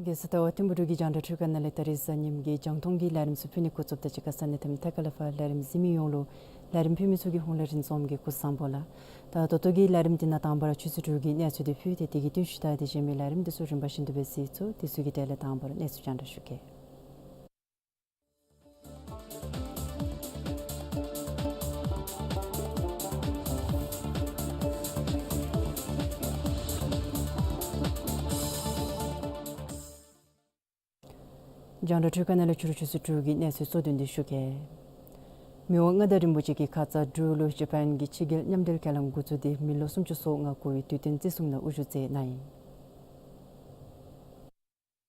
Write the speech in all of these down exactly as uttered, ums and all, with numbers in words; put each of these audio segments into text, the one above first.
རྒྱལ་ས་ཟླ་བ་ཐིམ་ཕུ་འབྲུག་གི་རྒྱང་བསྒྲགས་ཁང་ནང་ལས་ད་རིས་གཟའ་ཉིམ་གི་རྒྱང་མཐོང་གི་ལས་རིམ་ཚུ་ཕུལ་ནི་འགོ་བཙུགསཔ་ད་གཅིག་ཁར་ས་གནས་དང་མཐའ་ཁ་ལས་ཕར་ལས་རིམ་གཟིགས་མི་ཡོངས་ལུ་ལས་རིམ་ཕུལ་མི་ཚུ་གི་ཧོངས་ལས་རིན་འཛོམས་ཀྱིས་སྐུ་གཟུགས་བཟང་པོ་ལགས། ད་ད་ལྟོ་གི་ལས་རིམ་འདི་ནང་དང་པ་ར་ཆུ་ཚོད་དྲུག་གི་གནས་ཚུལ་འདི་ཕུལ་ཏེ་དེ་གི་རྟིང་ཤུལ་ད་དེ་གཞན་མི་ལས་རིམ་འདི་ཚུ་རིམ་པ་བཞིན་དུ་སྦེ་གཟིགས་ཚུགས། དེ་ཚུ་གི་གྲས་ལས་དང་པ་ར་གནས་ཚུལ་རྒྱང་བསྒྲགས་ཞུ་གེ། རྒྱང་བསྒྲགས་ཁང་ནང་ལས་ཕྱི་རུ་ཆུ་ཚོད་དྲུག་གི་གནས་ཚུལ་གཙོ་དོན་འདི་ཞུ་གེ། མི་དབང་མངའ་བདག་རིན་པོ་ཆེ་གིས་ཁ་ཙ་འབྲུག་ལུ་ཇ་པཱན་གྱི་ཕྱི་རྒྱལ་མཉམ་འབྲེལ་ཁས་བླངས་འགོ་བཙུགས་ཏེ་མི་ལོ་སུམ་ཅུ་སོ་ལྔ་འགོར་བའི་དུས་སྟོན་བརྩི་སྲུང་ནང་དབུ་བཞུགས་མཛད་གནང་ཡི།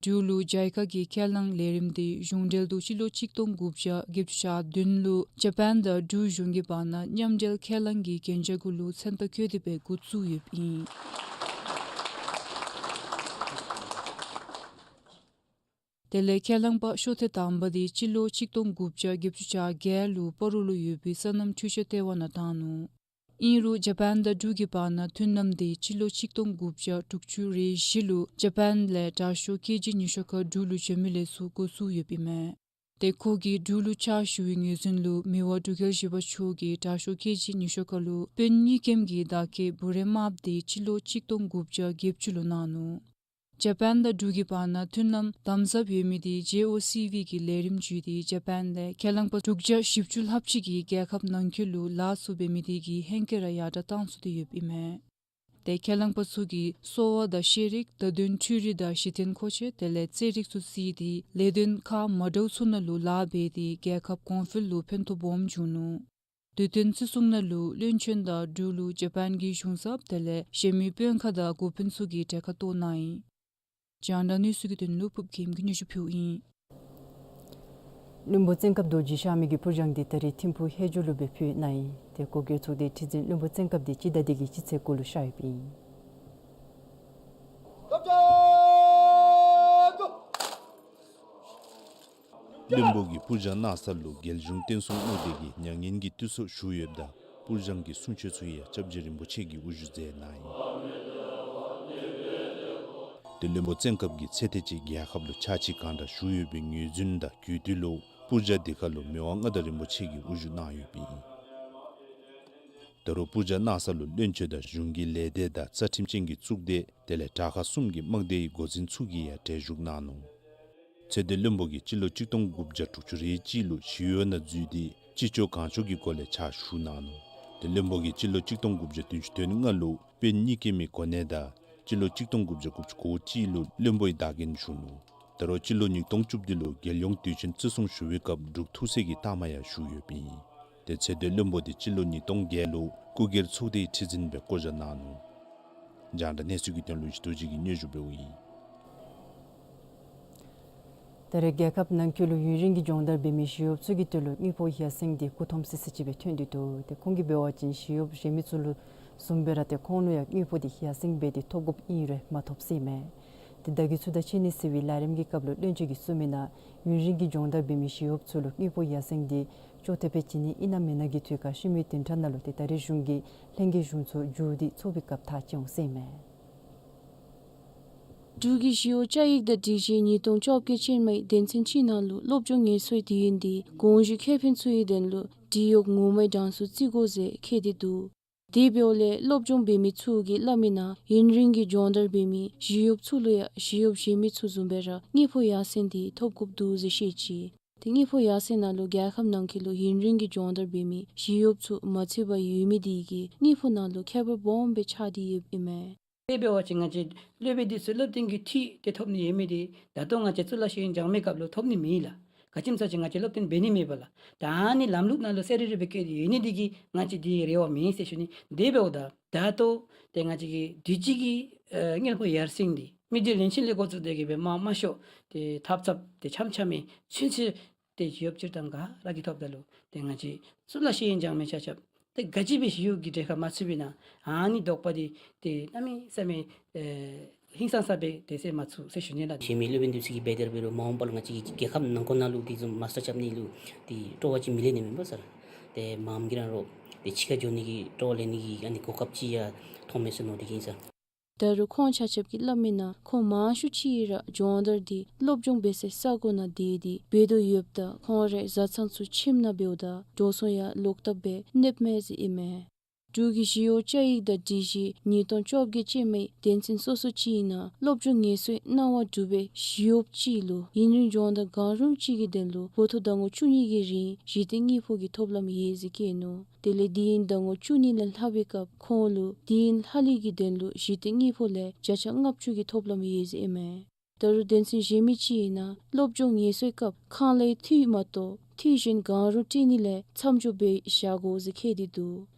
འབྲུག་ལུ་ཇའི་ཀ་གི་ཁས་བླངས་ལས་རིམ་འདི་གཞུང་འབྲེལ་དུ་སྤྱི་ལོ་ཆིག་སྟོང་དགུ་བརྒྱ་བརྒྱད་ཅུ་གྱ་བདུན་ལུ་ཇ་པཱན་དང་འབྲུག་གཞུང་གི་བར་ན་མཉམ་འབྲེལ་ཁས་བླངས་ཀྱི་གན་རྒྱ་གུ་ལུ་མཚན་རྟགས་བཀོད་དེ་སྦེ་འགོ་བཙུགས་ཡོདཔ་ཨིན། དེ་ལས་ཁས་བླངས་པ་ཤོ་ཐེངས་དང་པ་འདི་སྤྱི་ལོ་ཆིག་སྟོང་དགུ་བརྒྱ་བརྒྱད་ཅུ་གྱ་བརྒྱད་ལུ་སྤ་རོ་ལུ་ཡོད་པའི་སོ་ནམ་འཕྲུལ་ཆས་ལྟེ་བ་ནང་བཏང་ནུག། ཨིན་རུང་ཇ་པཱན་དང་འབྲུག་གི་བར་ན་མཐུན་ལམ་འདི་སྤྱི་ལོ་ཆིག་སྟོང་དགུ་བརྒྱ་དྲུག་ཅུ་རེ་བཞི་ལུ་ཇ་པཱན་ལས་དྲག་ཤོས་ཀེ་ཇི་ཉི་ཤུ་ཁར་འབྲུག་ལུ་འབྱོན་མི་ལས་ཚུར་འགོ་བཙུགས་ཡོདཔ་ཨིན་མས། ཏེ་ཁོ་གིས་འབྲུག་ལུ་ཕྱག་ཞུ་བའི་ངོས་འཛིན་ལུ་མི་དབང་འབྲུག་རྒྱལ་བཞི་པ་མཆོག་གིས་དྲག་ཤོས་ཀེ་ཇི་ཉི་ཤུ་ཁར་ལུ་དཔོན་གཉིས་ཀྱི་བདག་སྐྱེལ་བུ་རན་དམརཔོ་འདི་སྤྱི་ལོ་ཆིག་སྟོང་དགུ་བརྒྱ་བརྒྱད་ཅུ་ལུ་གནང་ནུག། ཇ་པཱན་དང་འབྲུག་གི་བར་ན་མཐུན་ལམ་དམ་ཟབ་ཡོད་མི་འདི་ཇེ་ཨོ་སི་ཝི་གི་ལས་རིམ་བརྒྱུད་དེ་ཇ་པཱན་ལས་ཁས་བླངས་པ་དྲུག་བརྒྱ་བཞི་བཅུ་ལྷགཔ་ཅིག་གིས་རྒྱལ་ཁབ་ནང་འཁོད་ལུ་ལཱ་ཚུ་འབད་མི་འདི་གི་ཧེང་སྐལ་ར་ཡར་དྲགས་བཏང་ཚུགས་ཏེ་ཡོདཔ་ཨིན་མས། ཏེ་ཁས་བླངས་པ་ཚུ་གིས་གསོ་བ་དང་ཤེས་རིག་བརྡ་དོན་འཕྲུལ་རིག་དང་གཞི་རྟེན་མཁོ་ཆས་དེ་ལས་རྩེད་རིགས་ཚུ་བརྩིས་ཏེ་ལས་དོན་ཁག་མ་འདྲཝ་ཚུ་ནང་ལུ་ལཱ་འབད་དེ་རྒྱལ་ཁབ་གོང་འཕེལ་ལུ་ཕན་ཐོགས་སྦོམ་བྱུང་ནུག། དུས་སྟོན་བརྩི་སྲུང་ནང་ལུ་བློན་ཆེན་དང་འབྲུག་ལུ་ཇ་པཱན་གྱི་གཞུང་ཚབ་དེ་ལས་གཞན་མི་དཔོན་ཁག་དང་འགོ་དཔོན་ཚུ་གིས་གྲལ་ཁར་གཏོགས་གནང་ཡི། རྒྱང་བསྒྲགས་གནས་ཚུལ་གྱི་དོན་ལུ་ཕུབ་ཁྱིམ་གྱིས་སྙན་ཞུ་ཕུལཝ་ཨིན། བློན་པོ་བཙན་སྐབས་རྡོ་རྗེ་གཤགས་མི་གི་ཕུར་སྦྱང་འདི་ད་རིས་ཐིམ་ཕུ་ཧེ་ཇོ་ལུ་སྦེ་ཕུལ་གནང་ཡི། ཏེ་སྐུ་སྒེར་ཚོགས་སྡེའི་ཁྲི་འཛིན་བློན་པོ་བཙན་སྐབས་འདི་སྤྱི་ཟླ་འདི་གི་སྤྱི་ཚེས་དགུ་ལུ་གཤགས་ཡོདཔ་ཨིན། བློན་པོ་གིས་ཕུར་སྦྱང་གནང་ས་ལུ་རྒྱལ་གཞུང་བསྟན་སྲུང་དམག་སྡེ་གིས་མྱ་ངན་གྱི་བཏུད་སོ་ཞུ་ཡོདཔ་ད་ཕུར་སྦྱང་གི་གསུང་ཆོས་ཚུ་ཡང་སྐྱབས་རྗེ་རིན་པོ་ཆེ་གིས་དབུ་བཞུགས་མཛད་གནང་ཡི། ཏེ་བློན་པོ་བཙན་སྐབས་ཀྱིས་ཚེ་ཐེངས་ཅིག་རྒྱལ་ཁབ་ལུ་ཕྱག་ཕྱི་གང་དྲག་ཞུ་ཡོད་པའི་ངོས་འཛིན་དང་གུས་བཏུད་ལུ་ཕུར་སྦྱང་འདི་ཁར་ལུ་མི་དབང་མངའ་བདག་རིན་པོ་ཆེ་གིས་དབུ་བཞུགས་གནང་ཡོདཔ་ཨིན། ད་རུང་ཕུར་སྦྱང་གནང་ས་ལུ་བློན་ཆེན་དང་གཞུང་གི་ལས་སྡེ་དང་རྩ་ཁྲིམས་ཅན་གྱི་གཙུག་སྡེ་དེ་ལས་དྲག་ཁག་གསུམ་གྱི་དམག་སྡེའི་འགོ་འཛིན་ཚུ་གིས་ཡང་གྲལ་བཞུགས་གནང་ནུག། ཚེ་འདས་བློན་པོ་གིས་སྤྱི་ལོ་ཆིག་སྟོང་དགུ་བརྒྱ་དྲུག་ཅུ་རེ་གཅིག་ལུ་ཞི་གཡོག་ནང་འཛུལ་ཏེ་ཅི་ལྕོགས་གང་ལྕོགས་ཀྱི་སྒོ་ལས་ཕྱག་ཞུ་གནང་ནུག། ཏེ་བློན་པོ་གིས་སྤྱི་ལོ་ཆིག་སྟོང་དགུ་བརྒྱ་བདུན་ཅུ་དོན་ལྔ་ལུ་དཔོན་གཉིས་ཀྱི་མི་གོ་གནས་དང་སྤྱི་ལོ་ཆིག་སྟོང་དགུ་བརྒྱ་དགུ་བཅུ་གོ་གཅིག་ལུ་བློན་པོའི་བདག་འགན་ཞུ་ནུག། ད་རུང་སྤྱི་ལོ་ཉིས་སྟོང་བཅུ་བདུན་ལུ་རྒྱལ་ཡོངས་དུས་ཆེན་བརྩི་སྲུང་ཞུ་བའི་སྐབས་འབྲུག་ཐུགས་སྲས་ཀྱི་རྟགས་མ་ཡང་ཞུ་ཡོདཔ་ཨིན། ཏེ་ཚེ་འདས་བློན་པོ་འདི་སྤྱི་ལོ་ཉིས་སྟོང་བརྒྱད་ལུ་སྐུ་སྒེར་ཚོགས་སྡེའི་ཁྲི་འཛིན་སྦེ་བསྐོ་བཞག་གནང་ནུག། རྒྱང་བསྒྲགས་གནས་ཚུལ་གྱི་དོན་ལུ་ཞི་རྡོ་རྗེ་གིས་སྙན་ཞུ་འབདཝ་ཨིན། ད་རེས་རྒྱལ་ཁབ་ནང་འཁོད་ལུ་ཡུན་རིང་གི་སྦྱོང་བརྡར་འབད་མི་ཞི་གཡོགཔ་ཚུ་གི་དོན་ལུ་དངུལ་ཕོགས་ཡར་སེང་འདི་མགུ་འཐོམ་སི་སི་ཅིག་སྦེ་ཐོན་ཏེ་འདུག། ཏེ་ཁོང་གིས་འབད་བ་ཅིན་ཞི་གཡོགཔ་གཞན་མི་ཚུ་ལུ་ བཟུམ་སྦེ་ར་ཏེ་ཁོང་ལུ་ཡང་དངུལ་ཕོགས་འདི་ཡར་སེང་འབད་དེ་ཐོབ་དགོཔ་ཨིན་རུང་མ་ཐོབ་ཟེར་ཨིན་མས། ཏེ་བརྡ་བརྒྱུད་ཚུ་དང་འཕྱད་ནི་ཟེར་བའི་ལས་རིམ་གྱི་སྐབས་ལུ་བློན་ཆེན་གྱིས་གསུངས་མི་ནང་ཡུན་རིང་གི་སྦྱོང་བརྡར་འབད་མི་ཞི་གཡོགཔ་ཚུ་ལུ་དངུལ་ཕོགས་ཡར་སེང་འདི་ཅོག་འཐདཔ་སྦེ་བྱིན་ནི་ཨིན་ན་མེན་ན་གི་དུས་བཀག་ཤུལ་མའི་བདུན་ཕྲག་ནང་ལུ་ཏེ་ད་རེས་གཞུང་གིས་ལྷན་རྒྱས་གཞུང་ཚོགས་མཇུག་བསྡུ་ཚོགས་པའི་སྐབས་ཐག་བཅད་འོང་ཟེར་ཨིན་མས། འབྲུག་གི་ཞི་གཡོག་བཅའ་ཡིག་དང་སྒྲིག་གཞི་ཉིས་སྟོང་བཅོ་བརྒྱད་ཅན་མའི་དོན་ཚན་གཅིག་ནང་ལུ་སློབ་སྦྱོང་ངལ་གསོའི་དུས་ཡུན་འདི་དགོངས་ཞུའི་ཁེ་ཕན་ཚུ་གི་དོན་ལུ་འབྲི་གཡོག་ངོ་མའི་གྲངས་སུ་བརྩི་དགོ་ཟེར་འཁོད་དེ་འདུག། དེ་འབདཝ་ལས་སློབ་སྦྱོང་འབད་མི་ཚུ་གིས་སླབ་མི་ནང་ཡུན་རིང་གི་སྦྱོང་བརྡར་འབད་མི་ཞི་གཡོགཔ་ཚུ་ལུ་ཡང་ཞི་གཡོགཔ་གཞན་མི་ཚུ་བཟུམ་སྦེ་ར་དངུལ་ཕོགས་ཡར་སེང་འདི་ཐོབ་དགོཔ་འདུག་ཟེར་བཤད་ཅི། ཏེ་དངུལ་ཕོགས་ཡར་སེང་ནང་ལུ་རྒྱལ་ཁབ་ནང་འཁོད་ལུ་ཡུན་རིང་གི་སྦྱོང་བརྡར་འབད་མི་ཞི་གཡོགཔ་ཚུ་མ་ཚུད་པར་ཡོད་མི་དེ་གིས་དངུལ་ཕོགས་ནང་ལུ་ཁྱད་པར་སྦོམ་སྦེ་ཆགས་ཏེ་ཡོདཔ་ཨིན་མས། དེ་འབད་བ་ཅིན་ང་བཅས་སློབ་དཔོན་འདི་ཚུ་སློབ་སྟོན་གྱི་འཐུས་དེ་ཐོབ་ནི་ཡོད་མི་དེ་ད་ལྟོ་ང་བཅས་གཙུག་ལག་ཤེས་ཡོན་སྦྱང་མི་སྐབས་ལུ་ཐོབ་ནི་མེད་ལགས། ག་ཅི་སྨོ་ཟེར་བ་ཅིན་ང་བཅས་སློབ་སྟོན་འབད་ནི་མེད་པས་ལགས། ད་ཨ་ནི་ལམ་ལུགས་ནང་ལུ་གསལ་རི་རི་སྦེ་བཀོད་དེ་ཡོད་ནི་དེ་གིས་ང་བཅས་དེ་རེ་བ་མེད་ཟེར་ཞུ་ནི། དེ་འབདཝ་ད་ད་ལྟོ་ཏེ་ང་བཅས་ཀྱི་དུས་ཅི་གི་ཨེ་དངུལ་ཕོགས་ཡར་སེང་འདི་མི་སྡེ་བློན་ཆེན་ལས་འགོ་བཙུགས་ཏེ་གི་སྦེ་མ་མ་ཤོ་ཏེ་ཐབ་ཚངཔ་ཏེ་འཆམ་འཆམ་མི་ཚུན་ཚོད་ཏེ་ཞི་གཡོགཔ་སྤྱིར་བཏང་ག་ར་གིས་ཐོབ་ད་ལུ་ཏེ་ང་བཅས་གཙུག་ལག་ཤེས་ཡོན་སྦྱང་མི་ཆ་ཁྱབ་ཏེ་ག་ཅི་སྦེ་ཞི་གཡོག་གི་གྲལ་ཁར་མ་ཚུད་པའི་ནང་ཨ་ནི་དོགས་པ་འདི་ཏེ་གནམ་མེད་ས་མེད་ཨེ་ཧིང་སངས་ས་སྦེ་ཏེ་སེལ་མ་ཚུགས་ཟེར་ཞུ་ནི་ལགས། གཞན་མི་སློབ་དཔོན་འདི་ཚུ་གིས་འབད་དེ་ར་འབད་རུང་མ་འོངས་པ་ལུ་ང་བཅས་ཀྱི་རྒྱལ་ཁབ་ནང་འཁོད་ནང་ལུ་དེ་བཟུམ་མཱསི་ཊར་རྐྱབ་ནི་ལུ་ཏེ་སྤྲོ་བ་ཅིག་མི་ལེན་ནི་མེན་པ་ཟེར། ཏེ་མངམ་གིས་ར་རོགས་ཏེ་ཕྱི་ཁར་འགྱོ་ནི་གི་སྤྲོ་བ་ལེན་ནི་གི་ཨ་ནི་གོ་སྐབས་ཅིག་ཡང་མཐོངམ་མས་ཟེར་མནོ་སྟེ་གིས་ཨིན་ཟེར། ད་རུང་ཁོང་ཆ་ཁྱབ་ཀྱིས་སླབ་མི་ནང་ཁོང་མང་ཤོས་ཅིག་ར་སྦྱོང་བརྡར་འདི་སློབ་སྦྱོང་འབད་སའི་ས་གོ་ནང་སྡོད་དེ་འབད་དོ་ཡོདཔ་ད་ཁོང་རའི་བཟའ་ཚང་ཚུ་ཁྱིམ་ནང་འབདཝ་ད་འགྲོ་སོང་ཡང་ལོག་ལྟབ་སྦེ་གནསཔ་མས་ཟེར་ཨིན་མས། འབྲུག་གི་ཞི་གཡོག་བཅའ་ཡིག་དང་སྒྲིག་གཞི་ཉིས་སྟོང་བཅོ་བརྒྱད་ཅན་མའི་དོན་ཚན་སོ་སོ་ཅིག་ནང་སློབ་སྦྱོང་ངལ་གསོའི་གནང་བ་གྲུབ་པའི་ཞི་གཡོགཔ་ཅིག་ལུ་ཡུན་རིང་སྦྱོང་བརྡར་གང་རུང་ཅིག་གི་དོན་ལུ་འགོ་ཐོག་ཟླ་ངོ་བཅུ་གཉིས་ཀྱི་རིང་གཞི་རྟེན་དངུལ་ཕོགས་ཀྱི་ཐོབ་ལམ་ཡོད་ཟེར་བཀོད་ནུག། དེ་ལས་དུས་ཡུན་ཟླ་ངོ་བཅུ་གཉིས་ལས་ལྷག་པའི་སྐབས་ཁོང་ལུ་དུས་ཡུན་ལྷག་ལུས་ཀྱི་དོན་ལུ་གཞི་རྟེན་དངུལ་ཕོགས་ལས་བརྒྱ་ཆ་ལྔ་བཅུ་གི་ཐོབ་ལམ་ཡོད་ཟེར་ཨིན་མས། ད་རུང་དོན་ཚན་གཞན་མི་ཅིག་ཨིན་ན་སློབ་སྦྱོང་ངལ་གསོའི་སྐབས་ཁང་གླའི་འཐུས་མ་གཏོགས་འཐུས་གཞན་གང་རུང་སྤྲོད་ནི་ལས་མཚམས་འཇོག་འབད་བཞག་དགོ་ཟེར་བཀོད་དེ་འདུག།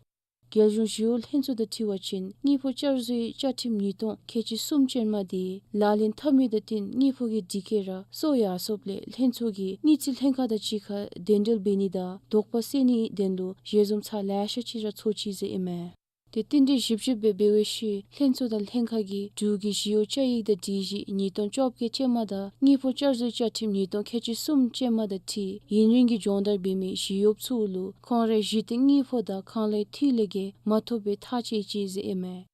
རྒྱལ་གཞུང་ཞི་གཡོག་ལྷན་ཚོགས་དང་འཁྲིལ་བ་ཅིན་དངུལ་ཕོགས་བསྐྱར་བཟོའི་བཅའ་ཁྲིམས་ཉིས་སྟོང་ཁལ་གཅིག་གསུམ་ཅན་མ་དེ་ལག་ལེན་འཐབ་མི་དང་བསྟུན་དངུལ་ཕོགས་ཀྱི་སྒྲིག་བཀོད་ར་སོར་ཡར་སོངམ་ལས་ལྷན་ཚོགས་ཀྱིས་དངུལ་རྩིས་ལྷན་ཁག་དང་གཅིག་ཁར་གདན་འདྲེན་འབད་ནི་དང་དོགས་པ་སེལ་ནིའི་དོན་ལུ་ཞལ་འཛོམས་ཚར་ལེ་ཤ་ཅིག་ར་ཚོགས་ཅི་ཟེར་ཨིན་མས། ཏེ་རྟིང་སྒྲིག་ཞིབ་དཔྱད་འབད་བའི་ཤུལ་ལྷན་ཚོགས་དང་ལྷན་ཁག་གིས་འབྲུག་གི་ཞི་གཡོག་བཅའ་ཡིག་དང་སྒྲིག་གཞི་ཉིས་སྟོང་བཅོ་བརྒྱད་ཅན་མ་དང་དངུལ་ཕོགས་བསྐྱར་བཟོའི་བཅའ་ཁྲིམས་ཉིས་སྟོང་ཁལ་གཅིག་གསུམ་ཅན་མ་དང་འཁྲིལ་ཡུན་རིང་གི་སྦྱོང་བརྡར་འབད་མི་ཞི་གཡོགཔ་ཚུ་ལུ་ཁོང་རའི་གཞི་རྟེན་དངུལ་ཕོགས་དང་ཁང་གླའི་འཐུས་ལས་བརྒལ་མ་ཐོབ་པའི་ཐག་བཅད་ཅི་ཟེར་ཨིན་མས།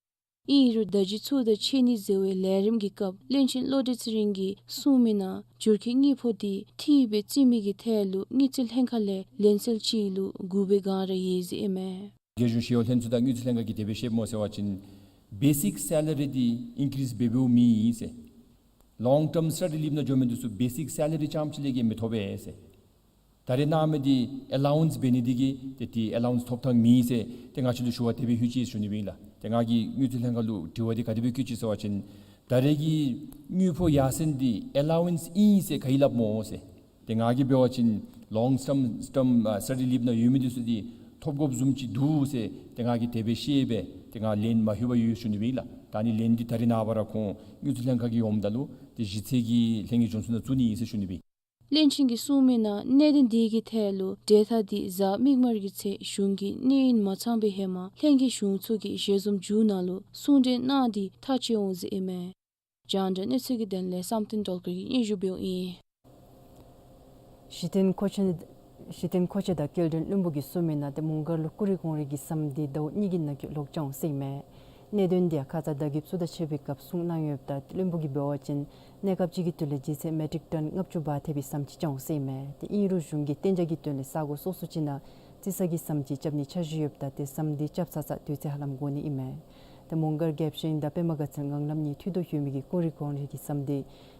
ཨིན་རུང་བརྡ་བརྒྱུད་ཚུ་དང་འཕྱད་ནི་ཟེར་བའི་ལས་རིམ་གྱི་སྐབས་བློན་ཆེན་བློ་གྲོས་ཚེ་རིང་གིས་གསུངས་མི་ནང་འགྱུར་ཁྱད་དངུལ་ཕོགས་དེ་འཐུས་སྦེ་བརྩི་མི་གི་ཐད་ལུ་དངུལ་རྩིས་ལྷན་ཁག་ལས་ལན་གསལ་ཅིག་ལུ་དགུ་བའི་སྒང་ར་ཡོད་ཟེར་ཨིན་མས། རྒྱལ་གཞུང་ཞི་གཡོག་ལྷན་ཚོགས་དང་དངུལ་རྩིས་ལྷན་ཁག་གིས་དེ་སྦེ་བཤདཔ་སྨོ་ཟེར་བ་ཅིན་བེ་སིཀ་སེ་ལ་རི་འདི་ཨིན་ཀི་རིསི་འབད་འབདཝ་མེན་ཟེར། ལོང་ཊརམ་སི་ཊ་ཌི་ལིབ་ནང་འགྱོ་མི་འདི་ཚུ་བེ་སིཀ་སེ་ལ་རི་རྐྱངམ་ཅིག་ལས་བརྒལ་མི་ཐོབ་པས་ཟེར། ད་རེས་གནང་མི་འདི་ཨེ་ལའོ་ཝནསི་འབད་ནི་འདི་གིས་ཏེ་ཏེ་ཨེ་ལའོ་ཝནསི་ཐོབ་ཐངས་མེད་ཟེར་ཏེ་ང་བཅས་ལུ་ཞུ་བ་དེ་སྦེ་ཕུལ་ཅི་ཟེར་ཞུ་ནི་ཨིན་ལགས། ཏེ་ང་གིས་དངུལ་རྩིས་ལྷན་ཁག་ལུ་དྲི་བ་འདི་ག་དེ་སྦེ་བཀོད་ཅི་ཟེར་བ་ཅིན་ད་རེས་ཀྱི་དངུལ་ཕོགས་ཡར་སེང་འདི་ཨེ་ལའོ་ཝནསི་ཨིན་ཟེར་ག་གིས་སླབ་སྨོ་ཟེར། ཏེ་ང་གིས་འབད་བ་ཅིན་ལོང་ཊརམ་ཊརམ་ཨ་སི་ཊ་ཌི་ལིབ་ནང་ཡོད་མི་འདི་ཚུ་འདི་ཐོབ་དགོཔ་བཟུམ་ཅིག་འདུག་ཟེར་ཏེ་ང་གིས་དེ་སྦེ་བཤད་སྦེ་ཏེ་ང་ལན་མ་ལྷོད་པར་ཡོད་ཞུ་ནི་ཨིན་ལགས། ད་ནི་ལན་འདི་ད་རེས་ནངས་པ་ར་ཁོང་དངུལ་རྩིས་ལྷན་ཁག་གིས་འོངམ་ད་ལུ་ཏེ་གཞི་རྩའི་གི་ལྷན་རྒྱས་གཞུང་ཚོགས་ནང་བཙུགས་ནི་ཨིན་ཟེར་ཞུ་ནི་ཨིན། བློན་ཆེན་གྱིས་གསུངས་མི་ནང་གནད་དོན་འདི་གི་ཐད་ལུ་གྲོས་ཐག་འདི་གཟའ་མིག་དམར་གྱི་ཚེ་གཞུང་གི་གནས་ཡུན་མ་ཚང་པའི་ཧེ་མ་ལྷན་རྒྱས་གཞུང་ཚོགས་ཀྱི་ཞལ་འཛོམས་མཇུག་ནང་ལུ་གསུང་གྲོས་གནང་སྟེ་ཐག་བཅད་འོང་ཟེར་ཨིན་མས། རྒྱང་བསྒྲགས་གནས་ཚུལ་གྱི་དོན་ལས་བསམ་གཏན་སྒྲོལ་དཀར་གྱིས་སྙན་ཞུ་འབདཝ་ཨིན། གཞི་རྟེན་མཁོ་ཆས་གཞི་རྟེན་མཁོ་ཆས་དང་སྐྱེལ་འདྲེན་བློན་པོ་གིས་གསུངས་མི་ནང་ཏེ་མོང་སྒར་ལུ་ཀུ་རེ་གོང་རོལ་གྱི་ཟམ་འདི་ཟླཝ་གཉིས་ཀྱི་ནང་འཁོད་ལོག་རྐྱབ་འོང་ཟེར་ཨིན་མས། གནད་དོན་འདི་ཡང་ཁ་ཙ་བརྡ་བརྒྱུདཔ་ཚུ་དང་འཕྱད་པའི་སྐབས་གསུང་གནང་ཡོདཔ་ད་བློན་པོ་གིས་འབད་བ་ཅིན་གནས་སྐབས་ཅིག་གི་དུས་ལས་ལྗིད་ཚད་མེ་ཊིག་ཊོན་ལྔ་བཅུ་བར་ཐེབས་པའི་ཟམ་ཅིག་རྐྱབ་འོང་ཟེར་ཨིན་མས། ཏེ་ཨིན་རུང་གཞུང་གིས་གཏན་འཇགས་ཀྱི་དོན་ལས་ས་གོ་སོ་སོ་ཅིག་ནང་རྩི་ས་གི་ཟམ་ཅིག་རྐྱབ་ནིའི་འཆར་གཞི་ཡོདཔ་ད་ཏེ་ཟམ་འདི་རྐྱབ་ཚར་ཚར་དུས་ཚོད་ཧ་ལམ་འགོར་ནི་ཨིན་མས། ཏེ་མོང་སྒར་རྒྱལ་ཕྱི་དང་པདྨ་དགའ་ཚལ་ངང་ལམ་གཉིས་མཐུད་དོ་ཡོད་མི་གི་ཀུ་རེ་གོང་རོལ་གྱི་ཟམ་འདི་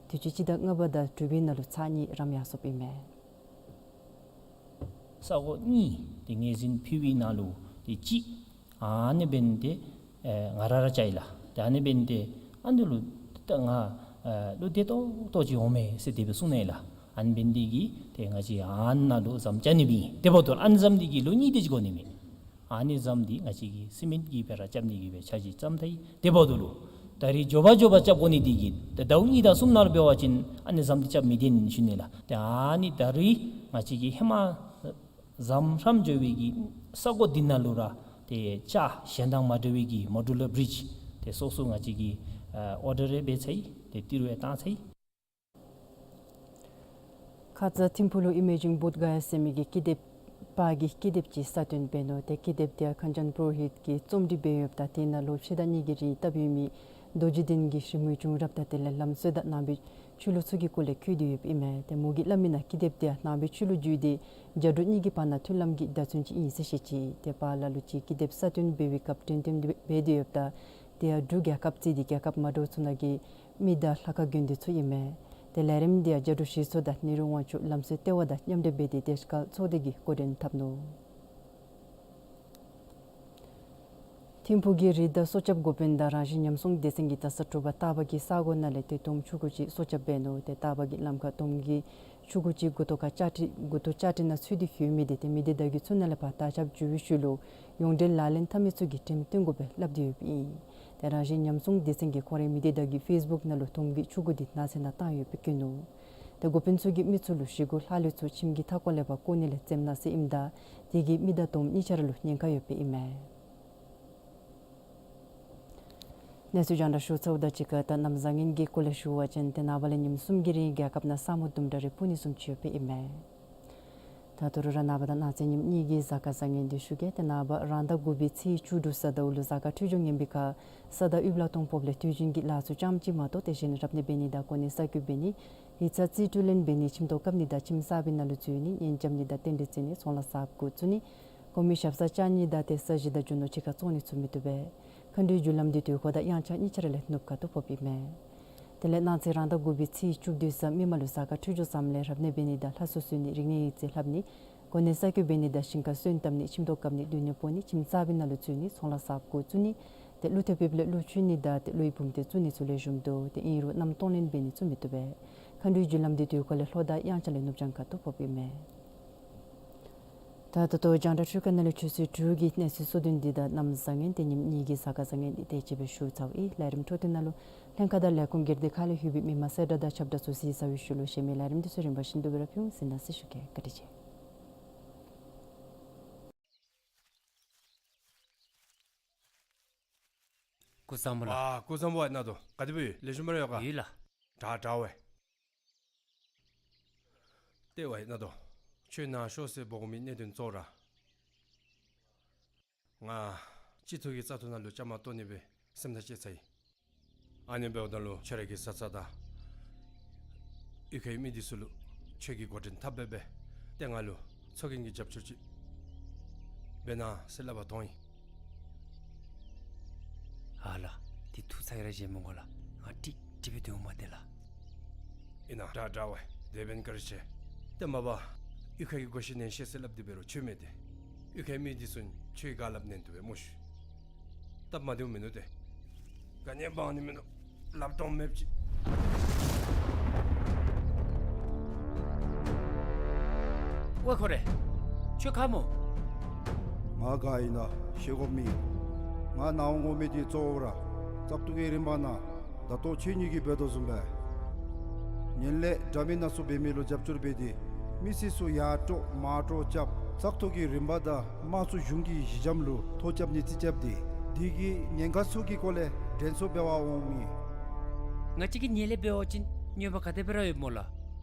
དུས་ཅི་སྤྱི་ཟླ་ལྔ་པ་དང་དྲུག་པའི་ནང་ལུ་ཚར་གཉིས་རམ་ཡར་སོངམ་ཨིན་མས། ས་གོ་གཉིས་ཏེ་ངོས་འཛིན་ཕུལ་བའི་ནང་ལུ་ཏེ་གཅིག་ཨ་ནི་འབདན་ཏེ་ཨེ་ང་ར་ར་བཅར་ཡི་ལགས། ཏེ་ཨ་ནི་འབདན་ཏེ་ཨ་ནི་ལུ་ད་ང་ཨེ་ལུ་བདེ་ཏོག་ཏོ་ཅིག་འོང་མས་ཟེར་དེ་སྦེ་གསུངས་ནུག་ལགས། ཨ་ནི་འབདན་འདི་གིས་ཏེ་ང་བཅས་ཨ་ནཱ་ལུ་ཟམ་རྐྱབ་ནི་མེད། དེ་འབདཝ་ད་ཨ་ནི་ཟམ་འདི་གིས་ལོ་གཉིས་དེ་ཅིག་འགོར་ནི་མས། ཨ་ནི་ཟམ་འདི་ང་བཅས་ཀྱིས་སི་མེནཊ་གྱིས་སྦེ་ར་རྐྱབ་ནི་གི་སྦེ་འཆར་གཞི་བརྩམས་ད་ཡི། དེ་འབདཝ་ད་ལུ་ད་རིས་མགྱོགས་པ་མགྱོགས་པ་རྐྱབ་དགོ་ནི་འདི་གིས་ད་ཟླཝ་གཉིས་དང་གསུམ་ནང་ལུ་འབད་བ་ཅིན་ཨ་ནི་ཟམ་འདི་རྐྱབ་མི་བདེ་ནི་ཞུ་ནི་ལགས། ཏེ་ཨ་ནི་ད་རིས་ང་བཅས་ཀྱིས་ཧེ་མ་ཟམ་རྐྱབ་འགྱོ་བའི་གི་ས་གོ་འདི་ནང་ལུ་ར་ ཏེ་ལྕགས་གཞན་དང་མ་འདྲ་བའི་གི་མོ་ཌུ་ལར་བི་རིཇ་ཏེ་སོ་སོ་ང་བཅས་ཀྱིས་ཨ་ཨོར་ཌར་རེ་འབད་ཚར་ཡི། ཏེ་ཏི་རུ་ཡང་བཏང་ཚར་ཡི། ཁ་ཙ་ཐིམ་ཕུག་ལུ་ཨི་མེ་ཇིང་བུདྡྷ་ག་ཡ་ཟེར་མི་གི་ཀི་དེབ་པ་གི་ཀི་དེབ་ཅིག་གསར་བཏོན་འབད་ནུག། ཏེ་ཀི་དེབ་དེ་ཡང་ཁན་ཅན་པུ་རོ་ཧིད་ཀྱིས་རྩོམ་སྒྲིག་འབད་ཡོདཔ་ད་དེ་ནང་ལུ་ཕྱེད་དང་གཉིས་ཀྱི་རིང་བཏབ་ཡོད་མི་རྡོ་རྗེ་གདན་གྱི་རི་མོའི་བྱུང་རབས་དང་དེ་ལས་ལམ་སྲོལ་དང་ནང་པའི་ཆོས་ལུགས་ཚུ་གི་སྐོར་ལས་བཀོད་དེ་ཡོདཔ་ཨིན་མས། ཏེ་མོ་གིས་སླབ་མི་ནང་ཀི་དེབ་དེ་ཡང་ནང་པའི་ཆོས་ལུགས་བརྒྱུད་དེ་རྒྱ་འབྲུག་གཉིས་ཀྱི་བར་ན་མཐུན་ལམ་གྱི་བརྡ་མཚོན་ཅིག་ཨིན་ཟེར་བཤད་ཅི། ཏེ་པཱ་ལ་ལུ་ཅིག་ཀི་དེབ་གསར་བཏོན་འབད་བའི་སྐབས་འགྲེམས་སྟོན་འབད་དེ་ཡོདཔ་ད་དེ་ཡང་འབྲུག་རྒྱལ་ཁབ་བརྩིས་ཏེ་རྒྱལ་ཁབ་མ་འདྲཝ་ཚུ་ནང་གི་མི་དང་ལྷ་ཁང་དགོན་སྡེ་ཚུ་ཨིན་མས། ཏེ་ལས་རིམ་དེ་ཡང་རྒྱ་འབྲུག་ཞེ་སོར་དང་ནེ་རུ་དབང་ཕྱུག་ལམ་སྲོལ་ལྟེ་བ་དང་མཉམ་འབྲེལ་འབད་དེ་དེ་ཅིག་ཁར་ཚོགས་སྡེ་གིས་འགོ་འདྲེན་འཐབ་ནུག། ཐིམ་ཕུག་གི་རི་དྭགས་སྲོག་སྐྱབས་འགོ་དཔོན་དང་རང་བཞིན་ཉམས་སྲུང་སྡེ་ཚན་གྱི་ད་ས་དྲུག་པ་སྟག་པ་གི་ས་གོ་ནང་ལས་ཏེ་དོམ་ཕྱུ་གུ་ཅིག་སྲོག་སྐྱབས་འབད་ནུག། ཏེ་སྟག་པ་གིས་ལམ་ཁར་དོམ་གྱི་ཕྱུ་གུ་ཅིག་མགུ་ཏོ་ཁར་ལྕགས་ཁྲི་མགུ་ཏོ་ལྕགས་ཁྲི་ནང་ཚུད་དེ་ལྷོད་མི་དེ་ཏེ་མི་སྡེ་བདག་གིས་ཚུར་ནང་ལས་ཕར་དར་ཁྱབ་བྱུང་བའི་ཤུལ་ལུ་ཡོངས་འབྲེལ་ལག་ལེན་འཐབ་མི་ཚུ་གིས་འགྲེམས་སྟོན་དགོ་པའི་སླབ་སྟེ་ཡོདཔ་ཨིན། ཏེ་རང་བཞིན་ཉམས་སྲུང་སྡེ་ཚན་གྱིས་ཁོང་རའི་མི་སྡེ་བདག་གི་ཕེསི་བུཀ་ནང་ལུ་དོམ་གྱི་ཕྱུ་གུ་དེ་ནགས་ཚལ་ནང་བཏང་ཡོདཔ་སྦེ་བཀོད་ནུག། ཏེ་འགོ་དཔོན་ཚུ་གིས་མི་ཚུ་ལུ་བཞེས་སྒོ་ལྷག་ལུས་ཚུ་ཁྱིམ་གྱི་མཐའ་སྐོར་ལས་ཕར་བཀོ་ནི་ལས་འཛེམ་གནང་ཟེར་ཨིནམ་ད་དེ་གིས་མི་དང་དོམ་གཉིས་ཆ་ར་ལུ་ཉེན་ཁ་ཡོདཔ་ཨིན་མས། གནས་ཚུལ་རྒྱང་བསྒྲགས་ཞུ་ཚརཝ་དང་གཅིག་ཁར་ད་གནམ་བཟང་ངན་གྱི་སྐོར་ལས་ཞུ་བ་ཅིན་ཏེ་ནངས་པ་ལས་ཉིནམ་གསུམ་གྱི་རིང་རྒྱལ་ཁབ་ནང་ས་སྨུག་དུམ་གྲ་རེ་སྤུབ་ནི་བཟུམ་ཅིག་ཡོདཔ་ཨིན་མས། ད་ད་རུང་ར་ནངས་པ་དང་གནངས་ཚེ་ཉིནམ་གཉིས་ཀྱི་གཟའ་སྐར་བཟང་ངན་འདི་ཞུ་གེ། ཏེ་ནངས་པ་རང་ཟླ་དགུ་པའི་ཚེས་བཅུ་དྲུག་གཟའ་ཟླཝ་ལུ་གཟའ་སྐར་འཕྲོད་སྦྱོར་ངན་པའི་ཁར་ས་བདག་ཡུལ་ལ་གཏོང་ཕོགཔ་ལས་དུས་རྒྱུན་གྱི་ལཱ་ཚུ་ཙམ་ཅིག་མ་གཏོགས་དེ་བཞིན་རབ་གནས་འབད་ནི་དང་གོ་གནས་གསར་བསྐོ་འབད་ནི་ཡིག་ཚང་རྩིས་སྤྲོད་ལེན་འབད་ནི་ཁྱིམ་ཐོག་བཀབ་ནི་དང་ཁྱིམ་གསར་པའི་ནང་ལུ་འཛུལ་ནི་གཉེན་རྐྱབ་ནི་དང་རྟེན་འབྲེལ་བརྩི་ནི་ཚོང་ལཱ་གསརཔ་འགོ་བཙུགས་ནི་གོང་མའི་ཞབས་སར་བཅར་ནི་དང་ཏེ་ས་གཞི་དང་རྒྱུ་ནོར་ཕྱི་ཁར་བཙོང་ནི་ཚུ་མི་བཏུབ་པས། མཁའ་འགྲོའི་རྒྱུ་ལམ་འདི་དུས་འཁོར་དང་དབྱངས་འཆར་གཉིས་ཆ་ར་ལས་ནུབ་ཁ་ཐུག་ཕོགཔ་ཨིན་མས། དེ་ལས་གནངས་ཚེ་རང་ཟླ་དགུ་པའི་ཚེས་བཅུ་བདུན་གཟའ་མིག་དམར་ལུ་གཟའ་སྐར་འཕྲོད་སྦྱོར་བཟངམ་ལས་རབ་གནས་འབད་ནི་དང་ལྷ་གསོལ་གསོལ་ནི་རིག་གནས་ཡིག་རྩིས་ལྷབ་ནི་གོ་གནས་གསར་བསྐོ་འབད་ནི་དང་ཞིང་ཁར་སོན་བཏབ་ནི་ཁྱིམ་ཐོག་བཀབ་ནི་སྡོད་གནས་སྤོ་ནི་ཁྱིམ་གསར་པའི་ནང་ལུ་འཛུལ་ནི་ཚོང་ལཱ་གསརཔ་འགོ་བཙུགས་ནི་ཏེ་ཀླུ་ཐེབས་ཕེབས་ལས་ཀླུ་མཆོད་ནི་དང་ཏེ་ཀླུ་ཡི་བུམ་སྡེ་བཙུགས་ནི་ཚུ་ལེགས་ཤོམ་འདུག། ཏེ་ཨིན་རུང་མནའམ་གཏོང་ལེན་འབད་ནི་ཚུ་མི་བཏུབ་པས། མཁའ་འགྲོའི་རྒྱུ་ལམ་འདི་དུས་འཁོར་ལས་ལྷོ་དང་དབྱངས་འཆར་ལས་ནུབ་བྱང་ཁ་ཐུག་ཕོགཔ་ཨིན་མས། ད་ད་ལྟོ་རྒྱང་བསྒྲགས་འཕྲུལ་ཁང་ནང་ལས་ཆུ་ཚོད་དྲུག་གི་གནས་ཚུལ་གཙོ་དོན་འདི་དང་གནམ་བཟང་ངན་ཏེ་ཉིནམ་གཉིས་ཀྱི་གཟའ་སྐར་བཟང་ངན་འདི་དེ་ཅིག་སྦེ་ཞུ་ཚརཝ་ཨིན། ལས་རིམ་འཕྲོ་མཐུད་ནང་ལུ་ལྷན་ཁག་དང་ལས་ཁུངས་སྒེར་སྡེ་ཁག་ལས་ལྷོད་པའི་མི་མང་གསལ་བསྒྲགས་དང་ཁྱབ་བསྒྲགས་ཚུ་གཟིགས་ཚར་བའི་ཤུལ་ལུ་གཞན་མི་ལས་རིམ་འདི་ཚུ་རིམ་པ་བཞིན་དུ་སྦེ་ར་ཕུལ་འོང་། གཟིགས་གནང་ཟེར་ཞུ་གེ། བཀའ་དྲིན་ཆེ། སྐུ་གཟུགས་བཟང་པོ་ལགས། ཨ་སྐུ་གཟུགས་བཟང་པོ་ཨིན་ན། ད་ག་དེ་སྦེ་ཡོད། ལེགས་ཤོམ་སྦེ་ར་ཡོད་ག། ཡོད་ལགས། དྲག་དྲག་པས། ཏེ་ཝའི་ན་དོ། ཁྱོད་ནཱ་ཤོག་ཟེར་འབོ་དགོ་མི་གནད་དོན་གཙོ་བོ་ར་ང་སྤྱི་ཚོགས་ཀྱི་བཙག་འཐུ་ནང་ལུ་བཅའ་མར་གཏོགས་ནི་སྦེ་སེམས་ཐག་བཅད་ཚར་ཡི། ཨ་ནི་འབདཝ་ད་ལུ་ཁྱོད་ར་གི་བཟའ་ཚང་དང་གཡུས་ཁའི་མི་འདི་ཚུ་ལུ་ཁྱོད་ཀྱིས་འགོ་འདྲེན་འཐབ་སྦེ་སྦེ་ཏེ་ང་ལུ་ཚོགས་རྒྱན་གྱི་རྒྱབ་སྐྱོར་ཅིག་འབད་གནང་ཟེར་སླབ་པར་འཐོན་ཡི། ཨ་ལགས། འདི་ཐུགས་ཚ་གྱང་ར་བཞེས་མི་དགོ་ལགས། ང་ཀྲིག་ཀྲི་སྦེ་སྡོད་འོང་མས་ཏེ་ལགས། ཨིན་ན། དྲག་དྲག་པས། དེ་འབདན་བཀའ་དྲིན་ཆེ། ཏེ་མ་པ་གཡུས་ཁ་གི་གོ་ཤེས་ཉན་ཤེས་ཟེར་སླབ་སྟེ་འབད་རུང་ཁྱོད་མེད་དེ། གཡུས་ཁའི་མི་འདི་ཚུ་ཁྱོད་ཀྱིས་ག་སླབ་ཉན་བཏུབ་པས་སྨོ་ཤིག། སྟབས་མ་བདེཝ་མིན་ནུག་ཏེ། ག་ནི་འབག་ནི་མིན་འདུག། ལགཔ་སྟོངམ་མེདཔ་ཅིག། ཝའེ་ཁོ་རེ། ཁྱོད་ག་སྨོ། ང་ག་ཨིན་ན་ཤེས་དགོཔ་མེད། ང་ནཱ་འོང་དགོ་མི་འདི་གཙོ་བོ་ར་བཙག་འཐུ་གི་རིམ་པ་ནང་ད་ལྟོ་ཁྱེད་གཉིས་ཀྱིས་འབད་དོ་བཟུམ་སྦེ་ངན་ལྷད་འདྲ་མིན་སྣ་ཚོགས་འབད་མི་ལུ་རྒྱབ་སྐྱོར་འབད་དེ་མི་སེར་ཚུ་ཡར་དཀྲོག་མར་དཀྲོག་རྐྱབ་བཙག་འཐུ་གི་རིམ་པ་དང་དམངས་གཙོ་གཞུང་གི་གཞི་འགྱམ་ལུ་ཐོ་རྐྱབ་ནི་རྩིས་རྐྱབ་སྟེ་དེ་གི་ཉེན་ཁ་ཚུ་གི་སྐོར་ལས་དྲན་གསོ་འབད་བར་འོང་མི། ང་བཅས་ཀྱིས་ངན་ལྷད་འབད་བ་ཅིན་གནོད་པ་ག་དེ་སྦེ་ར་ཡོདཔ་སྨོ་ལགས།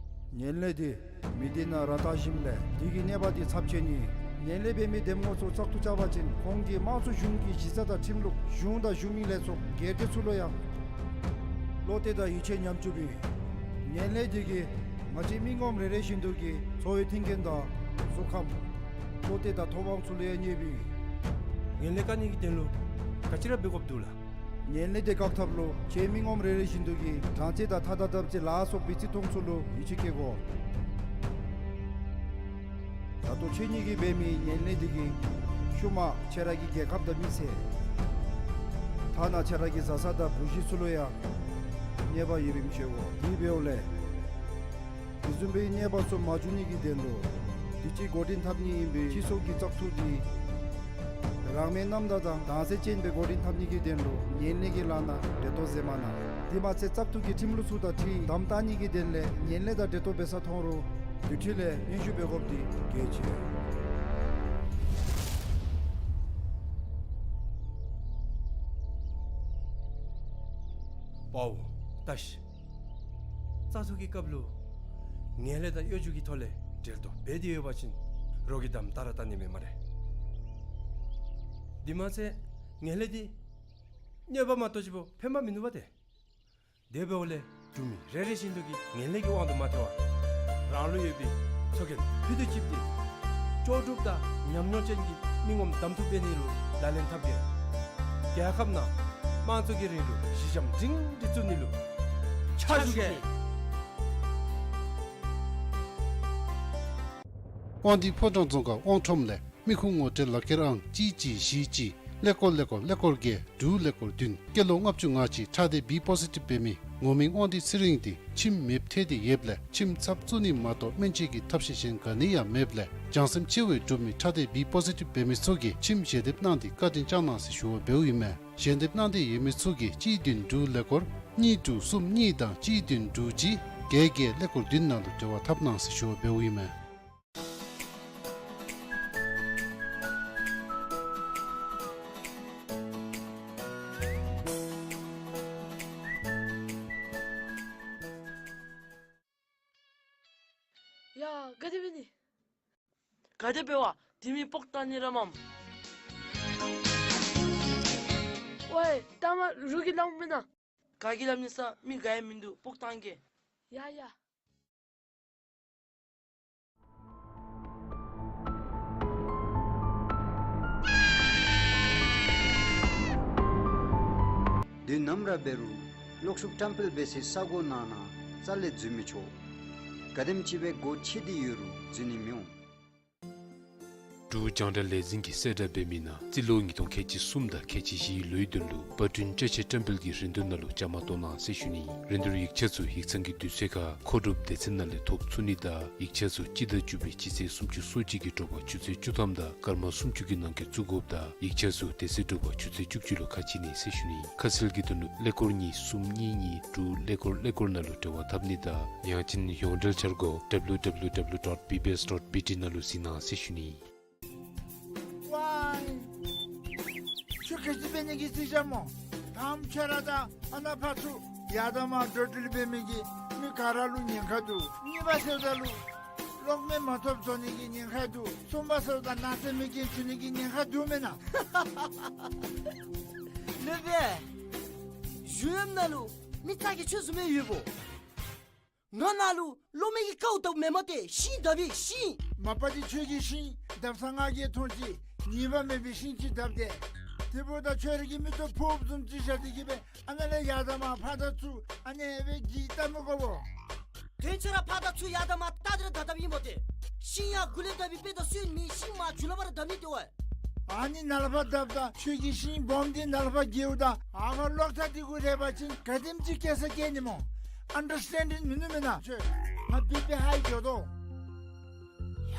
ངན་ལྷད་འདི་མི་སྡེ་ནང་ར་བཏགས་ཞིནམ་ལས་དེ་གི་གནོད་པ་འདི་ཚབས་ཆེ་ནི། ངན་ལྷད་འབད་མི་འདེམས་ངོ་ཚུ་བཙག་འཐུ་རྐྱབ་པ་ཅིན་ཁོང་གིས་དམངས་གཙོ་གཞུང་གི་གཞི་རྩ་དང་ཁྲིམས་ལུགས་གཞུང་དང་གཞུང་མིན་ལས་ཚོགས་སྒེར་སྡེ་ཚུ་ལུ་ཡང་བློ་གཏད་དང་ཡིད་ཆེས་ཉམས་བཅུགཔ་ཨིན། ངན་ལྷད་འདི་གིས་ང་བཅས་མི་ངོམ་རེ་རེ་བཞིན་དུ་གི་འཚོ་བའི་མཐུན་རྐྱེན་དང་གཟུགས་ཁམས་བློ་གཏད་དང་ཐོབ་དབང་ཚུ་ལུ་ཡང་གནོདཔ་ཨིན། ངན་ལྷད་བཀག་ནི་གི་དོན་ལུ་ག་ཅི་ར་འབད་དགོཔ་འདུག་ལགས། ངན་ལྷད་འདི་བཀག་ཐབས་ལུ་ཁྱེད་མི་ངོམ་རེ་རེ་བཞིན་དུ་གིས་དྲང་ཚད་དང་ཐ་དང་དམ་ཚིག་ལ་སོགས་པའི་བརྩི་མཐོང་ཚུ་ལུ་ཡིད་ཆེས་བསྐྱེད་དགོ། ད་ལྟོ་ཁྱེད་གཉིས་ཀྱིས་འབད་མི་ངན་ལྷད་འདི་གིས་ཤུལ་མ་ཁྱེད་ར་གི་རྒྱལ་ཁབ་དང་མི་ཚེ་ཐ་ན་ཁྱེད་ར་གི་བཟའ་ཚང་དང་བུ་གཞི་ཚུ་ལུ་ཡང་གནོད་པ་ཡོདཔ་ཨིནམ་ཤེས་དགོ། དེ་འབདཝ་ལས་དེ་བཟུམ་མའི་གནོད་པ་ཚུ་མ་འབྱུང་ནི་གི་དོན་ལུ་དུས་ཅི་འགོ་འདྲེན་འཐབ་ནི་ཨིན་པའི་སྤྱི་ཚོགས་ཀྱི་བཙག་འཐུ་འདི་རང་མོས་རྣམ་དག་དང་དྭངས་གསལ་ཅན་སྦེ་འགོ་འདྲེན་འཐབ་ནི་གི་དོན་ལུ་ངན་ལྷད་ཀྱི་ལཱ་ནང་འབྲེལ་གཏོགས་མཛད་མ་གནང་། དེ་མ་ཚད་བཙག་འཐུ་གི་ཁྲིམས་ལུགས་ཚུ་དང་འཁྲིལ་དམ་བཏགས་ནི་གི་དོན་ལས་ངན་ལྷད་དང་འབྲེལ་གཏོགས་འབད་ས་མཐོང་རུང་དེ་འཕྲོ་ལས་སྙན་ཞུ་འབད་དགོཔ་འདི་གལ་ཆེ། ཝའོ། བཀྲ་ཤིས། བཙག་འཐུ་གི་སྐབས་ལུ་ངན་ལྷད་དང་གཡོ་སྒྱུ་གི་ཐོག་ལས་འབྲེལ་གཏོགས་འབད་དེ་ཡོད་པ་ཅིན་རོགས་ཀྱིས་དམ་དྲག་ར་བལྟ་ནི་མས་སྨ་རེ། དེ་མ་ཚད་ངན་ལྷད་འདི་གནོད་པ་མ་གཏོགས་ཅིག་པོ་ཕན་པ་མིན་འདུག་པ་ཏེ། དེ་འབདཝ་ལས་འབྲུག་མི་རེ་རེ་བཞིན་དུ་གིས་ངན་ལྷད་ཀྱི་དབང་དུ་མ་ཐལ་བར་རང་ལུ་ཡོད་པའི་ཚོགས་རྒྱན་ཕུད་དུ་བཅིབས་ཏེ་ལྕོགས་གྲུབ་དང་ཉམས་མྱོང་ཅན་གྱི་མི་ངོམ་གདམ་འཐུ་འབད་ནི་ལུ་ལག་ལེན་འཐབ་གེ། རྒྱལ་ཁབ་ནང་དམངས་གཙོ་གི་རིང་ལུགས་གཞི་འགྱམ་སྒྲིང་སྒྲི་བཙུགས་ནི་ལུ་ཕྱག་ཕྱག་ཞུ་ཞུ་གེ། གེ། དབང་འདུས་ཕོ་བྲང་རྫོང་ཁག་དབང་ཁྲོམ་ལས་མི་ཁུངས་ངོ་སྤྲོད་ལག་ཁྱེར་ཨང་གཅིག་གཅིག་བཞི་གཅིག་ཀླད་ཀོར་ཀླད་ཀོར་ཀླད་ཀོར་བརྒྱད་དྲུག་ཀླད་ཀོར་བདུན། སྐྱེས་ལོ་ལྔ་བཅུ་ང་གཅིག་ཁྲག་ལྡན་བི་པོ་སི་ཊིབ་འབད་མི་ངོ་མིང་དབང་འདུས་ཚེ་རིང་འདི་ཁྱིམ་མེདཔ་ཐལ་ཏེ་ཡོདཔ་ལས་ཁྱིམ་ཚབ་བཙུགས་ནི་མ་གཏོགས་སྨན་བཅོས་ཀྱི་ཐབས་ཤེས་གཞན་ག་ནི་ཡང་མེདཔ་ལས་བྱང་སེམས་ཆེ་བའི་འབྲུག་མི་ཁྲག་ལྡན་བི་པོ་སི་ཊིབ་འབད་མི་ཚུ་གིས་ཁྱིམ་ཞལ་འདེབས་གནང་སྟེ་བཀའ་དྲིན་བསྐྱང་གནང་ཟེར་ཞུ་བ་འབདཝ་ཨིན་མས། ཞལ་འདེབས་གནང་འདོད་ཡོད་མི་ཚུ་གིས་གཅིག་བདུན་དྲུག་ཀླད་ཀོར་གཉིས་དྲུག་གསུམ་གཉིས་དང་གཅིག་བདུན་དྲུག་གཅིག་བརྒྱད་བརྒྱད་ཀླད་ཀོར་བདུན་ནང་ལུ་འབྲེལ་བ་འཐབ་གནང་ཟེར་ཞུ་བ་འབདཝ་ཨིན་མས། ཡ། ག་དེ་འབད་ནི། ག་དེ་འབད་བ། དེ་མི་སྤོག་བཏང་ནི་ར་མམ། ཝའེ། ལྟ་མ་རུ་གི་ལམ་མེན་ན། ག་གི་ལམ་ནི་ས་མི་ག་ཡང་མིན་འདུག། སྤོག་བཏང་གེ། ཡ་ཡ། དུས་ནམ་ར་འབད་རུང་གློག་ཤུགས་བཀྲམ་སྤེལ་འབད་སའི་ས་གོ་ནང་ན་རྩ་ལས་འཛུལ་མི་ཆོག། ག་དེམ་ཅིག་སྦེ་སྒོ་ཕྱེ་སྟེ་ཡོད་རུང་འཛུལ་ནི་མི་འོང་། འབྲུག་རྒྱང་བསྒྲགས་ལས་འཛིན་གྱིས་གསལ་བསྒྲགས་འབད་མི་ནང་རྩིས་ལོ་ཉིས་སྟོང་ཁལ་གཅིག་གསུམ་དང་ཁལ་གཅིག་བཞིའི་ལོའི་དོན་ལུ་པར་སྐྲུན་བཅའ་ཆས་བཀྲམ་སྤེལ་གྱི་རིན་བསྡུར་ནང་ལུ་བཅའ་མར་གཏོགས་གནང་ཟེར་ཞུ་ནི། རིན་བསྡུར་ཡིག་ཆ་ཚུ་ཡིག་ཚང་གི་དུས་ཚོད་ཁར་མཁོ་སྒྲུབ་སྡེ་ཚན་ནང་ལས་ཐོབ་ཚུགས་ནི་དང་ཡིག་ཆ་ཚུ་སྤྱི་ཟླ་བཅུ་པའི་སྤྱི་ཚེས་སུམ་ཅུ་སོ་གཅིག་གི་དྲོ་པ་ཆུ་ཚོད་བཅུ་ཐམ་དང་སྐར་མ་སུམ་ཅུ་གི་ནང་འཁོད་བཙུགས་དགོཔ་དང་ཡིག་ཆ་ཚུ་དེ་ཚེ་དྲོ་པ་ཆུ་ཚོད་བཅུ་གཅིག་ལུ་ཁ་ཕྱེ་ནི་ཟེར་ཞུ་ནི། ཁ་གསལ་གྱི་དོན་ལུ་ཀླད་ཀོར་གཉིས་གསུམ་གཉིས་གཉིས་དྲུག་ཀླད་ཀོར་ཀླད་ཀོར་ནང་ལུ་འབྲེལ་བ་འཐབ་ནི་དང་ཡང་ཅིན་ཡོངས་འབྲེལ་འཆར་སྒོ་ཌབ་ལུ་ཌབ་ལུ་ཌབ་ལུ་ཌོཊ་བི་བི་ཨེསི་ཌོཊ་བི་ཊི་ནང་ལུ་གཟིགས་གནང་ཟེར་ཞུ་ནི། ཝའེ། ཁྱོད་ག་ཅི་འབད་ནི་གི་རྩིས་རྐྱབ་སྨོ། ད་ཁྱོད་ར་དང་ཨ་ནཱ་ཕར་ཚུར་ཡར་དང་མར་འགྲོ་འགྲུལ་འབད་མི་གི་མི་ག་ར་ལུ་ཉེན་ཁ་འདུག། གཉིས་པ་ཟེརཝ་ད་ལུ་གློག་མེ་མ་ཐོབ་བཟོ་ནི་གི་ཉེན་ཁ་འདུག། གསུམ་པ་ཟེརཝ་ད་ནག་རྩེ་མེ་རྐྱེན་བྱུང་ནི་གི་ཉེན་ཁ་འདུག་མེན་ན། ལེགས་པས། གཞུང་གཡམ་ནང་ལུ་མི་ཚ་གྱང་ཁྱོད་བཟུམ་མའི་ཡོདཔ་འོང་། ང་ནཱ་ལུ་གློག་མེ་གི་ཀཝ་ལྟབ་མེན་མས་ཏེ་ཤིང་བཏབ་པའི་ཤིང་། མ་པ་འདི་ཁྱོད་ཀྱིས་ཤིང་བཏབ་ས་ང་གིས་མཐོང་ཅི། ཉེས་པ་མེད་པའི་ཤིང་ཅིག་བཏབ་སྟེ། དེ་འབདཝ་ད་ཁྱོད་ར་གི་མིག་ཏོ་ཕོརཔ་བཟུམ་ཅིག་བཞག་སྟེ་གི་སྦེ་ཨ་ནཱ་ལས་ཡར་དང་མར་ཕར་དང་ཚུར་ཨ་ནི་སྦེ་གི་བལྟ་མི་དགོ་པོ། དོན་ཚན་ར་ཕར་དང་ཚུར་ཡར་དང་མར་བལྟ་སྟེ་ར་བཏབ་བཏབཔ་ཨིན་པ་ཏེ། ཤིང་ཡར་མགུ་ལས་བཏབ་པའི་དཔེ་དང་སོན་མི་ཤིང་མར་མཇུག་ལུ་ཕར་ར་བཏབ་ནི་ཏེ་ཝའེ། ཨ་ནི་ནཱ་ལས་ཕར་བཏབ་ད་ཁྱོད་ཀྱིས་ཤིང་སྦོམ་འདི་ནཱ་ལས་ཕར་འགྱེལཝ་ད་ཨ་ཕར་གློག་ཐག་འདི་གུ་རེག་པ་ཅིན་ག་དེམ་ཅིག་སྐྱེ་ས་སྐྱེ་ནི་སྨོ། ཨན་ཌར་སི་ཊེན་ཌིང་མིན་ནུག་མེན་ན། ཁྱོད་ང་བི་པི་ཧའི་འགྱོ་དོ། ཡ།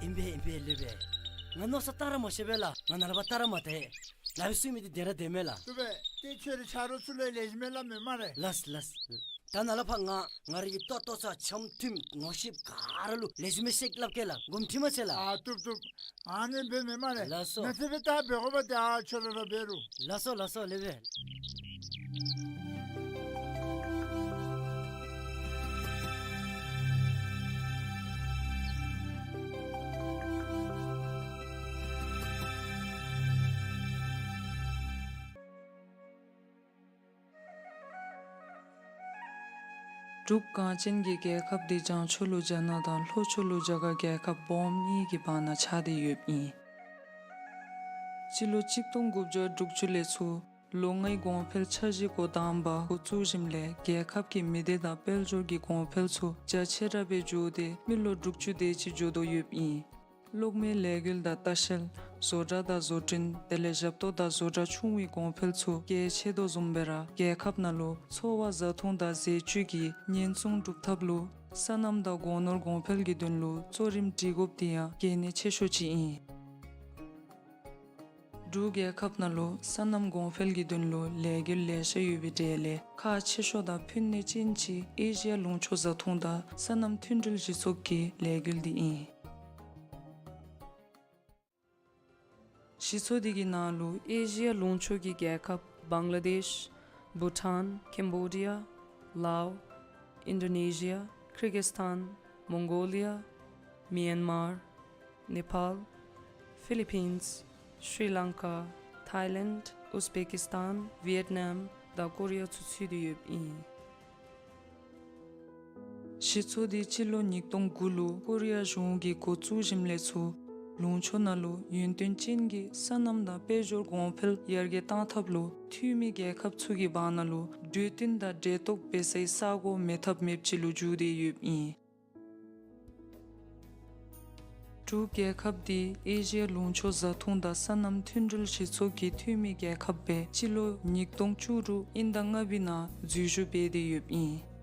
ཨིན་པས་ཨིན་པས་ལེགས་པས། ང་མནོ་བསམ་བཏང་ར་མ་ཤེས་པས་ལགས། ང་ནཱ་ལས་ཕར་བལྟ་ར་མ་བལྟ། ལག་པའི་སུ་མི་འདི་བདེན་ར་བདེན་མས་ལགས། ལེགས་པས། ཏེ་ཁྱོད་རའི་ཆ་རོགས་ཚུ་ལུ་ལེགས་ཤོམ་སྦེ་སླབ་མས་སྨ་རེ། ལགས་ལགས། ད་ནཱ་ལས་ཕར་ང་ང་རའི་གི་ལྟོ་ལྟོ་ཚང་འཆམ་མཐུན་ངོ་ཤེསཔ་ག་ར་ལུ་ལེགས་ཤོམ་སྦེ་བཤད་སླབ་གེ་ལགས། དགོངསམ་ཁྲེལ་མ་མཛད་ལགས། ཨ་བཏུབ་བཏུབ། ཨ་ནི་འབད་མས་སྨ་རེ། ལགས་སོ། ནཱ་ཚེ་སྦེ་ད་འབད་དགོ་པ་ཏེ་ཨ་ཁྱོད་ར་ར་འབད་རུང་། ལགས་སོ་ལགས་སོ་ལེགས་པས། འབྲུག་གངས་ཅན་གྱི་རྒྱལ་ཁབ་འདི་བྱང་ཕྱོགས་ལུ་རྒྱ་ནག་དང་ལྷོ་ཕྱོགས་ལུ་རྒྱ་གར་རྒྱལ་ཁབ་སྦོམ་གཉིས་ཀྱི་བར་ན་ཆགས་ཏེ་ཡོདཔ་ཨིན། སྤྱི་ལོ་གཅིག་སྟོང་དགུ་བརྒྱ་དྲུག་ཅུ་ལས་ཚུར་ལོ་ལྔའི་གོང་འཕེལ་འཆར་གཞི་འགོ་དང་པ་འགོ་བཙུགས་ཞིནམ་ལས་རྒྱལ་ཁབ་ཀྱི་མི་སྡེ་དང་དཔལ་འབྱོར་གྱི་གོང་འཕེལ་ཚུ་རྒྱ་ཆེ་དྲགས་སྦེ་འགྱོ་སྟེ་མི་ལོ་དྲུག་ཅུ་དེ་ཅིག་འགྱོ་དོ་ཡོདཔ་ཨིན། གློག་མེའི་ལས་འགུལ་དང་ལྟ་བཤལ། བཟོ་གྲྭ་དང་བཟོ་སྐྲུན། དེ་ལས་ཞབས་ཏོག་དང་བཟོ་གྲྭ་ཆུང་བའི་གོང་འཕེལ་ཚུ་རྒྱ་ཆེ་དོ་བཟུམ་སྦེ་ར་རྒྱལ་ཁབ་ནང་ལུ་འཚོ་བ་བཟའ་འཐུང་དང་ཟས་བཅུད་ཀྱི་ཉེན་སྲུང་སྒྲུབ་ཐབས་ལུ་སོ་ནམ་དང་སྒོ་ནོར་གོང་འཕེལ་གྱི་དོན་ལུ་གཙོ་རིམ་སྒྲིག་དགོཔ་འདི་ཡང་གལ་གནད་ཆེ་ཤོས་ཅིག་ཨིན། འབྲུག་རྒྱལ་ཁབ་ནང་ལུ་སོ་ནམ་གོང་འཕེལ་གྱི་དོན་ལུ་ལས་འགུལ་ལེ་ཤ་ཡོད་པའི་གྲས་ལས་ཁག་ཆེ་ཤོས་དང་ཕན་ནུས་ཅན་ཅིག་ཨེ་ཤི་ཡ་ལུང་ཕྱོགས་བཟའ་འཐུང་དང་སོ་ནམ་མཐུན་སྒྲིལ་གཞི་ཚོགས་ཀྱི་ལས་འགུལ་འདི་ཨིན། གཞི་ཚོགས་འདི་གི་ནང་ལུ་ཨེ་ཤི་ཡ་ལུང་ཕྱོགས་ཀྱི་རྒྱལ་ཁབ་བང་ལ་དེཤ། བྷུ་ཊཱན། ཀེམ་བྷོ་ཌི་ཡ། ལའོ། ཨིན་ཌོ་ནེ་ཤི་ཡ། ཀིར་གིས་ཐཱན། མོང་གོ་ལི་ཡ། མི་ཡན་མར། ནེ་པཱལ། ཕི་ལི་པིནས། ཤྲི་ལང་ཀ། ཐཱའི་ལེནཌ། ཨུཛ་བེ་ཀིས་ཐཱན། ཝི་ཡེཊ་ནམ་དང་ཀོ་རི་ཡ་ཚུ་ཚུད་དེ་ཡོདཔ་ཨིན། གཞི་ཚོགས་འདི་སྤྱི་ལོ་ཉིས་སྟོང་དགུ་ལུ་ཀོ་རི་ཡ་གཞུང་གིས་འགོ་བཙུགས་ཞིནམ་ལས་ཚུར་ལུང་ཕྱོགས་ནང་ལུ་ཡུན་བརྟན་ཅན་གྱི་སོ་ནམ་དང་དཔལ་འབྱོར་གོང་འཕེལ་ཡར་རྒྱས་གཏང་ཐབས་ལུ་འཐུས་མི་རྒྱལ་ཁབ་ཚུ་གི་བར་ན་ལུ་གྲོས་བསྟུན་དང་འབྲེལ་གཏོགས་འབད་སའི་ས་གོ་མེད་ཐབས་མེདཔ་ཅིག་ལུ་འགྱུར་ཏེ་ཡོདཔ་ཨིན། འབྲུག་རྒྱལ་ཁབ་འདི་ཨེ་ཤི་ཡ་ལུང་ཕྱོགས་བཟའ་འཐུང་དང་སོ་ནམ་མཐུན་འབྲེལ་གཞི་ཚོགས་ཀྱི་འཐུས་མི་རྒྱལ་ཁབ་སྦེ་སྤྱི་ལོ་ཉིས་སྟོང་བཅུ་དྲུག་དབྱིན་ཟླ་ལྔ་པའི་ནང་འཛུལ་ཞུགས་འབད་དེ་ཡོདཔ་ཨིན།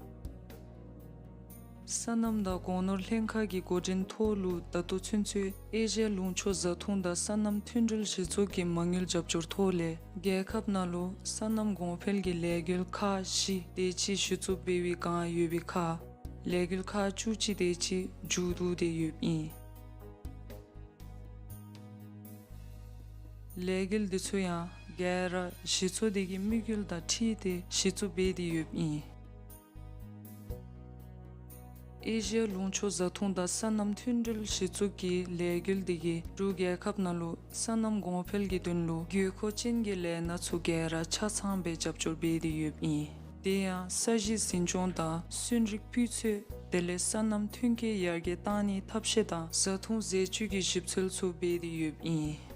སོ་ནམ་དང་སྒོ་ནོར་ལྷན་ཁག་གི་འགོ་འདྲེན་ཐོག་ལུ་ད་ལྟོ་ཚུན་ཚོད་ཨེ་ཤི་ཡ་ལུང་ཕྱོགས་བཟའ་འཐུང་དང་སོ་ནམ་མཐུན་འབྲེལ་གཞི་ཚོགས་ཀྱི་མ་དངུལ་རྒྱབ་སྐྱོར་ཐོག་ལས་རྒྱལ་ཁབ་ནང་ལུ་སོ་ནམ་གོང་འཕེལ་གྱི་ལས་འགུལ་ཁག་བཞི་དེ་ཅིག་གཞི་བཙུགས་འབད་བའི་བསྒང་ཡོད་པའི་ཁར་ལས་འགུལ་ཁག་བཅུ་གཅིག་དེ་ཅིག་མཇུག་བསྡུ་སྟེ་ཡོདཔ་ཨིན། ལས་འགུལ་འདི་ཚུ་ཡང་ག་ར་གཞི་ཚོགས་འདི་གི་དམིགས་ཡུལ་དང་འཁྲིལ་ཏེ་གཞི་བཙུགས་འབད་དེ་ཡོདཔ་ཨིན། ཨེ་ཤི་ཡ་ལུང་ཕྱོགས་བཟའ་འཐུང་དང་སོ་ནམ་མཐུན་འབྲེལ་གཞི་བཙུགས་ཀྱི་ལས་འགུལ་འདི་གིས་འབྲུག་རྒྱལ་ཁབ་ནང་ལུ་སོ་ནམ་གོང་འཕེལ་གྱི་དོན་ལུ་དགོས་མཁོ་ཅན་གྱི་ལས་སྣ་ཚུ་ག་ར་ཆ་ཚང་སྦེ་རྒྱབ་སྐྱོར་འབད་དེ་ཡོདཔ་ཨིན། དེ་ཡང་ས་གཞི་འཛིན་སྐྱོང་དང་སོན་རིགས་སྤུས་ཚད་དེ་ལས་སོ་ནམ་ཐོན་སྐྱེད་ཡར་རྒྱས་གཏང་ནིའི་ཐབས་ཤེས་དང་བཟའ་འཐུང་ཟས་བཅུད་ཀྱི་ཞིབ་འཚོལ་ཚུ་འབད་དེ་ཡོདཔ་ཨིན།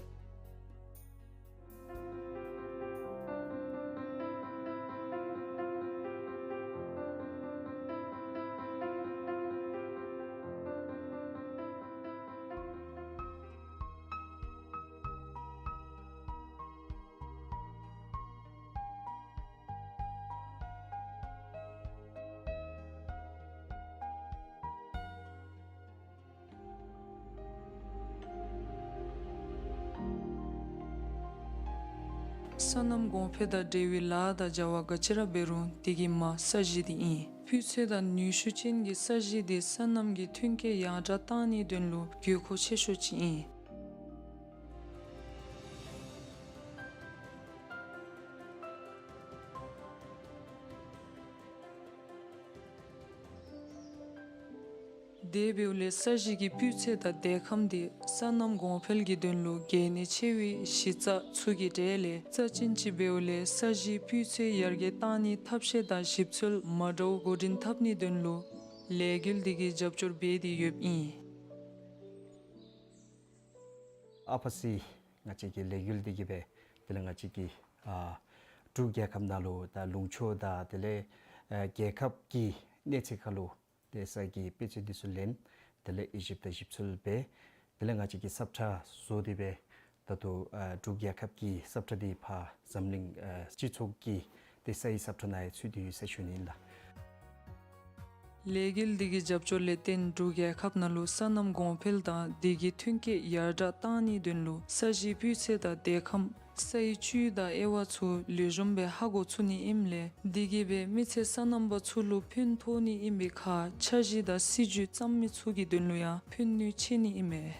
སོ་ནམ་གོང་འཕེལ་དང་འབྲེལ་བའི་ལཱ་དང་བྱ་བ་ག་ཅི་ར་འབད་རུང་དེ་གི་མ་ས་གཞི་འདི་ཨིན། སྤུས་ཚད་དང་ནུས་ཤུགས་ཅན་གྱི་ས་གཞི་འདི་སོ་ནམ་གྱི་ཐོན་སྐྱེད་ཡར་དྲགས་གཏང་ནིའི་དོན་ལུ་དགོས་མཁོ་ཆེ་ཤོས་ཅིག་ཨིན། དེ་འབདཝ་ལས་ས་གཞི་གི་སྤུས་ཚད་དང་དལ་ཁམས་འདི་སོ་ནམ་གོང་འཕེལ་གྱི་དོན་ལུ་གལ་གནད་ཆེ་བའི་གཞི་རྩ་ཚུ་གི་གྲས་ལས་རྩ་ཅན་ཅིག་འབདཝ་ལས་ས་གཞིའི་སྤུས་ཚད་ཡར་རྒྱས་གཏང་ནིའི་ཐབས་ཤེས་དང་ཞིབ་འཚོལ་མ་འདྲཝ་འགོ་འདྲེན་འཐབ་ནིའི་དོན་ལུ་ལས་འགུལ་འདི་གིས་རྒྱབ་སྐྱོར་འབད་དེ་ཡོདཔ་ཨིན། ཨ་ཕ་སི་ང་བཅས་ཀྱི་ལས་འགུལ་འདི་གིས་སྦེ་དེ་ལས་ང་བཅས་ཀྱི་ཨ་འབྲུག་རྒྱལ་ཁབ་ནང་ལུ་ད་ལུང་ཕྱོགས་དང་དེ་ལས་ཨ་རྒྱལ་ཁབ་ཀྱི་གནས་ཚད་ཁར་ལུ་ཏེ་ས་གི་དཔེ་ཆ་འདི་ཚུ་ལེན། དེ་ལས་དབྱེ་ཞིབ་དང་ཞིབ་འཚོལ་འབད། དེ་ལས་ང་བཅས་ཀྱིས་ས་ཁྲ་བཟོ་སྟེ་སྦེ་ད་ལྟོ་ཨ་འབྲུག་རྒྱལ་ཁབ་ཀྱི་ས་ཁྲ་འདི་ཕར་འཛམ་གླིང་ཨ་སྤྱི་ཚོགས་ཀྱི་ཏེ་སའི་ས་ཁྲ་ནང་ཡང་ཚུད་དེ་ཡོད་ཟེར་ཞུ་ནི་ཨིན་ལགས། ལས་འགུལ་འདི་གི་རྒྱབ་སྐྱོར་ལས་བརྟེན་འབྲུག་རྒྱལ་ཁབ་ནང་ལུ་སོ་ནམ་གོང་འཕེལ་དང་དེ་གི་ཐོན་སྐྱེད་ཡར་དྲགས་གཏང་ནིའི་དོན་ལུ་ས་གཞིའི་སྤུས་ཚད་དང་དལ་ཁམས་སའི་བཅུད་དང་དབྱེ་བ་ཚུ་ལེགས་ཤོམ་སྦེ་ཧ་གོ་ཚུགས་ནི་ཨིནམ་ལས་དེ་གིས་སྦེ་མི་སེར་སོ་ནམ་པ་ཚུ་ལུ་ཕན་ཐོགས་ནི་ཨིན་པའི་ཁར་འཆར་གཞི་དང་སྲིད་ཇུས་བརྩམ་མི་ཚུ་གི་དོན་ལུ་ཡང་ཕན་ནུས་ཆེ་ནི་ཨིན་མས།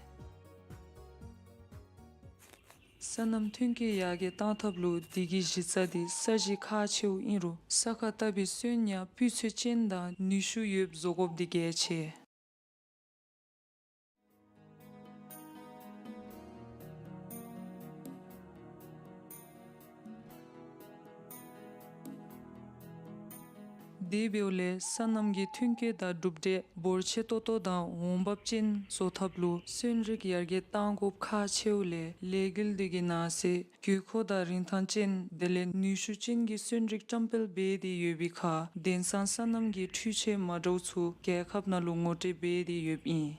སོ་ནམ་ཐོན་སྐྱེད་ཡར་རྒྱས་གཏང་ཐབས་ལུ་དེ་གི་གཞི་རྩ་འདི་ས་གཞི་ཁག་ཆེཝ་ཨིན་རུང་ས་ཁར་བཏབ་པའི་སོན་ཡང་སྤུས་ཚད་ཅན་དང་ནུས་ཤུགས་ཡོདཔ་བཟོ་དགོཔ་འདི་གལ་ཆེ། དེ་འབདཝ་ལས་སོ་ནམ་གྱི་ཐོན་སྐྱེད་དང་གྲུབ་འབྲས་འབོར་ཆེ་ཏོག་ཏོ་དང་འོང་འབབ་ཅན་བཟོ་ཐབས་ལུ་སོན་རིགས་ཡར་རྒྱས་གཏང་དགོཔ་ཁག་ཆེཝ་ལས་ལས་འགུལ་འདི་གི་ནང་གསེས་དགོས་མཁོ་དང་རིན་ཐང་ཅན་དེ་ལས་ནུས་ཤུགས་ཅན་གྱི་སོན་རིགས་བཀྲམ་སྤེལ་འབད་དེ་ཡོད་པའི་ཁར་དེང་སང་སོ་ནམ་གྱི་འཕྲུལ་ཆས་མ་འདྲཝ་ཚུ་རྒྱལ་ཁབ་ནང་ལུ་ངོ་སྤྲོད་འབད་དེ་ཡོདཔ་ཨིན།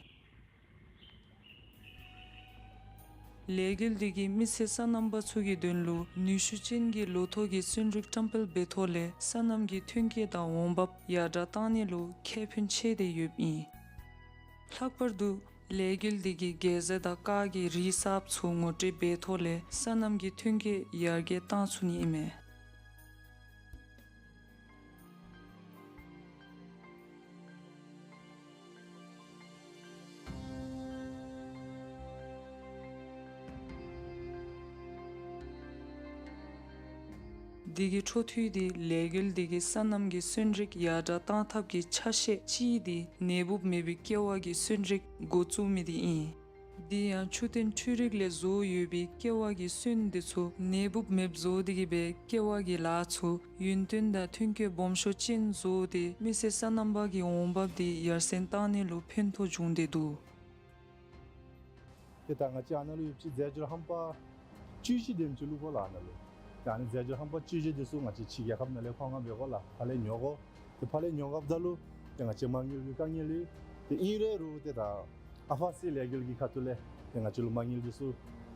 ལས་འགུལ་འདི་གིས་མི་སེར་སོ་ནམ་པ་ཚུ་གི་དོན་ལུ་ནུས་ཤུགས་ཅན་གྱི་ལོ་ཐོག་གི་སོན་རིགས་བཀྲམ་སྤེལ་འབད་ཐོག་ལས་སོ་ནམ་གྱི་ཐོན་སྐྱེད་དང་འོང་འབབ་ཡར་དྲགས་གཏང་ནི་ལུ་ཁེ་ཕན་ཆེ་སྟེ་ཡོདཔ་ཨིན། ལྷག་པར་དུ་ལས་འགུལ་འདི་གིས་གྱལ་ཟས་དང་སྐག་གི་རིགས་གསརཔ་ཚུ་ངོ་སྤྲོད་འབད་ཐོག་ལས་སོ་ནམ་གྱི་ཐོན་སྐྱེད་ཡར་རྒྱས་གཏང་ཚུགས་ནི་ཨིན་མས། དེ་གི་འཕྲོ་མཐུད་དེ་ལས་འགུལ་དེ་གིས་སོ་ནམ་གྱི་སོན་རིགས་ཡར་དྲག་གཏང་ཐབས་ཀྱི་ཆ་ཤས་གཅིག་དེ་ནད་འབུབ་མེད་པའི་ཀེ་བ་གི་སོན་རིགས་འགོ་བཙུགས་མི་དེ་ཨིན། དེ་ཡང་ཆུ་ཐོན་འཕྲུལ་རིག་ལས་བཟོ་ཡོད་པའི་ཀེ་བ་གི་སོན་དེ་ཚུ་ནད་འབུབ་མེདཔ་བཟོ་དེ་གིས་སྦེ་ཀེ་བ་གི་ལཱ་ཚུ་ཡུན་བརྟན་དང་ཐོན་སྐྱེད་སྦོམ་ཤོས་ཅན་བཟོ་སྟེ་མི་སེར་སོ་ནམ་པ་གི་འོང་འབབ་དེ་ཡར་སེང་བཏང་ནི་ལུ་ཕན་ཐོགས་བྱུང་སྟེ་འདུག། ཏེ་ད་ང་བཅས་ཨ་ནཱ་ལུ་ཡོད་པ་ཅིན་རྫས་སྦྱོར་རྣམ་པ་བཅུ་བཞི་དེམ་ཅིག་བླུགས་དགོ་ལགས་ཨ་ནཱ་ལུ། ཏེ་ཨ་ནི་རྫས་སྦྱོར་རྣམ་པ་བཅུ་བཞི་དེ་ཚུ་ང་བཅས་ཕྱི་རྒྱལ་ཁབ་ནང་ལས་ཁོང་ང་འབག་དགོ་ལགས། ཕར་ལས་ཉོ་དགོ། ཏེ་ཕར་ལས་ཉོ་དགོཔ་ད་ལུ་ཏེ་ང་བཅས་མ་དངུལ་གྱི་དཀའ་ངལ་ཡོད། ཏེ་ཨིན་རུང་ཏེ་ད་ཨ་ཕ་སི་ལས་འགུལ་གྱི་ཁ་ཐུག་ལས་ཏེ་ང་བཅས་ལུ་མ་དངུལ་དེ་ཚུ་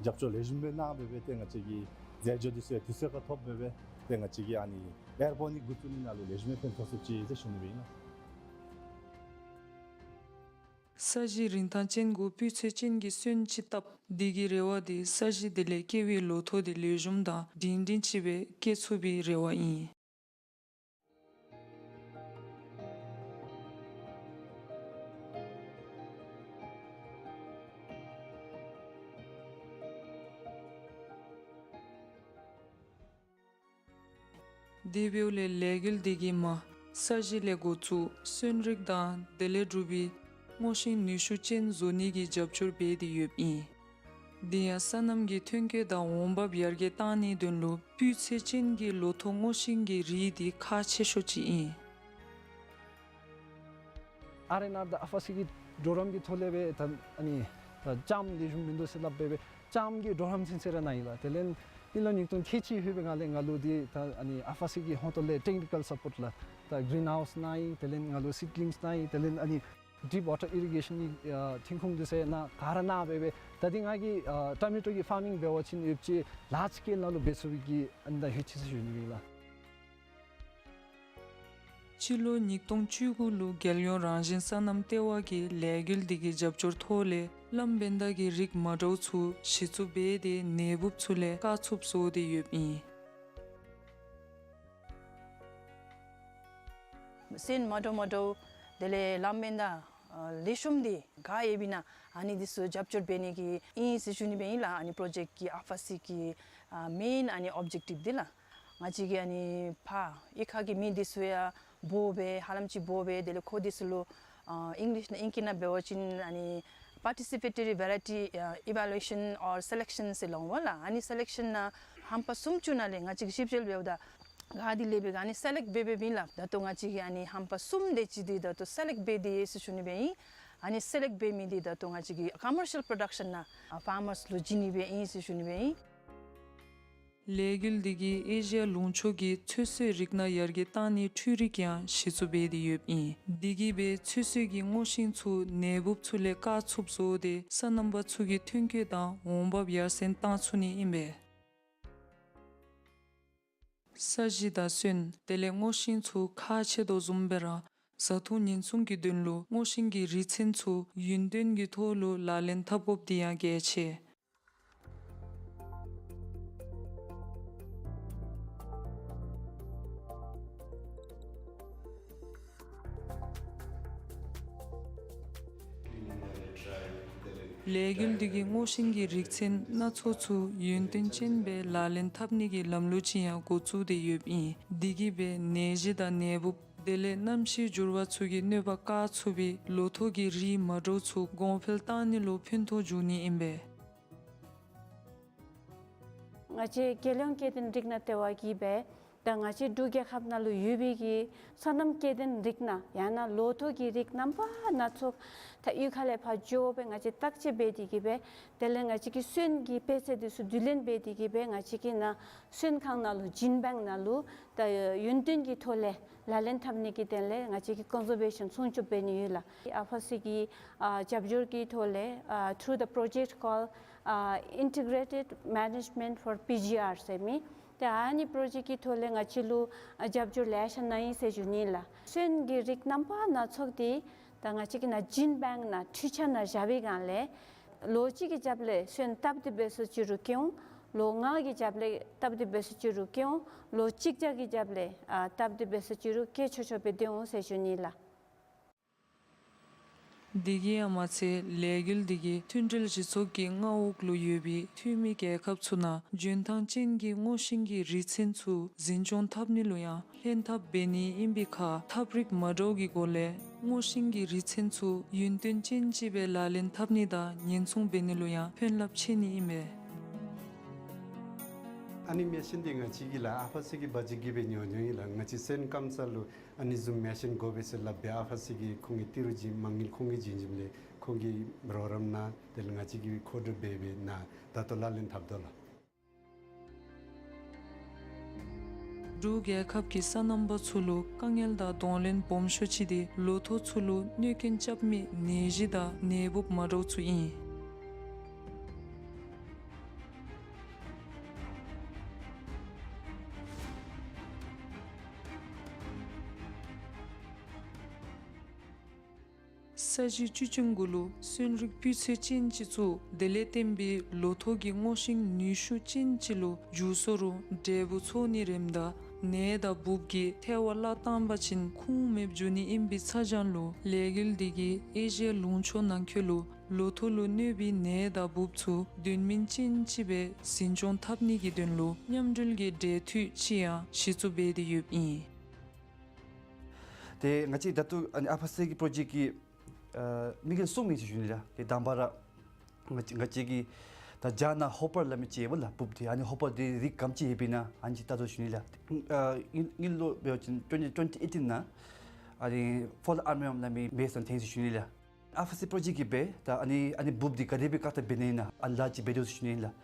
རྒྱབ་སྐྱོར་ལེགས་ཤོམ་སྦེ་གནང་སྦེ་སྦེ་ཏེ་ང་བཅས་ཀྱི་རྫས་སྦྱོར་དེ་ཚུ་ཡང་དུས་ཚོད་ཁར་ཐོབ་སྦེ་སྦེ་ཏེ་ང་བཅས་ཀྱི་ཨ་ནི་ཨེར་པོ་ནིག་འགོ་བཙུགས་ནི་ནང་ལུ་ལེགས་ཤོམ་སྦེ་ཕན་ཐོགས་ཚུགས་ཅི་ཟེར་ཞུ་ནི་སྦེ་ཨིན་ལགས། ས་གཞི་རིན་ཐང་ཅན་གུ་སྤུས་ཚད་ཅན་གྱི་སོན་ཅིག་བཏབ། དེ་གི་རེ་བ་དེ་ས་གཞི་དེ་ལས་སྐྱེ་བའི་ལོ་ཐོག་དེ་ལེགས་ཤོམ་དང་སྒྲིང་སྒྲིང་ཅིག་སྦེ་སྐྱེ་ཚུགས་པའི་རེ་བ་ཨིན། དེ་འབདཝ་ལས་ལས་འགུལ་དེ་གིས་མ་ས་གཞི་ལས་འགོ་བཙུགས་སོན་རིགས་དང་དེ་ལས་གྲུབ་པའི་སྔོ་ཤིང་ནུས་ཤུགས་ཅན་བཟོ་ནི་གི་རྒྱབ་སྐྱོར་འབད་དེ་ཡོདཔ་ཨིན། དེ་ཡང་སོ་ནམ་གྱི་ཐོན་སྐྱེད་དང་འོང་འབབ་ཡར་རྒྱས་གཏང་ནིའི་དོན་ལུ་སྤུས་ཚད་ཅན་གྱི་ལོ་ཐོག་སྔོ་ཤིང་གི་རིགས་དེ་ཁག་ཆེ་ཤོས་ཅིག་ཨིན། ཨར་ཨེན་ཨར་དང་ཨ་ཕ་སི་གི་གྲོགས་རམ་གྱི་ཐོག་ལས་སྦེ་ད་ཨ་ནི་ད་ལྕངམ་ལེགས་ཤོམ་མིན་འདུག་ཟེར་སླབ་སྦེ་སྦེ་ལྕངམ་གྱི་གྲོགས་རམ་ཚུན་ཚོད་ར་གནང་ཡི་ལགས། དེ་ལས་དེ་ལུ་ཉིས་སྟོང་ཁལ་གཅིག་ལྷོད་པའི་སྒང་ལས་ང་ལུ་འདི་ད་ཨ་ནི་ཨ་ཕ་སི་གི་ཧོངས་ཏོ་ལས་ཊེཀ་ནི་ཀཱལ་སཔོརཊ་ལགས། ད་གིརིན་ཧའུསི་གནང་ཡི། དེ་ལས་ང་ལུ་སིཌ་ལིངསི་གནང་ཡི། དེ་ལས་ཨ་ནི་ཌིཔ་ཝ་ཊར་ཨི་རི་གེ་ཤཱན་གྱི་ཨ་ཐོན་ཁུངས་འདི་ཚུ་ཡང་ག་ར་གནང་སྦེ་སྦེ་ད་འདི་ང་གིས་ཨ་ཊོ་མེ་ཊོ་གི་ཕར་མིང་འབད་བ་ཅིན་ཡོདཔ་ཅིག་ལཱརཇ་སི་ཀེལ་ནང་ལུ་འབད་ཚུགས་པའི་གི་ཨ་ནི་ད་ཡོད་ཅི་ཟེར་ཞུ་ནི་ཨིན་ལགས། སྤྱི་ལོ་ཉིས་སྟོང་བཅུ་དགུ་ལུ་རྒྱལ་ཡོངས་རང་བཞིན་སོ་ནམ་ལྟེ་བ་གིས་ལས་འགུལ་དེ་གི་རྒྱབ་སྐྱོར་ཐོག་ལས་གླང་བན་དྷ་གི་རིགས་མ་འདྲཝ་ཚུ་གཞི་བཙུགས་འབད་དེ་ནད་འབུབ་ཚུ་ལས་བཀག་ཚུགསཔ་བཟོ་སྟེ་ཡོདཔ་ཨིན། སོན་མ་འདྲཝ་མ་འདྲཝ་དེ་ལས་གླང་བན་དྷ་ཨ་ལེགས་ཤོམ་དེ་ག་ཡོདཔ་ཨིན་ན་ཨ་ནི་དེ་ཚུ་རྒྱབ་སྐྱོར་འབད་ནི་གི་ཨིན་ཟེར་ཞུ་ནི་སྦེ་ཨིན་ལགས། ཨ་ནི་པྲོ་ཇེཀཊ་གི་ཨ་ཕ་སི་གི་ཨ་མེན་ཨ་ནི་ཨོབ་ཇེཀ་ཊིབ་དེ་ལགས། ང་བཅས་ཀྱིས་ཨ་ནི་ཕར་གཡུས་ཁ་གི་མི་དེ་ཚུ་ཡང་འབོ་སྦེ་ཧ་ལམ་ཅིག་འབོ་སྦེ་དེ་ལས་ཁོ་དེ་ཚུ་ལུ་ཨ་ཨིང་ལིཤ་ནང་ཨིང་སྐད་ནང་འབད་བ་ཅིན་ཨ་ནི་པར་ཊི་སི་པེ་ཊོ་རི་ཝེ་རའི་ཊི་ཨ་ཨི་ཝེ་ལུ་ཨེ་ཤཱན་ཨོར་སེ་ལེཀ་ཤཱན་ཟེར་སླབ་འོང་ལགས། ཨ་ནི་སེ་ལེཀ་ཤཱན་ནང་ཧམ་པ་གསུམ་བཅུ་ནང་ལས་ང་བཅས་ཀྱིས་ཞིབ་དཔྱད་འབདཝ་ད་ག་དེ་ལེགས་པས་ག་ཨ་ནི་སེ་ལེཀཊ་འབད་འབདཝ་ཨིན་ལགས། ད་ལྟོ་ང་བཅས་ཀྱིས་ཨ་ནི་ཧམ་པ་གསུམ་དེ་ཅིག་དེ་ད་ལྟོ་སེ་ལེཀཊ་འབད་དེ་ཡོད་ཟེར་ཞུ་ནི་སྦེ་ཨིན། ཨ་ནི་སེ་ལེཀཊ་འབད་མི་དེ་ད་ལྟོ་ང་བཅས་ཀྱིས་ཀོ་མར་ཤལ་པྲོ་ཌག་ཤཱན་ནང་ཨ་ཕར་མརསི་ལུ་བྱིན་ནི་སྦེ་ཨིན་ཟེར་ཞུ་ནི་སྦེ་ཨིན། ལས་འགུལ་དེ་གིས་ཨེ་ཤི་ཡ་ལུང་ཕྱོགས་ཀྱི་ཚོད་བསྲེ་རིགས་སྣ་ཡར་རྒྱས་གཏང་ནིའི་འཕྲུལ་རིག་ཡང་གཞི་བཙུགས་འབད་དེ་ཡོདཔ་ཨིན། དེ་གིས་སྦེ་ཚོད་བསྲེ་གི་སྔོ་ཤིང་ཚུ་ནད་འབུབ་ཚུ་ལས་བཀག་ཚུགསཔ་བཟོ་སྟེ་སོ་ནམ་པ་ཚུ་གི་ཐོན་སྐྱེད་དང་འོང་འབབ་ཡར་སེང་གཏང་ཚུགས་ནི་ཨིན་པས། ས་གཞི་དང་སོན་དེ་ལས་སྔོ་ཤིང་ཚུ་ཁག་ཆེ་དོ་བཟུམ་སྦེ་ར་བཟའ་འཐུང་ཉེན་སྲུང་གི་དོན་ལུ་སྔོ་ཤིང་གི་རིགས་ཚན་ཚུ་ཡུན་བརྟན་གྱི་ཐོག་ལུ་ལག་ལེན་འཐབ་དགོཔ་དེ་ཡང་གལ་ཆེ། ལས་འགུལ་འདི་གིས་སྔོ་ཤིང་གི་རིགས་ཚན་སྣ་ཚོགས་ཚུ་ཡུན་བརྟན་ཅན་སྦེ་ལག་ལེན་འཐབ་ནི་གི་ལམ་ལུགས་ཅིག་ཡང་འགོ་བཙུགས་ཏེ་ཡོདཔ་ཨིན། འདི་གིས་སྦེ་ནད་གཞི་དང་ནད་འབུབ་དེ་ལས་གནམ་གཤིས་འགྱུར་བ་ཚུ་གི་གནོད་པ་བཀག་ཚུགས་པའི་ལོ་ཐོག་གི་རིགས་མ་འདྲཝ་ཚུ་གོང་འཕེལ་གཏང་ནི་ལུ་ཕན་ཐོགས་འབྱུང་ནི་ཨིན་པས། ང་བཅས་རྒྱལ་ཡོངས་སྐྱེ་ལྡན་རིགས་སྣ་ལྟེ་བ་གིས་སྦེ་ད་ང་བཅས་འབྲུག་རྒྱལ་ཁབ་ནང་ལུ་ཡོད་པའི་གི་སོ་ནམ་སྐྱེ་ལྡན་རིགས་སྣ་ཡང་ན་ལོ་ཐོག་གི་རིགས་རྣམ་པ་སྣ་ཚོགས་ད་གཡུས་ཁ་ལས་ཕར་འགྱོ་སྦེ་ང་བཅས་བརྟག་དཔྱད་འབད་དེ་གིས་སྦེ་དེ་ལས་ང་བཅས་ཀྱི་སོན་གྱི་དཔེ་ཚད་འདི་ཚུ་བསྡུ་ལེན་འབད་དེ་གིས་སྦེ་ང་བཅས་ཀྱི་ནཱ་སོན་ཁང་ནང་ལུ་ཇིན་བེངཀ་ནང་ལུ་ད་ཡུན་བརྟན་གྱི་ཐོག་ལས་ལག་ལེན་འཐབ་ནི་གི་དོན་ལས་ང་བཅས་ཀྱིས་ཀོན་ཟར་བེ་ཤཱན་སྲུང་སྐྱོབ་འབད་ནི་ཡོད་ལགས། ཨ་ཕ་སི་གི་ཨ་རྒྱབ་སྐྱོར་གྱི་ཐོག་ལས་ཨ་through the project called ཨ་Integrated Management for P G R ཟེར་མི་ཏེ་ཨ་ནི་པྲོ་ཇེཀཊ་ཀྱི་ཐོག་ལས་ང་བཅས་ལུ་ཨ་རྒྱབ་སྐྱོར་ལེ་ཤ་གནང་ཡི་ཟེར་ཞུ་ནི་ལགས། སོན་གྱི་རིགས་རྣམ་པ་སྣ་ཚོགས་འདི་ད་ང་བཅས་ཀྱི་ནཱ་ཇིན་བེངཀ་ནང་འཕྲུལ་ཆས་ནང་བཞག་པའི་སྒང་ལས་ལོ་གཅིག་གི་རྒྱབ་ལས་སོན་སྟབས་བདེ་སྦེ་སུ་ཅིག་རུང་སྐྱེ་འོང་། ལོ་ལྔ་གི་རྒྱབ་ལས་སྟབས་བདེ་སྦེ་སུ་ཅིག་རུང་སྐྱེ་འོང་། ལོ་གཅིག་བརྒྱ་གི་རྒྱབ་ལས་ཨ་སྟབས་བདེ་སྦེ་སུ་ཅིག་རུང་སྐྱེ་ཆོག་ཆོག་སྦེ་སྡོད་འོང་ཟེར་ཞུ་ནི་ལགས། དེ་གིས་ཡང་མ་ཚད་ལས་འགུལ་འདི་གིས་མཐུན་སྒྲིལ་གཞི་ཚོགས་ཀྱི་མངའ་འོག་ལུ་ཡོད་པའི་འཐུས་མི་རྒྱལ་ཁབ་ཚུ་ནང་འཇོན་ཐང་ཅན་གྱི་སྔོ་ཤིང་གི་རིགས་ཚན་ཚུ་འཛིན་སྐྱོང་འཐབ་ནི་ལུ་ཡང་ལྷན་ཐབས་འབད་ནི་ཨིན་པའི་ཁར་ཐབས་རིག་མ་འདྲཝ་གི་སྒོ་ལས་སྔོ་ཤིང་གི་རིགས་ཚན་ཚུ་ཡུན་བརྟན་ཅན་ཅིག་སྦེ་ལག་ལེན་འཐབ་ནི་དང་ཉེན་སྲུང་འབད་ནི་ལུ་ཡང་ཕན་རླབས་ཆེ་ནི་ཨིན་པས། ཨ་ནི་མེ་ཤིན་འདི་ང་བཅས་ཀྱིས་ལགས་ཨ་ཕ་སི་གི་བ་ཇི་གིས་སྦེ་ཉོ་ཉོཝ་ཨིན་ལགས། ང་བཅས་སེམས་ཁམས་ས་ལུ་ཨ་ནི་བཟུམ་མེ་ཤིན་དགོ་པས་ཟེར་སླབ་སྦེ་ཨ་ཕ་སི་གི་ཁོང་གི་ཏི་རུ་བྱིན་མ་དངུལ་ཁོང་གིས་བྱིན་བྱིནམ་ལས་ཁོང་གི་རོགས་རམ་ནང་དེ་ལས་ང་བཅས་ཀྱིས་མཁོ་སྤྲོད་འབད་འབད་ནང་ད་ལྟོ་ལག་ལེན་འཐབ་དོ་ལགས། འབྲུག་རྒྱལ་ཁབ་ཀྱི་སོ་ནམ་པ་ཚུ་ལུ་དཀའ་ངལ་དང་གདོང་ལེན་སྦོམ་ཤོས་ཅིག་འདི་ལོ་ཐོག་ཚུ་ལུ་གནོད་སྐྱོན་རྐྱབ་མི་ནད་གཞི་དང་ནད་འབུབ་མ་འདྲཝ་ཚུ་ཨིན། ས་གཞི་བཅུད་ཅན་གུ་ལུ་སོན་རིགས་སྤུས་ཚད་ཅན་ཅིག་བཙུགས། དེ་ལས་བརྟེན་པའི་ལོ་ཐོག་གི་སྔོ་ཤིང་ནུས་ཤུགས་ཅན་ཅིག་ལུ་འགྱུར་སོང་རུང་འབྲས་བུ་ཚོགས་ནི་རནམ་ད་ནད་དང་འབུབ་ཀྱིས་ཐལ་བ་བརླག་བཏང་པ་ཅིན་ཁུངས་མེདཔ་འགྱོ་ནི་ཨིན་པའི་ཚ་གྱང་ལུ་ལས་འགུལ་འདི་གིས་ཨེ་ཤི་ཡ་ལུང་ཕྱོགས་ནང་འཁོད་ལུ་ལོ་ཐོག་ལུ་གནོད་པའི་ནད་དང་འབུབ་ཚུ་དོན་སྨིན་ཅན་ཅིག་སྦེ་འཛིན་སྐྱོང་འཐབ་ནི་གི་དོན་ལུ་མཉམ་འབྲེལ་གྱི་འབྲེལ་མཐུད་ཅིག་ཡང་གཞི་བཙུགས་འབད་དེ་ཡོདཔ་ཨིན། ཏེ་ང་བཅས་ད་ལྟོ་ཨ་ནི་ཨ་ཕ་སི་གི་པྲོ་ཇེཀཊ་ཀྱི་ཨ་དམིགས་ཡུལ་གསུམ་ཨིན་ཟེར་ཞུ་ནི་ལགས། ཏེ་དང་པ་ར་ང་བཅས་ང་བཅས་ཀྱིས་ད་རྒྱ་ནག་ཧོ་པར་སླབ་མི་ཅིག་ཡོདཔ་ལགས། འབུབ་འདི་ཨ་ནི་ཧོ་པར་འདི་རིགས་ག་དེམ་ཅིག་ཡོདཔ་ཨིན་ན་ཨ་ནི་ཅིག་བལྟ་དོ་ཟེར་ཞུ་ནི་ལགས། ཨ་དངུལ་དངུལ་ལོ་འབད་བ་ཅིན་twenty twenty eighteen ནང་ཨ་ནི་ཕོ་ལ་ཨར་མི་ཝརམ་སླབ་མི་མེ་ཤིན་འཐེན་ཟེར་ཞུ་ནི་ལགས། ཨ་ཕ་སི་པྲོ་ཇེཀཊ་ཀྱིས་སྦེ་ད་ཨ་ནི་ཨ་ནི་འབུབ་འདི་ག་དེ་སྦེ་བཀག་ཐབས་འབད་ནི་ཨིན་ན་ཨ་ལཱ་ཅིག་འབད་དོ་ཟེར་ཞུ་ནི་ལགས།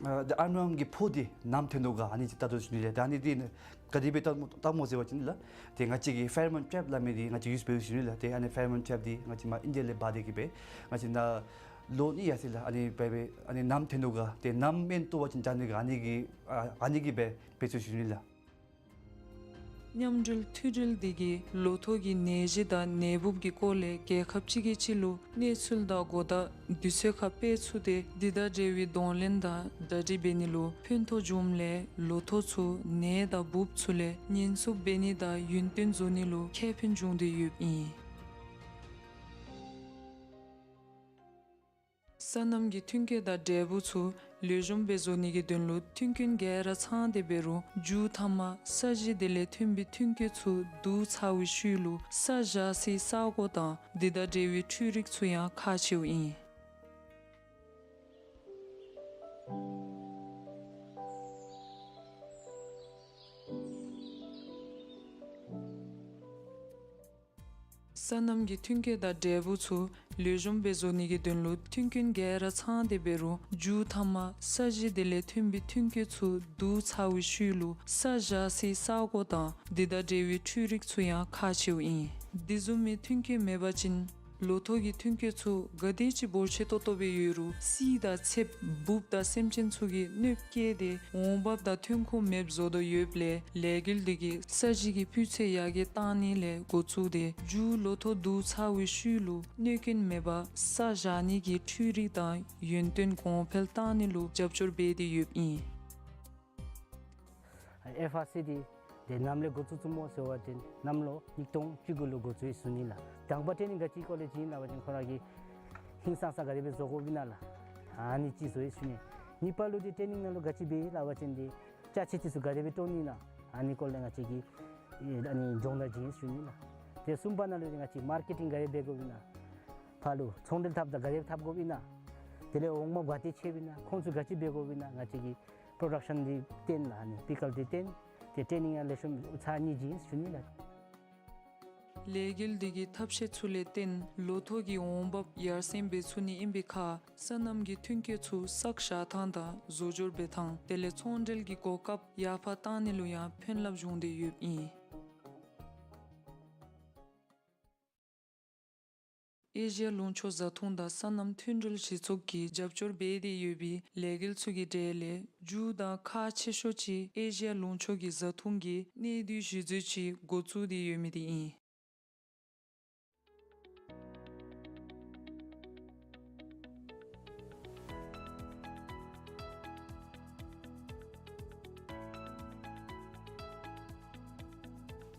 ཨ་ད་ཨར་མི་ཝརམ་གྱི་ཕོ་འདི་ནམ་ཐོན་དོ་ག་ཨ་ནི་ཅིག་བལྟ་དོ་ཟེར་ཞུ་ནི་ལགས། ད་ཨ་ནི་འདི་ག་དེ་སྦེ་བལྟ་བལྟཝ་སྨོ་ཟེར་བ་ཅིན་ལགས། ཏེ་ང་བཅས་ཀྱིས་ཕེ་རོ་མོན་ཊྲེབ་སླབ་མི་འདི་ང་བཅས་ཡུསི་འབད་ཡོད་ཟེར་ཞུ་ནི་ལགས། ཏེ་ཨ་ནི་ཕེ་རོ་མོན་ཊྲེབ་འདི་ང་བཅས་མར་ཨིན་ཌི་ཡ་ལས་འབག་སྟེ་གི་སྦེ་ང་བཅས་ནཱ་ལོ་གཉིས་ཡར་སོང་ཡི་ལགས། ཨ་ནི་སྦེ་སྦེ་ཨ་ནི་ནམ་ཐོན་དོ་ག་ཏེ་ནམ་མེན་ཏོ་བ་ཅིན་ད་ཨ་ནི་ག་ཨ་ནི་གི་ཨ་ཨ་ནི་གིས་སྦེ་འབད་ཚུགས་ཟེར་ཞུ་ནི་ལགས། མཉམ་འབྲེལ་མཐུད་འབྲེལ་འདི་གིས་ལོ་ཐོག་གི་ནད་གཞི་དང་ནད་འབུབ་ཀྱི་སྐོར་ལས་རྒྱལ་ཁབ་གཅིག་གིས་གཅིག་ལུ་གནས་ཚུལ་དང་གོ་བརྡ་དུས་ཚོད་ཁར་སྤེལ་ཚུགས་ཏེ་འདི་དང་འབྲེལ་བའི་གདོང་ལེན་དང་གྲ་སྒྲིག་འབད་ནི་ལུ་ཕན་ཐོགས་འབྱུངམ་ལས་ལོ་ཐོག་ཚུ་ནད་དང་འབུབ་ཚུ་ལས་ཉེན་སྲུང་འབད་ནི་དང་ཡུན་བརྟན་བཟོ་ནི་ལུ་ཁེ་ཕན་འབྱུང་སྟེ་ཡོདཔ་ཨིན། སོ་ནམ་གྱི་མཐུན་རྐྱེན་དང་འབྲས་བུ་ཚུ་ལེགས་ཤོམ་སྦེ་བཟོ་ནི་གི་དོན་ལུ་མཐུན་རྐྱེན་ག་ར་ཚང་སྟེ་འབད་རུང་མཇུག་མཐའ་མར་ས་གཞི་དེ་ལས་ཐོན་པའི་མཐུན་རྐྱེན་ཚུ་བསྡུ་ཚར་བའི་ཤུལ་ལུ་ས་བཞག་སའི་ས་གོ་དང་འདི་དང་འབྲེལ་བའི་འཕྲུལ་རིག་ཚུ་ཡང་ཁག་ཆེཝ་ཨིན། སོ་ནམ་གྱི་མཐུན་རྐྱེན་དང་འབྲས་བུ་ཚུ་ལེགས་ཤོམ་སྦེ་བཟོ་ནི་གི་དོན་ལུ་མཐུན་རྐྱེན་ག་ར་ཚང་སྟེ་འབད་རུང་མཇུག་མཐའ་མར་ས་གཞི་དེ་ལས་ཐོན་པའི་མཐུན་རྐྱེན་ཚུ་བསྡུ་ཚར་བའི་ཤུལ་ལུ་ས་བཞག་སའི་ས་གོ་དང་འདི་དང་འབྲེལ་བའི་འཕྲུལ་རིག་ཚུ་ཡང་ཁག་ཆེཝ་ཨིན། འདི་བཟུམ་མའི་མཐུན་རྐྱེན་མེད་པ་ཅིན་ལོ་ཐོག་གི་མཐུན་རྐྱེན་ཚུ་ག་དེ་ཅིག་འབོར་ཆེ་ཏོག་ཏོ་སྦེ་ཡོད་རུང་བསིལ་དང་ཚདཔ་འབུབ་དང་སེམས་ཅན་ཚུ་གིས་གནོདཔ་བཀལ་ཏེ་འོང་འབབ་དང་ཐོན་ཁུངས་མེདཔ་བཟོ་དོ་ཡོདཔ་ལས་ལས་འགུལ་འདི་གིས་ས་གཞི་གི་སྤུས་ཚད་ཡར་རྒྱས་བཏང་ནི་ལས་འགོ་བཙུགས་ཏེ་མཇུག་ལོ་ཐོག་བསྡུ་ཚར་བའི་ཤུལ་ལུ་གནོད་སྐྱོན་མེད་པར་ས་བཞག་ནི་གི་འཕྲུལ་རིག་དང་ཡུན་བརྟན་གོང་འཕེལ་བཏང་ནི་ལུ་རྒྱབ་སྐྱོར་འབད་དེ་ཡོདཔ་ཨིན། ཨེཕ་ཨར་སི་འདི་ཏེ་ནམ་ལས་འགོ་བཙུགས་བཙུགསཔ་སྨོ་ཟེར་བ་ཅིན་ནམ་ལོ་ཉིས་སྟོང་བཅུ་དགུ་ལུ་འགོ་བཙུགས་ཡི་ཟེར་ཞུ་ནི་ལགས། དང་པ་ཊེ་ནིང་ག་ཅི་སྐོར་ལས་བྱིན་སླབ་པ་ཅིན་ཁོ་ར་གིས་ཧིང་སངས་ས་ག་དེ་སྦེ་བཟོ་དགོཔ་ཨིན་ན་ལགས། ཨ་ནི་ཅིག་བཟོ་ཡི་ཟེར་ཞུ་ནི། གཉིས་པ་ལུ་འདི་ཊེ་ནིང་ནང་ལུ་ག་ཅི་འབད་ཡི་སླབ་པ་ཅིན་འདི་ཅ་ཆས་ཅིག་ཚུ་ག་དེ་སྦེ་བཏོན་ནི་ཨིན་ན་ཨ་ནི་སྐོར་ལས་ང་བཅས་ཀྱིས་ཨ་ནི་སྦྱོང་བརྡར་བྱིན་ཡི་ཟེར་ཞུ་ནི་ལགས། ཏེ་གསུམ་པ་ནང་ལུ་འདི་ང་བཅས་མར་ཀེ་ཊིང་ག་དེ་འབད་དགོཔ་ཨིན་ན་ཕར་ལུ་ཚོང་འབྲེལ་འཐབ་ད་ག་དེ་འཐབ་དགོཔ་ཨིན་ན་དེ་ལས་འོང་འབབ་ག་དེ་ཆེཝ་ཨིན་ན་ཁོང་ཚུ་ག་ཅི་འབད་དགོཔ་ཨིན་ན་ང་བཅས་ཀྱིས་པྲོ་ཌག་ཤཱན་འདི་བཏོན་ལགས། ཨ་ནི་པི་ཀལ་འདི་བཏོན། ཏེ་ཊེ་ནིང་ཡང་ལེགས་ཤོམ་ཚར་གཉིས་བྱིན་ཡི་ཟེར་ཞུ་ནི་ལགས། ལས་འགུལ་འདི་གི་ཐབས་ཤེས་ཚུ་ལས་བརྟེན་ལོ་ཐོག་གི་འོང་འབབ་ཡར་སེང་འབད་ཚུགས་ནི་ཨིན་པའི་ཁར་སོ་ནམ་གྱི་མཐུན་རྐྱེན་ཚུ་བསགས་བཞག་ཐངས་དང་བཟོ་སྦྱོར་འབད་ཐངས་དེ་ལས་ཚོང་འབྲེལ་གྱི་གོ་སྐབས་ཡར་འཕར་བཏང་ནི་ལུ་ཡང་ཕན་རླབས་བྱུང་སྟེ་ཡོདཔ་ཨིན། ཨེ་ཤི་ཡ་ལུང་ཕྱོགས་བཟའ་འཐུང་དང་སོ་ནམ་མཐུན་སྒྲིལ་གཞི་ཚོགས་ཀྱིས་རྒྱབ་སྐྱོར་འབད་དེ་ཡོད་པའི་ལས་འགུལ་ཚུ་གི་གྲས་ལས་མཇུག་དང་ཁག་ཆེ་ཤོས་ཅིག་ཨེ་ཤི་ཡ་ལུང་ཕྱོགས་ཀྱི་བཟའ་འཐུང་གི་གནས་སྡུད་གཞི་བཟོ་ཅིག་འགོ་བཙུགས་ཏེ་ཡོད་མི་དེ་ཨིན།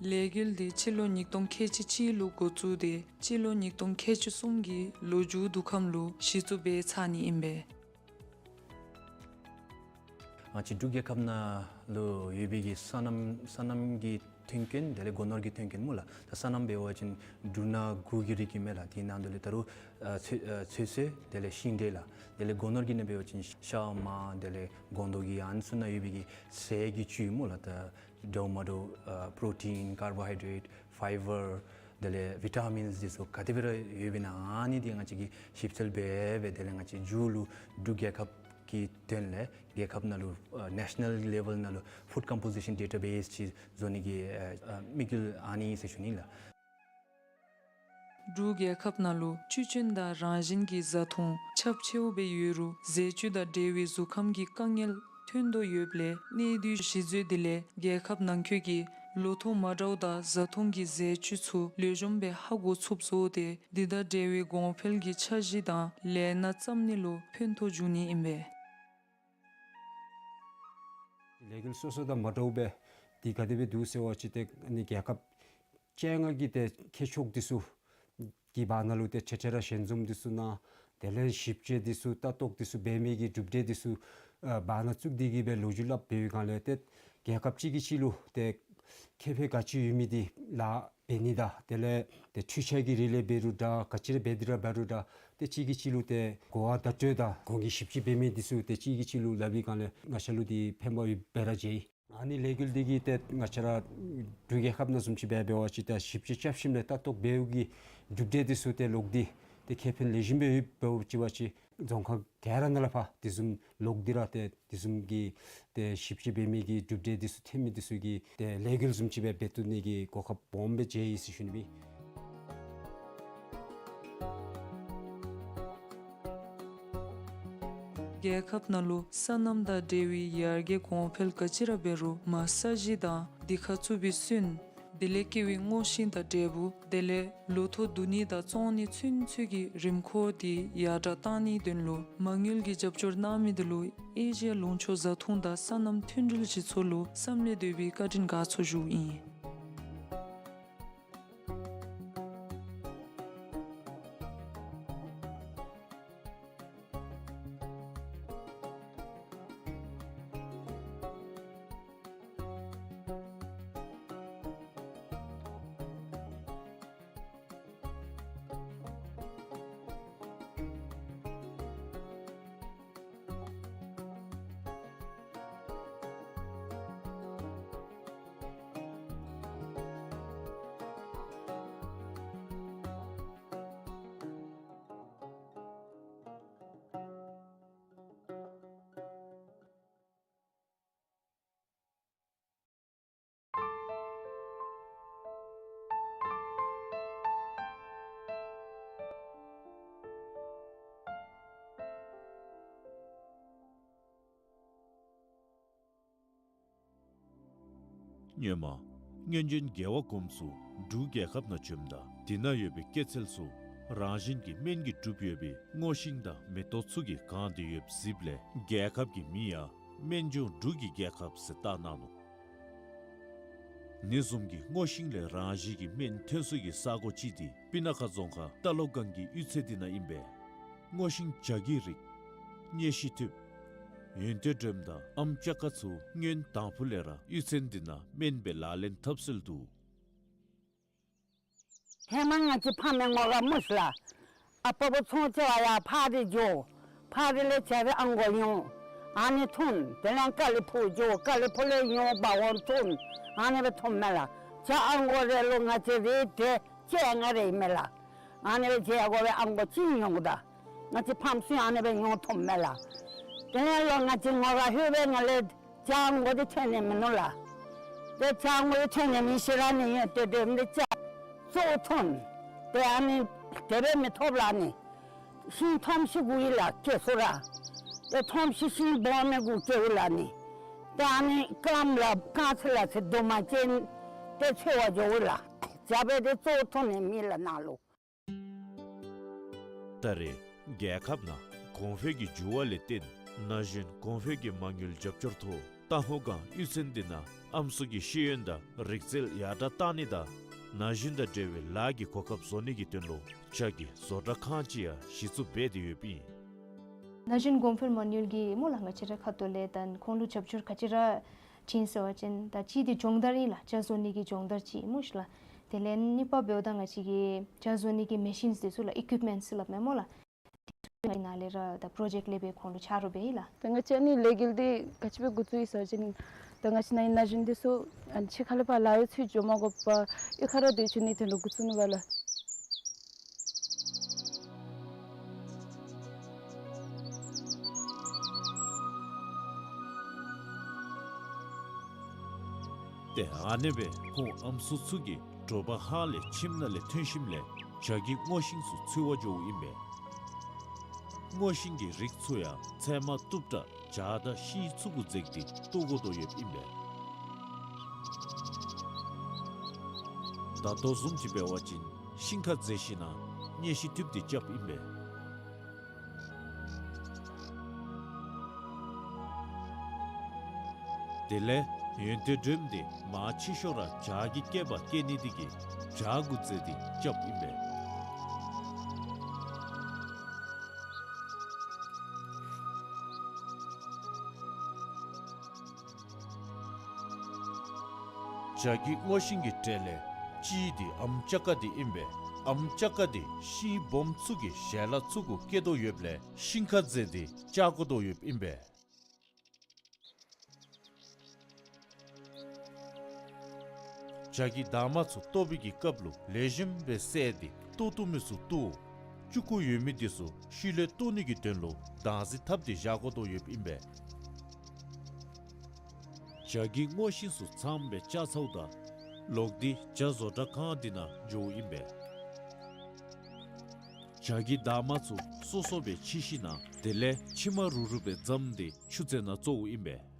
ལས་འགུལ་འདི་སྤྱི་ལོ་ཉིས་སྟོང་ཁལ་གཅིག་གཅིག་ལུ་འགོ་བཙུགས་ཏེ་སྤྱི་ལོ་ཉིས་སྟོང་ཁལ་གཅིག་གསུམ་གྱི་ལོ་མཇུག་དུས་ཁམས་ལུ་གཞི་བཙུགས་འབད་ཚར་ནི་ཨིན་པས། ང་བཅས་འབྲུག་རྒྱལ་ཁབ་ནང་ལུ་ཡོད་པའི་གི་སོ་ནམ་སོ་ནམ་གྱི་ཐོན་སྐྱེད་དེ་ལས་སྒོ་ནོར་གྱི་ཐོན་སྐྱེད་སྨོ་ལགས། ད་སོ་ནམ་འབད་བ་ཅིན་འབྲུ་སྣ་དགུ་གི་རིགས་ཨིན་མས་ལགས། དེ་ནང་དུ་ལས་ད་རུང་ཨ་ཚོད་ཨ་ཚོད་བསྲེ་དེ་ལས་ཤིང་འབྲས་ལགས། དེ་ལས་སྒོ་ནོར་གྱི་ནང་འབད་བ་ཅིན་ཤ་མར་དེ་ལས་སྒོང་རྡོག་གི་ཨ་ནི་ཚུ་ནང་ཡོད་པའི་གི་ཟས་ཀྱི་བཅུད་སྨོ་ལགས། ད་འདྲཝ་མ་འདྲཝ་ཨ་པྲོ་ཊིན་ཀར་བོ་ཧའི་ཌེཊ་ཕའི་བར་དེ་ལས་བི་ཊ་མིནསི་འདི་ཚུ་ག་དེ་སྦེ་ར་ཡོདཔ་ཨིན་ན་ཨ་ནི་འདི་ང་བཅས་ཀྱིས་ཞིབ་འཚོལ་འབད་འབད་དེ་ལས་ང་བཅས་མཇུག་ལུ་འབྲུག་རྒྱལ་ཁབ་ཀྱི་དོན་ལས་རྒྱལ་ཁབ་ནང་ལུ་ཨ་ནེ་ཤ་ནཱལ་ལེ་བཱལ་ནང་ལུ་ཕུཌ་ཀམ་པོ་ཟི་ཤཱན་ཌེ་ཊ་བེསི་ཅིག་བཟོ་ནི་གི་ཨ་ཨ་དམིགས་ཡུལ་ཨ་ནི་ཨིན་ཟེར་ཞུ་ནི་ལགས། འབྲུག་རྒྱལ་ཁབ་ནང་ལུ་བཅུད་ཅན་དང་རང་བཞིན་གྱི་བཟའ་འཐུང་ཁྱབ་ཆེཝ་སྦེ་ཡོད་རུང་ཟས་བཅུད་དང་འབྲེལ་བའི་གཟུགས་ཁམས་ཀྱི་དཀའ་ངལ་ཐོན་དོ་ཡོདཔ་ལས་གནས་སྡུད་གཞི་བཟོ་འདི་ལས་རྒྱལ་ཁབ་ནང་འཁོད་ཀྱི་ལོ་ཐོག་མ་འདྲཝ་དང་བཟའ་འཐུང་གི་ཟས་བཅུད་ཚུ་ལེགས་ཤོམ་སྦེ་ཧ་གོ་ཚུགསཔ་བཟོ་སྟེ་འདི་དང་འབྲེལ་བའི་གོང་འཕེལ་གྱི་འཆར་གཞི་དང་ལས་སྣ་བརྩམ་ནི་ལུ་ཕན་ཐོགས་འབྱུང་ནི་ཨིན་པས། ལས་འགུལ་སོ་སོ་དང་མ་འདྲཝ་སྦེ་འདི་ག་དེ་སྦེ་འདུག་ཟེར་བ་ཅིན་ཏེ་ཨ་ནི་རྒྱལ་ཁབ་བཅོ་ལྔ་གི་ཏེ་མཁས་མཆོག་འདི་ཚུ་གི་བར་ན་ལུ་ཏེ་ཁྲེ་ཁྲེ་ར་ཞལ་འཛོམས་འདི་ཚུ་གནང་། དེ་ལས་ཞིབ་དཔྱད་འདི་ཚུ་ལྟ་རྟོག་འདི་ཚུ་འབད་མི་གི་གྲུབ་འབྲས་འདི་ཚུ་ཨ་བར་ན་བཙུགས་ཏེ་གི་སྦེ་ལོ་རྒྱུས་སླབ་འབད་བའི་སྒང་ལས་ཏེ་རྒྱལ་ཁབ་གཅིག་གིས་གཅིག་ལུ་ཏེ་ཁེ་ཕན་ག་ཅི་ཡོད་མི་འདི་ལཱ་འབད་ནི་དང་དེ་ལས་ཏེ་འཕྲུལ་ཆས་ཀྱི་རིགས་ལས་འབད་རུང་འདྲ་ག་ཅི་ར་འབད་དེ་ར་འབད་རུང་འདྲ་ཏེ་གཅིག་གིས་གཅིག་ལུ་ཏེ་གོ་བ་བརྡ་སྤྲོད་དང་གོང་གི་ཞིབ་དཔྱད་འབད་མི་འདི་ཚུ་ཏེ་གཅིག་གིས་གཅིག་ལུ་སླབ་པའི་སྒང་ལས་ང་བཅས་ལུ་འདི་ཕན་པ་ཡོདཔ་སྦེ་ར་མཇལ་ཡི། ཨ་ནི་ལས་འགུལ་འདི་གིས་ཏེ་ང་བཅས་ར་འབྲུག་རྒྱལ་ཁབ་ནང་བཟུམ་ཅིག་འབད་འབད་བ་ཅིན་ཏེ་ཞིབ་དཔྱད་བརྟག་ཞིབ་ལས་ལྟ་རྟོག་འབདཝ་གི་གྲུབ་འབྲས་འདི་ཚུ་ཏེ་ལོག་སྟེ་ཏེ་ཁེ་ཕན་ལེགས་ཤོམ་སྦེ་ཡོདཔ་འབད་བ་ཅིན་རྫོང་ཁག་ག་ར་ནང་ལས་ཕར་དེ་བཟུམ་ལོག་སྟེ་ར་ཏེ་དེ་བཟུམ་གྱི་ཏེ་ཞིབ་དཔྱད་འབད་མི་གི་གྲུབ་འབྲས་འདི་ཚུ་ཐོན་མི་འདི་ཚུ་གི་ཏེ་ལས་འགུལ་བཟུམ་ཅིག་སྦེ་འབད་བཏུབ་ནི་གི་གོ་སྐབས་སྦོམ་སྦེ་མཇལ་ཡི་ཟེར་ཞུ་ནི་ཨིན། རྒྱལ་ཁབ་ནང་ལུ་སོ་ནམ་དང་འབྲེལ་བའི་ཡར་རྒྱས་གོང་འཕེལ་ག་ཅི་ར་འབད་རུང་མར་ས་གཞི་དང་འདི་ཁར་བཙུགས་པའི་སོན་དེ་ལས་སྐྱེ་བའི་སྔོ་ཤིང་དང་འབྲས་བུ་དེ་ལས་ལོ་ཐོག་བསྡུ་ནི་དང་བཙོང་ནི་ཚུན་ཚོད་ཀྱི་རིམ་ཁོག་འདི་ཡར་དྲག་གཏང་ནིའི་དོན་ལུ་མ་དངུལ་གྱི་རྒྱབ་སྐྱོར་གནང་མི་འདི་ལུ་ཨེ་ཤི་ཡ་ལུང་ཕྱོགས་བཟའ་འཐུང་དང་སོ་ནམ་མཐུན་སྒྲིལ་སྤྱི་ཚོགས་ལུ་བསམ་ལས་འདས་པའི་བཀའ་དྲིན་དགའ་ཚོར་ཞུཝ་ཨིན། སྔོན་མ་སྔོན་བྱོན་རྒྱལ་བ་གོངམ་ཚུ་འབྲུག་རྒྱལ་ཁབ་ནང་བྱོནམ་ད་དེ་ནང་ཡོད་པའི་སྐྱེད་ཚལ་ཚུ་རང་བཞིན་གྱི་སྨན་གྱིས་གྲུབ་ཡོད་པའི་སྔོ་ཤིང་དང་མེ་ཏོག་ཚུ་གིས་གང་སྟེ་ཡོདཔ་གཟིགསཔ་ལས་རྒྱལ་ཁབ་ཀྱི་མིང་ཡང་སྨན་ལྗོངས་འབྲུག་གི་རྒྱལ་ཁབ་ཟེར་བཏགས་གནང་ནུག། ཨ་ནི་བཟུམ་གྱི་སྔོ་ཤིང་ལས་རང་བཞིན་གྱི་སྨན་ཐོན་ས་གི་ས་གོ་ཅིག་འདི་སྤུ་ན་ཁ་རྫོང་ཁག་རྟ་ལོག་སྒང་གི་གཡུས་ཚན་འདི་ནང་ཨིན་པས། སྔོ་ཤིང་བྱ་རྒོད་རིགས་སྙེ་ཤི་ཐུབ་ཡོན་ཏན་སྒྲོལམ་དང་ཨམ་ཅ་ཀ་ཚུ་སྔོན་དང་ཕུ་ལས་ར་གཡུས་ཚན་འདི་ནང་སྨན་སྦེ་ལག་ལེན་འཐབ་སྲོལ་འདུག། ཧེ་མ་ང་བཅས་ཕམ་མི་ངོ་ར་མུ་ཤི་ལ། ཨ་པ་བུ་ཚོང་ཆེ་བ་ཡར་ཕར་འདི་འགྱོ། ཕར་འདི་ལས་ཆ་རེ་ཨང་གོ་ཡོང་། ཨ་ནི་འཐུང་། དེ་ལས་ཀ་ལི་ཕུག་འགྱོ། ཀ་ལི་ཕུག་ལས་ཡོང་འབག་འོང་འཐུང་། ཨ་ནི་སྦེ་འཐུངམ་མས་ལགས། ཇ་ཨང་གོ་རེ་ལུ་ང་བཅས་རེ་ཏེ་བཅོ་ལྔ་རེ་ཨིན་མས་ལགས། ཨ་ནི་སྦེ་བྱེད་དགོ་པའི་ཨང་གོ་ཅིག་ཡོང་ད། ང་བཅས་ཕམ་ཚུ་ཨ་ནི་སྦེ་ཡོང་འཐུངམ་མས་ལགས། དེ་ལས་ལོ་ང་བཅས་ངོ་ར་ལྷོད་པའི་ང་ལས་ཇ་ཨང་གོ་འདི་ཐོན་ནི་མིན་ནུག་ལགས། ཏེ་ཇ་ཨང་གོ་འདི་ཐོན་ནི་མེད་ཤི་ར་ནི་ཡོད་དེ་དེ་འདི་ཇ་བཙོ་འཐུང་། ཏེ་ཨ་ནི་དེ་སྦེ་མི་ཐོབ་ལགས་ནི། ཤིང་ཐོམ་ཤི་དགུ་ཡོད་ལགས་སྐྱེ་ས་ར། ཏེ་ཐོམ་ཤི་ཤིང་སྦོམ་མི་དགུ་སྐྱེ་ཡོད་ལགས་ནི། ཏེ་ཨ་ནི་སྐམ་ལ་རྐང་ཚེ་ལ་ཚེ་དུ་མ་ཅན་ཏེ་འཚོ་བ་འགྱོ་ཡོད་ལགས། ཇ་སྦེ་ཏེ་བཙོ་འཐུང་ནི་མེད་ལགས་ནཱ་ལུ། ད་རེས་རྒྱལ་ཁབ་ནང་གོང་འཕེལ་གྱི་འགྱུར་བ་ལས་བརྟེན་ན་གཞོན་གོང་འཕེལ་གྱི་མ་དངུལ་རྒྱབ་སྐྱོར་ཐོག་ རྟ་ཧོ་སྒང་གཡུས་ཚན་འདི་ནང་ཨམ་སྲུ་གི་ཤེས་ཡོན་དང་རིག་རྩལ་ཡར་དྲག་གཏང་ནི་དང་ན་གཞོན་དང་འབྲེལ་བའི་ལཱ་གི་གོ་སྐབས་བཟོ་ནི་གི་དོན་ལུ་བྱ་གི་བཟོ་གྲྭ་ཁང་ཅིག་ཡང་གཞི་བཙུགས་འབད་དེ་ཡོདཔ་ཨིན། ན་གཞོན་གོང་འཕེལ་མ་དངུལ་གྱིས་སྨོ་ལགས་ང་བཅས་ར་ཁ་ཐུག་ལས་ད་ཁོང་ལུ་རྒྱབ་སྐྱོར་ག་ཅི་ར་བྱིན་ཟེར་བ་ཅིན་ད་གཅིག་འདི་སྦྱོང་བརྡར་ཨིན་ལགས། བྱ་བཟོ་ནི་གི་སྦྱོང་བརྡར་ཅིག་སྨོ་ཤིག་ལགས། དེ་ལས་གཉིས་པ་འབདཝ་ད་ང་བཅས་ཀྱི་བྱ་བཟོ་ནི་གི་མེ་ཤིནསི་འདི་ཚུ་ལགས་ཨི་ཀུའིཔ་མེནཊསི་ལགས་མེན་སྨོ་ལགས། དེ་ཚུ་ང་ནཱ་ལས་ར་ད་པྲོ་ཇེཀཊ་ལས་སྦེ་ཁོང་ལུ་ཆ་རོགས་འབད་ཡི་ལགས། ད་ང་བཅས་ཨ་ནི་ལས་འགུལ་འདི་ག་ཅི་སྦེ་འགོ་བཙུགས་ཡི་ཟེར་བ་ཅིན་ད་ང་བཅས་ནཱ་གི་ན་གཞོན་འདི་ཚུ་ཨ་ནི་ཕྱི་ཁ་ལས་ཕར་ལཱ་གཡོག་ཚུ་འགྱོ་མ་དགོ་པར་གཡུས་ཁར་ར་སྡོད་བཅུག་ནིའི་དོན་ལུ་འགོ་བཙུགས་ནུག་པ་ལགས། ཏེ་ཨ་ནེ་སྦེ་ཁོང་ཨམ་སྲུ་ཚུ་གིས་དྲོ་པ་ཧ་ལས་ཁྱིམ་ནང་ལས་ཐོན་ཞིནམ་ལས་བྱ་གི་སྔོ་ཤིང་ཚུ་འཚོལ་བར་འགྱོཝ་ཨིན་པས། སྔོ་ཤིང་གི་རིགས་ཚུ་ཡང་ཚལ་མ་གཏུབ་དྲགས་བྱག་དང་ཤིང་ཚུ་གུ་འཛེགས་ཏེ་གཏོར་དགོ་དོ་ཡོདཔ་ཨིན་པས། ད་ལྟོ་བཟུམ་ཅིག་འབད་བ་ཅིན་ཤིང་ཁར་འཛེགས་ཞིན་ན་སྙལ་ཤིང་གཏུབ་སྟེ་རྐྱབ་ཨིན་པས། དེ་ལས་ཡོན་ཏན་སྒྲོནམ་འདི་མང་ཆེ་ཤོས་ར་བྱག་གི་སྐེདཔ་སྐྱེལ་ནི་འདི་གིས་བྱག་གུ་འཛེགས་ཏེ་རྐྱབ་ཨིན་པས། བྱ་གི་སྔོ་ཤིང་གི་གྲས་ལས་གཅིག་འདི་ཨམ་ཅ་ཀ་འདི་ཨིན་པས། ཨམ་ཅ་ཀ་འདི་ཤིང་སྦོམ་ཚུ་གི་ཞལ་ལག་ཚུ་གུ་སྐྱེ་དོ་ཡོདཔ་ལས་ཤིང་ཁར་འཛེགས་ཏེ་བཅག་དགོ་དོ་ཡོདཔ་ཨིན་པས། བྱ་གི་འདབ་མ་ཚུ་གཏོར་བའི་གི་སྐབས་ལུ་ལེགས་ཤོམ་སྦེ་བསལ་ཏེ་གཏོར་བཏུབ་མི་ཚུ་གཏོར། ལྕུག་གུ་ཡོད་མི་འདི་ཚུ་ཤུལ་ལས་གཏོར་ནི་གི་དོན་ལུ་དྭངས་ཟིང་ཐབ་སྟེ་བཞག་དགོ་དོ་ཡོདཔ་ཨིན་པས། བྱ་གི་སྔོ་ཤིང་ཚུ་ཚངམ་སྦེ་བཅག་ཚརཝ་ད་ལོག་སྟེ་བྱ་བཟོ་གྲྭ་ཁང་འདི་ནང་འགྱོཝ་ཨིན་པས། བྱ་གི་འདབ་མ་ཚུ་སོ་སོ་སྦེ་ཕྱི་ཞིན་ན་དེ་ལས་ཕྱེ་མ་རུབ་རུབ་སྦེ་བརྫངམ་སྟེ་ཆུ་རྩེ་ནང་བཙོཝ་ཨིན་པས།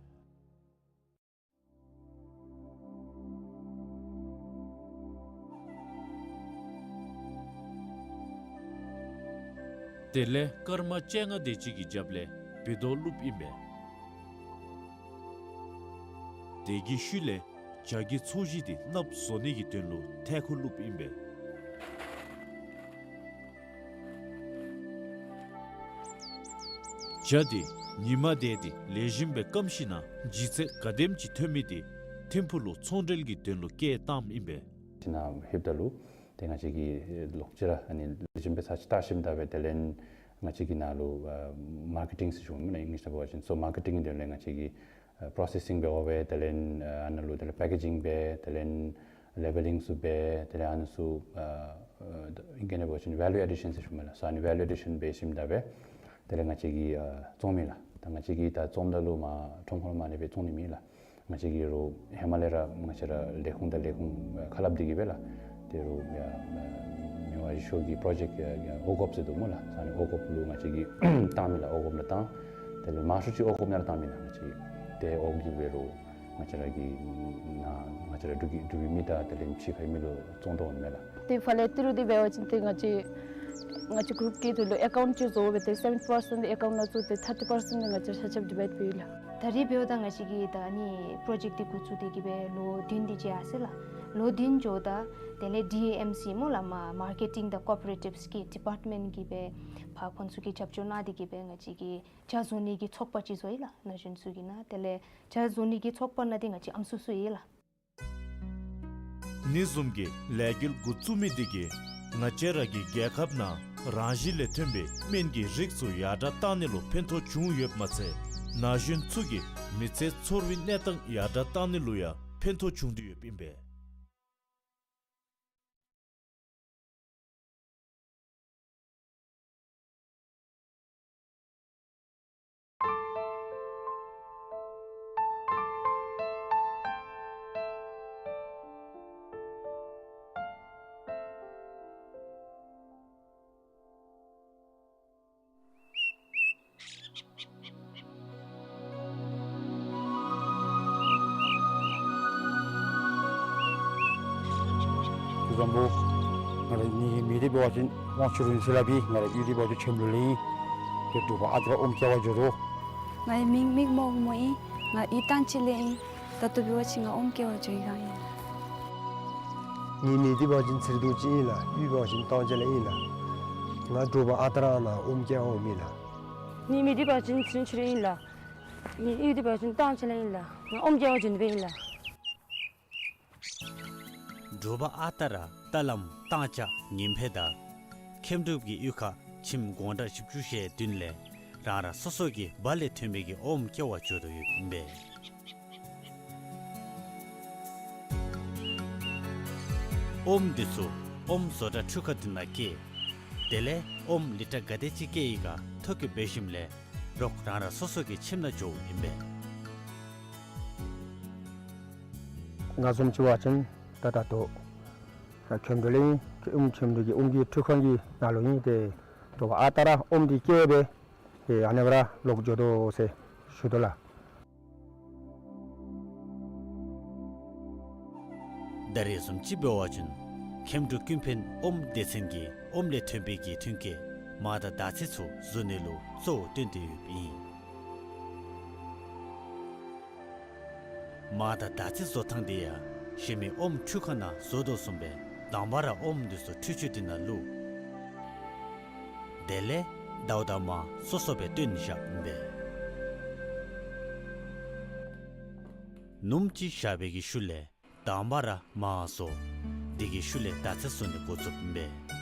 དེ་ལས་སྐར་མ་བཅོ་ལྔ་དེ་ཅིག་གི་རྒྱབ་ལས་བི་དོ་བླུགསཔ་ཨིན་པས། དེ་གི་ཤུལ་ལས་བྱ་གི་ཚོས་གཞི་འདི་གནགཔོ་བཟོ་ནི་གི་དོན་ལུ་ཐལ་ཁུ་བླུགསཔ་ཨིན་པས། བྱ་འདི་ཉིམ་དེ་འདི་ལེགས་ཤོམ་སྦེ་སྐམ་ཞིན་ན་ལྗིད་ཚད་ག་དེམ་ཅིག་ཐོན་མི་འདི་ཐིམ་ཕུག་ལུ་ཚོང་འབྲེལ་གྱི་དོན་ལུ་སྐྱེལ་བཏངམ་ཨིན་པས། ཅིག་ནང་ལྷོདཔ་ད་ལུ་ཏེ་ང་བཅས་ཀྱིས་ལོག་ཅི་ར་ཨ་ནི་ལེགས་ཤོམ་སྦེ་ཚར་ཅིག་བལྟ་ཞིནམ་ད་སྦེ་དེ་ལས་ང་བཅས་ཀྱིས་ནཱ་ལུ་ཨ་མར་ཀེ་ཊིང་ཟེར་ཞུཝ་མེན་ན་ཨིང་ལིཤ་ནང་འབད་བ་ཅིན། སོ་མར་ཀེ་ཊིང་འདི་ལས་ང་བཅས་ཀྱིས་ཨ་པྲོ་སེ་སིང་འབད་བ་སྦེ་དེ་ལས་ཨ་ནཱ་ལུ་དེ་ལས་པེ་ཀེ་ཇིང་འབད་དེ་ལས་ལེ་བེ་ལིང་ཚུ་འབད་དེ་ལས་ཨ་ནི་ཚུ་ཨ་ཨ་ཨིང་སྐད་ནང་འབད་བ་ཅིན་ཝེ་ལུ་ཨེ་ཌི་ཤཱན་ཟེར་ཞུཝ་མེན་ན། སོ་ཨ་ནི་ཝེ་ལུ་ཨེ་ཌི་ཤཱན་འབད་ཞིནམ་ད་སྦེ་དེ་ལས་ང་བཅས་ཀྱིས་ཨ་བཙོང་མི་ལགས། ད་ང་བཅས་ཀྱིས་ད་བཙོངམ་ད་ལུ་མར་ཁྲོམ་ཁོངས་ལུ་མར་ཨ་ནི་སྦེ་བཙོང་ནི་མེད་ལགས། ང་བཅས་ཀྱིས་རོགས་ཧེ་མ་ལས་ར་ང་བཅས་ར་ལས་ཁུངས་དང་ལས་ཁུངས་ཁ་སླབ་སྟེ་གིས་སྦེ་ལགས། ཏེ་རོགས་ཡ་མི་དབང་ཡེ་ཤེས་མཆོག་གི་པྲོ་ཇེཀཊ་ཡ་ཡ་ཨོ་གོབ་ཟེར་འདུག་སྨོ་ལགས། ཨ་ནི་ཨོ་གོབ་ལུ་ང་བཅས་ཀྱིས་བཏང་མི་ལགས། ཨོ་གོབ་ནང་བཏང་། དེ་ལས་མང་ཤོས་ཅིག་ཨོ་གོབ་ནང་ར་བཏང་མི་ལགས། ང་བཅས་ཏེ་ཨོ་གོབ་ཀྱིས་འབད་རུང་ང་བཅས་ར་གི་ནང་ང་བཅས་ར་འབྲུག་གི་འབྲུག་གི་མི་དང་དེ་ལས་ཕྱི་ཁའི་མི་ལུ་བཙོང་དོ་འོང་མས་ལགས། ཏེ་ཕར་ལས་ཏི་རུ་འདི་འབད་བ་ཅིན་ཏེ་ང་བཅས་ང་བཅས་གུ་རུབ་ཀྱི་དོན་ལུ་ཨེ་ཀའུནཊ་ཅིག་བཟོ་སྦེ་ཏེ་སེ་བེན་ཊི་པར་སེནཊ་ཨེ་ཀའུནཊ་ནང་བཙུགས་ཏེ་ཐར་ཊི་པར་སེནཊ་འདི་ང་བཅས་ཆ་ཁྱབ་ཌི་བའིཌ་འབད་ཡི་ལགས། ད་རེས་འབདཝ་ད་ང་བཅས་ཀྱིས་ད་ཨ་ནི་པྲོ་ཇེཀཊ་འདི་འགོ་བཙུགས་ཏེ་གིས་སྦེ་ལོ་བདུན་དེ་ཅིག་ཡར་སོ་ཡི་ལགས། ལོ་བདུན་འགྱོཝ་ད་དེ་ལས་ཌི་ཨེ་ཨེམ་སི་སྨོ་ལགས་མར་མར་ཀེ་ཊིང་དང་ཀོ་ཨོ་པ་རེ་ཊིབསི་གི་ཌི་པརཊ་མེནཊ་གིས་སྦེ་ཕར་ཁོང་ཚུ་གིས་རྒྱབ་སྐྱོར་གནང་སྟེ་གིས་སྦེ་ང་བཅས་ཀྱིས་བྱ་བཟོ་ནི་གི་ཚོགས་པ་ཅིག་བཟོ་ཡི་ལགས། ན་གཞོན་ཚུ་གི་ནང་དེ་ལས་བྱ་བཟོ་ནི་གི་ཚོགས་པ་ནང་འདི་ང་བཅས་ཨམ་སྲུ་བཙུགས་ཡི་ལགས། ཨ་ནི་བཟུམ་གྱི་ལས་འགུལ་འགོ་བཙུགས་མི་འདི་གིས་ང་བཅས་ར་གི་རྒྱལ་ཁབ་ནང་རང་བཞིན་ལས་ཐོན་པའི་སྨན་གྱི་རིགས་ཚུ་ཡར་དྲགས་གཏང་ནི་ལུ་ཕན་ཐོགས་བྱུང་ཡོདཔ་མ་ཚད་ན་གཞོན་ཚུ་གི་མི་ཚེ་ཚོར་བའི་གནས་སྟངས་ཡར་དྲགས་གཏང་ནི་ལུ་ཡང་ཕན་ཐོགས་བྱུང་སྟེ་ཡོདཔ་ཨིན་པས། ཁྱེད་བཟང་པོ། ང་རའི་མིང་འདི་འབད་བ་ཅིན་དབང་ཕྱུག་རིང་བསྲེལ་ལགས་པས། ང་རའི་གཡུས་འདི་འབད་བ་ཅིན་ཆོས་འབྲུག་ལུ་ཨིན། ཏེ་འབྲུག་པ་ཨ་ཏི་ར་ཨོམ་སྐྱ་བ་འགྱོ་དོ། ང་ཡི་མིང་མིག་རྨོག་མོ་ཨིན། ང་གཡུས་ཐང་ཆད་ལས་ཨིན། ད་ལྟོ་འབད་བ་ཅིན་ང་ཨོམ་སྐྱེ་བར་འགྱོ་ཡི་ག་ཨིན། ངེའི་མིང་འདི་འབད་བ་ཅིན་ཚེ་རིང་རྡོ་རྗེ་ཨིན་ལགས། གཡུས་འབད་བ་ཅིན་ཐང་ཆད་ལས་ཨིན་ལགས། ང་དྲོ་པ་ཨ་རྟག་ར་ནཱ་ཨོམ་སྐྱེ་བར་འོངམ་ཨིན་ལགས། ངེའི་མིང་འདི་འབད་བ་ཅིན་ཚེ་རིང་ཆོས་སྒྲོན་ཨིན་ལགས། ངེའི་གཡུས་འདི་འབད་བ་ཅིན་ཐང་ཆད་ལས་ཨིན་ལགས། ང་ཨོམ་སྐྱེ་བར་འགྱོ་ནི་སྦེ་ཨིན་ལགས། དྲོ་པ་ཨ་རྟག་ར་རྟ་ལམ་ཐང་ཆད་ཉིམ་ཕད་དང་མཁནམ་འབྲུག་གི་གཡུས་ཁར་ཁྱིམ་སྒོང་ཁྲ་བཞི་བཅུ་ཞེ་བདུན་ལས་རང་རང་སོ་སོ་གི་སྦ་ལས་ཐོན་པའི་གི་ཨོམ་སྐྱེ་བར་འགྱོ་དོ་ཡོདཔ་ཨིན་པས། ཨོམ་འདི་ཚུ་ཨོམ་བཟོ་གྲྭ་འཕྲུལ་ཁང་འདི་ནང་སྐྱེལ། དེ་ལས་ཨོམ་ལི་ཊར་ག་དེ་ཅིག་སྐྱེལ་ཡི་ག་ཐོ་བཀོད་འབད་ཞིནམ་ལས་རོགས་རང་རང་སོ་སོ་གི་ཁྱིམ་ནང་འགྱོཝ་ཨིན་པས། ང་བཟུམ་ཅིག་འབད་བ་ཅིན་ད་ད་ལྟོ་ཁྱིམ་འདི་ལུ་ཨིན། ཁྱིམ་འདི་གི་ཨོམ་གྱི་འཕྲུལ་ཁང་གི་ནང་ལུ་ཨིན། ཏེ་དྲོ་པ་ཨ་རྟག་ར་ཨོམ་འདི་སྐྱེལ་སྦེ་ཏེ་ཨ་ནི་སྦེ་ར་ལོག་འགྱོ་དོ་ཟེར་ཞུ་དོ་ལགས། ད་རེས་བཟུམ་ཅིག་འབད་བ་ཅིན་མཁནམ་འབྲུག་ཀུན་ཕན་ཨོམ་སྡེ་ཚན་གྱིས་ཨོམ་ལས་ཐོན་པའི་གི་ཐོན་སྐྱེད་མར་དང་དར་ཚི་ཚུ་བཟོ་ནི་ལུ་གཙོ་བོ་བཏོན་ཏེ་ཡོདཔ་ཨིན། མར་དང་དར་ཚི་བཟོ་ཐངས་འདི་ཡང་གཞན་མི་ཨོམ་འཕྲུལ་ཁང་ནང་བཟོ་དོ་བཟུམ་སྦེ་དང་པ་ར་ཨོམ་འདི་ཚུ་ཁྲུས་ཆུ་འདི་ནང་བླུགས། དེ་ལས་ཟླཝ་དང་མར་སོ་སོ་སྦེ་བཏོན་བཞགཔ་ཨིན་པས། ནུམ་ཅིག་བཞག་པའི་གི་ཤུལ་ལས་དང་པ་ར་མར་བཟོ། དེ་གི་ཤུལ་ལས་དར་ཚི་བཟོ་ནི་འགོ་བཙུགསཔ་ཨིན་པས།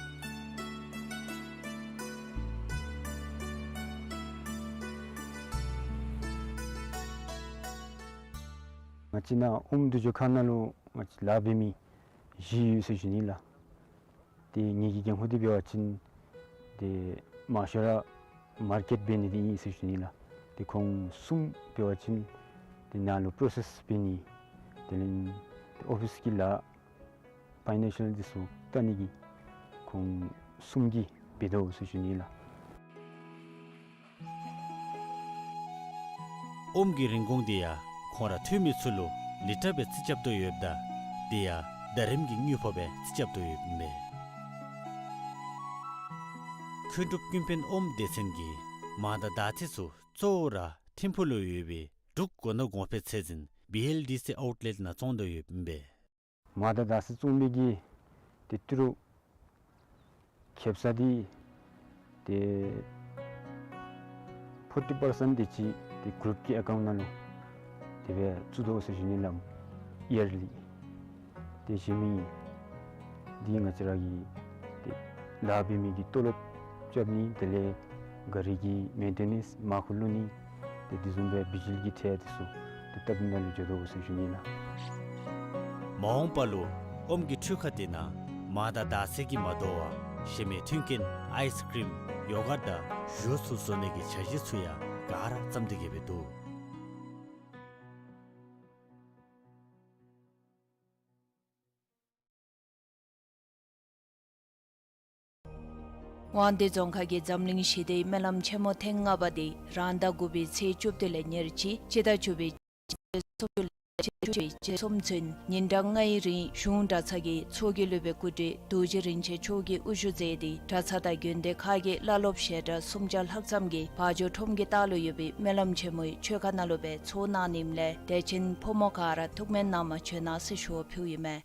ང་བཅས་ནཱ་ཨོམ་འདུ་འགྱོ་ཁང་ནང་ལུ་ང་བཅས་ལཱ་འབད་མི་བཞི་ཡོད་ཟེར་ཞུ་ནི་ལགས། ཏེ་ངེ་གི་འགན་ཁུར་འདི་འབད་བ་ཅིན་ཏེ་མང་ཤོས་ར་མར་ཀེཊ་འབད་ནི་འདི་ཨིན་ཟེར་ཞུ་ནི་ལགས། ཏེ་ཁོང་གསུམ་འབད་བ་ཅིན་ཏེ་ནཱ་ལུ་པྲོ་སེསི་འབད་ནི་དེ་ལས་ཏེ་ཨོ་ཕིསི་གི་ལཱ་ཕའི་ནཱན་ཤཱལ་འདི་ཚུ་བལྟ་ནི་གི་ཁོང་གསུམ་གྱིས་འབད་དོ་ཟེར་ཞུ་ནི་ལགས། ཨོམ་གྱི་རིན་གོང་འདི་ཡང་ཁོང་ར་འཐུ་མི་ཚུ་ལུ་ལི་ཊར་སྦེ་རྩིས་རྐྱབ་དོ་ཡོདཔ་ད་དེ་ཡང་ཟླ་རིམ་གྱི་དངུལ་ཕོགས་སྦེ་རྩིས་རྐྱབ་དོ་ཡོདཔ་ཨིན་པས། མཁན་སྒྲུབ་ཀུན་ཕན་ཨོམ་སྡེ་ཚན་གྱིས་མར་དང་དར་ཚི་ཚུ་གཙོ་བོ་ར་ཐིམ་ཕུག་ལུ་ཡོད་པའི་འབྲུག་མགོ་ནོར་གོང་འཕེལ་ཚད་འཛིན་བི་ཨེལ་ཌི་སི་ཨའུཊ་ལེཊ་ནང་བཙོང་དོ་ཡོདཔ་ཨིན་པས། མར་དང་དར་ཚི་བཙོང་མི་གི་ཏེ་ཏི་རུ་ཁེབ་ས་འདི་ཏེ་ཕོར་ཊི་པར་སེནཊ་དེ་ཅིག་ཏེ་གུ་རུཔ་ཀྱི་ཨེ་ཀའུནཊ་ནང་ལུ་དེ་སྦེ་བཙུགས་དོ་ཟེར་ཞུ་ནི་ལགས། ཡར་ལི་ཏེ་གཞན་མི་འདི་ང་བཅས་ར་གི་ཏེ་ལཱ་འབད་མི་གི་ཏོ་ལོབ་རྐྱབ་ནི་དེ་ལས་ག་རི་གི་མེན་ཊེ་ནེནསི་མར་ཁུ་བླུག་ནི་ཏེ་དེ་བཟུམ་སྦེ་བི་ཇི་ལི་གི་ཁྲལ་དེ་ཚུ་ཏེ་བཏབ་ནི་ནང་ལུ་འགྱོ་དོ་ཟེར་ཞུ་ནི་ལགས། མ་འོངས་པ་ལུ་ཨོམ་གྱི་འཕྲུལ་ཁང་འདི་ནང་མར་དང་དར་ཚི་གིས་མ་དོ་བར་གཞན་མི་མཐུན་རྐྱེན་ཨའིསི་ཀྲིམ་ཡོ་གརཊ་དང་ཞུ་ཚུ་བཟོ་ནི་གི་འཆར་གཞི་ཚུ་ཡང་ག་ར་བརྩམས་ཏེ་གི་སྦེ་འདུག། དབང་འདུས་རྫོང་ཁག་གི་འཛམ་གླིང་ཞི་བདེའི་སྨོན་ལམ་ཆེན་མོ་ཐེངས་ལྔ་པ་འདི་རང་ཟླ་དགུ་པའི་ཚེས་བཅུ་བདུན་ལས་ཉེར་གཅིག་སྤྱི་ཟླ་བཅུ་པའི་ཚེས་སོ་བཅུ་ལས་ཚེས་བཅུ་པའི་ཚེས་གསུམ་ཚུན་ཉིན་གྲངས་ལྔའི་རིང་གཞུང་གྲྭ་ཚང་གི་ཚོགས་ཀྱི་སློབ་དཔོན་སྐུ་བགྲེས་རྡོ་རྗེ་རིན་ཆེན་མཆོག་གིས་དབུ་བཞུགས་མཛད་དེ་གྲྭ་ཚང་དང་དགོན་སྡེ་ཁག་གི་བླ་སློབ་བཤད་གྲྭ་སུམ་བརྒྱ་ལྷག་ཙམ་གྱིས་བ་འཇོ་ཁྲོམ་གྱི་ལྟག་ལུ་ཡོད་པའི་སྨོན་ལམ་ཆེན་མོའི་མཆོད་ཁང་ནང་ལུ་སྦེ་ཚོགས་གནང་ནི་ཨིནམ་ལས་དད་ཅན་ཕོ་མོ་ག་ར་ཐུགས་སྨོན་གནང་བར་བྱོན་གནང་ཟེར་ཞུ་བ་ཕུལཝ་ཨིན་མས།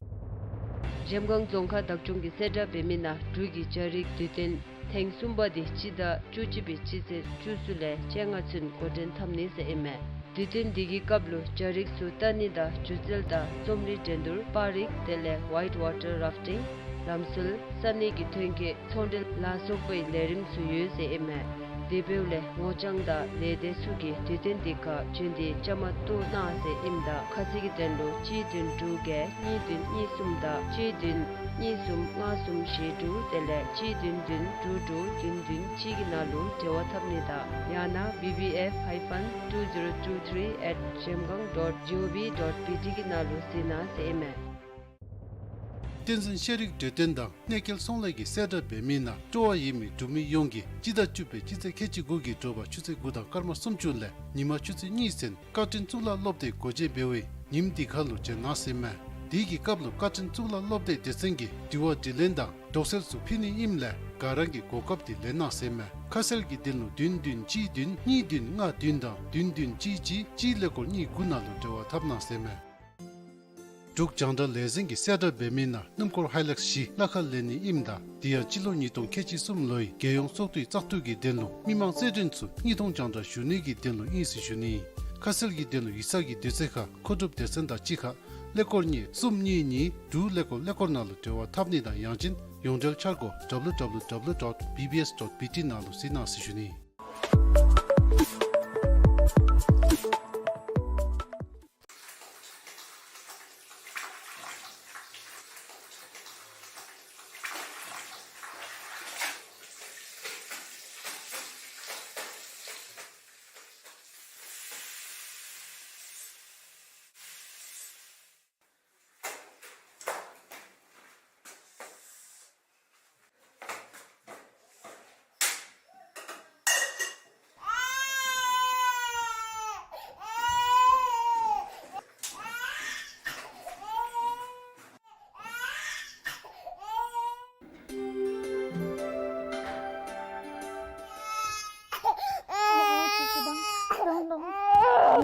གཞལམ་སྒང་རྫོང་ཁག་བདག་སྐྱོང་གིས་གསལ་བསྒྲགས་འབད་མི་ནང་འབྲུག་གི་སྦྱ་རིག་དུས་སྟོན་ཐེངས་གསུམ་པ་འདི་སྤྱི་ཟླ་བཅུ་གཅིག་པའི་སྤྱི་ཚེས་བཅུ་གསུམ་ལས་བཅོ་ལྔ་ཚུན་འགོ་འདྲེན་འཐབ་ནི་ཟེར་ཨིན་མས། དུས་སྟོན་འདི་གི་སྐབས་ལུ་སྦྱ་རིག་ཚུ་བལྟ་ནི་དང་སྒྱུ་རྩལ་དང་རྩོམ་རིག་འགྲན་བསྡུར་པར་རིས་དེ་ལས་ཝའིཊ་ཝ་ཊར་རཱཕ་ཊིང་ལམ་སྲོལ་ས་གནས་ཀྱི་ཐོན་སྐྱེད་ཚོང་འབྲེལ་ལ་སོགས་པའི་ལས་རིམ་ཚུ་ཡོད་ཟེར་ཨིན་མས། དེ་འབདཝ་ལས་ངོ་རྐྱང་དང་ལས་སྡེ་ཚུ་གིས་དུས་སྟོན་འདི་ཁར་བྱོན་ཏེ་བཅའ་མར་གཏོགས་གནང་ཟེར་ཨིནམ་ད་ཁ་གསལ་གྱི་དོན་ལུ་གཅིག་བདུན་དྲུག་བརྒྱད་གཉིས་བདུན་གཉིས་གསུམ་དང་གཅིག་བདུན་གཉིས་གསུམ་ལྔ་གསུམ་བཞི་དྲུག་དེ་ལས་གཅིག་བདུན་བདུན་དྲུག་དྲུག་བདུན་བདུན་གཅིག་གི་ནང་ལུ་འབྲེལ་བ་འཐབ་ནི་དང་ཡང་ན་བི་བི་ཨེཕ་ཧའི་ཕན་ཊུ་ཟི་རོ་ཊུ་ཐི་རི་ཨེཊ་ཇེམ་གང་ཌོཊ་ཇི་ཨོ་ཝི་ཌོཊ་བི་ཊི་གི་ནང་ལུ་གཟིགས་གནང་ཟེར་ཨིན་མས། བསྟན་འཛིན་ཤེས་རིག་གྲོས་སྟོན་དང་གནས་མཇལ་ཚོང་ལས་ཀྱིས་གསལ་བསྒྲགས་འབད་མི་ནང་སྤྲོ་བ་ཡོད་མི་འབྲུག་མི་ཡོངས་ཀྱིས་སྤྱི་ཟླ་བཅུ་པའི་སྤྱི་ཚེས་ཁལ་གཅིག་དགུ་གི་དྲོ་པ་ཆུ་ཚོད་དགུ་དང་སྐར་མ་སུམ་ཅུ་ལས་ཉིན་མ་ཆུ་ཚོད་གཉིས་ཚུན་བཀའ་དྲིན་གཙུག་ལག་སློབ་སྡེ་སྒོ་འབྱེད་འབད་བའི་ཉིནམ་འདི་ཁར་ལུ་བྱོན་གནང་ཟེར་ཨིན་མས། དེ་གི་སྐབས་ལུ་བཀའ་དྲིན་གཙུག་ལག་སློབ་སྡེ་སྡེ་ཚན་གྱིས་དྲི་བ་དྲིས་ལན་དང་དོགས་སེལ་ཚུ་ཕུལ་ནི་ཨིནམ་ལས་ག་ར་གིས་གོ་སྐབས་དེ་ལེན་གནང་ཟེར་མས། ཁ་གསལ་གྱི་དོན་ལུ་བདུན་བདུན་གཅིག་བདུན་གཉིས་བདུན་ལྔ་བདུན་དང་བདུན་བདུན་གཅིག་གཅིག་གཅིག་ཀླད་ཀོར་གཉིས་དགུ་ནང་ལུ་འབྲེལ་བ་འཐབ་གནང་ཟེར་མས། འབྲུག་རྒྱང་བསྒྲགས་ལས་འཛིན་གྱིས་གསལ་བསྒྲགས་འབད་མི་ནང་སྣུམ་འཁོར་ཧའི་ལེགས་བཞི་གླ་ཁར་ལེན་ནི་ཨིནམ་ད་དེ་ཡང་སྤྱི་ལོ་ཉིས་སྟོང་ཁལ་གཅིག་གསུམ་ལོའི་རྒྱལ་ཡོངས་ཚོགས་འདུའི་བཙག་འཐུ་གི་དོན་ལུ་མི་མང་རྩེད་འགྲན་ཚུ་དངོས་མཐོང་རྒྱང་བསྒྲགས་ཞུ་ནི་གི་དོན་ལུ་ཨིན་ཟེར་ཞུ་ནི། ཁ་གསལ་གྱི་དོན་ལུ་ཡིག་ཚང་གི་དུས་ཚོད་ཁར་མཁོ་སྒྲུབ་སྡེ་ཚན་དང་གཅིག་ཁར་ཀླད་ཀོར་གཉིས་གསུམ་གཉིས་གཉིས་དྲུག་ཀླད་ཀོར་ཀླད་ཀོར་ནང་ལུ་འབྲེལ་བ་འཐབ་ནི་དང་ཡང་ཅིན་ཡོངས་འབྲེལ་འཆར་སྒོ་W W W dot B B S dot B T ནང་ལུ་གཟིགས་གནང་ཟེར་ཞུ་ནི།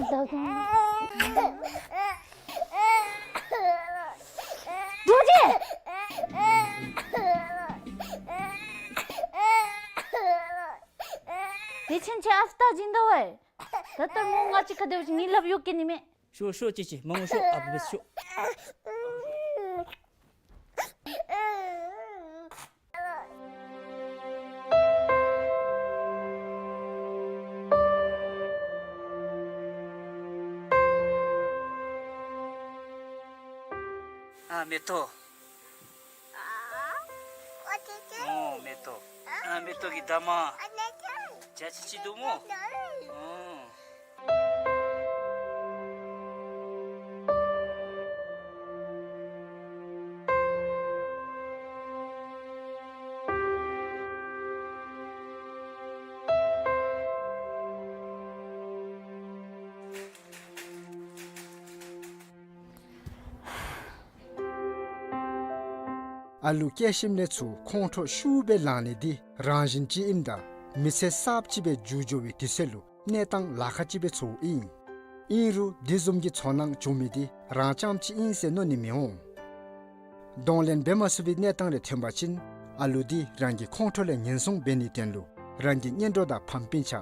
རྡོ་རྗེ། དེ་ཕྱིན་ཆད་ཨ་ཙི་ད་སྦྱིན་བདག་ཝའི། ད་ལྟ་མོ་ང་བཅས་ཁ་བདེ་བ་ཅིན་ངེའི་ལགཔ་གཡོག་སྐྱེལ་ནི་མས། ཤོག་ཤོག་ཅིག་ཅིག་མ་ངུ་ཤོག། ཨ་བུ་བུ་ཤོག། ཨ་མེ་ཏོག། ཨོ་མེ་ཏོག། ཨ་མེ་ཏོག་གི་ད་མ། ཇ་ཅིག་ཅིག་འདུག་མོ། ཨོ། ཨ་ལུ་སྐྱེས་ཞིནམ་ལས་ཚུར་ཁོང་ཁྲོ་ཤུགས་སྦེ་ལང་ནི་འདི་རང་བཞིན་ཅིག་ཨིནམ་ད་མི་ཚེ་གསརཔ་ཅིག་སྦེ་འགྱོ་འགྱོ་བའི་དུས་ཚོད་ལུ་གནས་སྟངས་ལཱ་ཁག་ཅིག་སྦེ་ཚོརཝ་ཨིན། ཨིན་རུང་འདི་བཟུམ་གྱི་ཚོར་སྣང་བྱུང་མི་འདི་རང་རྐྱངམ་ཅིག་ཨིན་ཟེར་མནོ་ནི་མི་འོང་། གདོང་ལེན་འབད་མ་ཚུགས་པའི་གནས་སྟངས་རེ་ཐོན་པ་ཅིན་ཨ་ལུ་འདི་རང་གི་ཁོང་ཁྲོ་ལས་ངན་སོང་འབད་ནིའི་དོན་ལུ་རང་གི་གཉེན་གྲོགས་དང་ཕམ་སྤུན་ཆ་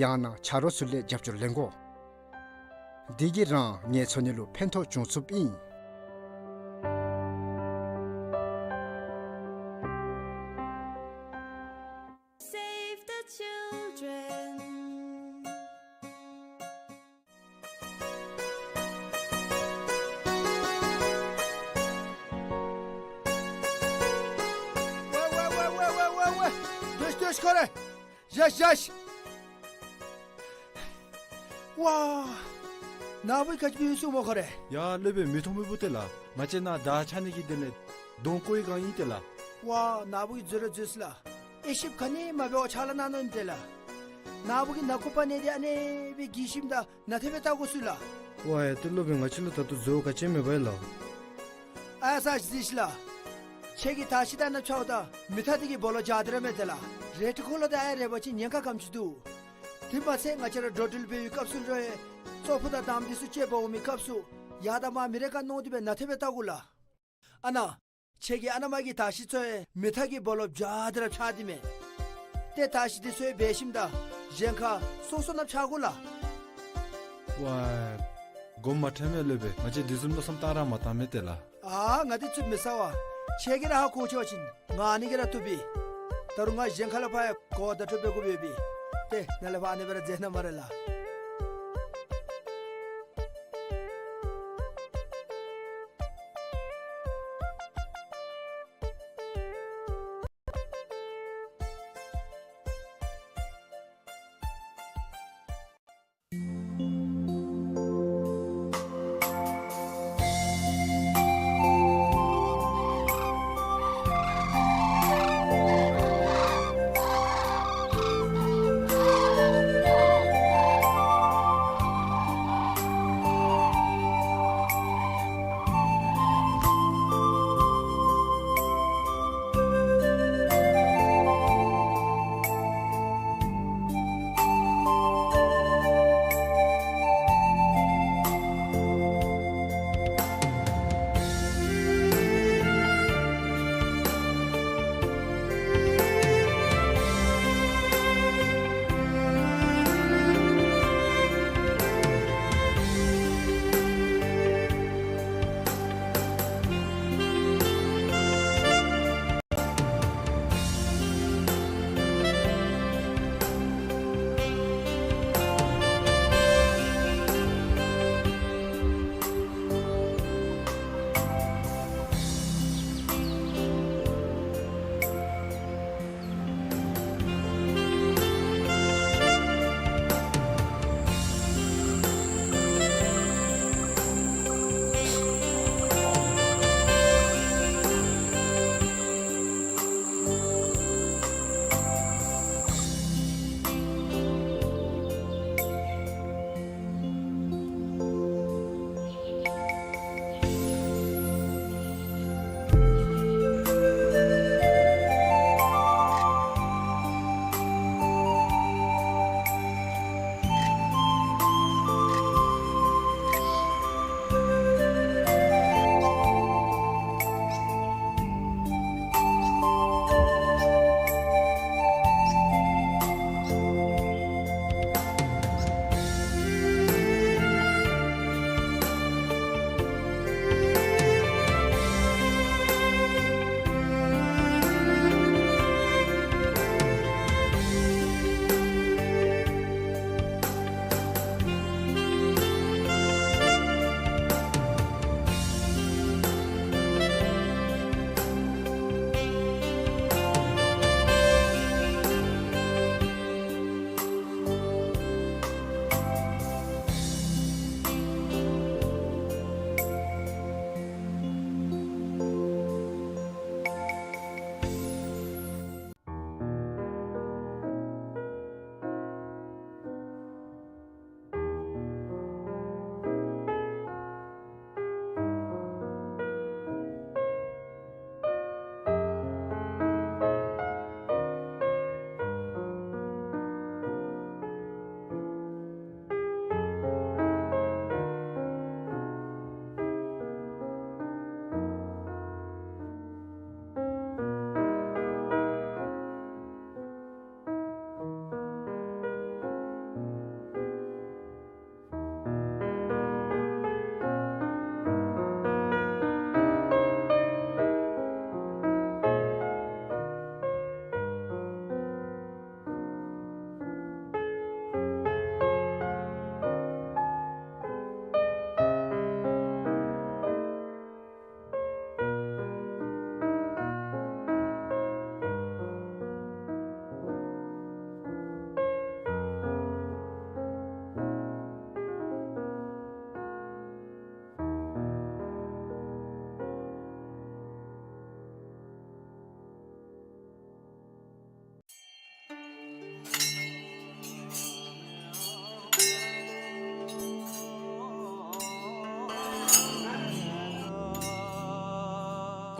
ཡང་ན་ཆ་རོགས་ཚུ་ལས་རྒྱབ་སྐྱོར་ལེན་དགོ། འདི་གིས་རང་ངལ་འཚོ་ནི་ལུ་ཕན་ཐོགས་འབྱུང་ཚུགསཔ་ཨིན། Save the children. ཝེ་ཝེ་ཝེ། སྡོད་སྡོད་ཁོ་རེ། བཞག་བཞག། ཝ། ནཱ་བུ་ག་ཅི་འབད་སོང་སྨོ་ཁོ་རེ། ཡ་སློབ་དཔོན་མི་མཐོང་མི་བུ་དེ་ལགས། ང་བཅས་ནཱ་དར་འཕྱར་ནི་གི་དོན་ལས་གདོང་བཀོག་པའི་སྒང་ཨིན་ཏེ་ལགས། ཝ་ནཱ་བུ་གིས་འཛོལ་ར་འཛོལ་སོ་ལགས། དབྱེ་ཞིབ་ག་ནི་མ་འབད་བར་ཕྱག་ལཱ་གནང་ནི་ཨིན་ཏེ་ལགས། ནཱ་བུ་གིས་ནང་ཁོག་པ་ནད་དེ་ཨ་ནི་སྦེ་འགྱིས་ཞིནམ་ད་ནན་ཏན་སྦེ་བལྟ་དགོ་ཟེར་ལགས། ཝ་ཡ་ཏེ་སློབ་དཔོན་ང་བཅས་ལུ་ད་ལྟོ་འཛོལ་བ་ག་ཅི་མེད་པས་ལགས། ཨ་ས་ཅིག་གཟིགས་ཤིག་ལགས། ཁྱེད་ཀྱིས་དར་ཤིང་དེ་ནང་འཕྱརཝ་ད་མེ་ཐག་དེ་གི་སྦོ་ལོགས་འཇའ་དེ་ར་མས་ཏེ་ལགས། རེ་ཊི་ཀོ་ལར་དེ་ཨ་ཡར་རེག་པ་ཅིན་ཉེན་ཁ་ག་དེམ་ཅིག་འདུག། དེ་མ་ཚད་ང་བཅས་ར་འགྲོ་འགྲུལ་འབད་བའི་སྐབས་སུ་ལུ་ཡང་ཙོག་པུ་དང་འདམ་དེ་ཚུ་བཅད་འབག་འོང་མི་སྐབས་སུ་ཡར་དང་མར་མི་རེ་ཁར་མནོ་སྟེ་སྦེ་ནན་ཏན་སྦེ་བལྟ་དགོ་ལགས། ཨ་ནཱ་ཁྱེད་ཀྱི་ཨ་ན་མ་གི་དར་ཤིང་ཚུ་ཡང་མེ་ཐག་གི་སྦོ་ལོགས་འཇའ་དེ་ར་འཕྱར་ཏེ་མས། ཏེ་དར་ཤིང་དེ་ཚུ་ཡང་འབད་ཞིནམ་ད་གཞན་ཁར་སོ་སོ་ནང་འཕྱར་དགོ་ལགས། ཝའི། དགོངསམ་མ་ཁྲེལ་མས་སློབ་དཔོན། ང་བཅས་དེ་བཟུམ་མནོ་བསམ་བཏང་ར་མ་བཏང་མས་ཏེ་ལགས། ཨ་ང་དེ་ཚུ་མི་ཟ་བས། ཁྱེད་ཀྱིས་ར་ཧ་གོ་ཚུགས་པ་ཅིན་ང་ཨ་ནི་གིས་ར་བཏུབ་པས། ད་རུང་ང་གཞན་ཁ་ལས་ཕར་ཡང་གོ་བརྡ་སྤྲོད་འབད་དགོ་པས་པས། ཏེ་ནཱ་ལས་ཕར་ཨ་ནི་སྦེ་ར་མཛད་གནང་སྨ་རེ་ལགས།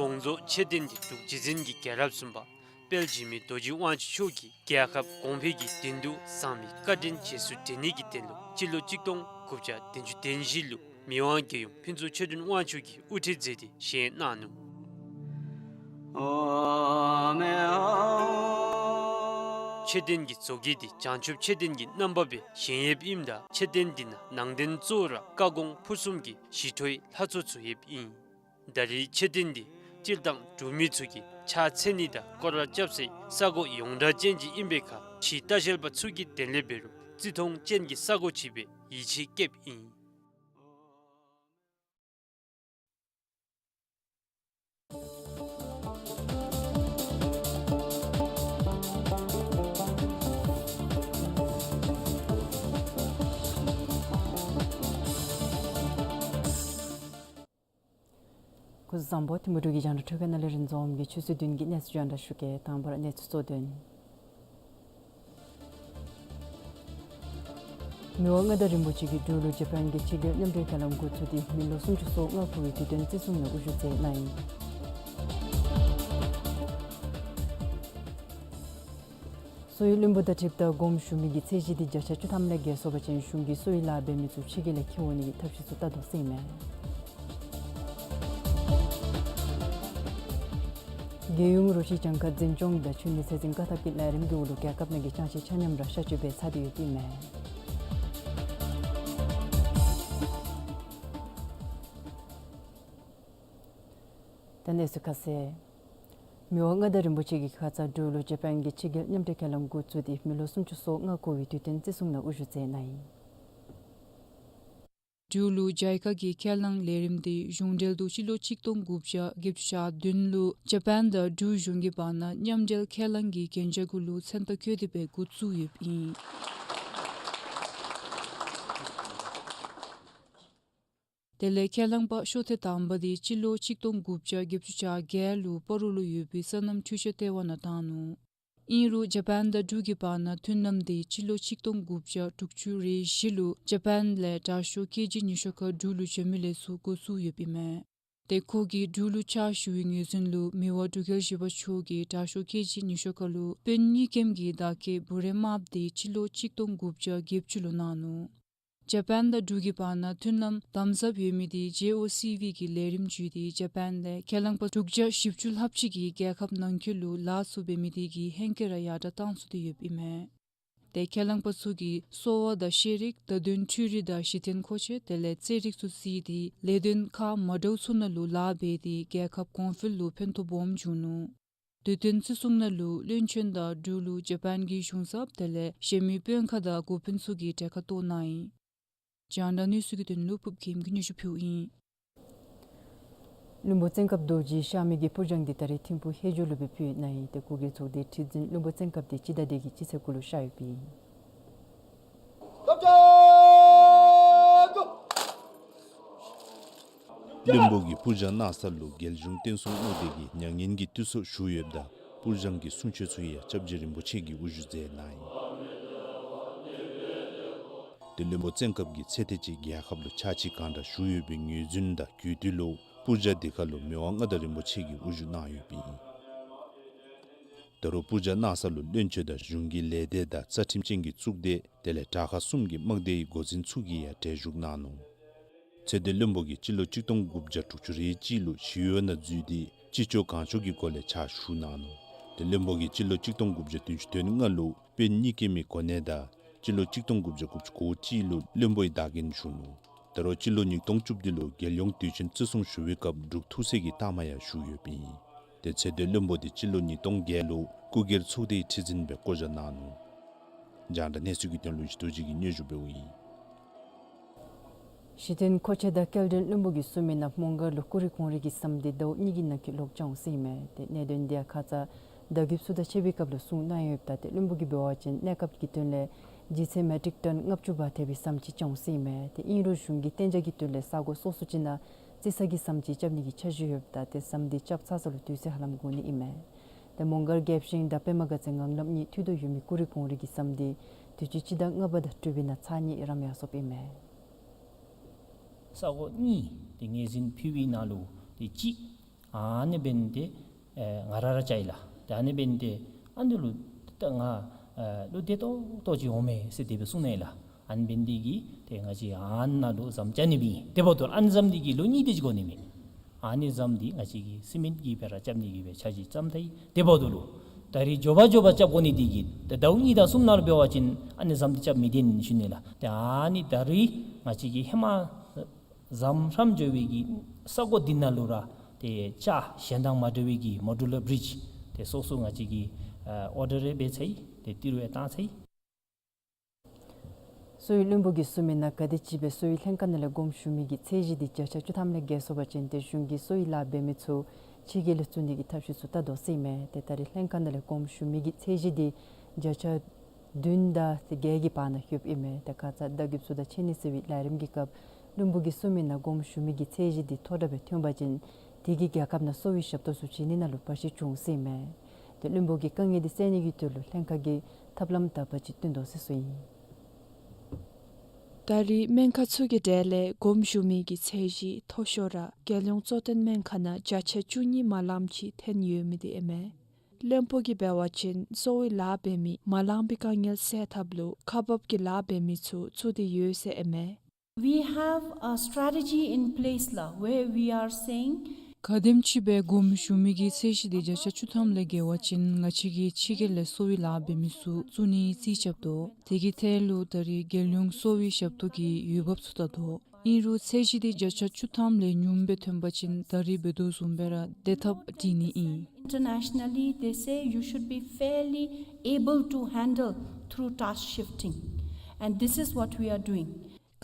ལུང་རྫོང་ཆོས་སྡིངས་འདི་འབྲུག་རྗེ་བཙུན་གྱི་རྒྱལ་རབས་གསུམ་པ་དཔལ་འཇིགས་མེད་རྡོ་རྗེ་དབང་ཕྱུག་མཆོག་གིས་རྒྱལ་ཁབ་གོང་འཕེལ་གྱི་དོན་དུ་གསང་བའི་བཀའ་དྲིན་རྗེས་སུ་དྲན་ནི་གི་དོན་ལུ་སྤྱི་ལོ་གཅིག་སྟོང་དགུ་བརྒྱ་བདུན་ཅུ་དོན་བཞི་ལུ་མི་དབང་རྒྱལ་ཡུམ་ཕུན་ཚོགས་ཆོས་སྒྲོན་དབང་ཕྱུག་གིས་དབུ་ཁྲིད་མཛད་དེ་བཞེངས་གནང་ནུག། ཆོས་སྡིངས་ཀྱི་མཛོད་དཀྱིལ་འདི་བྱང་ཆུབ་ཆོས་སྡིངས་ཀྱི་རྣམ་པ་སྦེ་བཞེངས་ཡོདཔ་ཨིནམ་ད་ཆོས་སྡིངས་འདི་ནང་ནང་རྟེན་གཙོ་བོ་ར་བཀའ་དགོངས་ཕུར་གསུམ་གྱི་ཞི་ཁྲོའི་ལྷ་ཚོགས་ཚུ་ཡོདཔ་ཨིན། ད་རེས་ཆོས་སྡིངས་འདི་སྤྱིར་བཏང་འབྲུག་མི་ཚུ་གིས་ཕྱག་འཚལ་ནི་དང་སྐོར་ར་རྐྱབ་སའི་ས་གོ་ཡོངས་གྲགས་ཅན་ཅིག་ཨིན་པའི་ཁར་ཕྱིའི་ལྟ་བཤལ་པ་ཚུ་གིས་དེ་ལས་འབད་རུང་བརྩི་མཐོང་ཅན་གྱི་ས་གོ་ཅིག་སྦེ་ཡིད་ཆེས་བསྐྱེདཔ་ཨིན། སྐུ་གཟུགས་བཟང་པོ། ཐིམ་ཕུག་འབྲུག་གི་རྒྱང་བསྒྲགས་ཐོག་ཁ་ནང་ལས་རིན་འཛོམས་ཀྱིས་ཆུ་ཚོད་བདུན་གྱི་གནས་ཚུལ་རྒྱང་བསྒྲགས་ཞུ་གེ། དང་པ་ར་གནས་ཚུལ་གཙོ་དོན། མི་དབང་མངའ་བདག་རིན་པོ་ཆེ་གིས་འབྲུག་ལུ་ཇ་པཱན་གྱི་ཕྱི་རྒྱལ་མཉམ་འབྲེལ་ཁས་བླངས་འགོ་བཙུགས་ཏེ་མི་ལོ་སུམ་ཅུ་སོ་ལྔ་འཁོར་བའི་དུས་སྟོན་བརྩི་སྲུང་ནང་དབུ་བཞུགས་མཛད་གནང་ཡི། གསོ་བའི་བློན་པོ་དང་འཁྲིལཝ་ད་དགོངསམ་ཞུ་མི་གི་ཚད་གཞི་འདི་བརྒྱ་ཆ་བཅུ་ཐམ་ལས་བརྒལ་སོང་པ་ཅིན་གཞུང་གིས་གསོ་བའི་ལཱ་འབད་མི་ཚུ་ཕྱི་རྒྱལ་ལས་འཁྱིད་འོང་ནི་གི་ཐབས་ཤེས་ཚུ་བསྟར་དོ་ཟེར་ཨིན་མས། རྒྱལ་ཡོངས་རོ་ཁྱི་གྱངས་ཁ་འཛིན་སྐྱོང་དང་ཆུ་ནི་ཚད་འཛིན་བཀག་ཐབས་ཀྱི་ལས་རིམ་གྱི་འོག་ལུ་རྒྱལ་ཁབ་ནང་གི་ཅང་ཤེས་ཆ་མཉམ་ར་གཤག་བཅོས་འབད་ཚར་ཏེ་ཡོདཔ་ཨིན་མས། ད་གནས་ཚུལ་ཁ་གསལ། མི་དབང་མངའ་བདག་རིན་པོ་ཆེ་གིས་ཁ་ཙ་འབྲུག་ལུ་ཇ་པཱན་གྱི་ཕྱི་རྒྱལ་མཉམ་འབྲེལ་ཁས་བླངས་འགོ་བཙུགས་ཏེ་མི་ལོ་སུམ་ཅུ་སོ་ལྔ་འཁོར་བའི་དུས་སྟོན་བརྩི་སྲུང་ནང་དབུ་བཞུགས་མཛད་གནང་ཡི། འབྲུག་ལུ་ཇཱི་ཀ་གི་ཁས་བླངས་ལས་རིམ་འདི་གཞུང་འབྲེལ་དུ་སྤྱི་ལོ་ཆིག་སྟོང་དགུ་བརྒྱ་བརྒྱད་ཅུ་གྱ་བདུན་ལུ་ཇ་པཱན་དང་འབྲུག་གཞུང་གི་བར་ན་མཉམ་འབྲེལ་ཁས་བླངས་ཀྱི་གན་རྒྱ་གུ་ལུ་མཚན་རྟགས་བཀོད་དེ་སྦེ་འགོ་བཙུགས་ཡོདཔ་ཨིན། དེ་ལས་ཁས་བླངས་པ་ཤོག་ཐེངས་དང་པ་འདི་སྤྱི་ལོ་ཆིག་སྟོང་དགུ་བརྒྱ་བརྒྱད་ཅུ་གྱ་བརྒྱད་ལུ་སྤ་རོ་ལུ་ཡོད་པའི་སོ་ནམ་འཕྲུལ་ཆས་ལྟེ་བ་ནང་བཏང་ནུག། ཨིན་རུང་ཇ་པཱན་དང་འབྲུག་གི་བར་ན་མཐུན་ལམ་འདི་སྤྱི་ལོ་ཆིག་སྟོང་དགུ་བརྒྱ་དྲུག་ཅུ་རེ་བཞི་ལུ་ཇ་པཱན་ལས་དྲག་ཤོས་ཀེ་ཇི་ཉི་ཤུ་ཁར་འབྲུག་ལུ་བྱོན་མི་ལས་ཚུར་འགོ་བཙུགས་ཡོདཔ་ཨིན་མས། ཏེ་ཁོ་གིས་འབྲུག་ལུ་ཕྱག་ཞུ་བའི་ངོས་འཛིན་ལུ་མི་དབང་འབྲུག་རྒྱལ་བཞི་པ་མཆོག་གིས་དྲག་ཤོས་ཀེ་ཇི་ཉི་ཤུ་ཁར་ལུ་དཔོན་གཉིས་ཀྱིམ་གྱི་བདག་སྐྱེལ་བུ་རན་དམརཔོ་འདི་སྤྱི་ལོ་ཆིག་སྟོང་དགུ་བརྒྱ་བརྒྱད་ཅུ་ལུ་གནང་ནུག། ཇ་པཱན་དང་འབྲུག་གི་བར་ན་མཐུན་ལམ་དམ་ཟབ་ཡོད་མི་འདི་ཇེ་ཨོ་སི་ཝི་གི་ལས་རིམ་བརྒྱུད་དེ་ཇ་པཱན་ལས་ཁས་བླངས་པ་དྲུག་བརྒྱ་བཞི་བཅུ་ལྷགཔ་ཅིག་གིས་རྒྱལ་ཁབ་ནང་འཁོད་ལུ་ལཱ་ཚུ་འབད་མི་འདི་གིས་ཧེང་སྐལ་ར་ཡར་དྲག་བཏང་ཚུགས་ཏེ་ཡོདཔ་ཨིན་མས། ཏེ་ཁས་བླངས་པ་ཚུ་གིས་གསོ་བ་དང་ཤེས་རིག་བརྡ་དོན་འཕྲུལ་རིག་དང་གཞི་རྟེན་མཁོ་ཆས་དེ་ལས་རྩེད་རིགས་ཚུ་བརྩིས་ཏེ་ལས་དོན་ཁག་མ་འདྲཝ་ཚུ་ནང་ལུ་ལཱ་འབད་དེ་རྒྱལ་ཁབ་གོང་འཕེལ་ལུ་ཕན་ཐོགས་སྦོམ་བྱུང་ནུག། དུས་སྟོན་བརྩི་སྲུང་ནང་ལུ་བློན་ཆེན་དང་འབྲུག་ལུ་ཇ་པཱན་གྱི་གཞུང་ཚབ་དེ་ལས་གཞན་མི་དཔོན་ཁག་དང་འགོ་དཔོན་ཚུ་གིས་གྲལ་ཁར་གཏོགས་གནང་ཡི། རྒྱང་བསྒྲགས་གནས་ཚུལ་གྱི་དོན་ལུ་ཕུབ་ཁིམ་གིས་སྙན་ཞུ་ཕུལཝ་ཨིན། བློན་པོ་བཙན་སྐབས་རྡོ་རྗེ་གཤགས་མི་གི་པུར་སྦྱང་འདི་ད་རེས་ཐིམ་ཕུག་ཧེ་ཇོ་ལུ་སྦེ་ཕུལ་གནང་ཡི། ཏེ་སྐུ་སྒེར་ཚོགས་སྡེའི་ཁྲི་འཛིན་བློན་པོ་བཙན་སྐབས་འདི་སྤྱི་ཟླ་འདི་གི་སྤྱི་ཚེས་དགུ་ལུ་གཤགས་ཡོདཔ་ཨིན། བློན་པོ་གིས་པུར་སྦྱང་གནང་ས་ལུ་རྒྱལ་གཞུང་བསྟན་སྲུང་དམག་སྡེ་གིས་མྱ་ངན་གྱི་དུས་སུ་བཞུགས་ཡོདཔ་ད་པུར་སྦྱང་གི་གསུང་ཆོག་ཚུ་ཡང་སྐྱབས་རྗེ་རིན་པོ་ཆེ་གིས་དབུ་བཞུགས་མཛད་གནང་ཡི། ཏེ་བློན་པོ་བཙན་སྐབས་ཀྱིས་ཚེ་ཐེངས་གཅིག་རྒྱལ་ཁབ་ལུ་ཕྱག་ཕྱིད་གང་དྲག་ཞུ་ཡོད་པའི་ངོས་འཛིན་དང་གུས་བཏུད་ལུ་པུར་སྦྱང་འདི་ཁར་ལུ་མི་དབང་མངའ་བདག་རིན་པོ་ཆེ་གིས་དབུ་བཞུགས་གནང་ཡོདཔ་ཨིན། ད་རུང་པུར་སྦྱང་གནང་ས་ལུ་བློན་ཆེན་དང་གཞུང་གི་ལས་སྡེ་དང་རྩ་ཁྲིམས་ཅན་གྱི་གཙུག་སྡེ་དེ་ལས་དྲག་ཁག་གསུམ་གྱི་དམག་སྡེའི་འགོ་འཛིན་ཚུ་གིས་ཡང་གྲལ་བཞུགས་གནང་ནུག། ཚེ་བརྟན་བློན་པོ་གིས་སྤྱི་ལོ་གཅིག་སྟོང་དགུ་བརྒྱ་དྲུག་ཅུ་རེ་གཅིག་ལུ་ཞི་གཡོག་ནང་འཛུལ་ཏེ་ཅི་ལྕོགས་གང་ལྕོགས་ཀྱི་སྒོ་ལས་ཕྱག་ཞུ་གནང་ནུག། ཏེ་བློན་པོ་གིས་སྤྱི་ལོ་གཅིག་སྟོང་དགུ་བརྒྱ་བདུན་ཅུ་དོན་ལྔ་ལུ་དཔོན་གཉིས་ཀྱི་མི་གོ་གནས་དང་སྤྱི་ལོ་གཅིག་སྟོང་དགུ་བརྒྱ་དགུ་བཅུ་གོ་གཅིག་ལུ་བློན་པོའི་བདག་འགན་ཞུ་ནུག། ད་རུང་སྤྱི་ལོ་ཉིས་སྟོང་བཅུ་བདུན་ལུ་རྒྱལ་ཡོངས་དུས་ཆེན་བརྩི་སྲུང་ཞུ་བའི་སྐབས་འབྲུག་ཐུགས་སྲས་ཀྱི་རྟགས་མ་ཡང་ཞུ་ཡོདཔ་ཨིན། ཏེ་ཚེ་བརྟན་བློན་པོ་འདི་སྤྱི་ལོ་ཉིས་སྟོང་བརྒྱད་ལུ་སྐུ་སྒེར་ཚོགས་སྡེའི་ཁྲི་འཛིན་སྦེ་བསྐོ་བཞག་གནང་ནུག། རྒྱང་བསྒྲགས་གནས་ཚུལ་གྱི་དོན་ལུ་ཡེ་ཤེས་རྡོ་རྗེ་གིས་སྙན་ཞུ་འབདཝ་ཨིན། གཞི་རྟེན་མཁོ་ཆས་དང་སྐྱེལ་འདྲེན་བློན་པོ་གིས་གསུངས་མི་ནང་མོང་སྒར་ལུ་ཀུ་རེ་གུང་རི་གི་ཟམ་འདི་ཟླཝ་གཉིས་ཀྱི་ནང་འཁོད་ལོག་བཅག་འོང་ཟེར་ཨིན་མས། ཏེ་གནད་དོན་འདི་ཡང་ཁ་ཙ་བརྡ་བརྒྱུདཔ་ཚུ་དང་ཕྱད་པའི་སྐབས་ལུ་གསུངས་གནང་ཡོདཔ་ད་ཏེ་བློན་པོ་གིས་འབད་བ་ཅིན་གནས་སྐབས་ཀྱི་དོན་ལས་ལྗིད་ཚད་མེ་ཊིག་ཊོན་ལྔ་བཅུ་བར་ཐལ་བའི་ཟམ་ཅིག་བཅག་འོང་ཟེར་ཨིན་མས། ཏེ་ཨིན་རུང་གཞུང་གིས་གཏན་འཇགས་ཀྱི་དོན་ལས་ས་གོ་སོ་སོ་ཅིག་ནང་རྩི་ས་གི་ཟམ་ཅིག་རྐྱབ་ནི་གི་འཆར་གཞི་ཡོདཔ་ད་ཏེ་ཟམ་འདི་རྐྱབ་ཚར་ས་ལུ་དུས་ཚོད་ཧ་ལམ་འགོར་ནི་ཨིན་མས། ཏེ་མོང་སྒར་རྒྱལ་ཕྲན་དང་པདྨ་དགའ་ཚལ་ངང་ལམ་གཉིས་མཐུད་དོ་ཡོད་མི་ཀུ་རེ་གུང་རི་གི་ཟམ་འདི་དུས་ཅི་སྤྱི་ཟླ་ལྔ་པ་དང་དྲུག་པའི་ནང་ཚར་གཉིས་རམ་ཡར་སོཔ་ཨིན་མས། ས་གོ་གཉིས་ཏེ་ངོས་འཛིན་ཕུལ་བའི་ནང་ལུ་ཏེ་གཅིག་ ཨ་ནི་འབདན་ཏེ་ཨེ་ང་ར་ར་ཅིག་ལགས། ཏེ་ཨ་ནི་འབདན་ཏེ་ཨ་ནི་ལུ་ད་ང་ཨེ་ལུ་བདེ་ཏོག་ཏོ་ཅིག་འོང་མས་ཟེར་དེ་སྦེ་གསུངས་ནི་ལགས། ཨ་ནི་འབདན་དེ་གིས་ཏེ་ང་བཅས་ཨ་ནཱ་ལུ་ཟམ་རྐྱབ་ནི་སྦེ་ཨིན། དེ་འབདཝ་ད་ལུ་ཨ་ནི་ཟམ་དེ་གིས་ལོ་གཉིས་དེ་ཅིག་འགོར་ནི་མས། ཨ་ནི་ཟམ་དེ་ང་བཅས་ཀྱིས་སི་མེནཊ་ཀྱིས་སྦེ་ར་རྐྱབ་ནི་གི་སྦེ་འཆར་གཞི་བརྩམས་ཏེ་དེ་འབདཝ་ད་ལུ་ད་རིས་མགྱོགས་པ་མགྱོགས་པ་རྐྱབ་དགོ་ནི་དེ་གིས་ད་ཟླཝ་གཉིས་དང་གསུམ་ནང་ལུ་འབད་བ་ཅིན་ཨ་ནི་ཟམ་དེ་རྐྱབ་མི་བཏུབ་ནི་ཞུ་ནི་ལགས། ཏེ་ཨ་ནི་ད་རིས་ང་བཅས་ཀྱིས་ཧེ་མ་ཟམ་ཧྲམ་འགྱོ་བའི་གི་ས་གོ་འདི་ནང་ལུ་ར་ཏེ་ཅ་གཞན་དང་མ་འདྲ་བའི་གི་མོ་ཌུ་ལར་བི་རིཇ་ཏེ་སོ་སོ་ང་བཅས་ཀྱིས་ཨ་ཨོར་ཌར་རེ་འབད་ཚར་ཡི། ཏེ་ཏི་རུ་ཡང་བཏང་ཚར་ཡི། གསོ་བའི་བློན་པོ་གིས་གསུངས་མི་ནང་ག་དེམ་ཅིག་སྦེ་གསོ་བའི་ལྷན་ཁག་ནང་ལས་དགོངསམ་ཞུ་མི་གི་ཚད་གཞི་འདི་བརྒྱ་ཆ་བཅུ་ཐམ་ལས་བརྒལ་སོང་པ་ཅིན་ཏེ་གཞུང་གིས་གསོ་བའི་ལཱ་འབད་མི་ཚུ་ཕྱི་རྒྱལ་ལུ་བཙུགས་ནི་གི་ཐབས་ཤེས་ཚུ་བལྟ་དོ་ཟེར་ཨིན་མས། ཏེ་ད་རིས་ལྷན་ཁག་ནང་ལས་དགོངསམ་ཞུ་མི་གི་ཚད་གཞི་འདི་བརྒྱ་ཆ་བདུན་དང་བརྒྱད་ཀྱི་བར་ན་ལྷོདཔ་ཨིན་མས། ཏེ་ཁ་ཙ་བརྡ་བརྒྱུད་ཚུ་དང་འཕྱད་ནི་ཟེར་བའི་ལས་རིམ་གྱི་སྐབས་བློན་པོ་གིས་གསུངས་མི་ནང་དགོངསམ་ཞུ་མི་གི་ཚད་གཞི་འདི་མཐོ་དྲགས་སྦེ་ཐོན་པ་ཅིན་དེ་གིས་རྒྱལ་ཁབ་ནང་གསོ་བའི་ཞབས་ཏོག་ཚུ་བྱིན་ནི་ནང་ལུ་བར་ཆད་འབྱུང་ཟེར་ཨིན་མས། ཏེ་བློན་པོ་གིས་དཀའ་ངལ་འདི་སེལ་ནི་གི་དོན་ལུ་ལྷན་ཁག་གིས་ཐབས་ལམ་དག་པ་ཅིག་བཏོན་དོ་ཟེར་གསུངས་ཡི། ད་རིས་སྨན་ཁང་ཚུ་གི་གྲས་ལས་དགོངསམ་ཞུ་མི་གི་ཚད་གཞི་མཐོ་ཤོས་ར་རྒྱལ་ཡོངས་གཙོ་བསྟེན་སྨན་ཁང་ནང་བརྒྱ་ཆ་བཅུ་གཉིས་མ་ལངམ་ཅིག་ཐོན་ཡོད་མི་འདི་ཨིན་མས། བློན་པོ་གིས་འབད་བ་ཅིན་གསོ་བའི་ལཱ་འབད་མི་མ་ལང་པའི་དཀའ་ངལ་སེལ་ཐབས་ལུ་ཁག་འབག་གི་ལཱ་འབད་མི་ཚུ་བཙུགས་ཏེ་ཡོད་ཟེར་ཨིན་མས། We have a strategy in place ལགས། Where we are saying ག་དེམ་ཅིག་སྦེ་དགོངསམ་ཞུ་མི་གི་ཚད་གཞི་འདི་བརྒྱ་ཆ་བཅུ་ཐམ་ལས་བརྒལ་བ་ཅིན་ང་བཅས་ཀྱིས་ཕྱི་རྒྱལ་ལས་གསོ་བའི་ལཱ་འབད་མི་ཚུ་བཙུགས་ནི་རྩིས་རྐྱབ་དོ། དེ་གི་ཐད་ལུ་ད་རིས་རྒྱལ་ཡོངས་གསོ་བའི་ཞབས་ཏོག་གི་འོས་འབབ་ཚུ་བལྟ་དོ། ཨིན་རུང་ཚད་གཞི་འདི་བརྒྱ་ཆ་བཅུ་ཐམ་ལས་ཉུངམ་སྦེ་ཐོན་པ་ཅིན་ད་རིས་འབད་དོ་བཟུམ་སྦེ་ར་སྡོད་ཐབས་སྒྲིག་ནི་ཨིན། Internationally, they say you should be fairly able to handle through task shifting. And this is what we are doing.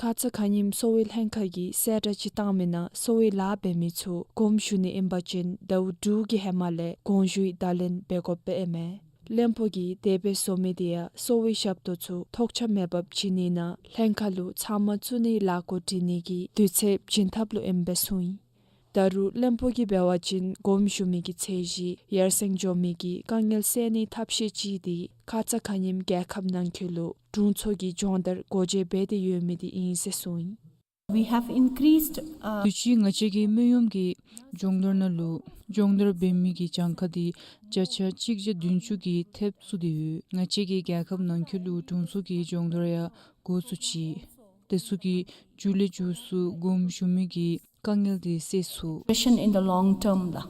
ཁ་ཙ་ཁ་ཉིནམ་གསོ་བའི་ལྷན་ཁག་གིས་གསལ་བསྒྲགས་ཅིག་བཏང་མི་ནང་གསོ་བའི་ལཱ་འབད་མི་ཚུ་དགོངསམ་ཞུ་ནི་ཨིན་པ་ཅིན་ཟླཝ་དྲུག་གི་ཧེ་མ་ལས་དགོངས་ཞུའི་བརྡ་ལན་འབད་དགོཔ་ཨིན་མས། བློན་པོ་གིས་དེ་སྦེ་གསུངས་མི་འདི་ཡང་གསོ་བའི་ཞབས་ཏོག་ཚུ་ཐོགས་ཆགས་མེད་པར་བྱིན་ནི་ནང་ལྷན་ཁག་ལུ་ཚབ་མ་བཙུགས་ནིའི་ལས་འགུལ་སྒྲིག་ནི་གི་དུས་ཚོད་བྱིན་ཐབས་ལུ་ཨིནམ་སྦེ་གསུངས་ཡི། ད་རུང་བློན་པོ་གིས་འབད་བ་ཅིན་དགོངསམ་ཞུ་མི་གི་ཚད་གཞི་ཡར་སེང་འགྱོ་མི་གི་དཀའ་ངལ་སེལ་ནིའི་ཐབས་ཤེས་ཅིག་འདི་ཁ་ཙ་ཁ་ཉིནམ་རྒྱལ་ཁབ་ནང་འཁོད་ལུ་དྲུང་འཚོ་གི་སྦྱོང་བརྡར་སྒོ་འབྱེད་འབད་དེ་ཡོད་མི་འདི་ཨིན་ཟེར་གསུངས་ཡི། We have increased, uh, དུས་ཅི་ང་བཅས་ཀྱིས་སྨན་གཡོགམ་གི་སྦྱོང་བརྡར་ནང་ལུ་སྦྱོང་བརྡར་འབད་མི་གི་གྱངས་ཁ་འདི་བརྒྱ་ཆ་གཅིག་བརྒྱ་བདུན་ཅུ་གི་ཐེབས་བཙུགས་ཏེ་ཡོད། ང་བཅས་ཀྱིས་རྒྱལ་ཁབ་ནང་འཁོད་ལུ་དྲུང་འཚོ་གི་སྦྱོང་བརྡར་ཡང་འགོ་བཙུགས་ཅི། དེ་ཚུ་གིས་མཇུག་ལས་མཇུག་སུ་དགོངསམ་ཞུ་མི་གི་དཀའ་ངལ་འདི་སེལ་ཚུགས། Question in the long term ལགས།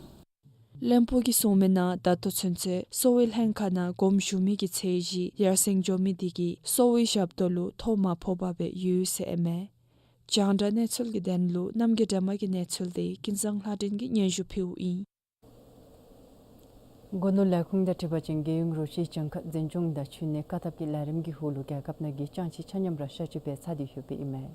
བློན་པོ་གིས་གསུངས་མི་ནང་ད་ལྟོ་ཚུན་ཚོད་གསོ་བའི་ལྷན་ཁག་ནང་དགོངསམ་ཞུ་མི་གི་ཚད་གཞི་ཡར་སེང་འགྱོ་མི་འདི་གིས་གསོ་བའི་ཞབས་ཏོག་ལུ་ཐོ་མ་ཕོགཔ་སྦེ་ཡོད་ཟེར་ཨིན་མས། རྒྱང་བསྒྲགས་གནས་ཚུལ་གྱི་དོན་ལུ་རྣམ་རྒྱལ་སྒྲོལ་མ་གི་གནས་ཚུལ་འདི་ཀུན་བཟང་ལྷ་སྒྲོན་གྱིས་སྙན་ཞུ་ཕུལཝ་ཨིན། སྒོ་ནོར་ལས་ཁུངས་དང་འཁྲིལ་བ་ཅིན་རྒྱལ་ཡོངས་རོ་ཁྱིའི་གྱངས་ཁ་འཛིན་སྐྱོང་དང་འཕྲུལ་གནས་བཀག་ཐབས་ཀྱི་ལས་རིམ་གྱི་འོག་ལུ་རྒྱལ་ཁབ་ནང་གི་ཅང་ཅེ་ཆ་མཉམ་ར་གཤག་བཅོས་འབད་ཚར་ཏེ་ཡོདཔ་ཨིན་མས།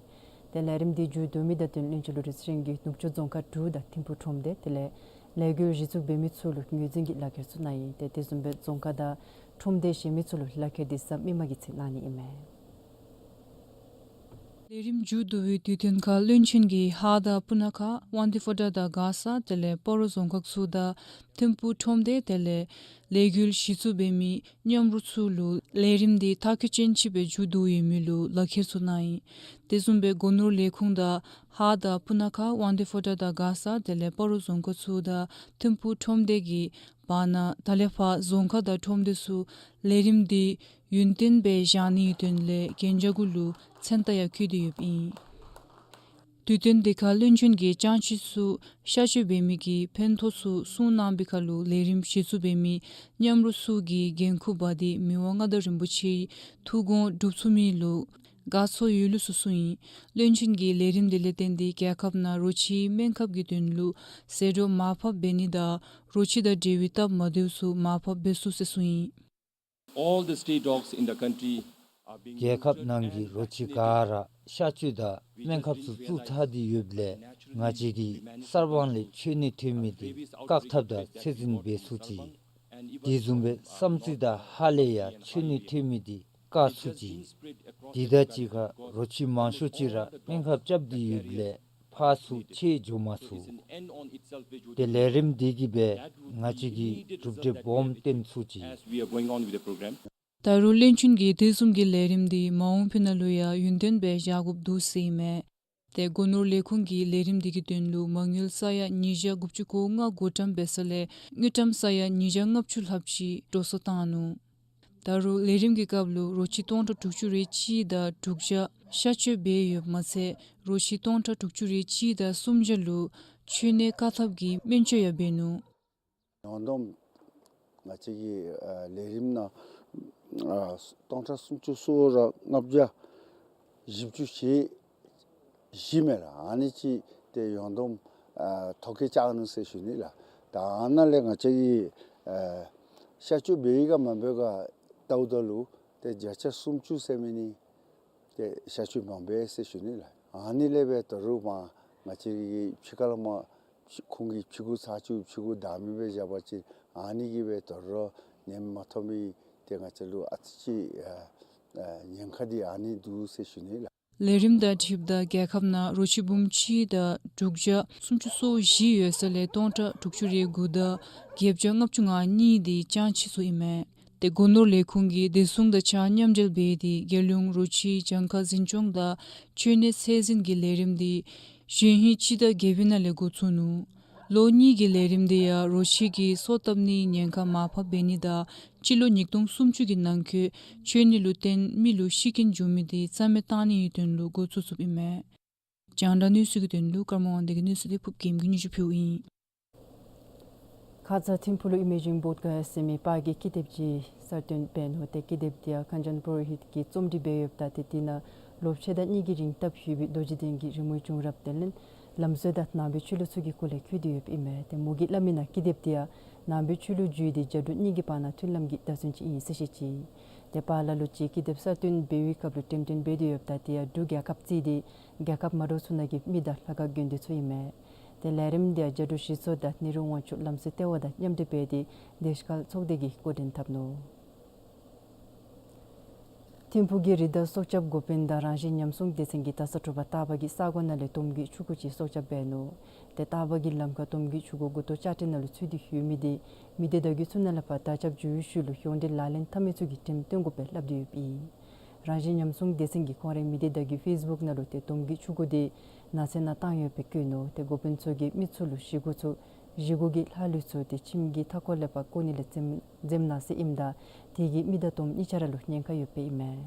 ཏེ་ལས་རིམ་འདི་མཇུག་བསྡུ་མི་དང་བསྟུན་བློན་ཆེན་བློ་གྲོས་ཚེ་རིང་གིས་ནུབ་ཕྱོགས་རྫོང་ཁག་དྲུག་དང་ཐིམ་ཕུག་ཁྲོམ་སྡེ་དེ་ལས་ལས་འགུལ་གཞི་བཙུགས་འབད་མི་ཚུ་ལུ་ངོས་འཛིན་གྱི་ལག་ཁྱེར་ཚུ་གནང་ཡི། ཏེ་དེ་བཟུམ་སྦེ་རྫོང་ཁག་དང་ཁྲོམ་སྡེ་གཞན་མི་ཚུ་ལུ་ལག་ཁྱེར་འདི་གཟའ་མིག་དམར་གྱི་ཚེ་གནང་ནི་ཨིན་མས། ལས་རིམ་མཇུག་བསྡུ་བའི་དུས་སྟོན་ཁར་བློན་ཆེན་གྱིས་ཧཱ་དང་སྤུ་ན་ཁ་དབང་འདུས་ཕོ་བྲང་དང་མགར་ས་དེ་ལས་སྤ་རོ་རྫོང་ཁག་ཚུ་དང་ཐིམ་ཕུག་ཁྲོམ་སྡེ་དེ་ལས་ལས་འགུལ་གཞི་བཙུགས་འབད་མི་མཉམ་རོགས་ཚུ་ལུ་ལས་རིམ་འདི་མཐར་འཁྱོལ་ཅན་ཅིག་སྦེ་མཇུག་བསྡུ་ཡོད་མི་ལུ་ལག་ཁྱེར་ཚུ་གནང་ཡི། དེ་བཟུམ་སྦེ་སྒོ་ནོར་ལས་ཁུངས་དང་ཧཱ་དང་སྤུ་ན་ཁ་དབང་འདུས་ཕོ་བྲང་དང་མགར་ས་དེ་ལས་སྤ་རོ་རྫོང་ཁག་ཚུ་དང་ཐིམ་ཕུག་ཁྲོམ་སྡེ་གི་བར་ན་ད་ལས་ཕར་རྫོང་ཁག་དང་ཁྲོམ་སྡེ་ཚུ་ལས་རིམ་འདི་ཡུན་བརྟན་སྦེ་བཞག་ནིའི་དོན་ལས་གན་རྒྱ་གུ་ལུ་མཚན་རྟགས་ཡང་བཀོད་དེ་ཡོདཔ་ཨིན། དུས་སྟོན་འདི་ཁར་བློན་ཆེན་གྱིས་ཅང་ཅེ་ཚུ་གཤག་བཅོས་འབད་མི་གི་ཕན་ཐོགས་ཚུ་གསུང་གནང་བའི་ཁར་ལུ་ལས་རིམ་གཞི་བཙུགས་འབད་མི་མཉམ་རོགས་ཚུ་གིས་འགན་ཁུར་འབག་སྟེ་མི་དབང་མངའ་བདག་རིན་པོ་ཆེའི་ཐུགས་དགོངས་སྒྲུབ་ཚུགས་མི་ལུ་དགའ་ཚོར་ཡོད་ལུགས་སུ་གསུངས་ཡི། བློན་ཆེན་གྱིས་ལས་རིམ་འདི་ལས་བརྟེན་ཏེ་རྒྱལ་ཁབ་ནང་རོ་ཁྱིའི་སྨན་ཁབ་ཀྱི་དོན་ལུ་ཟད་འགྲོ་མར་ཕབ་འབད་ནི་དང་རོ་ཁྱི་དང་འབྲེལ་བའི་སྟབས་མ་བདེཝ་ཚུ་མར་ཕབ་འབད་ཚུགས་ཟེར་གསུངས་ཡི། All the stray dogs in the country are being རྒྱལ་ཁབ་ནང་གི་རོ་ཁྱི་ག་ར་གཤག་བཅོས་དང་སྨན་ཁབ་ཚུ་བཙུགས་ཚར་ཏེ་ཡོདཔ་ལས་ང་བཅས་ཀྱིས་གསར་སྤང་ལས་ཁྱོན་ནས་ཐོན་མི་འདི་བཀག་ཐབས་དང་ཚད་འཛིན་འབད་ཚུགས་ཅི། དེ་བཟུམ་སྦེ་བསམ་རྩེ་དང་ཧཱ་ལས་ཡང་ཁྱོན་ནས་ཐོན་མི་འདི་བཀག་ཚུགས་ཅི། དེ་དང་གཅིག་ཁར་རོ་ཁྱི་མང་ཤོས་ཅིག་ར་སྨན་ཁབ་རྐྱབ་སྟེ་ཡོདཔ་ལས་ཕར་ཚུར་ཁྱབ་འགྱོ་མ་ཚུགས། ཏེ་ལས་རིམ་འདི་གིས་སྦེ་ང་བཅས་ཀྱིས་གྲུབ་འབྲས་སྦོམ་སྟོན་ཚུགས་ཅི། As we are going on with the program. ད་རུང་བློན་ཆེན་གྱིས་དེ་བཟུམ་གྱི་ལས་རིམ་འདི་མ་འོངས་པའི་ནང་ལུ་ཡང་ཡུན་བརྟན་སྦེ་བཞག་དགོཔ་འདུག་ཟེར་ཨིན་མས། ཏེ་སྒོ་ནོར་ལས་ཁུངས་ཀྱིས་ལས་རིམ་འདི་གི་དོན་ལུ་མ་དངུལ་ས་ཡ་ཉིས་བརྒྱ་དགུ་བཅུ་གོ་ལྔ་བགོ་བཀྲམ་འབད་ས་ལས་དངུལ་ཀྲམ་ས་ཡ་ཉིས་བརྒྱ་ལྔ་བཅུ་ལྷགཔ་ཅིག་འགྲོ་སོང་བཏང་ནུག། ད་རུང་ལས་རིམ་གྱི་སྐབས་ལུ་རོ་ཁྱི་སྟོང་ཕྲག་དྲུག་ཅུ་རེ་གཅིག་དང་དྲུག་བརྒྱ་གཤག་བཅོས་འབད་ཡོདཔ་མ་ཚད་རོ་ཁྱི་སྟོང་ཕྲག་དྲུག་ཅུ་རེ་གཅིག་དང་སུམ་བརྒྱ་ལུ་མཆོད་གནས་བཀག་ཐབས་ཀྱི་སྨན་བཅོས་ཡང་འབད་ནུག། ཡོངས་བསྡོམས་ང་བཅས་ཀྱི་ཨ་ལས་རིམ་ནང་ཨ་སྟོང་ཕྲག་སུམ་ཅུ་སོ་ལྔ་བརྒྱ་བཞི་བཅུ་ཞེ་བཞི་མས་ལགས། ཨ་ནི་ཅིག་ཏེ་ཡོངས་བསྡོམས་ཨ་ཐོ་བཀོད་བཅག་ནུག་ཟེར་ཞུ་ནི་ལགས། ད་ཨ་ནཱ་ལས་ང་བཅས་ཀྱི་ཨ་གཤག་བཅོས་འབད་ཡི་ག་མ་འབད་ག་ལྟཝ་ད་ལུ་ཏེ་བརྒྱ་ཆ་སུམ་ཅུ་ཟེར་མི་ནི་ཏེ་གཤག་བཅོས་མ་འབད་ཟེར་ཞུ་ནི་ལགས། ཨ་ནི་ལས་འབད་ད་རུང་མར་ང་བཅས་ཀྱི་ཕྱི་ཁ་ལས་མར་ཁོང་གི་ཕྱི་གོ་ཚར་བཅུག་ཕྱི་གོ་བདའ་མི་སྦེ་བཞག་པ་ཅིན་ཨ་ནི་གིས་འབད་ད་རུང་ཉེན་མ་ཐོབ་མི་ཏེ་ང་བཅས་ལུ་ཨ་ཙི་ཅིག་ཨ་ཨ་ཉེན་ཁ་འདི་ཨ་ནི་འདུག་ཟེར་ཞུ་ནི་ལགས། ལས་རིམ་དང་འཁྲིལཝ་ད་རྒྱལ་ཁབ་ནང་རོ་ཁྱི་འབུམ་གཅིག་དང་དྲུག་བརྒྱ་སུམ་ཅུ་སོ་བཞི་ཡོད་ས་ལས་སྟོང་ཕྲག་དྲུག་ཅུ་རེ་དགུ་དང་བརྒྱད་བརྒྱ་ལྔ་བཅུ་ང་གཉིས་འདི་བྱང་ཆིག་སོང་ཨིན་མས། ཏེ་སྒོ་ནོར་ལས་ཁུངས་ཀྱིས་བདེ་སྲུང་དང་གཅིག་ཁར་མཉམ་འབྲེལ་འབད་དེ་རྒྱལ་ཡོངས་རོ་ཁྱི་གྱངས་ཁ་འཛིན་སྐྱོང་དང་མཆོད་གནས་ཚད་འཛིན་གྱི་ལས་རིམ་འདི་གཞེས་ཧིང་སྤྱི་ཟླ་བརྒྱད་པའི་ནང་ལས་འགོ་བཙུགས་ནུག། ལོ་གཉིས་ཀྱི་ལས་རིམ་འདི་ཡང་རོ་ཁྱི་གིས་སོ་བཏབ་ནིའི་ཉེན་ཁ་མར་ཕབ་འབད་ནི་དང་སྤྱི་ལོ་ཉིས་སྟོང་སུམ་ཅུ་གི་ནང་འཁོད་མཆོད་གནས་ལུ་བརྟེན་མི་ལུ་ཤི་རྐྱེན་འབྱུང་མི་འདི་རྩ་མེད་བཏང་ནིའི་དོན་ལུ་འགོ་བཙུགས་བཙུགསཔ་ཨིན་མས། རྒྱང་བསྒྲགས་གནས་ཚུལ་གྱི་དོན་ལུ་ཀརྨ་དབང་འདུས་ཀྱི་གནས་ཚུལ་འདི་ཕུབ་རྒྱལམོ་གིས་སྙན་ཞུ་ཕུལཝ་ཨིན། ཁ་ཙ་ཐིམ་ཕུག་ལུ་ཨི་མེ་ཇིང་བོཌ་ཀ་ཟེར་མི་པར་གྱི་ཀི་དེབ་ཅིག་གསར་བཏོན་འབད་ནུག། ཏེ་ཀི་དེབ་འདི་ཡང་ཀན་ཇན་པུ་རོ་ཧིད་ཀྱིས་རྩོམ་སྒྲིག་འབད་ཡོདཔ་ད་ཏེ་དེ་ནང་ལོ་ཕྱེད་དང་གཉིས་ཀྱི་རིང་སྟབས་བསྟུན་པའི་རྡོ་རྗེ་གདན་གྱི་རི་མོའི་བྱུང་རབས་དེ་ལས་ལམ་སྲོལ་དང་ནང་པའི་ཆོས་ལུགས་ཚུ་གི་སྐོར་ལས་བཀོད་དེ་ཡོདཔ་ཨིན་མས། ཏེ་མོ་གིས་སླབ་མི་ནང་ཀི་དེབ་འདི་ཡང་ནང་པའི་ཆོས་ལུགས་བརྒྱུད་དེ་རྒྱ་འབྲུག་གཉིས་ཀྱི་བར་ན་མཐུན་ལམ་གྱི་བརྡ་མཚོན་ཅིག་ཨིན་ཟེར་བཤད་ཅི། ཏེ་པར་ལ་ལུ་ཅིག་ཀི་དེབ་གསར་བཏོན་འབད་བའི་སྐབས་ལུ་འགྲེམས་སྟོན་འབད་དེ་ཡོདཔ་ད་དེ་ཡང་འབྲུག་རྒྱལ་ཁབ་བརྩིས་ཏེ་རྒྱལ་ཁབ་མ་འདྲཝ་ཚུ་ནང་གི་མི་དང་ལྷ་ཁང་དགོན་སྡེ་ཚུ་ཨིན་མས། ཏེ་ལས་རིམ་འདི་ཡང་རྒྱ་འབྲུག་གཞི་ཚོགས་དང་ནེ་རུ་དབང་ཕྱུག་ལམ་སྲོལ་ལྟེ་བ་དང་མཉམ་འབྲེལ་འབད་དེ་སྡེ་ཁག་ཚོགས་སྡེ་གིས་འགོ་འདྲེན་འཐབ་ནུག། ཐིམ་ཕུག་གི་རི་དྭགས་སྲོག་སྐྱབས་འགོ་དཔོན་དང་རང་བཞིན་ཉམས་སྲུང་སྡེ་ཚན་གྱིས་ད་ས་དྲོ་པ་སྟག་པ་གི་ས་གོ་ནང་ལས་དོམ་གྱི་ཆུ་གུ་ཅིག་སྲོག་སྐྱབས་འབད་ནུག། ཏེ་སྟག་པ་གི་ལམ་ཁར་དོམ་གྱི་ཆུ་གུ་མགུ་ཏོ་ལྕགས་ཁྲི་ནང་ལུ་ཚུད་དེ་ཡོད་མི་འདི་མི་སྡེ་བརྡ་བརྒྱུད་ཚུ་ནང་ལས་ཕར་དར་ཁྱབ་འགྱོ་བའི་ཤུལ་ལུ་གཞུང་འབྲེལ་ལག་ལེན་འཐབ་མི་ཚུ་གིས་འགྲེམས་སྟོན་དགོ་པའི་སླབ་སྟེ་ཡོདཔ་ཨིན། རང་བཞིན་ཉམས་སྲུང་སྡེ་ཚན་གྱིས་ཁོང་རའི་མི་སྡེ་བརྡ་བརྒྱུད་ཕེསི་བུཀ་ནང་ལུ་ཏེ་དོམ་གྱི་ཆུ་གུ་འདི་ནགས་ཚལ་ནང་བཏང་ཡོད་པའི་བཀོད་ནུག། ཏེ་འགོ་དཔོན་ཚུ་གིས་མི་ཚུ་ལུ་བཞེས་སྒོ་ཚུ་བཞེས་སྒོ་གི་ལྷག་ལུས་ཚུ་ཏེ་ཁྱིམ་གྱི་མཐའ་འཁོར་ལས་ཕར་བཀོ་ནི་ལས་འཛེམ་འཛེམ་གནང་ཟེར་ཨིནམ་ད་དེ་གིས་མི་དང་དོམ་གཉིས་ཆ་ར་ལུ་ཉེན་ཁ་ཡོདཔ་ཨིན་མས།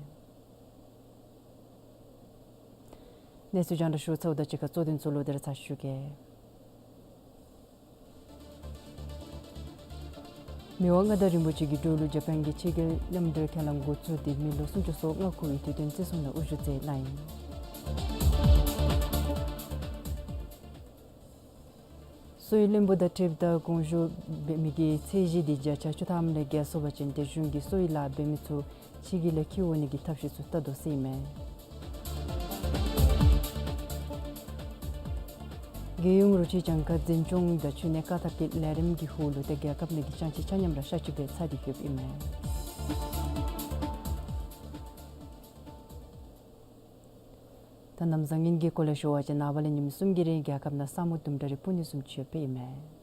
གནས་ཚུལ་རྒྱང་བསྒྲགས་ཞུ་ཚརཝ་དང་གཅིག་ཁར་གཙོ་དོན་ཚུ་ལོག་སྟེ་ར་ཚར་ཞུ་གེ། མི་དབང་མངའ་བདག་རིན་པོ་ཆེ་གི་སྦྲུལ་ལུ་ཇ་པཱན་གྱི་ཕྱི་རྒྱལ་མཉམ་འབྲེལ་ཁས་བླངས་འགོ་བཙུགས་ཏེ་མི་ལོ་སུམ་ཅུ་སོ་ལྔ་འཁོར་བའི་དུས་སྟོན་བརྩི་སྲུང་ནང་དབུ་བཞུགས་མཛད་གནང་ཡི། གསོ་བའི་བློན་པོ་དང་འཁྲིལཝ་ད་དགོངས་ཞུ་འབད་མི་གི་ཚད་གཞི་འདི་བརྒྱ་ཆ་བཅུ་ཐམ་ལས་བརྒལ་སོང་པ་ཅིན་ཏེ་གཞུང་གིས་གསོ་བའི་ལཱ་འབད་མི་ཚུ་ཕྱི་རྒྱལ་ལས་འཁྱིད་འོང་ནི་གི་ཐབས་ཤེས་ཚུ་བལྟ་དོ་ཟེར་ཨིན་མས། རྒྱལ་ཡོངས་རོ་ཁྱི་གྱངས་ཁ་འཛིན་སྐྱོང་དང་མཆོད་གནས་བཀག་ཐབས་ཀྱི་ལས་རིམ་གྱི་ཧོངས་ལུ་ཏེ་རྒྱལ་ཁབ་ནང་གི་བྱང་ཁྱི་ཆ་མཉམ་ར་གཤག་བཅོས་འབད་ཚར་ཏེ་ཡོདཔ་ཨིན་མས། ད་གནམ་བཟང་ངན་གྱི་སྐོར་ལས་ཞུ་བ་ཅིན་ནངས་པ་ལས་ཉིནམ་གསུམ་གྱི་རིང་རྒྱལ་ཁབ་ནང་ས་སྨུག་དུམ་གྲ་རེ་སྤུབ་ནི་བཟུམ་ཅིག་ཡོདཔ་ཨིན་མས།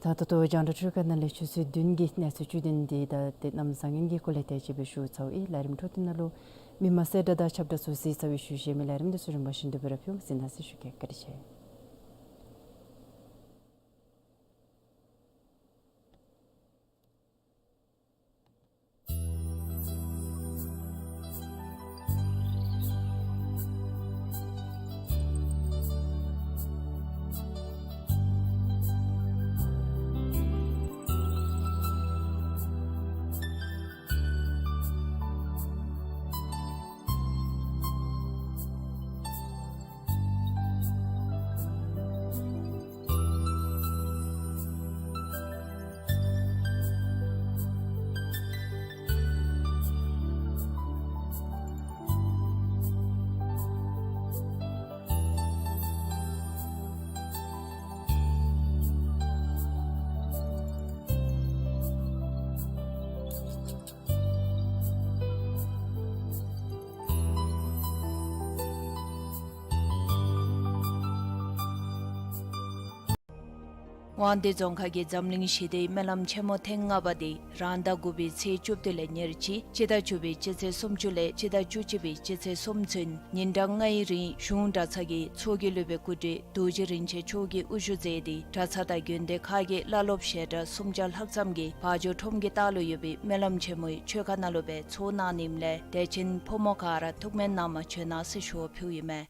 ད་ད་ལྟོ་རྒྱང་བསྒྲགས་འཕྲུལ་ཁང་ནང་ལས་ཆུ་ཚོད་བདུན་གྱི་གནས་ཚུལ་བཅུད་དོན་འདི་དང་ཏེ་གནམ་བཟང་ངན་གྱི་སྐོར་ལས་དེ་ཅིག་སྦེ་ཞུ་ཚརཝ་ཨིན། ལས་རིམ་འཕྲོ་མཐུད་ནང་ལུ་མི་མང་གསལ་བསྒྲགས་དང་ཁྱབ་བསྒྲགས་ཚུ་གཟིགས་ཚར་བའི་ཤུལ་གཞན་མི་ལས་རིམ་འདི་ཚུ་རིམ་པ་བཞིན་དུ་སྦེ་ར་ཕུལ་གཟིགས་གནང་ཟེར་ཞུ་གེ། བཀའ་དྲིན་ཆེ། དབང་འདུས་རྫོང་ཁག་གི་འཛམ་གླིང་ཞི་བདེའི་སྨོན་ལམ་ཆེན་མོ་ཐེངས་ལྔ་པ་དེ་རང་ཟླ་དགུ་པའི་ཚེས་བཅུ་བདུན་ལས་ཉེར་གཅིག་སྤྱི་ཟླ་བཅུ་པའི་སྤྱི་ཚེས་སུམ་ཅུ་ལས་སྤྱི་ཟླ་བཅུ་གཅིག་པའི་སྤྱི་ཚེས་སུམ་ཅུ་ཚུན་ཉིན་གྲངས་ལྔའི་རིང་གཞུང་གྲྭ་ཚང་གི་ཚོགས་ཀྱི་སློབ་དཔོན་སྐུ་བགྲེས་རྡོ་རྗེ་རིན་ཆེན་མཆོག་གིས་དབུ་བཞུགས་མཛད་དེ་གྲྭ་ཚང་དང་དགོན་སྡེ་ཁག་གི་བླ་སློབ་བཤད་གྲྭ་སུམ་བརྒྱ་ལྷག་ཙམ་གྱིས་བ་འཇོ་ཁྲོམ་གྱི་ལྟག་ལུ་ཡོད་པའི་སྨོན་ལམ་ཆེན་མོའི་མཆོད་ཁང་ནང་ལུ་སྦེ་ཚོགས་གནང་ནི་ཨིནམ་ལས་དད་ཅན་ཕོ་མོ་ག་ར་ཐུགས་སྨོན་གནང་མ་བྱོན་གནང་ཟེར་ཞུ་བ་ཕུལཝ་ཨིན་མས།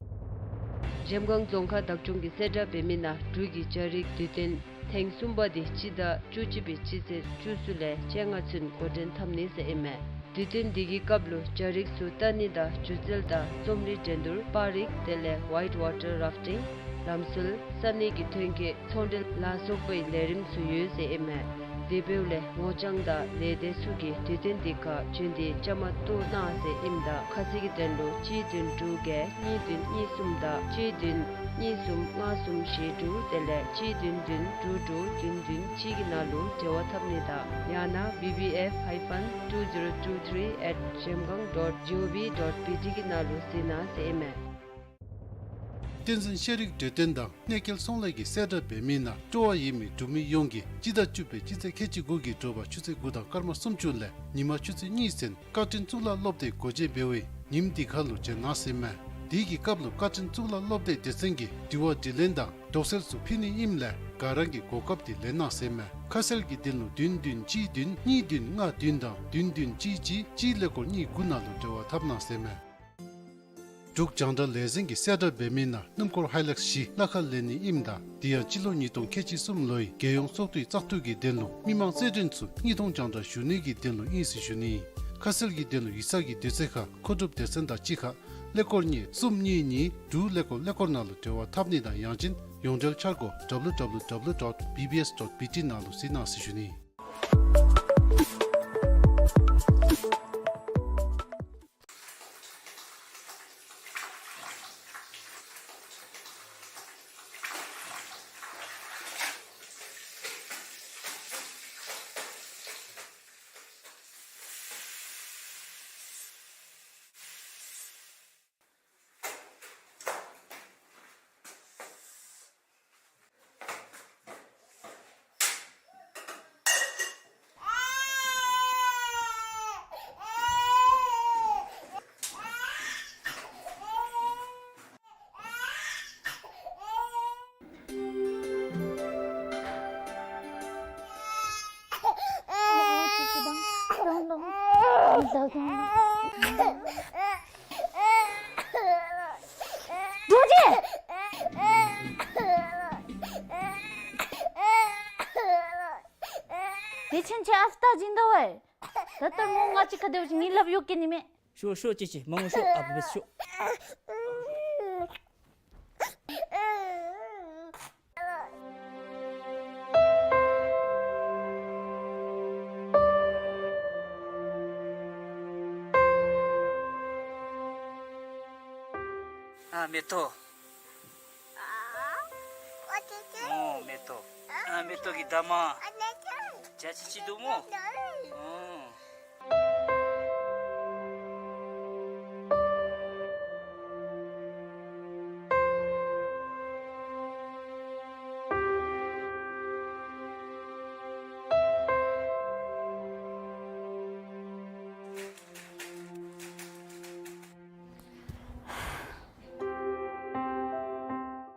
འཇམ་གང་རྫོང་ཁག་བདག་སྐྱོང་གིས་གསལ་བསྒྲགས་འབད་མི་ནང་འབྲུག་གི་རྒྱ་རིགས་དུས་སྟོན་ཐེངས་གསུམ་པ་དེ་སྤྱི་ཟླ་བཅུ་གཅིག་པའི་སྤྱི་ཚེས་བཅུ་གསུམ་ལས་བཅོ་ལྔ་ཚུན་འགོ་འདྲེན་འཐབ་ནི་ཟེར་ཨིན་མས། དུས་སྟོན་དེ་གི་སྐབས་ལུ་རྒྱ་རིགས་ཚུ་ལྟ་ནི་དང་སྒྱུ་རྩལ་དང་རྩོམ་རིག་འགྲན་བསྡུར་པར་རིས་དེ་ལས་ཝའིཊ་ཝ་ཊར་རཱཕ་ཊིང་ལམ་སྲོལ་ས་གནས་ཀྱི་ཐོན་སྐྱེད་ཚོང་འབྲེལ་ལ་སོགས་པའི་ལས་རིམ་ཚུ་ཡོད་ཟེར་ཨིན་མས། དེ་འབདཝ་ལས་ངོ་རྐྱང་དང་ལས་སྡེ་ཚུ་གིས་དུས་སྟོན་དེ་ཁར་བྱོན་ཏེ་བཅའ་མར་གཏོགས་གནང་ཟེར་ཨིནམ་ད་ཁ་གསལ་གྱི་དོན་ལུ་གཅིག་བདུན་དྲུག་བརྒྱད་གཉིས་བདུན་གཉིས་གསུམ་དང་གཅིག་བདུན་གཉིས་གསུམ་ལྔ་གསུམ་བཞི་དྲུག་དེ་ལས་གཅིག་བདུན་བདུན་དྲུག་དྲུག་བདུན་བདུན་གཅིག་གི་ནང་ལུ་འབྲེལ་བ་འཐབ་ནི་དང་ཡང་ན་B B F hyphen two zero two three at zhemgang dot gov dot B T གི་ནང་ལུ་གཟིགས་གནང་ཟེར་ཨིན་མས། བསྟན་འཛིན་ཤེས་རིག་གྲོས་སྟོན་དང་གནས་སྐལ་ཚོང་ལས་ཀྱིས་གསལ་བསྒྲགས་འབད་མི་ནང་སྤྲོ་བ་ཡོད་མི་འབྲུག་མི་ཡོངས་ཀྱིས་སྤྱི་ཟླ་བཅུ་པའི་སྤྱི་ཚེས་ཁལ་གཅིག་དགུ་གི་དྲོ་པ་ཆུ་ཚོད་དགུ་དང་སྐར་མ་སུམ་ཅུ་ལས་ཉིན་མ་ཆུ་ཚོད་གཉིས་ཚུན་བཀའ་དྲིན་གཙུག་ལག་སློབ་སྡེ་སྒོ་འབྱེད་འབད་བའི་ཉིནམ་དེ་ཁར་ལུ་བྱོན་གནང་ཟེར་ཨིན་མས། དེ་གི་སྐབས་ལུ་བཀའ་དྲིན་གཙུག་ལག་སློབ་སྡེའི་སྡེ་ཚན་གྱིས་དྲི་བ་དྲིས་ལན་དང་དོགས་སེལ་ཚུ་ཕུལ་ནི་ཨིནམ་ལས་ག་ར་གིས་གོ་སྐབས་དེ་ལེན་གནང་ཟེར་ཨིན་མས། ཁ་གསལ་གྱི་དོན་ལུ་བདུན་བདུན་གཅིག་བདུན་གཉིས་བདུན་ལྔ་བདུན་དང་བདུན་བདུན་གཅིག་གཅིག་གཅིག་ཀླད་ཀོར་གཉིས་དགུ་ནང་ལུ་འབྲེལ་བ་འཐབ་གནང་ཟེར་ཨིན་མས། འབྲུག་རྒྱང་བསྒྲགས་ལས་འཛིན་གྱིས་གསལ་བསྒྲགས་འབད་མི་ནང་སྣུམ་འཁོར་ཧའི་ལེགས་བཞི་གླ་ཁར་ལེན་ནི་ཨིནམ་ད་དེ་ཡང་སྤྱི་ལོ་ཉིས་སྟོང་ཁལ་གཅིག་གསུམ་ལོའི་རྒྱལ་ཡོངས་ཚོགས་འདུའི་བཙག་འཐུ་གི་དོན་ལུ་མི་མང་རྩོད་འགྲན་ཚུ་དངོས་མཐོང་རྒྱང་བསྒྲགས་ཞུ་ནི་གི་དོན་ལུ་ཨིན་ཟེར་ཞུ་ནི། ཁ་གསལ་གྱི་དོན་ལུ་ཡིག་ཚང་གི་དུས་ཚོད་ཁར་མཁོ་སྒྲུབ་སྡེ་ཚན་དང་གཅིག་ཁར་ཀླད་ཀོར་གཉིས་གསུམ་གཉིས་གཉིས་དྲུག་ཀླད་ཀོར་ཀླད་ཀོར་ནང་ལུ་འབྲེལ་བ་འཐབ་ནི་དང་ཡང་ཅིན་ཡོངས་འབྲེལ་འཆར་སྒོ་W W W dot B B S dot B T ནང་ལུ་གཟིགས་གནང་ཟེར་ཞུ་ནི། རྡོ་རྗེ། དེ་ཕྱིན་ཆད་ཨ་ཕ་ད་སྦྱིན་དོ་བས། ད་ལྟོ་མོ་ང་གཅིག་ཁར་སྡོད་ཅི་ངེའི་ལགཔ་གཡུག་གེ་ནི་མས། ཤོག་ཤོག་ཅིག་ཅིག་མ་འོང་ཤོག་ཨ་ཕ་བས་ཤོག། ཨ་མེ་ཏོག། ཨོ་མེ་ཏོག། ཨ་མེ་ཏོག་གི་འདབ་མ། བྱ་ཅི་ཅི་འདུག་མོ། ཨོ།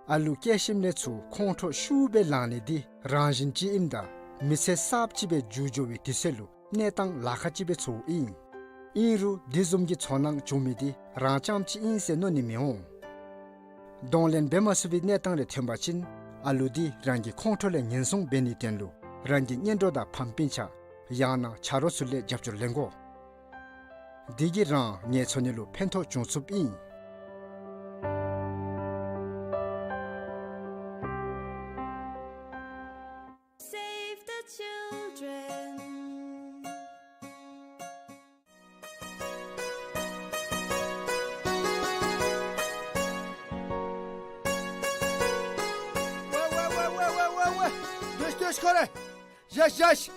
ཨ་ལུ་སྐྱེ་ཞིནམ་ལས་ཚུར་ཁོང་ཁྲོ་ཤུགས་སྦེ་ལངས་ནི་འདི་རང་བཞིན་ཅིག་ཨིནམ་ད་མི་ཚེ་གསརཔ་ཅིག་སྦེ་འགྱུར་འགྱོ་བའི་དུས་ཚོད་ལུ་གནས་སྟངས་ལཱ་ཁག་ཅིག་སྦེ་ཚོརཝ་ཨིན། ཨིན་རུང་དེ་བཟུམ་གྱི་ཚོར་སྣང་བྱུང་མི་འདི་རང་རྐྱངམ་ཅིག་ཨིན་ཟེར་མནོ་ནི་མི་འོང་། གདོང་ལེན་འབད་མ་ཚུགས་པའི་གནས་སྟངས་རེ་ཐོན་པ་ཅིན་ཨ་ལུ་འདི་རང་གི་ཁོང་ཁྲོ་ལས་ཉེན་སྲུང་འབད་ནིའི་དོན་ལུ་རང་གི་གཉེན་གྲོགས་དང་ཕམ་སྤུན་ཆ་ཡང་ན་ཆ་རོགས་ཚུ་ལས་རྒྱབ་སྐྱོར་ལེན་དགོ། དེ་གིས་རང་ངལ་འཚོ་ནི་ལུ་ཕན་ཐོགས་འབྱུང་ཚུགསཔ་ཨིན། Save the children. ཝེ་ཝེ་ཝེ། སྡོད་སྡོད་ཁོ་རེ། བཞག་བཞག།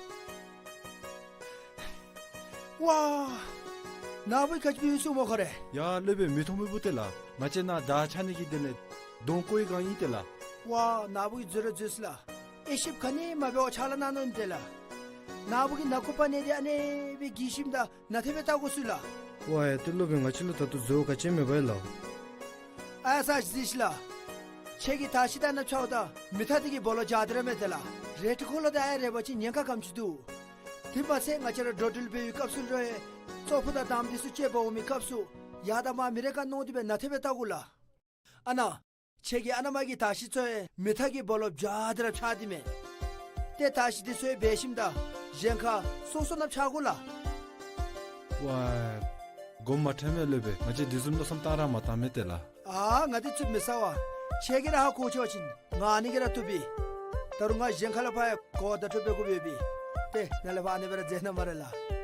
ཝ། ནཱ་བུ་ག་ཅི་འབད་ཡི་སྨོ་ཁོ་རེ། ཡ་སློབ་དཔོན་མི་མཐོང་མི་བུ་ཏེ་ལགས། ང་བཅས་ནཱ་མདའ་ཆ་ནི་གི་དོན་ལས་གདོང་བཀོག་པའི་སྒང་ཨིན་ཏེ་ལགས། ཝ་ནཱ་བུ་གིས་འཛོལ་ར་འཛོལ་སོ་ལགས། ཨེ་ཤེབ་ག་ནི་མ་འབད་བར་ཕྱག་ལཱ་གནང་ནུག་ཨིན་ཏེ་ལགས། ནཱ་བུ་གིས་ནང་ཁུག་པ་ནང་འདི་ཨ་ནི་སྦེ་གི་ཞིནམ་ད་ནན་ཏན་སྦེ་བལྟ་དགོ་ཟེར་ལགས། ཝའེ་ཏེ་སློབ་དཔོན་ང་བཅས་ལུ་ད་ལྟོ་བཟོ་བཀོད་ཅིག་མེད་པས་ལགས། ཨ་ཡ་ས་གཟིགས་ཤིག་ལགས། ཁྱེད་ཀྱིས་ད་ཅི་ད་ནཱ་ཕྱག་ད་མེ་ཐག་འདི་གི་སྦོ་ལོགས་འཇའ་ཏེ་ར་མས་ཏེ་ལགས། རལ་གྲི་ཁོ་ལོ་ད་ཨ་ཡ་རལ་པ་ཅིན་ཉེན་ཁ་ག་དེམ་ཅིག་འདུག། དེ་མ་ཚད་ང་བཅས་ར་འགྲོ་འགྲུལ་འབད་བའི་སྐབས་སུ་ལུ་ཡང་ཙོག་པུ་དང་དམ་འདི་ཚུ་བཅད་འབག་འོང་མི་སྐབས་སུ་ཡར་དང་མར་མེ་རེ་ཁ་གནོན་ཏེ་སྦེ་ནན་ཏན་སྦེ་བལྟ་དགོ་ལགས། ཨ་ནཱ་ཁྱེད་ཀྱི་ཨ་ནཱ་མ་གི་ད་ཅི་ཚུ་ཡང་མེ་ཐག་གི་སྦོ་ལོགས་འཇའ་ཏེ་ར་ཕྱག་སྟེ་མས། ཏེ་ད་ཅི་འདི་ཚུ་ཡང་འབད་ཞིནམ་ད་གཞན་ཁར་སོ་སོ་ནང་ཕྱག་དགོ་ལགས། ཝའེ་དགོངསམ་མ་ཁྲེལ་མས་སློབ་དཔོན། ང་བཅས་དེ་བཟུམ་མནོ་བསམ་བཏང་ར་མ་བཏང་མས་ཏེ་ལགས། ཨ་ང་འདི་ཚུ་མི་ཟ་བས། ཁྱེད་ཀྱིས་ར་ཧ་གོ་ཆོག་པ་ཅིན་ང་ཨ་ནི་གིས་ར་བཏུབ་པས། ད་རུང་ང་གཞན་ཁ་ལས་ཕར་ཡང་གོ་བརྡ་སྤྲོད་འབད་དགོ་པས། ཏེ་ནཱ་ལས་ཕར་ཨ་ནི་སྦེ་ར་མཛད་གནང་སྨ་རེ་ལགས།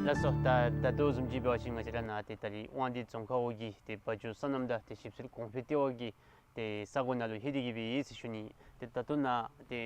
ལགས་སོ། ད་ད་ལྟོ་བཟུམ་ཅིག་འབད་བ་ཅིན་ང་བཅས་ར་ནཱ་ཏེ་ད་རིས་དབང་འདུས་རྫོང་ཁག་འོག་གི་ཏེ་བ་འཇོ་སོ་ནམ་དང་ཏེ་ཞིབ་འཚོལ་གོང་འཕེལ་ལྟེ་བ་གི་ཏེ་ས་གོ་ནང་ལུ་ལྷོད་དེ་གི་སྦེ་ཡོད་ཟེར་ཞུ་ནི། ཏེ་ད་ལྟོ་ནཱ་ཏེ་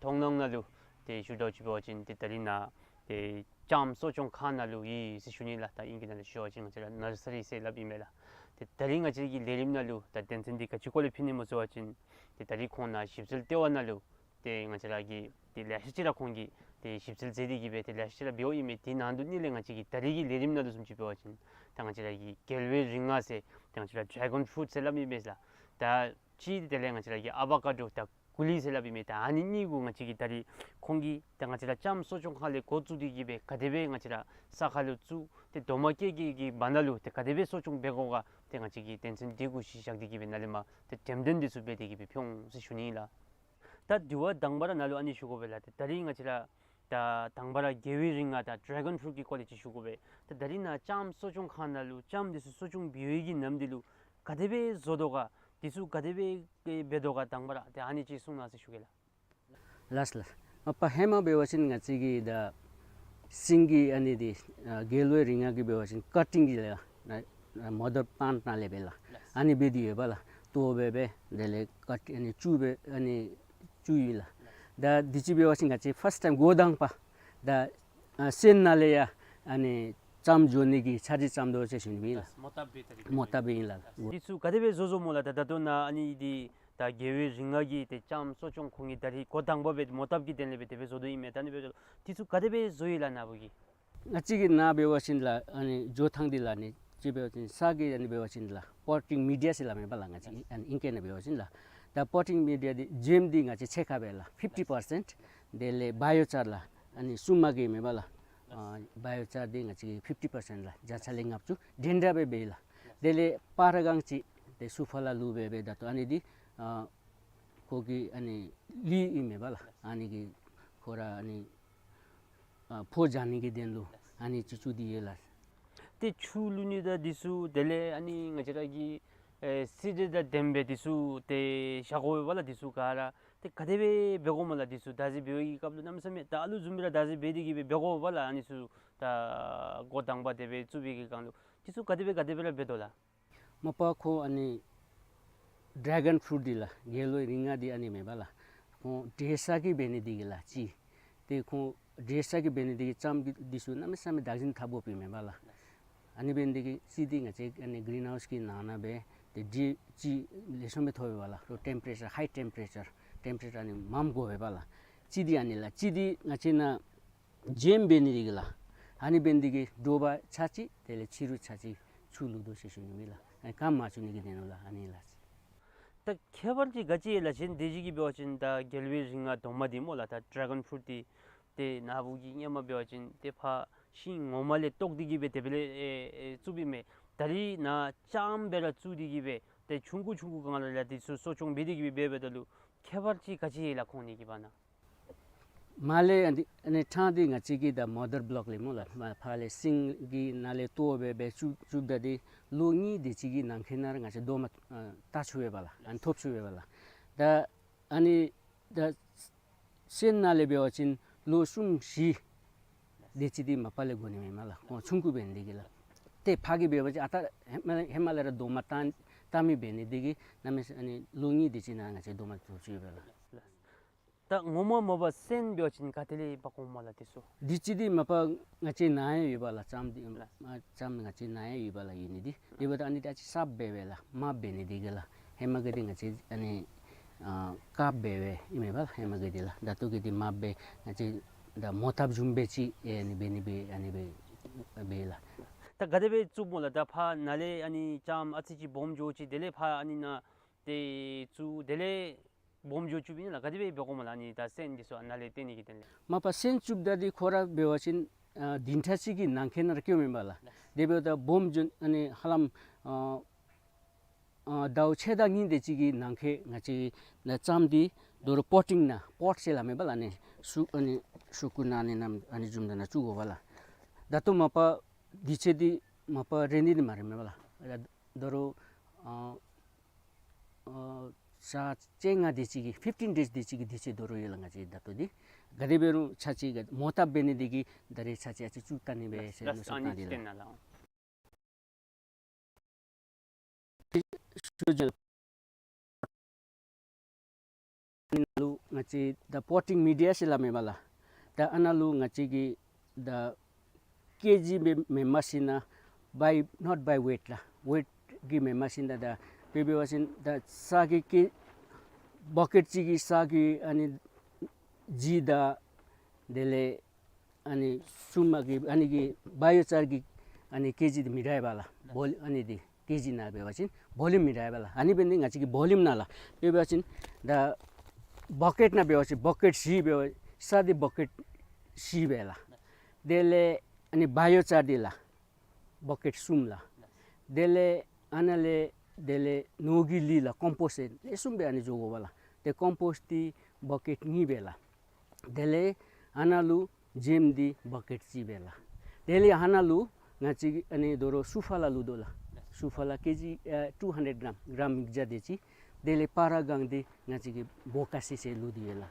མཐོང་སྣང་ནང་ལུ་ཏེ་ཞུ་དོ་ཅིག་འབད་བ་ཅིན་ཏེ་ད་རིས་ནཱ་ཏེ་ལྕངམ་གསོ་སྐྱོང་ཁང་ནང་ལུ་ཡོད་ཟེར་ཞུ་ནི་ལགས། ད་ཨིང་སྐད་ནང་ལུ་ཞུ་བ་ཅིན་ང་བཅས་ར་ནར་སི་རི་ཟེར་སླབ་ཨིན་མས་ལགས། ཏེ་ད་རིས་ང་བཅས་ཀྱི་ལས་རིམ་ནང་ལུ་ད་དོན་ཚན་འདི་ག་ཅི་སྐོར་ལས་ཕུལ་ནི་སྨོ་ཟེར་བ་ཅིན་ཏེ་ད་རིས་ཁོང་ནཱ་ཞིབ་འཚོལ་ལྟེ་བ་ནང་ལུ་ཏེ་ང་བཅས་ར་གི་ཏེ་ལེ་ཤ་ཅིག་ར་ཁོང་གིས་ཏེ་ཞིབ་འཚོལ་མཛད་དེ་གི་སྦེ་ཏེ་ལེ་ཤ་ཅིག་ར་འབདཝ་ཨིན་མས། དེ་ནང་དོན་ནང་ལས་ང་བཅས་ཀྱི་ད་རིས་ཀྱི་ལས་རིམ་ནང་ལུ་བཟུམ་ཅིག་འབད་བ་ཅིན་ད་ང་བཅས་ར་གི་རྒྱལ་བའི་རིགས་ལྔ་ཟེར་ད་ང་བཅས་ར་ཌེ་གཱོན་ཕུ་རུཊ་ཟེར་སླབ་ཨིན་མས་ལགས། ད་ཅིག་དེ་ལས་ང་བཅས་ར་གི་ཨ་བ་ཀ་ཌོ་དང་ཀུ་ལི་ཟེར་སླབ་ཨིན་མས། ད་ཨ་ནི་གཉིས་གུ་ང་བཅས་ཀྱིས་ད་རིས་ཁོང་གིས་ད་ང་བཅས་ར་ལྕངམ་གསོ་སྐྱོང་ཁང་ལས་འགོ་བཙུགས་ཏེ་གི་སྦེ་ག་དེ་སྦེ་ང་བཅས་ར་ས་ཁར་ལུ་བཙུགས་ཏེ་རྡོག་མ་བཀལ་བཀལ་གྱི་བར་ན་ལུ་ཏེ་ག་དེ་སྦེ་གསོ་སྐྱོང་འབད་དགོ་ག་ཏེ་ང་བཅས་ཀྱིས་དོན་ཚན་འདི་གུ་གཞི་བཞག་སྟེ་གི་སྦེ་ནཱ་ལས་མར་ཏེ་འགྲེམས་སྟོན་འདི་ཚུ་འབད་དེ་གི་སྦེ་ཕུལ་འོང་ཟེར་ཞུ་ནི་ཨིན་ལགས། ད་དྲི་བ་དང་པ་ར་ནཱ་ལུ་ཨ་ནི་ཞུ་དགོ་པས་ལགས། ཏེ་ད་རིས་ང་བཅས་ར་ད་དང་པ་ར་རྒྱལ་བའི་རིགས་ལྔ་དང་ཌེ་གཱོན་ཕུ་རུཊ་ཀྱི་སྐོར་ལས་ཅིག་ཞུ་དགོ་པས། ཏེ་ད་རིས་ནཱ་ལྕངམ་གསོ་སྐྱོང་ཁང་ནང་ལུ་ལྕངམ་འདི་ཚུ་གསོ་སྐྱོང་འབད་བའི་གི་ནམ་འདི་ལུ་ག་དེ་སྦེ་བཟོ་དོ་ག། འདི་ཚུ་ག་དེ་སྦེ་འབད་དོ་ག། དང་པ་ར་ཏེ་ཨ་ནི་ཅིག་གསུང་གནང་ཟེར་ཞུ་གེ་ལགས། ལགས་ལགས། མ་པ་ཧེ་མ་འབད་བ་ཅིན་ང་བཅས་ཀྱིས་ད་ཤིང་གི་ཨ་ནི་འདི་ཨ་རྒྱལ་བའི་རིགས་ལྔ་གི་འབད་བ་ཅིན་ཀ་ཊིང་གི་ལགས། ཨ་མ་དར་པེལནཊ་ནང་ལས་འབད་ལགས། ཨ་ནི་འབད་དེ་ཡོད་པས་ལགས། ལྟོ་འབད་སྦེ་དེ་ལས་ཀཊ་ཨ་ནི་བཙུགས་སྦེ་ཨ་ནི་བཙུགས་ཡི་ལགས། ད་དུས་ཅི་འབད་བ་ཅིན་ང་བཅས་ཕཱསཊ་ཊའིམ་འགོ་དང་པ་ད་ཨ་སོན་ནང་ལས་ཡང་ཨ་ནི་ལྕངམ་འགྱོ་ནི་གི་འཆར་གཞི་བརྩམ་དོ་ཟེར་ཞུ་ནི་ཨིན་ལགས། མོ་བཏབ་སྦེ་ད་རིས་མོ་བཏབ་སྦེ་ཨིན་ལགས། འདི་ཚུ་ག་དེ་སྦེ་བཟོ་བཟོཝ་སྨོ་ལགས། ད་ད་ལྟོ་ནཱ་ཨ་ནི་འདི་ད་རྒྱལ་བའི་རིགས་ལྔ་གི་ཏེ་ལྕངམ་གསོ་སྐྱོང་ཁང་གི་ད་རིས་འགོ་དང་པ་སྦེ་མོ་བཏབ་ཀྱི་དོན་ལས་སྦེ་དེ་སྦེ་བཟོ་དོ་ཨིན་མས། ད་ཨ་ནི་སྦེ་འདི་ཚུ་ག་དེ་སྦེ་བཟོ་ཡི་ལགས་ནཱ་བུ་གིས། ང་བཅས་ཀྱི་ནཱ་འབད་བ་ཅིན་ལགས་ཨ་ནི་འགྱོ་ཐངས་འདི་ལགས་ཨ་ནི་ཅིག་འབད་བ་ཅིན་ས་གི་ཨ་ནི་འབད་བ་ཅིན་ལགས་པོ་ཊིང་མི་ཌི་ཡ་ཟེར་སླབ་མས་པ་ལགས། ང་བཅས་ཨ་ནི་ཨིང་སྐད་ནང་འབད་བ་ཅིན་ལགས། ད་པོ་ཊིང་མི་ཌི་ཡ་འདི་བྱེམ་འདི་ང་བཅས་ཕྱེད་ཀ་འབད་ལགས་ཕིཕ་ཊི་པར་སེནཊ། དེ་ལས་བཱ་ཡོ་ཅར་ལགས་ཨ་ནི་སྲུ་མ་གི་མས་པ་ལགས། ཨ་བཱ་ཡོ་ཅར་འདི་ང་བཅས་ཕིཕ་ཊི་པར་སེནཊ་ལགས། བརྒྱ་ཆ་ལས་ལྔ་བཅུ་འདྲན་འདྲ་སྦེ་འབད་ལགས། དེ་ལས་སྤར་གང་ཅིག་ཏེ་སྲུ་ཕག་ལ་བླུག་སྦེ་སྦེ་ད་ལྟོ་ཨ་ནི་འདི་ཨ་ཁོ་གི་ཨ་ནི་ལུད་ཨིན་མས་པ་ལགས། ཨ་ནི་གི་ཁོ་ར་ཨ་ནི་ཨ་ཕོ་རྒྱག་ནི་གི་དོན་ལུ་ཨ་ནི་ཅིག་བཙུགས་ཏེ་ཡོད་ལགས། ཏེ་ཆུ་བླུག་ནི་དང་འདི་ཚུ་དེ་ལས་ཨ་ནི་ང་བཅས་ར་གི་ཨེ་སི་ཌི་དང་ལྡན་པའི་འདི་ཚུ་ཏེ་བཞག་དགོ་པས་པ་ལགས། འདི་ཚུ་ག་ར་ཏེ་ག་དེ་སྦེ་འབད་དགོ་སྨོ་ལགས། འདི་ཚུ་བདག་འཛིན་འབད་བའི་གི་སྐབས་ལུ་གནམ་མེད་ས་མེད་ད་ཨ་ལུ་བཟུམ་སྦེ་ར་བདག་འཛིན་འབད་དེ་གི་སྦེ་འབད་དགོ་པས་པ་ལགས། ཨ་ནི་ཚུ་ད་འགོ་དང་པ་དེ་སྦེ་བཙུགས་པའི་གི་སྒང་ལུ་འདི་ཚུ་ག་དེ་སྦེ་ག་དེ་སྦེ་ར་འབད་དོ་ལགས། མ་པ་ཁོ་ཨ་ནི་ཌེ་གཱོན་ཕུ་རུཊ་འདི་ལགས་རྒྱལ་བའི་རིགས་ལྔ་འདི་ཨ་ནི་མས་པ་ལགས། ཁོང་འབྲས་ས་གི་འབད་ནི་འདི་གིས་ལགས་ཅིག། ཏེ་ཁོང་འབྲས་ས་གི་འབད་ནི་འདི་གིས་ལྕངམ་གི་འདི་ཚུ་གནམ་མེད་ས་མེད་བདག་འཛིན་འཐབ་དགོཔ་ཨིན་མས་པ་ལགས། ཨ་ནི་འབད་ནི་འདི་གིས་ཅིག་འདི་ང་བཅས་ཨ་ནི་གི་རིན་ཧའུསི་གི་ནང་ན་སྦེ་ཏེ་འབྲས་ཅིག་ལེགས་ཤོམ་སྦེ་ཐོབ་པས་པ་ལགས། ལོ་ཊེམ་པ་རེ་ཅར་ཧའི་ཊེམ་པ་རེ་ཅར་ཊེམ་པ་རེ་ཅར་ཨ་ནི་མངམ་དགོ་པས་པ་ལགས། ཅིག་འདི་ཨ་ནི་ལགས། ཅིག་འདི་ང་བཅས་ནཱ་བྱེམ་འབད་ནི་འདི་གིས་ལགས། ཨ་ནི་འབད་ནི་འདི་གིས་དྲོ་པ་ཚར་གཅིག་དེ་ལས་ཕྱི་རུ་ཚར་གཅིག་ཆུ་བླུག་དོ་ཟེར་ཞུ་ནི་ཨིན་ལགས། ཨ་ནི་སྐམ་མ་བཅུག་ནི་གི་དོན་ལུ་ལགས། ཨ་ནི་ལགས། ད་ཁྱད་པར་ཅིག་ག་ཅི་ཡོད་ལགས་ཟེར་བ་ཅིན་དེ་ཅིག་གི་འབད་བ་ཅིན་ད་རྒྱལ་བའི་རིགས་ལྔ་དོ་མ་འདི་སྨོ་ལགས། ད་ཌེ་གཱོན་ཕུ་རུཊ་འདི་ཏེ་ནཱ་བུ་གིས་སྔོན་མ་འབད་བ་ཅིན་ཏེ་ཕར་ཤིང་ངོ་མ་ལས་བཏོག་སྟེ་གི་སྦེ་དེ་སྦེ་ལས་ཨེ་ཨེ་བཙུགསཔ་ཨིན་མས། ད་རིས་ནཱ་ལྕངམ་སྦེ་ར་བཙུགས་ཏེ་གི་སྦེ་ཏེ་ཆུང་ཀུ་ཆུང་ཀུ་སྒང་ལས་ར་འདི་ཚུ་གསོ་སྐྱོང་འབད་དེ་གི་སྦེ་འབད་འབདཝ་ད་ལུ་ ཁྱད་པར་ཅིག་ག་ཅི་ཡོད་ལགས་ཁོང་གཉིས་ཀྱི་བར་ན། མར་ལས་ཨ་ནི་ཨ་ནི་ཕྲང་འདི་ང་བཅས་ཀྱི་ད་མ་དར་བློག་ལས་སྨོ་ལགས། མར་ཕར་ལས་སེང་གི་ནང་ལས་བཏོག་སྦེ་སྦེ་བཙུགས་བཙུགསཔ་ད་འདི་ལོ་གཉིས་དེ་ཅིག་གི་ནང་འཁོད་ནང་ར་ང་བཅས་རྡོག་མ་ཨ་བཏགས་ཚུགས་པས་ལགས། ཨ་ནི་ཐོབ་ཚུགས་པས་ལགས། ད་ཨ་ནི་ད་སོན་ནང་ལས་འབད་བ་ཅིན་ལོ་གསུམ་བཞི་དེ་ཅིག་འདི་མ་པ་ལས་འགོ་ནི་མས་སྨོ་ལགས། ཁོང་ཆུང་ཀུ་འབད་ནི་དེ་གིས་ལགས། ཏེ་ཕར་གི་འབད་བ་ཅིན་ཨ་རྟག་ཧེ་མ་ཧེ་མ་ལས་ར་རྡོག་མ་བཏགས་བཏགས་མི་འབད་ནི་དེ་གིས་གནམ་མེད་ས་ཨ་ནི་ལོ་གཉིས་དེ་ཅིག་ནང་ང་བཅས་རྡོག་མ་བཏོག་ཚུགས་པས་ལགས། ད་ངོ་མ་མ་པ་སོན་འབད་བ་ཅིན་ག་ཏེ་ལས་འབག་འོངམ་སྨོ་ལགས་དེ་ཚུ། དེ་ཅིག་འདི་མ་པ་ང་བཅས་ནཱ་ཡང་ཡོད་པས་ལགས། ལྕངམ་འདི་ལགས། ཨ་ལྕངམ་ང་བཅས་ནཱ་ཡང་ཡོད་པས་ལགས། ཡོད་ནི་འདི་དེ་འབདཝ་ད་ཨ་ནི་ད་ཅིག་སྲབ་སྦེ་སྦེ་ལགས། མར་འབད་ནི་དེ་གིས་ལགས། ཧེ་མ་གི་འདི་ང་བཅས་ཨ་ནི་ཨ་དཀརཔོ་སྦེ་སྦེ་ཨིན་མས་པ་ལགས། ཧེ་མ་གི་འདི་ལགས། ད་ལྟོ་གི་འདི་མར་སྦེ་ང་བཅས་ད་མོ་བཏབ་བཟུམ་སྦེ་ཅིག་ཨེ་ཨ་ནི་འབད་ནི་སྦེ་ཨ་ནི་སྦེ་འབད་ལགས། ད་ག་དེ་སྦེ་བཙུགསཔ་སྨོ་ལགས། ད་ཕར་ནཱ་ལས་ཨ་ནི་ལྕངམ་ཨ་ཙི་ཅིག་སྦོམ་འགྱོ་ཅི། དེ་ལས་ཕར་ཨ་ནི་ནཱ་ཏེ་བཙུགས། དེ་ལས་སྦོམ་འགྱོ་བཅུགཔ་ཨིན་ན་ལགས། ག་དེ་སྦེ་འབད་དགོཔ་སྨོ་ལགས། ཨ་ནི་ད་སོན་འདི་ཚུ་ནཱ་ལས་བཏོན་ནི་གི་དོན་ལས། མ་པ་སོན་བཙུགསཔ་ད་འདི་ཁོ་ར་འབད་བ་ཅིན་ཨ་བདུན་ཕྲག་གཅིག་གི་ནང་འཁོད་ནང་ར་སྐྱེཝ་མས་པ་ལགས། དེ་འབདཝ་ད་སྦོམ་འགྱོ་ཨ་ནི་ཧ་ལམ་ཨ་ཨ་ཟླཝ་ཕྱེད་དང་གཉིས་དེ་ཅིག་གི་ནང་འཁོད་ང་བཅས་ནཱ་ལྕངམ་འདི་དོ་རུང་པོ་ཊིང་ནང་པོཊ་ཟེར་སླབ་མས་པ་ལགས། ཨ་ནི་ཤུ་ཨ་ནི་ཤུ་གུ་ནང་ཨ་ནི་ནམ་ཨ་ནི་བཟུམ་ད་ནང་བཙུགས་དགོ་པ་ལགས། ད་ལྟོ་མ་པ་དུས་ཚོད་འདི་མ་པ་རན་ནི་འདི་མ་རན་མས་པ་ལགས། དོ་རུང་ཨ་ཨ་ཞག་བཅོ་ལྔ་དེ་ཅིག་གི་ཕིཕ་ཊིན་ཌེཇ་དེ་ཅིག་གི་དུས་ཚོད་དོ་རུང་ཡོད་ལགས། ང་བཅས་ད་ལྟོ་འདི་ག་དེ་འབད་རུང་ཚར་གཅིག་ག་མོ་བཏབ་འབད་ནི་དེ་གིས་ད་རེས་ཚར་གཅིག་ཨ་ཙི་བཙུགས་བལྟ་ནི་སྦེ་ཟེར་མནོ་བསམ་བཏང་སྟེ་ལགས། ཨ་ནི་ནང་ལུ་ང་བཅས་ད་པོ་ཊིང་མི་ཌི་ཡ་ཟེར་སླབ་མས་པ་ལགས། ད་ཨ་ནཱ་ལུ་ང་བཅས་ཀྱིས་ད་ཀེ་ཇི་སྦེ་མེནམ་ཞིན་ན་by not by weight ལགས། ཝེཊ་ཀྱིས་མེནམ་ཞིན་ན་ད་དཔེ་འབད་བ་ཅིན་ད་ས་གི་ཀེ་བ་ཀེཊ་གཅིག་གི་ས་གི་ཨ་ནི་ལྗིད་དང་དེ་ལས་ཨ་ནི་སྲུངམ་གི་ཨ་ནི་གི་བཱ་ཡོ་ཅར་གྱི་ཨ་ནི་ཀེ་ཇི་འདི་མི་འདྲ་བས་ལགས། བོ་ཨ་ནི་འདི་ཀེ་ཇི་ནང་འབད་བ་ཅིན་བོ་ལུམ་མི་འདྲ་བས་ལགས། ཨ་ནི་འབད་ནི་ང་བཅས་ཀྱི་བོ་ལུམ་ནང་ལགས། དཔེ་འབད་བ་ཅིན་ད་བ་ཀེཊ་ནང་འབད་བ་ཅིན་བ་ཀེཊ་བཞི་འབད་བ་ས་འདི་བ་ཀེཊ་བཞི་སྦེ་ལགས། དེ་ལས་ཨ་ནི་བཱ་ཡོ་ཅར་འདི་ལགས། བ་ཀེཊ་གསུམ་ལགས། དེ་ལས་ཨ་ནཱ་ལས་དེ་ལས་ནོར་གྱི་ལུད་ལགས། ཀོམ་པོསཊ་ཟེར་ལེགས་ཤོམ་སྦེ་ཨ་ནི་འགྱོ་དགོ་པ་ལགས། ཏེ་ཀོམ་པོསཊ་འདི་བ་ཀེཊ་གཉིས་སྦེ་ལགས། དེ་ལས་ཨ་ནཱ་ལུ་བྱེམ་འདི་བ་ཀེཊ་གཅིག་སྦེ་ལགས། དེ་ལས་ཨ་ནཱ་ལུ་ང་བཅས་ཀྱིས་ཨ་ནི་དོ་རུང་སུ་ཕ་ལ་བླུག་དོ་ལགས། སུ་ཕ་ལ་ཀེ་ཇི་ཨ་ཊུ་ཧན་ཌེཌ་གརམ་གརམ་མིག་སྒྲིལ་དེ་ཅིག། དེ་ལས་པ་ར་གང་འདི་ང་བཅས་ཀྱིས་བོ་ཀ་སི་ཟེར་བླུག་སྟེ་ཡོད་ལགས།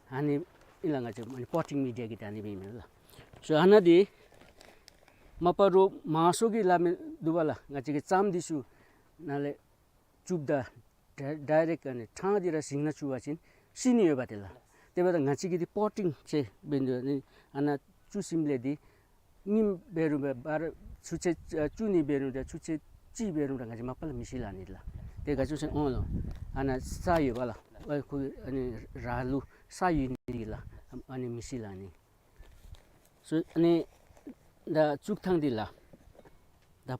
ཨ་ནི་ཨིན་ལགས། ང་བཅས་ཨ་ནི་པོ་ཊིང་མི་ཌི་ཡ་གི་ད་ཨ་ནི་སྦེ་ཨིན་ལགས། སོ་ཨ་ནཱ་འདི་མ་པ་རོགས་མང་ཤོས་ཀྱིས་སླབ་མི་འདུག་པ་ལགས། ང་བཅས་ཀྱིས་ལྕངམ་འདི་ཚུ་ནཱ་ལས་བཙུགསཔ་ད་ཌའི་ཌའི་རེཀཊ་ཨ་ནི་ཕྲང་འདི་ར་ཞིང་ནང་བཙུགས་པ་ཅིན་ཤི་ནི་ཡོདཔ་འདི་ལགས། དེ་འབདཝ་ད་ང་བཅས་ཀྱིས་འདི་པོ་ཊིང་ཟེར་འབད་ནི་འདི་ཨ་ནཱ་བཙུགས་ཞིནམ་ལས་འདི་ཉིནམ་འབད་རུང་འབད་བར་ཆུ་ཚོད་ཨ་བཅུ་གཉིས་འབད་རུང་འདྲ་ཆུ་ཚོད་གཅིག་འབད་རུང་འདྲ་ང་བཅས་མ་པ་ལས་མི་ཤི་ལགས་ཨ་ནི་ལགས། དེ་ག་ཅི་ཟེར་ཨོ་ལོ་ཨ་ནཱ་ས་ཡོད་པ་ལགས། ཨ་ཁོ་ཨ་ནི་ར་ལུ་ས་ཡོད་ནི་ལགས། ཨ་ནི་མི་ཤི་ལགས་ཨ་ནི། སོ་ཨ་ནི་ད་བཙུགས་ཐངས་འདི་ལགས། ད་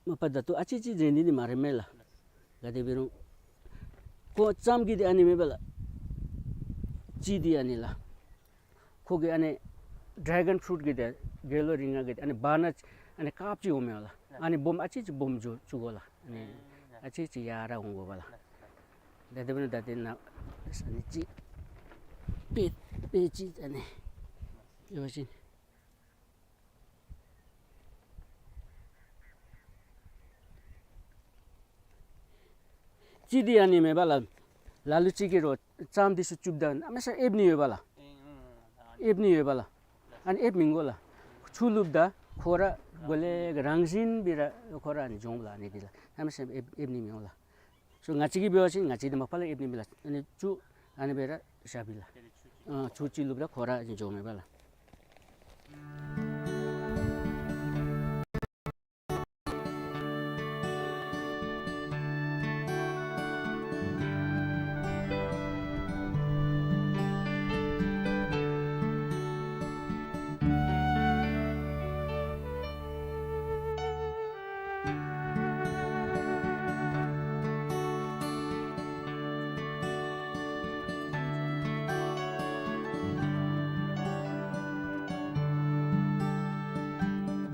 མ་པ་ད་ལྟོ་ཨ་ཙི་ཅིག་རན་ནི་འདི་མ་རན་མས་ལགས། ག་དེ་འབད་རུང་ཁོ་ལྕངམ་གྱི་འདི་ཨ་ནི་མེན་པ་ལགས། གཅིག་འདི་ཨ་ནི་ལགས། ཁོ་གི་ཨ་ནི་ཌྲེ་གཱོན་ཕུ་རུཊ་གི་འདི་དགེ་སློང་རིགས་ལྔ་གི་འདི་ཨ་ནི་བར་ན་ཨ་ནི་དཀརཔོ་ཅིག་འོང་མས་ལགས། ཨ་ནི་སྦོམ་ཨ་ཙི་ཅིག་སྦོམ་འགྱོ་བཅུག་དགོ་ལགས། ཨ་ནི་ཨ་ཙི་ཅིག་ཡར་ར་འོང་དགོ་པ་ལགས། ད་དེ་འབདཝ་ད་དེ་ནང་ཨ་ནི་ཅིག་དཔེ་དཔེ་ཅིག་ཨ་ནི་ཡོད་པ་ཅིན། གཅིག་འདི་ཨ་ནི་མེན་པ་ལགས། ལ་ལུ་ཅིག་གིས་རོགས་ལྕངམ་འདི་ཚུ་བཙུགསཔ་ད་གནམ་མེད་ས་ཨེབ་ནི་ཡོད་པ་ལགས། ཨེབ་ནི་ཡོད་པ་ལགས། ཨ་ནི་ཨེབ་མི་དགོ་ལགས། ཆུ་བླུགསཔ་ད་ཁོ་ར་གོ་ལེ་རང་བཞིན་སྦེ་ར་ཁོ་ར་ཨ་ནི་འགྱོ་འོང་ལགས། ཨ་ནི་འདི་ལགས་གནམ་མེད་ས་ཨེབ་ཨེབ་ནི་མི་འོང་ལགས། སོ་ང་བཅས་ཀྱིས་འབད་བ་ཅིན་ང་བཅས་འདི་མ་པ་ལས་ཨེབ་ནི་མེད་ལགས། ཨ་ནི་ཆུ་ཨ་ནི་སྦེ་ར་བཞག་པས་ལགས། ཨ་ཆུ་ཅིག་བླུགསཔ་ད་ཁོ་ར་ཨ་ནི་འགྱོ་མེན་པ་ལགས།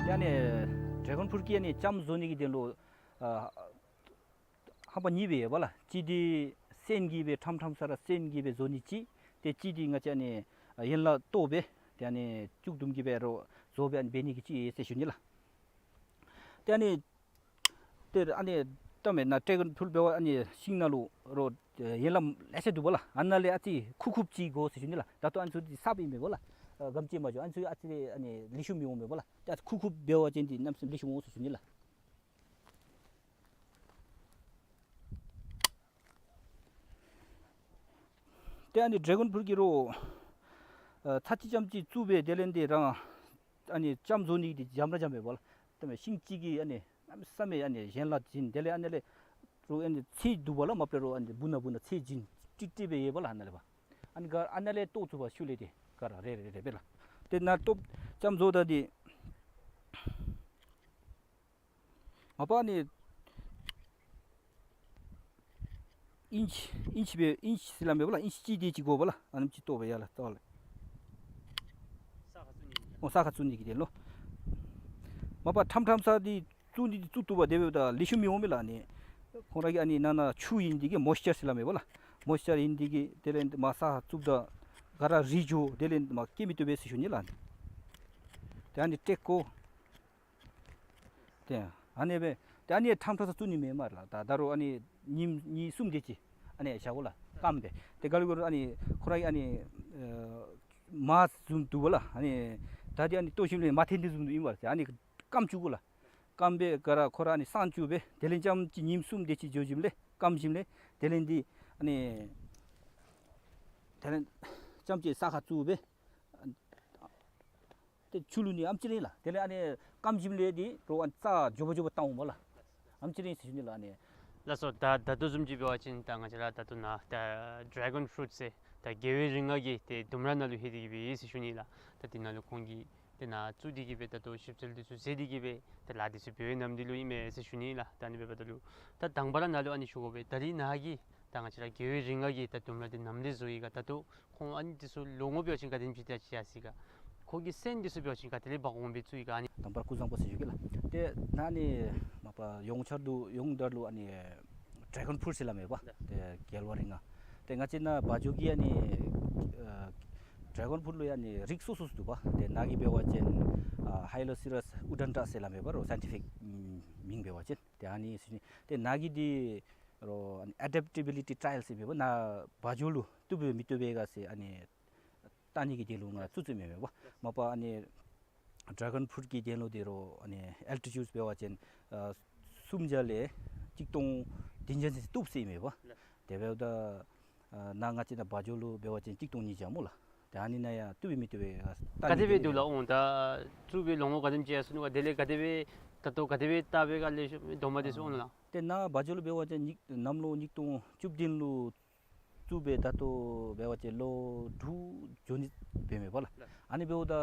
ཡ་ནི་ཌྲེ་གཱོན་ཕུ་རུཊ་ཀྱི་ཡ་ནི་ལྕངམ་བཟོ་ནི་གི་དོན་ལུ་ཨ་ཧམ་པ་གཉིས་སྦེ་ཡོད་པ་ལགས། གཅིག་འདི་ བཙན་གྱིས་སྦེ་ཁྲམ་ཁྲམ་ས་ར་བཙན་གྱིས་སྦེ་བཟོ་ནི་ཅིག། ཏེ་གཅིག་འདི་ང་བཅས་ཨ་ནི་ཡན་ལག་བཏོག་སྦེ་ཏེ་ཨ་ནི་བཅུད་བསྡོམས་ཀྱིས་སྦེ་རོགས་བཟོ་སྦེ་ཨ་ནི་འབད་ནི་གི་ཅིག་ཡོད་ཟེར་ཞུ་ནི་ལགས། ཏེ་ཨ་ནི་ཏེ་ཨ་ནི་ད་མེན་ན་ཌེ་གཱོན་ཕུརུཊ་འབད་བ་ཨ་ནི་ཤིང་ནང་ལུ་རོགས་ཡན་ལག་ལེ་ཤ་འདུག་པ་ལགས། ཨ་ནཱ་ལས་ཨ་ཙི་ཁུག་ཁུགཔ་ཅིག་དགོ་ཟེར་ཞུ་ནི་ལགས། ད་ལྟོ་ཨ་ནི་ཚུ་འདི་གསརཔ་ཨིན་མས་པ་ལགས། ཨ་གམ་ཅིག་མ་འགྱོ། ཨ་ནི་ཚུ་ཨ་ཙི་ཨ་ནི་ལེགས་ཤོམ་མི་འོང་མས་པ་ལགས། ད་ཁུག་ཁུགཔ་འབད་བ་ཅིན་འདི་གནམ་མེད་ས་མེད་ལེགས་ཤོམ་འོང་ཟེར་ཞུ་ནི་ལགས། ཏེ་ཨ་ནི་ཌེ་གཱོན་ཕུརུཊ་ཀྱི་རོགས་ཨ་ཚར་གཅིག་རྐྱངམ་ཅིག་བཙུགས་སྦེ་དེ་ལས་འདི་རང་ཨ་ནི་ལྕངམ་བཟོ་ནི་འདི་འཇམ་ར་འཇམ་མས་པ་ལགས། ད་མེན་ཤིང་གཅིག་གིས་ཨ་ནི་གནམ་མེད་ས་མེད་ཨ་ནི་ཡན་ལག་བྱིན། དེ་ལས་ཨ་ནི་ལས་རོགས་ཨ་ནི་ཚད་འདུག་པ་ལགས། མ་པ་ལས་རོགས་ཨ་ནི་སྦུག་ན་སྦུག་ན་ཚད་བྱིན་ཀྲིག་ཀྲི་སྦེ་ཡོད་པ་ལགས། ཨ་ནཱ་ལས་པ་ཨ་ནི་ག་ཨ་ནཱ་ལས་བཏོག་བཙུགས་པ་ཤུལ་ལས་འདི་ག་ར་རེ་རེ་རེ་སྦེ་ལགས། ཏེ་ནཱ་བཏོག་ལྕངམ་བཟོཝ་ད་འདི་མ་པ་ཨ་ནི་ཨིན་ཅི་ཨིན་ཅི་སྦེ་ཨིན་ཅི་ཟེར་སླབ་མས་པ་ལགས། ཨིན་ཅི་གཅིག་དེ་ཅིག་དགོ་པ་ལགས། ཨ་ནེམ་ཅིག་བཏོག་སྦེ་ཡར་ལས་བཏོག་ལས། ཨོ་ས་ཁར་བཙུགས་ནི་གི་དོན་ལུ། མ་པ་ཁྲམ་ཁྲམ་ས་འདི་བཙུགས་ནི་འདི་བཙུགས་བཏུབ་པས། དེ་འབདཝ་ད་ལེགས་ཤོམ་མི་འོང་མས་ལགས། ཨ་ནི་ཁོང་ར་གི་ཨ་ནི་ནང་ན་ཆུ་ཨིན་འདི་གིས་མོའིསི་ཅར་ཟེར་སླབ་མས་པ་ལགས། མོའིསི་ཅར་ཨིན་འདི་གིས་དེ་ལས་མར་ས་ཁར་བཙུགསཔ་ད་ག་ར་རུལ་འགྱོ། དེ་ལས་མར་སྐྱེ་མི་བཏུབ་པས་ཟེར་ཞུ་ནི་ལགས། ཏེ་ཨ་ནི་ཏེ་ཁོ་ཏེ་ཨ་ནི་སྦེ་ཏེ་ཨ་ནི་ཁྲམ་ཁྲམ་ས་བཙུགས་ནི་མེན་མས་ལགས། ད་ད་རུང་ཨ་ནི་ཉིནམ་གཉིས་གསུམ་དེ་ཅིག་ཨ་ནི་བཞག་དགོ་ལགས། སྐམ་སྦེ། ཏེ་ག་ལུ་གུ་རུ་ཨ་ནི་ཁོ་ར་གི་ཨ་ནི་ཨེ་མར་བཟུམ་འདུག་པ་ལགས། ཨ་ནི་ད་འདི་ཨ་ནི་བཏོག་ཞིནམ་ལས་མར་འཐོན་འཐོན་བཟུམ་འདུག་ཨིན་པས། ཏེ་ཨ་ནི་སྐམ་བཅུག་དགོ་ལགས། སྐམ་སྦེ་ག་ར་ཁོ་ར་ཨ་ནི་སངས་བཅུག་སྦེ་དེ་ལས་རྐྱངམ་ཅིག་ཉིནམ་གསུམ་དེ་ཅིག་འགྱོ་ཞིནམ་ལས་སྐམ་ཞིནམ་ལས་དེ་ལས་འདི་ཨ་ནི་དེ་ལས་རྐྱངམ་ཅིག་ས་ཁར་བཙུགས་སྦེ་ཏེ་ཆུ་བླུག་ནི་ཨ་ནེམ་ཅིག་ར་ཨིན་ལགས། དེ་ལས་ཨ་ནི་སྐམ་ཞིནམ་ལས་འདི་རོགས་ཨ་ནི་རྩ་མགྱོགས་པ་མགྱོགས་པ་བཏང་འོང་པ་ལགས། ཨ་ནེམ་ཅིག་ར་ཨིན་ཟེར་ཞུ་ནི་ལགས། ཨ་ནི། ལགས་སོ། ད་ད་ལྟོ་བཟུམ་ཅིག་འབད་བ་ཅིན་ད་ང་བཅས་ར་ད་ལྟོ་ནཱ་ད་ཌེ་གཱོན་ཕུརུཊ་ཟེར་ད་རྒྱལ་བའི་རིགས་ལྔ་གི་ཏེ་ལྡུམ་ར་ནང་ལུ་ལྷོད་དེ་གི་སྦེ་ཡོད་ཟེར་ཞུ་ནི་ལགས། ད་འདི་ནང་ལུ་ཁོང་གིས་ཏེ་ནཱ་བཙུགས་ཏེ་གི་སྦེ་ད་ལྟོ་ཞིབ་འཚོལ་འདི་ཚུ་མཛད་དེ་གི་སྦེ་ད་ལཱ་འདི་ཚུ་འབད་བའི་ནམ་འདི་ལུ་ཨིན་མས་ཟེར་ཞུ་ནི་ལགས། ད་ཨ་ནི་འབདཝ་ད་ལུ་ད་དང་པ་ར་ནཱ་ལུ་ཨ་ནི་ཞུ་དགོ་པས། ད་རིས་ནཱ་གིས་ད་ང་བཅས་ར་རྒྱལ་བའི་རིགས་ལྔ་གི་ད་ལྡུམ་ར་འདི་ནམ་ལས་བཟོ་ཡི་ག། ད་ལྟོ་ཁོང་ཨ་ནི་འདི་ཚུ་ལོ་ངོ་འབད་བ་ཅིན་ག་དེམ་ཅིག་ད་ཅིག་ཡར་སོ་ཡི་ག། ཁོ་གི་སོན་འདི་ཚུ་འབད་བ་ཅིན་ག་ཏེ་ལས་འབག་འོང་སྦེ་བཙུགས་ཡི་ག། ཨ་ནི་དང་པ་ར་སྐུ་གཟུགས་བཟང་པོ་ཟེར་ཞུ་གེ་ལགས། ཏེ་ནཱ་ཨ་ནི་མ་པ་ཡོངས་གྲགས་འདུག། ཡོངས་གྲགས་ལུ་ཨ་ནི་ཌེ་གཱོན་ཕུརུཊ་ཟེར་སླབ་མས་པ། ཏེ་རྒྱལ་བའི་རིགས་ལྔ། ཏེ་ང་བཅས་ནཱ་བ་འཇོ་གི་ཨ་ནི་ཨ་ཌེ་གཱོན་ཕུརུཊ་ལུ་ཨ་ནི་རིགས་སོ་སོ་འདུག་པ། ཏེ་ནཱ་གི་འབད་བ་ཅིན་ཨ་ཧའི་ལོ་སི་རཱས་ཨུ་ཌན་ཏྲ་ཟེར་སླབ་མས་པ། རོགས་སའིན་ཊི་ཕིག་མིང་འབད་བ་ཅིན། ཏེ་ཨ་ནི་ཟེར་ནི། ཏེ་ནཱ་གི་འདི་རོགས་ཨ་ནི་ཨེ་ཌེབ་ཊེ་བི་ལི་ཊི་ཊ་ར་ཡལ་ཟེར་མས་པ། ནཱ་བ་འཇོ་ལུ་བཏུབ་པས་མི་བཏུབ་པས་ག་ཟེར་ཨ་ནི་བལྟ་ནི་གི་དོན་ལུ་ང་བཙུགས་བཙུགསཔ་མས་པ། མ་པ་ཨ་ནི་ཌེ་གཱོན་ཕུརུཊ་ཀྱི་དོན་ལུ་འདི་རོགས་ཨ་ནི་ཨལ་ཊི་ཊིའུཌ་འབད་བ་ཅིན་ཨ་སུམ་བརྒྱ་ལས་གཅིག་སྟོང་བདུན་བརྒྱ་ཚུན་ཚོད་བཏུབ་ཟེར་མས་པ། དེ་འབདཝ་ད་ཨ་ནཱ་ང་བཅས་ནཱ་བ་འཇོ་ལུ་འབད་བ་ཅིན་གཅིག་སྟོང་ཉིས་བརྒྱ་སྨོ་ལགས། ཏེ་ཨ་ནི་ནང་ཡང་བཏུབ་པས་མི་བཏུབ་པས་ག་བལྟ་ནི་ག་དེ་སྦེ་འདུག་ལགས། འོང་ད་བཙུགས་པའི་ལོ་ངོ་ག་དེམ་ཅིག་ཡར་སོ་ནུག་ག། དེ་ལས་ག་དེ་སྦེ་ད་ལྟོ་ག་དེ་སྦེ་བཏབ་པས་ག་ལས་ཤོམ་སྦེ་དོ་མ་དེ་ཚུ་འོང་ལགས། ཏེ་ནཱ་བ་འཇོ་ལུ་འབད་བ་ཅིན་ཉིས་གནམ་ལོ་ཉིས་སྟོང་བཅུ་བདུན་ལུ་བཙུགས་སྦེ་ད་ལྟོ་འབད་བ་ཅིན་ལོ་དྲུག་འགྱོ་ནི་འབད་མས་པ་ལགས། ཨ་ནི་འབདཝ་ད་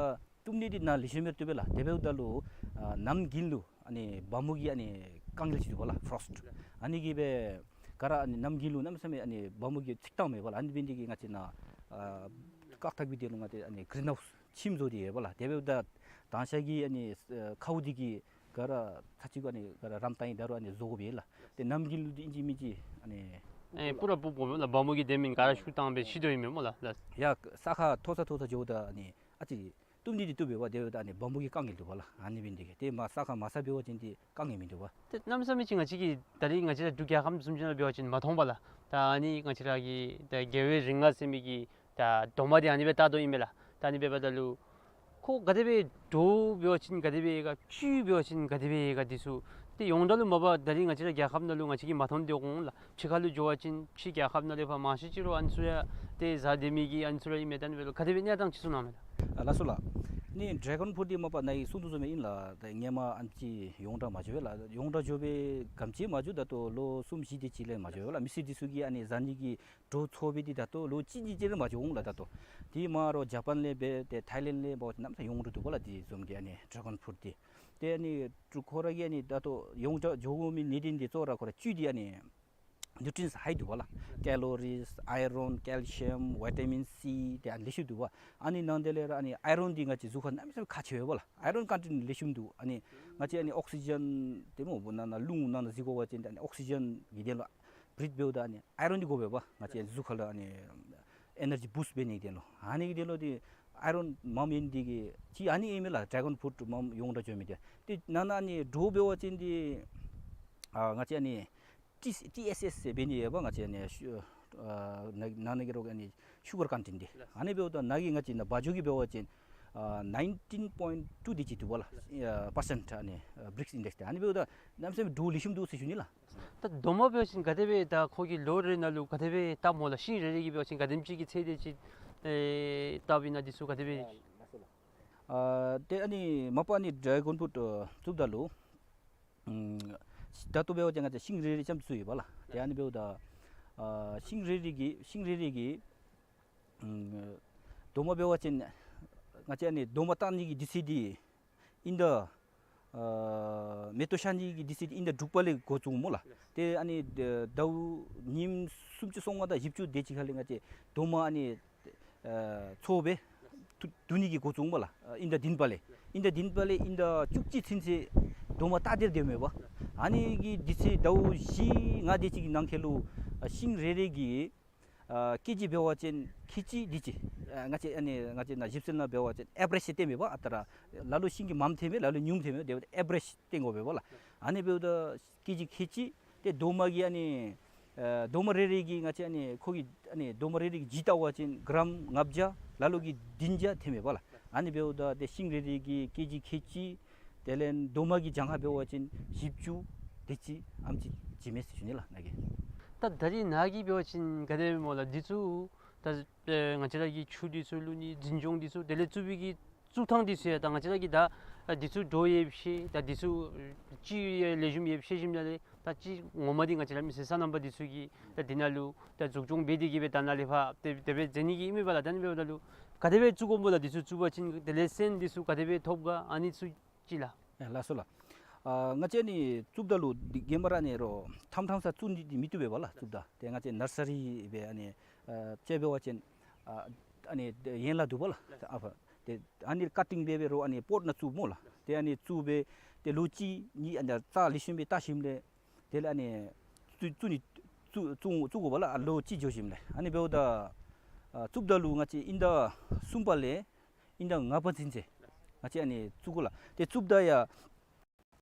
བཏུབ་ནི་འདི་ནཱ་ལེགས་ཤོམ་སྦེ་བཏུབ་པས་ལགས། དེ་འབདཝ་ད་ལུ་ཨ་གནམ་དགུན་ལུ་ཨ་ནི་བ་མོ་གི་ཨ་ནི་དཀའ་ངལ་ཅིག་འདུག་པ་ལགས། ཕོ་རོསིཊ། ཨ་ནི་གིས་སྦེ་ག་ར་ཨ་ནི་གནམ་དགུན་ལུ་གནམ་མེད་ས་མེད་ཨ་ནི་བ་མོ་གིས་ཚིག་བཏངམ་མས་པ་ལགས། ཨ་ནི་འབད་ནི་འདི་གིས་ང་བཅས་ནཱ་ཨ་བཀག་ཐབས་ཀྱི་དོན་ལུ་ང་བཅས་ཨ་ནི་གི་རིན་ཧའུསི་ཁྱིམ་བཟོ་སྟེ་ཡོད་པ་ལགས། དེ་འབདཝ་ད་དང་ཤ་གི་ཨ་ནི་ཨ་ཁཝ་འདི་གིས་ག་ར་ཚར་གཅིག་གུ་ཨ་ནི་ག་ར་རམ་བཏང་ཡི། ད་རུང་ཨ་ནི་བཟོ་དགོ་པས་ལགས། ཏེ་གནམ་དགུན་ལུ་འདི་ཨིན་ཅི་མིན་ཅི་ཨ་ནི་ཨེ་སྤུ་ར་སྤུ་སྤོ་མས་ལགས། བ་མོ་གིས་དེ་མེན་ག་ར་ཤུགས་བཏང་སྦེ་ཤི་དོ་ཨིན་མས་སྨོ་ལགས། ལགས། ཡར་ས་ཁར་མཐོ་ས་མཐོ་ས་འགྱོཝ་ད་ཨ་ནི་ཨ་ཙི་བཏུབ་ནི་འདི་བཏུབ་པས་པ། དེ་འབདཝ་ད་ཨ་ནི་བ་མོ་གི་དཀའ་ངལ་འདུག་པ་ལགས། ཨ་ནི་འབད་ནི་འདི་གིས་ཏེ་མར་ས་ཁར་མར་ས་འབད་བ་ཅིན་འདི་དཀའ་ངལ་མིན་འདུག་པ། ཏེ་གནམ་མེད་ས་མེད་ཅིག་ང་བཅས་ཀྱིས་ད་རིས་ང་བཅས་ར་འབྲུག་རྒྱལ་ཁབ་བཟུམ་ཅིག་ནང་འབད་བ་ཅིན་མ་མཐོང་པ་ལགས། ད་ཨ་ནི་ང་བཅས་ར་གི་ད་རྒྱལ་བའི་རིགས་ལྔ་ཟེར་མི་གི་ད་དོ་མ་འདི་ཨ་ནི་སྦེ་བཏབ་དོ་ཨིན་མས་ལགས། ད་ཨ་ནི་འབདཝ་ད་ལུ་ཁོ་ག་དེ་སྦེ་འདྲོག་འབད་བ་ཅིན་ག་དེ་སྦེ་ཡོད་ག། བཅུད་འབད་བ་ཅིན་ག་དེ་སྦེ་ཡོད་ག། འདི་ཚུ་ཏེ་ཡོངས་གྲགས་ལུ་མ་པ་ད་རིས་ང་བཅས་ར་རྒྱལ་ཁབ་ནང་ལུ་ང་བཅས་ཀྱིས་མ་མཐོང་སྟེ་འོང་ལགས། ཕྱི་ཁ་ལུ་འགྱོ་བ་ཅིན་ཕྱི་རྒྱལ་ཁབ་ནང་ལས་ཕར་མང་ཤོས་ཅིག་རོགས་ཨ་ནི་ཚུ་ཡང་ཏེ་བཟའ་སྡོད་མི་གི་ཨ་ནི་ཚུ་ར་ཨིན་མས། ད་ཨ་ནི་འབདཝ་ལུ་ག་དེ་སྦེ་གནས་སྟངས་ཅིག་བཟུང་གནང་མས་ལགས། ཨ་ལགས་སོ་ལགས། ཨ་ནི་ཌེ་གཱོན་ཕུརུཊ་འདི་མ་པ་ནཱ་གིས་གསུངས་དོ་བཟུམ་སྦེ་ཨིན་ལགས། ད་སྔོན་མ་ཨ་ནེམ་ཅིག་ཡོངས་གྲགས་མ་འགྱོ་བས་ལགས། ཡོངས་གྲགས་འགྱོ་སྦེ་ག་དེམ་ཅིག་མ་འགྱོ། ད་ལྟོ་ལོ་གསུམ་བཞི་དེ་ཅིག་ལས་མ་འགྱོ་བས་ལགས། མི་སེར་འདི་ཚུ་གིས་ཨ་ནི་བཟའ་ནི་གི་འདྲོག་ཚོར་བའི་འདི་ད་ལྟོ་ལོ་གཅིག་གཉིས་ཅིག་ར་མ་འགྱོ་འོང་ལགས། ད་ལྟོ་འདི་མར་རོགས་ཇ་པཱན་ལས་འབད་ཏེ་ཐའི་ལེནཌ་ལས་འབད་གནམ་མེད་ས་མེད་ཡོང་དོ་འདུག་པ་ལགས། འདི་བཟུམ་གྱི་ཨ་ནི་ཌེ་གཱོན་ཕུརུཊ་འདི་ཏེ་ཨ་ནི་ཏེ་ཁོ་ར་གིས་ཨ་ནི་ད་ལྟོ་ཡོངས་གྲགས་འགྱོ་དགོ་མི་གནད་དོན་འདི་གཙོ་བོ་ར་ཁོ་ར་བཅུད་འདི་ཨ་ནི་ནིའུ་ཊི་རི་ཡེནཊསི་ཧའི་འདུག་པ་ལགས། ཀེ་ལོ་རིསི་ཨའི་རཱོན་ཀེལ་ཤི་ཡམ་བི་ཊ་མིན་སི་ཏེ་ཨ་ནི་ལེ་ཤ་འདུག་པ། ཨ་ནི་ནང་དེ་ལས་ར་ཨ་ནི་ཨའི་རཱོན་འདི་ང་བཅས་གཟུགས་ཁར་གནམ་མེད་ས་མེད་ཁག་ཆེ་བས་པ་ལགས། ཨའི་རཱོན་ཀོན་ཊེནཊ་ལེ་ཤ་འདུག། ཨ་ནི་ང་བཅས་ཨ་ནི་ཨོག་སི་ཇེན་ཏེ་སྨོ་ནང་ན་རླུང་ནང་ན་འཛུལ་དགོ་པ་ཅིན་ཨ་ནི་ཨོག་སི་ཇེན་གྱི་དོན་ལུ་ བི་རིཀ་འབདཝ་ད་ཨ་ནི་ཨའི་རོན་འདི་དགོ་པས་པ། ང་བཅས་གཟུགས་ཁ་ལུ་ཨ་ནི་ཨེ་ནར་ཇི་བུསཊ་འབད་ནི་གི་དོན་ལུ། ཨ་ནི་གི་དོན་ལུ་འདི་ཨའི་རོན་མངམ་ཨིན་འདི་གིས་ཅིག་ཨ་ནི་ཨིན་མས་ལགས། ཌེ་གཱོན་ཕུརུཊ་མངམ་ཡོངས་གྲགས་བྱོན་མི་འདི། ཏེ་ནང་ན་ཨ་ནི་འདྲོག་འབད་བ་ཅིན་འདི་ཨ་ང་བཅས་ཨ་ནི་ཊི་ཊི་ཨེསི་ཨེསི་ཟེར་འབད་ནི་ཡོད་པ། ང་བཅས་ཨ་ནི་ཤུ་ཨ་ནང་ན་གི་རོགས་ཨ་ནི་ཤུ་གར་ཀོན་ཊེནཊ་འདི། ཨ་ནི་འབདཝ་ད་ནཱ་གི་ང་བཅས་ནཱ་བ་ཇོ་གི་འབད་བ་ཅིན་ཨ་ནའིན་ཊིན་པོའིནཊ་ཊུ་འདི་ཅིག་འདུག་པ་ལགས། ཨ་པར་སེནཊ་ཨ་ནི་ཨ་བི་རིཀསི་ཨིན་ཌེགསི་འདི། ཨ་ནི་འབདཝ་ད་གནམ་མེད་ས་མེད་འདྲོག་ལེགས་ཤོམ་འདུག་ཟེར་ཞུ་ནི་ལགས། ད་རྡོག་མ་འབད་བ་ཅིན་ག་དེ་སྦེ་ད་ཁོ་གི་ལོ་རེ་ནང་ལུ་ག་དེ་སྦེ་བཏབ་སྨོ་ལགས། ཤིང་རེ་རེ་གིས་འབད་བ་ཅིན་ག་དེམ་ཅིག་གི་ཚད་དེ་ཅིག་ཨེ་བཏབ་ཨིན་ན་འདི་ཚུ་ག་དེ་སྦེ། ཨ་ཏེ་ཨ་ནི་མ་པ་ཨ་ནི་ཌེ་གཱོན་ཕུརུཊ་ཨ་བཙུགསཔ་ད་ལུ་ཨམ་ད་ལྟོ་འབད་བ་ཅིན་ང་བཅས་ཤིང་རེ་རེ་ཙམ་བཙུགས་ཡོད་པ་ལགས། ཏེ་ཨ་ནི་འབདཝ་ད་ཨ་ཤིང་རེ་རེ་གི་ཤིང་རེ་རེ་གི་ཨམ་རྡོག་མ་འབད་བ་ཅིན་ང་བཅས་ཨ་ནི་རྡོག་མ་བཏགས་ནི་གི་དུས་ཚོད་འདི་ཨིན་ཟླ་ཨ་མེ་ཏོག་ཤར་ནི་གི་དུས་ཚོད་འདི་ཨིན་ཟླ་དྲུག་པ་ལས་འགོ་བཙུགས་སྨོ་ལགས། ཏེ་ཨ་ནི་ཟླཝ་ཉིནམ་སུམ་ཅུ་སོ་ལྔ་དང་བཞི་བཅུ་དེ་ཅིག་ཁ་ལས་ང་བཅས་རྡོག་མ་ཨ་ནི་ཨ་ཚོ་སྦེ་བསྡུ་བསྡུ་ནི་གི་འགོ་བཙུགས་སྨོ་ལགས། ཨ་ཨིན་ཟླ་བདུན་པ་ལས་ཨིན་ཟླ་བདུན་པ་ལས་ཨིན་ཟླ་བཅུ་གཅིག་ཚུན་ཚོད་རྡོག་མ་བཏགས་ཏེ་སྡོདཔ་མས་པ། ཨ་ནི་གི་དུས་ཚོད་ཟླཝ་བཞི་ལྔ་དེ་ཅིག་གི་ནང་འཁོད་ལུ་ཨ་ཤིང་རེ་རེ་གི་ཨ་ཀེ་ཇི་འབད་བ་ཅིན་ཁལ་གཅིག་དེ་ཅིག་ཨ་ང་བཅས་ཨ་ནི་ང་བཅས་ནཱ་ཞིབ་འཚོལ་ནང་འབད་བ་ཅིན་ཨེ་བ་རེཇ་ཅིག་སྟོནམ་མས་པ། ཨ་རྟག་ར་ལ་ལུ་ཤིང་གིས་མངམ་ཐོནམ་མས། ལ་ལུ་ཉུངམ་ཐོནམ་མས། དེ་འབདཝ་ད་ཨེ་བ་རེཇ་སྟོན་དགོ་པས་པ་ལགས། ཨ་ནི་འབདཝ་ད་ཀེ་ཇི་ཁལ་གཅིག། ཏེ་རྡོག་མ་གི་ཨ་ནི་ཨ་རྡོག་མ་རེ་རེ་གི་ང་བཅས་ཨ་ནི་ཁོ་གི་ཨ་ནི་རྡོག་མ་རེ་རེ་གི་ལྗིད་བལྟ་བ་ཅིན་གྲམ་ལྔ་བརྒྱ་ལ་ལུ་གིས་བདུན་བརྒྱ་ཐོནམ་མས་པ་ལགས། ཨ་ནི་འབདཝ་ད་ཏེ་ཤིང་རེ་རེ་གི་ཀེ་ཇི་ཁལ་གཅིག། དེ་ལས་རྡོག་མ་གི་གྱངས་ཁ་འབད་བ་ཅིན་བཞི་བཅུ་དེ་ཅིག་ཨ་ནེམ་ཅིག་བྱིན་མས་ཟེར་ཞུ་ནི་ལགས་ནཱ་གིས། ད་ད་རིས་ནཱ་གིས་འབད་བ་ཅིན་ག་དེ་སྨོ་ལགས། འདི་ཚུ་ད་ཨེ་ང་བཅས་ར་གི་ཆུ་འདི་ཚུ་བླུག་ནི་འཛིན་སྐྱོང་འདི་ཚུ་དེ་ལས་བཙུགས་པའི་གི་བཙུགས་ཐངས་འདི་ཚུ་ཡང་ད་ང་བཅས་ར་གིས་ད་ཨ་འདི་ཚུ་འདྲོག་ཡོདཔ་ཤེས། ད་འདི་ཚུ་ཅིག་ལེགས་ཤོམ་ཡོདཔ་ཤེས་ཞིནམ་ལས་ད་ཅིག་ངོ་མ་འདི་ང་བཅས་ར་མི་སེར་སོ་ནམ་པ་འདི་ཚུ་གིས་ད་འདི་ནང་ལུ་ད་འཛུགས་སྐྱོང་འབད་དེ་གིས་སྦེ་ད་ནཱ་ལས་ཕར་དེ་དེ་སྦེ་མཛད་ནི་གི་ཨིན་མས་པ་ལགས། ད་ཨ་ནི་འབདཝ་ད་ལུ་ག་དེ་སྦེ་བཙུགས་དགོཔ་སྨོ་ལགས། འདི་ཚུ་བཙུགས་པ་ཅིན་དེ་ལས་སོན་འདི་ཚུ་ག་དེ་སྦེ་ཐོབ་ག། ཨ་ནི་ཚུ་ཅིག་ལགས། ཨེ་ལགས་སོ་ལགས། ཨ་ང་བཅས་ནི་བཙུགསཔ་ད་ལུ་འདི་ག་མ་ར་ནི་རོགས་ཐམ་ཐམ་ས་བཙུགས་ནི་འདི་མི་བཏུབ་པས་པ་ལགས། བཙུགསཔ་ད་ཏེ་ང་བཅས་ནར་སི་རི་སྦེ་ཨ་ནི་ཨ་ཅིག་འབད་བ་ཅིན་ཨ་ཨ་ནི་ཡན་ལག་འདུག་པ་ལགས། ཨ་ཕར་ཏེ་ཨ་ནི་ཀ་ཊིང་འབད་སྦེ་རོགས་ཨ་ནི་པོཊ་ནང་བཙུགས་སྨོ་ལགས། ཏེ་ཨ་ནི་བཙུགས་སྦེ་ཏེ་ལོ་གཅིག་གཉིས་ཨ་ནི་རྩ་ལེགས་ཤོམ་སྦེ་བལྟ་ཞིནམ་ལས་དེ་ལས་ཨ་ནི་བཙུགས་བཙུགས་ནི་བཙུགས་བཙུགས་བཙུགས་དགོ་པ་ལགས། ཨ་ལོ་གཅིག་འགྱོ་ཞིནམ་ལས། ཨ་ནི་འབདཝ་ད་ཨ་བཙུགསཔ་ད་ལུ་ང་བཅས་ཨིན་ཟླ་གསུམ་པ་ལས་ཨིན་ཟླ་ལྔ་པ་ཚུན་ཚོད་ང་བཅས་ཨ་ནི་བཙུགས་དགོ་ལགས། ཏེ་བཙུགསཔ་ད་ཡང་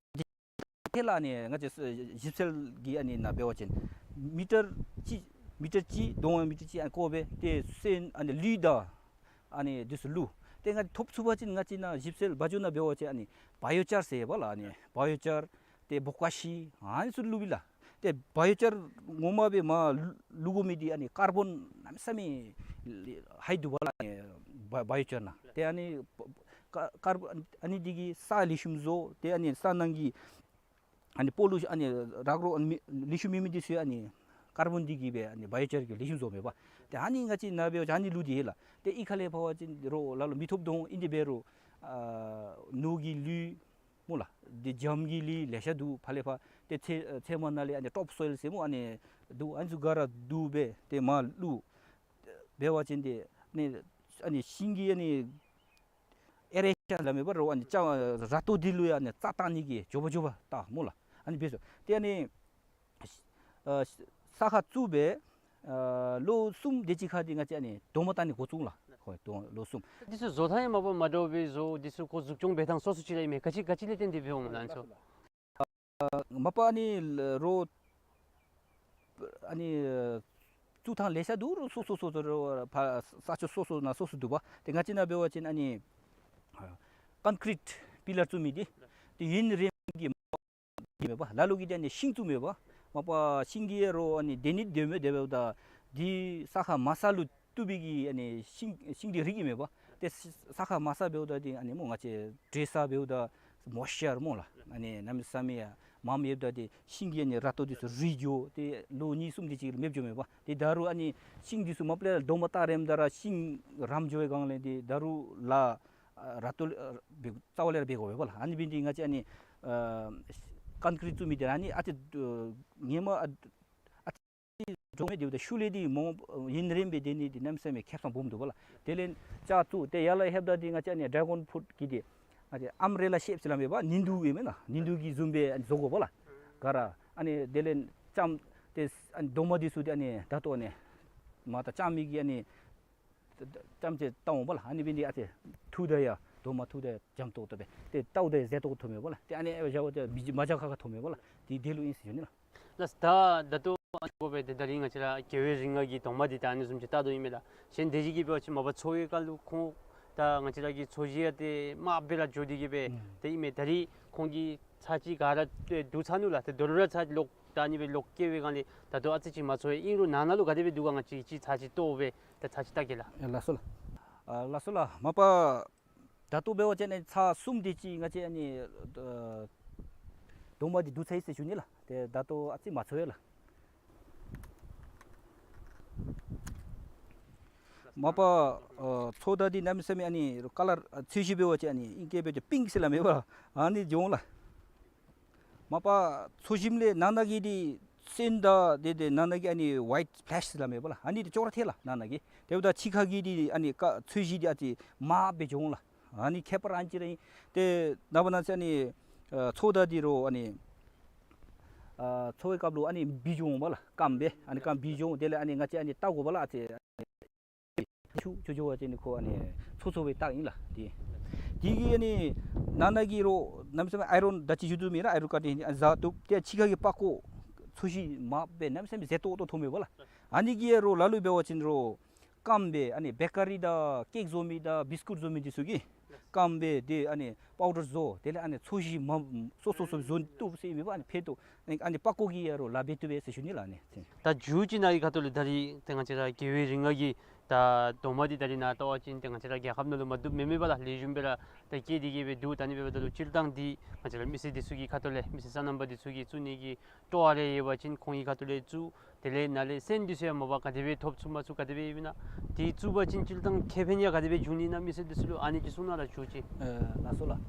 དེ་ལས་ཨ་ནི་ང་བཅས་ཞིབ་འཚོལ་གྱི་ཨ་ནི་ནང་འབད་བ་ཅིན་མི་ཊར་གཅིག་མི་ཊར་གཅིག་རྡོག་མ་མི་ཊར་གཅིག་ཨ་ནི་བརྐོ་སྦེ་ཏེ་སོན་ཨ་ནི་ལུད་དང་ཨ་ནི་འདི་ཚུ་བླུགས། ཏེ་ང་ཐོབ་ཚུགས་པ་ཅིན་ང་བཅས་ནཱ་ཞིབ་འཚོལ་བ་ཇོ་ནང་འབད་བ་ཅིན་ཨ་ནི་བ་ཡོ་ཅར་ཟེར་ཡོད་པ་ལགས། ཨ་ནི་བ་ཡོ་ཅར་ཏེ་བོ་ཀ་ཤི་ཨ་ནི་ཚུ་བླུགས་པས་ལགས། ཏེ་བ་ཡོ་ཅར་ངོ་མ་སྦེ་མར་བླུག་དགོ་མི་འདི་ཨ་ནི་ཀར་བོན་གནམ་མེད་ས་མེད་ཧའི་འདུག་པ་ལགས། ཨ་ནི་བ་བ་ཡོ་ཅར་ནང་ཏེ་ཨ་ནི་ཀ་ཀར་བོན་ཨ་ནི་འདི་གིས་ས་ལེགས་ཤོམ་བཟོ། ཏེ་ཨ་ནི་ས་ནང་གི་ཨ་ནི་སྤོ་ལོ་ཨ་ནི་རག་རོ་ཨ་ནི་མི་ལེགས་ཤོམ་མེད་མི་འདི་ཚུ་ཨ་ནི་ཀར་བོན་འདི་གིས་སྦེ་ཨ་ནི་བ་ཡོ་ཅར་གྱིས་ལེགས་ཤོམ་བཟོཝ་མས་པ། ཏེ་ཨ་ནི་ང་བཅས་ནཱ་འབད་བ་ཅིན་ཨ་ནི་ལུད་འདི་ཡོད་ལགས། ཏེ་གཡུས་ཁ་ལས་ཕར་འབད་བ་ཅིན་རོགས་ལ་ལུ་མི་ཐོབ་དོ་ཨིན། དེ་འབད་རུང་ཨ་ནོར་གྱི་ལུད་སྨོ་ལགས། འདི་སྦྱངམ་གྱི་ལུད་ལེ་ཤ་འདུག། ཕར་ལས་ཕར་ཏེ་ཚལ་ཨ་ཚལ་མ་ནང་ལས་ཨ་ནི་ཊོཔ་སོའིལ་ཟེར་སྨོ་ཨ་ནི་འདུག། ཨ་ནི་ཚུ་ག་ར་བསྡུ་སྦེ་ཏེ་མར་བླུགས། འབད་བ་ཅིན་ཏེ་ཨ་ནི་ཨ་ནི་ཤིང་གི་ཨ་ནི་ཨེ་རེ་ཤཱན་སླབ་མས་པ་རོགས། ཨ་ནི་ལྕགས་ར་ཏོ་འདི་ལུ་ཡང་ཨ་ནི་རྩ་བཏང་ནི་གི་མགྱོགས་པ་མགྱོགས་པ་བཏང་སྨོ་ལགས། ཨ་ནི་འབད་སོང་། ཏེ་ཨ་ནི་ཨ་ས་ཁར་བཙུགས་སྦེ་ཨ་ལོ་གསུམ་དེ་ཅིག་ཁར་འདི་ང་བཅས་ཨ་ནི་རྡོག་མ་བཏགས་ནི་འགོ་བཙུགས་ལགས། ཧོ་རྡོག་ལོ་གསུམ། འདི་ཚུ་བཟོ་ཐངས་ཡང་མ་པ་མ་འདྲཝ་སྦེ་བཟོ། འདི་ཚུ་ཁོ་འཛུགས་སྐྱོང་འབད་ཐངས་སོ་སོ་ཅིག་ར་ཨིན་མས། ག་ཅི་ག་ཅི་ལས་བརྟེན་ཏེ་འབདཝ་སྨོ་ལགས་ཨ་ནི་ཚུ། མ་པ་ཨ་ནི་རོགས་ཨ་ནི་བཙུགས་ཐངས་ལེ་ཤ་འདུག། རོགས་སོ་སོ་སོ་སོ་རོགས་ཕར་ས་ཕྱོགས་སོ་སོ་ནང་སོ་སོ་འདུག་པ། ཏེ་ང་བཅས་ནཱ་འབད་བ་ཅིན་ཨ་ནི་ཀོན་ཀྲིཊ་པི་ལར་བཙུགས་མི་འདི་ཏེ་ཡུན་རིངམོ་གི་མ་པ་ལ་ལུ་གིས་ཏེ་ཨ་ནི་ཤིང་བཙུགས་མས་པ། མ་པ་ཤིང་གི་རོགས་ཨ་ནི་དེ་ནི་དེ་མས། དེ་འབདཝ་ད་འདི་ས་ཁར་མ་ས་ལུ་བཏུབ་པའི་གི་ཨ་ནི་ཤིང་ཤིང་འདི་རིགས་ཨིན་མས་པ། ཏེ་ས་ས་ཁར་མ་ས་འབདཝ་ད་འདི་ཨ་ནི་སྨོ་ང་བཅས་འདྲེས་ས་འབདཝ་ད་མོའིས་ཅར་སྨོ་ལགས། ཨ་ནི་གནམ་མེད་ས་མེད་ཡར་མངམ་ཡོདཔ་ད་འདི་ཤིང་གི་ཨ་ནི་ར་ཏོ་འདི་ཚུ་རུལ་འགྱོ། ཏེ་ལོ་གཉིས་གསུམ་དེ་ཅིག་མེདཔ་འགྱོཝ་མས་པ། ཏེ་ད་རུང་ཨ་ནི་ཤིང་འདི་ཚུ་མ་པ་ལས་རྡོག་མ་བཏགས་རནམ་ད་ར་ཤིང་རམ་འགྱོ་བའི་སྒང་ལས་འདི་ད་རུང་ལཱ་ཨ་ར་ཏོ་ཨ་འབད་རྩ་བ་ལས་ར་འབད་དགོ་པས་པ་ལགས། ཨ་ནི་འབད་ནི་འདི་ང་བཅས་ཨ་ནི་ཨ་ཀོན་ཀྲིཊ་བཙུགས་མི་འདི་ར་ཨ་ནི་ཨ་ཙི་ཨ་སྔོན་མ་ཨ་ཨ་ཙི་འགྱོ་མི་འདི་འབདཝ་ད་ཤུལ་ལས་འདི་མོ་ཡུན་རིངམོ་སྦེ་སྡོད་ནི་འདི་གནམ་མེད་ས་མེད་ཁེ་སང་སྦོམ་འདུག་པ་ལགས། དེ་ལས་ལྕགས་བཙུགས་ཏེ་ཡར་ལས་ལྷོདཔ་ད་འདི་ང་བཅས་ཨ་ནི་ཌེ་གཱོན་ཕུརུཊ་གི་འདི་ང་བཅས་ཨམ་བྷེ་རེ་ལ་ཤེབ་ཟེར་སླབ་མས་པ། ནི་འདུག་ཨིན་མེན་ན། ནི་འདུག་གི་བཟུམ་སྦེ་ཨ་ནི་བཟོ་དགོ་པ་ལགས། ག་ར་ཨ་ནི་དེ་ལས་ལྕངམ་ ཏེ་ཨ་ནི་རྡོག་མ་འདི་ཚུ་འདི་ཨ་ནི་ད་ལྟོ་ཨ་ནི་མར་ད་རྐྱབ་མི་གི་ཨ་ནི་རྐྱབ་སྟེ་བལྟ་འོང་པ་ལགས། ཨ་ནི་འབད་ནི་འདི་ཨ་ཙི་འཐུ་ད་ཡང་རྡོག་མ་འཐུ་ད་ཡང་འཇམ་ཏོག་ཏོ་སྦེ་ཏེ་བལྟཝ་ད་ཡང་མཛེས་ཏོག་ཏོ་མཐོངམ་མས་པ་ལགས། ཏེ་ཨ་ནི་ཨེ་བཞག་པ་ཅིན་མི་མ་འཇའ་ཁ་ཁ་མཐོངམ་མས་པ་ལགས། ཏེ་དེ་ལུ་ཨིན་ཟེར་ཞུ་ནི་ལགས། ལགས་ད་ད་ལྟོ་ཨ་ནི་འབད་དེ་ད་རིས་ང་བཅས་ར་རྒྱལ་བའི་རིགས་ལྔ་གི་རྡོག་མ་འདི་ད་ཨ་ནི་བཟུམ་ཅིག་བལྟ་དོ་ཨིན་མས་ལགས། གཞན་དེ་ཅིག་གིས་འབད་བ་ཅིན་མ་པ་འཚོ་བའི་སྐབས་ལུ་ཁོང་ད་ང་བཅས་ར་གི་འཚོ་གཞི་ཡང་ཏེ་དམའ་སྦེ་ར་འགྱོ་སྟེ་གི་སྦེ་ཨུམ་ཏེ་ཨིན་མས། ད་རིས་ཁོང་གིས་ཚར་གཅིག་ག་ར་ཏེ་བསྡུ་ཚར་ནུག་ལགས། ཏེ་དོ་རུང་ར་ཚར་ལོག་ད་ཨ་ནི་སྦེ་ལོག་སྐྱེལ་བའི་སྒང་ལས་ད་ལྟོ་ཨ་ཙི་ཅིག་མ་འཚོ་བས། ཨིན་རུང་ནང་ན་ལུ་ག་དེ་སྦེ་འདུག་ག་ང་བཅས་ཀྱིས་ཚར་གཅིག་བལྟ་སྦེ་ད་ཚར་གཅིག་བལྟ་གེ་ལགས། ཨེ་ལགས་སོ་ལགས། ཨ་ལགས་སོ་ལགས། མ་པ་ད་ལྟོ་འབད་བ་ཅིན་ཨ་ནི་ཚར་གསུམ་དེ་ཅིག་ང་བཅས་ཨ་ནི་ཨ་རྡོག་མ་འདི་བསྡུ་ཚར་ཡི་ཟེར་ཞུ་ནི་ལགས། ཏེ་ད་ལྟོ་ཨ་ཙི་མ་འཚོ་བས་ལགས། མ་པ་ཨ་འཚོ་ད་འདི་གནམ་མེད་ས་མེད་ཨ་ནི་རོ་ཀ་ལར་ཨ་ཚོས་གཞི་འབད་བ་ཅིན་ཨ་ནི་ཨིང་སྐད་འབད་བ་ཅིན་པིངཀ་ཟེར་སླབ་མས་པ། ཨ་ནི་འགྱོ་འོང་ལགས། མ་པ་འཚོ་ཞིནམ་ལས་ནང་ན་གི་འདི་སོན་དང་དེ་དེ་ནང་ན་གི་ཨ་ནི་ཝའིཊ་ཕེ་ལེཤ་ཟེར་སླབ་མས་པ་ལགས། ཨ་ནི་འདི་ཅོག་ར་འཐད་ལགས་ནང་ན་གི། དེ་འབདཝ་ད་ཕྱི་ཁ་གི་འདི་ཨ་ནི་ཀ་ཚོས་གཞི་འདི་ཨ་ཙི་དམར་སྦེ་འགྱོ་འོང་ལགས། ཨ་ནི་ཁྱད་པར་ཨ་ནི་ཅིག་ར་ཨིན། ཏེ་ནངས་པ་གནངས་ཚེ་ཨ་ནི་ཨ་འཚོ་ད་འདི་རོ་ཨ་ནི་ཨ་འཚོ་བའི་སྐབས་ལུ་ཨ་ནི་བུད་འགྱོ་འོང་པ་ལགས། སྐམ་སྦེ་ཨ་ནི་སྐམ་བུད་འགྱོ་འོང་། དེ་ལས་ཨ་ནི་ང་བཅས་ཨ་ནི་བལྟ་དགོ་པ་ལགས། ཨ་ཙི་ཆུ་ཆུ་འགྱོ་བ་ཅིན་ཁོ་ཨ་ནི་འཚོ་འཚོ་བའི་རྟགས་ཨིན་ལགས། དེ་དེ་གིས་ཨ་ནི་ནང་ན་གི་རོ་གནམ་མེད་ས་མེད་ཨའི་རོན་ད་ཅི་ཞུ་དོ་མེན་ན། ཨའི་རོན་ཀ་ཏི་ཨ་ནི་ཟ་བཏུབ། ཏེ་ཕྱི་ཁ་གི་པགས་ཀོ་འཚོ་གཞི་དམརཔོ་སྦེ་གནམ་མེད་ས་མེད་མཛེས་ཏོག་ཏོ་མཐོངམ་མས་པ་ལགས། ཨ་ནི་གིས་རོ་ལ་ལུ་འབད་བ་ཅིན་རོ་སྐམ་སྦེ་ཨ་ནི་བེ་ཀ་རི་དང་ཀེཀ་བཟོ་མི་དང་བིསི་ཀུཊ་བཟོ་མི་འདི་ཚུ་གིས་སྐམ་སྦེ་ཏེ་ཨ་ནི་པའུ་ཌར་བཟོ། དེ་ལས་ཨ་ནི་འཚོ་གཞི་མ་སོ་སོ་སོ་བཟོ་བཏུབ་ཟེར་ཨིན་མས་པ། ཨ་ནི་ཕན་ཐོགས་ཨ་ནི་པགས་ཀོ་གིས་ཡང་རོ་ལཱ་འབད་བཏུབ་པས་ཟེར་ཞུ་ནི་ལགས། ཨ་ནི་ད་མཇུག་ཅིག་ནཱ་གི་ཁ་ཐུག་ལས་ད་རིས་ཏེ་ང་བཅས་ར་རྒྱལ་བའི་རིགས་ལྔ་གི་ད་རྡོག་མ་འདི་ད་རིས་ནཱ་བལྟ་བ་ཅིན་ཏེ་ང་བཅས་ར་རྒྱལ་ཁབ་ནང་ལུ་མ་བཏུབ་མེན་མས་པ་ལགས། ལེགས་ཤོམ་སྦེ་ར་ད་སྐྱེས་ཏེ་གི་སྦེ་འདུག། ད་ཨ་ནི་འབདཝ་ད་ལུ་སྤྱིར་བཏང་འདི་ང་བཅས་ར་མི་སེར་འདི་ཚུ་གི་ཁ་ཐུག་ལས་མི་སེར་སོ་ནམ་པ་འདི་ཚུ་གིས་བཙུགས་ནི་གི་སྤྲོ་བ་རེ་ཡོད་པ་ཅིན་ཁོང་གི་ཁ་ཐུག་ལས་བཙུགས། དེ་ལས་ནཱ་ལས་སོན་འདི་ཚུ་ཡང་མ་པ་ག་དེ་སྦེ་ཐོབ་ཚུགས་མ་ཚུགས་ག་དེ་སྦེ་ཡོདཔ་ཨིན་ན། དེ་བཙུགས་པ་ཅིན་སྤྱིར་བཏང་ཁེ་ཕན་ཡང་ག་དེ་སྦེ་འབྱུང་ནི་ཨིན་ན་མི་སེར་འདི་ཚུ་ལུ་ཨ་ནི་ཅིག་གསུང་གནང་ར་ཞུ་ཅི། ཨེ་ལགས་སོ་ལགས།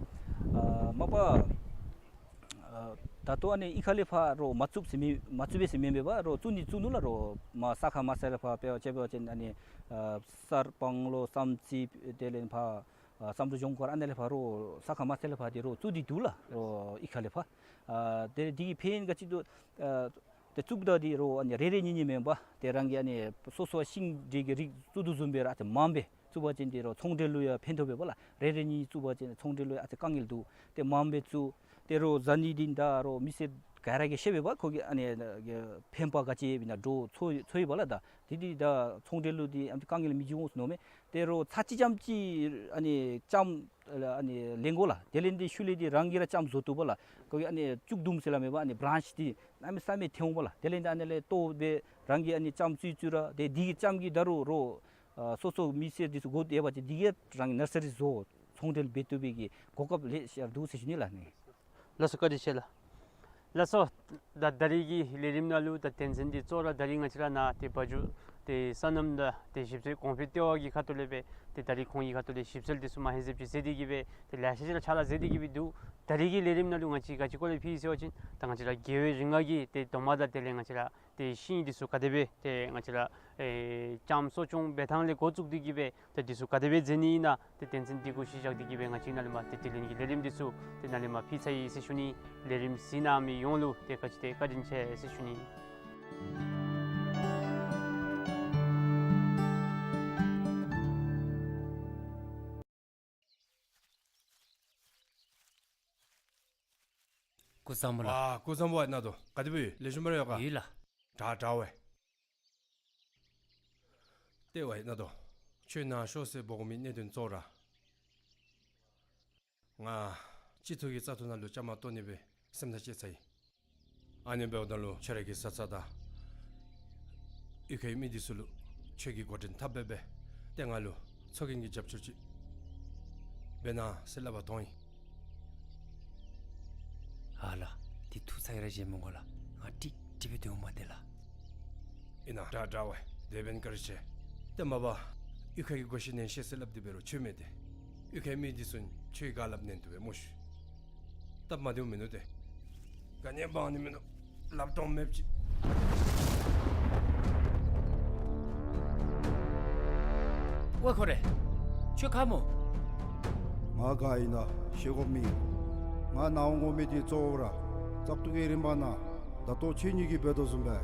ཨ་མ་པ་ཨ་ད་ལྟོ་ཨ་ནི་གཡུས་ཁ་ལས་ཕར་རོ་མ་བཙུགས་ཟེར་མི་མ་བཙུགས་པས་ཟེར་མེན་པས་པ། རོ་བཙུགས་ནི་བཙུགས་ནུག་ལགས། རོ་མར་ས་ཁ་དམར་ས་ལས་ཕར་འབད་བ་ཅིན་འབད་བ་ཅིན་ཨ་ནི་ཨ་གསར་སྤང་ལོ་བསམ་རྩེ་དེ་ལས་ཕར་ཨ་བསམ་གྲུབ་ལྗོངས་མཁར་ཨ་ནཱ་ལས་ཕར་རོ་ས་ཁ་དམར་ས་ལས་ཕར་འདི་རོ་བཙུགས་ཏེ་འདུག་ལགས། རོ་གཡུས་ཁ་ལས་ཕར་ཨ་དེ་འདི་གིས་ཕན་ག་ཅི་འདུག། ཨ་ཏེ་བཙུགསཔ་ད་འདི་རོ་ཨ་ནི་རེ་རེ་གཉིས་གཉིས་མེན་པར་ཏེ་རང་གི་ཨ་ནི་སོ་སོ་ཤིང་འབྲས་ཀྱི་རིགས་བཙུགས་དོ་བཟུམ་སྦེ་ར་ཨ་ཙི་མངམ་སྦེ་བཙུགས་པ་ཅིན་འདི་རོ་ཚོང་འབྲེལ་ལུ་ཡང་ཕན་ཐོགས་པས་པ་ལགས། རེ་རེ་གཉིས་གཉིས་བཙུགས་པ་ཅིན་ཚོང་འབྲེལ་ལུ་ཡང་ཨ་ཙི་དཀའ་ངལ་འདུག། ཏེ་མངམ་སྦེ་བཙུགས། ཏེ་རོ་ཟ་ནི་འདི་ད་རོ་མི་སེར་ག་ར་གིས་ཤེས་པས་པ། ཁོ་གི་ཨ་ནི་ཕན་པ་ག་ཅི་ཡོདཔ་ཨིན་ན། འགྲོ་འཚོ་འཚོ་ཡི་པ་ལགས། ད་དེ་འདི་ད་ཚོང་འབྲེལ་ལུ་འདི་ཨ་ཙི་དཀའ་ངལ་མི་འབྱུང་ཟེར་མནོཝ་མས། ཏེ་རོ་ཚར་གཅིག་ཙམ་ཅིག་ཨ་ནི་ལྕངམ་ཨ་ནི་ལེན་དགོ་ལགས། དེ་ལས་འདི་ཤུལ་ལས་འདི་རང་གིས་ར་ལྕངམ་བཟོ་བཏུབ་པ་ལགས། ཁོ་གི་ཨ་ནི་ལྕུག་དུམ་ཟེར་སླབ་མས་པ། ཨ་ནི་བི་རཱནཆ་འདི་གནམ་མེད་ས་མེད་ཐོན་འོང་པ་ལགས། དེ་ལས་འདི་ཨ་ནི་ལས་བཏོག་སྦེ་རང་གིས་ཨ་ནི་ལྕངམ་བཙུགས་བཙུགས་ར་ཏེ་འདི་གི་ལྕངམ་གྱིས་ད་རུང་རོ་ཨ་སོ་སོ་མི་སེར་འདི་ཚུ་དགོ་ཡོད་པ་ཅིན་འདི་གིས་རང་ནར་སི་རི་བཟོ་ཚོང་འབྲེལ་འབད་བཏུབ་པའི་གི་གོ་སྐབས་ལེ་ཤ་ར་འདུག་ཟེར་ཞུ་ནི་ལགས། ཨ་ནི་ལགས་སོ། བཀའ་དྲིན་ཆེ་ལགས། ལགས་སོ། ད་ད་རིས་ཀྱི་ལས་རིམ་ནང་ལུ་ད་དོན་ཚན་འདི་གཙོ་བོ་ར་ད་རིས་ང་བཅས་ར་ནཱ་ཏེ་བ་འཇོ་ཏེ་སོ་ནམ་དང་ཏེ་ཞིབ་འཚོལ་གོང་འཕེལ་ལྟེ་བ་གི་ཁ་ཐུག་ལས་སྦེ་ཏེ་ད་རིས་ཁོང་གི་ཁ་ཐུག་ལས་ཞིབ་འཚོལ་འདི་ཚུ་མ་ཧེ་ཟེབ་ཅིག་མཛད་དེ་གི་སྦེ་ཏེ་ལེ་ཤ་ཅིག་ར་ཕྱག་ལཱ་མཛད་དེ་གི་སྦེ་འདུག། ད་རིས་ཀྱི་ལས་རིམ་ནང་ལུ་ང་བཅས་ག་ཅི་སྐོར་ལས་ཕུལ་ཡི་ཟེར་བ་ཅིན་ད་ང་བཅས་ར་རྒྱལ་བའི་རིགས་ལྔ་གི་ཏེ་རྡོག་མ་དང་དེ་ལས་ང་བཅས་ར་ཏེ་ཤིང་འདི་ཚུ་ག་དེ་སྦེ་ཏེ་ང་བཅས་ར་ཨེ་ལྕངམ་གསོ་སྐྱོང་འབད་ཐངས་ལས་འགོ་བཙུགས་ཏེ་གི་སྦེ་ཏེ་འདི་ཚུ་ག་དེ་སྦེ་མཛད་ནི་ཨིན་ན་ཏེ་དོན་ཚན་འདི་གུ་གཞི་བཞག་སྟེ་གི་སྦེ་ང་བཅས་ནཱ་ལས་མར་ཏེ་དེ་ལས་ཀྱི་ལས་རིམ་འདི་ཚུ་ཏེ་ནཱ་ལས་མར་ཕུལ་ཚར་ཡི་ཟེར་ཞུ་ནི། ལས་རིམ་གཟིགས་གནང་མི་ཡོངས་ལུ་ཏེ་ག་ཅི་ཏེ་བཀའ་དྲིན་ཆེ་ཟེར་ཞུ་ནི། སྐུ་གཟུགས་བཟང་པོ་ལགས། ཨ་སྐུ་གཟུགས་བཟང་པོ་ཨ་ནཱ་དོ། ག་དེ་སྦེ་ཡོད། ལེགས་ཤོམ་སྦེ་ར་ཡོད་ག། ཡོད་ལགས། དྲག་དྲག་པས། ལྟེ་བ་ཨ་ནཱ་དོ། ཁྱོད་ནཱ་ཤོག་ཟེར་འབོ་དགོ་མི་གནད་དོན་གཙོ་བོ་ར་ང་སྤྱི་ཚོགས་ཀྱི་བཙག་འཐུ་ནང་ལུ་བཅའ་མར་གཏོགས་ནི་སྦེ་སེམས་ཐག་བཅད་ཚར་ཡི། ཨ་ནི་འབདཝ་ད་ལུ་ཁྱོད་ར་གི་བཟའ་ཚང་དང་གཡུས་ཁའི་མི་འདི་ཚུ་ལུ་ཁྱོད་ཀྱིས་འགོ་འདྲེན་འཐབ་སྦེ་སྦེ་ཏེ་ང་ལུ་ཚོགས་རྒྱན་གྱི་རྒྱབ་སྐྱོར་ཅིག་འབད་གནང་ཟེར་སླབ་པར་འཐོན་ཡི། ཨ་ལགས། འདི་ཐུགས་ཚ་གྱང་ར་བཞེས་མི་དགོ་ལགས། ང་ཀྲིག་ཀྲི་སྦེ་སྡོད་འོང་མས་ཏེ་ལགས། ཨིན་ན། དྲག་དྲག་པས། དེ་འབདན་བཀའ་དྲིན་ཆེ། ཏེ་མ་པ་གཡུས་ཁ་གི་གོ་ཤེས་ཉན་ཤེས་ཟེར་སླབ་སྟེ་འབད་རུང་ཁྱོད་མེད་དེ། གཡུས་ཁའི་མི་འདི་ཚུ་ཁྱོད་ག་སླབ་ཉན་བཏུབ་པས་སྨོ་ཤིག། སྟབས་མ་བདེཝ་མིན་ནུག་ཏེ། ག་ནི་འབག་ནི་མིན་ནུག། ལབ་སྟོང་མེདཔ་ཅིག། ཝའེ་ཁོ་རེ། ཁྱོད་ག་སྨོ། ང་ག་ཨིན་ན་ཤེས་དགོཔ་མེད། ང་ནཱ་འོང་དགོ་མི་འདི་གཙོ་བོ་ར་བཙག་འཐུ་གི་རིམ་པ་ནང་ད་ལྟོ་ཁྱེད་གཉིས་ཀྱིས་འབད་དོ་བཟུམ་སྦེ་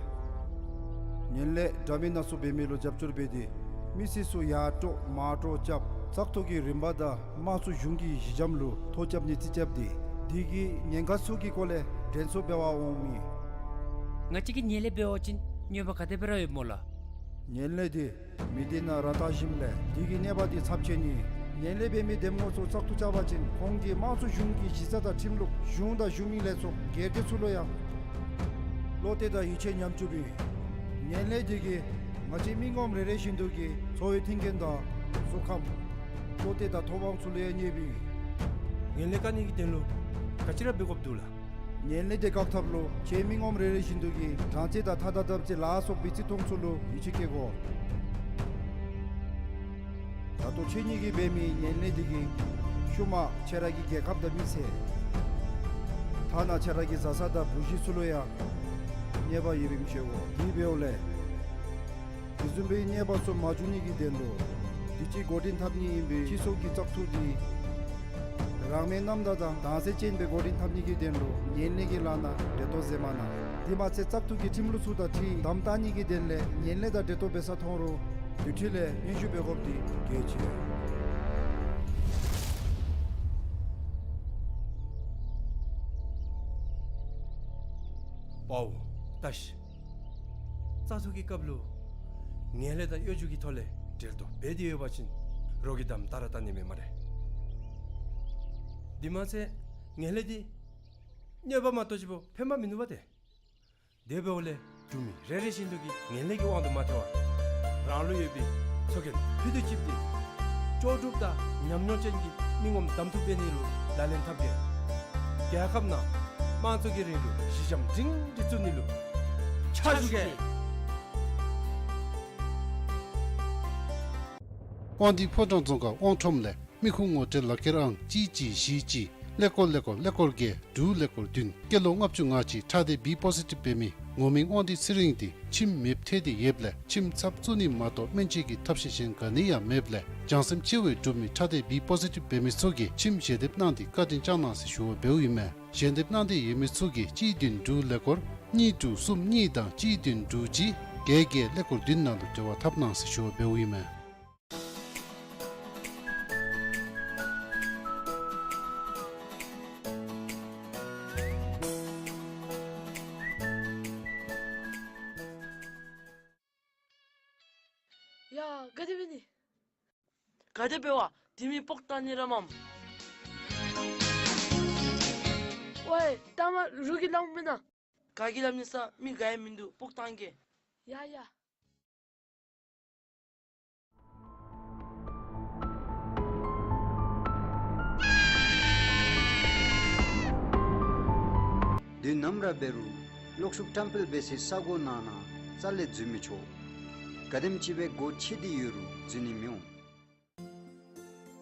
ངན་ལྷད་འདྲ་མིན་སྣ་ཚོགས་འབད་མི་ལུ་རྒྱབ་སྐྱོར་འབད་དེ་མི་སེར་ཚུ་ཡར་དཀྲོག་མར་དཀྲོག་རྐྱབ། བཙག་འཐུ་གི་རིམ་པ་དང་དམངས་གཙོ་གཞུང་གི་གཞི་འགྱམ་ལུ་ཐོ་རྐྱབ་ནི་རྩིས་རྐྱབ་སྟེ་དེ་གིས་ཉེན་ཁ་ཚུ་གི་སྐོར་ལས་དྲན་གསོ་འབད་བར་འོང་མི། ང་བཅས་ཀྱིས་ངན་ལྷད་འབད་བ་ཅིན་གནོད་པ་ག་དེ་སྦེ་ར་ཡོདཔ་སྨོ་ལགས། ངན་ལྷད་འདི་མི་སྡེ་ནང་ར་ལྟ་ཞིནམ་ལས་དེ་གི་གནོད་པ་འདི་ཚབས་ཆེ་ནི། ངན་ལྷད་འབད་མི་འདེམས་ངོ་ཚུ་བཙག་འཐུ་རྐྱབ་པ་ཅིན་ཁོང་གིས་དམངས་གཙོ་གཞུང་གི་གཞི་རྩ་དང་ཁྲིམས་ལུགས། གཞུང་དང་གཞུང་མིན་ལས་ཚོགས་སྒེར་སྡེ་ཚུ་ལུ་ཡང་བློ་གཏད་དང་ཡིད་ཆེས་ཉམས་བཅུག་པས། ངན་ལྷད་འདི་གིས་ང་བཅས་མི་ངོམ་རེ་རེ་བཞིན་དུ་གི་འཚོ་བའི་མཐུན་རྐྱེན་དང་གཟུགས་ཁམས། བློ་གཏད་དང་ཐོབ་དབང་ཚུ་ལུ་ཡང་གནོད་པས། ངན་ལྷད་བཀག་ནི་གི་དོན་ལུ་ག་ཅི་ར་འབད་དགོཔ་འདུག་ལགས། ངན་ལྷད་འདི་བཀག་ཐབས་ལུ་ཁྱེད་མི་ངོམ་རེ་རེ་བཞིན་དུ་གིས་དྲང་བརྩི་དང་ཐ་དང་དམ་བརྩེ་ལ་སོགས་པའི་བརྩི་མཐོང་ཚུ་ལུ་ཡིད་ཆེས་བསྐྱེད་དགོ། ད་ལྟོ་ཁྱེད་གཉིས་ཀྱིས་འབད་མི་ངན་ལྷད་འདི་གིས་ཤུལ་མ་ཁྱེད་ར་གི་རྒྱལ་ཁབ་དང་མི་ཚེ། ཐ་ན་ཁྱེད་ར་གི་བཟའ་ཚང་དང་བུ་གཞི་ཚུ་ལུ་ཡང་གནོད་པ་ཡོདཔ་ཨིནམ་ཤེས་དགོ། དེ་འབདཝ་ལས་དེ་བཟུམ་མའི་གནོད་པ་ཚུ་མ་འབྱུང་ནི་གི་དོན་ལུ་དུས་ཅི་འགོ་འདྲེན་འཐབ་ནི་ཨིན་པའི་སྤྱི་ཚོགས་ཀྱི་བཙག་འཐུ་འདི་རང་མོས་རྣམ་དག་དང་དྭངས་གསལ་ཅན་སྦེ་འགོ་འདྲེན་འཐབ་ནི་གི་དོན་ལུ་ངན་ལྷད་ཀྱི་ལཱ་ནང་འབྲེལ་གཏོགས་མཛད་མ་གནང་། དེ་མ་ཚད་བཙག་འཐུ་གི་ཁྲིམས་ལུགས་ཚུ་དང་འཁྲིལ་དམ་བཏགས་ནི་གི་དོན་ལས་ངན་ལྷད་དང་འབྲེལ་གཏོགས་འབད་ས་མཐོང་རུང་དེ་འཕྲོ་ལས་སྙན་ཞུ་འབད་དགོཔ་འདི་གལ་ཆེ། པའོ་ཏཱ་ཤི། བཙག་འཐུ་གི་སྐབས་ལུ་ངན་ལྷད་དང་གཡོ་སྒྱུ་གི་ཐོག་ལས་འབྲེལ་གཏོགས་འབད་དེ་ཡོད་པ་ཅིན་རོགས་ཀྱིས་དམ་བཏགས་ར་བཏགས་ནི་མེད་སྨ་རེ། དེ་མ་ཚད་ངན་ལྷད་འདི་གནོད་པ་མ་གཏོགས་ཅིག་པོ་ཕན་པ་མིན་འདུག་པ་ཏེ། དེ་འབདཝ་ལས་འབྲུག་མི་རེ་རེ་བཞིན་དུ་གིས་ངན་ལྷད་ཀྱི་དབང་དུ་མ་ཐལ་བར་རང་ལུ་ཡོད་པའི་ཚོགས་རྒྱན་ཕུད་དུ་ཅིག་སྟེ་ལྕོགས་གྲུབ་དང་ཉམས་མྱོང་ཅན་གྱི་མི་ངོམ་གདམ་འཐུ་འབད་ནི་ལུ་ལག་ལེན་འཐབ་གེ། རྒྱལ་ཁབ་ནང་དམངས་གཙོ་གི་རིང་ལུགས་གཞི་འགྱམ་སྒྲིང་སྒྲི་བཙུགས་ནི་ལུ་ཕྱག་ཞུ་གེ། དབང་འདུས་ཕོ་བྲང་རྫོང་ཁག་དབང་ཁྲོམ་ལས་མི་ཁུངས་ངོ་སྤྲོད་ལག་ཁྱེར་ཨང་གཅིག་གཅིག་བཞི་གཅིག་ཀླད་ཀོར་ཀླད་ཀོར་ཀླད་ཀོར་བརྒྱད་དྲུག་ཀླད་ཀོར་བདུན། སྐྱེས་ལོ་ལྔ་བཅུ་ང་གཅིག་ཁྲག་ལྡན་བི་པོ་སི་ཊིབ་འབད་མི་ངོ་མིང་དབང་འདུས་ཚེ་རིང་འདི་ཁྱིམ་མེདཔ་ཐལ་ཏེ་ཡོདཔ་ལས་ཁྱིམ་ཚབ་བཙུགས་ནི་མ་གཏོགས་སྨན་བཅོས་ཀྱི་ཐབས་ཤེས་གཞན་ག་ནི་ཡང་མེདཔ་ལས་བྱང་སེམས་ཆེ་བའི་འབྲུག་མི་ཁྲག་ལྡན་བི་པོ་སི་ཊིབ་འབད་མི་ཚུ་གིས་ཁྱིམ་ཞལ་འདེབས་གནང་སྟེ་བཀའ་དྲིན་བསྐྱང་གནང་ཟེར་ཞུ་བ་འབདཝ་ཨིན་མས། ཞལ་འདེབས་གནང་འདོད་ཡོད་མི་ཚུ་གིས་གཅིག་བདུན་དྲུག་ཀླད་ཀོར་གཉིས་དྲུག་གསུམ་གཉིས་དང་གཅིག་བདུན་དྲུག་གཅིག་བརྒྱད་བརྒྱད་ཀླད་ཀོར་བདུན་ནང་ལུ་འབྲེལ་བ་འཐབ་གནང་ཟེར་ཞུ་བ་འབདཝ་ཨིན་མས། ཡ་ག་དེ་འབད་ནི། ག་དེ་འབད་བ། དེ་མི་སྤོག་བཏང་ནི་ར་མས། ཝའི་ལྟ་མ་རུ་གི་ལམ་མེན་ན། ག་གི་ལམ་ནི་ས་མི་ག་ཡང་མིན་འདུག། སྤོག་བཏང་གེ། ཡ་ཡ། དུས་ནམ་ར་འབད་རུང་གློག་ཤུགས་བཀྲམ་སྤེལ་འབད་སའི་ས་གོ་ནང་ན་རྩ་ལས་འཛུལ་མི་ཆོག། ག་དེམ་ཅིག་སྦེ་སྒོ་ཕྱེ་སྟེ་ཡོད་རུང་འཛུལ་ནི་མི་འོང་།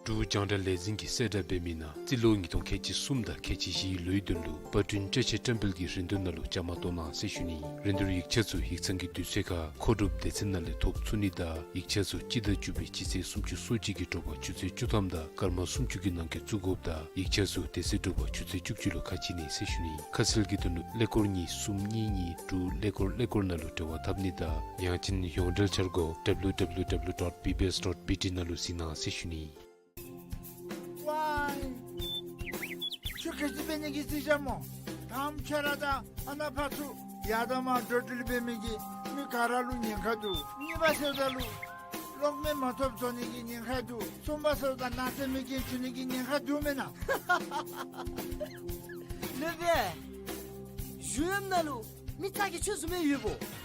འབྲུག་རྒྱང་བསྒྲགས་ལས་འཛིན་གྱི་གསལ་བསྒྲགས་འབད་མི་ནང་རྩིས་ལོ་ཉིས་སྟོང་ཁལ་གཅིག་གསུམ་དང་ཁལ་གཅིག་བཞིའི་ལོའི་དོན་ལུ་པར་སྐྲུན་སྤྲོད་ཆས་བཀྲམ་སྤེལ་གྱི་རིན་བསྡུར་ནང་ལུ་བཅའ་མར་གཏོགས་གནང་ཟེར་ཞུ་ནི། རིན་བསྡུར་ཡིག་ཆ་ཚུ་ཡིག་ཚང་གི་དུས་ཚོད་ཁར་མཁོ་སྒྲུབ་སྡེ་ཚན་ནང་ལས་ཐོབ་ཚུགས་ནི་དང་ཡིག་ཆ་ཚུ་སྤྱི་ཟླ་བཅུ་པའི་སྤྱི་ཚེས་སུམ་ཅུ་སོ་གཅིག་གི་དྲོ་པ་ཆུ་ཚོད་བཅུ་ཐམ་དང་སྐར་མ་སུམ་ཅུ་གི་ནང་འཁོད་བཙུགས་དགོཔ་དང་ཡིག་ཆ་ཚུ་དེ་ཚེ་དྲོ་པ་ཆུ་ཚོད་བཅུ་གཅིག་ལུ་ཁ་ཕྱེ་ནི་ཟེར་ཞུ་ནི། ཁ་གསལ་གྱི་དོན་ལུ་ཀླད་ཀོར་གཉིས་གསུམ་གཉིས་གཉིས་དྲུག་ཀླད་ཀོར་ཀླད་ཀོར་ནང་ལུ་འབྲེལ་བ་འཐབ་ནི་དང་ཡང་ཅིན་ཡོངས་འབྲེལ་འཆར་སྒོ་W W W dot B B S dot B T ནང་ལུ་གཟིགས་གནང་ཟེར་ཞུ་ནི། ཝའི། ཁྱོད་ག་ཅི་འབད་ནི་གི་རྩིས་རྐྱབ་སྨོ། དང་པ་ཁྱོད་ར་དང་ཨ་ནཱ་ཕར་ཚུར་ཡར་དང་མར་འགྲོ་འགྲུལ་འབད་མི་གིས་མི་ག་ར་ལུ་ཉེན་ཁ་འདུག། གཉིས་པ་ཟེརཝ་ད་ལུ་གློག་མེ་མ་ཐོབ་བཟོ་ནི་གི་ཉེན་ཁ་འདུག། གསུམ་པ་ཟེརཝ་ད་ནག་རྫས་མེ་རྐྱེན་བྱུང་ནི་གི་ཉེན་ཁ་འདུག་མེན་ན། ལེགས་པས། གཞུང་གཡམ་ནང་ལུ་མི་ཚ་གི་ཆོས་བཟུམ་མའི་ཡོདཔ་འོང་།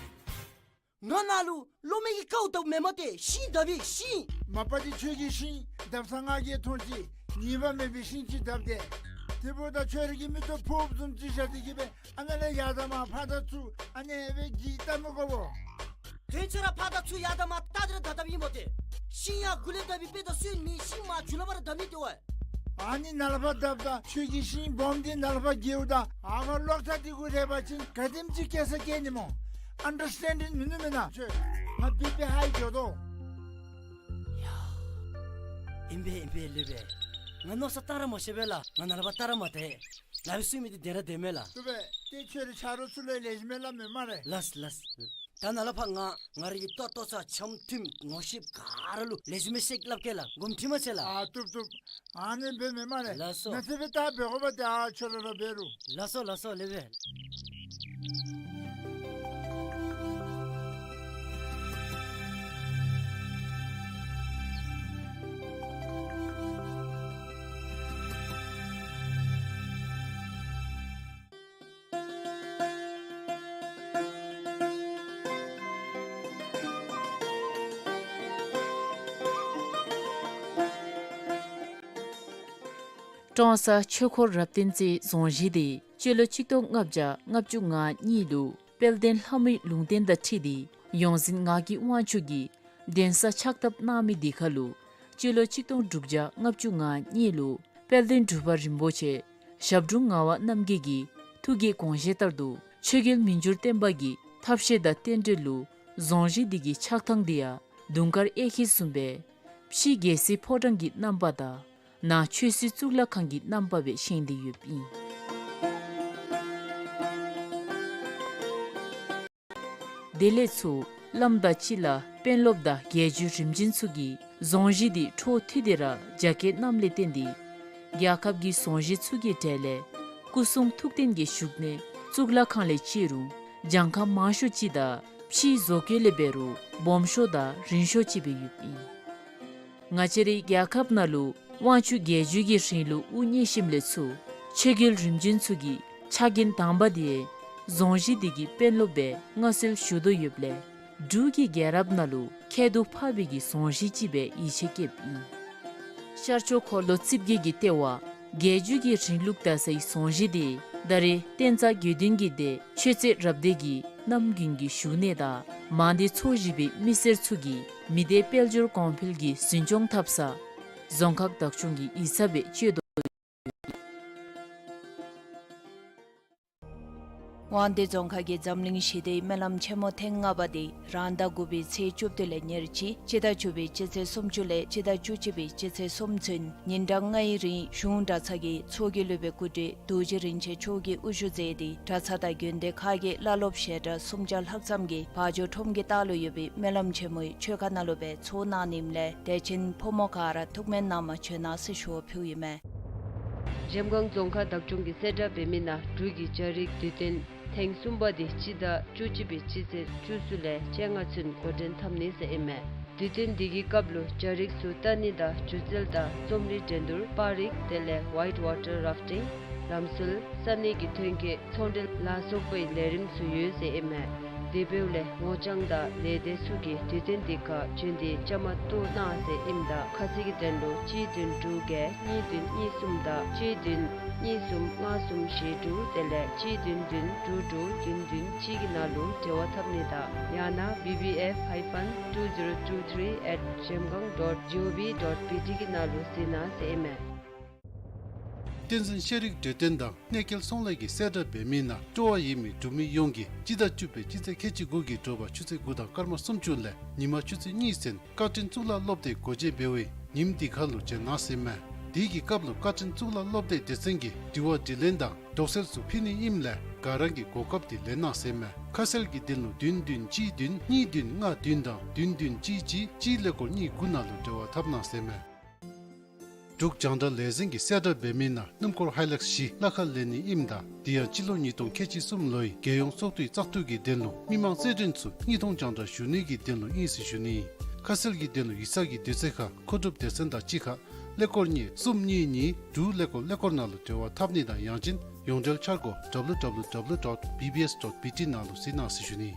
ང་ནང་ལུ་གློག་མེ་གི་ཀཝ་བཏབ་མེན་མས་ཏེ། ཤིང་བཏབ་ཨིན་ཤིང་། མ་པ་འདི་ཁྱོད་ཀྱིས་ཤིང་བཏབ་ས་ང་གིས་མཐོང་ཅི། ཉེས་པ་མེད་པའི་ཤིང་ཅིག་བཏབ་སྟེ། དེ་འབདཝ་ད་ཁྱོད་ར་གི་མིག་ཏོ་ཕོགཔ་བཟུམ་ཅིག་བཞག་སྟེ་གི་སྦེ་ཨ་ནཱ་ལས་ཡར་དང་མར་ཕར་དང་ཚུར་ཨ་ནི་སྦེ་གི་བལྟ་མི་དགོ་པོ། དོན་ཚུ་ར་ཕར་དང་ཚུར་ཡར་དང་མར་བལྟ་སྟེ་ར་བཏབ་བཏབཔ་ཨིན་མས་ཏེ། ཤིང་ཡར་མགུ་ལས་བཏབ་པའི་དཔེ་དང་སོན་མི་ཤིང་མར་མཇུག་ལས་ཕར་ར་བཏབ་ནི་ཏེ་ཝའི། ཨ་ནི་ནཱ་ལས་ཕར་བཏབ་ད་ཁྱོད་ཀྱིས་ཤིང་སྦོམ་འདི་ནཱ་ལས་ཕར་བཀལཝ་ད་ཨ་ཕར་གློག་ཐག་འདི་གུ་རེག་པ་ཅིན་ག་དེམ་ཅིག་སྐྱེ་ས་སྐྱེ་ནི་སྨོ། ཨན་ཌར་སི་ཊེན་ཌིང་མིན་ནུག་མེན་ན། ཁྱོད་ང་བི་པི་ཧའི་འགྱོ་དོ། ཡ། ཨིན་པས་ཨིན་པས་ལེགས་པས། ང་མནོ་བསམ་བཏང་ར་མ་ཤེས་པས་ལགས། ང་ནཱ་ལས་ཕར་བལྟ་ར་མ་བལྟ། ལག་པའི་སོན་མི་འདི་བདེན་ར་བདེན་མས་ལགས། ལྟོས་པས། ཏེ་ཁྱོད་རའི་ཆ་རོགས་ཚུ་ལུ་ལེགས་ཤོམ་སྦེ་སླབ་མས་སྨ་རེ། ལགས་ལགས། ད་ནཱ་ལས་ཕར་ང་ང་རའི་གི་ལྟོ་ལྟོ་ཚང་འཆམ་མཐུན་ངོ་ཤེས་ག་ར་ལུ་ལེགས་ཤོམ་སྦེ་བཤད་སླབ་གེ་ལགས། དགོངསམ་ཁྲེལ་མ་མཛད་ལགས། ཨ་བཏུབ་བཏུབ། ཨ་ནི་འབད་མི་མ་རེ། ལགས་སོ། ང་ཚེ་འབད་ད་འབད་དགོ་པ་ད་ཁྱོད་ར་ར་འབད་རུང་། ལགས་སོ་ལགས་སོ། ལེགས་སྦེ། ཀྲོང་གསར་ཆོས་འཁོར་རབ་བརྟན་རྩེ་རྫོང་གཞིས་དེ་སྤྱི་ལོ་ཆིག་སྟོང་ལྔ་བརྒྱ་ལྔ་བཅུ་ང་གཉིས་ལུ་དཔལ་ལྡན་ལྷ་མོའི་ལུང་བསྟན་དང་འཁྲིལ་ཏེ་ཡོངས་འཛིན་ངག་གི་དབང་ཕྱུག་གིས་གདན་ས་ཕྱག་བཏབ་གནང་མི་དེ་ཁར་ལུ་སྤྱི་ལོ་ཆིག་སྟོང་དྲུག་བརྒྱ་ལྔ་བཅུ་ང་གཉིས་ལུ་དཔལ་ལྡན་འབྲུག་པ་རིན་པོ་ཆེ་ཞབས་དྲུང་ངག་དབང་རྣམ་རྒྱལ་གྱི་ཐུགས་ཀྱི་དགོངས་བཞེད་ལྟར་དུ་ཆོས་རྒྱལ་མི་འགྱུར་བརྟན་པ་གི་ཐབས་ཤེས་དང་རྟེན་འབྲེལ་ལུ་རྫོང་གཞིས་དེ་གི་ཆགས་ཐངས་དེ་ཡང་དུང་དཀར་གཡས་འཁྱིལ་བཟུམ་སྦེ་ཕྱི་རྒྱལ་སྲིད་ཕོ་བྲང་གི་རྣམ་པ་དང་ནང་ཆོས་སྲིད་གཙུག་ལག་ཁང་གི་རྣམ་པ་སྦེ་བཞེངས་ཏེ་ཡོདཔ་ཨིན། དེ་ལས་ཚུར་བླམ་དང་སྤྱི་བླ་དཔོན་སློབ་དང་རྒྱལ་བརྒྱུད་རིམ་བྱོན་ཚུ་གིས་རྫོང་གཞིས་དེ་འཕྲོ་མཐུད་དེ་ར་རྒྱ་སྐྱེད་གནངམ་ལས་བརྟེན་ཏེ་རྒྱལ་ཁབ་ཀྱི་རྫོང་གཞིས་ཚུ་གི་གྲས་ལས་སྐུ་གསུང་ཐུགས་རྟེན་གྱི་བཞུགས་གནས་གཙུག་ལག་ཁང་ལས་བརྩི་རུང་གྱངས་ཁ་མང་ཤོས་ཅིག་དང་ཕྱིའི་བཟོ་བཀོད་ལས་འབད་རུང་སྦོམ་ཤོས་དང་རིང་ཤོས་ཅིག་སྦེ་ཡོདཔ་ཨིན། ང་བཅས་རའི་རྒྱལ་ཁབ་ནང་ལུ་དབང་ཕྱུག་རྒྱལ་བརྒྱུད་ཀྱི་རིང་ལུགས་དབུ་བརྙེས་ཞིནམ་ལས་ཚུར་ཆོས་རྒྱལ་རིམ་བྱོན་ཚུ་གིས་ཕྱག་འགན་དང་པ་དེ་རྫོང་གཞིས་དེ་གི་དཔོན་སློབ་སྦེ་མངའ་གསོལ་ཞུ་དོ་ཡོདཔ་ལས་འབྲུག་གི་རྒྱལ་རབས་ནང་ལུ་ཁྱད་དུ་འཕགས་པའི་གི་རྫོང་གཞིས་ཅིག་སྦེ་ཡིད་ཆེས་བསྐྱེདཔ་ཨིན། ཤར་ཕྱོགས་འཁོར་ལོ་རྩིབས་བརྒྱད་ཀྱི་ལྟེ་བ་རྒྱལ་བརྒྱུད་ཀྱི་རིང་ལུགས་དར་སའི་རྫོང་གཞིས་དེ་ད་རེས་བསྟན་རྩ་དགེ་འདུན་གྱི་སྡེ་ཆོས་རྩེ་རབ་སྡེ་གི་རྣམ་རྒྱུན་གྱི་བཞུགས་གནས་དང་མང་སྡེ་ཚོ་བཞི་པའི་མི་སེར་ཚུ་གིས་མི་སྡེ་དཔལ་འབྱོར་གོང་འཕེལ་གྱི་འཛིན་སྐྱོང་འཐབ་ས་རྫོང་ཁག་བདག་སྐྱོང་གི་ཡིག་ཚང་སྦེ་སྤྱོད་དོ། དབང་འདུས་རྫོང་ཁག་གི་འཛམ་གླིང་ཞི་བདེའི་སྨོན་ལམ་ཆེན་མོ་ཐེངས་ལྔ་པ་དེ་རང་ཟླ་དགུ་པའི་ཚེས་བཅུ་བདུན་ལས་ཉེར་གཅིག་སྤྱི་ཟླ་བཅུ་པའི་སྤྱི་ཚེས་སུམ་ཅུ་ལས་སྤྱི་ཟླ་བཅུ་གཅིག་པའི་སྤྱི་ཚེས་གསུམ་ཚུན་ཉིན་གྲངས་ལྔའི་རིང་གཞུང་གྲྭ་ཚང་གི་ཚོགས་ཀྱི་སློབ་དཔོན་སྐུ་བགྲེས་རྡོ་རྗེ་རིན་ཆེན་མཆོག་གིས་དབུ་བཞུགས་མཛད་དེ་གྲྭ་ཚང་དང་དགོན་སྡེ་ཁག་གི་བླ་སློབ་བཤད་གྲྭ་སུམ་བརྒྱ་ལྷག་ཙམ་གྱིས་བ་འཇོ་ཁྲོམ་གྱི་ལྟག་ལུ་ཡོད་པའི་སྨོན་ལམ་ཆེན་མོའི་ཆོས་ཁང་ནང་ལུ་སྦེ་ཚོགས་གནང་ནི་ཨིནམ་ལས་དད་ཅན་ཕོ་མོ་ག་ར་ཐུགས་སྨོན་གནང་བར་བྱོན་གནང་ཟེར་ཞུ་བ་ཕུལཝ་ཨིན་མས། གཞལམ་སྒང་རྫོང་ཁག་བདག་སྐྱོང་གི་གསལ་བསྒྲགས་འབད་མི་ནང་འབྲུག་གི་རྒྱ་རིགས་དུས་སྟོན་ཐེངས་གསུམ་པ་དེ་སྤྱི་ཟླ་བཅུ་གཅིག་པའི་སྤྱི་ཚེས་བཅུ་གསུམ་ལས་བཅོ་ལྔ་ཚུན་འགོ་འདྲེན་འཐབ་ནི་ཟེར་ཨིན་མས། དུས་སྟོན་འདི་གི་སྐབས་ལུ་རྒྱ་རིགས་ཚུ་ལྟ་ནི་དང་སྒྱུ་རྩལ་དང་རྩོམ་རིག་འགྲན་བསྡུར་པར་རིས་དེ་ལས་ཝའིཊ་ཝ་ཊར་རཱཕ་ཊིང་ལམ་སྲོལ་ས་གནས་ཀྱི་ཐོན་སྐྱེད་ཚོང་འབྲེལ་ལ་སོགས་པའི་ལས་རིམ་ཚུ་ཡོད་ཟེར་ཨིན་མས། དེ་འབདཝ་ལས་ངོ་རྐྱང་དང་ལས་སྡེ་ཚུ་གིས་དུས་སྟོན་འདི་ཁར་བྱོན་ཏེ་བཅའ་མར་གཏོགས་གནང་ཟེར་ཨིནམ་ད་ཁ་གསལ་གྱི་དོན་ལུ་གཅིག་བདུན་དྲུག་བརྒྱད་གཉིས་བདུན་གཉིས་གསུམ་དང་གཅིག་བདུན་གཉིས་གསུམ་ལྔ་གསུམ་བཞི་དྲུག་དེ་ལས་གཅིག་བདུན་བདུན་དྲུག་དྲུག་བདུན་བདུན་གཅིག་གི་ནང་ལུ་འབྲེལ་བ་འཐབ་ནི་དང་ཡང་ན་B B F hyphen two zero two three at zhemgang dot G O V dot B T གི་ནང་ལུ་གཟིགས་གནང་ཟེར་ཨིན་མས། བསྟན་འཛིན་ཤེས་རིག་འབྲས་ལྡན་དང་གནས་སྐལ་ཚོང་ལས་ཀྱི་གསལ་བསྒྲགས་འབད་མི་ནང་སྤྲོ་བ་ཡོད་མི་འབྲུག་མི་ཡོངས་ཀྱིས་སྤྱི་ཟླ་བཅུ་པའི་སྤྱི་ཚེས་ཁལ་གཅིག་དགུ་གི་དྲོ་པ་ཆུ་ཚོད་དགུ་དང་སྐར་མ་སུམ་ཅུ་ལས་ཉིན་མ་ཆུ་ཚོད་གཉིས་ཚུན་བཀའ་དྲིན་གཙུག་ལག་སློབ་སྡེ་སྒོ་འབྱེད་འབད་བའི་ཉིནམ་འདི་ཁར་ལུ་བྱོན་གནང་ཟེར་ཨིན་མས། དེ་གི་སྐབས་ལུ་བཀའ་དྲིན་གཙུག་ལག་སློབ་སྡེ་སྡེ་ཚན་གྱིས་དྲི་བ་དྲིས་ལན་དང་དོགས་སེལ་ཚུ་ཕུལ་ནི་ཨིནམ་ལས་ག་ར་གིས་གོ་སྐབས་འདི་ལེན་གནང་ཟེར་ཨིན་མས། ཁ་གསལ་གྱི་དོན་ལུ་བདུན་བདུན་གཅིག་བདུན་གཉིས་བདུན་ལྔ་བདུན་དང་བདུན་བདུན་གཅིག་གཅིག་གཅིག་ཀླད་ཀོར་གཉིས་དགུ་ནང་ལུ་འབྲེལ་བ་འཐབ་གནང་ཟེར་ཨིན་མས། འབྲུག་རྒྱང་བསྒྲགས་ལས་འཛིན་གྱི་གསལ་བསྒྲགས་འབད་མི་ནང་སྣུམ་འཁོར་ཧའི་ལེགས་བཞི་གླ་ཁར་ལེན་ནི་ཨིནམ་ད་དེ་ཡང་སྤྱི་ལོ་ཉིས་སྟོང་ཁལ་གཅིག་གསུམ་ལོའི་རྒྱལ་ཡོངས་ཚོགས་འདུའི་བཙག་འཐུ་གི་དོན་ལུ་མི་མང་རྩེད་འགྲན་ཚུ་དངོས་མཐོང་རྒྱང་བསྒྲགས་ཞུ་ནི་གི་དོན་ལུ་ཨིན་ཟེར་ཞུ་ནི། ཁ་གསལ་གྱི་དོན་ལུ་ཡིག་ཚང་གི་དུས་ཚོད་ཁར་མཁོ་སྒྲུབ་སྡེ་ཚན་དང་གཅིག་ཁར་ཀླད་ཀོར་གཉིས་གསུམ་གཉིས་གཉིས་དྲུག་ཀླད་ཀོར་ཀླད་ཀོར་ནང་ལུ་འབྲེལ་བ་འཐབ་ནི་དང་ཡང་ཅིན་ཡོངས་འབྲེལ་འཆར་སྒོ་W W W dot B B S dot B T ནང་ལུ་གཟིགས་གནང་ཟེར་ཞུ་ནི།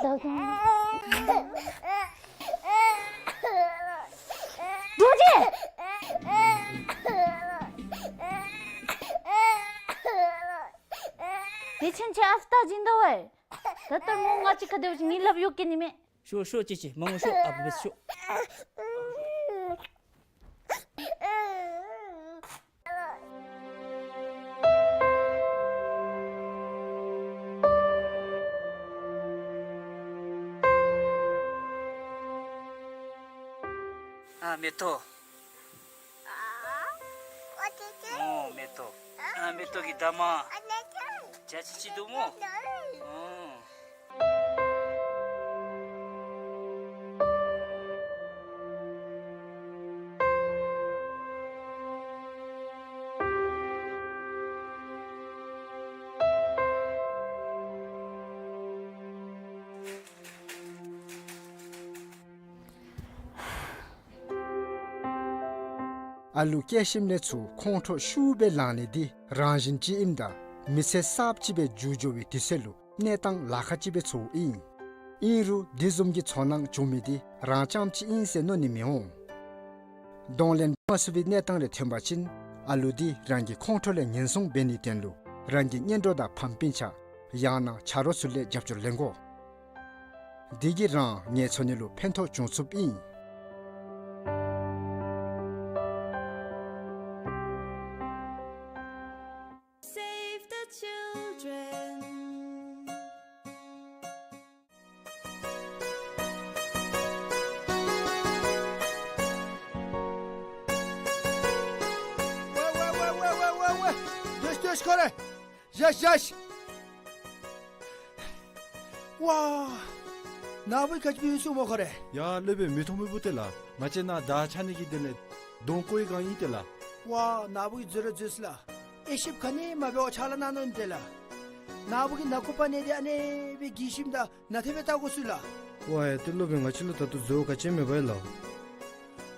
ད་འགྲོ་ཅི། དེ་ཕྱིན་ཆད་ཨ་ཕ་ད་སྦྱིན་དོ་བས། ད་ལྟོ་མོ་ང་གཅིག་ཁར་སྡོད་ཅི། ངེའི་ལགཔ་གཡུག་གེ་ནི་མས། ཤོག་ཤོག་ཅི་ཅི་མ་ངུ་ཤོག། ཨ་ཕ་བས་ཤོག། ཨ་མེ་ཏོག། ཨོ་མེ་ཏོག། ཨ་མེ་ཏོག་གི་འདབ་མ། ཇ་ཅི་ཅི་འདུག་མོ། ཨོ། ཨ་ལུ་སྐྱེས་ཞིནམ་ལས་ཚུར་ཁོང་ཁྲོ་ཤུགས་སྦེ་ལངས་ནི་འདི་རང་བཞིན་ཅིག་ཨིནམ་ད་མི་ཚེ་གསརཔ་ཅིག་སྦེ་འགྱོ་འགྱོ་བའི་དུས་ཚོད་ལུ་གནས་སྟངས་ལཱ་ཁག་ཅིག་སྦེ་ཚོརཝ་ཨིན། ཨིན་རུང་འདི་བཟུམ་གྱི་ཚོར་སྣང་བྱུང་མི་འདི་རང་རྐྱངམ་ཅིག་ཨིན་ཟེར་མནོ་ནི་མི་འོང་། གདོང་ལེན་མ་ཚུགས་པའི་གནས་སྟངས་རེ་ཐོན་པ་ཅིན་ཨ་ལུ་འདི་རང་གི་ཁོང་ཁྲོ་ལས་ཉེན་སྲུང་འབད་ནིའི་དོན་ལུ་རང་གི་གཉེན་གྲོགས་དང་ཕམ་སྤུན་ཆ་ཡང་ན་ཆ་རོགས་ཚུ་ལས་རྒྱབ་སྐྱོར་ལེན་དགོ། འདི་གིས་རང་ངལ་འཚོ་ནི་ལུ་ཕན་ཐོགས་བྱུང་ཚུགསཔ་ཨིན། Save the children. ཝེ་ཝེ་ཝེ། སྡོད་སྡོད་ཁོ་རེ། བཞག་བཞག། ཝ། ནཱ་བུ་གིས་ག་ཅི་འབད་ཡི་ཟེར་སྨོ་ཁོ་རེ། ཡ་སློབ་དཔོན་མི་མཐོང་མི་བུ་ཏེ་ལགས། ང་བཅས་ནཱ་དར་འཕྱར་ནི་གི་དོན་ལས་གདོང་བཀོ་བའི་བསྒང་ཨིན་ཏེ་ལགས། ཝ་ནཱ་བུ་གིས་འཛོལ་ར་འཛོལ་སོ་ལགས། དབྱེ་ཞིབ་ག་ནི་མ་འབད་བར་ཕྱག་ལཱ་གནང་ནི་ཨིན་ཏེ་ལགས། ནཱ་བུ་གིས་ནང་ཁུག་པ་ནང་འདི་ཨ་ནེ་སྦེ་འགྱིང་ཞིནམ་ད་ནན་ཏན་སྦེ་བལྟ་དགོ་ཟེར་ལགས། ཝ་ཡ་ཏེ་སློབ་དཔོན་ང་བཅས་ལུ་ད་ལྟོ་འཛོལ་བ་ག་ཅི་ཡང་མེད་པས་ལགས།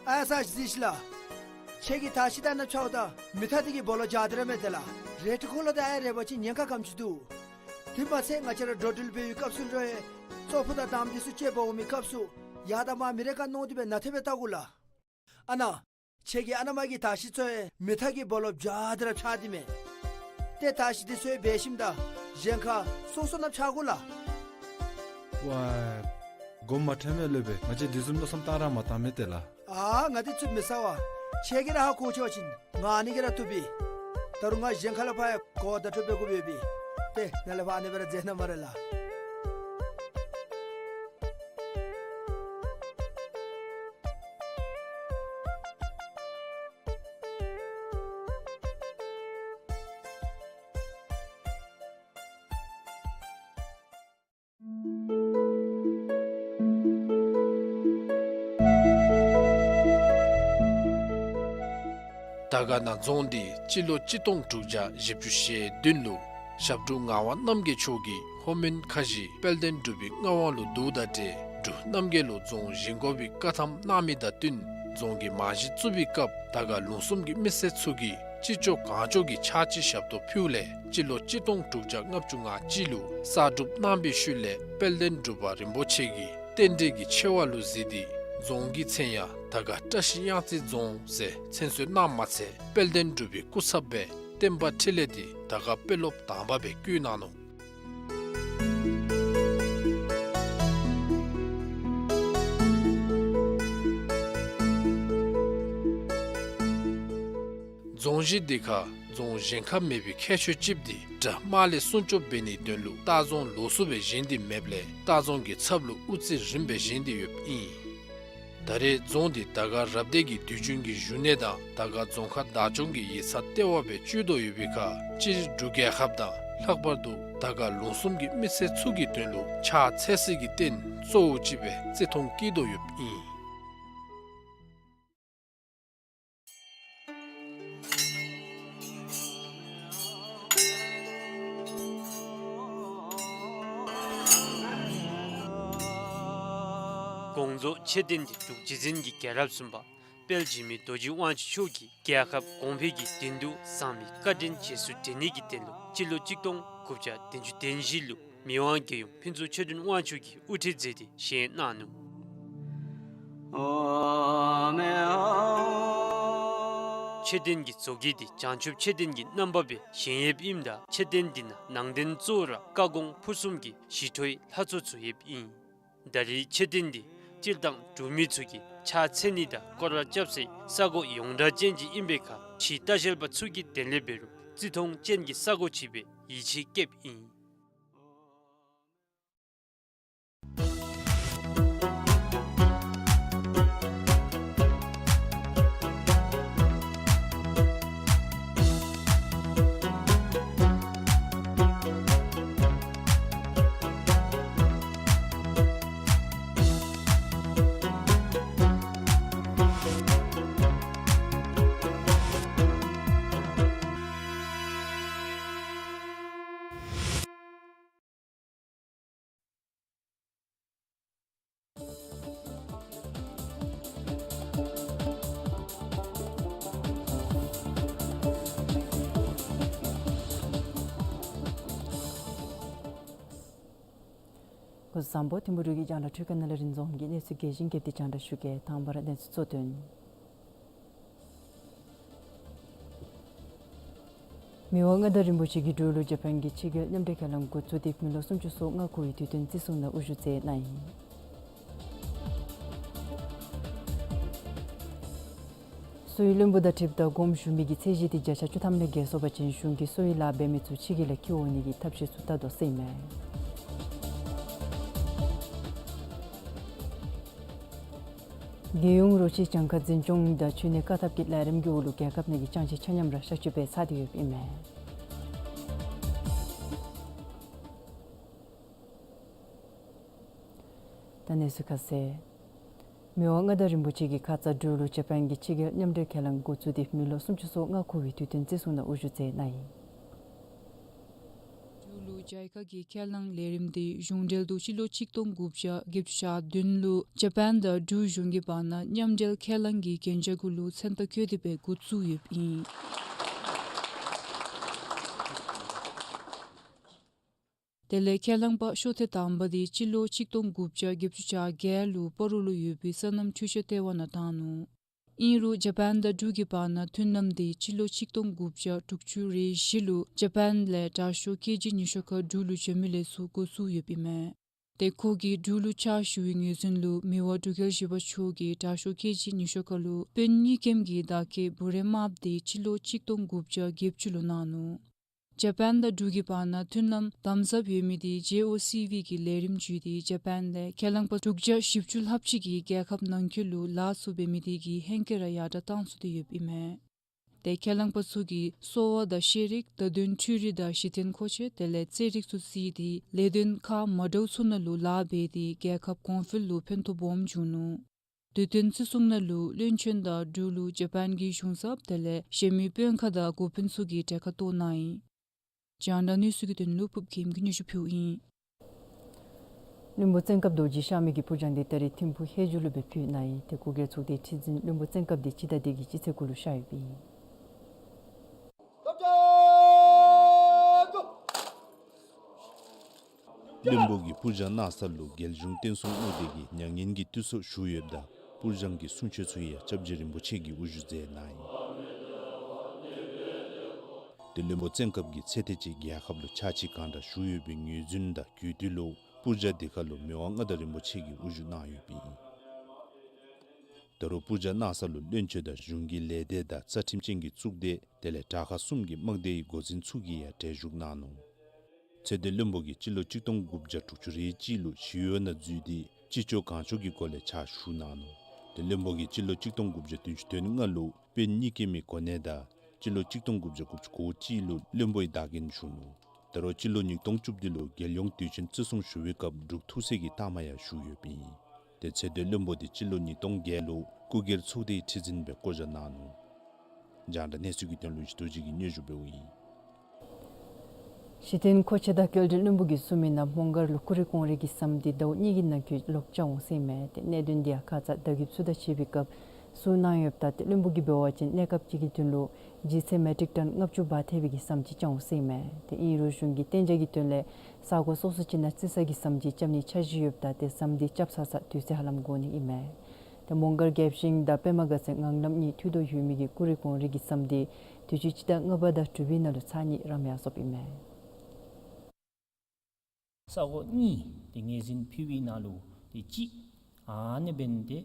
ཨ་ཡ་ས་ཅིག་གཟིགས་ཤིག་ལགས། ཁྱེད་ཀྱིས་དར་ཤིང་དང་ནཱ་ཕྱརཝ་ད་མེ་ཐག་འདི་གི་སྦོ་ལོགས་འཇའ་ལྡིར་ར་མས་ཏེ་ལགས། རལ་གྲི་འཁོར་ལོ་དང་ཨ་ཡ་རེག་པ་ཅིན་ཉེན་ཁ་ག་དེམ་ཅིག་འདུག། དེ་མ་ཚད་ང་བཅས་ར་འགྲོ་འགྲུལ་འབད་བའི་སྐབས་སུ་ལུ་ཡང་ཙོག་ཕུད་དང་དམ་འདི་ཚུ་ཅིག་འབག་འོང་མི་སྐབས་སུ་ཡར་དང་མར་མེ་རེག་ག་མནོ་སྟེ་སྦེ་ནན་ཏན་སྦེ་བལྟ་དགོ་ལགས། ཨ་ནཱ་ཁྱེད་ཀྱི་ཨ་ནེམ་གི་དར་ཤིང་ཚུ་ཡང་མེ་ཐག་གི་སྦོ་ལོགས་འཇའ་ལྡིར་ར་ཕྱར་ཏེ་མས། ཏེ་དར་ཤིང་འདི་ཚུ་ཡང་འབག་ཞིནམ་ད་གཞན་ཁར་སོ་སོ་ནང་ཕྱར་དགོ་ལགས། ཝ་ཡ། དགོངསམ་མ་ཁྲེལ་མས་སློབ་དཔོན། ང་བཅས་དེ་བཟུམ་མནོ་བསམ་བཏང་ར་མ་བཏང་མས་ཏེ་ལགས། ཨ་ང་འདི་ཚུ་མི་ཟ་བས། ཁྱེད་ཀྱིས་ར་ཧ་གོ་ཆོག་པ་ཅིན་ང་ཨ་ནི་གིས་ར་བཏུབ་པས། ད་རུང་ང་གཞན་ཁ་ལས་ཕར་ཡང་གོ་བརྡ་སྤྲོད་འབད་དགོ་པས། ཏེ་ནཱ་ལས་ཕར་ཨ་ནི་སྦེ་ར་མཛད་གནང་སྨ་རེ་ལགས། དར་དཀར་ན་རྫོང་འདི་སྤྱི་ལོ་གཅིག་སྟོང་དྲུག་བརྒྱ་བཞི་བཅུ་ཞེ་བདུན་ལུ་ཞབས་དྲུང་ངག་དབང་རྣམ་རྒྱལ་མཆོག་གིས་ལྷོ་མོན་ཁ་བཞི་དཔལ་ལྡན་འབྲུག་པའི་མངའ་དབང་ལུ་བསྡུཝ་དང་འབྲེལ་འབྲུག་རྣམ་རྒྱལ་ལུ་རྫོང་བཞེངས་དགོ་པའི་བཀའ་ཐམ་གནང་མི་དང་བསྟུན་རྫོང་གི་རྨང་གཞི་བཙུགས་པའི་སྐབས་དར་དཀར་ལུང་གསུམ་གྱི་མི་སེར་ཚུ་གིས་ཅི་ལྕོགས་གང་ལྕོགས་ཀྱི་ཕྱག་ཕྱི་ཞབས་ཏོག་ཕུལཝ་ལས་སྤྱི་ལོ་གཅིག་སྟོང་དྲུག་བརྒྱ་ལྔ་བཅུ་ང་གཅིག་ལུ་གསར་སྒྲུབ་གནང་བའི་ཤུལ་ལས་དཔལ་ལྡན་འབྲུག་པ་རིན་པོ་ཆེ་གིས་རྟེན་འབྲེལ་གྱི་ཆེ་བ་ལུ་གཟིགས་ཏེ་རྫོང་གི་མཚན་ཡང་དར་དཀར་བཀྲ་ཤིས་གཡང་རྩེ་རྫོང་ཟེར་མཚན་གསོལ་གནངམ་མ་ཚད་དཔལ་ལྡན་འབྲུག་པའི་སྐུ་ཚབ་སྦེ་བསྟན་པ་འཕྲིན་ལས་འདི་དར་དཀར་དཔོན་སློབ་དང་པ་སྦེ་བསྐོ་གནང་ནུག། རྫོང་གཞི་འདི་ཁར་རྫོང་གཞན་ཁར་མེད་པའི་ཁྱད་ཆོས་ཅིག་འདི་དགྲ་དམག་ལས་སྲུང་སྐྱོབ་འབད་ནིའི་དོན་ལུ་ལྟ་རྫོང་ལོགས་སུ་སྦེ་བཞེངས་ཏེ་མེདཔ་ལས་ལྟ་རྫོང་གི་ཚབ་ལུ་དབུ་རྩེ་རིངམ་སྦེ་བཞེངས་ཏེ་ཡོདཔ་ཨིན། ད་རེས་རྫོང་འདི་དར་དཀར་རབ་སྡེ་གི་དུས་རྒྱུན་གྱི་བཞུགས་གནས་དང་དར་དཀར་རྫོང་ཁག་བདག་སྐྱོང་གི་ཡིག་ཚང་ལྟེ་བ་སྦེ་སྤྱོད་དོ་ཡོད་པའི་ཁར་སྤྱིར་འབྲུག་རྒྱལ་ཁབ་དང་ལྷག་པར་དུ་དར་དཀར་ལུང་གསུམ་གྱི་མི་སེར་ཚུ་གི་དོན་ལུ་ཕྱག་འཚལ་སའི་རྟེན་གཙོ་བོ་ཅིག་སྦེ་བརྩི་མཐོང་བསྐྱེད་དོ་ཡོདཔ་ཨིན། དགོངས་རྫོགས་མཆོད་རྟེན་འདི་འབྲུག་རྗེ་བཙུན་གྱི་རྒྱལ་རབས་གསུམ་པ་དཔལ་འཇིགས་མེད་རྡོ་རྗེ་དབང་ཕྱུག་མཆོག་གིས་རྒྱལ་ཁབ་གོང་འཕེལ་གྱི་དོན་དུ་ཟག་མེད་བཀའ་དྲིན་རྗེས་སུ་དྲན་ནི་གི་དོན་ལུ་སྤྱི་ལོ་གཅིག་སྟོང་དགུ་བརྒྱ་བདུན་ཅུ་དོན་བཞི་ལུ་ མི་དབང་རྒྱལ་ཡུམ་ཕུན་ཚོགས་ཆོས་སྒྲོན་དབང་ཕྱུག་གིས་དབུ་ཁྲིད་མཛད་དེ་བཞེངས་གནང་ནུག། མཆོད་རྟེན་གྱི་མཛོད་དཀྱིལ་འདི་བྱང་ཆུབ་མཆོད་རྟེན་གྱི་རྣམ་པ་སྦེ་བཞེངས་ཡོདཔ་ཨིནམ་ད་མཆོད་རྟེན་འདི་ནང་ནང་རྟེན་གཙོ་བོ་ར་བཀའ་དགོངས་ཕུར་གསུམ་གྱི་ཞི་ཁྲོའི་ལྷ་ཚོགས་ཚུ་ཡོདཔ་ཨིན། ད་རེས་མཆོད་རྟེན་འདི་སྤྱིར་བཏང་འབྲུག་མི་ཚུ་གིས་ཕྱག་འཚལ་ནི་དང་སྐོར་ར་རྐྱབ་སའི་ས་གོ་ཡོངས་གྲགས་ཅན་ཅིག་ཨིན་པའི་ཁར་ཕྱིའི་ལྟ་བཤལ་པ་ཚུ་གིས་དེ་ལས་འབད་རུང་བརྩི་མཐོང་ཅན་གྱི་ས་གོ་ཅིག་སྦེ་ཡིད་ཆེས་བསྐྱེདཔ་ཨིན། སྐུ་གཟུགས་བཟང་པོ། ཐིམ་ཕུག་འབྲུག་གི་རྒྱང་བསྒྲགས་འཕྲུལ་ཁང་ནང་ལས་རིན་འཛོམས་ཀྱིས་གནས་ཚུལ་རྒྱས་ཤིང་རྒྱས་པ་དེ་རྒྱང་བསྒྲགས་ཞུ་གེ། དང་པ་ར་གནས་ཚུལ་གཙོ་དོན། མི་དབང་མངའ་བདག་རིན་པོ་ཆེ་གིས་འབྲུག་ལུ་ཇ་པཱན་གྱི་ཕྱི་རྒྱལ་མཉམ་འབྲེལ་ཁས་བླངས་འགོ་བཙུགས་ཏེ་མི་ལོ་སུམ་ཅུ་སོ་ལྔ་འཁོར་བའི་དུས་སྟོན་བརྩི་སྲུང་ནང་དབུ་བཞུགས་མཛད་གནང་ཡི། གསོ་བའི་བློན་པོ་དང་འཁྲིལཝ་ད་དགོངསམ་ཞུ་མི་གི་ཚད་གཞི་དེ་བརྒྱ་ཆ་བཅུ་ཐམ་ལས་བརྒལ་སོང་པ་ཅིན་གཞུང་གིས་གསོ་བའི་ལཱ་འབད་མི་ཚུ་ཕྱི་རྒྱལ་ལས་འཁྱིད་འོང་ནི་གི་ཐབས་ཤེས་ཚུ་བཏང་དོ་ཟེར་ཨིན་མས། རྒྱལ་ཡོངས་རོ་ཁྱི་གྱངས་ཁ་འཛིན་སྐྱོང་དང་འཕྲུལ་གནས་བཀག་ཐབས་ཀྱི་ལས་རིམ་གྱི་འོག་ལུ་རྒྱལ་ཁབ་ནང་གི་ཅང་ཅེ་ཆ་མཉམ་ར་གཤག་བཅོས་འབད་ཚར་ཏེ་ཡོདཔ་ཨིན་མས། ད་གནས་ཚུལ་ཁ་གསལ། མི་དབང་མངའ་བདག་རིན་པོ་ཆེ་གིས་ཁ་ཙ་འབྲུག་ལུ་ཇ་པཱན་གྱི་ཕྱི་རྒྱལ་མཉམ་འབྲེལ་ཁས་བླངས་འགོ་བཙུགས་ཏེ་མི་ལོ་སུམ་ཅུ་སོ་ལྔ་འཁོར་བའི་དུས་སྟོན་བརྩི་སྲུང་ནང་དབུ་བཞུགས་མཛད་གནང་ཡི། འབྲུག་ལུ་ཇའི་ཀ་གི་ཁས་བླངས་ལས་རིམ་དེ་གཞུང་འབྲེལ་དུ་སྤྱི་ལོ་ཆིག་སྟོང་དགུ་བརྒྱ་བརྒྱད་ཅུ་གྱ་བདུན་ལུ་ཇ་པཱན་དང་འབྲུག་གཞུང་གི་བར་ན་མཉམ་འབྲེལ་ཁས་བླངས་ཀྱི་གན་རྒྱ་གུ་ལུ་མཚན་རྟགས་བཀོད་དེ་སྦེ་འགོ་བཙུགས་ཡོདཔ་ཨིན། དེ་ལས་ཁས་བླངས་པ་ཤོ་ཐེངས་དང་པ་དེ་སྤྱི་ལོ་ཆིག་སྟོང་དགུ་བརྒྱ་བརྒྱད་ཅུ་གྱ་བརྒྱད་ལུ་སྤ་རོ་ལུ་ཡོད་པའི་སོ་ནམ་འཕྲུལ་ཆས་ལྟེ་བ་ནང་བཏང་ནུག། ཨིན་རུང་ཇ་པཱན་དང་འབྲུག་གི་བར་ན་མཐུན་ལམ་དེ་སྤྱི་ལོ་ཆིག་སྟོང་དགུ་བརྒྱ་དྲུག་ཅུ་རེ་བཞི་ལུ་ཇ་པཱན་ལས་དྲག་ཤོས་ཀེ་ཇི་ཉི་ཤུ་ཁ་འབྲུག་ལུ་བྱོན་མི་ལས་ཚུར་འགོ་བཙུགས་ཡོདཔ་ཨིན་མས། ཏེ་ཁོ་གིས་འབྲུག་ལུ་ཕྱག་ཞུ་བའི་ངོས་འཛིན་ལུ་མི་དབང་འབྲུག་རྒྱལ་བཞི་པ་མཆོག་གིས་དྲག་ཤོས་ཀེ་ཇི་ཉི་ཤུ་ཁ་ལུ་དཔོན་གཉིས་ཀྱི་བདག་སྐྱེལ་འབུ་རས་དམརཔོ་དེ་སྤྱི་ལོ་ཆིག་སྟོང་དགུ་བརྒྱ་བརྒྱད་ཅུ་ལུ་གནང་ནུག། ཇ་པཱན་དང་འབྲུག་གི་བར་ན་མཐུན་ལམ་དམ་ཟབ་ཡོད་མི་དེ་ཇེ་ཨོ་སི་ཝི་གི་ལས་རིམ་བརྒྱུད་དེ་ཇ་པཱན་ལས་ཁས་བླངས་པ་དྲུག་བརྒྱ་བཞི་བཅུ་ལྷགཔ་ཅིག་གིས་རྒྱལ་ཁབ་ནང་འཁོད་ལུ་ལཱ་ཚུ་འབད་མི་དེ་གིས་ཧེང་སྐལ་ར་ཡར་དྲག་བཏང་ཚུགས་ཏེ་ཡོདཔ་ཨིན་མས། ཏེ་ཁས་བླངས་པ་ཚུ་གིས་གསོ་བ་དང་ཤེས་རིག་བརྡ་དོན་འཕྲུལ་རིག་དང་གཞི་རྟེན་མཁོ་ཆས་དེ་ལས་རྩེད་རིགས་ཚུ་བརྩིས་ཏེ་ལས་དོན་ཁག་མ་འདྲཝ་ཚུ་ནང་ལུ་ལཱ་འབད་དེ་རྒྱལ་ཁབ་གོང་འཕེལ་ལུ་ཕན་ཐོགས་སྦོམ་བྱུང་ནུག། དུས་སྟོན་བརྩི་སྲུང་ནང་ལུ་བློན་ཆེན་དང་འབྲུག་ལུ་ཇ་པཱན་གྱི་གཞུང་ཚབ་དེ་ལས་གཞན་མི་དཔོན་ཁག་དང་འགོ་དཔོན་ཚུ་གིས་གྲལ་ཁར་གཏོགས་གནང་ཡི། རྒྱང་བསྒྲགས་གནས་ཚུལ་གྱི་དོན་ལུ་ཕུབ་ཁྱིམ་གྱིས་སྙན་ཞུ་ཕུལཝ་ཨིན། བློན་པོ་བཙན་སྐབས་རྡོ་རྗེ་གཤགས་མི་གི་སྤུར་སྦྱང་དེ་ད་རིས་ཐིམ་ཕུག་ཧེ་ཇུ་ལུ་སྦེ་ཕུལ་གནང་ཡི། ཏེ་སྐུ་སྒེར་ཚོགས་སྡེའི་ཁྲི་འཛིན་བློན་པོ་བཙན་སྐབས་དེ་སྤྱི་ཟླ་འདི་གི་སྤྱི་ཚེས་དགུ་ལུ་གཤགས་ཡོདཔ་ཨིན། བློན་པོ་གི་སྤུར་སྦྱང་གནང་ས་ལུ་རྒྱལ་གཞུང་བསྟན་སྲུང་དངུལ་སྡེ་གིས་མྱ་ངན་གྱི་དུད་སོ་ཞུ་ཡོདཔ་ད་སྤུར་སྦྱང་གི་གསུང་ཆོག་ཚུ་ཡང་སྐྱབས་རྗེ་རིན་པོ་ཆེ་གིས་དབུ་བཞུགས་མཛད་གནང་ཡི། ཏེ་བློན་པོ་བཙན་སྐབས་ཀྱིས་ཚེ་ཐེངས་ཅིག་རྒྱལ་ཁབ་ལུ་ཕྱག་ཕྱི་གང་དྲག་ཞུ་ཡོད་པའི་ངོས་འཛིན་དང་གུས་བཏུད་ལུ་སྤུར་སྦྱང་དེ་ཁར་ལུ་མི་དབང་མངའ་བདག་རིན་པོ་ཆེ་གིས་དབུ་བཞུགས་གནང་ཡོདཔ་ཨིན། ད་རུང་སྤུར་སྦྱང་གནང་ས་ལུ་བློན་ཆེན་དང་གཞུང་གི་ལས་སྡེ་དང་རྩ་ཁྲིམས་ཅན་གྱི་གཙུག་སྡེ་དེ་ལས་དྲག་ཁག་གསུམ་གྱི་དམག་སྡེའི་འགོ་འཛིན་ཚུ་གིས་ཡང་གྲལ་བཞུགས་གནང་ནུག། ཚེ་བརྟན་བློན་པོ་གིས་སྤྱི་ལོ་གཅིག་སྟོང་དགུ་བརྒྱ་དྲུག་ཅུ་རེ་གཅིག་ལུ་ཞི་གཡོག་ནང་འཛུལ་ཏེ་ཅི་ལྕོགས་གང་ལྕོགས་ཀྱི་སྒོ་ལས་ཕྱག་ཞུ་གནང་ནུག། ཏེ་བློན་པོ་གིས་སྤྱི་ལོ་གཅིག་སྟོང་དགུ་བརྒྱ་བདུན་ཅུ་དོན་ལྔ་ལུ་དཔོན་གཉིས་ཀྱི་མི་གོ་གནས་དང་སྤྱི་ལོ་གཅིག་སྟོང་དགུ་བརྒྱ་དགུ་བཅུ་གོ་གཅིག་ལུ་བློན་པོའི་བདག་འགན་ཞུ་ནུག། ད་རུང་སྤྱི་ལོ་ཉིས་སྟོང་བཅུ་བདུན་ལུ་རྒྱལ་ཡོངས་དུས་ཆེན་བརྩི་སྲུང་ཞུ་བའི་སྐབས་འབྲུག་ཐུགས་སྲས་ཀྱི་རྟགས་མ་ཡང་ཞུ་ཡོདཔ་ཨིན། ཏེ་ཚེ་བརྟན་བློན་པོ་དེ་སྤྱི་ལོ་ཉིས་སྟོང་བརྒྱད་ལུ་སྐུ་སྒེར་ཚོགས་སྡེའི་ཁྲི་འཛིན་སྦེ་བསྐོ་བཞག་གནང་ནུག། རྒྱང་བསྒྲགས་གནས་ཚུལ་གྱི་དོན་ལུ་ཡེ་ཤེས་རྡོ་རྗེ་གིས་སྙན་ཞུ་འབདཝ་ཨིན། གཞི་རྟེན་མཁོ་ཆས་དང་སྐྱེལ་འདྲེན་བློན་པོ་གིས་གསུངས་མི་ནང་མོང་སྒར་ལུ་ཀུ་རེ་ཀོང་རེ་གི་ཟམ་དེ་ཟླཝ་གཉིས་ཀྱི་ནང་འཁོད་ལོག་རྐྱབ་འོང་ཟེར་ཨིན་མས། ཏེ་གནད་དོན་དེ་ཡང་ཁ་ཙ་བརྡ་རྒྱབ་ཚུ་དང་འཕྱད་པའི་སྐབས་ གསུངས་གནང་ཡོདཔ་ད་ཏེ་བློན་པོ་གིས་འབད་བ་ཅིན་གནས་སྐབས་ཅིག་གི་དོན་ལུ་ལྗིད་ཚད་མེ་ཊིག་ཊོན་ལྔ་བཅུ་བར་ཐལ་བའི་གི་ཟམ་ཅིག་བཅའ་འོང་ཟེར་ཨིན་མས། ཏེ་ཨིན་རུང་གཞུང་གི་གཏན་འཇགས་ཀྱི་དོན་ལས་ས་གོ་སོ་སོ་ཅིག་ནང་རྩི་ས་གི་ཟམ་ཅིག་རྐྱབ་ནིའི་འཆར་གཞི་ཡོདཔ་ད་ཏེ་ཟམ་འདི་རྐྱབ་ཚར་ཚར་དུས་ཚོད་ཧ་ལམ་འགོར་ནི་ཨིན་མས། ཏེ་མོང་སྒར་རྒྱལ་ཞིང་དང་པདྨ་དགའ་ཚལ་ངང་ལམ་གཉིས་མཐུད་དོ་ཡོད་མི་གི་ཀུ་རི་གོང་རི་གི་ཟམ་འདི་དུས་ཅི་སྤྱི་ཟླ་ལྔ་པ་དང་དྲུག་པའི་ནང་ལུ་ཚར་གཉིས་རམ་ཡར་སོཔ་ཨིན་མས། ས་གོ་གཉིས་ཏེ་ངོས་འཛིན་ཕུལ་བའི་ནང་ལུ་ཏེ་གཅིག་ཨ་ནི་འབདན་ཏེ་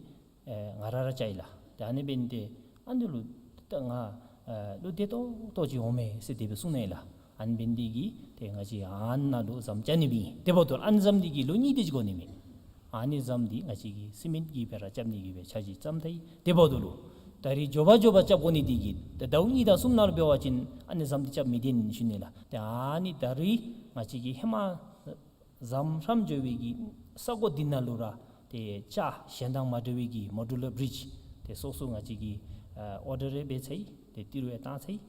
ཨེ་ང་ར་ར་བཅའ་ཡི་ལགས། ཏེ་ཨ་ནི་འབདན་ཏེ་ཨ་ནི་ལུ་ད་ང་ཨེ་ལུ་བདེ་ཏོག་ཏོ་ཅིག་འོང་མས་ཟེར་དེ་སྦེ་གསུངས་ནི་ལགས། ཨ་ནི་འབདན་འདི་གིས་ཏེ་ང་བཅས་ཨ་ནཱ་ལུ་ཟམ་རྐྱབ་ནི་སྦེ་ཨིན། དེ་འབདཝ་ད་ཨ་ནི་ཟམ་འདི་གིས་ལོ་གཉིས་དེ་ཅིག་འགོར་ནི་མས། ཨ་ནི་ཟམ་འདི་ང་བཅས་ཀྱིས་སི་མེནཊ་ཀྱིས་སྦེ་ར་རྐྱབ་ནི་གི་སྦེ་འཆར་གཞི་བརྩམས་ད་ཡི། དེ་འབདཝ་ད་ལུ་ད་རིས་མགྱོགས་པ་མགྱོགས་པ་རྐྱབ་དགོ་ནི་འདི་གིས་ཏེ་ཟླཝ་གཉིས་དང་གསུམ་ནང་ལུ་འབད་བ་ཅིན་ཨ་ནི་ཟམ་འདི་རྐྱབ་མི་བཏུབ་ནི་ཞུ་ནི་ལགས། ཏེ་ཨ་ནི་ད་རིས་ང་བཅས་ཀྱིས་ཧེ་མ་ཟམ་རྐྱབ་འགྱོ་བའི་གི་ས་གོ་འདི་ནང་ལུ་ར་ཏེ་ཅ་གཞན་དང་མ་འདྲ་བའི་གི་མོ་ཌུ་ལར་བི་རིཇ་ཏེ་སོ་སོ་ང་བཅས་ཀྱིས་ཨ་ཨོར་ཌར་ཡང་འབད་ཚར་ཡི། ཏེ་ཏི་རུ་ཡང་བཏང་ཚར་ཡི།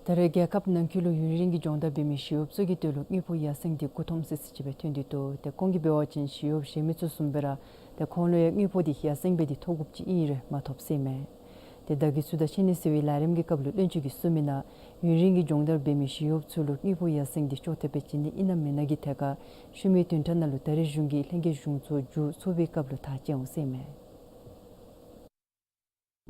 ད་རེས་རྒྱལ་ཁབ་ནང་འཁོད་ལུ་ཡུན་རིང་གི་སྦྱོང་བརྡར་འབད་མི་ཞི་གཡོགཔ་ཚུ་གི་དོན་ལུ་དངུལ་ཕོགས་ཡར་སེང་འདི་འགོ་འཐོམ་སི་སི་ཅིག་སྦེ་ཐོན་ཏེ་འདུག། ཏེ་ཁོང་གིས་འབད་བ་ཅིན་ཞི་གཡོགཔ་གཞན་མི་ཚུ་བཟུམ་སྦེ་ར་ཏེ་ཁོང་ལུ་ཡང་དངུལ་ཕོགས་འདི་ཡར་སེང་སྦེ་འདི་ཐོབ་དགོཔ་ཅིག་ཨིན་རུང་མ་ཐོབ་ཟེར་མས། ཏེ་བདག་གིས་ཚུལ་དང་ཕྱེ་ནི་ཟེར་བའི་ལས་རིམ་གྱི་སྐབས་ལུ་བློན་ཆེན་གྱིས་གསུངས་མི་ནང་ཡུན་རིང་གི་སྦྱོང་བརྡར་འབད་མི་ཞི་གཡོགཔ་ཚུ་ལུ་དངུལ་ཕོགས་ཡར་སེང་འདི་ཅོག་འཐདཔ་སྦེ་བྱིན་ནི་ཨིན་ན་མེན་ན་གི་ཐད་ཁར་ཤུལ་མའི་བདུན་ཕྲག་ནང་ལུ་ད་རིས་གཞུང་གིས་ལྷན་རྒྱས་གཞུང་ཚོགས་མཇུག་བསྡུ་བའི་སྐབས་ལུ་ཐག་བཅད་འོང་ཟེར་མས།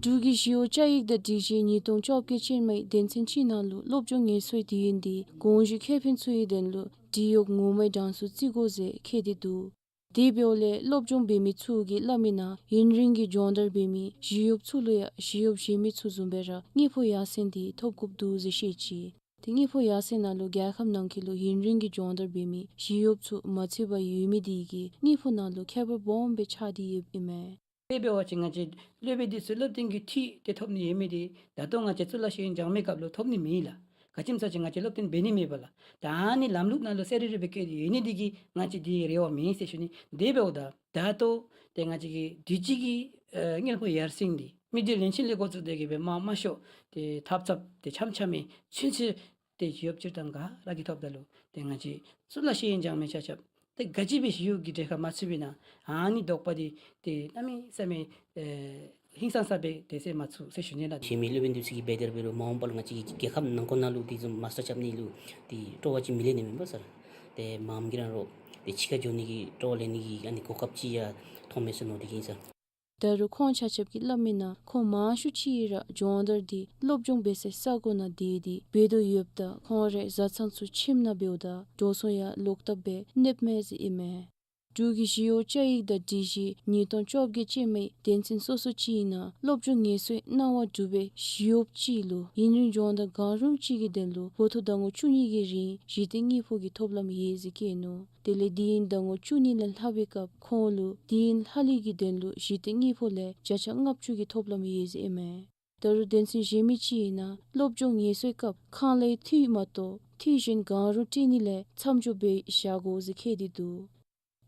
འབྲུག་གི་ཞི་གཡོག་བཅའ་ཡིག་དང་སྒྲིག་གཞི་ཉིས་སྟོང་བཅོ་བརྒྱད་ཅན་མའི་དོན་ཚན་གཅིག་ནང་ལུ་སློབ་སྦྱོང་ངལ་གསོའི་དུས་ཡུན་འདི་དགོངས་ཞུ་ཁེ་ཕན་ཚུ་གི་དོན་ལུ་འབྲི་གཡོག་ངོ་མའི་གྲངས་སུ་བརྩི་དགོ་ཟེར་འཁོད་དེ་འདུག། དེ་འབདཝ་ལས་སློབ་སྦྱོང་འབད་མི་ཚུ་གིས་སླབ་མི་ནང་ཡུན་རིང་གི་སྦྱོང་བརྡར་འབད་མི་ཞི་གཡོགཔ་ཚུ་ལུ་ཡང་ཞི་གཡོགཔ་གཞན་མི་ཚུ་བཟུམ་སྦེ་ར་དངུལ་ཕོགས་ཡར་སེང་འདི་ཐོབ་དགོཔ་འདུག་ཟེར་བཤད་ཅི། ཏེ་དངུལ་ཕོགས་ཡར་སེང་ནང་ལུ་རྒྱལ་ཁབ་ནང་འཁོད་ལུ་ཡུན་རིང་གི་སྦྱོང་བརྡར་འབད་མི་ཞི་གཡོགཔ་ཚུ་མ་ཚུད་པར་ཡོད་མི་འདི་གིས་དངུལ་ཕོགས་ནང་ལུ་ཁྱད་པར་སྦོམ་སྦེ་ཆགས་ཏེ་ཡོདཔ་ཨིན་མས། དཔེ་འབད་བ་ཅིན་ང་བཅས་སློབ་དཔོན་འདི་ཚུ་སློབ་སྟོན་གྱི་འཐུས་དེ་ཐོབ་ནི་ཡོད་མི་འདི་ད་ལྟོ་ང་བཅས་གཙུག་ལག་ཤེས་ཡོན་སྦྱང་མི་སྐབས་ལུ་ཐོབ་ནི་མེད་ལགས། ག་ཅི་སྨོ་ཟེར་བ་ཅིན་ང་བཅས་སློབ་སྟོན་འབད་ནི་མེད་པས་ལགས། ད་ཨ་ནི་ལམ་ལུགས་ནང་ལུ་གསལ་རི་རི་སྦེ་བཀོད་དེ་ཡོད་ནི་འདི་གིས་ང་བཅས་འདི་རེ་བ་མེད་ཟེར་ཞུ་ནི། དེ་འབདཝ་ད་ད་ལྟོ་ཏེ་ང་བཅས་ཀྱི་དུས་ཅི་གི་ཨེ་དངུལ་ཕོགས་ཡར་སེང་འདི་མི་སྡེ་བློན་ཆེན་ལས་འགོ་བཙུགས་ཏེ་གི་སྦེ་མ་མ་ཤོ་ཏེ་ཐབས་ཚབ་ཏེ་འཆམ་འཆམ་མི་ཚུན་ཚོད་ཏེ་ཞི་གཡོགཔ་སྤྱིར་བཏང་ག་ར་གིས་ཐོབ་ད་ལུ་ཏེ་ང་བཅས་གཙུག་ལག་ཤེས་ཡོན་སྦྱང་མི་ཆ་ཁྱབ་ཏེ་ག་ཅི་སྦེ་ཞི་གཡོག་གི་གྲལ་ཁར་མ་ཚུད་པའི་ནང་ཨ་ནི་དོགས་པ་འདི་ཏེ་གནམ་མེད་ས་མེད་ཨེ་ཧིང་སངས་ས་སྦེ་ཏེ་སེལ་མ་ཚུགས་ཟེར་ཞུ་ནི་ལགས། ཤེས་མི་སློབ་དཔོན་འདི་ཚུ་གིས་འབད་དེ་ར་འབད་རུང་མ་འོངས་པ་ལུ་ང་བཅས་ཀྱི་རྒྱལ་ཁབ་ནང་འཁོད་ནང་ལུ་དེ་བཟུམ་མ་སི་ཊར་རྐྱབ་ནི་ལུ་ཏེ་སྤྲོ་བ་ཅིག་མི་ལེན་ནི་མེན་པ་ཟེར། ཏེ་མངམ་གིས་ར་རོགས་ཏེ་ཕྱི་ཁར་འགྱོ་ནི་གི་སྤྲོ་བ་ལེན་ནི་གི་ཨ་ནི་གོ་སྐབས་ཅིག་ཡང་མཐོངམ་མས་ཟེར་མནོ་སྟེ་གིས་ཨིན་ཟེར། ད་རུང་ཁོང་ཆ་ཁྱབ་ཀྱིས་སླབ་མི་ནང་ཁོང་མང་ཤོས་ཅིག་ར་སྦྱོང་བརྡར་འདི་སློབ་སྦྱོང་འབད་སའི་ས་གོ་ནང་སྡོད་དེ་འབད་དོ་ཡོདཔ་ད་ཁོང་རའི་བཟའ་ཚང་ཚུ་ཁྱིམ་ནང་འབདཝ་ད་འགྲོ་སོང་ཡང་ལོག་ལྟབ་སྦེ་གནསཔ་མས་ཟེར་ཨིན་མས། འབྲུག་གི་ཞི་གཡོག་བཅའ་ཡིག་དང་སྒྲིག་གཞི་ཉིས་སྟོང་བཅོ་བརྒྱད་ཅན་མའི་དོན་ཚན་སོ་སོ་ཅིག་ནང་སློབ་སྦྱོང་ངལ་གསོའི་གནང་བ་གྲུབ་པའི་ཞི་གཡོགཔ་ཅིག་ལུ་ཡུན་རིང་སྦྱོང་བརྡར་གང་རུང་ཅིག་གི་དོན་ལུ་འགོ་ཐོག་ཟླ་ངོ་བཅུ་གཉིས་ཀྱི་རིང་གཞི་རྟེན་དངུལ་ཕོགས་ཀྱི་ཐོབ་ལམ་ཡོད་ཟེར་བཀོད་ནུག། དེ་ལས་དུས་ཡུན་ཟླ་ངོ་བཅུ་གཉིས་ལས་ལྷག་པའི་སྐབས་ཁོང་ལུ་དུས་ཡུན་ལྷག་ལུས་ཀྱི་དོན་ལུ་གཞི་རྟེན་དངུལ་ཕོགས་ལས་བརྒྱ་ཆ་ལྔ་བཅུ་གི་ཐོབ་ལམ་ཡོད་ཟེར་ཨིན་མས། ད་རུང་དོན་ཚན་གཞན་མི་ཅིག་ནང་སློབ་སྦྱོང་ངལ་གསོའི་སྐབས་ཁང་གླའི་འཐུས་མ་གཏོགས་འཐུས་གཞན་གང་རུང་སྤྲོད་ནི་ལས་མཚམས་འཇོག་འབད་བཞག་དགོ་ཟེར་བཀོད་དེ་འདུག།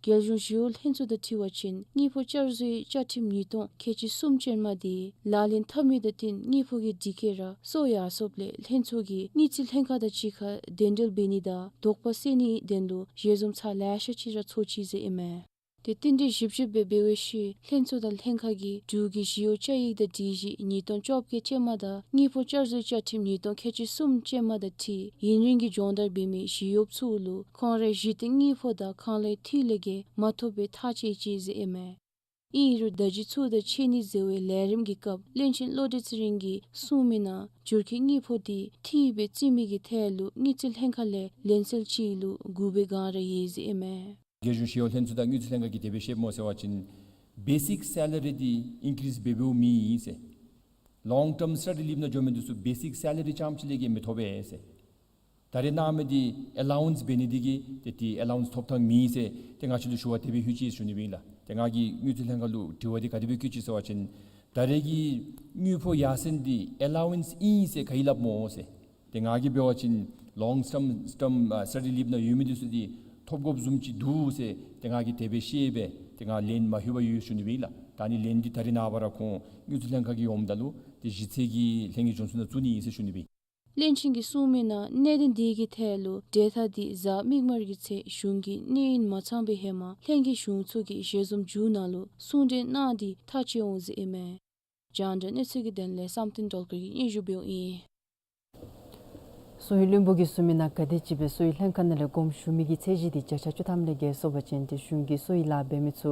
རྒྱལ་གཞུང་ཞི་གཡོག་ལྷན་ཚོགས་དང་འཁྲིལ་བ་ཅིན་དངུལ་ཕོགས་བསྐྱར་བཟོའི་བཅའ་ཁྲིམས་ཉིས་སྟོང་ཁལ་གཅིག་གསུམ་ཅན་མ་འདི་ལག་ལེན་འཐབ་མི་དང་བསྟུན་དངུལ་ཕོགས་ཀྱི་སྒྲིག་བཀོད་ར་སོར་ཡར་སོངམ་ལས་ལྷན་ཚོགས་ཀྱིས་དངུལ་རྩིས་ལྷན་ཁག་དང་གཅིག་ཁར་གདན་འདྲེན་འབད་ནི་དང་དོགས་པ་སེལ་ནིའི་དོན་ལུ་ཞལ་འཛོམས་ཚར་ལེ་ཤ་ཅིག་ར་ཚོགས་ཅི་ཟེར་ཨིན་མས། ཏེ་རྟེན་འབྲེལ་བཞི་བཅུ་སྦེ་འབད་བའི་ཤུལ་ལྷན་ཚོགས་དང་ལྷན་ཁག་གིས་འབྲུག་གི་ཞི་གཡོག་བཅའ་ཡིག་དང་སྒྲིག་གཞི་ཉིས་སྟོང་བཅོ་བརྒྱད་ཅན་མ་དང་དངུལ་ཕོགས་བསྐྱར་བཟོའི་བཅའ་ཁྲིམས་ཉིས་སྟོང་ཁལ་གཅིག་གསུམ་ཅན་མ་དང་འཁྲིལ་ཡུན་རིང་གི་སྦྱོང་བརྡར་འབད་མི་ཞི་གཡོགཔ་ཚུ་ལུ་ཁོང་རའི་གཞི་རྟེན་དངུལ་ཕོགས་དང་ཁང་གླའི་འཐུས་ལས་བརྒལ་མ་ཐོབ་པའི་ཐག་བཅད་ཅི་ཟེར་ཨིན་མས། ཨིན་རུང་ད་ཅི་ཚུལ་དང་ཕྱེ་ནི་ཟེར་བའི་ལས་རིམ་གྱི་སྐབས་བློན་ཆེན་བློ་གྲོས་ཚེ་རིང་གིས་གསུངས་མི་ནང་འགྱུར་ཁྱད་དངུལ་ཕོགས་འདི་འཐུས་སྦེ་བརྩི་མི་གི་ཐད་ལུ་དངུལ་རྩིས་ལྷན་ཁག་ལས་ལན་གསལ་ཅིག་ལུ་དགུ་པའི་སྒང་ར་ཡོད་ཟེར་ཨིན་མས། རྒྱལ་གཞུང་ཞི་གཡོག་ལྷན་ཚོགས་དང་དངུལ་རྩིས་ལྷན་ཁག་གིས་དེ་སྦེ་བཤདཔ་སྨོ་ཟེར་བ་ཅིན་བེ་སིཀ་སེ་ལ་རི་འདི་ཨིན་ཀི་རིསི་འབད་འབདཝ་མེད་ཟེར། ལོང་ཊརམ་སི་ཊ་ཌི་ལིབ་ནང་འགྱོ་མི་འདི་ཚུ་བེ་སིཀ་སེ་ལ་རི་རྐྱངམ་ཅིག་ལས་བརྒལ་མི་ཐོབ་པས་ཟེར། ད་རེས་གནང་མི་འདི་ཨེ་ལའོ་ཝནསི་འབད་ནི་འདི་གིས་ཏེ་ཏེ་ཨེ་ལའོ་ཝནསི་ཐོབ་ཐངས་མེད་ཟེར་ཏེ་ང་བཅས་ལུ་ཞུ་བ་དེ་སྦེ་ལྷོད་ཅི་ཟེར་ཞུ་ནི་སྦེ་ཨིན་ལགས། ཏེ་ང་གིས་དངུལ་རྩིས་ལྷན་ཁག་ལུ་དྲི་བ་འདི་ག་དེ་སྦེ་བཀོད་ཅི་ཟེར་བ་ཅིན་ད་རེས་ཀྱི་དངུལ་ཕོགས་ཡར་སེང་འདི་ཨེ་ལའོ་ཝནསི་ཨིན་ཟེར་ག་གིས་སླབ་སྨོ་ཟེར། ཏེ་ང་གིས་འབད་བ་ཅིན་ལོང་ཊརམ་ཊརམ་ཨ་སི་ཊ་ཌི་ལིབ་ནང་ཡོད་མི་འདི་ཚུ་འདི་ཐོབ་དགོཔ་བཟུམ་ཅིག་འདུག་ཟེར་ཏེ་ང་གིས་དེ་སྦེ་བཤད་སྦེ་ཏེ་ང་ལན་མ་ལྷོད་པར་ཡོད་ཞུ་ནི་སྦེ་ཨིན་ལགས། ད་ཨ་ནི་ལན་འདི་ད་རེས་ནངས་པ་ར་ཁོང་དངུལ་རྩིས་ལྷན་ཁག་གིས་འོངམ་ད་ལུ་ཏེ་གཞི་རྩའི་གི་ལྷན་རྒྱས་གཞུང་ཚོགས་ནང་བཙུགས་ནི་ཨིན་ཟེར་ཞུ་ནི་སྦེ་ཨིན། བློན་ཆེན་གྱིས་གསུངས་མི་ནང་གནད་དོན་དེ་གི་ཐད་ལུ་གྲོས་ཐག་འདི་གཟའ་མིག་དམར་གྱི་ཚེ་གཞུང་གི་གནས་ཡུན་མ་ཚང་པའི་ཧེ་མ་ལྷན་རྒྱས་གཞུང་ཚོགས་ཀྱི་ཞལ་འཛོམས་མཇུག་ནང་ལུ་གསུང་གྲོས་གནང་སྟེ་ཐག་བཅད་འོང་ཟེར་ཨིན་མས། རྒྱང་བསྒྲགས་གནས་ཚུལ་གྱི་དོན་ལས་བསམ་གཏན་སྒྲོལ་དཀར་གྱིས་སྙན་ཞུ་འབདཝ་ཨིན། གསོ་བའི་བློན་པོ་གིས་གསུངས་མི་ནང་ག་དེམ་ཅིག་སྦེ་གསོ་བའི་ལྷན་ཁག་ནང་ལས་དགོངསམ་ཞུ་མི་གི་ཚད་གཞི་འདི་བརྒྱ་ཆ་བཅུ་ཐམ་ལས་བརྒལ་སོང་པ་ཅིན་ཏེ་གཞུང་གིས་གསོ་བའི་ལཱ་འབད་མི་ཚུ་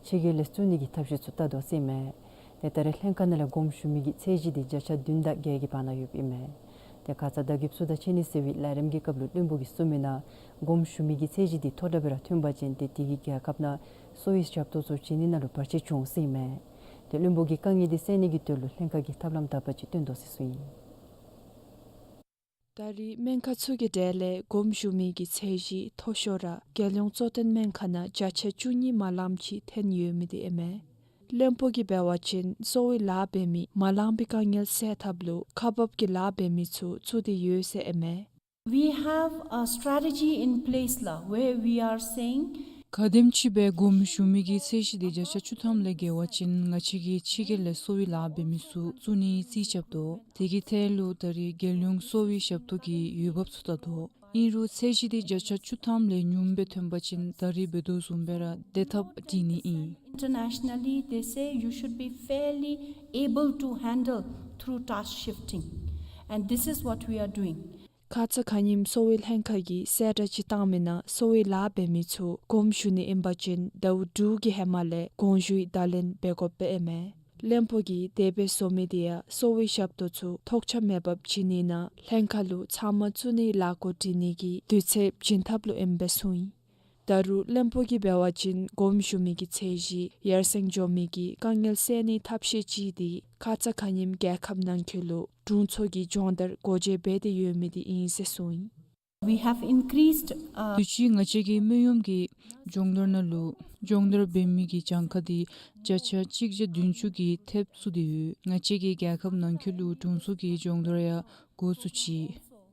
ཕྱི་རྒྱལ་ལས་བཙུགས་ནི་གི་ཐབས་ཤེས་ཚུ་བལྟ་དོ་ཟེར་ཨིན་མས། ཏེ་ད་རེས་ལྷན་ཁག་ནང་ལས་དགོངསམ་ཞུ་མི་གི་ཚད་གཞི་འདི་བརྒྱ་ཆ་བདུན་དང་བརྒྱད་ཀྱི་བར་ན་ཡོདཔ་ཨིན་མས། ཏེ་ཁ་ཙ་བརྡ་བརྒྱུདཔ་ཚུ་དང་འཕྱད་ནི་ཟེར་བའི་ལས་རིམ་གྱི་སྐབས་ལུ་བློན་པོ་གིས་གསུངས་མི་ནང་དགོངསམ་ཞུ་མི་གི་ཚད་གཞི་འདི་མཐོ་དྲགས་སྦེ་ར་ཐོན་པ་ཅིན་ཏེ་དེ་གིས་རྒྱལ་ཁབ་ནང་གསོ་བའི་ཞབས་ཏོག་ཚུ་བྱིན་ནི་ནང་ལུ་བར་ཆད་འབྱུང་ཟེར་ཨིན་མས། ཏེ་བློན་པོ་གིས་དཀའ་ངལ་འདི་སེལ་ནི་གི་དོན་ལུ་ལྷན་ཁག་གིས་ཐབས་ལམ་དག་པ་ཅིག་སྟོན་དོ་ཟེར་གསུངས་ཡི། ད་རེས་སྨན་ཁང་ཚུ་གི་གྲས་ལས་དགོངསམ་ཞུ་མི་གི་ཚད་གཞི་མཐོ་ཤོས་ར་རྒྱལ་ཡོངས་གཙོ་བསྟེན་སྨན་ཁང་ནང་བརྒྱ་ཆ་བཅུ་གཉིས་མ་ལངམ་ཅིག་ཐོན་ཡོད་མི་འདི་ཨིན་མས། བློན་པོ་གིས་འབད་བ་ཅིན་གསོ་བའི་ལཱ་འབད་མི་མ་ལངམ་པའི་དཀའ་ངལ་སེལ་ཐབས་ལུ་ཁག་འབགཔ་གི་ལཱ་འབད་མི་ཚུ་བཙུགས་ཏེ་ཡོད་ཟེར་ཨིན་མས། We have a strategy in place ལགས། Where we are saying ག་དེམ་ཅིག་སྦེ་དགོངསམ་ཞུ་མི་གི་ཚད་གཞི་འདི་བརྒྱ་ཆ་བཅུ་ཐམ་ལས་བརྒལ་བ་ཅིན་ང་བཅས་ཀྱིས་ཕྱི་རྒྱལ་ལས་གསོ་བའི་ལཱ་འབད་མི་ཚུ་བཙུགས་ནིའི་རྩིས་རྐྱབ་དོ། དེ་གི་ཐད་ལུ་ད་རེས་རྒྱལ་ཡོངས་གསོ་བའི་ཞབས་ཏོག་གི་འོས་འབབ་ཚུ་བལྟ་དོ། ཨིན་རུང་ཚད་གཞི་འདི་བརྒྱ་ཆ་བཅུ་ཐམ་ལས་ཉུངམ་སྦེ་ཐོན་པ་ཅིན་ད་རེས་འབད་དོ་བཟུམ་སྦེ་ར་སྡོད་ཐབས་སྒྲིག་ནི་ཨིན། Internationally, they say you should be fairly able to handle through task shifting. And this is what we are doing. ཁ་ཙ་ཁ་ཉིནམ་གསོ་བའི་ལྷན་ཁག་གིས་གསལ་བསྒྲགས་ཅིག་བཏང་མི་ནང་གསོ་བའི་ལཱ་འབད་མི་ཚུ་དགོངསམ་ཞུ་ནི་ཨིན་པ་ཅིན་ཟླཝ་དྲུག་གི་ཧེ་མ་ལས་དགོངས་ཞུའི་བརྡ་ལན་འབད་དགོཔ་སྦེ་ཨིན་མས། བློན་པོ་གིས་དེ་སྦེ་བཟོ་མི་འདི་ཡང་གསོ་བའི་ཞབས་ཏོག་ཚུ་ཐོགས་ཆགས་མེད་པར་བྱིན་ནི་ནང་ལྷན་ཁག་ལུ་ཚབ་མ་བཙུགས་ནིའི་ལཱ་འགོ་འདྲེན་ནི་གི་དུས་ཚོད་བྱིན་ཐབས་ལུ་ཨིནམ་སྦེ་གསུངས་ཡི། ད་རུང་བློན་པོ་གིས་འབད་བ་ཅིན་དགོངསམ་ཞུ་མི་གི་ཚད་གཞི་ཡར་སེང་འགྱོ་མི་གི་དཀའ་ངལ་སེལ་ནིའི་ཐབས་ཤེས་ཅིག་འདི་ཁ་ཙ་ཁ་ཉིནམ་རྒྱལ་ཁབ་ནང་འཁོད་ལུ་དྲུང་འཚོ་གི་སྦྱོང་བརྡར་སྒོ་འབྱེད་འབད་དེ་ཡོད་མི་འདི་ཨིན་ཟེར་གསུངས་ཡི། We have increased, uh, དུས་ཅི་ང་བཅས་ཀྱིས་སྨན་གཡོགམ་གི་སྦྱོང་བརྡར་ནང་ལུ་སྦྱོང་བརྡར་འབད་མི་གི་གྱངས་ཁ་འདི་བརྒྱ་ཆ་གཅིག་བརྒྱ་བདུན་ཅུ་གི་ཐེབས་བཙུགས་ཏེ་ཡོད། ང་བཅས་ཀྱིས་རྒྱལ་ཁབ་ནང་འཁོད་ལུ་དྲུང་འཚོ་གི་སྦྱོང་བརྡར་ཡང་འགོ་བཙུགས་ཅི།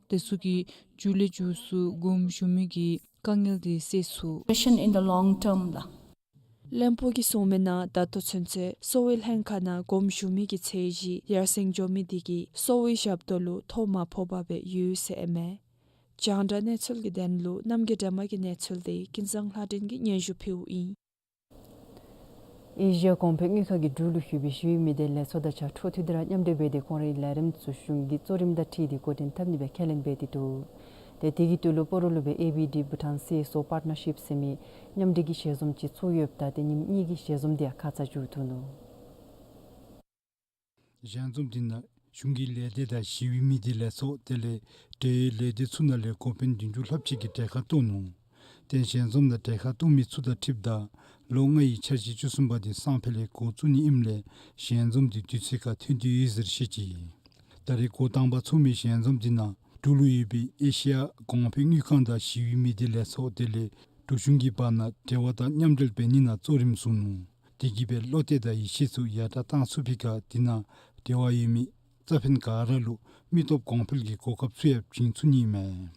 དེ་ཚུ་གིས་མཇུག་ལས་མཇུག་སུ་དགོངསམ་ཞུ་མི་གི་དཀའ་ངལ་འདི་སེལ་ཚུགས། Question in the long term ལགས། བློན་པོ་གིས་གསུངས་མི་ནང་ད་ལྟོ་ཚུན་ཚོད་གསོ་བའི་ལྷན་ཁག་ནང་དགོངསམ་ཞུ་མི་གི་ཚད་གཞི་ཡར་སེང་འགྱོ་མི་འདི་གིས་གསོ་བའི་ཞབས་ཏོག་ལུ་ཐོ་མ་ཕོགཔ་སྦེ་ཡོད་ཟེར་ཨིན་མས། རྒྱང་བསྒྲགས་གནས་ཚུལ་གྱི་དོན་ལུ་རྣམ་རྒྱལ་སྒྲོལ་མ་གི་གནས་ཚུལ་འདི་ཀུན་བཟང་ལྷ་སྒྲོན་གྱིས་སྙན་ཞུ་ཕུལཝ་ཨིན། ཨེ་ཤི་ཡ་གོང་འཕེལ་དངུལ་ཁང་གི་འབྲུག་ལུ་ཡོད་པའི་ཞི་བའི་མི་སྡེ་ལས་ཚོགས་དང་ཆ་འཕྲོ་མཐུད་དེ་ར་མཉམ་འབྲེལ་འབད་དེ་ཁོང་རའི་ལས་རིམ་ཚུ་གཞུང་གི་གཙོ་རིམ་དང་འཁྲིལ་ཏེ་འགོ་འདྲེན་འཐབ་ནི་སྦེ་ཁས་ལེན་འབད་དེ་འདུག། ཏེ་དེ་གི་དོན་ལུ་སྤ་རོ་ལུ་སྦེ་ཨེ་བི་ཌི་Bhutan C S O Partnership ཟེར་མི་མཉམ་འབྲེལ་གྱི་ཞལ་འཛོམས་ཅིག་ཚོགས་ཡོདཔ་ད་ཏེ་ཉིནམ་གཉིས་ཀྱི་ཞལ་འཛོམས་འདི་ཡང་ཁ་ཙ་མཇུག་བསྡུ་ནུག། ཞལ་འཛོམས་འདི་ནང་གཞུང་གི་ལས་སྡེ་དང་ཞི་བའི་མི་སྡེ་ལས་ཚོགས་དེ་ལས་འབྲེལ་ཡོད་ལས་སྡེ་ཚུ་ནང་ལས་འགོ་དཔོན་བདུན་ཅུ་ལྷགཔ་ཅིག་གིས་གྲལ་ཁར་གཏོགས་ནུག། ཏེ་ཞལ་འཛོམས་ནང་གྲལ་ཁར་གཏོགས་མི་ཚུ་དང་འཁྲིལཝ་ད་ལོ་ལྔའི་འཆར་གཞི་བཅུ་གསུམ་པ་འདི་སང་ཕོད་ལས་འགོ་བཙུགས་ནི་ཨིནམ་ལས་ཞལ་འཛོམས་འདི་དུས་ཚོད་ཁར་ཐོན་ཏེ་ཡོད་ཟེར་བཤད་ཅི། ད་རེས་འགོ་དང་པ་ཚོགས་མི་ཞལ་འཛོམས་འདི་ནང་འབྲུག་ལུ་ཡོད་པའི་ཨེ་ཤི་ཡ་གོང་འཕེལ་དངུལ་ཁང་དང་ཞི་བའི་མི་སྡེ་ལས་ཚོགས་དེ་ལས་འབྲུག་གཞུང་གི་བར་ན་འབྲེལ་བ་དང་མཉམ་འབྲེལ་འབད་ནི་ནང་གཙོ་རིམ་བཟུང་ནུག། དེ་གིས་སྦེ་བློ་གཏད་དང་ཡིད་ཆེས་ཚུ་ཡར་དྲག་བཏང་ཚུགས་པའི་ཁར་དེ་ནང་འབྲེལ་བ་ཡོད་མི་རྩ་ཕན་ག་ར་ལུ་མི་སྟོབས་གོང་འཕེལ་གྱི་གོ་སྐབས་ཚུ་ཡང་བྱིན་ཚུགས་ནི་མས།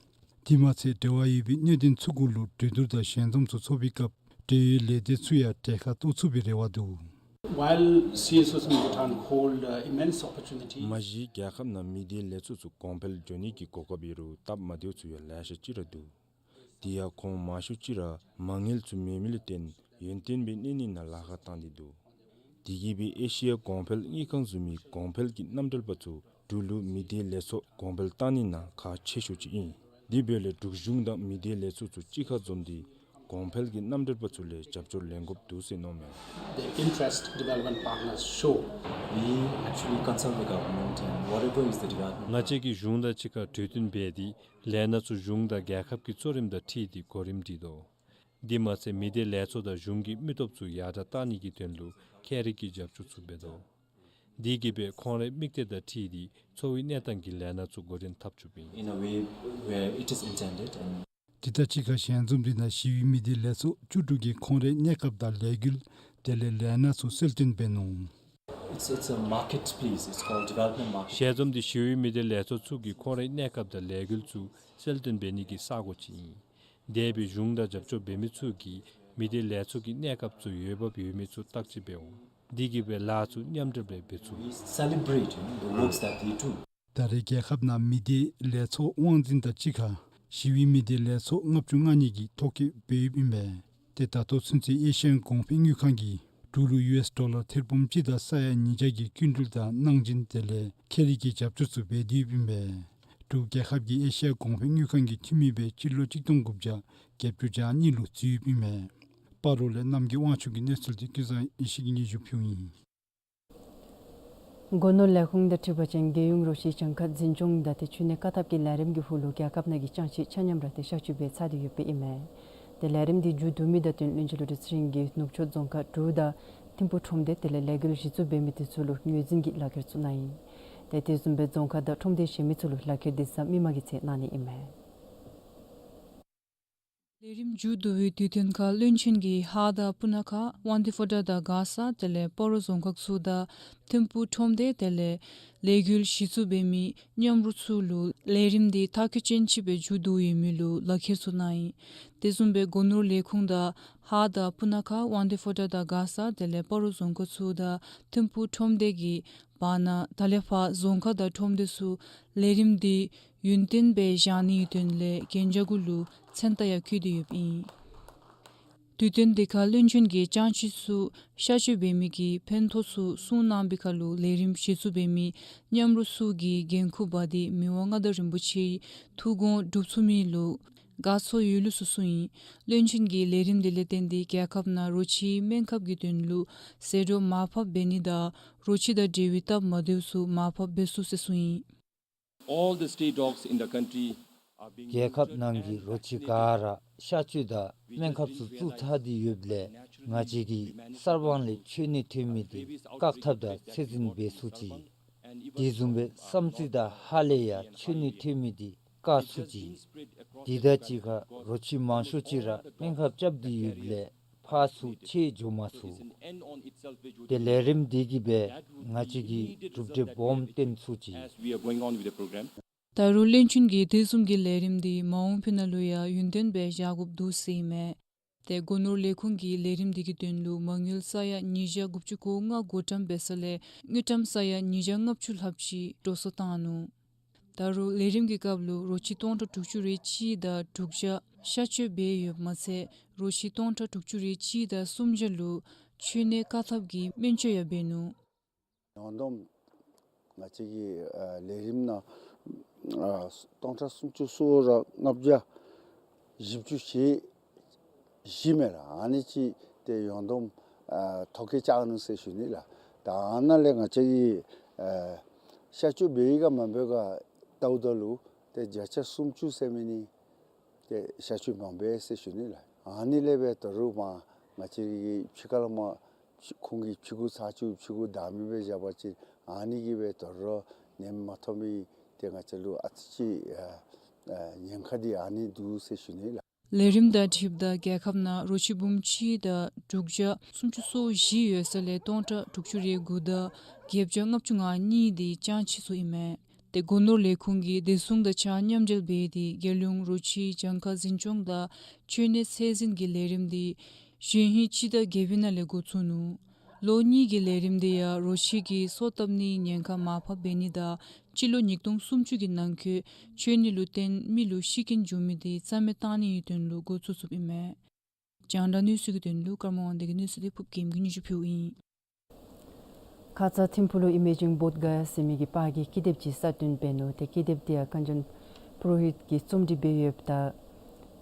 དེ་མ་ཚད་འབྲེལ་བ་ཡོད་པའི་གནད་དོན་ཚུ་གུ་ལུ་གྲོས་བསྡུར་དང་ཞལ་འཛོམས་ཚུ་ཚོགས་པའི་སྐབས་འབྲེལ་ཡོད་ལས་སྡེ་ཚུ་ཡང་གྲལ་ཁར་གཏོགས་ཚུགས་པའི་རེ་བ་འདུག། While C S Os in Bhutan hold, uh, immense opportunity, མ་གཞི་རྒྱལ་ཁབ་ནང་མི་སྡེ་ལས་ཚོགས་ཚུ་གོང་འཕེལ་འགྱོ་ནི་གི་གོ་སྐབས་ཡོད་རུང་སྟབས་མ་བདེཝ་ཚུ་ཡང་ལེ་ཤ་ཅིག་ར་འདུག། དེ་ཡང་ཁོང་མང་ཤོས་ཅིག་ར་མ་དངུལ་ཚུ་མེད་མི་ལུ་བརྟེན་ཡུན་བརྟན་སྦེ་གནས་ནི་ནང་ལཱ་ཁག་བཏང་སྟེ་འདུག། དེ་གིས་སྦེ་ཨེ་ཤི་ཡ་གོང་འཕེལ་དངུལ་ཁང་བཟུམ་མའི་གོང་འཕེལ་གྱི་མཉམ་འབྲེལ་པ་ཚུ་འབྲུག་ལུ་མི་སྡེ་ལས་ཚོགས་གོང་འཕེལ་བཏང་ནི་ནང་ཁག་ཆེ་ཤོས་ཅིག་ཨིན། དེ་འབདཝ་ལས་འབྲུག་གཞུང་དང་མི་སྡེ་ལས་ཚོགས་ཚུ་གཅིག་ཁར་འཛོམས་ཏེ་གོང་འཕེལ་གྱི་མཉམ་འབྲེལ་པ་ཚུ་ལས་རྒྱབ་སྐྱོར་ལེན་དགོཔ་འདུག་ཟེར་མནོཝ་མས། The interest development partners show. We actually consult the government and whatever is the development. ང་བཅས་ཀྱིས་གཞུང་དང་གཅིག་ཁར་གྲོས་བསྟུན་འབད་དེ་ལས་སྣ་ཚུ་གཞུང་དང་རྒྱལ་ཁབ་ཀྱི་གཙོ་རིམ་དང་འཁྲིལ་ཏེ་གོ་རིམ་སྒྲིག་དོ། དེ་མ་ཚད་མི་སྡེ་ལས་ཚོགས་དང་གཞུང་གི་མི་སྟོབས་ཚུ་ཡར་དྲག་བཏང་ནི་གི་དོན་ལུ་ཁྱད་རིག་གི་རྒྱབ་སྐྱོར་ཚུ་འབད་དོ། དེ་གིས་སྦེ་ཁོང་རའི་དམིགས་གཏད་དང་འཁྲིལ་ཏེ་འཚོ་བའི་གནས་སྟངས་ཀྱི་ལས་སྣ་ཚུ་འགོ་འདྲེན་འཐབ་བཅུགཔ་ཨིན། In a way where it is intended and དེ་དང་གཅིག་ཁར་ཞལ་འཛོམས་འདི་ནང་ཞི་བའི་མི་སྡེ་ལས་ཚོགས་བཅུ་དྲུག་གིས་ཁོང་རའི་གནས་སྐབས་དང་ལས་འགུལ་དེ་ལས་ལས་སྣ་ཚུ་གསལ་སྟོན་འབད་ནུག། It's, it's a marketplace. It's called development market. ཞལ་འཛོམས་འདི་ཞི་བའི་མི་སྡེ་ལས་ཚོགས་ཚུ་གིས་ཁོང་རའི་གནས་སྐབས་དང་ལས་འགུལ་ཚུ་གསལ་སྟོན་འབད་ནི་གི་ས་གོ་ཅིག་ཨིན། དེ་སྦེ་གཞུང་དང་རྒྱབ་སྐྱོར་འབད་མི་ཚུ་གིས་མི་སྡེ་ལས་ཚོགས་ཀྱི་གནས་སྐབས་ཚུ་འོས་འབབ་ཡོད་མེད་ཚུ་བརྟག་དཔྱད་འབད་འོང་། དེ་གིས་སྦེ་ལཱ་ཚུ་མཉམ་འབྲེལ་སྦེ་འབད་ཚུགས། We celebrate, you know, the works that they do. ད་རེས་རྒྱལ་ཁབ་ནང་མི་སྡེ་ལས་ཚོགས་དབང་འཛིན་དང་གཅིག་ཁར་ཞི་བའི་མི་སྡེ་ལས་ཚོགས་ལྔ་བཅུ་ང་གཉིས་ཀྱིས་ཐོ་བཀོད་འབད་ཡོདཔ་ཨིན་པས། ཏེ་ད་ལྟོ་ཚུན་ཚོད་ཨེ་ཤི་ཡ་གོང་འཕེལ་དངུལ་ཁང་གིས་འབྲུག་ལུ་ཡུ་ཨེསི་ཌོ་ལར་ཐེར་འབུམ་གཅིག་དང་ས་ཡ་ཉིས་བརྒྱ་གི་སྐྱིན་འགྲུལ་དང་གནང་སྦྱིན་དེ་ལས་ཁེ་རིག་གི་རྒྱབ་སྐྱོར་ཚུ་འབད་དེ་ཡོདཔ་ཨིན་པས། འབྲུག་རྒྱལ་ཁབ་ཀྱིས་ཨེ་ཤི་ཡ་གོང་འཕེལ་དངུལ་ཁང་གི་འཐུས་མི་སྦེ་སྤྱི་ལོ་གཅིག་སྟོང་དགུ་བརྒྱ་བརྒྱད་ཅུ་གྱ་གཉིས་ལུ་འཛུལ་ཡོདཔ་ཨིན་པས། སྤ་རོ་ལས་རྣམ་རྒྱལ་དབང་ཕྱུག་གི་གནས་ཚུལ་འདི་ཀུན་བཟང་ཡེ་ཤེས་ཀྱིས་སྙན་ཞུ་ཕུལཝ་ཨིན། སྒོ་ནོར་ལས་ཁུངས་དང་འཁྲིལ་བ་ཅིན་རྒྱལ་ཡོངས་རོ་ཁྱི་གྱངས་ཁ་འཛིན་སྐྱོང་དང་ཏེ་འཕྲུལ་གནས་བཀག་ཐབས་ཀྱི་ལས་རིམ་གྱི་འོག་ལུ་རྒྱལ་ཁབ་ནང་གི་ཅང་ཅེ་ཆ་མཉམ་ར་ཏེ་གཤག་བཅོས་འབད་ཚར་ཏེ་ཡོདཔ་ཨིན་མས། ཏེ་ལས་རིམ་འདི་མཇུག་བསྡུ་མི་དང་བསྟུན་བློན་ཆེན་བློ་གྲོས་ཚེ་རིང་གིས་ནུབ་ཕྱོགས་རྫོང་ཁག་དྲུག་དང་ཐིམ་ཕུག་ཁྲོམ་སྡེ་དེ་ལས་ལས་འགུལ་གཞི་བཙུགས་འབད་མི་དེ་ཚུ་ལུ་ངོས་འཛིན་གྱི་ལག་ཁྱེར་ཚུ་གནང་ཡི། ཏེ་དེ་བཟུམ་སྦེ་རྫོང་ཁག་དང་ཁྲོམ་སྡེ་གཞན་མི་ཚུ་ལུ་ལག་ཁྱེར་འདི་གཟའ་མིག་དམར་གྱི་ཚེ་གནང་ནི་ཨིན་མས། ལས་རིམ་མཇུག་བསྡུ་བའི་དུས་སྟོན་ཁར་བློན་ཆེན་གྱིས་ཧཱ་དང་སྤུ་ན་ཁ་དབང་འདུས་ཕོ་བྲང་དང་མགར་ས་དེ་ལས་སྤ་རོ་རྫོང་ཁག་ཚུ་དང་ཐིམ་ཕུག་ཁྲོམ་སྡེ་དེ་ལས་ལས་འགུལ་གཞི་བཙུགས་འབད་མི་མཉམ་རོགས་ཚུ་ལུ་ལས་རིམ་འདི་མཐར་འཁྱོལ་ཅན་ཅིག་སྦེ་མཇུག་བསྡུ་ཡོད་མི་ལུ་ལག་ཁྱེར་ཚུ་གནང་ཡི། དེ་བཟུམ་སྦེ་སྒོ་ནོར་ལས་ཁུངས་དང་ཧཱ་དང་སྤུ་ན་ཁ་དབང་འདུས་ཕོ་བྲང་དང་མགར་ས་དེ་ལས་སྤ་རོ་རྫོང་ཁག་ཚུ་དང་ཐིམ་ཕུག་ཁྲོམ་སྡེ་གི་བར་ན་ད་ལས་ཕར་རྫོང་ཁག་དང་ཁྲོམ་སྡེ་ཚུ་ལས་རིམ་འདི་ཡུན་བརྟན་སྦེ་བཞག་ནིའི་དོན་ལས་གན་རྒྱ་གུ་ལུ་མཚན་རྟགས་ཡང་བཀོད་དེ་ཡོདཔ་ཨིན། དུས་སྟོན་འདི་ཁར་བློན་ཆེན་གྱིས་ཅང་ཅེ་ཚུ་གཤག་བཅོས་འབད་མི་གི་ཕན་ཐོགས་ཚུ་གསུངས་གནང་བའི་ཁར་ལུ་ལས་རིམ་གཞི་བཙུགས་འབད་མི་མཉམ་རོགས་ཚུ་གིས་འགན་ཁུར་འབག་སྟེ་མི་དབང་མངའ་བདག་རིན་པོ་ཆེའི་ཐུགས་དགོངས་སྒྲུབ་ཚུགས་མི་ལུ་དགའ་ཚོར་ཡོད་ལུགས་སུ་གསུངས་ཡི། བློན་ཆེན་གྱིས་ལས་རིམ་འདི་ལས་བརྟེན་ཏེ་རྒྱལ་ཁབ་ནང་རོ་ཁྱིའི་སྨན་ཁབ་ཀྱི་དོན་ལུ་ཟད་འགྲོ་མར་ཕབ་འབད་ནི་དང་རོ་ཁྱི་དང་འབྲེལ་བའི་སྟབས་མ་བདེཝ་ཚུ་མར་ཕབ་འབད་ཚུགས་ཟེར་གསུངས་ཡི། All the stray dogs in the country are being རྒྱལ་ཁབ་ནང་གི་རོ་ཁྱི་ག་ར་གཤག་བཅོས་དང་སྨན་ཁབ་ཚུ་བཙུགས་ཚར་ཏེ་ཡོདཔ་ལས་ང་བཅས་ཀྱིས་གསར་སྤང་ལས་ཁྱོན་ནས་ཐོན་མི་འདི་བཀག་ཐབས་དང་ཚད་འཛིན་འབད་ཚུགས་ཅི། དེ་བཟུམ་སྦེ་བསམ་རྩེ་དང་ཧཱ་ལས་ཡང་ཁྱོན་ནས་ཐོན་མི་འདི་བཀག་ཚུགས་ཅི། དེ་དང་གཅིག་ཁར་རོ་ཁྱི་མང་ཤོས་ཅིག་ར་སྨན་ཁབ་རྐྱབ་སྟེ་ཡོདཔ་ལས་ཕར་ཚུར་ཁྱེར་འགྱོ་མ་ཚུགས། ཏེ་ལས་རིམ་འདི་གིས་སྦེ་ང་བཅས་ཀྱིས་གྲུབ་འབྲས་སྦོམ་བཏོན་ཚུགས་ཅི། As we are going on with the program. ད་རུང་བློན་ཆེན་གྱིས་དེ་བཟུམ་གྱི་ལས་རིམ་འདི་མ་འོངས་པའི་ནང་ལུ་ཡང་ཡུན་བརྟན་སྦེ་བཞག་དགོཔ་འདུག་ཟེར་ཨིན་མས། ཏེ་སྒོ་ནོར་ལས་ཁུངས་ཀྱིས་ལས་རིམ་འདི་གི་དོན་ལུ་མ་དངུལ་ས་ཡ་ཉིས་བརྒྱ་དགུ་བཅུ་གོ་ལྔ་བགོ་བཀྲམ་འབད་ས་ལས་དངུལ་ཀྲམ་ས་ཡ་ཉིས་བརྒྱ་ལྔ་བཅུ་ལྷགཔ་ཅིག་འགྲོ་སོང་བཏང་ནུག། ད་རུང་ལས་རིམ་གྱི་སྐབས་ལུ་རོ་ཁྱི་སྟོང་ཕྲག་དྲུག་ཅུ་རེ་གཅིག་དང་དྲུག་བརྒྱ་གཤག་བཅོས་འབད་ཡོདཔ་མ་ཚད་རོ་ཁྱི་སྟོང་ཕྲག་དྲུག་ཅུ་རེ་གཅིག་དང་སུམ་བརྒྱ་ལུ་འཕྲུལ་གནས་བཀག་ཐབས་ཀྱི་སྨན་བཅོས་ཡང་འབད་ནུག། ཡོངས་བསྡོམས་ང་བཅས་ཀྱི་ཨ་ལས་རིམ་ནང་ཨ་སྟོང་ཕྲག་སུམ་ཅུ་སོ་ལྔ་བརྒྱ་བཞི་བཅུ་ཞེ་བཞི་མས་ལགས། ཨ་ནི་ཅིག་ཏེ་ཡོངས་བསྡོམས་ཨ་ཐོ་བཀོད་བཅར་ནུག་ཟེར་ཞུ་ནི་ལགས། ད་ཨ་ནཱ་ལས་ང་བཅས་ཀྱིས་ཨ་གཤག་བཅོས་འབད་ཡི་ག་མ་འབད་ག་བལྟཝ་ད་ལུ་ཏེ་བརྒྱ་ཆ་སུམ་ཅུ་ཟེར་མི་ནི་ཏེ་གཤག་བཅོས་མ་འབད་ཟེར་ཞུ་ནི་ལགས། ཨ་ནི་ལས་འབད་ད་རུང་མར་ང་བཅས་ཀྱིས་ཕྱི་ཁ་ལས་མར་ཁོང་གིས་ཕྱི་གུ་ཚར་ཅིག་ཕྱི་གུ་བདའ་མི་སྦེ་བཞག་པ་ཅིན་ཨ་ནི་གིས་འབད་ད་རུང་ཉེན་མ་ཐོབ་མི་ཏེ་ང་བཅས་ལུ་ཨ་ཙི་ཅིག་ཨ་ཨ་ཉེན་ཁ་འདི་ཨ་ནི་འདུག་ཟེར་ཞུ་ནི་ལགས། ལས་རིམ་དང་འཁྲིལཝ་ད་རྒྱལ་ཁབ་ནང་རོ་ཁྱི་འབུམ་གཅིག་དང་དྲུག་བརྒྱ་སུམ་ཅུ་སོ་བཞི་ཡོད་ས་ལས་སྟོང་ཕྲག་དྲུག་ཅུ་རེ་དགུ་དང་བརྒྱད་བརྒྱ་ལྔ་བཅུ་ང་གཉིས་འདི་ཅང་ཅེ་ཚུ་ཨིན་མས། ཏེ་སྒོ་ནོར་ལས་ཁུངས་ཀྱིས་བདེ་སྲུང་དང་གཅིག་ཁར་མཉམ་འབྲེལ་འབད་དེ་རྒྱལ་ཡོངས་རོ་ཁྱི་གྱངས་ཁ་འཛིན་སྐྱོང་དང་འཕྲུལ་གནས་ཚད་འཛིན་གྱི་ལས་རིམ་འདི་གཞེས་ཧིང་སྤྱི་ཟླ་བརྒྱད་པའི་ནང་ལས་འགོ་བཙུགས་ནུག། ལོ་གཉིས་ཀྱི་ལས་རིམ་འདི་ཡང་རོ་ཁྱི་གིས་སོ་བཏབ་ནིའི་ཉེན་ཁ་མར་ཕབ་འབད་ནི་དང་སྤྱི་ལོ་ཉིས་སྟོང་སུམ་ཅུ་གི་ནང་འཁོད་འཕྲུལ་གནས་ལུ་བརྟེན་མི་ལུ་ཤི་རྐྱེན་འབྱུང་མི་འདི་རྩ་མེད་བཏང་ནིའི་དོན་ལུ་འགོ་བཙུགས་ཚུགསཔ་ཨིན་མས། རྒྱང་བསྒྲགས་གནས་ཚུལ་གྱི་དོན་ལུ་ཀརྨ་དབང་འདུས་ཀྱི་གནས་ཚུལ་འདི་ཕུབ་རྒྱལམ་གྱིས་སྙན་ཞུ་ཕུལཝ་ཨིན། ཁ་ཙ་ཐིམ་ཕུག་ལུ་ཨི་མེ་ཇིང་བོདྷ་ག་ཡ་ཟེར་མི་གི་པར་གྱི་ཀི་དེབ་ཅིག་གསར་བཏོན་འབད་ནུག། ཏེ་ཀི་དེབ་འདི་ཡང་ཀན་ཇན་པུ་རོ་ཧིད་ཀྱིས་རྩོམ་སྒྲིག་འབད་ཡོདཔ་ད་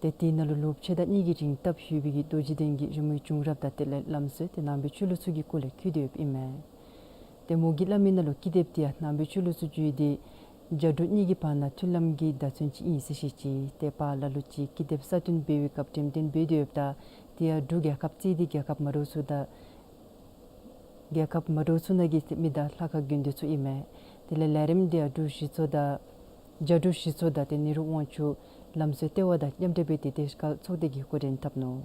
ཏེ་དེ་ནང་ལུ་ལོ་ཕྱེད་དང་གཉིས་ཀྱི་རིང་བཏབ་ཡོད་པའི་གི་རྡོ་རྗེ་གདན་གྱི་རི་མོའི་བྱུང་རབས་དང་དེ་ལས་ལམ་སྲོལ་ཏེ་ནང་པའི་ཆོས་ལུགས་ཚུ་གི་སྐོར་ལས་བཀོད་དེ་ཡོདཔ་ཨིན་མས། ཏེ་མོ་གིས་སླབ་མི་ནང་ལུ་ཀི་དེབ་འདི་ཡང་ནང་པའི་ཆོས་ལུགས་ཚུ་བརྒྱུད་དེ་རྒྱ་འབྲུག་གཉིས་ཀྱི་བར་ན་མཐུན་ལམ་གྱི་བརྡ་མཚོན་ཅིག་ཨིན་ཟེར་བཤད་ཅི། ཏེ་པར་ལ་ལུ་ཅིག་ཀི་དེབ་གསར་བཏོན་འབད་བའི་སྐབས་འགྲེམས་སྟོན་འབད་དེ་ཡོདཔ་ད་དེ་ཡང་འབྲུག་རྒྱལ་ཁབ་བརྩིས་ཏེ་རྒྱལ་ཁབ་མ་འདྲཝ་ཚུ་དང་རྒྱལ་ཁབ་མ་འདྲཝ་ཚུ་ནང་གི་མི་དང་ལྷ་ཁང་དགོན་སྡེ་ཚུ་ཨིན་མས། དེ་ལས་ལས་རིམ་འདི་ཡང་འབྲུག་གཞི་ཚོགས་དང་རྒྱ་འབྲུག་གཞི་ཚོགས་དང་ཏེ་ནེ་རུ་དབང་ཕྱུག་ལམ་སྲོལ་ལྟེ་བ་དང་མཉམ་འབྲེལ་འབད་དེ་དེ་སྐབས་ཚོགས་སྡེ་གིས་འགོ་འདྲེན་འཐབ་ནུག།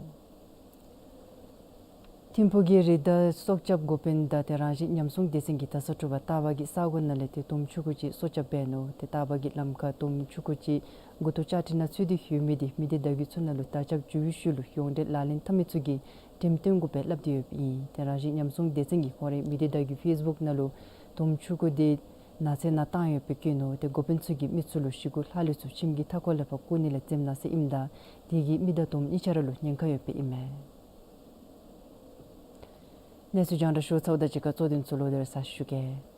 ཐིམ་ཕུག་གི་རི་དྭགས་སྲོག་སྐྱབས་འགོ་དཔོན་དང་ཏེ་རང་བཞིན་ཉམས་སྲུང་སྡེ་ཚན་གྱི་དྲག་ཤོས་དྲུག་པ་སྟག་པ་གིས་ས་གོ་ནང་ལས་ཏེ་དོམ་ཕྱུ་གུ་ཅིག་སྲོག་སྐྱབས་འབད་ནུག། ཏེ་སྟག་པ་གིས་ལམ་ཁར་དོམ་ཕྱུ་གུ་ཅིག་མགུ་ཏོ་ལྕགས་ཀྲི་ནང་ཚུད་དེ་ཡོད་མི་འདི་མི་སྡེ་བརྡ་བརྒྱུད་ཚུ་ནང་ལུ་དར་ཁྱབ་འགྱོ་བའི་ཤུལ་ལུ་ཡོངས་འབྲེལ་ལག་ལེན་འཐབ་མི་ཚུ་གིས་འགྲེམས་སྟོན་དགོ་པའི་སླབ་སྟེ་ཡོདཔ་ཨིན། ཏེ་རང་བཞིན་ཉམས་སྲུང་སྡེ་ཚན་གྱིས་ཁོང་རའི་མི་སྡེ་བརྡ་བརྒྱུད་ཕེསི་བུཀ་ནང་ལུ་དོམ་ཕྱུ་གུ་འདི་ ནགས་ཚལ་ནང་བཏང་ཡོདཔ་སྦེ་བཀོད་ནུག། ཏེ་འགོ་དཔོན་ཚུ་གིས་མི་ཚུ་ལུ་ཤི་གུ་ལྷག་ལུས་ཚུ་ཁྱིམ་གྱི་མཐའ་འཁོར་ལས་ཕར་བཀོ་ནི་ལས་འཛེམ་གནང་ཟེར་ཨིནམ་ད་དེ་གིས་མི་དང་དོམ་གཉིས་ཆ་ར་ལུ་ཉེན་ཁ་ཡོདཔ་སྦེ་ཨིན་མས། གནས་ཚུལ་རྒྱང་བསྒྲགས་ཞུ་ཚརཝ་དང་གཅིག་ཁར་གཙོ་དོན་ཚུ་ལོག་སྟེ་ར་གསལ་ཞུ་གེ།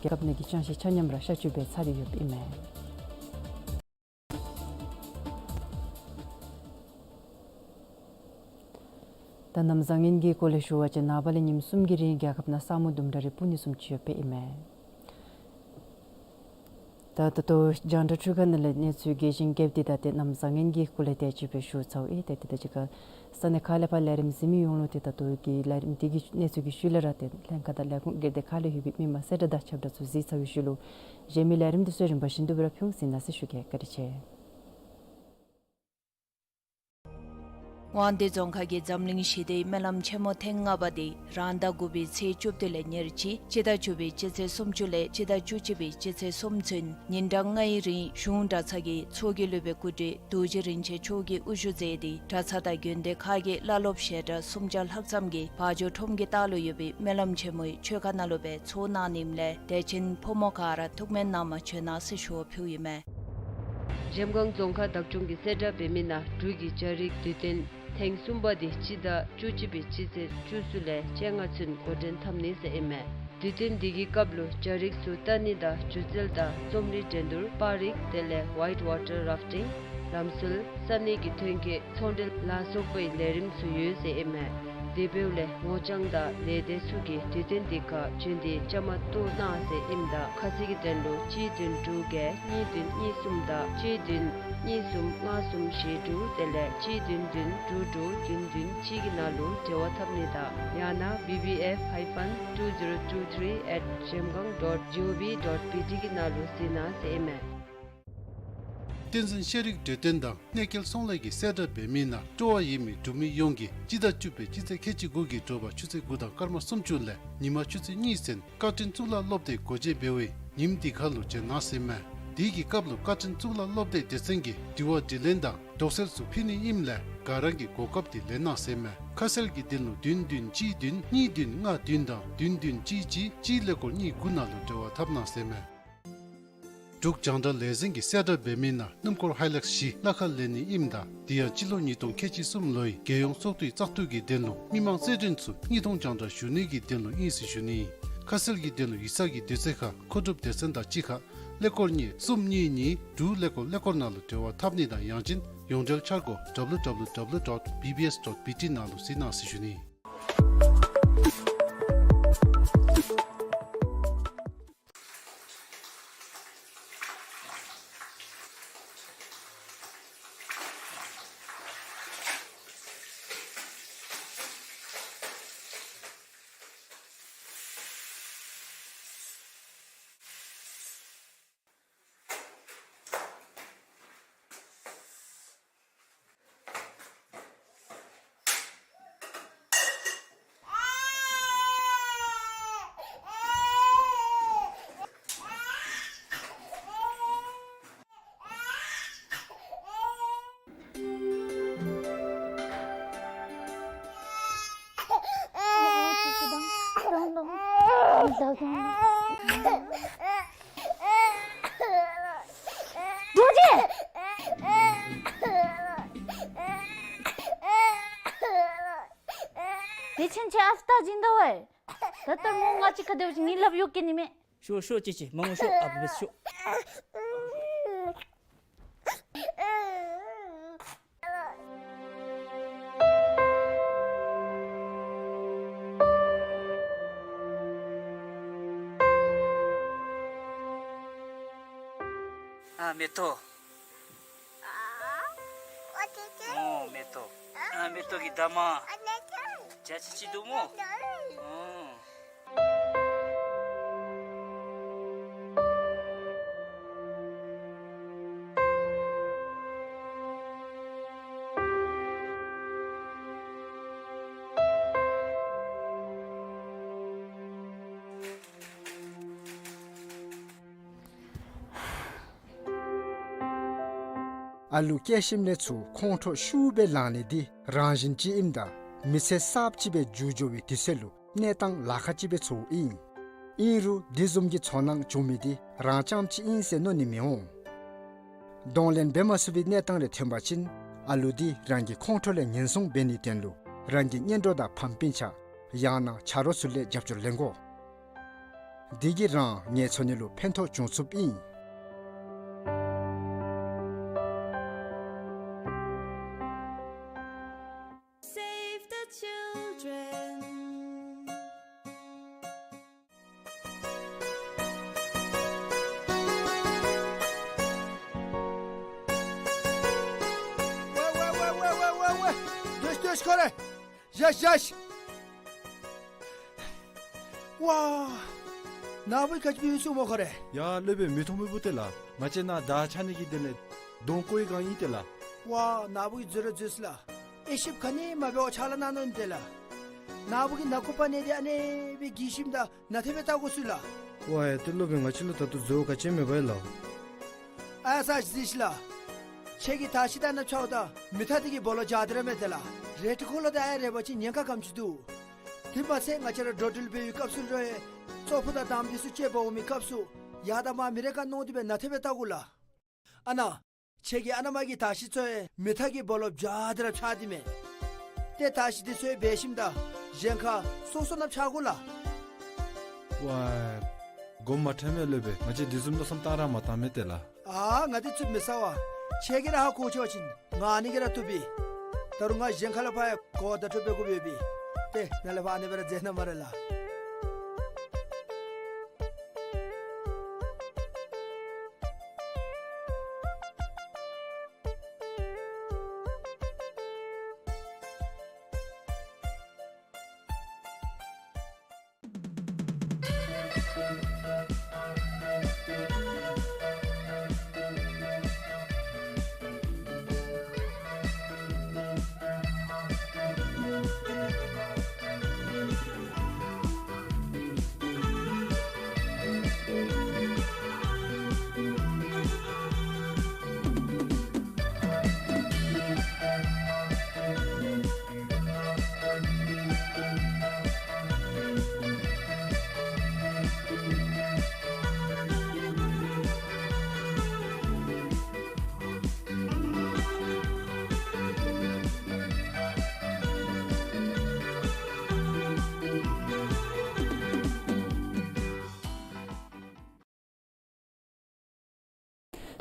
རྒྱལ་ཁབ་ནང་གི་ཅང་ཤེས་ཆ་མཉམ་ར་གཤག་བཅོས་འབད་ཚར་ཏེ་ཡོདཔ་ཨིན་མས། ད་གནམ་བཟང་ངན་གྱི་སྐོར་ལས་ཞུ་བ་ཅིན་ནངས་པ་ལས་ཉིནམ་གསུམ་གྱི་རིང་རྒྱལ་ཁབ་ནང་ས་སྨུག་ལྡུམ་ར་རེ་སྤུ་ནི་གསུམ་ཅིག་ཡོདཔ་ཨིན་མས། ད་ད་ལྟོ་རྒྱང་བསྒྲགས་འཕྲུལ་ཁང་ནང་ལས་གནས་ཚུལ་རྒྱས་ཤིང་རྒྱསཔ་འདི་ད་ཏེ་གནམ་བཟང་ངན་གྱི་སྐོར་ལས་དེ་ཅིག་སྦེ་ཞུ་ཚརཝ་ཨིན། ཏེ་དེ་དང་གཅིག་ཁར་ས་གནས་ཁག་ལས་ཕར་ལས་རིམ་གཟིགས་མི་ཡོངས་ལུ་ཏེ་ད་ལྟོ་གི་ལས་རིམ་འདི་གི་གནས་ཚུལ་གྱི་ཤུལ་ལས་ར་ཏེ་ལྷན་ཁག་དང་ལས་ཁུངས་སྒེར་སྡེ་ཁག་ལུ་ཡོད་པའི་མི་མང་གསལ་བསྒྲགས་དང་ཁྱབ་བསྒྲགས་ཚུ་གཟིགས་ཚར་བའི་ཤུལ་ལུ་གཞན་མི་ལས་རིམ་འདི་ཚུ་རིམ་པ་བཞིན་དུ་སྦེ་ར་ཕུལ་འོང་ཟེར་གནང་ཟེར་ཞུ་གེ། བཀའ་དྲིན་ཆེ། དབང་འདུས་རྫོང་ཁག་གི་འཛམ་གླིང་ཞི་བདེའི་སྨོན་ལམ་ཆེན་མོ་ཐེངས་ལྔ་པ་དེ་རང་ཟླ་དགུ་པའི་ཚེས་བཅུ་བདུན་ལས་ཉེར་གཅིག་སྤྱི་ཟླ་བཅུ་པའི་སྤྱི་ཚེས་སུམ་ཅུ་ལས་སྤྱི་ཟླ་བཅུ་གཅིག་པའི་སྤྱི་ཚེས་གསུམ་ཚུན་ཉིན་གྲངས་ལྔའི་རིང་གཞུང་གྲྭ་ཚང་གི་ཚོགས་ཀྱི་སློབ་དཔོན་སྐུ་བགྲེས་རྡོ་རྗེ་རིན་ཆེན་མཆོག་གིས་དབུ་བཞུགས་མཛད་དེ་གྲྭ་ཚང་དང་དགོན་སྡེ་ཁག་གི་བླ་སློབ་ཞལ་གྲངས་སུམ་བརྒྱ་ལྷག་ཙམ་གྱིས་བ་འཇོ་ཁྲོམ་གྱི་ལྟག་ལུ་ཡོད་པའི་སྨོན་ལམ་ཆེན་མོའི་མཆོད་ཁང་ནང་ལུ་སྦེ་ཚོགས་གནང་ནི་ཨིནམ་ལས་དད་ཅན་ཕོ་མོ་ག་ར་ཐུགས་སྨོན་གནང་བར་བྱོན་གནང་ཟེར་ཞུ་བ་ཕུལཝ་ཨིན་མས། གཞལམ་སྒང་རྫོང་ཁག་བདག་སྐྱོང་གིས་གསལ་བསྒྲགས་འབད་མི་ནང་འབྲུག་གི་རྒྱ་རིགས་དུས་སྟོན་ཐེངས་གསུམ་པ་དེ་སྤྱི་ཟླ་བཅུ་གཅིག་པའི་སྤྱི་ཚེས་བཅུ་གསུམ་ལས་བཅོ་ལྔ་ཚུན་འགོ་འདྲེན་འཐབ་ནི་ཟེར་ཨིན་མས། དུས་སྟོན་འདི་གི་སྐབས་ལུ་རྒྱ་རིགས་ཚུ་ལྟ་ནི་དང་སྒྱུ་རྩལ་དང་རྩོམ་རིག་འགྲན་བསྡུར་པར་རིས་དེ་ལས་ཝའིཊ་ཝ་ཊར་རཱཕ་ཊིང་ལམ་སྲོལ་ས་གནས་ཀྱི་ཐོན་སྐྱེད་ཚོང་འབྲེལ་ལ་སོགས་པའི་ལས་རིམ་ཚུ་ཡོད་ཟེར་ཨིན་མས། དེ་འབདཝ་ལས་ངོ་རྐྱང་དང་ལས་སྡེ་ཚུ་གིས་དུས་སྟོན་འདི་ཁར་བྱོན་ཏེ་བཅའ་མར་གཏོགས་གནང་ཟེར་ཨིནམ་ད་ཁ་གསལ་གྱི་དོན་ལུ་གཅིག་བདུན་དྲུག་བརྒྱད་གཉིས་བདུན་གཉིས་གསུམ་དང་གཅིག་བདུན་གཉིས་གསུམ་ལྔ་གསུམ་བཞི་དྲུག་དེ་ལས་གཅིག་བདུན་བདུན་དྲུག་དྲུག་བདུན་བདུན་གཅིག་གི་ནང་ལུ་འབྲེལ་བ་འཐབ་ནི་དང་ཡང་ན་B B F hyphen two zero two three at zhemgang dot gov dot B T གི་ནང་ལུ་གཟིགས་གནང་ཟེར་ཨིན་མས། བསྟན་འཛིན་ཤེས་རིག་འབྲེལ་དོན་དང་གནས་སྐལ་ཚོང་ལས་ཀྱིས་གསལ་བསྒྲགས་འབད་མི་ནང་སྤྲོ་བ་ཡོད་མི་འབྲུག་མི་ཡོངས་ཀྱིས་སྤྱི་ཟླ་བཅུ་པའི་སྤྱི་ཚེས་ཁལ་གཅིག་དགུ་གི་དྲོ་པ་ཆུ་ཚོད་དགུ་དང་སྐར་མ་སུམ་ཅུ་ལས་ཉིན་མ་ཆུ་ཚོད་གཉིས་ཚུན་བཀའ་དྲིན་གཙུག་ལག་སློབ་སྡེ་སྒོ་འབྱེད་འབད་བའི་ཉིནམ་འདི་ཁར་ལུ་བྱོན་གནང་ཟེར་ཨིན་མས། དེ་གི་སྐབས་ལུ་བཀའ་དྲིན་གཙུག་ལག་སློབ་སྡེ་སྡེ་ཚན་གྱིས་དྲི་བ་དྲིས་ལན་དང་དོགས་སེལ་ཚུ་ཕུལ་ནི་ཨིནམ་ལས་ག་ར་གིས་གོ་སྐབས་འདི་ལེན་གནང་ཟེར་ཨིན་མས། ཁ་གསལ་གྱི་དོན་ལུ་བདུན་བདུན་གཅིག་བདུན་གཉིས་བདུན་ལྔ་བདུན་དང་བདུན་བདུན་གཅིག་གཅིག་གཅིག་ཀླད་ཀོར་གཉིས་དགུ་ནང་ལུ་འབྲེལ་བ་འཐབ་གནང་ཟེར་ཨིན་མས། འབྲུག་རྒྱང་བསྒྲགས་ལས་འཛིན་གྱིས་གསལ་བསྒྲགས་འབད་མི་ནང་སྣུམ་འཁོར་ཧའི་ལེགས་བཞི་གླ་ཁར་ལེན་ནི་ཨིནམ་ད་དེ་ཡང་སྤྱི་ལོ་ཉིས་སྟོང་ཁལ་གཅིག་གསུམ་ལོའི་རྒྱལ་ཡོངས་སོ་བསྡུའི་བཙག་འཐུ་གི་དོན་ལུ་མི་མང་རྩེད་འགྲན་ཚུ་གཉིས་སྟོང་རྒྱང་བསྒྲགས་ཞུ་ནི་གི་དོན་ལུ་ཨིན་ཟེར་ཞུ་ནི། ཁ་གསལ་གྱི་དོན་ལུ་ཡིག་ཚང་གི་དུས་ཚོད་ཁར་མཁོ་སྒྲུབ་སྡེ་ཚན་དང་གཅིག་ཁར་ཀླད་ཀོར་གཉིས་གསུམ་གཉིས་གཉིས་དྲུག་ཀླད་ཀོར་ཀླད་ཀོར་ནང་ལུ་འབྲེལ་བ་འཐབ་ནི་དང་ཡང་ཅིན་ཡོངས་འབྲེལ་འཆར་སྒོ་W W W dot B B S dot B T ནང་ལུ་གཟིགས་གནང་ཟེར་ཞུ་ནི། རྡོ་རྗེ། དེ་ཕྱིན་ཆད་ཨ་ཕ་ད་སྦྱིན་དོ་བས། ད་ལྟོ་མོ་ང་བཅས་ཁ་སྡོད་ཅིག་ནི་སླབ་ཡོད་ཀྱི་ནི་མས། ཤོག་ཤོག་ཅི་ཅི་མ་ངུ་ཤོག་ཨ་བུ་བས་ཤོག། ཨ་མེ་ཏོག། ཨོ་མེ་ཏོག། ཨ་མེ་ཏོག་གི་ད་མ། ཇ་ཅི་ཅི་འདུག་མོ། ཨོ། ཨ་ལུ་སྐྱེ་ཞིནམ་ལས་ཚུར་ཁོང་ཁྲོ་ཤུགས་སྦེ་ལང་ནི་འདི་རང་བཞིན་ཅིག་ཨིནམ་ད་མི་ཚེ་གསརཔ་ཅིག་སྦེ་འགྱུར་འགྱོ་བའི་དུས་ཚོད་ལུ་གནས་སྟངས་ལཱ་ཁག་ཅིག་སྦེ་ཚོརཝ་ཨིན། ཨིན་རུང་འདི་བཟུམ་གྱི་ཚོར་སྣང་བྱུང་མི་འདི་རང་རྐྱངམ་ཅིག་ཨིན་ཟེར་མནོ་ནི་མི་འོང་། གདོང་ལེན་འབད་མ་ཚུགས་པའི་གནས་སྟངས་རེ་ཐོན་པ་ཅིན་ཨ་ལུ་འདི་རང་གི་ཁོང་ཁྲོ་ལས་ཉེན་སྲུང་འབད་ནིའི་དོན་ལུ་རང་གི་གཉེན་གྲོགས་དང་ཕམ་སྤུན་ཆ་ཡང་ན་ཆ་རོགས་ཚུ་ལས་རྒྱབ་སྐྱོར་ལེན་དགོ། འདི་གིས་རང་ངལ་འཚོ་ནི་ལུ་ཕན་ཐོགས་འབྱུང་ཚུགསཔ་ཨིན། Save the children. ཝེ་ཝེ་ཝེ། དེ་ཤི་དེ་ཤི་ཁོ་རེ། ཡ་ཤ་ཤ། ཝ། ནཱ་བུ་ག་ཅི་འབད་ཡོད་ཟེར་སྨོ་ཁོ་རེ། ཡ་སློབ་དཔོན་མི་མཐོང་མི་བུ་དེ་ལགས། ང་བཅས་ནཱ་དར་འཕྱར་ནི་གི་དོན་ལས་གདོང་བཀོ་བའི་སྒང་ཨིན་ཏེ་ལགས། ཝ་ནཱ་བུ་གིས་འཛོལ་ར་འཛོལ་སོ་ལགས། དབྱེ་ཞིབ་ག་ནི་མ་འབད་བར་ཕྱག་ལཱ་གནང་ནི་ཨིན་ཏེ་ལགས། ནཱ་བུ་གིས་ནག་ཁུག་པ་ནི་དེ་ཨ་ནེ་སྦེ་གི་ཞིནམ་ད་ནན་ཏན་སྦེ་བལྟ་དགོ་ཟེར་ལགས། ཝ་ཡ་ཏེ་སློབ་དཔོན་ང་བཅས་ལུ་ད་ལྟོ་འཛོལ་བ་ག་ཅི་ཡང་མེད་པས་ལགས། ཨ་ས་ཅིག་གཟིགས་ཤིག་ལགས། ཁྱེད་ཀྱིས་དར་ཤིང་དང་ནཱ་ཕྱརཝ་ད་མེ་ཐག་དེ་གི་སྦོ་ལོགས་འཇའ་དེ་ར་མས་ཏེ་ལགས། རེ་ཏི་ཁོ་ལོ་དང་ཨའི་རེག་པ་ཅིན་ཉེན་ཁ་ག་དེམ་ཅིག་འདུག། དེ་མ་ཚད་ང་བཅས་ར་འགྲོ་འགྲུལ་འབད་བའི་སྐབས་སུ་ལུ་ཡང་ཙོག་པུ་དང་དམ་དེ་ཚུ་ཅིག་འབག་འོང་མི་སྐབས་སུ་ཡར་དང་མར་མེ་རེག་ག་མནོ་སྟེ་སྦེ་ནན་ཏན་སྦེ་བལྟ་དགོ་ལགས། ཨ་ནཱ་ཁྱེད་ཀྱི་ཨ་ནཱ་མར་གྱི་དར་ཤིང་ཚུ་ཡང་མེ་ཐག་གི་སྦོ་ལོགས་འཇའ་དེ་ར་ཕྱར་ཏེ་མས། ཏེ་དར་ཤིང་དེ་ཚུ་ཡང་འབག་ཞིནམ་ད་གཞན་ཁར་སོ་སོ་ནང་ཕྱར་དགོ་ལགས། ཝ་དགོངསམ་མ་ཁྲེལ་མས་སློབ་དཔོན། ང་བཅས་དེ་བཟུམ་མནོ་བསམ་བཏང་ར་མ་བཏང་མས་ཏེ་ལགས། ཨ་ང་དེ་ཚུ་མི་ཟ་བས། ཁྱེད་ཀྱིས་ར་ཧ་གོ་ཆོག་པ་ཅིན་ང་ཨ་ནི་གིས་ར་བཏུབ་པས། ད་རུང་ང་གཞན་ཁ་ལས་ཕར་ཡང་གོ་བརྡ་སྤྲོད་འབད་དགོཔ་ཡོད་པས། ཏེ་ནཱ་ལས་ཕར་ཨ་ནི་སྦེ་ར་མཛད་གནང་སྨ་རེ་ལགས།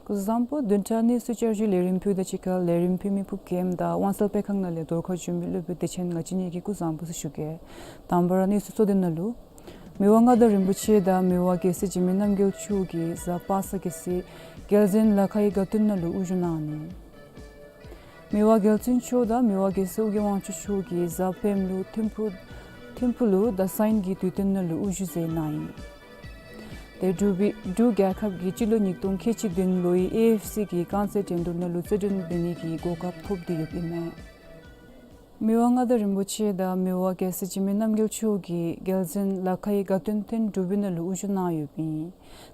སྐུ་གཟུགས་བཟང་པོ། བདུན་ཕྲག་གནས་ཚུལ་བསྐྱར་ཞུའི་ལས་རིམ་ཕུལ་དོ་ཅིག་ཁར་ལས་རིམ་ཕུལ་མི་ཕུརཔ་རྒྱལམོ་དང་དབང་གསལ་སྤེལ་ཁང་ནང་ལས་རྡོར་ཁ་བྱོན་མི་སློབ་དཔོན་བདེ་ཆེན་ང་བཅས་གཉིས་ཀྱིས་སྐུ་གཟུགས་བཟང་པོ་ཟེར་ཞུ་གེ། དང་པ་ར་གནས་ཚུལ་གཙོ་དོན་ནང་ལུ། མི་དབང་མངའ་བདག་རིན་པོ་ཆེ་དང་མི་དབང་རྒྱལ་སྲས་འཇིགས་མེད་རྣམ་རྒྱལ་མཆོག་གིས་གཟའ་པ་སངས་རྒྱས་སི་རྒྱལ་འཛིན་ལ་ཁའི་དགའ་སྟོན་ནང་ལུ་དབུ་བཞུགས་གནང་ནུག། མི་དབང་རྒྱལ་བཙུན་མཆོག་དང་མི་དབང་རྒྱལ་སྲས་ཨོ་རྒྱན་དབང་ཕྱུག་མཆོག་གིས་གཟའ་སྤེནམ་ལུ་ཐིམ་ཕུ་ཐིམ་ཕུ་ལུ་ཟླ་གསང་གི་དུས་སྟོན་ནང་ལུ་དབུ་བཞུགས་མཛད་གནང་ཡི། ཏེ་འབྲུག་པའི་འབྲུག་རྒྱལ་ཁབ་ཀྱིས་སྤྱི་ལོ་ཉིས་སྟོང་ཁལ་གཅིག་བདུན་ལོའི་ཨེ་ཨེཕ་སི་གི་རྐང་རྩེད་འགྲན་བསྡུར་ནང་ལུ་རྩེད་འགྲན་འབད་ནི་གི་གོ་སྐབས་ཐོབ་སྟེ་ཡོདཔ་ཨིན་མས། མི་དབང་མངའ་བདག་རིན་པོ་ཆེ་དང་མི་དབང་རྒྱལ་སྲས་འཇིགས་མེད་རྣམ་རྒྱལ་མཆོག་གིས་རྒྱལ་འཛིན་ལ་ཁའི་དགའ་སྟོན་ཐེངས་དྲུག་པའི་ནང་ལུ་དབུ་བཞུགས་གནང་ཡོདཔ་ཨིན།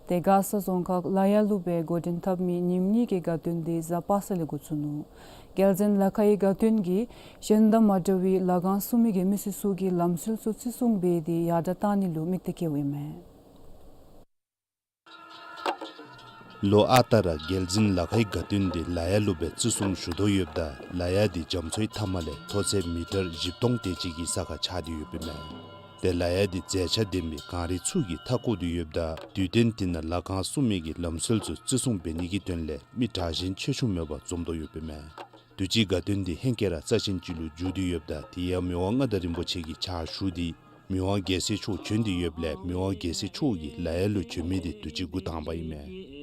ཏེ་མགར་ས་རྫོང་ཁག་ལ་ཡ་ལུ་སྦེ་འགོ་འདྲེན་འཐབ་མི་ཉིནམ་གཉིས་ཀྱི་དགའ་སྟོན་འདི་གཟའ་པ་སངས་ལས་འགོ་བཙུགས་ནུག། རྒྱལ་འཛིན་ལ་ཁའི་དགའ་སྟོན་གྱིས་གཞན་དང་མ་འདྲ་བའི་ལཱ་ཁང་སྲུང་མི་གི་མི་སེར་ཚུ་གི་ལམ་སྲོལ་ཚུ་བརྩི་སྲུང་འབད་དེ་ཡར་དྲག་གཏང་ནི་ལུ་དམིགས་ཏེ་བསྐྱེདཔ་ཨིན་མས། ལོ་ཨ་རྟག་ར་རྒྱལ་འཛིན་ལ་ཁའི་དགའ་སྟོན་འདི་ལ་ཡ་ལུ་སྦེ་བརྩི་སྲུང་ཞུ་དོ་ཡོདཔ་ད་ལ་ཡ་འདི་རྒྱ་མཚོའི་མཐའམ་ལས་མཐོ་ཚད་མི་ཊར་བཞི་སྟོང་དེ་ཅིག་གི་ས་ཁར་ཆགས་ཏེ་ཡོདཔ་ཨིན་མས། ཏེ་ལ་ཡ་འདི་མཛེས་ཆ་ལྡན་པའི་གངས་རི་ཚུ་གིས་མཐའ་བསྐོར་ཏེ་ཡོདཔ་ད་དུས་སྟོན་འདི་ནང་ལཱ་ཁང་སྲུང་མི་གི་ལམ་སྲོལ་ཚུ་བརྩི་སྲུང་འབད་ནི་གི་དོན་ལས་མི་དྲག་ཞན་ཆེ་ཆུང་མེད་པར་འཛོམས་དོ་ཡོདཔ་ཨིན་མས། དུས་ཅི་དགའ་སྟོན་འདི་ཧེང་སྐལ་ར་རྩ་ཅན་ཅིག་ལུ་འགྱུར་ཏེ་ཡོདཔ་ད་དེ་ཡང་མི་དབང་མངའ་བདག་རིན་པོ་ཆེ་གི་ཕྱག་ཞུ་སྟེ་མི་དབང་རྒྱལ་སྲས་མཆོག་བྱོན་ཏེ་ཡོདཔ་ལས་མི་དབང་རྒྱལ་སྲས་མཆོག་གིས་ལ་ཡ་ལུ་བྱོན་མི་འདི་དུས་ཅི་འགོ་དང་པ་ཨིན་མས།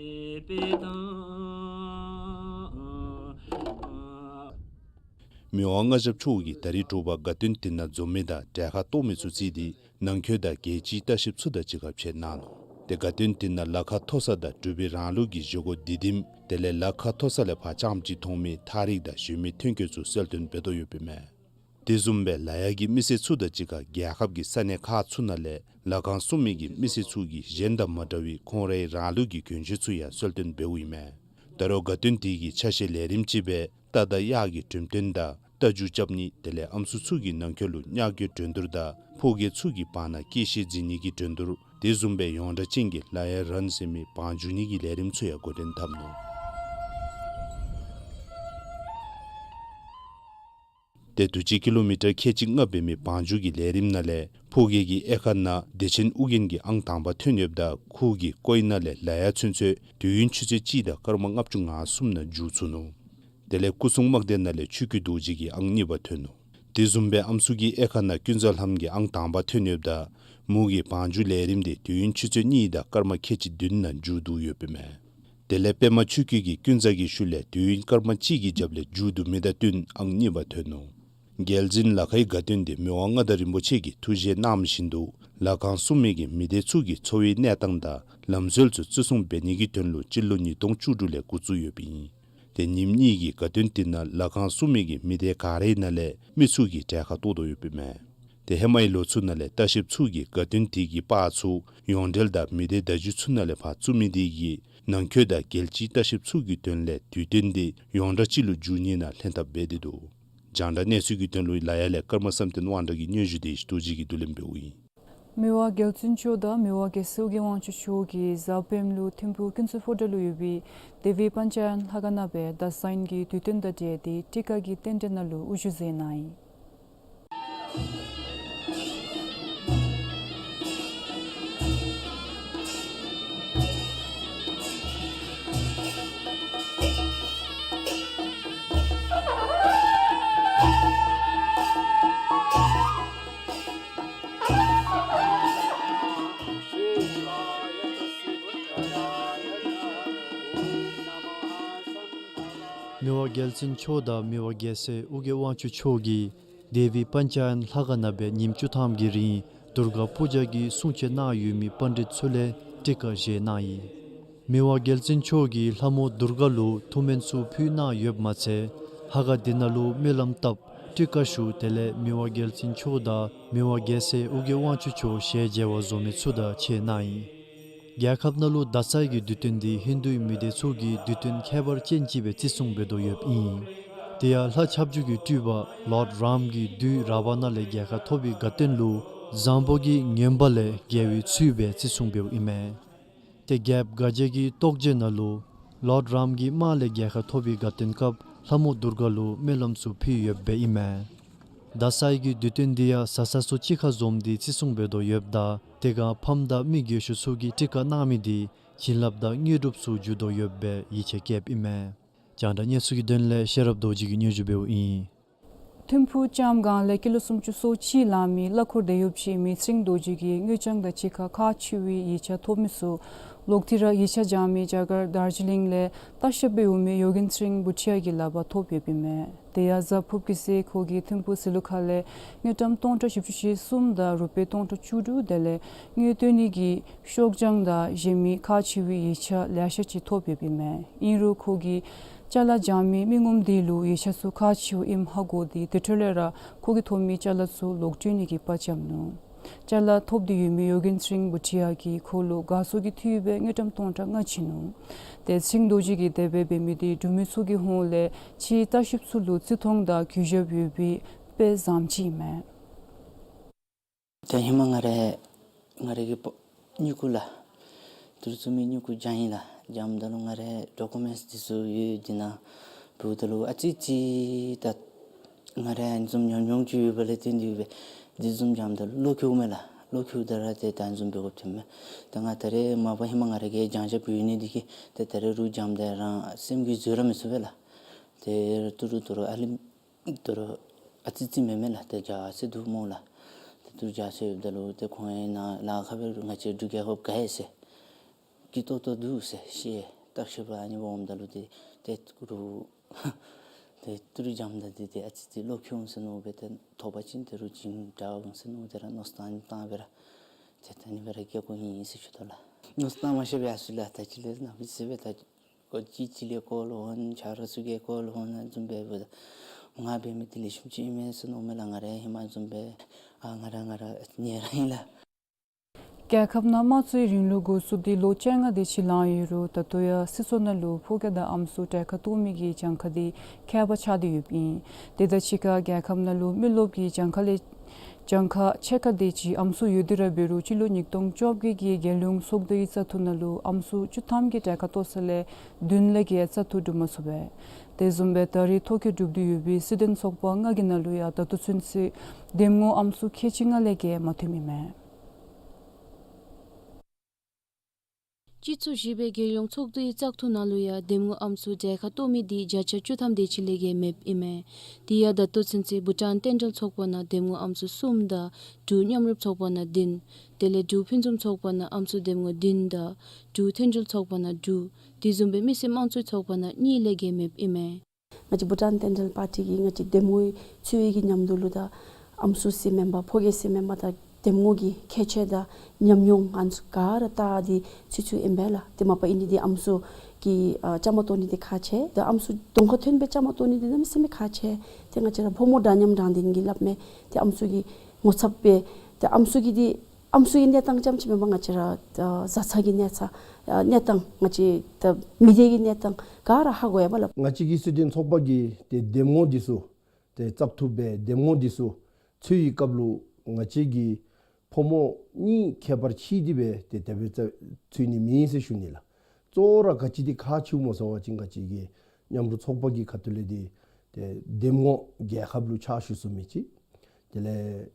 མི་དབང་མངའ་ཞབས་མཆོག་གིས་ད་རིས་དྲོ་པ་དགའ་སྟོན་འདི་ནང་འཛོམས་མི་དང་གྲལ་ཁར་གཏོགས་མི་ཚུ་བརྩིས་ཏེ་ནང་འཁོད་དང་རྒྱལ་སྤྱིའི་ལྟ་བཤལཔ་ཚུ་དང་གཅིག་ཁར་ཕྱད་གནང་ནུག། ཏེ་དགའ་སྟོན་འདི་ནང་ལ་ཁ་མཐོ་ས་དང་འབྲུག་པའི་རང་ལུགས་ཀྱི་བཞེས་སྒོ་འདི་དིམ་དེ་ལས་ལ་ཁ་མཐོ་ས་ལས་ཕར་རྐྱངམ་ཅིག་མཐོང་མི་ཐག་རིགས་དང་གཞོན་མི་ཐོན་སྐྱེད་ཚུ་གསལ་སྟོན་འབད་དོ་ཡོདཔ་ཨིན་མས། དེ་བཟུམ་སྦེ་ལ་ཡ་གི་མི་སེར་ཚུ་དང་གཅིག་ཁར་རྒྱལ་ཁབ་ཀྱི་ས་གནས་ཁག་ཚུ་ནང་ལས་ལཱ་ཁང་སྲུང་མི་གི་མི་སེར་ཚུ་གིས་གཞན་དང་མ་འདྲ་བའི་ཁོང་རའི་རང་ལུགས་ཀྱི་གྱོན་ཆས་ཚུ་ཡང་གསལ་སྟོན་འབདཝ་ཨིན་མས། ད་རུང་དགའ་སྟོན་དེ་གི་ཆ་ཤས་ལས་རིམ་ཅིག་སྦེ་རྟ་དང་གཡག་གི་འགྲེམས་སྟོན་དང་རྟ་རྒྱུག་རྐྱབ་ནི་དེ་ལས་ཨམ་སྲུ་ཚུ་གིས་ནང་འཁོད་ལུ་ཉག་གི་འགྲན་བསྡུར་དང་ཕོ་རྒྱས་ཚུ་གིས་བར་ན་སྐྱེས་ཤེས་འཛིན་ནི་གི་འགྲན་བསྡུར་དེ་བཟུམ་སྦེ་ཡོངས་གྲགས་ཅན་གྱི་ལ་ཡ་རཱན་ཟེར་མི་བང་རྒྱུག་ནི་གི་ལས་རིམ་ཚུ་ཡང་འགོ་འདྲེན་འཐབ་ནུག། ཏེ་དུས་ཅི་ཀི་ལོ་མི་ཊར་ཁལ་གཅིག་ལྔ་འབད་མི་བང་རྒྱུག་གི་ལས་རིམ་ནང་ལས་ཕོ་རྒྱས་ཀྱི་དབྱེ་ཁག་ནང་བདེ་ཆེན་ཨོ་རྒྱན་གྱིས་ཨང་དང་པ་ཐོན་ཡོདཔ་ད་ཁོ་གིས་ཀོ་ཝིན་ནང་ལས་ལ་ཡ་ཚུན་ཚོད་དུས་ཡུན་ཆུ་ཚོད་གཅིག་དང་སྐར་མ་ལྔ་བཅུ་ང་གསུམ་ནང་རྒྱུག་ཚུགས་ནུག། དེ་ལས་སྐུ་སྲུང་དམག་སྡེ་ནང་ལས་ཆོས་སྐྱིད་རྡོ་རྗེ་གིས་ཨང་གཉིས་པ་ཐོན་ནུག། དེ་བཟུམ་སྦེ་ཨམ་སྲུ་གི་དབྱེ་ཁག་ནང་ཀུན་བཟང་ལྷམ་གྱིས་ཨང་དང་པ་ཐོན་ཡོདཔ་ད་མོ་གིས་བང་རྒྱུག་ལས་རིམ་དེ་དུས་ཡུན་ཆུ་ཚོད་གཉིས་དང་སྐར་མ་ཁལ་གཅིག་བདུན་ནང་མཇུག་བསྡུ་ཡོདཔ་ཨིན་མས། དེ་ལས་པདྨ་ཆོས་སྐྱིད་ཀྱིས་ཀུན་བཟང་གི་ཤུལ་ལས་དུས་ཡུན་སྐར་མ་གཅིག་གི་རྒྱབ་ལས་མཇུག་བསྡུ་མི་དང་བསྟུན་ཨང་གཉིས་པ་ཐོན་ནུག། རྒྱལ་འཛིན་ལ་ཁའི་དགའ་སྟོན་དེ་མི་དབང་མངའ་བདག་རིན་པོ་ཆེ་གིས་ཐུགས་བཞེད་གནང་བཞིན་དུ་ལ་ཁང་སྲུང་མི་གི་མི་སྡེ་ཚུ་གི་འཚོ་བའི་གནས་སྟངས་དང་ལམ་སྲོལ་ཚུ་བརྩི་སྲུང་འབད་ནི་གི་དོན་ལུ་སྤྱི་ལོ་ཉིས་སྟོང་བཅུ་དྲུག་ལས་འགོ་བཙུགས་ཡོདཔ་ཨིན། ཏེ་ཉིནམ་གཉིས་ཀྱི་དགའ་སྟོན་དེ་ནང་ལ་ཁང་སྲུང་མི་གི་མི་སྡེ་ག་རའི་ནང་ལས་མི་ཚུ་གིས་གྲལ་ཁར་གཏོགས་དོ་ཡོདཔ་ཨིན་མས། ཏེ་ཧེ་མའི་ལོ་ཚུ་ནང་ལས་ལྟ་བཤལཔ་ཚུ་གིས་དགའ་སྟོན་དེ་གི་པར་ཚུ་ཡོངས་འབྲེལ་དང་མི་སྡེ་བརྡ་བརྒྱུད་ཚུ་ནང་ལས་ཕར་བཙུགས་མི་དེ་གིས་ནང་འཁོད་དང་རྒྱལ་སྤྱིའི་ལྟ་བཤལཔ་ཚུ་གི་དོན་ལས་དུས་སྟོན་དེ་ཡོངས་གྲགས་ཅིག་ལུ་འགྱུར་ནི་ནང་ལྷན་ཐབས་འབད་དེ་འདུག། རྒྱང་བསྒྲགས་གནས་ཚུལ་གྱི་དོན་ལུ་ལ་ཡ་ལས་ཀརྨ་བསམ་གཏན་དབང་གྲགས་ཀྱི་སྙན་ཞུ་དེ་ཡེ་ཤེས་རྡོ་རྗེ་གིས་བསྡུ་ལེན་འབདཝ་ཨིན། མི་དབང་རྒྱལ་བཙུན་མཆོག་དང་མི་དབང་རྒྱལ་སྲས་ཨོ་རྒྱན་དབང་ཕྱུག་མཆོག་གིས་གཟའ་སྤེནམ་ལུ་ཐིམ་ཕུག་ཀུན་བཟང་ཧོ་ཊལ་ལུ་ཡོད་པའི་དེ་བི་པཉྩ་ཡན་ལྷ་ཁང་ནང་སྦེ་ཟླ་གསར་གྱི་དུས་སྟོན་དང་འབྲེལ་ཏེ་སྤྲེལ་ཁ་གི་རྟེན་འབྲེལ་ནང་ལུ་དབུ་བཞུགས་མཛད་གནང་ཡི། མི་དབང་རྒྱལ་བཙུན་མཆོག་དང་མི་དབང་རྒྱལ་སྲས་ཨོ་རྒྱན་དབང་ཕྱུག་མཆོག་གིས་དེ་བི་པཉྩ་ཡན་ལྷ་ཁང་ནང་སྦེ་ཉིནམ་བཅུ་ཐམ་གྱི་རིང་དུརྒ་པུ་ཇ་གི་སྲུང་བྱེད་གནང་ཡོད་མི་པཎྜི་ཏ་ཚུ་ལས་སྤྲེལ་ཁ་བཞེས་གནང་ཡི། མི་དབང་རྒྱལ་བཙུན་མཆོག་གིས་ལྷ་མོ་དུརྒ་ལུ་ཐུགས་སྨོན་ཚུ་ཕུལ་གནང་ཡོདཔ་མ་ཚད་ལྷ་ཁང་དེ་ནང་ལུ་སྨོན་ལམ་བཏབ་སྤྲེལ་ཁ་ཞུ། དེ་ལས་མི་དབང་རྒྱལ་བཙུན་མཆོག་དང་མི་དབང་རྒྱལ་སྲས་ཨོ་རྒྱན་དབང་ཕྱུག་མཆོག་ཞལ་མཇལ་བར་འཛོམས་མི་ཚུ་དང་ཕྱད་གནང་ཡི། རྒྱལ་ཁབ་ནང་ལུ་ཟླ་གསར་གྱི་དུས་སྟོན་འདི་ཧིན་དུའི་མི་སྡེ་ཚུ་གི་དུས་སྟོན་ཁྱད་པར་ཅན་ཅིག་སྦེ་བརྩི་སྲུང་འབད་དོ་ཡོདཔ་ཨིན། དེ་ཡང་ལྷ་ཁྱབ་འཇུག་གི་སྤྲུལ་པ་ལོཌ་རཱམ་གྱིས་བདུད་རཱ་བ་ན་ལས་རྒྱལ་ཁ་ཐོབ་པའི་དགའ་སྟོན་ལུ་བཟང་པོ་གིས་ངན་པ་ལས་རྒྱལ་བའི་ཚུལ་སྦེ་བརྩི་སྲུང་འབདཝ་ཨིན་མས། ཏེ་རྒྱལཔོ་ག་ཇ་གི་རྟོགས་བརྗོད་ནང་ལུ་ལོཌ་རཱམ་གྱིས་དམག་ལས་རྒྱལ་ཁ་ཐོབ་པའི་དགའ་སྟོན་སྐབས་ལྷ་མོ་དུརྒ་ལུ་སྨོན་ལམ་ཚུ་ཕུལ་ཡོདཔ་ཨིན་མས། ཟླ་གསར་གྱི་དུས་སྟོན་འདི་ཡང་བཟའ་ཚང་ཚུ་གཅིག་ཁར་འཛོམས་ཏེ་བརྩི་སྲུང་འབད་དོ་ཡོདཔ་ད་དེ་སྒང་ཕམ་དང་མི་རྒས་ཤོས་ཚུ་གིས་སྤྲེལ་ཁ་གནང་མི་འདི་བྱིན་རླབས་དང་དངོས་གྲུབ་ཚུ་འཇུག་དོ་ཡོདཔ་སྦེ་ཡིད་ཆེས་བསྐྱེདཔ་ཨིན་མས། རྒྱང་བསྒྲགས་གནས་ཚུལ་གྱི་དོན་ལས་ཤེས་རབ་རྡོ་རྗེ་གིས་སྙན་ཞུ་འབདཝ་ཨིན། ཐིམ་ཕུག་ལྕམ་སྒང་ལས་ཀི་ལོ་སུམ་ཅུ་སོ་གཅིག་ལང་མི་གླ་འཁོར་དེད་གཡོགཔ་ཅིག་མི་ཚེ་རིང་རྡོ་རྗེ་གིས་དངུལ་རྐྱང་དང་གཅིག་ཁར་ཁག་ཆེ་བའི་ཡིག་ཆ་ཐོབ་མི་ཚུ་ལོག་སྟེ་ར་ཡིག་ཆ་སྦྱང་མི་རྒྱ་གར་དར་ཇི་ལིང་ལས་ལྟ་བཤལཔ་སྦེ་འོང་མི་ཡོ་གེན་ཚེ་རིང་བུ་ཊི་ཡ་གི་ལག་པར་ཐོབ་ཡོདཔ་ཨིན་མས། དེ་ཡང་གཟའ་ཕུརཔ་གི་ཚེ་ཁོ་གིས་ཐིམ་ཕུག་ཟི་ལུ་ཁ་ལས་དངུལ་ཀྲམ་སྟོང་ཕྲག་བཞི་བཅུ་ཞེ་གསུམ་དང་རུ་པེ་སྟོང་ཕྲག་བཅུ་དྲུག་དེ་ལས་དངུལ་བཏོན་ནི་གི་ཤོག་བྱང་དང་གཞན་མི་ཁག་ཆེ་བའི་ཡིག་ཆ་ལེ་ཤ་ཅིག་ཐོབ་ཡོདཔ་ཨིན་མས། ཨིན་རུང་ཁོ་གིས་ཅ་ལ་སྦྱང་མི་མི་ངོམ་དེ་ལུ་ཡིག་ཆ་ཚུ་ཁག་ཆེཝ་ཨིནམ་ཧ་གོ་སྟེ་དེ་འཕྲོ་ལས་ར་ཁོ་གིས་ཐོབ་མི་ཅ་ལ་ཚུ་ལོག་སྤྲོད་ནི་གི་དཔའ་བཅམ་ནུག། ཅ་ལ་ཐོབ་སྟེ་ཡོད་མི་ཡོ་གེན་ཚེ་རིང་བུ་ཊི་ཡ་གིས་ཁོ་ལུ་དགའ་ཚོར་གྱི་མཐུ་ཡོདཔ་སྦེ་དངུལ་ཀྲམ་སྟོང་ཕྲག་ལྔ་བྱིན་ནུག། ཏེ་ཚེ་རིང་རྡོ་རྗེ་གིས་དེ་སྦེ་འབད་མི་དེ་འབྲུག་མི་ཚུ་གི་ཧོངས་ལས་ཕྱིའི་ལྟ་བཤལཔ་ཚུ་ལུ་བརྩི་མཐོང་དང་གུས་ཞབས་ཡོད་པའི་དཔེ་བཟངམ་ཅིག་ཨིན་མས། ད་ཧེ་མ་ང་ར་ང་ར་གི་པ་སྨྱུ་གུ་ལགས། ཏི་རུ་བཙུགས་མི་སྨྱུ་གུ་བྱིན་ཡི་ལགས། བྱིནམ་ད་ལུ་ང་རའི་ཌོ་ཀུ་མེནཊསི་འདི་ཚུ་ཡོད། འདི་ནང་འབདཝ་ད་ལུ་ཨ་ཙི་ཙི་ད་ང་ར་ཨ་ནི་བཟུམ་ཉམས་མྱོང་ཅིག་ཡོད་པ་ལས་བརྟེན་ཏེ་ཡོད་པས། འདི་བཟུམ་བྱིནམ་ད་ལུ་བློ་འགྱོད་མས་ལགས། བློ་འགྱོཝ་ད་ར་ཏེ་ད་ཨ་ནི་བཟུམ་འབད་དགོཔ་ཐོནམ་མས། ད་ང་ད་རེས་མ་པ་ཧེ་མ་ང་ར་གིས་བྱང་ཤབ་ཡོད་ནི་འདི་གིས་ཏེ་ད་རེས་རུང་བྱིནམ་ད་རང་སེམས་ཀྱིས་བཟོད་ར་མི་ཚུགས་པས་ལགས། ཏེ་ཏི་རུ་ཏི་རུ་ཨ་ལི་ཏི་རུ་ཨ་ཙི་ཙི་མེན་མས་ལགས། ཏེ་རྒྱ་ཚ་འདུག་སྨོ་ལགས། ཏེ་ཏི་རུ་རྒྱ་ཚ་ཡོདཔ་ད་ལུ་ཏེ་ཁོང་ཨིན་ན་ལཱ་ཁག་སྦེ་རུང་ང་བཅས་འབྲུག་རྒྱལ་ཁབ་དགའ་ཡི་ཟེར། སྐྱིད་ཏོང་ཏོ་འདུག་ཟེར་བཤད། བརྟག་ཞིབ་པ་ཨ་ནི་འོངམ་ད་ལུ་ཏེ་ཏི་རུ་ཏེ་ཏི་རུ་བྱིནམ་ད་འདི་ཏེ་ཨ་ཙི་ཙི་བློ་འགྱོད་འོང་ཟེར་མནོ་སྦེ་ཏེ་ཐོབ་པ་ཅིན་ཏི་རུ་བྱིན་དྲག་འོང་ཟེར་མནོ་སྟེ་ར་མནོ་བསམ་བཏང་སྦེ་ར་ཏེ་ད་ཨ་ནི་སྦེ་ར་སྐྱེལ་དགོ་ནི་ཨིན་ཟེར་ཞུ་དོ་ལགས། མནོ་བསམ་མ་ཤེས་པའི་ཨ་ཚུ་ལགས། ད་ཅི་ལས་ན་མི་ཟེར་བས། ད་ཁོ་གཅིག་གཅིག་ལས་བཀོ་ལོང་ཆ་རོགས་ཚུ་གིས་བཀོ་ལོང་ཨ་ནི་བཟུམ་འབད་འབདཝ་ད་ང་འབད་མི་འདི་ལེགས་ཤོམ་ཅིག་ཨིན་མས་ཟེར་མནོཝ་མས་ལགས། ང་ར་ཧེ་མ་བཟུམ་སྦེ་ཨ་ང་ར་ང་ར་ཉེ་ར་ཨིན་ལགས། རྒྱལ་ཁབ་ནང་དམངས་གཙོའི་རིང་ལུགས་འགོ་བཙུགས་ཏེ་ལོ་བཅོ་ལྔ་དེ་ཅིག་ལང་ཡོད་རུང་ད་ལྟོ་ཡང་སྲིད་ཚོགས་ནང་ལུ་ཕོ་སྐྱེས་དང་ཨམ་སྲུ་གྲལ་ཁར་གཏོགས་མི་གི་གྱངས་ཁ་དེ་ཁྱད་པར་ཆགས་ཏེ་ཡོདཔ་ཨིན། དེ་དང་གཅིག་ཁར་རྒྱལ་ཁབ་ནང་ལུ་མི་རློབས་ཀྱི་གྱངས་ཁ་ལས་གྱངས་ཁ་ཕྱེད་ཀ་དེ་ཅིག་ཨམ་སྲུ་ཡོད་དེ་ར་འབད་རུང་སྤྱི་ལོ་ཉིས་སྟོང་བཅོ་བརྒྱད་ཀྱི་རྒྱལ་ཡོངས་ཚོགས་སྡེའི་བཙག་འཐུ་ནང་ལུ་ཨམ་སྲུ་བཅུ་ཐམ་གྱི་གྲལ་ཁར་གཏོགས་ས་ལས་བདུན་ལས་བརྒལ་བཙག་འཐུ་གྲུབ་མ་ཚུགས་པས། དེ་བཟུམ་སྦེ་ད་རེས་ཐོ་བཀོད་གྲུབ་སྟེ་ཡོད་པའི་སྲིད་དོན་ཚོགས་པ་ལྔ་གི་ནང་ལུ་ཡང་ད་ལྟོ་ཚུན་ཚོད་འདེམས་ངོ་ཨམ་སྲུ་ཁལ་གཅིག་ལྔ་ལས་བརྒལ་མ་ཐོནམ་ཨིན་མས། སྤྱི་ཚོགས་བཞི་པའི་རྒྱལ་ཡོངས་ཚོགས་འདུའི་བཙག་འཐུ་ནང་ལུ་ཡང་འདེམས་ངོ་ཨམ་སྲུ་གྲལ་ཁར་གཏོགས་མི་དེ་བརྒྱ་ཆ་བཅུ་ཐམ་དེ་ཅིག་ལས་བརྒལ་མེདཔ་ཨིན་མས། དེ་ཡང་ད་ལྟོ་ཚུན་ཚོད་བྷུ་ཊཱན་བསྟན་སྒྲོལ་ཚོགས་པ་ནང་འདེམས་ངོ་ཨམ་སྲུ་གསུམ་དང་འབྲུག་མཉམ་རུབ་ཚོགས་པ་ནང་བདུན། དེ་ལས་འབྲུག་ཕུན་སུམ་ཚོགས་པ་ནང་ཨམ་སྲུ་འདེམས་ངོ་བདུན་དང་འབྲུག་མཐུན་སྒྲིལ་ཚོགས་པ་ནང་དྲུག། དེ་བཟུམ་སྦེ་མི་སེར་དམངས་གཙོའི་ཚོགས་པ་ནང་གཉིས་ལས་བརྒལ་མེདཔ་ཨིན་མས། ང་བཅས་བྷུ་ཊཱན་བསྟན་སྒྲོལ་པར་ཊི་གིས་ང་བཅས་འདེམས་ངོའི་ཚུ་གི་མཉམ་དུ་ལུ་ད་ཨམ་སྲུ་ཟེར་མེན་པར་ཕོ་སྐྱེས་ཟེར་མེན་པར་ད་འདེམས་ངོ་གི་ཁྱད་ཆོས་དང་ཉམས་མྱོང་ཨ་ནི་ཚུ་ག་ར་བལྟ་སྟེ་ཚུད་ཚུདཔ་ཨིན་པས་ལགས། དེ་མ་པ་ཨིན་ནི་དེ་ཨམ་སྲུ་གི་ཨ་བཅའ་མར་གཏོགས་ནི་དེ་ཁག་ཆེ། ད་ཨམ་སྲུ་གདོང་ཁར་ཐོན་སྦེ་བཅའ་མར་གཏོགས་ནི་དེ་གནམ་མེད་ས་མེད་ཁག་ཆེ། ཏེ་ང་བཅས་ར་ཕོ་མོ་འདྲ་མཉམ་འདྲ་འདི་གིས་སླབ་མས། ཏེ་ཨམ་སྲུ་གི་ངོ་ཚབ་སྦེ་ཏེ་ཨམ་སྲུ་གི་དེ་ཨམ་སྲུ་གི་གནས་སྟངས་ཙམ་ཅིག་མེན་པར་ང་བཅས་ར་ད་བཟའ་ཚང་གི་གནས་ཚ་ཨ་གནས་སྟངས་ང་བཅས་ད་མི་སྡེ་གི་གནས་སྟངས་ག་ར་ཧ་གོ་ཡོདཔ་ལགས། ང་བཅས་ཀྱི་སྲིད་དོན་ཚོགས་པ་གི་ཏེ་འདེམས་ངོ་འདི་ཚུ་ཏེ་བཙག་འཐུ་སྦེ་འདེམས་ངོ་འདི་ཚུ་ཚུད་པའི་སྐབས་ལུ་ང་བཅས་ཀྱི་ཕོ་མོ་གཉིས་ཁྱད་པར་ཕྱེ་སྟེ་སྦེ་ཏེ་དེ་སྦེ་བཙག་ཚུད་ནི་མེད་ཟེར་ཞུ་ནི་ལགས། གཙོ་བོ་ར་ག་ཅི་འདི་ཁག་ཆེཝ་སྨོ་ཟེར་བ་ཅིན་ང་བཅས་ཀྱི་མཉམ་རུབ་ཚོགས་པ་གི་ཁ་ཐུག་ལས་འདི་ཏེ་འདེམས་ངོ་རྒྱལ་ཁབ་ལུ་ཕྱག་ཞུ་ཚུགས་མི་ཅིག། དེ་ལས་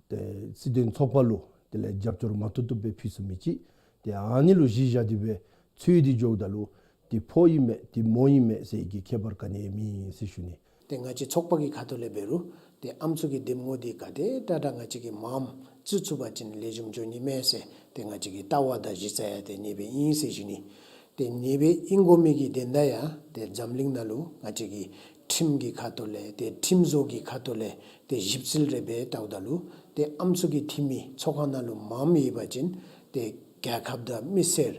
ཏེ་སྲིད་དོན་ཚོགས་པ་ལུ་དེ་ལས་རྒྱབ་སྐྱོར་མ་བཏུབ་བཏུབ་སྦེ་ཕུལ་ཚུགས་མི་ཅིག། ཏེ་ཨ་ནི་ལུ་གཞི་བཞག་སྟེ་སྦེ་ཚུད་དེ་འགྱོཝ་ད་ལུ་ཏེ་ཕོ་ཨིན་མས་ཏེ་མོ་ཨིན་མས་ཟེར་གྱི་ཁྱད་པར་ག་ནི་ཡང་མེད་ཟེར་ཞུ་ནི། ཏེ་ང་བཅས་ཚོགས་པ་གི་ཁ་ཐུག་ལས་འབད་རུང་ཏེ་ཨམ་སྲུ་གི་འདེམས་ངོ་འདི་ག་དེ་དྲག་དྲག་ང་བཅས་ཀྱིས་མངམ་བཙུགས་ཚུགས་པ་ཅིན་ལེགས་ཤོམ་འགྱོ་ནི་མས་ཟེར་ཏེ་ང་བཅས་ཀྱི་ལྟ་བ་དང་གཞི་རྩ་ཡང་ཏེ་ཨ་ནི་སྦེ་ཨིན་ཟེར་ཞུ་ནི། ཏེ་ཨ་ནི་སྦེ་ཨིན་དགོ་མི་གི་དོན་དག་ཡང་ཏེ་འཛམ་གླིང་ནང་ལུ་ང་བཅས་ཀྱི་ཁྲིམས་ཀྱི་ཁ་ཐུག་ལས་ཏེ་ཁྲིམས་བཟོ་གི་ཁ་ཐུག་ལས་ཏེ་ཞིབ་འཚོལ་རེ་འབད་བལྟཝ་ད་ལུ་ཏེ་ཨམ་སྲུ་གི་འཐུས་མི་ཚོགས་ཁང་ནང་ལུ་མངམ་ཡོད་པ་ཅིན་ཏེ་རྒྱལ་ཁབ་དང་མི་སེར་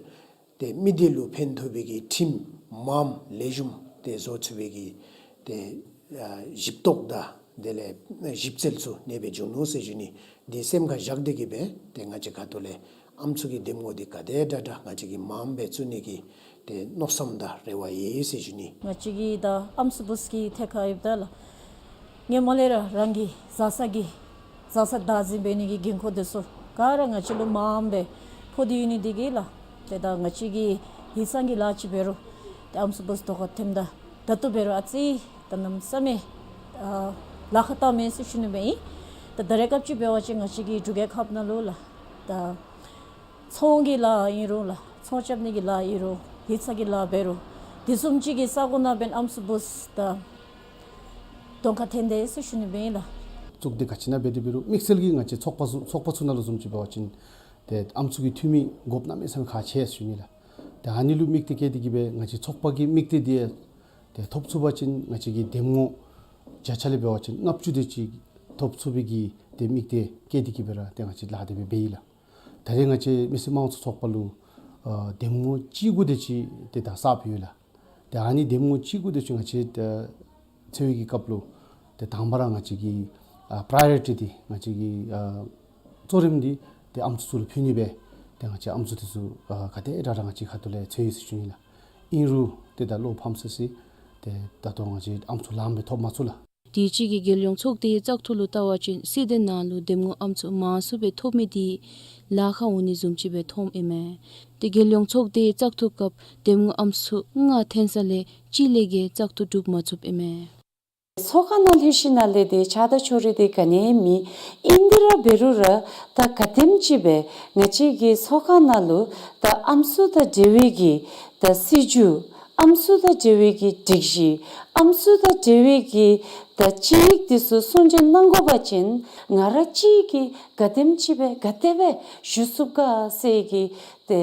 ཏེ་མི་སྡེ་ལུ་ཕན་ཐོགས་པའི་གི་ཁྲིམས་མངམ་ལེགས་ཤོམ་ཏེ་བཟོ་ཚུགས་པའི་གི་ཏེ་ཨ་ཞིབ་རྟོག་དང་དེ་ལས་ཞིབ་འཚོལ་ཚུ་ཨ་ནི་སྦེ་འབྱུང་ནུག་ཟེར་ཞུ་ནི། འདི་སེམས་ཁར་བཞག་སྟེ་གི་སྦེ་ཏེ་ང་བཅས་ཁ་ཐུག་ལས་ཨམ་སྲུ་གི་འདེམས་ངོ་འདི་ག་དེ་དྲག་དྲག་ང་བཅས་ཀྱིས་མངམ་སྦེ་བཙུགས་ནི་གི་ཏེ་མནོ་བསམ་དང་རེ་བ་ཡོད་ཟེར་ཞུ་ནི། ང་བཅས་ཀྱི་ད་ཨམ་སྲུ་བུཚ་གི་ཐད་ཁར་ཡོདཔ་ད་ལགས། ངོ་མ་ལས་ར་རང་གི་བཟའ་ཚང་གི་བཟའ་ཚང་བདག་འཛིན་འབད་ནི་གི་འགན་ཁུར་དེ་ཚུ་ག་ར་ང་བཅས་ལུ་མངམ་སྦེ་ཕོག་སྟེ་ཡོད་ནི་དེ་གིས་ལགས། ཏེ་ད་ང་བཅས་ཀྱི་ཡིག་ཚང་གི་ལཱ་ཅིག་འབད་རུང་ཏེ་ཨམ་སྲུ་བུཚ་གདོང་ཁར་ཐོནམ་ད་ད་ལྟོ་འབད་རུང་ཨ་ཙི་ད་གནམ་མེད་ས་མེད་ཨ་ལཱ་ཁག་བཏངམ་མས་ཟེར་ཞུ་ནི་སྦེ་ཨིན། ད་ད་རེས་སྐབས་ཅིག་འབད་བ་ཅིན་ང་བཅས་ཀྱི་འབྲུག་རྒྱལ་ཁབ་ནང་ལུ་ལགས་ད་ཚོང་གི་ལཱ་ཨིན་རུང་ལགས་ཚོང་རྐྱབ་ནི་གི་ལཱ་ཨིན་རུང་ཡིག་ཚང་གི་ལཱ་འབད་རུང་དེ་བཟུམ་ཅིག་གི་ས་གོ་ནང་འབདན་ཨམ་སྲུ་བུཚ་ད་གདོང་ཁར་ཐོན་དེས་ཟེར་ཞུ་ནི་སྦེ་ཨིན་ལགས། བཙུགས་ཏེ་ག་ཅི་ཨིན་ན་འབད་དེ་འབད་རུང་དམིགས་བསལ་གྱིས་ང་བཅས་ཚོགས་པ་ཚུ་ཚོགས་པ་ཚུ་ནང་ལུ་བཟུམ་ཅིག་འབད་བ་ཅིན་ཏེ་ཨམ་སྲུ་གི་འཐུས་མི་དགོཔ་གནམ་མེད་ས་མེད་ཁག་ཆེ་ཟེར་ཞུ་ནི་ལགས། ཏེ་ཨ་ནི་ལུ་དམིགས་ཏེ་བསྐྱེད་དེ་གི་སྦེ་ང་བཅས་ཚོགས་པ་གི་དམིགས་གཏད་འདི་ཏེ་ཐོབ་ཚུགས་པ་ཅིན་ང་བཅས་ཀྱི་འདེམས་ངོ་བརྒྱ་ཆ་ལས་འབད་བ་ཅིན་ལྔ་བཅུ་དེ་ཅིག་ཐོབ་ཚུགས་པའི་གི་ཏེ་དམིགས་གཏད་བསྐྱེད་དེ་གི་སྦེ་ར་ཏེ་ང་བཅས་ལཱ་དེ་སྦེ་འབད་ཡི་ལགས། ད་རེས་ང་བཅས་མི་སེར་དམངས་གཙོ་ཚོགས་པ་ལུ་ཨ་འདེམས་ངོ་བཅུ་དགུ་དེ་ཅིག་ཏེ་ད་བསགས་ཡོད་ལགས། ཏེ་ཨ་ནི་འདེམས་ངོ་བཅུ་དགུ་དེ་ཅིག་ང་བཅས་ཏེ་འཚོལ་བའི་གི་སྐབས་ལུ་ཏེ་དང་པ་ར་ང་བཅས་ཀྱི་ཨ་པྲའི་ཡོ་རི་ཊི་འདི་ང་བཅས་ཀྱི་ཨ་གཙོ་རིམ་འདི་ཏེ་ཨམ་སྲུ་ཚུ་ལུ་ཕུལ་ནི་སྦེ་ཏེ་ང་བཅས་ཨམ་སྲུ་དེ་ཚུ་ཨ་ག་དེ་དྲག་དྲག་ང་བཅས་ཁ་ཐུག་ལས་འཚོལ་ཡི་ཟེར་ཞུ་ནི་ལགས། ཨིན་རུང་ཏེ་ད་བློ་ཕམ་སི་སི་ཏེ་ད་ལྟོ་ང་བཅས་ཨམ་སྲུ་ལངམ་སྦེ་ཐོབ་མ་ཚུགས་ལགས། དུས་ཅི་གི་རྒྱལ་ཡོངས་ཚོགས་སྡེའི་བཙག་འཐུ་ལུ་བལྟ་བ་ཅིན་སྲིད་དོན་ནང་ལུ་འདེམས་ངོ་ཨམ་སྲུ་མང་སུ་སྦེ་ཐོབ་མི་དེ་ལཱ་ཁག་འོང་ནི་བཟུམ་ཅིག་སྦེ་མཐོངམ་ཨིན་མས། ཏེ་རྒྱལ་ཡོངས་ཚོགས་སྡེའི་བཙག་འཐུ་སྐབས་འདེམས་ངོ་ཨམ་སྲུ་ལྔ་ཐོན་ས་ལས་གཅིག་ལས་བརྒལ་བཙག་འཐུ་གྲུབ་མ་ཚུགསཔ་ཨིན་མས། ཚོགས་ཁང་ནང་ལྷོད་ཞིནམ་ལས་ཏེ་ཆགས་སྡང་ཕྱོགས་རིས་དེ་ག་ནི་ཡང་མེད། ཨིན་དེ་ར་འབད་རུང་ར་ད་ག་དེམ་ཅིག་སྦེ་ང་བཅས་ཀྱི་ཚོགས་ཁང་ནང་ལུ་ད་ཨམ་སྲུ་དང་འབྲེལ་བའི་གི་ད་སྲིད་བྱུས་ཨམ་སྲུ་དང་འབྲེལ་བའི་གི་སྒྲིག་གཞི་ཨམ་སྲུ་དང་འབྲེལ་བའི་གི་ད་སྤྱི་ཡིག་དེ་ཚུ་གསུང་འཕྲིན་གནང་དགོ་པ་ཅིན་ང་ར་གཅིག་གིས་ག་དེམ་ཅིག་སྦེ་ག་དེ་སྦེ་ཞུ་ཚུགས་ག་ཟེར་གྱི་ཏེ་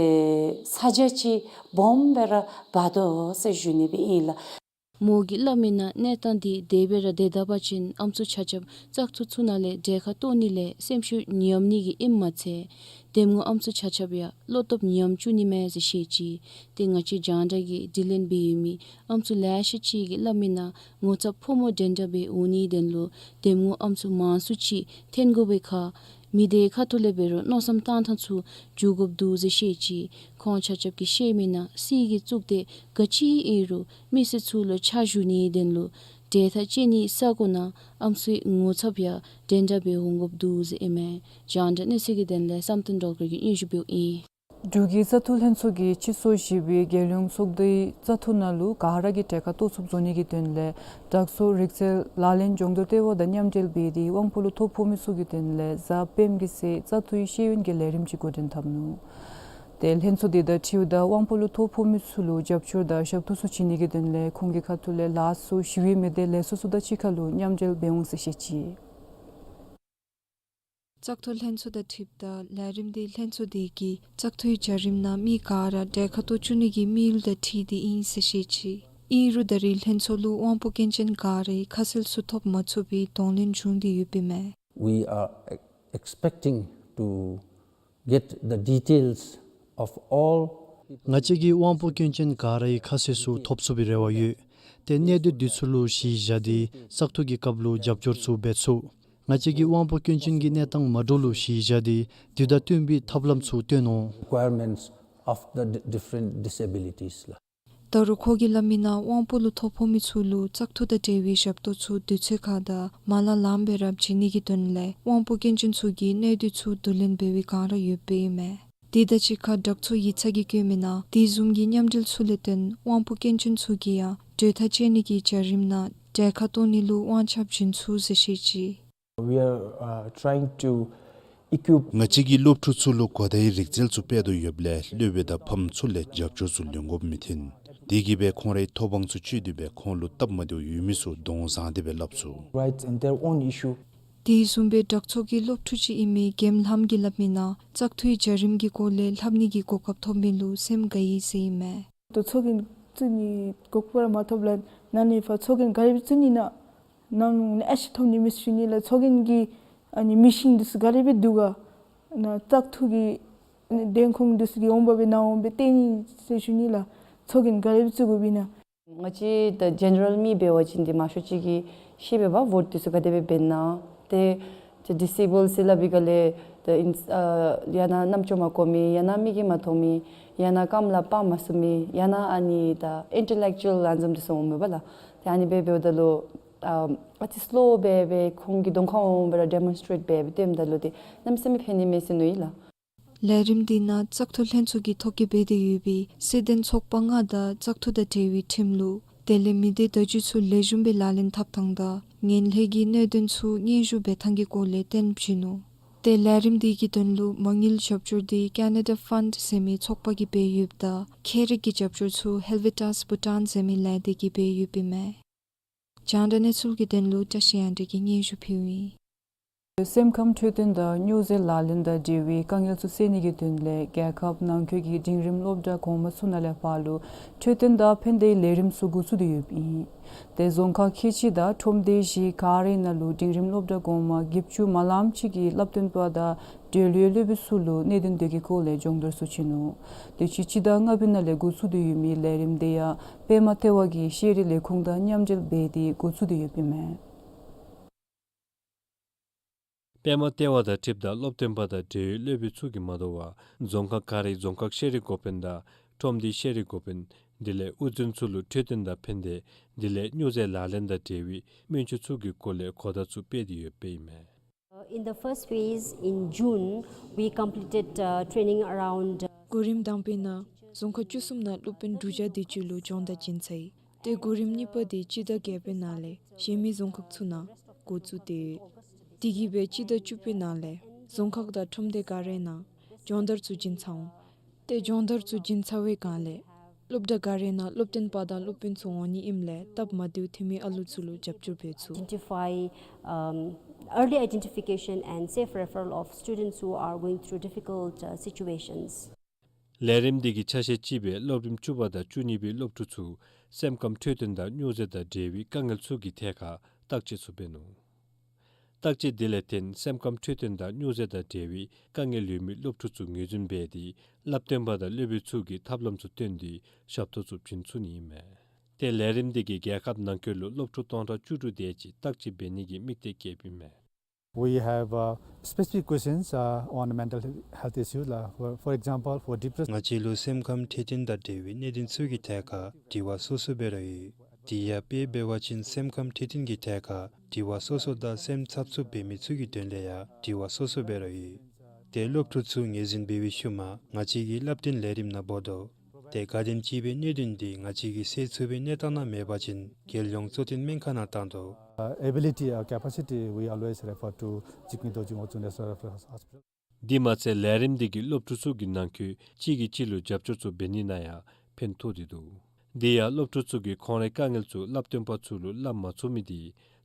ཚ་གྱང་ཅིག་སྦོམ་སྦེ་ར་འབག་དོ་ཟེར་ཞུ་ནི་སྦེ་ཨིན་ལགས། མོ་གིས་སླབ་མིའི་ནང་གནས་སྟངས་འདི་དེ་སྦེ་ར་སྡོད་ད་པ་ཅིན་ཨམ་སྲུ་ཆ་ཁྱབ་བཙག་འཐུ་ཚུ་ནང་ལས་གྲལ་ཁར་གཏོགས་ནི་ལས་སེམས་ཤུགས་ཉམས་ནི་གི་ཨིནམ་མ་ཚད་འདེམས་ངོ་ཨམ་སྲུ་ཆ་ཁྱབ་ཡང་བློ་སྟོབས་ཉམས་བཅུག་ནི་མས་ཟེར་བཤད་ཅི། ཏེ་ང་བཅས་རྒྱང་བསྒྲགས་ཀྱིས་དྲི་ལན་འབད་ཡོད་མི་ཨམ་སྲུ་ལེ་ཤ་ཅིག་གིས་སླབ་མིའི་ནང་ངོ་ཚབ་ཕོ་མོ་འདྲན་འདྲ་སྦེ་འོང་ནིའི་དོན་ལུ་འདེམས་ངོ་ཨམ་སྲུ་མང་སུ་ཅིག་ཐོན་དགོ་པའི་ཁར་ མི་སྡེའི་ཁ་ཐུག་ལས་འབད་རུང་མནོ་བསམ་བཏང་ཐངས་ཚུ་འགྱུར་དགོཔ་འདུག་ཟེར་བཤད་ཅི། ཁོང་ཆ་ཁྱབ་ཀྱིས་བཤད་མི་ནང་སྲིད་ཀྱི་གཙུག་སྡེ་ག་ཅི་ཨིན་རུང་མི་སེར་ཚུ་ལུ་ཕྱག་ཞུ་ནིའི་དོན་ལུ་གྲལ་མཐའ་བཅད་ནིའི་ས་གོ་ནང་ཨམ་སྲུའི་ངོ་ཚབ་ཡང་འདྲན་འདྲ་སྦེ་འོང་དགོཔ་འདུག་ཟེར་ཨིན་མས། རྒྱང་བསྒྲགས་གནས་ཚུལ་གྱི་དོན་ལས་བསམ་གཏན་སྒྲོལ་དཀར་གྱིས་སྙན་ཞུ་འབདཝ་ཨིན། འབྲུག་གི་བཙག་འཐུ་ལྷན་ཚོགས་ཀྱི་སྤྱི་ཚོགས་བཞི་པའི་རྒྱལ་ཡོངས་ཚོགས་འདུའི་བཙག་འཐུ་ནང་ལུ་ག་ར་གིས་གྲལ་ཁར་གཏོགས་ཚུགསཔ་བཟོ་ནི་གི་དོན་ལས་དྲག་སྤྱོད་རིག་རྩལ་ལག་ལེན་སྦྱོང་བརྡར་ལྟེ་བ་དང་མཉམ་འབྲེལ་འབད་དེ་དབང་པོ་ལུ་ཐོ་ཕོག་མི་ཚུ་གི་དོན་ལས་གཟའ་སྤེནམ་གི་ཚེ་བཙག་འཐུའི་ཤེས་ཡོན་གྱི་ལས་རིམ་ཅིག་འགོ་འདྲེན་འཐབ་ནུག། ཏེ་ལྷན་ཚོགས་འདི་དང་འཁྲིལཝ་ད་དབང་པོ་ལུ་ཐོ་ཕོག་མི་ཚུ་ལུ་རྒྱབ་སྐྱོར་དང་ཞབས་ཏོག་ཚུ་བྱིན་ནི་གི་དོན་ལས་ཁོང་གི་ཁ་ཐུག་ལས་ལཱ་ཚུ་ཞུ་བའི་མི་སྡེ་ལས་ཚོགས་ཚུ་དང་གཅིག་ཁར་ལུ་མཉམ་འབྲེལ་འབད་འོང་ཟེར་བཤད་ཅི། བཙག་འཐུ་ལྷན་ཚོགས་དང་འཁྲིལཝ་ད་ལས་རིམ་འདི་ལྷན་ཚོགས་འདི་གིས་བཙག་འཐུའི་བྱ་རིམ་ནང་མི་ག་ར་གྲལ་ཁར་གཏོགས་བཅུག་ནི་གི་དམིགས་ཡུལ་དང་འཁྲིལ་ཏེ་ཨིན་ཟེར་བཤད་ཅི། ཨིན་རུང་ད་རེས་ལྷན་ཚོགས་ལུ་དབང་པོ་སྐྱོན་ཅན་ག་རའི་ཁ་གསལ་ཚུ་ཐོབ་མ་ཚུགས་པའི་གདོང་ལེན་བྱུང་སྟེ་ཡོདཔ་ཨིན་མས། We are expecting to get the details of all. ང་བཅས་ཀྱིས་དབང་པོ་སྐྱོན་ཅན་ག་རའི་ཁ་གསལ་ཚུ་ཐོབ་ཚུགས་པའི་རེ་བ་ཡོད། ཏེ་གནད་དོན་འདི་ཚུ་ལུ་གཞི་བཞག་སྟེ་བཙག་འཐུ་གི་སྐབས་ལུ་རྒྱབ་སྐྱོར་ཚུ་འབད་ཚུགས། ང་བཅས་ཀྱིས་དབང་པོ་སྐྱོན་ཅན་གྱི་གནས་སྟངས་མ་འདྲཝ་ལུ་གཞི་བཞག་སྟེ་དེ་དང་བསྟུན་པའི་ཐབས་ལམ་ཚུ་སྟོན་འོང་། Requirements of the di- different disabilities ལགས། ད་རུང་ཁོ་གིས་སླབ་མི་ནང་དབང་པོ་ལུ་ཐོ་ཕོག་མི་ཚུ་ལུ་བཙག་འཐུ་དང་འབྲེལ་བའི་ཞབས་ཏོག་ཚུ་དུས་ཚོད་ཁར་དང་མ་ལང་ལངམ་སྦེ་ར་བྱིན་ནི་གི་དོན་ལས་དབང་པོ་སྐྱོན་ཅན་ཚུ་གི་གནད་དོན་ཚུ་བསྡུ་ལེན་འབད་བའི་བསྒང་ར་ཡོདཔ་ཨིན་མས། དེ་དང་གཅིག་ཁར་དྲག་སྤྱོད་ཡིག་ཚང་གིས་བཀོད་མི་ནང་དེ་བཟུམ་གྱི་མཉམ་འབྲེལ་ཚུ་ལས་བརྟེན་དབང་པོ་སྐྱོན་ཅན་ཚུ་གིས་ཡང་གྲལ་མཐའ་བཅད་ནི་གི་བྱ་རིམ་ནང་གྲལ་ཁར་གཏོགས་ནི་ལུ་དབང་ཆ་བྱིན་ཚུགས་ཟེར་བཤད་ཅི། We are, uh, trying to equip. ང་བཅས་ཀྱིས་སློབ་ཕྲུག་ཚུ་ལུ་གོ་བརྡའི་རིག་རྩལ་ཚུ་སྤེལ་དོ་ཡོདཔ་ལས་སློབ་དཔོན་དང་ཕམ་ཚུ་ལས་རྒྱབ་སྐྱོར་ཚུ་ལེན་དགོཔ་མི་ཐོན། དེ་གིས་སྦེ་ཁོང་རའི་ཐོབ་དབང་ཚུ་སྤྱོད་དེ་སྦེ་ཁོང་ལུ་སྟབས་མ་བདེཝ་ཡོད་མི་ཚུ་གདོང་བཟང་སྟེ་སྦེ་སླབ་ཚུགས། Rights and their own issue. དེ་བཟུམ་སྦེ་དྲག་སྤྱོད་ཀྱི་སློབ་ཕྲུག་ཅིག་ཨིན་མི་གེམ་ལྷམ་གྱིས་སླབ་མི་ནང་བཙག་འཐུའི་བྱ་རིམ་གྱི་སྐོར་ལས་ལྷབ་ནི་གི་གོ་སྐབས་ཐོབ་མི་ལུ་སེམས་དགའ་ཡི་ཟེར་ཨིན་མས། ད་ཚོགས་རྒྱན་བཙུགས་ནི་གོ་སྐབས་ར་མ་ཐོབ་ལས་ན་ནི་ཕར་ཚོགས་རྒྱན་ག་ར་སྦེ་བཙུགས་ནི་ན་ནང་ལུ་ཨེ་ཤི་ཐོབ་ནི་མེད་ཟེར་ཞུ་ནི་ལགས། ཚོགས་རྒྱན་གྱི་ཨ་ནི་མི་ཤིན་འདི་ཚུ་ག་ར་སྦེ་འདུག་ག་ན་བཙག་འཐུ་གི་ཨ་ནི་བདེན་ཁུངས་འདི་ཚུ་གི་འོང་འབབ་སྦེ་ནཱ་འོང་སྦེ་སྟོན་ནི་ཟེར་ཞུ་ནི་ལགས། ཚོགས་རྒྱན་ག་ར་སྦེ་བཙུགས་དགོཔ་ཨིན་ན། ང་བཅས་ད་ཇེ་ནེ་རལ་མི་འབད་བ་ཅིན་འདི་མང་ཤོས་ཅིག་གིས་ཤེས་པས་པ་བོཊ་འདི་ཚུ་ག་དེ་སྦེ་འབད་ན། ཏེ་ཏེ་ཌིས་ཨེ་བཱལཌ་ཟེར་སླབ་པའི་སྒང་ལས་ཏེ་ཨིན་ཨ་ཡང་ན་རྣམ་ཅོ་མ་གོ་མི་ཡང་ན་མིག་གིས་མ་མཐོང་མི་ཡང་ན་རྐངམ་ལུ་པ་མ་སྲུ་མི་ཡང་ན་ཨ་ནི་ད་ཨིན་ཊེ་ལེག་ཅུ་ཝལ་ལཱ་འཛོམས་འདི་ཚུ་འོང་མས་པ་ལགས། ཏེ་ཨ་ནི་སྦེ་འབདཝ་ད་ལུ་ཨ་ཨ་ཙི་སི་ལོ་སྦེ་སྦེ་ཁོང་གི་གདོང་ཁར་འོང་སྦེ་ར་ཌེ་མོན་སི་ཊེཊ་འབད་སྦེ་སྟོནམ་ད་ལུ་ཏེ་གནམ་མེད་ས་མེད་ཕན་ནི་མས་ཟེར་མནོ་ཡི་ལགས། ལས་རིམ་འདི་ནང་བཙག་འཐུ་ལྷན་ཚོགས་ཀྱིས་ཐོ་བཀོད་འབད་དེ་ཡོད་པའི་སྲིད་དོན་ཚོགས་པ་ལྔ་དང་བཙག་འཐུ་དང་འབྲེལ་བའི་ཁྲིམས་ལུགས་དེ་ལས་མི་སྡེ་བརྡ་བརྒྱུད་ཚུ་ལེགས་ཤོམ་སྦེ་ལག་ལེན་འཐབ་ཐངས་དང་ངན་ལྷད་ཀྱི་གནད་དོན་ཚུ་སྙན་ཞུ་འབད་ཐངས་ཀྱི་སྐོར་ལས་བསྟན་བྱིན་ནུག། ཏེ་ལས་རིམ་འདི་གི་དོན་ལུ་མ་དངུལ་རྒྱབ་སྐྱོར་འདི་ཀེ་ན་ཌ་ཕཱནཌ་ཟེར་མི་ཚོགས་པ་གིས་འབད་ཡོདཔ་ད་ཁྱད་རིག་གི་རྒྱབ་སྐྱོར་ཚུ་ཧེལ་བི་ཊཱས་བྷུ་ཊཱན་ཟེར་མི་ལས་སྡེ་གིས་འབད་ཡོདཔ་ཨིན་མས། རྒྱང་བསྒྲགས་གནས་ཚུལ་གྱི་དོན་ལུ་བཀྲ་ཤིས་དབྱངས་སྒྲོན་གྱིས་སྙན་ཞུ་ཕུལཝ་ཨིན། སེམས་ཁམས་འཕྲོད་བསྟེན་དང་སྨྱོ་རྫས་ལག་ལེན་དང་འབྲེལ་བའི་དཀའ་ངལ་ཚུ་སེལ་ནི་གི་དོན་ལས་རྒྱལ་ཁབ་ནང་འཁོད་ཀྱི་འབྲིང་རིམ་སློབ་གྲྭ་གོང་མ་ཚུ་ནང་ལས་ཕར་ལུ་འཕྲོད་བསྟེན་དང་ཕན་བདེའི་ལས་རིམ་ཚུ་འགོ་བཙུགས་ཏེ་ཡོདཔ་ཨིན། ཏེ་རྫོང་ཁག་ཁལ་གཅིག་དང་ཁྲོམ་སྡེ་བཞི་ག་རའི་ནང་ལུ་འབྲིང་རིམ་སློབ་གྲྭ་གོང་མ་བརྒྱད་ཅུ་མ་ལངམ་ཅིག་གིས་བསླབ་སྟོན་པ་དང་འབྲེལ་ཡོད་སློབ་དཔོན་ཚུ་ལུ་གནད་དོན་དེ་གི་སྐོར་ལས་སྦྱོང་བརྡར་ཚུ་བྱིན་ནུག། དུས་ཅི་སྤྱི་ཟླ་ལྔ་པའི་ནང་ལས་འགོ་བཙུགས་ཏེ་ཡོད་མི་ལས་རིམ་དེ་ཡང་པདྨ་ལྟེ་བ་གིས་ཤེས་རིག་ལས་ཁུངས་དང་མཉམ་འབྲེལ་འབད་དེ་འགོ་བཙུགས་ཏེ་ཡོདཔ་ཨིན་མས། པདྨ་ལྟེ་བ་དང་འཁྲིལཝ་ད་སློབ་སྟོན་པ་དང་འབྲེལ་ཡོད་སློབ་དཔོན་ཚུ་གིས་མ་དོ་བར་རྫོང་ཁག་ག་རའི་རྫོང་ཁག་ཤེས་རིག་འགོ་དཔོན་དང་ཁྲོམ་སྡེའི་ཤེས་རིག་འགོ་དཔོན་དེ་ལས་དབུ་འཛིན་ཚུ་ལུ་འཕྲོད་བསྟེན་དང་ཕན་བདེ་དེ་ལས་སྨྱོ་རྫས་ལག་ལེན་དང་འབྲེལ་བའི་སྨན་བཅོས་ཚུ་གི་སྐོར་ལས་གོ་བརྡ་ཚུ་སྤེལ་ཏེ་ཡོདཔ་ཨིན་མས། Uh, in the first phase, in June, we completed, uh, training around, uh, གོ་རིམ་དང་པའི་ནང་རྫོང་ཁག་བཅུ་གསུམ་ནང་སློབ་དཔོན་དྲུག་བརྒྱ་དེ་ཅིག་ལུ་སྦྱོང་བརྡར་བྱིན་ཚར་ཡི། ཏེ་གོ་རིམ་གཉིས་པ་དེ་སྤྱི་ཟླ་བརྒྱད་པའི་ནང་ལས་གཞན་མི་རྫོང་ཁག་ཚུ་ནང་འགོ་བཙུགས་ཏེ་ཡོད། དེ་གིས་སྦེ་སྤྱི་ཟླ་བཅུ་པའི་ནང་ལས་རྫོང་ཁག་དང་ཁྲོམ་སྡེ་ག་རའི་ནང་སྦྱོང་བརྡར་ཚུ་བྱིན་ཚར་འོང་། ཏེ་སྦྱོང་བརྡར་ཚུ་བྱིན་ཚར་བའི་སྒང་ལས་སློབ་གྲྭ་ག་རའི་ནང་སློབ་སྟོན་པ་དང་སློབ་དཔོན་ཚུ་འོང་ནི་ཨིནམ་ལས་སྟབས་མ་བདེཝ་ཐོན་མི་ཨ་ལུ་ཚུ་ལུ་རྒྱབ་སྐྱོར་འབད་ཚུགས། Identify, um, early identification and safe referral of students who are going through difficult, uh, situations. ལས་རིམ་འདི་གི་ཆ་ཤས་ཅིག་སྦེ་སློབ་རིམ་བཅུ་པ་དང་བཅུ་གཉིས་པའི་སློབ་ཕྲུག་ཚུ་སེམས་ཁམས་འཕྲོད་བསྟེན་དང་སྨྱོ་རྫས་དང་འབྲེལ་བའི་དཀའ་ངལ་ཚུ་གི་ཐད་ཁར་བརྟག་དཔྱད་ཚུ་འབད་ནུག། བརྟག་དཔྱད་དེ་ལས་བརྟེན་སེམས་ཁམས་འཕྲོད་བསྟེན་དང་སྨྱོ་རྫས་དང་འབྲེལ་བའི་དཀའ་ངལ་ཡོད་མི་སློབ་ཕྲུག་ཚུ་ངོས་འཛིན་འབད་དེ་བསླབ་སྟོན་པ་དང་སློབ་དཔོན་ཚུ་གིས་ཐབས་ལམ་ཚུ་བཏོན་ཏེ་ཞབས་ཏོག་ཚུ་བྱིན་ཚུགས་ནི་ཨིན་མས། ཏེ་ལས་རིམ་འདི་གིས་རྒྱལ་ཁབ་ནང་འཁོད་ལུ་སློབ་ཕྲུག་སྟོང་ཕྲག་བཅུ་དྲུག་དེ་ཅིག་བརྟག་དཔྱད་འབད་ནི་གི་དམིགས་གཏད་བསྐྱེདཔ་ཨིན་མས། We have, uh, specific questions, uh, on mental health issues. Uh, for, for example, for depression. ང་བཅས་ལུ་སེམས་ཁམས་འཕྲོད་བསྟེན་དང་འབྲེལ་བའི་གནད་དོན་ཚུ་གི་ཐད་ཁར་དྲི་བ་སོ་སོ་འབད་ར་ཡོད། དེ་ཡང་དཔེ་འབད་བ་ཅིན་སེམས་ཁམས་འཕྲོད་བསྟེན་གྱི་ཐད་ཁར་དྲི་བ་སོ་སོ་དང་སེམས་འཚབ་འཚུབ་འབད་མི་ཚུ་གི་དོན་ལས་ཡང་དྲི་བ་སོ་སོ་འབད་ར་ཡོད། ཏེ་སློབ་ཕྲུག་ཚུ་ངོས་འཛིན་འབད་བའི་ཤུལ་མ་ང་བཅས་ཀྱིས་བསླབ་སྟོན་ལས་རིམ་ནང་འབོ་དོ། ཏེ་ག་དེམ་ཅིག་སྦེ་གནད་དོན་འདི་ང་བཅས་ཀྱིས་སེལ་ཚུགས་པའི་གནས་སྟངས་ནང་མེད་པ་ཅིན་རྒྱལ་ཡོངས་གཙོ་བསྟེན་སྨན་ཁང་ནང་བཏང་དོ། Uh, ability, uh, capacity, we always refer to Jigme Dorjee Ngotsune's Referral Hospital. དེ་མ་ཚད་ལས་རིམ་འདི་གིས་སློབ་ཕྲུག་ཚུ་གི་ནང་འཁོད་གཅིག་གིས་གཅིག་ལུ་རྒྱབ་སྐྱོར་ཚུ་འབད་ནི་ནང་ཡང་ཕན་ཐོགས་ཏེ་འདུག། དེ་ཡང་སློབ་ཕྲུག་ཚུ་གིས་ཁོང་རའི་དཀའ་ངལ་ཚུ་སླབ་སྟོན་པ་ཚུ་ལུ་སླབ་མ་ཚུགས་མི་དེ་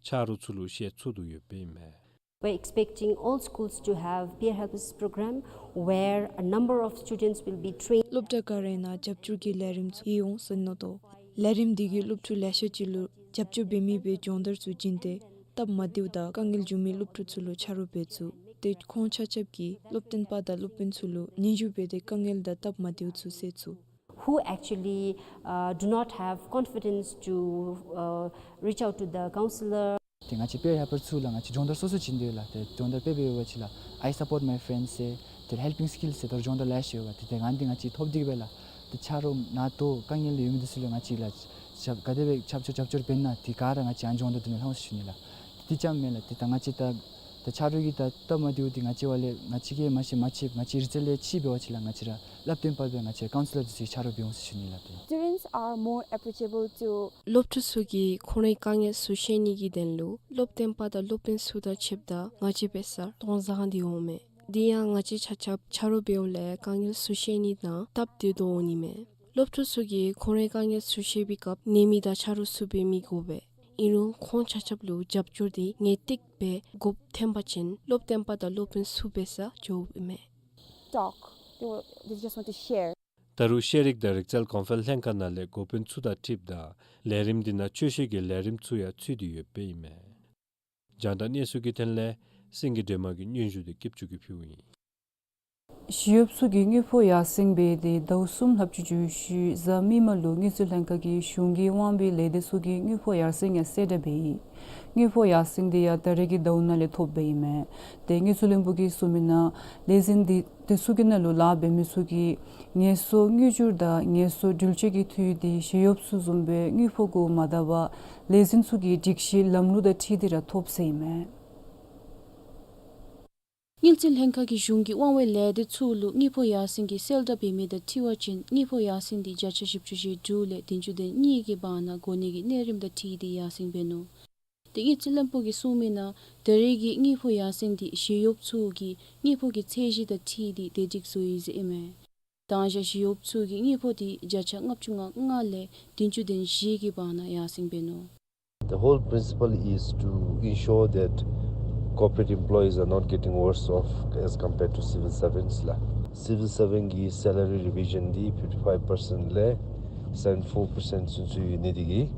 ཆ་རོགས་ཚུ་ལུ་བཤད་ཚུགས་དོ་ཡོདཔ་ཨིན་མས། We're expecting all schools to have peer helpers program where a number of students will be trained. སློབ་གྲྭ་ག་རའི་ནང་རྒྱབ་སྐྱོར་གྱི་ལས་རིམ་ཚུ་ཡོད་འོང་ཟེར་མནོ་དོ། ལས་རིམ་འདི་གིས་སློབ་ཕྲུག་ལེ་ཤ་ཅིག་ལུ་རྒྱབ་སྐྱོར་འབད་མི་སྦེ་སྦྱོང་བརྡར་ཚུ་བྱིན་ཏེ་སྟབས་མ་བདེཝ་དང་དཀའ་ངལ་བྱུང་མི་སློབ་ཕྲུག་ཚུ་ལུ་ཆ་རོགས་འབད་ཚུགས། ཏེ་ཁོང་ཆ་ཁྱབ་ཀྱིས་སློབ་སྟོན་པ་དང་སློབ་དཔོན་ཚུ་ལུ་སྙན་ཞུ་འབད་དེ་དཀའ་ངལ་དང་སྟབས་མ་བདེཝ་ཚུ་སེལ་ཚུགས། Who actually, uh, do not have confidence to, uh, reach out to the counselor. ཏེ་ང་བཅས་peer helper ཚུ་ལུ་ང་བཅས་སྦྱོང་བརྡར་སོ་སོ་བྱིན་དོ་ཡོད་ལགས། ཏེ་སྦྱོང་བརྡར་དཔེ་འབད་བ་ཅིན་ལགས་I support my friends ཟེར་ཏེ་helping skills ཟེར་ད་རུང་སྦྱོང་བརྡར་ལེ་ཤ་ཡོད་ལགས། ཏེ་ཏེ་ང་འདི་ང་བཅས་ཐོབ་སྟེ་གིས་སྦེ་ལགས། ཏེ་ཆ་རོགས་ནཱ་ལྟོ་དཀའ་ངལ་ཡོད་མི་འདི་ཚུ་ལུ་ང་བཅས་ལགས་ཆ་ག་དེ་སྦེ་ཆ་རོགས་རྒྱབ་སྐྱོར་འབད་ན་དེ་ག་ར་ང་བཅས་ཨ་ནི་སྦྱོང་བརྡར་འདི་ནང་ལྷོད་ཟེར་ཞུ་ནི་ལགས། ཏེ་དེ་རྐྱངམ་མེན་ལགས། ཏེ་ད་ང་བཅས་ད་ད་ཆ་རོགས་ཀྱི་ད་སྟབས་མ་བདེཝ་འདི་ང་བཅས་བ་ལས་ང་བཅས་ཀྱིས་མ་ཤེས་མ་ཕྱདཔ་ང་བཅས་རི་ཛལཊ་ལས་ཕྱིས་འབད་བ་ཅིན་ལགས་ང་བཅས་ར་སླབ་སྟོན་པ་སྦེ་ང་བཅས་ར་ཀའུན་སི་ལར་འདི་ཚུ་གི་ཆ་རོགས་འབད་འོང་ཟེར་ཞུ་ནི་ལགས། ཏེ་Students are more approachable to སློབ་ཕྲུག་ཚུ་གིས་ཁོང་རའི་དཀའ་ངལ་ཚུ་བཤད་ནི་གི་དོན་ལུ་སློབ་སྟོན་པ་དང་སློབ་དཔོན་ཚུ་དང་ཕྱདཔ་ད་ང་བཅས་འབད་སར་སྟོང་བཟང་སྟེ་འོང་མས། དེ་ཡང་ང་བཅས་ཆ་ཁྱབ་ཆ་རོགས་འབདཝ་ལས་དཀའ་ངལ་ཚུ་བཤད་ནི་དང་སྟབས་བདེ་དོ་འོང་ནི་མས། སློབ་ཕྲུག་ཚུ་གིས་ཁོང་རའི་དཀའ་ངལ་ཚུ་བཤད་པའི་སྐབས་ནད་མེད་དང་ཆ་རོགས་ཚུ་འབད་མི་དགོ་པས། ཨིན་རུང་ཁོང་ཆ་ཁྱབ་ལུ་རྒྱབ་སྐྱོར་འདི་ངེས་ཏིག་སྦེ་དགོཔ་ཐོན་པ་ཅིན་སློབ་སྟོན་པ་དང་སློབ་དཔོན་ཚུ་འབད་སར་འགྱོཝ་ཨིན་མས། Talk. They were, they just want to share. ད་རུང་ཤེས་རིག་དང་རིག་རྩལ་གོང་འཕེལ་ལྷན་ཁག་ནང་ལས་འགོ་དཔོན་ཚུ་དང་འཁྲིལཝ་ད་ལས་རིམ་འདི་ནང་དཔྱོད་ཤེས་ཀྱི་ལས་རིམ་ཚུ་ཡང་ཚུད་དེ་ཡོདཔ་ཨིན་མས། རྒྱང་བསྒྲགས་གནས་ཚུལ་གྱི་དོན་ལས་སེང་གེ་སྒྲོལ་མ་གི་སྙན་ཞུ་འདི་སྐྱིད་ཆུ་གིས་ཕུལཝ་ཨིན། ཞི་གཡོགཔ་ཚུ་གི་དངུལ་ཕོགས་ཡར་སེང་འབད་དེ་ཟླཝ་གསུམ་ལྷགཔ་ཅིག་འགྱོ་ཞིནམ་གཟའ་མིག་དམར་ལུ་དངུལ་རྩིས་ལྷན་ཁག་གིས་གཞུང་གིས་དབང་བའི་ལས་སྡེ་ཚུ་གི་དངུལ་ཕོགས་ཡར་སེང་ཡང་གསལ་བསྒྲགས་འབད་ཡི། དངུལ་ཕོགས་ཡར་སེང་འདི་ཡང་ད་རེས་ཀྱི་ཟླཝ་ནང་ལས་ཐོབ་པའི་ཨིན་མས། ཏེ་དངུལ་རྩིས་བློན་པོ་གིས་གསུངས་མི་ནང་ལས་འཛིན་འདི་དེ་ཚུ་གི་ནང་ལུ་ལཱ་འབད་མི་ཚུ་གིས་ངལ་གསོ་དངུལ་འབྱོར་དང་ངལ་གསོ་འགྲུལ་སྐྱེལ་གྱི་འཐུས་འདི་ཞི་གཡོགཔ་ཚུ་བཟུམ་སྦེ་དངུལ་ཕོགས་གུ་མ་དག་པར་ལས་འཛིན་ཚུ་གི་སྒྲིག་གཞི་ལམ་ལུགས་དང་འཁྲིལ་ཏེ་ར་ཐོབ་ཟེར་ཨིན་མས། དངུལ་རྩིས་ལྷན་ཁག་གིས་གཞུང་གི་དབང་བའི་ལས་སྡེ་ཚུ་ལུ་དངུལ་ཕོགས་ཡར་སེང་གི་གསལ་བསྒྲགས་འབད་མི་དང་འཁྲིལ་བ་ཅིན་དངུལ་ཕོགས་ཡར་སེང་འདི་བརྒྱ་ཆ་བཞི་བཅུ་ཞེ་དྲུག་ལས་བདུན་ཅུ་དོན་གཉིས་ཀྱི་བར་ན་གོ་ནི་གི་གནས་རིམ་དང་འཁྲིལ་ཏེ་ཡར་སེང་འབད་ནུག། ཏེ་དངུལ་རྩིས་བློན་པོ་གིས་གསུངས་མི་ནང་ད་རེས་ཀྱི་དངུལ་ཕོགས་ཡར་སེང་འདི་ཞི་གཡོགཔ་ཚུ་གི་དངུལ་ཕོགས་ཀྱི་ཚད་གཞི་དང་འཁྲིལ་ཏེ་དེ་སྒྲིག་བཟོ་ཡི་ཟེར་ཨིན་མས། དང་ཞག་ཞི་གཡོགཔ་ཚུ་གི་དངུལ་ཕོགས་འདི་བརྒྱ་ཆ་ལྔ་བཅུ་ང་ལྔ་ལས་བདུན་ཅུ་དོན་བཞི་གི་བར་ན་ཡར་སེང་འབད་ནུག། The whole principle is to ensure that corporate employees are not getting worse off as compared to civil servants ལགས། Civil servant གི་salary revision འདི་fifty five percent ལས་seventy four percent ཚུན་ཚོད་ཡོད་ནི་དེ་གིས་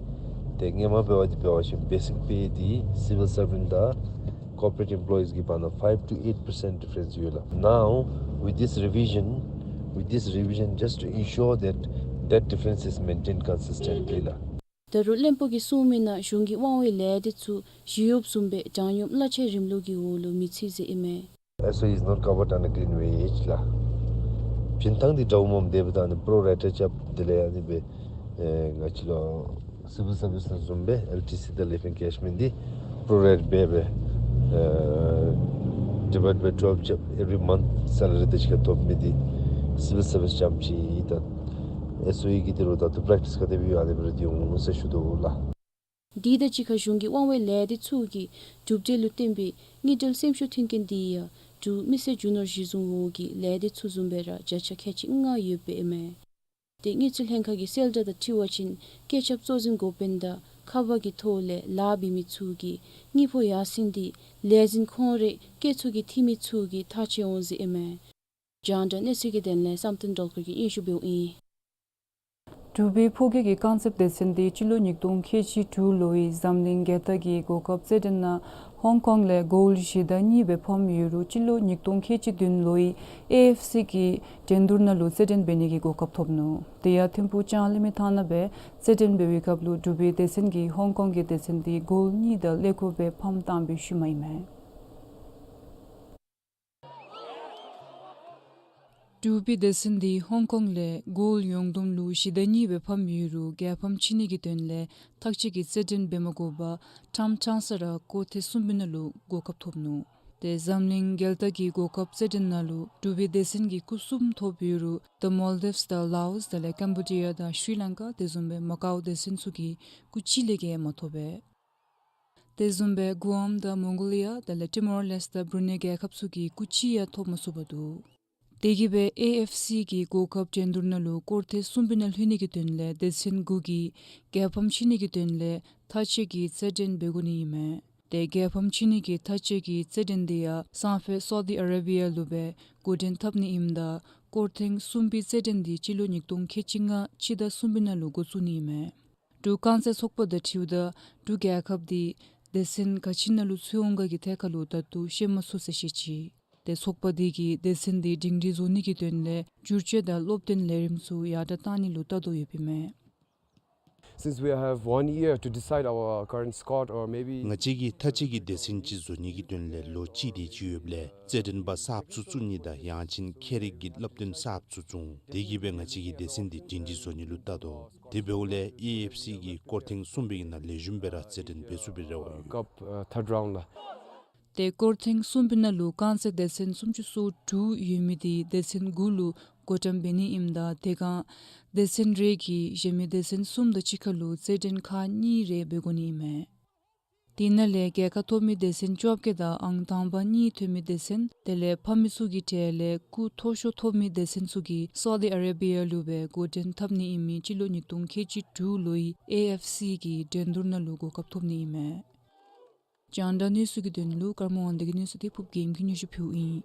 ཏེ་སྔོན་མ་འབད་བ་འདི་འབད་བ་ཅིན་basic pay འདི་civil servant དང་corporate employees གི་བར་ན་five to eight percent difference ཡོད་ལགས། Now, with this revision, with this revision, just to ensure that that difference is maintained consistently ལགས། ད་རུང་བློན་པོ་གིས་གསུངས་མི་ནང་གཞུང་གི་དབང་བའི་ལས་སྡེ་ཚུ་ཞི་གཡོགཔ་བཟུམ་སྦེ་དྲང་སྙོམས་གླ་ཆའི་རིམ་ལུགས་ཀྱི་འོག་ལུ་མི་ཚུད་ཟེར་ཨིན་མས། S O E is not covered under clean wage ལགས། བྱིན་ཐངས་འདི་འདྲཝ་མས། དེ་འབདཝ་ད་ནི་pro rata རྐྱབ་དེ་ལས་ཨ་ནི་སྦེ་ཨེ་ང་བཅས་ལུ་civil service ནང་བཟུམ་སྦེ་L T C དང་life encashment འདི་pro rata སྦེ་སྦེ་ཨེ་divide by twelve རྐྱབ་every month salary དང་གཅིག་ཁར་ཐོབ་མི་འདི་civil service རྐྱངམ་ཅིག་ཨིན། ད་S O E གི་འདི་རུང་ད་ལྟོ་practice ག་དེ་སྦེ་ཡོད་ཨ་ནི་སྦེ་ར་འདི་འོང་ཟེར་ཞུ་དོ་ལགས། དེ་དང་གཅིག་ཁར་གཞུང་གི་དབང་བའི་ལས་སྡེ་ཚུ་གིས་གྲུབ་འབྲས་ལུ་བརྟེན་པའི་དངུལ་འབྲེལ་སེམས་ཤུགས་མཐུན་རྐྱེན་འདི་ཡང་འབྲུག་མི་སེར་རྒྱུ་ནོར་གཞི་བཟུང་འོག་གི་ལས་སྡེ་ཚུ་བཟུམ་སྦེ་ར་བརྒྱ་ཆ་ཁལ་གཅིག་ལྔ་ཡོདཔ་ཨིན་མས། ཏེ་དངུལ་རྩིས་ལྷན་ཁག་གི་གསལ་བསྒྲགས་དང་འཁྲིལ་བ་ཅིན་སྐྱེད་ཁྱབ་གཙོ་འཛིན་འགོ་དཔོན་དང་ཁ་པར་གྱི་ཐོག་ལས་ལཱ་འབད་མི་ཚུ་གིས་དངུལ་ཕོགས་ཡར་སེང་འདི་ལས་འཛིན་ཁོང་རའི་སྐྱེད་ཚོར་གྱི་འཐུས་མི་ཚུ་གིས་ཐག་བཅད་འོང་ཟེར་ཨིན་མས། རྒྱང་བསྒྲགས་གནས་ཚུལ་གྱི་དོན་ལས་བསམ་གཏན་སྒྲོལ་དཀར་གྱིས་སྙན་ཞུ་འབདཝ་ཨིན། འབྲུག་པའི་ཕོ་སྐྱེས་ཀྱི་རྐང་རྩེད་སྡེ་ཚན་འདི་སྤྱི་ལོ་ཉིས་སྟོང་ཁལ་གཅིག་དྲུག་ལོའི་འཛམ་གླིང་རྒྱལ་རྟགས་ཀྱི་གོ་སྐབས་རྩེད་འགྲན་ནང་ཧོང་ཀོང་ལས་གོལ་བཞི་དང་གཉིས་སྦེ་ཕམ་ཡོད་རུང་སྤྱི་ལོ་ཉིས་སྟོང་ཁལ་གཅིག་བདུན་ལོའི་ཨེ་ཨེཕ་སི་གི་འགྲན་བསྡུར་ནང་ལུ་རྩེད་འགྲན་འབད་ནི་གི་གོ་སྐབས་ཐོབ་ནུག། དེ་ཡང་ཐིམ་ཕུག་ལྕང་གླིང་མི་ཐང་ནང་སྦེ་རྩེད་འགྲན་འབད་བའི་སྐབས་ལུ་འབྲུག་པའི་སྡེ་ཚན་གྱིས་ཧོང་ཀོང་གི་སྡེ་ཚན་འདི་གོལ་གཉིས་དང་ཀླད་ཀོར་སྦེ་ཕམ་བཏང་སྦེ་ཤུལ་མ་ཨིན་མས། འབྲུག་པའི་སྡེ་ཚན་འདི་ཧོང་ཀོང་ལས་གོལཌ་ཡོངས་བསྡོམས་ལུ་བཞི་དང་གཉིས་སྦེ་ཕམ་ཡོད་རུང་རྒྱལ་ཕམ་ཕྱིན་ནི་གི་དོན་ལས་ཐག་གཅོད་ཀྱི་རྩོད་འགྲན་འབད་མ་དགོ་པར་ཕྲང་ཕྲང་ས་ར་སྐོར་ཐེངས་གསུམ་པའི་ནང་ལུ་གོ་སྐབས་ཐོབ་ནུག། ཏེ་འཛམ་གླིང་རྒྱལ་རྟགས་ཀྱི་གོ་སྐབས་རྩོད་འགྲན་ནང་ལུ་འབྲུག་པའི་སྡེ་ཚན་གྱིས་སྐུ་གསུམ་ཐོབ་ཡོད་རུང་ད་མཱལ་ཌིབས་དང་ལའོསི་དེ་ལས་ཀམ་བོ་ཌི་ཡ་དང་ཤྲི་ལང་ཀ་དེ་བཟུམ་སྦེ་མ་ཀའོ་སྡེ་ཚན་ཚུ་གིས་སྐུ་གཅིག་ལས་བརྒལ་མ་ཐོབ་པས། དེ་བཟུམ་སྦེ་གུའམ་དང་མོང་གོ་ལི་ཡ་དེ་ལས་ཊི་མོར་ལེསཊ་དང་བུར་ནེ་རྒྱལ་ཁབ་ཚུ་གིས་སྐུ་གཅིག་ཡང་ཐོབ་མ་ཚུགས་པར་འདུག། དེ་གིས་སྦེ་ཨེ་ཨེཕ་སི་གི་གོ་སྐབས་འགྲན་བསྡུར་ནང་ལུ་སྐོར་ཐེངས་གསུམ་པའི་ནང་ལྷོད་ནི་གི་དོན་ལས་སྡེ་ཚན་དགུ་གིས་རྒྱལ་ཕམ་ཕྱིན་ནི་གི་དོན་ལས་ཐག་གཅོད་ཀྱི་རྩོད་འགྲན་འབད་དགོ་ནི་ཨིན་མས། ཏེ་རྒྱལ་ཕམ་ཕྱིན་ནི་གི་ཐག་གཅོད་ཀྱི་རྩོད་འགྲན་འདི་ཡང་སང་ཕོད་སའུ་དི་ཨ་རེ་བི་ཡ་ལུ་སྦེ་འགོ་འདྲེན་འཐབ་ནི་ཨིནམ་ད་སྐོར་ཐེངས་གསུམ་པའི་རྩོད་འགྲན་འདི་སྤྱི་ལོ་ཉིས་སྟོང་ཁལ་གཅིག་ལྔ་སྤྱི་ཟླ་གསུམ་པའི་ནང་ལུ་འགོ་བཙུགས་ནི་ཨིན་མས། འབྲུག་རྐང་རྩེད་ཚོགས་པ་དང་འཁྲིལཝ་ད་འབྲུག་རྒྱལ་ཁབ་འདི་སྡེ་ཚན་ག་ཅི་ནང་ལུ་ཚུད་འོང་ག་གི་ཐད་ཁར་ལུ་ད་ལྟོ་ཤེས་མ་ཚུགས་ཟེར་བཤད་ཅི། ཏེ་ཚོགས་པ་འདི་གིས་སྡེ་ཚན་འདི་སྒྲིང་སྒྲིང་བཟོ་ནི་གི་དོན་ལས་བསྒྱུར་བཅོས་དང་སློབ་སྟོན་ལས་རིམ་ཚུ་ཡར་དྲགས་གཏང་ནི་ལུ་ལྟ་དོ་ཡོདཔ་ཨིན་མས། Since we have one year to decide our current squad, or maybe ང་བཅས་ཀྱིས་མཐའ་དཔྱད་ཀྱི་སྡེ་ཚན་ཅིག་བཟོ་ནི་གི་དོན་ལས་ལོ་གཅིག་དེ་ཅིག་ཡོདཔ་ལས་རྩོད་འགྲན་པ་གསརཔ་ཚུ་བཙུགས་ནི་དང་ཡང་ཅིན་ཁྱད་རིག་གི་བསླབ་སྟོན་གསརཔ་ཚུ་བཙུགས། དེ་གིས་སྦེ་ང་བཅས་ཀྱིས་སྡེ་ཚན་འདི་སྒྲིང་སྒྲིང་བཟོ་ནི་ལུ་ལྟ་དོ། དེ་འབདཝ་ལས་ཨེ་ཨེཕ་སི་གིས་སྐོར་ཐེངས་གསུམ་པའི་ནང་ལེགས་ཤོམ་སྦེ་ར་རྩོད་འགྲན་འབད་ཚུགས་པའི་རེ་བ་ཡོད། Cup, uh, third round ལགས། ཏེ་སྐོར་ཐེངས་གསུམ་པའི་ནང་ལུ་རྐང་རྩེད་སྡེ་ཚན་སུམ་ཅུ་སོ་དྲུག་ཡོད་མི་འདི་སྡེ་ཚན་དགུ་ལུ་བགོ་བཀྲམ་འབད་ནི་ཨིནམ་ད་དེ་སྒང་སྡེ་ཚན་རེ་གིས་གཞན་མི་སྡེ་ཚན་གསུམ་དང་གཅིག་ཁར་ལུ་རྩོད་འགྲན་ཁག་གཉིས་རེ་འབད་དགོ་ནི་ཨིན་མས། དེ་ནང་ལས་རྒྱལ་ཁ་ཐོབ་མི་སྡེ་ཚན་བཅོ་བརྒྱད་དང་ཨང་དང་པ་གཉིས་ཐོན་མི་སྡེ་ཚན་དེ་ལས་ཕམ་མི་ཚུ་གི་གྲས་ལས་སྐུ་མཐོ་ཤོས་ཐོབ་མི་སྡེ་ཚན་ཚུ་གིས་སའུ་དི་ཨ་རེ་བི་ཡ་ལུ་སྦེ་འགོ་འདྲེན་འཐབ་ནི་ཨིན་མི་སྤྱི་ལོ་ཉིས་སྟོང་ཁལ་གཅིག་དྲུག་ལོའི་ཨེ་ཨེཕ་སི་གི་འགྲན་བསྡུར་ནང་ལུ་གོ་སྐབས་ཐོབ་ནི་ཨིན་མས། རྒྱང་བསྒྲགས་གནས་ཚུལ་གྱི་དོན་ལུ་ཀརྨ་དབང་ལྡན་གྱི་གནས་ཚུལ་འདི་ཕུརབ་རྒྱལམོ་གིས་སྙན་ཞུ་ཕུལཝ་ཨིན།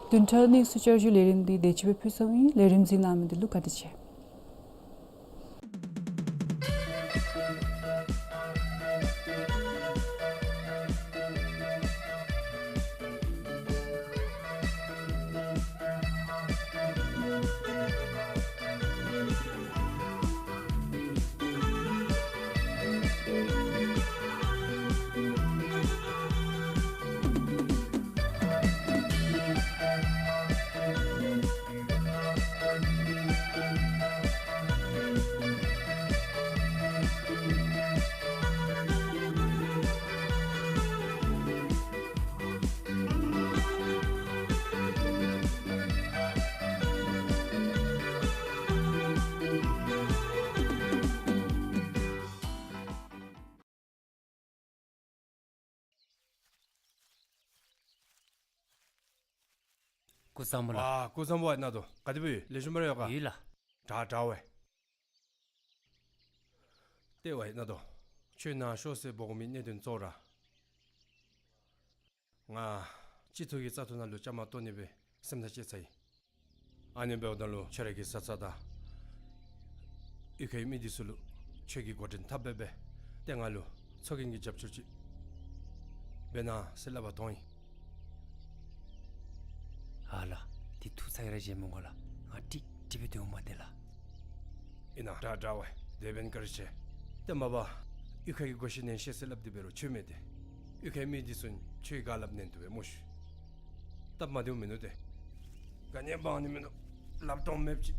བདུན་ཕྲག་གནས་ཚུལ་བསྐྱར་ཞུའི་ལས་རིམ་འདི་དེ་ཅིག་སྦེ་ཕུལ་ཚརཝ་ཨིན། ལས་རིམ་གཟིགས་གནང་མི་འདི་ལུ་བཀའ་དྲིན་ཆེ། སྐུ་གཟུགས་བཟང་པོ་ལགས། ཨ་སྐུ་གཟུགས་བཟང་པོ་ཨིན་ན་དོ། ག་དེ་སྦེ་ཡོད། ལེགས་ཤོམ་སྦེ་ར་ཡོད་ག། ཡོད་ལགས། དྲག་དྲག་པས། ཏེ་ཝའི་ན་དོ། ཁྱོད་ནཱ་ཤོག་ཟེར་འབོ་དགོ་མི་གནད་དོན་གཙོ་བོ་ར། ང་སྤྱི་ཚོགས་ཀྱི་བཙག་འཐུ་ནང་ལུ་བཅའ་མར་གཏོགས་ནི་སྦེ་སེམས་ཐག་བཅད་ཚར་ཡི། ཨ་ནི་འབདཝ་ད་ལུ་ཁྱོད་ར་གི་བཟའ་ཚང་དང་གཡུས་ཁའི་མི་འདི་ཚུ་ལུ་ཁྱོད་ཀྱིས་འགོ་འདྲེན་འཐབ་སྦེ་སྦེ་ཏེ་ང་ལུ་ཚོགས་རྒྱན་གྱི་རྒྱབ་སྐྱོར་ཅིག་འབད་གནང་ཟེར་སླབ་པར་འཐོན་ཡི། ཨ་ལགས། འདི་ཐུགས་ཚ་གྱང་ར་བཞེས་མི་དགོ་ལགས། ང་ཀྲིག་ཀྲི་སྦེ་སྡོད་འོང་མས་ཏེ་ལགས། ཨིན་ན། དྲག་དྲག་པས། དེ་འབདན་བཀའ་དྲིན་ཆེ། ཏེ་མ་པ་གཡུས་ཁ་གི་སྒོ་ཤེས་ནན་ཤེས་ཟེར་སླབ་སྟེ་འབད་རུང་ཁྱོད་མེད་དེ། གཡུས་ཁའི་མི་འདི་ཚུ་ཁྱོད་ཀྱིས་ག་སླབ་ནན་ཏེ་སྦེ་མོ་ཤིག། སྟབས་མ་བདེཝ་མིན་ནུག་ཏེ། ག་ནི་འབག་ནི་མིན་ནུག། ལགཔ་སྟོངམ་མེདཔ་ཅིག།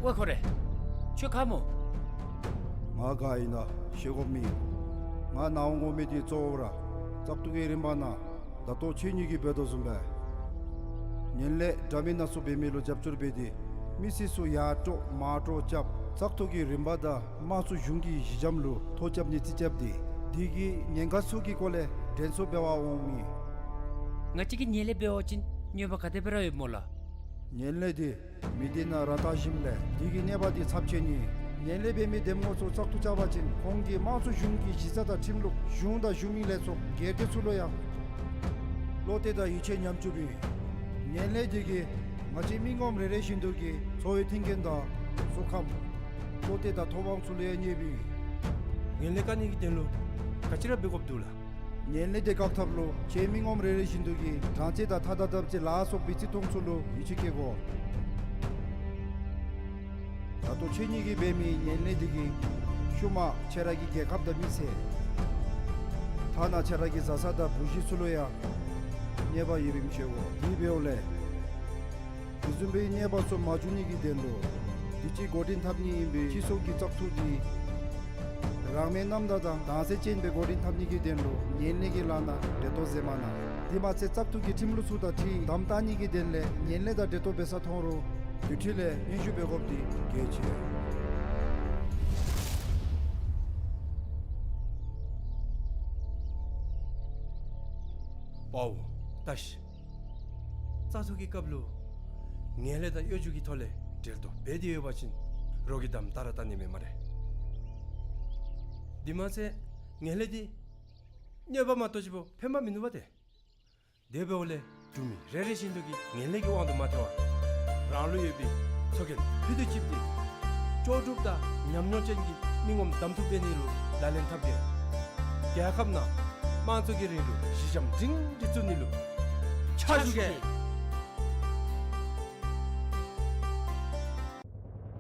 ཝའེ་ཁོ་རེ། ཁྱོད་ག་སྨོ། ང་ག་ཨིན་ན་ཤེས་དགོཔ་མེད། ང་ནཱ་འོང་དགོ་མི་འདི་གཙོ་བོ་ར་བཙག་འཐུ་གི་རིམ་པ་ནང་ད་ལྟོ་ཁྱེད་གཉིས་ཀྱིས་འབད་དོ་བཟུམ་སྦེ་ངན་ལྷད་འདྲ་མིན་སྣ་ཚོགས་འབད་མི་ལུ་རྒྱབ་སྐྱོར་འབད་དེ་མི་སེར་ཚུ་ཡར་དཀྲོག་མར་དཀྲོག་རྐྱབ། བཙག་འཐུ་གི་རིམ་པ་དང་དམངས་གཙོ་གཞུང་གི་གཞི་འགྱམ་ལུ་ཐོ་རྐྱབ་ནི་རྩིས་རྐྱབ་སྟེ་དེ་གི་ཉེན་ཁ་ཚུ་གི་སྐོར་ལས་དྲན་གསོ་འབད་བར་འོང་མི། ང་བཅས་ཀྱིས་ངན་ལྷད་འབད་བ་ཅིན་གནོད་པ་ག་དེ་སྦེ་ར་ཡོདཔ་སྨོ་ལགས། ངན་ལྷད་འདི་མི་སྡེ་ནང་ར་ལྟ་ཞིནམ་ལས་དེ་གི་གནོད་པ་འདི་ཚབས་ཆེ་ནི། ངན་ལྷད་འབད་མི་འདེམས་ངོ་ཚུ་བཙག་འཐུ་རྐྱབ་པ་ཅིན་ཁོང་གིས་དམངས་གཙོ་གཞུང་གི་གཞི་རྩ་དང་ཁྲིམས་ལུགས་གཞུང་དང་གཞུང་མིན་ལས་ཚོགས་སྒེར་སྡེ་ཚུ་ལུ་ཡང་བློ་གཏད་དང་ཡིད་ཆེས་ཉམས་བཅུགཔ་ཨིན། ངན་ལྷད་འདི་གིས་ང་བཅས་མི་ངོམ་རེ་རེ་བཞིན་དུ་གི་འཚོ་བའི་མཐུན་རྐྱེན་དང་གཟུགས་ཁམས་བློ་གཏད་དང་ཐོབ་དབང་ཚུ་ལུ་ཡང་གནོདཔ་ཨིན། ངན་ལྷད་བཀག་ནི་གི་དོན་ལུ་ག་ཅི་ར་འབད་དགོཔ་འདུག་ལགས། ངན་ལྷད་འདི་བཀག་ཐབས་ལུ་ཁྱེད་མི་ངོམ་རེ་རེ་བཞིན་དུ་གིས་དྲང་རྩེ་དང་ཐ་དང་དམ་རྩེ་ལ་སོགས་པའི་བརྩི་མཐོང་ཚུ་ལུ་ཡིད་ཆེས་བསྐྱེད་དགོ། ད་ལྟོ་ཁྱེད་གཉིས་ཀྱིས་འབད་མི་ངན་ལྷད་འདི་གིས་ཤུལ་མ་ཁྱེད་ར་གི་རྒྱལ་ཁབ་དང་མི་ཚེ་ཐ་ ཨ་ནཱ་ཁྱེད་ར་གི་བཟའ་ཚང་དང་བུ་གཞི་ཚུ་ལུ་ཡང་གནོད་པ་ཡོདཔ་ཨིནམ་ཤེས་དགོ། དེ་འབདཝ་ལས་དེ་བཟུམ་སྦེ་གནོད་པ་ཚུ་མ་འབྱུང་ནི་གི་དོན་ལུ་དུས་ཅི་འགོ་འདྲེན་འཐབ་ནི་ཨིན་པའི་སྤྱི་ཚོགས་ཀྱི་བཙག་འཐུ་འདི་རང་མོས་རྣམ་དག་དང་དྭངས་གསལ་ཅན་སྦེ་འགོ་འདྲེན་འཐབ་ནི་གི་དོན་ལུ་ངན་ལྷད་ཀྱི་ལཱ་ནང་འབྲེལ་གཏོགས་མཛད་མ་གནང་། དེ་མ་ཚད་བཙག་འཐུ་གི་ཁྲིམས་ལུགས་ཚུ་དང་འཁྲིལ་དམ་བཏགས་ནི་གི་དོན་ལས་ངན་ལྷད་དང་འབྲེལ་གཏོགས་འབད་ས་མཐོང་རུང་དེ་འཕྲོ་ལས་སྙན་ཞུ་འབད་དགོཔ་འདི་གལ་ཆེ། པའོ། བཀྲིས། བཙག་འཐུ་གི་སྐབས་ལུ་ངན་ལྷད་དང་གཡོ་སྒྱུ་གི་ཐོག་ལས་འབྲེལ་གཏོགས་འབད་དེ་ཡོད་པ་ཅིན་རོགས་ཀྱིས་དམ་བཏགས་ར་བཏགས་ནི་མེད་སྨ་རེ། དེ་མ་ཚད་ངན་ལྷད་འདི་གནོད་པ་མ་གཏོགས་ཅིག་པོ་ཕན་པ་མིན་འདུག་པ་ཏེ། དེ་འབདཝ་ལས་འབྲུག་མི་རེ་རེ་བཞིན་དུ་གིས་ངན་ལྷད་ཀྱི་དབང་དུ་མ་ཐལ་བར་རང་ལུ་ཡོད་པའི་ཚོགས་རྒྱན་ཕུད་དུ་གཅིགཔ་དེ་ལྕོགས་གྲུབ་དང་ཉམས་མྱོང་ཅན་གྱི་མི་ངོམ་གདམ་འཐུ་འབད་ནི་ལུ་ལག་ལེན་འཐབ་སྟེ་རྒྱལ་ཁབ་ནང་དམངས་གཙོ་གི་རིང་ལུགས་གཞི་འགྱམ་སྒྲིང་སྒྲི་བཙུགས་ནི་ལུ་ཕྱག་ཞུ་གེ།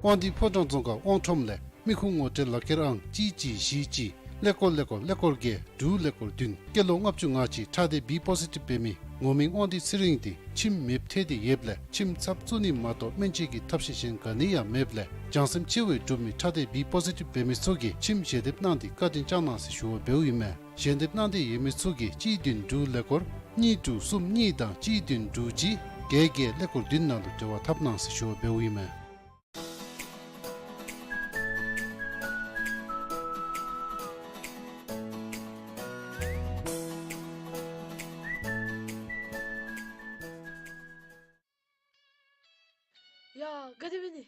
དབང་འདུས་ཕོ་བྲང་རྫོང་ཁག་དབང་ཁྲོམ་ལས་མི་ཁུངས་ངོ་སྤྲོད་ལག་ཁྱེར་ཨང་གཅིག་གཅིག་བཞི་གཅིག་ཀླད་ཀོར་ཀླད་ཀོར་ཀླད་ཀོར་བརྒྱད་དྲུག་ཀླད་ཀོར་བདུན། སྐྱེས་ལོ་ལྔ་བཅུ་ང་གཅིག་ཁྲག་ལྡན་བི་པོ་ཟི་ཊིབ་འབད་མི་ངོ་མིང་དབང་འདུས་ཚེ་རིང་དེ་ཁྱིམ་མེདཔ་ཐལ་ཏེ་ཡོདཔ་ལས་ཁྱིམ་ཚབ་བཙུགས་ནི་མ་གཏོགས་སྨན་བཅོས་ཀྱི་ཐབས་ཤེས་གཞན་ག་ནི་ཡང་མེདཔ་ལས་བྱང་སེམས་ཆེ་བའི་འབྲུག་མི་ཁྲག་ལྡན་བི་པོ་ཟི་ཊིབ་འབད་མི་ཚུ་གིས་ཁྱིམ་ཞལ་འདེབས་གནང་སྟེ་བཀའ་དྲིན་བསྐྱང་གནང་ཟེར་ཞུ་བ་འབདཝ་ཨིན་མས། ཞལ་འདེབས་གནང་སྟེ་ཡོད་མི་ཚུ་གིས་གཅིག་བདུན་དྲུག་ཀླད་ཀོར་གཉིས་དྲུག་གསུམ་གཉིས་དང་གཅིག་བདུན་དྲུག་གཅིག་བརྒྱད་བརྒྱད་ཀླད་ཀོར་བདུན་ནང་ལུ་འབྲེལ་བ་འཐབ་གནང་ཟེར་ཞུ་བ་འབདཝ་ཨིན་མས། ཡ། ག་དེ་འབད་ནི།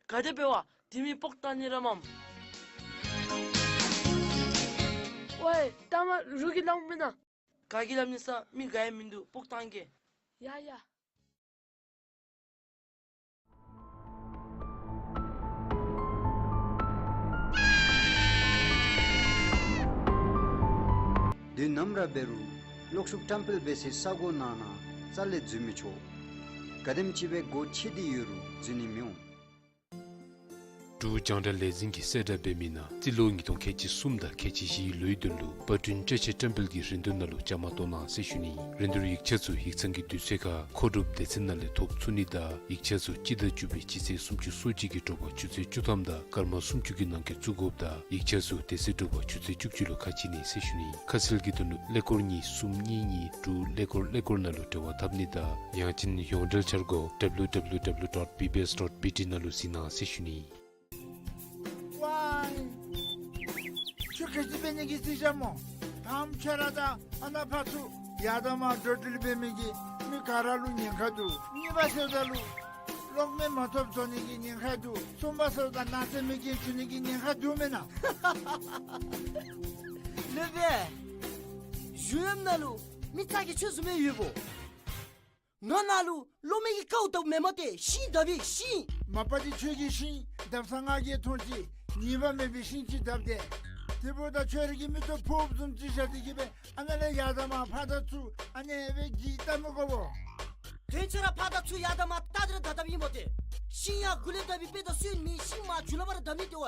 ག་དེ་འབད་བ། དེ་མི་སྤོག་བཏང་ནི་ར་མམ། ཝའེ། ལྟ་མ་རོགས་ཀྱིས་སླབ་མེན་ན། ག་གིས་སླབ་ནི་ས། མི་ག་ཡང་མིན་འདུག། སྤོག་བཏང་གེ། ཡ་ཡ། དུས་ནམ་ར་འབད་རུང་གློག་ཤུགས་བཀྲམ་སྤེལ་འབད་སའི་ས་གོ་ནང་ན་རྩ་ལས་འཛུལ་མི་ཆོག། ག་དེམ་ཅིག་སྦེ་སྒོ་ཕྱེ་སྟེ་ཡོད་རུང་འཛུལ་ནི་མི་འོང་། འབྲུག་རྒྱང་བསྒྲགས་ལས་འཛིན་གྱིས་གསལ་བསྒྲགས་འབད་མི་ནང་རྩིས་ལོ་ཉིས་སྟོང་ཁལ་གཅིག་གསུམ་དང་ཁལ་གཅིག་བཞིའི་ལོའི་དོན་ལུ་པར་སྐྲུན་སྤྲོད་ཆས་བཀྲམ་སྤེལ་གྱི་རིན་བསྡུར་ནང་ལུ་བཅའ་མར་གཏོགས་གནང་ཟེར་ཞུ་ནི། རིན་བསྡུར་ཡིག་ཆ་ཚུ་ཡིག་ཚང་གི་དུས་ཚོད་ཁར་མཁོ་སྒྲུབ་སྡེ་ཚན་ནང་ལས་ཐོབ་ཚུགས་ནི་དང་ཡིག་ཆ་ཚུ་སྤྱི་ཟླ་བཅུ་པའི་སྤྱི་ཚེས་སུམ་ཅུ་སོ་གཅིག་གི་དྲོ་པ་ཆུ་ཚོད་བཅུ་ཐམ་དང་སྐར་མ་སུམ་ཅུ་གི་ནང་འཁོད་བཙུགས་དགོཔ་དང་ཡིག་ཆ་ཚུ་དེ་ཚེ་དྲོ་པ་ཆུ་ཚོད་བཅུ་གཅིག་ལུ་ཁ་ཕྱེ་ནི་ཟེར་ཞུ་ནི། ཁ་གསལ་གྱི་དོན་ལུ་ཀླད་ཀོར་གཉིས་གསུམ་གཉིས་གཉིས་དྲུག་ཀླད་ཀོར་ཀླད་ཀོར་ནང་ལུ་འབྲེལ་བ་འཐབ་ནི་དང་ཡང་ཅིན་ཡོངས་འབྲེལ་འཆར་སྒོ་W W W dot B B S dot B T ནང་ལུ་གཟིགས་གནང་ཟེར་ཞུ་ནི། ཝའེ། ཁྱོད་ག་ཅི་འབད་ནི་གི་རྩིས་རྐྱབ་སྨོ། ད་ཁྱོད་ར་དང་ཨ་ནཱ་ཕར་ཚུར་ཡར་དང་མར་འགྲོ་འགྲུལ་འབད་མི་གི་མི་ག་ར་ལུ་ཉེན་ཁ་འདུག། གཉིས་པ་ཟེརཝ་ད་ལུ་གློག་མེ་མ་ཐོབ་བཟོ་ནི་གི་ཉེན་ཁ་འདུག། གསུམ་པ་ཟེརཝ་ད་ནགས་ཚལ་མེ་རྐྱེན་འབྱུང་ནི་གི་ཉེན་ཁ་འདུག་མེན་ན། ལེགས་པས། གཞུང་གཡམ་ནང་ལུ་མི་ཚ་གྱང་ཁྱོད་བཟུམ་སྦེ་ཡོདཔ་འོང་། ང་ནཱ་ལུ་གློག་མེ་གི་ཀཝ་བཏབ་མེན་མས་ཏེ། ཤིང་བཏབ་ཨིན་ཤིང་། མ་པ་འདི་ཁྱོད་ཀྱིས་ཤིང་བཏབ་ས་ང་གིས་མཐོང་ཅི། ཉེས་པ་མེད་པའི་ཤིང་ཅིག་བཏབ་སྟེ། དེ་འབདཝ་ད་ཁྱོད་ར་གི་མིག་ཏོ་ཕོརཔ་བཟུམ་ཅིག་བཞག་སྟེ་གིས་སྦེ་ཨ་ནཱ་ལས་ཡར་དང་མར་ཕར་དང་ཚུར་ཨ་ནི་སྦེ་གི་བལྟ་མི་དགོ་པས། དོན་ཚུ་ར་ཕར་དང་ཚུར་ཡར་དང་མར་བལྟ་སྟེ་ར་བཏབ་བཏབཔ་ཨིན་པས་ཏེ། ཤིང་ཡར་མགུ་ལས་བཏབ་པའི་དཔེ་དང་སུ་མེད། ཤིང་མར་མཇུག་ལུ་ཕར་བཏབ་མི་དེ་བ།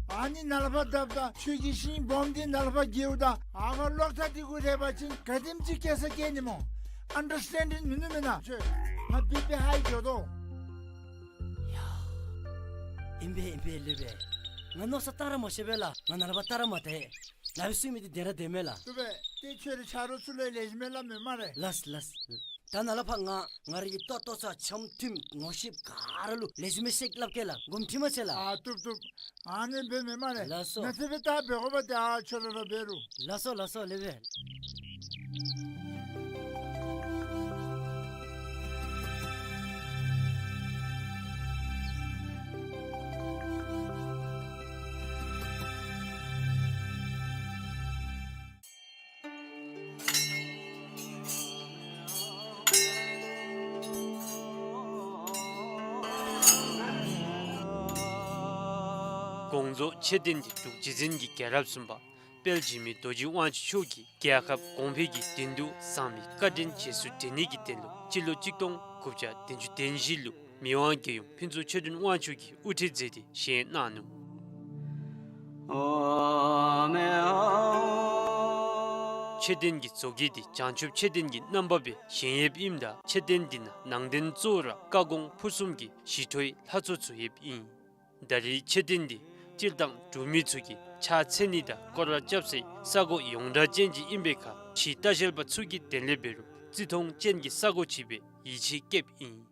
ཨ་ནི་ནཱ་ལས་ཕར་བཏབ་ད་ཁྱོད་ཀྱིས་ཤིང་སྦོམ་འདི་ནཱ་ལས་ཕར་འགྱེལཝ་ད་ཨ་ཕར་གློག་ཐག་འདི་གུ་རེག་པ་ཅིན་ག་དེམ་ཅིག་སྐྱེ་ས་སྐྱེ་ནི་སྨོ། ཨན་ཌར་སི་ཊེན་ཌིང་མིན་ནུག་མེན་ན། ཁྱོད་ང་བི་པི་ཧའི་འགྱོ་དོ། ཡ། ཨིན་པས་ཨིན་པས་ལེགས་པས། ང་མནོ་བསམ་བཏང་ར་མ་ཤེས་པས་ལགས། ང་ནཱ་ལས་ཕར་བལྟ་ར་མ་བལྟ། ནཱ་སྦེ་གསུང་མི་འདི་བདེན་ར་བདེན་མས་ལགས། བཏུབ་པས། ཏེ་ཁྱོད་རའི་ཆ་རོགས་ཚུ་ལུ་ལེགས་ཤོམ་སྦེ་སླབ་མས་སྨ་རེ། ལགས་ལགས། ད་ནཱ་ལས་ཕར་ང་ང་རའི་གི་ལྟོ་ལྟོ་ཚང་འཆམ་མཐུན་ངོ་ཤེས་ག་ར་ལུ་ལེགས་ཤོམ་སྦེ་བཤད་སླབ་གེ་ལགས། དགོངསམ་ཁྲེལ་མ་ཆེ་ལགས། ཨ་བཏུབ་བཏུབ། ཨ་ནི་འབདཝ་མས་སྨ་རེ། ལགས་སོ། ནཱ་ཚེ་སྦེ་ད་འབད་དགོ་པས། ཏེ་ཨ་ཁྱོད་ར་ར་འབད་རུང་། ལགས་སོ་ལགས་སོ་ལེགས་པས། དགོངས་རྫོགས་མཆོད་རྟེན་འདི་འབྲུག་རྗེ་བཙུན་གྱི་རྒྱལ་རབས་གསུམ་པ་དཔལ་འཇིགས་མེད་རྡོ་རྗེ་དབང་ཕྱུག་མཆོག་གིས་རྒྱལ་ཁབ་གོང་འཕེལ་གྱི་དོན་དུ་གསང་བའི་བཀའ་དྲིན་རྗེས་སུ་དྲན་ནི་གི་དོན་ལུ་སྤྱི་ལོ་གཅིག་སྟོང་དགུ་བརྒྱ་བདུན་ཅུ་དོན་བཞི་ལུ་མི་དབང་རྒྱལ་ཡུམ་ཕུན་ཚོགས་ཆོས་སྒྲོན་དབང་ཕྱུག་གིས་དབུ་ཁྲིད་མཛད་དེ་བཞེངས་གནང་ནུག། མཆོད་རྟེན་གྱི་བཟོ་བཀོད་འདི་བྱང་ཆུབ་མཆོད་རྟེན་གྱི་རྣམ་པ་སྦེ་བཞེངས་ཡོདཔ་ཨིནམ་ད་མཆོད་རྟེན་འདི་ནང་ནང་རྟེན་གཙོ་བོ་ར་བཀའ་དགོངས་ཕུར་གསུམ་གྱི་ཞི་ཁྲོའི་ལྷ་ཚོགས་ཚུ་ཡོདཔ་ཨིན། ད་རེས་མཆོད་རྟེན་འདི་སྤྱིར་བཏང་འབྲུག་མི་ཚུ་གིས་ཕྱག་འཚལ་ནི་དང་སྐོར་ར་རྐྱབ་སའི་ས་གོ་ཡོངས་གྲགས་ཅན་ཅིག་ཨིན་པའི་ཁར་ཕྱི་ལྟ་བཤལ་པ་ཚུ་གིས་དེ་ལས་འབད་རུང་བརྩི་མཐོང་ཅན་གྱི་ས་གོ་ཅིག་སྦེ་ཡིད་ཆེས་བསྐྱེདཔ་ཨིན།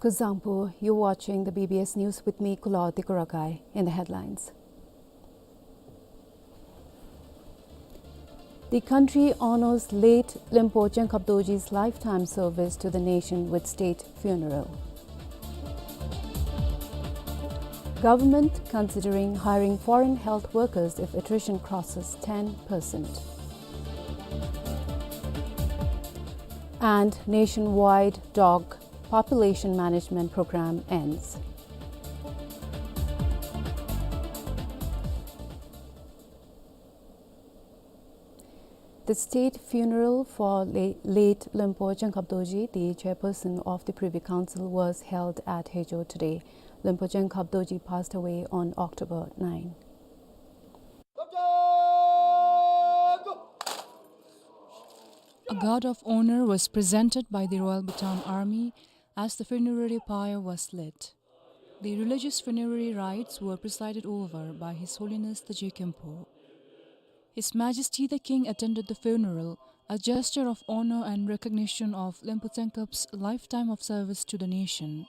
Kuzuzangpo, you're watching the B B S News with me, Kulaw Tikurakai. In the headlines. The country honors late Lempo Chengkhap Dorji's lifetime service to the nation with state funeral. Government considering hiring foreign health workers if attrition crosses ten percent. And nationwide dog population management program ends. The state funeral for la-, late Lempo Chengkhap Dorji, the chairperson of the Privy Council, was held at Hejo today. Lempo Chengkhap Dorji passed away on October nine. A guard of honor was presented by the Royal Bhutan Army as the funerary pyre was lit. The religious funerary rites were presided over by His Holiness the Je Khenpo. His Majesty the King attended the funeral, a gesture of honor and recognition of Lempo Chengkhap's lifetime of service to the nation.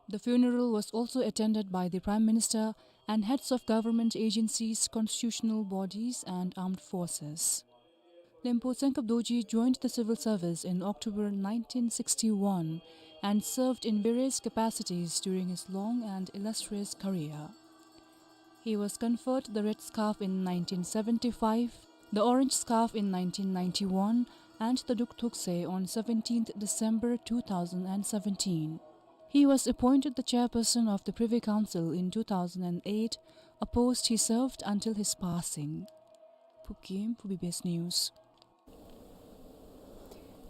The funeral was also attended by the Prime Minister and heads of government agencies, constitutional bodies, and armed forces. Lempo Chengkhap Dorji joined the civil service in October nineteen sixty-one and served in various capacities during his long and illustrious career. He was conferred the Red Scarf in nineteen seventy-five, the Orange Scarf in nineteen ninety-one, and the Duk Thukse on seventeenth December two thousand seventeen. He was appointed the chairperson of the Privy Council in two thousand eight, a post he served until his passing. Phub Gyem for B B S News.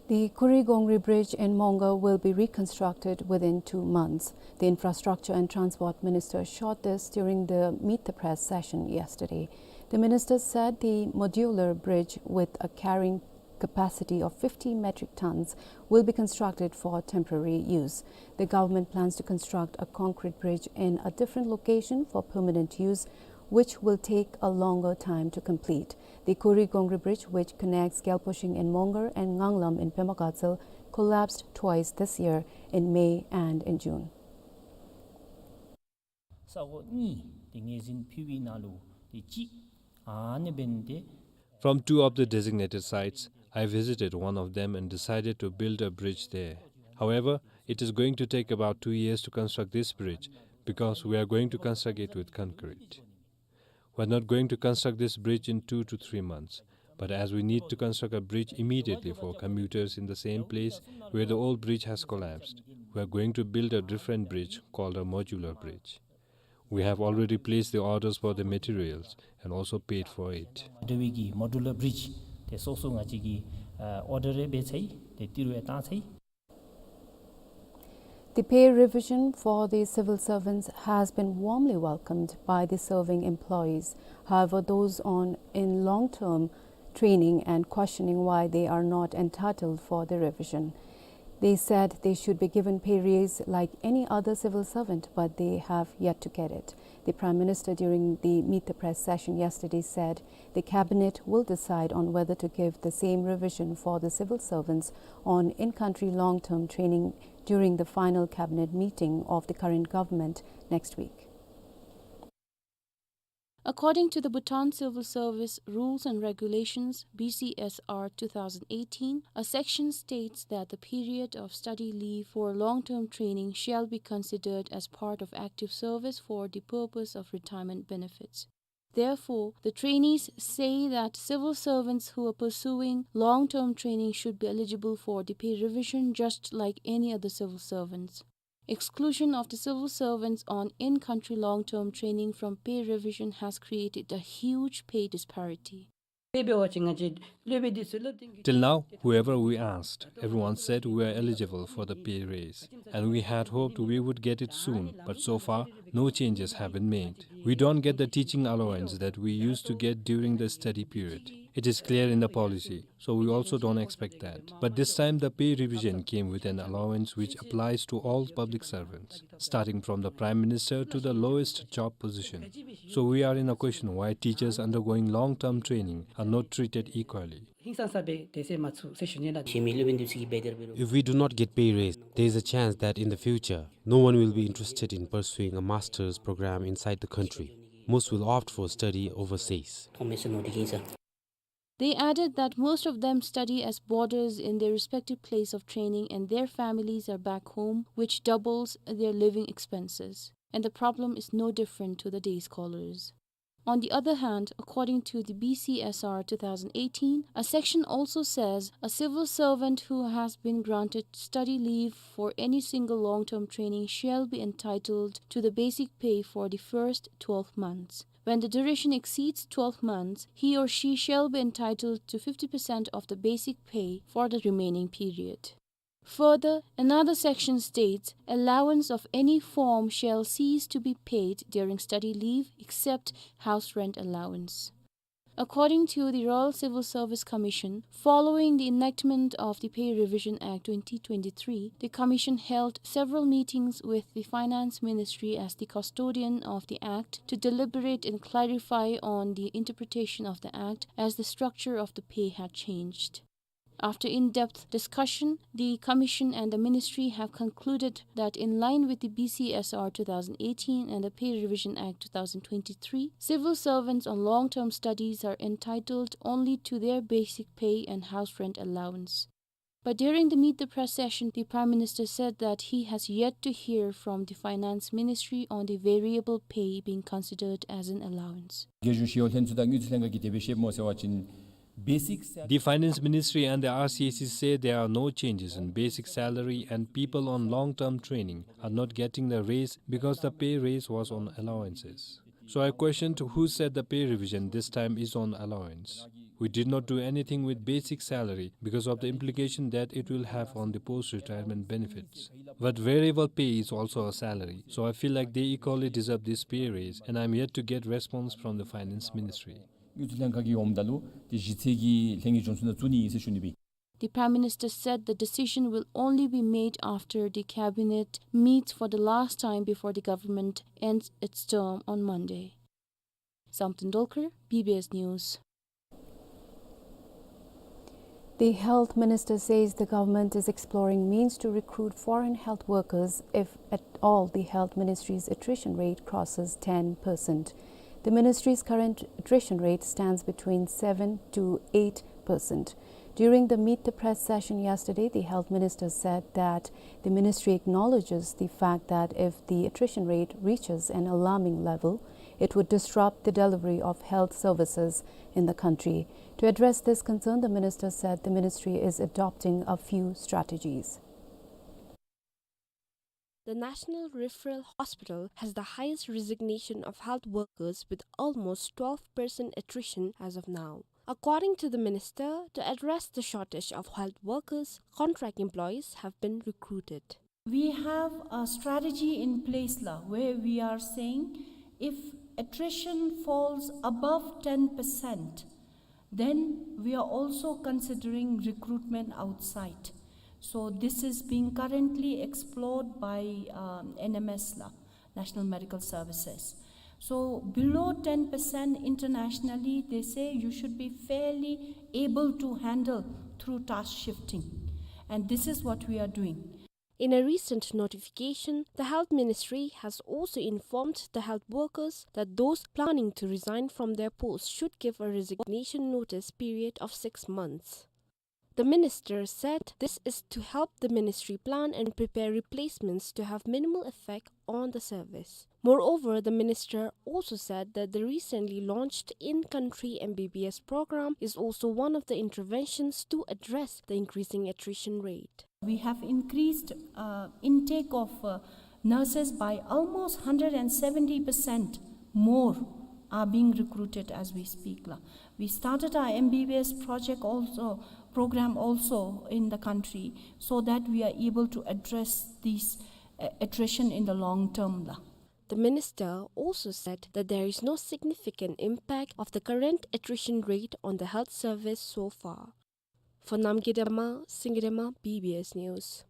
The Kuri Gongri Bridge in Mongar will be reconstructed within two months. The Infrastructure and Transport Minister assured this during the Meet the Press session yesterday. The minister said the modular bridge with a carrying capacity of fifty metric tons will be constructed for temporary use. The government plans to construct a concrete bridge in a different location for permanent use, which will take a longer time to complete. The Kuri Gongri Bridge, which connects Gyalposhing in Mongar and Nganglam in Pema Gatshel, collapsed twice this year, in May and in June. ས་གོ་གཉིས་དེ་ངོས་འཛིན་ཕུལ་བའི་ནང་ལུ་དེ་གཅིག་ཨ་ནི་འབད་ནི་དེ། From two of the designated sites, I visited one of them and decided to build a bridge there. However, it is going to take about two years to construct this bridge because we are going to construct it with concrete. We're not going to construct this bridge in two to three months, but as we need to construct a bridge immediately for commuters in the same place where the old bridge has collapsed, we are going to build a different bridge called a modular bridge. We have already placed the orders for the materials and also paid for it. འབྲེལ་བའི་གི་མོ་ཌུ་ལར་བི་རིཇ་དེ་སོ་སོ་ང་བཅས་ཀྱིས་ཨ་ཨོར་ཌར་རེ་འབད་ཚར་ཡི། དེ་ཏི་རུ་ཡང་བཏང་ཚར་ཡི། The pay revision for the civil servants has been warmly welcomed by the serving employees. However, those on in long-term training and questioning why they are not entitled for the revision. They said they should be given pay raise like any other civil servant, but they have yet to get it. The Prime Minister, during the Meet the Press session yesterday, said the cabinet will decide on whether to give the same revision for the civil servants on in-country long-term training during the final cabinet meeting of the current government next week. According to the Bhutan Civil Service Rules and Regulations, B C S R two thousand eighteen, a section states that the period of study leave for long-term training shall be considered as part of active service for the purpose of retirement benefits. Therefore, the trainees say that civil servants who are pursuing long-term training should be eligible for the pay revision just like any other civil servants. Exclusion of the civil servants on in-country long-term training from pay revision has created a huge pay disparity. Till now, whoever we asked, everyone said we are eligible for the pay raise, and we had hoped we would get it soon, but so far, no changes have been made. We don't get the teaching allowance that we used to get during the study period. It is clear in the policy, so we also don't expect that. But this time, the pay revision came with an allowance which applies to all public servants, starting from the Prime Minister to the lowest job position. So we are in a question why teachers undergoing long-term training are not treated equally. If we do not get pay raise, there is a chance that in the future, no one will be interested in pursuing a master's program inside the country. Most will opt for study overseas. They added that most of them study as boarders in their respective place of training and their families are back home, which doubles their living expenses. And the problem is no different to the day scholars. On the other hand, according to the B C S R two thousand eighteen, a section also says a civil servant who has been granted study leave for any single long-term training shall be entitled to the basic pay for the first twelve months. When the duration exceeds twelve months, he or she shall be entitled to fifty percent of the basic pay for the remaining period. Further, another section states, allowance of any form shall cease to be paid during study leave except house rent allowance. According to the Royal Civil Service Commission, following the enactment of the Pay Revision Act twenty twenty-three, the Commission held several meetings with the Finance Ministry as the custodian of the Act to deliberate and clarify on the interpretation of the Act, as the structure of the pay had changed. After in-depth discussion, the Commission and the Ministry have concluded that in line with the B C S R two thousand eighteen and the Pay Revision Act two thousand twenty-three, civil servants on long-term studies are entitled only to their basic pay and house rent allowance. But during the Meet the Press session, the Prime Minister said that he has yet to hear from the Finance Ministry on the variable pay being considered as an allowance. རྒྱལ་གཞུང་ཞི་གཡོག་ལྷན་ཚོགས་དང་དངུལ་རྩིས་ལྷན་ཁག་གིས་དེ་སྦེ་བཤདཔ་སྨོ་ཟེར་བ་ཅིན། Basic sal- The Finance Ministry and the R C S C say there are no changes in basic salary and people on long-term training are not getting the raise because the pay raise was on allowances. So I questioned who said the pay revision this time is on allowance. We did not do anything with basic salary because of the implication that it will have on the post-retirement benefits. But variable pay is also a salary, so I feel like they equally deserve this pay raise, and I'm yet to get response from the Finance Ministry. དངུལ་རྩིས་ལྷན་ཁག་གིས་འོངམ་ད་ལུ་དེ་གཞི་རྩའི་གི་ལྷན་རྒྱས་བྱོན་ཚུགས་ན་བཙུགས་ནི་ཨིན་ཟེར་ཞུ་ནི་སྦེ། The Prime Minister said the decision will only be made after the cabinet meets for the last time before the government ends its term on Monday. Samten Dolkar, B B S News. The health minister says the government is exploring means to recruit foreign health workers if at all the health ministry's attrition rate crosses ten percent. The ministry's current attrition rate stands between seven to eight percent. During the Meet the Press session yesterday, the health minister said that the ministry acknowledges the fact that if the attrition rate reaches an alarming level, it would disrupt the delivery of health services in the country. To address this concern, the minister said the ministry is adopting a few strategies. The National Referral Hospital has the highest resignation of health workers, with almost twelve percent attrition as of now. According to the minister, to address the shortage of health workers, contract employees have been recruited. We have a strategy in place la, where we are saying if attrition falls above ten percent, then we are also considering recruitment outside. So this is being currently explored by, um, N M S la, National Medical Services. So below ten percent internationally, they say you should be fairly able to handle through task shifting. And this is what we are doing. In a recent notification, the Health Ministry has also informed the health workers that those planning to resign from their posts should give a resignation notice period of six months. The minister said this is to help the ministry plan and prepare replacements to have minimal effect on the service. Moreover, the minister also said that the recently launched in-country M B B S program is also one of the interventions to address the increasing attrition rate. We have increased, uh, intake of, uh, nurses by almost hundred and seventy percent more are being recruited as we speak la. We started our M B B S project also, program also in the country, so that we are able to address these, uh, attrition in the long term la. The minister also said that there is no significant impact of the current attrition rate on the health service so far. For Namgay Dema, Singye Dema, B B S News.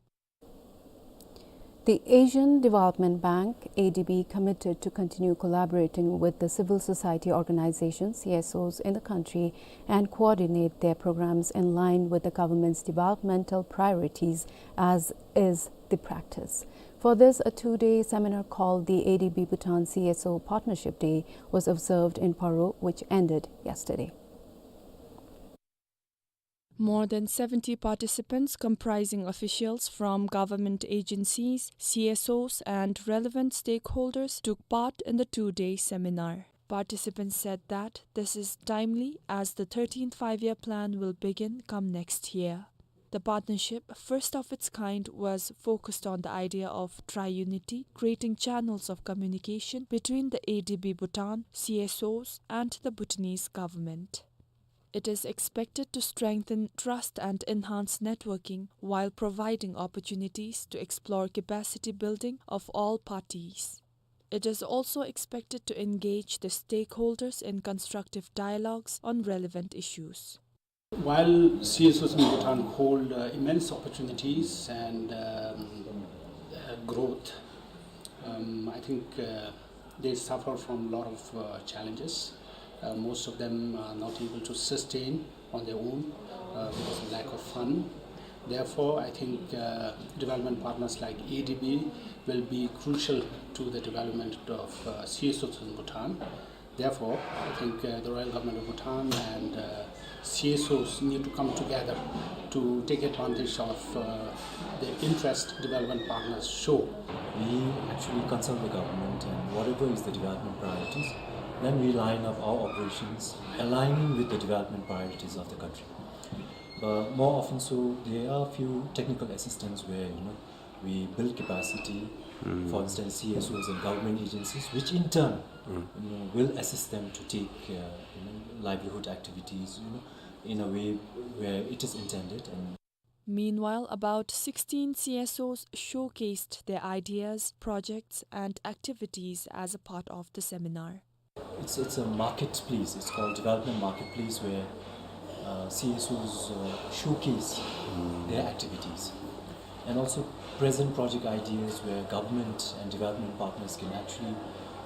The Asian Development Bank, A D B, committed to continue collaborating with the civil society organizations, C S Os, in the country and coordinate their programs in line with the government's developmental priorities, as is the practice. For this, a two-day seminar called the A D B Bhutan C S O Partnership Day was observed in Paro, which ended yesterday. More than seventy participants, comprising officials from government agencies, C S Os, and relevant stakeholders, took part in the two-day seminar. Participants said that this is timely as the thirteenth Five-Year Plan will begin come next year. The partnership, first of its kind, was focused on the idea of triunity, creating channels of communication between the A D B Bhutan, C S Os, and the Bhutanese government. It is expected to strengthen trust and enhance networking while providing opportunities to explore capacity building of all parties. It is also expected to engage the stakeholders in constructive dialogues on relevant issues. While C S Os in Bhutan hold, uh, immense opportunities and, um, uh, growth, um, I think, uh, they suffer from a lot of, uh, challenges. Uh, most of them are not able to sustain on their own, uh, because of lack of fund. Therefore, I think, uh, development partners like A D B will be crucial to the development of, uh, C S Os in Bhutan. Therefore, I think, uh, the Royal Government of Bhutan and, uh, C S Os need to come together to take advantage of, uh, the interest development partners show. We actually consult the government and whatever is the development priorities, then we line up our operations aligning with the development priorities of the country. But more often so, there are few technical assistance where, you know, we build capacity, for instance, C S Os and government agencies, which in turn, you know, will assist them to take, uh, you know, livelihood activities, you know, in a way where it is intended. And meanwhile, about sixteen C S Os showcased their ideas, projects, and activities as a part of the seminar. It's, it's a marketplace. It's called development marketplace, where, uh, C S Os, uh, showcase their activities and also present project ideas where government and development partners can actually,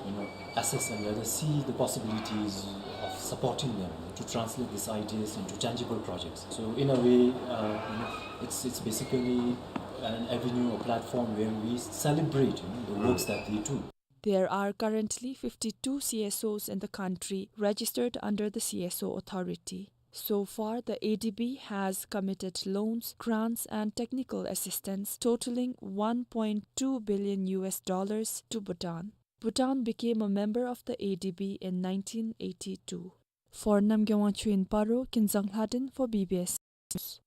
you know, assess and rather see the possibilities of supporting them to translate these ideas into tangible projects. So in a way, uh, you know, it's, it's basically an avenue or platform where we celebrate, you know, the works that they do. There are currently fifty-two C S Os in the country registered under the C S O authority. So far, the A D B has committed loans, grants, and technical assistance totaling one point two billion U S dollars to Bhutan. Bhutan became a member of the A D B in nineteen eighty-two. For Namgay Wangchuk in Paro, Kinzang Lhadin for B B S News.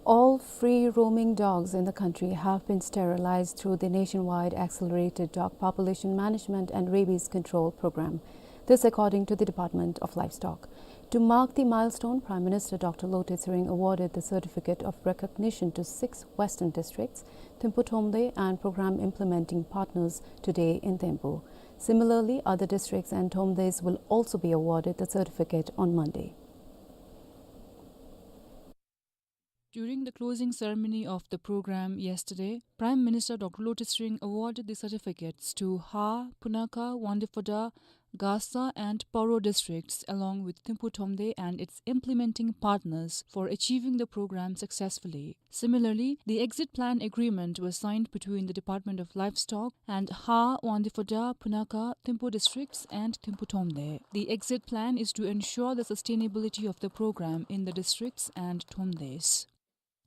All free-roaming dogs in the country have been sterilized through the nationwide Accelerated Dog Population Management and Rabies Control Program. This according to the Department of Livestock. To mark the milestone, Prime Minister Doctor Lotay Tshering awarded the certificate of recognition to six western districts, Thimphu Thromde and program implementing partners today in Thimphu. Similarly, other districts and Thromdes will also be awarded the certificate on Monday. During the closing ceremony of the program yesterday, Prime Minister Doctor Lotay Tshering awarded the certificates to Ha, Punakha, Wangdue Phodrang, Gasa and Paro districts, along with Thimphu Thromde and its implementing partners, for achieving the program successfully. Similarly, the exit plan agreement was signed between the Department of Livestock and Ha, Wangdue Phodrang, Punakha, Thimphu districts and Thimphu Thromde. The exit plan is to ensure the sustainability of the program in the districts and Thromdes.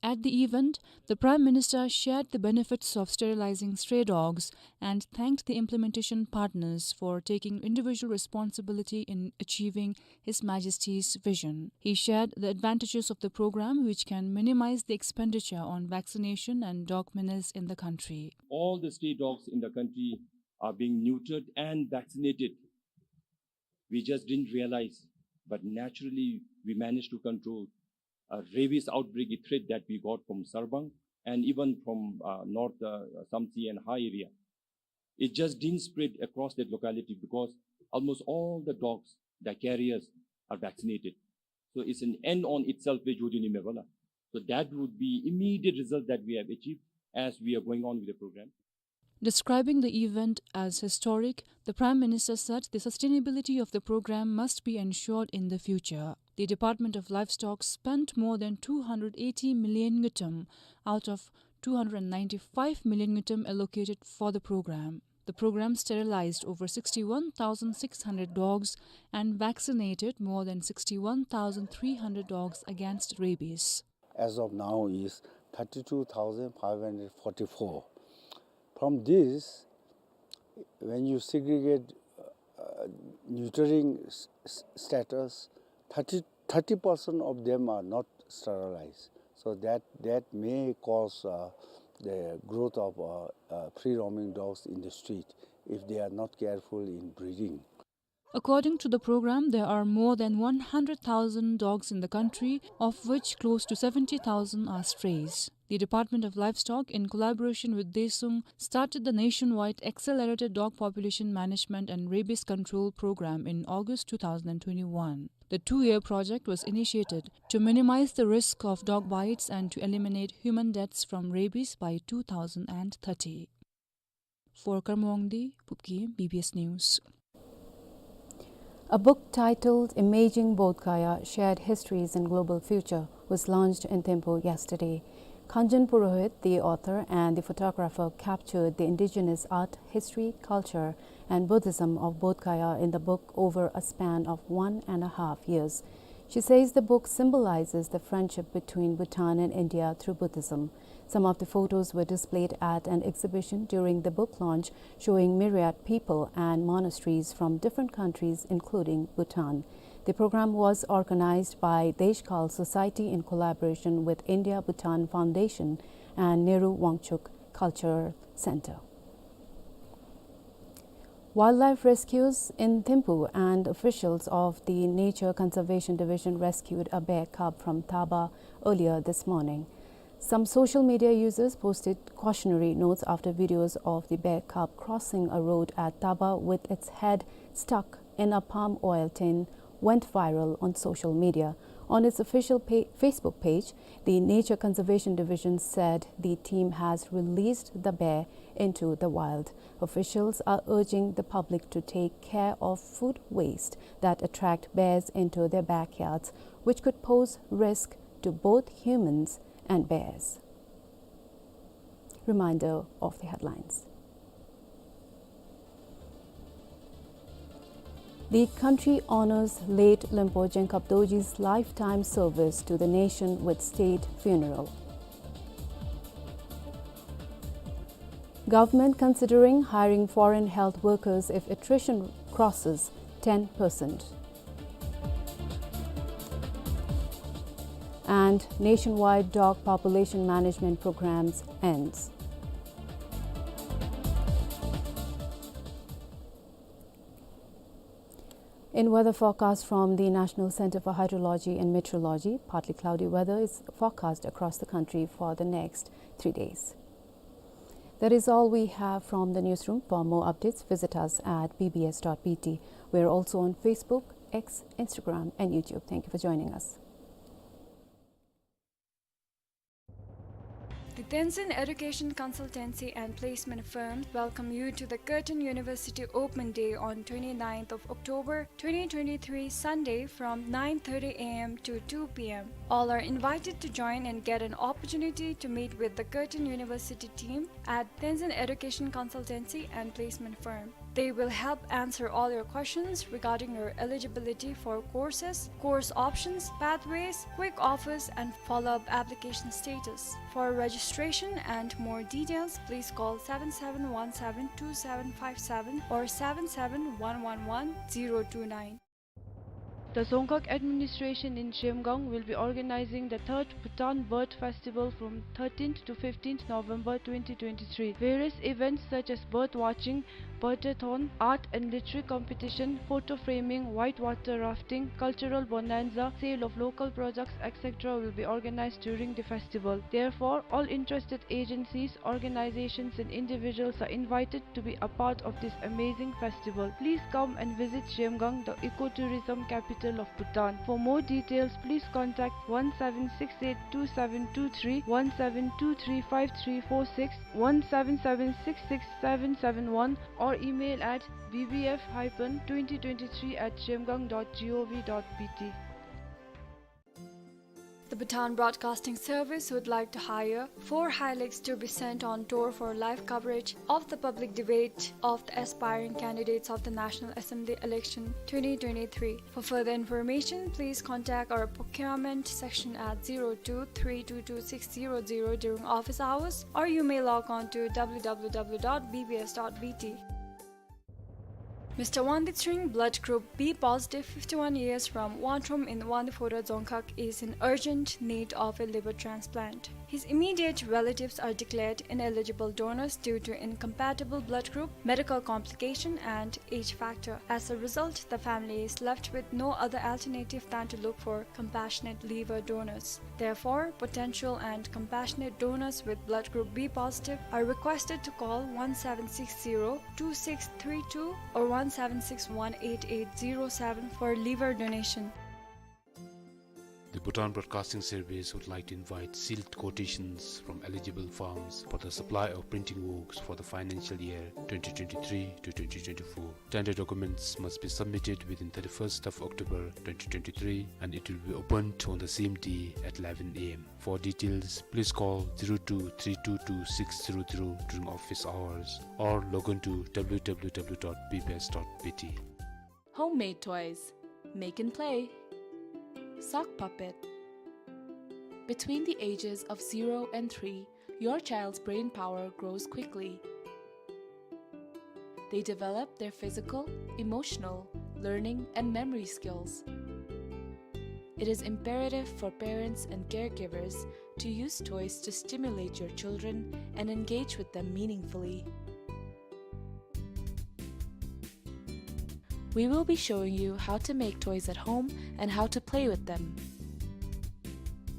At the event, the Prime Minister shared the benefits of sterilizing stray dogs and thanked the implementation partners for taking individual responsibility in achieving His Majesty's vision. He shared the advantages of the program, which can minimize the expenditure on vaccination and dog menace in the country. All the stray dogs in the country are being neutered and vaccinated. We just didn't realize, but naturally we managed to control a rabies outbreak, a threat that we got from Sarbang and even from, uh, north, uh, Samtse and Ha area. It just didn't spread across that locality because almost all the dogs, the carriers, are vaccinated. So it's an end on itself, pe jodi ni me bala. So that would be immediate result that we have achieved as we are going on with the program. Describing the event as historic, the Prime Minister said the sustainability of the program must be ensured in the future. The Department of Livestock spent more than two hundred eighty million ngultrum out of two hundred ninety-five million ngultrum allocated for the program. The program sterilized over sixty-one thousand six hundred dogs and vaccinated more than sixty-one thousand three hundred dogs against rabies. As of now is thirty-two thousand five hundred forty-four. From this, when you segregate, uh, neutering s-, s-, status, thirty, thirty percent of them are not sterilized. So that, that may cause, uh, the growth of, uh, uh, free roaming dogs in the street if they are not careful in breeding. According to the program, there are more than one hundred thousand dogs in the country, of which close to seventy thousand are strays. The Department of Livestock, in collaboration with DESUNG, started the nationwide Accelerated Dog Population Management and Rabies Control Program in August two thousand twenty-one. The two-year project was initiated to minimize the risk of dog bites and to eliminate human deaths from rabies by two thousand thirty. For Karma Wangdi, Pupki, B B S News. A book titled Imaging Bodh Gaya: Shared Histories and Global Future was launched in Thimphu yesterday. Kanjan Purohit, the author and the photographer, captured the indigenous art, history, culture, and Buddhism of Bodh Gaya in the book over a span of one and a half years. She says the book symbolizes the friendship between Bhutan and India through Buddhism. Some of the photos were displayed at an exhibition during the book launch, showing myriad people and monasteries from different countries, including Bhutan. The program was organized by Deshkal Society in collaboration with India Bhutan Foundation and Nehru Wangchuck Cultural Center. Wildlife rescues in Thimphu and officials of the Nature Conservation Division rescued a bear cub from Taba earlier this morning. Some social media users posted cautionary notes after videos of the bear cub crossing a road at Taba with its head stuck in a palm oil tin went viral on social media. On its official pa-, Facebook page, the Nature Conservation Division said the team has released the bear into the wild. Officials are urging the public to take care of food waste that attract bears into their backyards, which could pose risk to both humans and bears. Reminder of the headlines. The country honors late Lhunpo Jenkab Dorji's lifetime service to the nation with state funeral. Government considering hiring foreign health workers if attrition crosses ten percent. And nationwide dog population management programs ends. In weather forecast from the National Center for Hydrology and Meteorology, partly cloudy weather is forecast across the country for the next three days. That is all we have from the newsroom. For more updates, visit us at B B S dot B T. We are also on Facebook, X, Instagram, and YouTube. Thank you for joining us. Tenzin Education Consultancy and Placement Firm welcome you to the Curtin University Open Day on twenty-ninth of October twenty twenty-three, Sunday, from nine thirty a m to two p m. All are invited to join and get an opportunity to meet with the Curtin University team at Tenzin Education Consultancy and Placement Firm. They will help answer all your questions regarding your eligibility for courses, course options, pathways, quick offers, and follow-up application status. For registration and more details, please call seven seven one seven two seven five seven or seven seven one one one zero two nine. The Dzongkhag administration in Zhemgang will be organizing the third Bhutan Bird Festival from thirteenth to fifteenth November twenty twenty-three. Various events such as bird watching, birdathon, art and literary competition, photo framing, whitewater rafting, cultural bonanza, sale of local products, et cetera will be organized during the festival. Therefore, all interested agencies, organizations and individuals are invited to be a part of this amazing festival. Please come and visit Zhemgang, the ecotourism capital of Bhutan. For more details, please contact one seven six eight two seven two three, one seven two three five three four six, one seven seven six six seven seven one, or email at B B F hyphen twenty twenty-three at zhemgang dot gov dot B T. The Bhutan Broadcasting Service would like to hire four Hilux to be sent on tour for live coverage of the public debate of the aspiring candidates of the National Assembly election twenty twenty-three. For further information, please contact our procurement section at zero two three two two six zero zero during office hours, or you may log on to W W W dot B B S dot B T. Mister Wangdi Tshering, blood group B positive, fifty-one years, from Wangtrom in Wangdi Phodrang Dzongkhag, is in urgent need of a liver transplant. His immediate relatives are declared ineligible donors due to incompatible blood group, medical complication, and age factor. As a result, the family is left with no other alternative than to look for compassionate liver donors. Therefore, potential and compassionate donors with blood group B positive are requested to call one seven six zero two six three two or one seven six one eight eight zero seven for liver donation. The Bhutan Broadcasting Service would like to invite sealed quotations from eligible firms for the supply of printing works for the financial year twenty twenty-three to twenty twenty-four. Tender documents must be submitted within thirty-first of October twenty twenty-three, and it will be opened on the same day at eleven a m. For details, please call zero two three two two six zero zero during office hours or log on to W W W dot B B S dot B T. Homemade toys. Make and play. Sock puppet. Between the ages of zero and three, your child's brain power grows quickly. They develop their physical, emotional, learning, and memory skills. It is imperative for parents and caregivers to use toys to stimulate your children and engage with them meaningfully. We will be showing you how to make toys at home and how to play with them.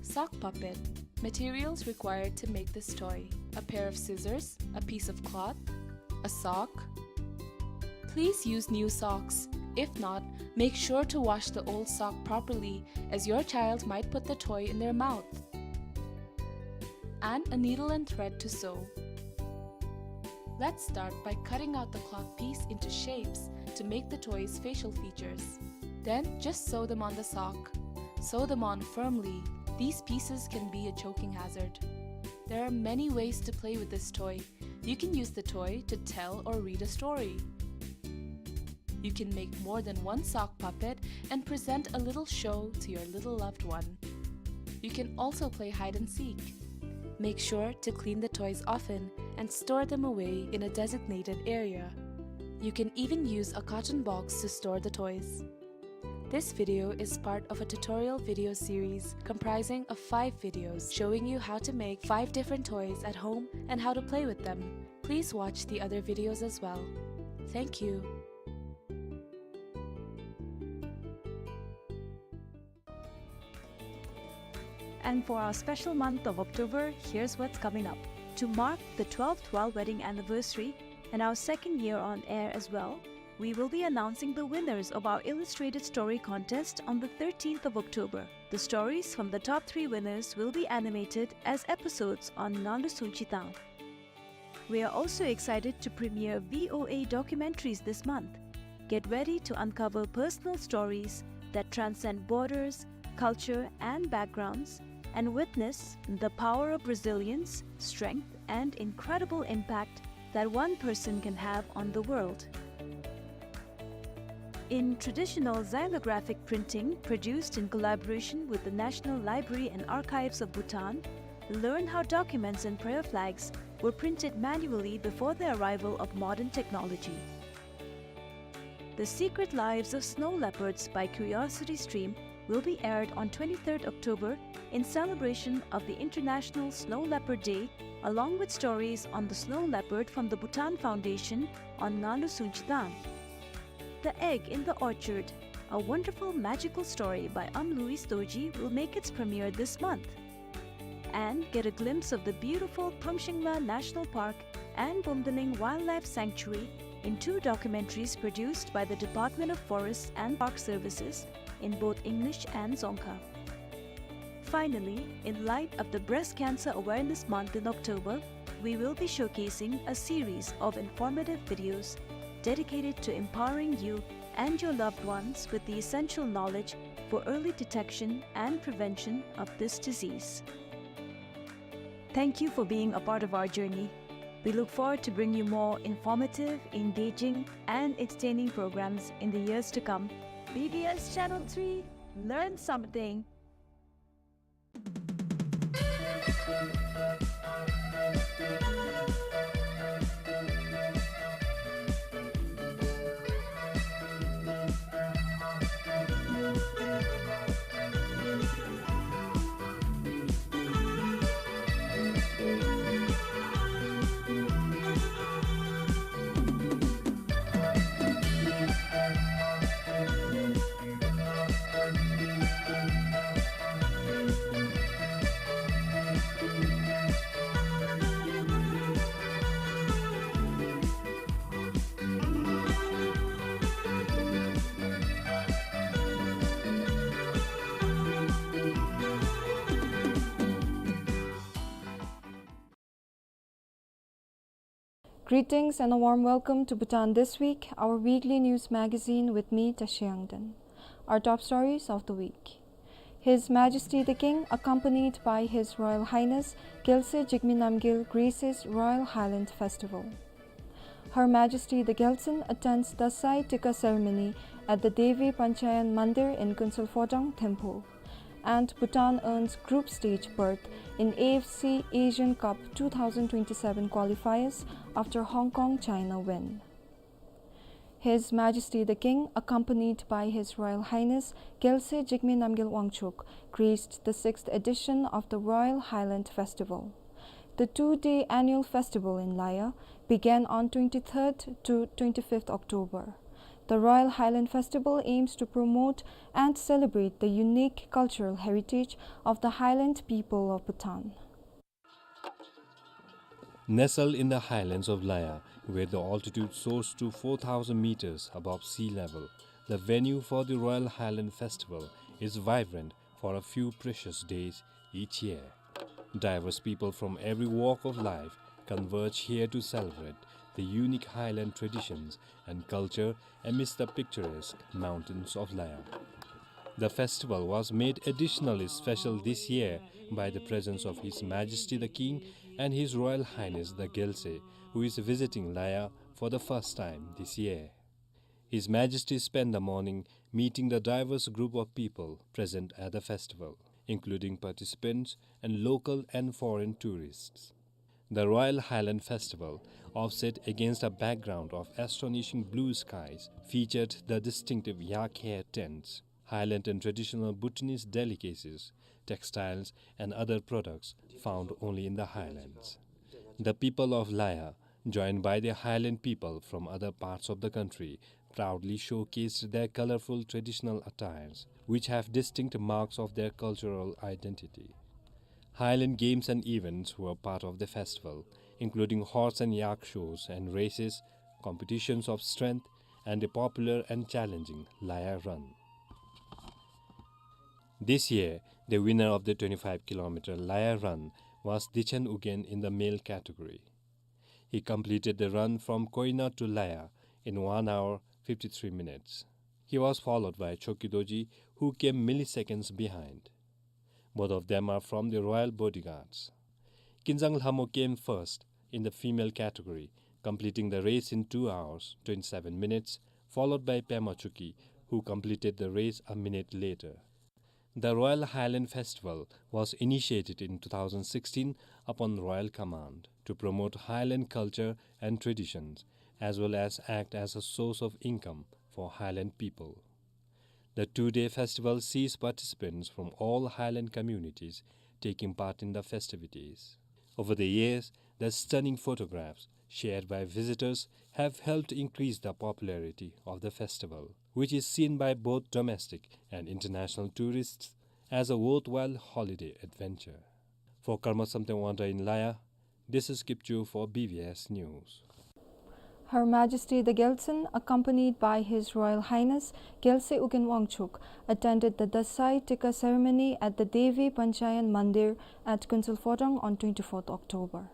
Sock puppet. Materials required to make this toy: a pair of scissors, a piece of cloth, a sock. Please use new socks. If not, make sure to wash the old sock properly, as your child might put the toy in their mouth. And a needle and thread to sew. Let's start by cutting out the cloth piece into shapes to make the toy's facial features. Then just sew them on the sock. Sew them on firmly. These pieces can be a choking hazard. There are many ways to play with this toy. You can use the toy to tell or read a story. You can make more than one sock puppet and present a little show to your little loved one. You can also play hide and seek. Make sure to clean the toys often and store them away in a designated area. You can even use a carton box to store the toys. This video is part of a tutorial video series comprising of five videos showing you how to make five different toys at home and how to play with them. Please watch the other videos as well. Thank you. And for our special month of October, here's what's coming up. To mark the twelfth royal wedding anniversary and our second year on air as well, We will be announcing the winners of our illustrated story contest on the thirteenth of October. The stories from the top three winners will be animated as episodes on Ngalu Sunchitang. We are also excited to premiere V O A documentaries this month. Get ready to uncover personal stories that transcend borders, culture, and backgrounds, and witness the power of resilience, strength, and incredible impact that one person can have on the world. In traditional xylographic printing, produced in collaboration with the National Library and Archives of Bhutan, learn how documents and prayer flags were printed manually before the arrival of modern technology. The Secret Lives of Snow Leopards by Curiosity Stream will be aired on twenty-third October in celebration of the International Snow Leopard Day, along with stories on the snow leopard from the Bhutan Foundation on Ngalu Sunchitang. The Egg in the Orchard, a wonderful magical story by Am Louis Dorji, will make its premiere this month. And get a glimpse of the beautiful Phromshingla National Park and Bumdaling Wildlife Sanctuary in two documentaries produced by the Department of Forests and Park Services in both English and Dzongkha. Finally, in light of the Breast Cancer Awareness Month in October, we will be showcasing a series of informative videos dedicated to empowering you and your loved ones with the essential knowledge for early detection and prevention of this disease. Thank you for being a part of our journey. We look forward to bringing you more informative, engaging, and entertaining programs in the years to come. B B S Channel three, learn something. Greetings and a warm welcome to Bhutan This Week, our weekly news magazine with me, Tashi Yangden. Our top stories of the week. His Majesty the King, accompanied by His Royal Highness Gyaltse Jigme Namgyel, graces Royal Highland Festival. Her Majesty the Gyaltsen attends the Sai Tika ceremony at the Devi Panchayan Mandir in Kunsel Phodong Thimphu. And Bhutan earns group stage berth in A F C Asian Cup two thousand twenty-seven qualifiers after Hong Kong China win. His Majesty the King, accompanied by His Royal Highness Gyaltse Jigme Namgyel Wangchuck, graced the sixth edition of the Royal Highland Festival. The two-day annual festival in Laya began on twenty-third to twenty-fifth October. The Royal Highland Festival aims to promote and celebrate the unique cultural heritage of the Highland people of Bhutan. Nestled in the highlands of Laya, where the altitude soars to four thousand meters above sea level, the venue for the Royal Highland Festival is vibrant for a few precious days each year. Diverse people from every walk of life converge here to celebrate the unique highland traditions and culture amidst the picturesque mountains of Laya. The festival was made additionally special this year by the presence of His Majesty the King and His Royal Highness the Gyaltse, who is visiting Laya for the first time this year. His Majesty spent the morning meeting the diverse group of people present at the festival, including participants and local and foreign tourists. The Royal Highland Festival, offset against a background of astonishing blue skies, featured the distinctive yak hair tents, highland and traditional Bhutanese delicacies, textiles, and other products found only in the highlands. The people of Laya, joined by the highland people from other parts of the country, proudly showcased their colorful traditional attires, which have distinct marks of their cultural identity. Highland games and events were part of the festival, including horse and yak shows and races, competitions of strength, and the popular and challenging Laya Run. This year, the winner of the twenty-five kilometer Laya Run was Dichen Ugyen in the male category. He completed the run from Koina to Laya in one hour, fifty-three minutes. He was followed by Choki Dorji, who came milliseconds behind. Both of them are from the royal bodyguards. Kinzang Lhamo came first in the female category, completing the race in two hours, twenty-seven minutes, followed by Pema Choki, who completed the race a minute later. The Royal Highland Festival was initiated in two thousand sixteen upon royal command to promote Highland culture and traditions, as well as act as a source of income for Highland people. The two-day festival sees participants from all Highland communities taking part in the festivities. Over the years, the stunning photographs shared by visitors have helped increase the popularity of the festival, which is seen by both domestic and international tourists as a worthwhile holiday adventure. For Karma Samten Wangda in Laya, this is Kipchu for B B S News. Her Majesty the Gyaltsuen, accompanied by His Royal Highness Gyaltsuen Ugyen Wangchuck, attended the Dasai Tikka ceremony at the Devi Panchayan Mandir at Kunsel Phodrang on twenty-fourth October.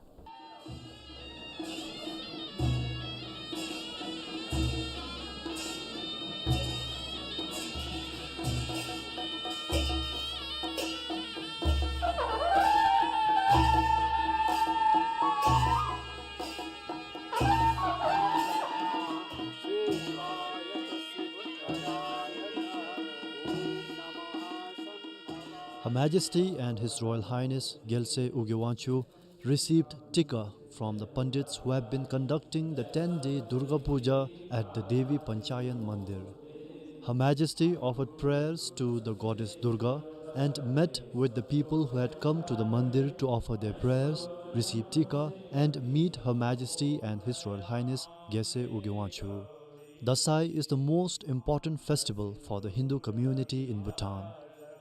Her Majesty and His Royal Highness Gyaltsuen Ugyen Wangchuck received Tikka from the Pandits who have been conducting the ten-day Durga Puja at the Devi Panchayan Mandir. Her Majesty offered prayers to the goddess Durga and met with the people who had come to the mandir to offer their prayers, received Tikka, and meet Her Majesty and His Royal Highness Gyaltsuen Ugyen Wangchuck. Dasai is the most important festival for the Hindu community in Bhutan.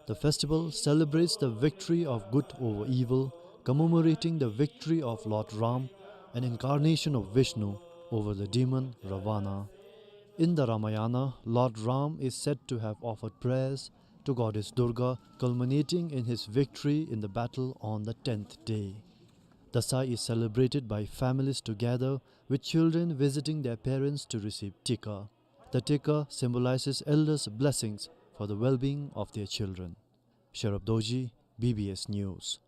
The festival celebrates the victory of good over evil, commemorating the victory of Lord Ram, an incarnation of Vishnu, over the demon Ravana. In the Ramayana, Lord Ram is said to have offered prayers to goddess Durga, culminating in his victory in the battle on the tenth day. Dasai is celebrated by families together, with children visiting their parents to receive Tikka. The Tikka symbolizes elders' blessings for the well-being of their children. Sherab Dorji, B B S News.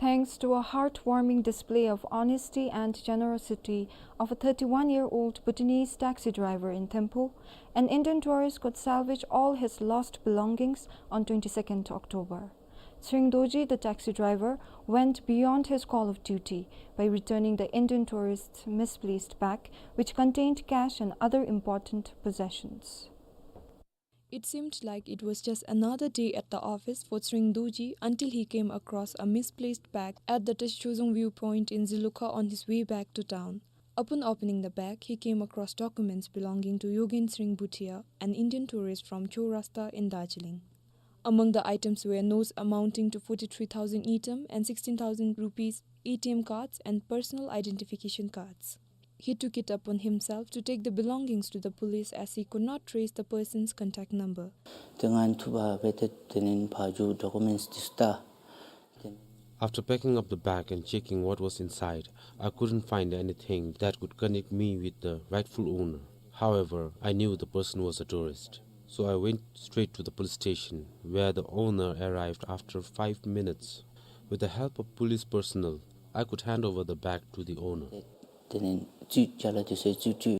Thanks to a heartwarming display of honesty and generosity of a thirty-one-year-old Bhutanese taxi driver in Thimphu, an Indian tourist could salvage all his lost belongings on twenty-second October. Tshering Dorji, the taxi driver, went beyond his call of duty by returning the Indian tourist's misplaced bag, which contained cash and other important possessions. It seemed like it was just another day at the office for Tshering Dorji until he came across a misplaced bag at the Teshozong viewpoint in Zilukha on his way back to town. Upon opening the bag, he came across documents belonging to Yorgen Tshering Bhutia, an Indian tourist from Chorasta in Darjeeling. Among the items were notes amounting to forty-three thousand ngultrum and sixteen thousand rupees, A T M cards, and personal identification cards. He took it upon himself to take the belongings to the police as he could not trace the person's contact number. Tengan tuba betet tenin paju documents tista. After packing up the bag and checking what was inside, I couldn't find anything that could connect me with the rightful owner. However, I knew the person was a tourist. So I went straight to the police station, where the owner arrived after five minutes. With the help of police personnel, I could hand over the bag to the owner. Tenin tsu chala tuse tsu tsu.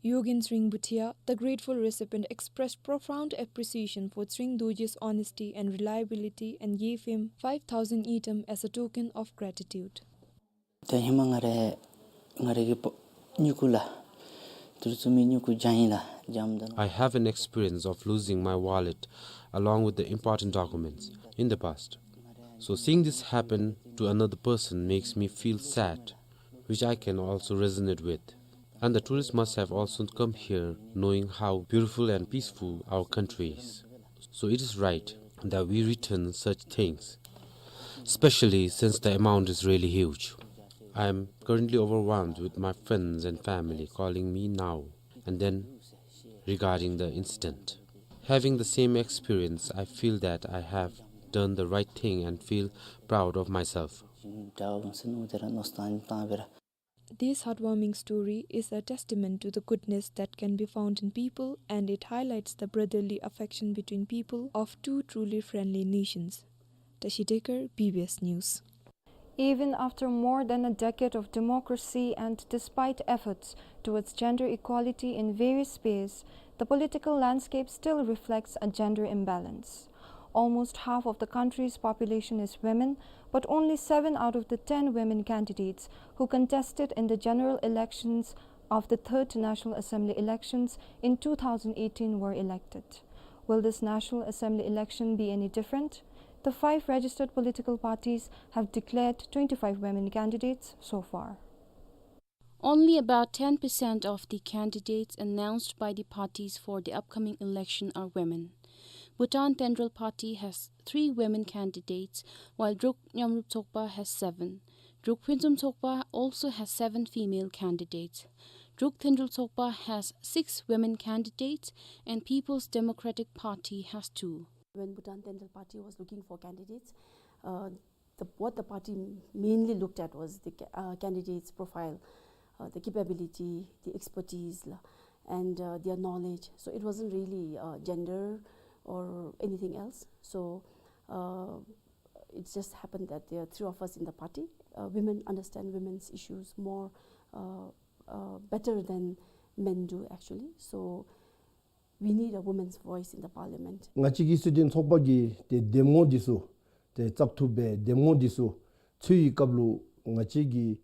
Yorgen Tshering Bhutia, the grateful recipient, expressed profound appreciation for Tshering Dorji's honesty and reliability and gave him five thousand ngultrum as a token of gratitude. Te hima ngare, ngare ki po-, nyuku la. Turtsumi nyuku jain la, jam dan. I have an experience of losing my wallet along with the important documents in the past. So seeing this happen to another person makes me feel sad, which I can also resonate with. And the tourists must have also come here knowing how beautiful and peaceful our country is. So it is right that we return such things, especially since the amount is really huge. I am currently overwhelmed with my friends and family calling me now and then regarding the incident. Having the same experience, I feel that I have done the right thing and feel proud of myself. This heartwarming story is a testament to the goodness that can be found in people, and it highlights the brotherly affection between people of two truly friendly nations. Tashi Dekar, B B S News. Even after more than a decade of democracy and despite efforts towards gender equality in various spheres, the political landscape still reflects a gender imbalance. Almost half of the country's population is women, but only seven out of the ten women candidates who contested in the general elections of the third National Assembly elections in two thousand eighteen were elected. Will this National Assembly election be any different? The five registered political parties have declared twenty-five women candidates so far. Only about ten percent of the candidates announced by the parties for the upcoming election are women. Bhutan Tenrel Party has three women candidates, while Druk Nyamrup Tsokpa has seven. Druk Phuentsum Tsokpa also has seven female candidates. Druk Tenrel Tsokpa has six women candidates, and People's Democratic Party has two. When Bhutan Tenrel Party was looking for candidates, uh, the, what the party mainly looked at was the ca-, uh, candidates' profile, uh, the capability, the expertise, la, and, uh, their knowledge. So it wasn't really, uh, gender or anything else. So, uh, it just happened that there are three of us in the party. Uh, women understand women's issues more, uh, uh, better than men do, actually. So we need a woman's voice in the parliament. ང་བཅས་ཀྱི་སྲིད་དོན་ཚོགས་པ་གི་ཏེ་འདེམས་ངོ་འདི་ཚུ་ཏེ་བཙག་འཐུ་འབད་འདེམས་ངོ་འདི་ཚུ་འཚོལ་བའི་སྐབས་ལུ་ང་བཅས་ཀྱི་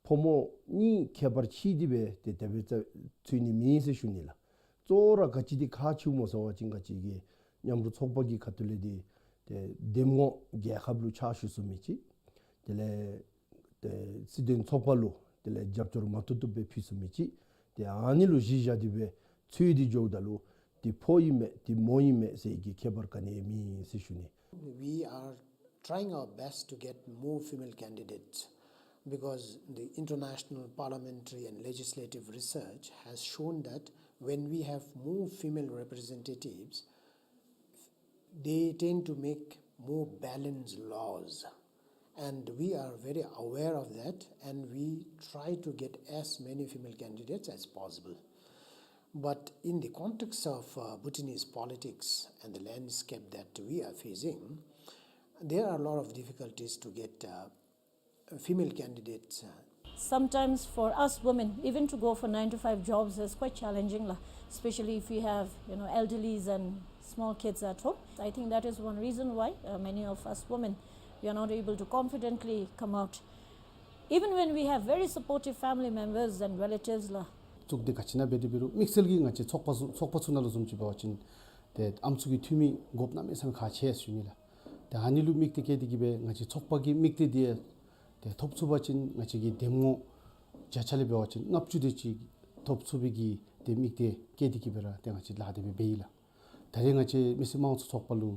ཕོ་མོ་གཉིས་ཁྱད་པར་ཕྱེ་སྟེ་སྦེ་ཏེ་དེ་སྦེ་བཙག་འཚོལ་ནི་མེད་ཟེར་ཞུ་ནི་ལགས། གཙོ་བོ་ར་ག་ཅི་འདི་ཁག་ཆེཝ་སྨོ་ཟེར་བ་ཅིན་ང་བཅས་ཀྱི་མཉམ་རུབ་ཚོགས་པ་གི་ཁ་ཐུག་ལས་འདི་ཏེ་འདེམས་ངོ་རྒྱལ་ཁབ་ལུ་ཕྱག་ཞུ་ཚུགས་མི་ཅིག། དེ་ལས་ཏེ་སྲིད་དོན་ཚོགས་པ་ལུ་དེ་ལས་རྒྱབ་སྐྱོར་མ་བཏུབ་བཏུབ་སྦེ་ཕུལ་ཚུགས་མི་ཅིག། ཏེ་ཨ་ནི་ལུ་གཞི་བཞག་སྟེ་སྦེ་འཚོལ་ཏེ་འགྱོཝ་ད་ལུ་འདི་ཕོ་ཨིན་མས་འདི་མོ་ཨིན་མས་ཟེར་གྱི་ཁྱད་པར་ག་ནི་ཡང་མེད་ཟེར་ཞུ་ནི། We are trying our best to get more female candidates because the international parliamentary and legislative research has shown that when we have more female representatives, they tend to make more balanced laws. And we are very aware of that, and we try to get as many female candidates as possible. But in the context of, uh, Bhutanese politics and the landscape that we are facing, there are a lot of difficulties to get, uh, female candidates, uh. Sometimes for us women, even to go for nine to five jobs is quite challenging, la, especially if we have, you know, elderlies and small kids at home. I think that is one reason why, uh, many of us women, we are not able to confidently come out, even when we have very supportive family members and relatives, la. བཙུགས་ཏེ་ག་ཅི་ཨིན་ན་འབད་དེ་འབད་རུང་དམིགས་བསལ་གྱིས་ང་བཅས་ཚོགས་པ་ཚུ་ཚོགས་པ་ཚུ་ནང་ལུ་བཟུམ་ཅིག་འབད་བ་ཅིན་ཏེ་ཨམ་སྲུ་གི་འཐུས་མི་དགོཔ་གནམ་མེད་ས་མེད་ཁག་ཆེ་ཟེར་ཞུ་ནི་ལགས། ཏེ་ཨ་ནི་ལུ་དམིགས་གཏད་བསྐྱེད་དེ་གིས་སྦེ་ང་བཅས་ཚོགས་པ་གི་དམིགས་གཏད་འདི་ཏེ་ཐོབ་ཚུགས་པ་ཅིན་ང་བཅས་ཀྱི་འདེམས་ངོ་བརྒྱ་ཆ་ལས་འབད་བ་ཅིན་ལྔ་བཅུ་དེ་ཅིག་ཐོབ་ཚུགས་པའི་གི་ཏེ་དམིགས་གཏད་བསྐྱེད་དེ་གིས་སྦེ་ར་ཏེ་ང་བཅས་ལཱ་དེ་སྦེ་འབད་ཡི་ལགས། ད་རེས་ང་བཅས་མི་སེར་དམངས་གཙོ་ཚོགས་པ་ལུ་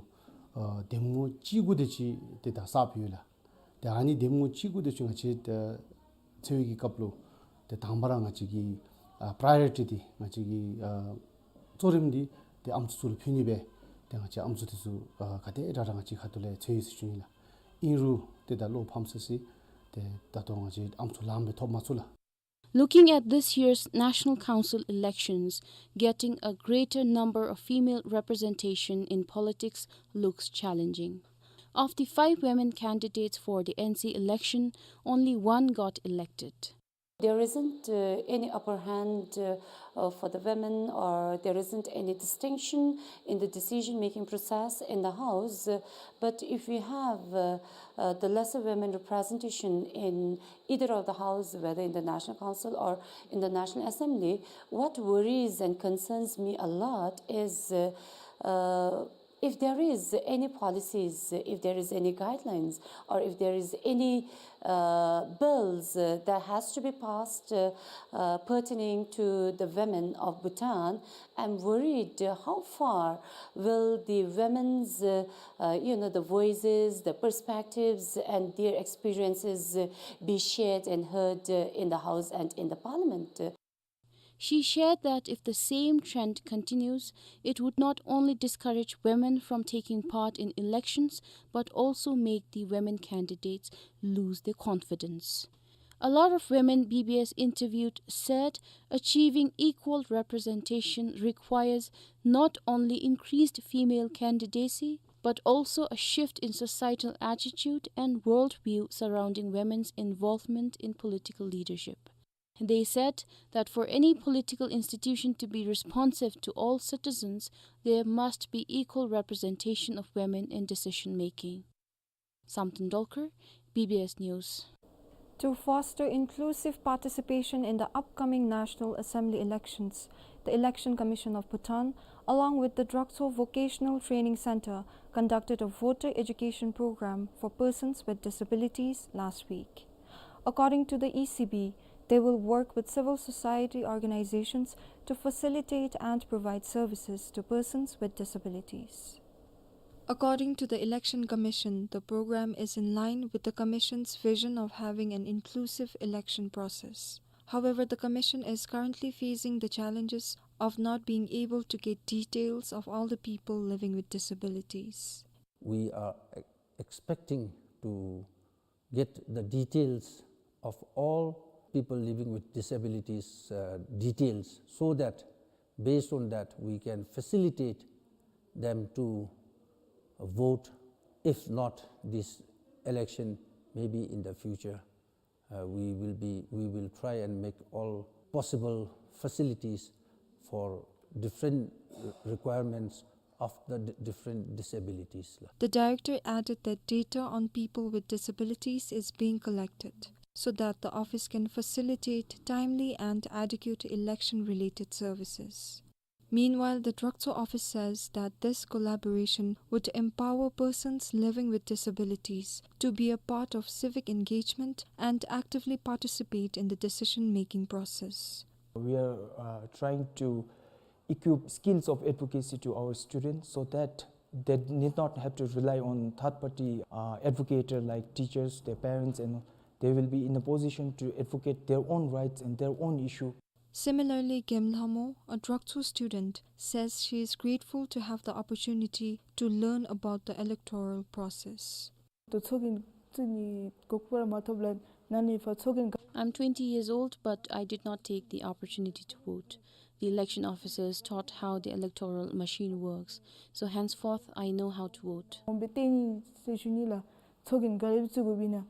ཨ་འདེམས་ངོ་བཅུ་དགུ་དེ་ཅིག་ཏེ་ད་བསགས་ཡོད་ལགས། ཏེ་ཨ་ནི་འདེམས་ངོ་བཅུ་དགུ་དེ་ཅིག་ང་བཅས་ད་འཚོལ་བའི་གི་སྐབས་ལུ་ཏེ་དང་པ་ར་ང་བཅས་ཀྱི་ཨ་པྲའི་ཡོ་རི་ཊི་འདི་ང་བཅས་ཀྱི་ཨ་གཙོ་རིམ་འདི་ཏེ་ཨམ་སྲུ་ཚུ་ལུ་ཕུལ་ནི་སྦེ་ཏེ་ང་བཅས་ཨམ་སྲུ་དེ་ཚུ་ཨ་ག་དེ་དྲག་དྲག་ང་བཅས་ཁ་ཐུག་ལས་འཚོལ་ཡི་ཟེར་ཞུ་ནི་ལགས། ཨིན་རུང་ཏེ་ད་བློ་ཕམ་སི་སི་ཏེ་ད་ལྟོ་ང་བཅས་ཨམ་སྲུ་ལངམ་སྦེ་ཐོབ་མ་ཚུགས་ལགས། Looking at this year's National Council elections, getting a greater number of female representation in politics looks challenging. Of the five women candidates for the N C election, only one got elected. There isn't, uh, any upper hand, uh, uh, for the women, or there isn't any distinction in the decision-making process in the House. Uh, but if we have, uh, uh, the lesser women representation in either of the House, whether in the National Council or in the National Assembly, what worries and concerns me a lot is, uh, uh, if there is any policies, if there is any guidelines, or if there is any, uh, bills, uh, that has to be passed, uh, uh, pertaining to the women of Bhutan, I'm worried, uh, how far will the women's, uh, uh, you know, the voices, the perspectives, and their experiences, uh, be shared and heard, uh, in the House and in the Parliament. She shared that if the same trend continues, it would not only discourage women from taking part in elections, but also make the women candidates lose their confidence. A lot of women B B S interviewed said achieving equal representation requires not only increased female candidacy, but also a shift in societal attitude and worldview surrounding women's involvement in political leadership. They said that for any political institution to be responsive to all citizens, there must be equal representation of women in decision making. Samten Dolkar, B B S News. To foster inclusive participation in the upcoming National Assembly elections, the Election Commission of Bhutan, along with the Drakcho Vocational Training Center, conducted a voter education program for persons with disabilities last week. According to the E C B, they will work with civil society organizations to facilitate and provide services to persons with disabilities. According to the Election Commission, the program is in line with the commission's vision of having an inclusive election process. However, the commission is currently facing the challenges of not being able to get details of all the people living with disabilities. We are e-, expecting to get the details of all people living with disabilities, uh, details, so that based on that we can facilitate them to vote. If not this election, maybe in the future, uh, we will be, we will try and make all possible facilities for different requirements of the d-, different disabilities. The director added that data on people with disabilities is being collected so that the office can facilitate timely and adequate election-related services. Meanwhile, the Drakcho office says that this collaboration would empower persons living with disabilities to be a part of civic engagement and actively participate in the decision-making process. We are, uh, trying to equip skills of advocacy to our students so that they need not have to rely on third-party, uh, advocator like teachers, their parents, and they will be in a position to advocate their own rights and their own issue. Similarly, Gem Lhamo, a Drakcho student, says she is grateful to have the opportunity to learn about the electoral process. ད་ཚོགས་རྒྱན་བཙུགས་ནི་དགོཔ་ར་མ་ཐོབ་ལགས། ན་ནི་ཕར་ཚོགས་རྒྱན་ག། I'm twenty years old, but I did not take the opportunity to vote. The election officers taught how the electoral machine works, so henceforth I know how to vote. འོང་སྦེ་བལྟ་ནི་ཟེར་ཞུ་ནི་ལགས། ཚོགས་རྒྱན་ག་ར་བཙུགས་དགོཔ་ཨིན་ན།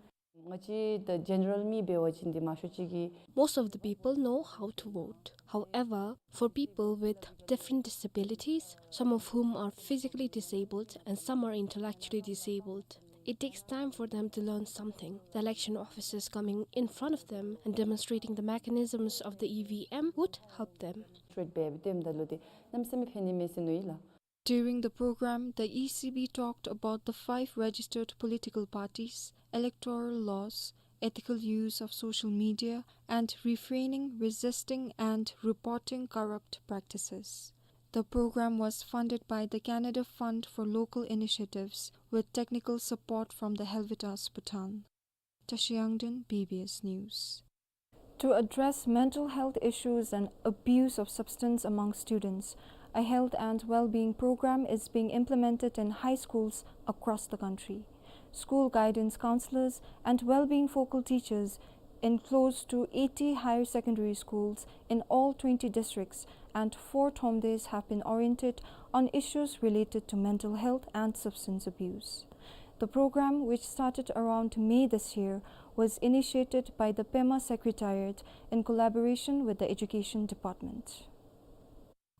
ང་བཅས་the general མི་འབད་བ་ཅིན་འདི་མང་ཤོས་ཅིག་གིས། Most of the people know how to vote. However, for people with different disabilities, some of whom are physically disabled and some are intellectually disabled, it takes time for them to learn something. The election officers coming in front of them and demonstrating the mechanisms of the E V M would help them. Straight འབད་བའི་ཏེམ་ད་ལུ་འདི་གནམ་མེད་ས་མེད་ཕན་ནི་མས་ཟེར་མནོ་ཡི་ལགས། During the program, the E C B talked about the five registered political parties, electoral laws, ethical use of social media, and refraining, resisting, and reporting corrupt practices. The program was funded by the Canada Fund for Local Initiatives with technical support from the Helvetas Bhutan. Tashi Yangden, B B S News. To address mental health issues and abuse of substance among students, a health and well-being program is being implemented in high schools across the country. School guidance counselors and well-being focal teachers in close to eighty higher secondary schools in all twenty districts and four thromdes have been oriented on issues related to mental health and substance abuse. The program, which started around May this year, was initiated by the Pema Secretariat in collaboration with the Education Department.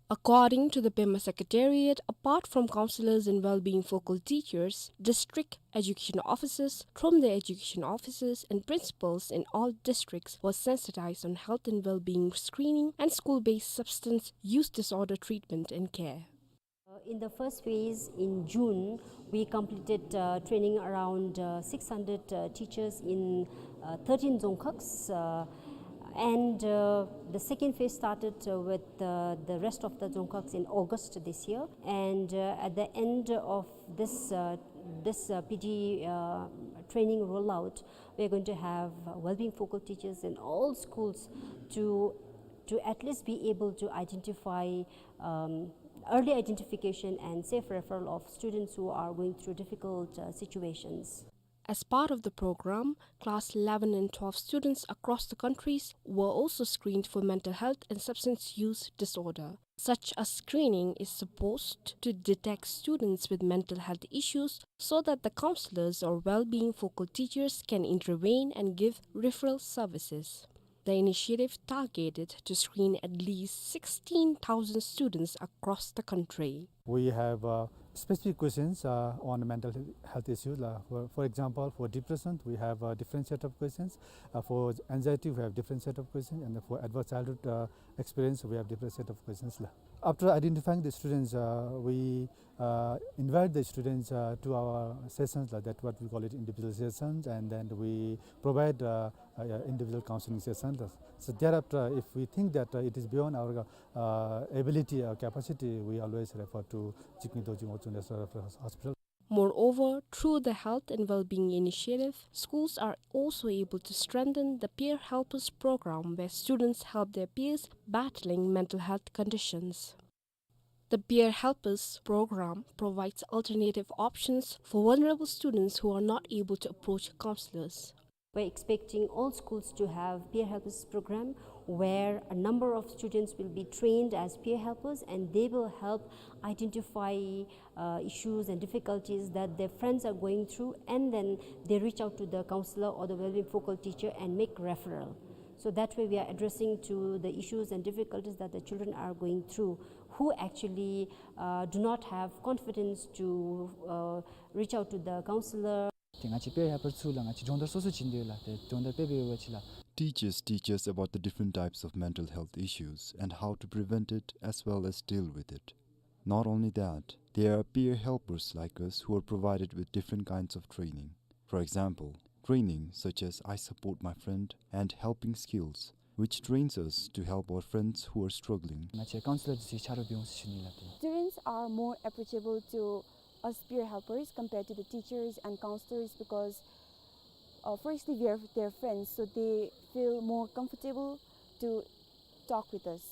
According to the Pema Secretariat, apart from counselors and well-being focal teachers, district education officers, thromde education officers, and principals in all districts was sensitized on health and well-being screening and school-based substance use disorder treatment and care. Uh, in the first phase, in June, we completed, uh, training around, uh, six hundred, uh, teachers in, uh, thirteen dzongkhags, uh, and, uh, the second phase started, uh, with, uh, the rest of the dzongkhags in August this year. And, uh, at the end of this, uh, this, uh, P T, uh, training rollout, we are going to have, uh, well-being focal teachers in all schools to to at least be able to identify, um, early identification and safe referral of students who are going through difficult, uh, situations. As part of the program, class eleven and twelve students across the countries were also screened for mental health and substance use disorder. Such a screening is supposed to detect students with mental health issues so that the counselors or well-being focal teachers can intervene and give referral services. The initiative targeted to screen at least sixteen thousand students across the country. We have, uh, specific questions, uh, on mental he-, health issues. La, for, for example, for depression, we have a different set of questions. Uh, for anxiety, we have different set of questions. And for adverse childhood, uh, experience, we have different set of questions. La. After identifying the students, uh, we, uh, invite the students, uh, to our sessions, la, that what we call it individual sessions, and then we provide, uh, uh, individual counseling sessions. So thereafter, if we think that, uh, it is beyond our, uh, ability or capacity, we always refer to Jigme Dorji Wangchuck National Referral Hospital. Moreover, through the Health and Wellbeing Initiative, schools are also able to strengthen the Peer Helpers program, where students help their peers battling mental health conditions. The Peer Helpers program provides alternative options for vulnerable students who are not able to approach counselors. We're expecting all schools to have Peer Helpers program, where a number of students will be trained as peer helpers, and they will help identify, uh, issues and difficulties that their friends are going through, and then they reach out to the counselor or the wellbeing focal teacher and make referral. So that way we are addressing to the issues and difficulties that the children are going through, who actually, uh, do not have confidence to, uh, reach out to the counselor. ཏེ་ང་བཅས་peer helper ཚུ་ལགས་ང་བཅས་སྦྱོང་བརྡར་སོ་སོ་བྱིན་དོ་ལགས། ཏེ་སྦྱོང་བརྡར་སྤེལ་བའི་འོག་ལགས། Teachers teach us about the different types of mental health issues and how to prevent it as well as deal with it. Not only that, there are peer helpers like us who are provided with different kinds of training. For example, training such as I support my friend and helping skills, which trains us to help our friends who are struggling. ང་བཅས་counselor ཚུ་ཆ་རོགས་འབད་འོང་ཟེར་ཞུ་ནི་ལགས། Students are more approachable to us peer helpers compared to the teachers and counselors because, uh, firstly, we are their friends, so they feel more comfortable to talk with us.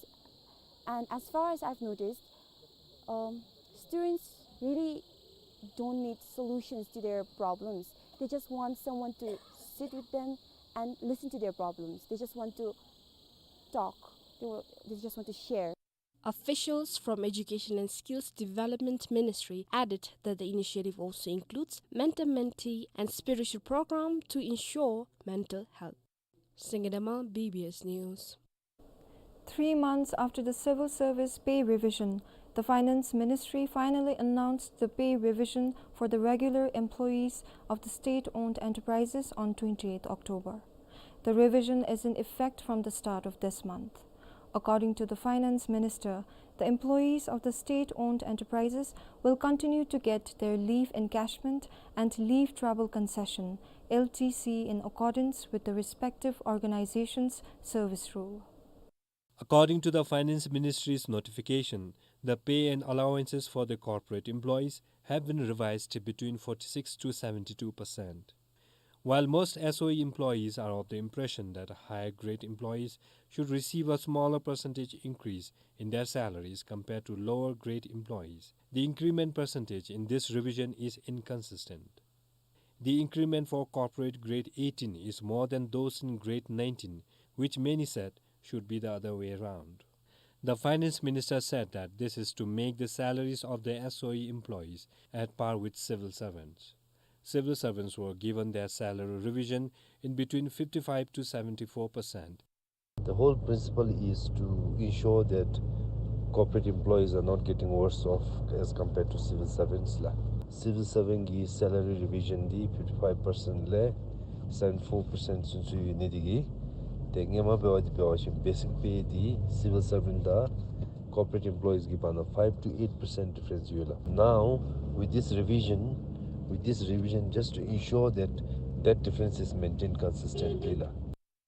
And as far as I've noticed, um, students really don't need solutions to their problems. They just want someone to sit with them and listen to their problems. They just want to talk. They wa-, they just want to share. Officials from Education and Skills Development Ministry added that the initiative also includes mentor-mentee and spiritual program to ensure mental health. Singedama, B B S News. Three months after the civil service pay revision, the Finance Ministry finally announced the pay revision for the regular employees of the state-owned enterprises on twenty-eighth October. The revision is in effect from the start of this month. According to the Finance Minister, the employees of the state-owned enterprises will continue to get their leave encashment and leave travel concession, L T C, in accordance with the respective organization's service rule. According to the Finance Ministry's notification, the pay and allowances for the corporate employees have been revised between forty-six to seventy-two percent. While most S O E employees are of the impression that higher grade employees should receive a smaller percentage increase in their salaries compared to lower grade employees, the increment percentage in this revision is inconsistent. The increment for corporate grade eighteen is more than those in grade nineteen, which many said should be the other way around. The finance minister said that this is to make the salaries of the S O E employees at par with civil servants. Civil servants were given their salary revision in between fifty-five to seventy-four percent. The whole principle is to ensure that corporate employees are not getting worse off as compared to civil servants la. Civil servant གི་salary revision འདི་fifty-five percent ལས་seventy-four percent ཚུན་ཚོད་ཡོད་ནི་འདི་གིས། ཏེ་སྔོན་མ་འབད་བ་འདི་འབད་བ་ཅིན་basic pay འདི་civil servant དང་corporate employees གི་བར་ན་five to eight percent difference ཡོད་ལགས། Now, with this revision, with this revision, just to ensure that that difference is maintained consistently ལགས།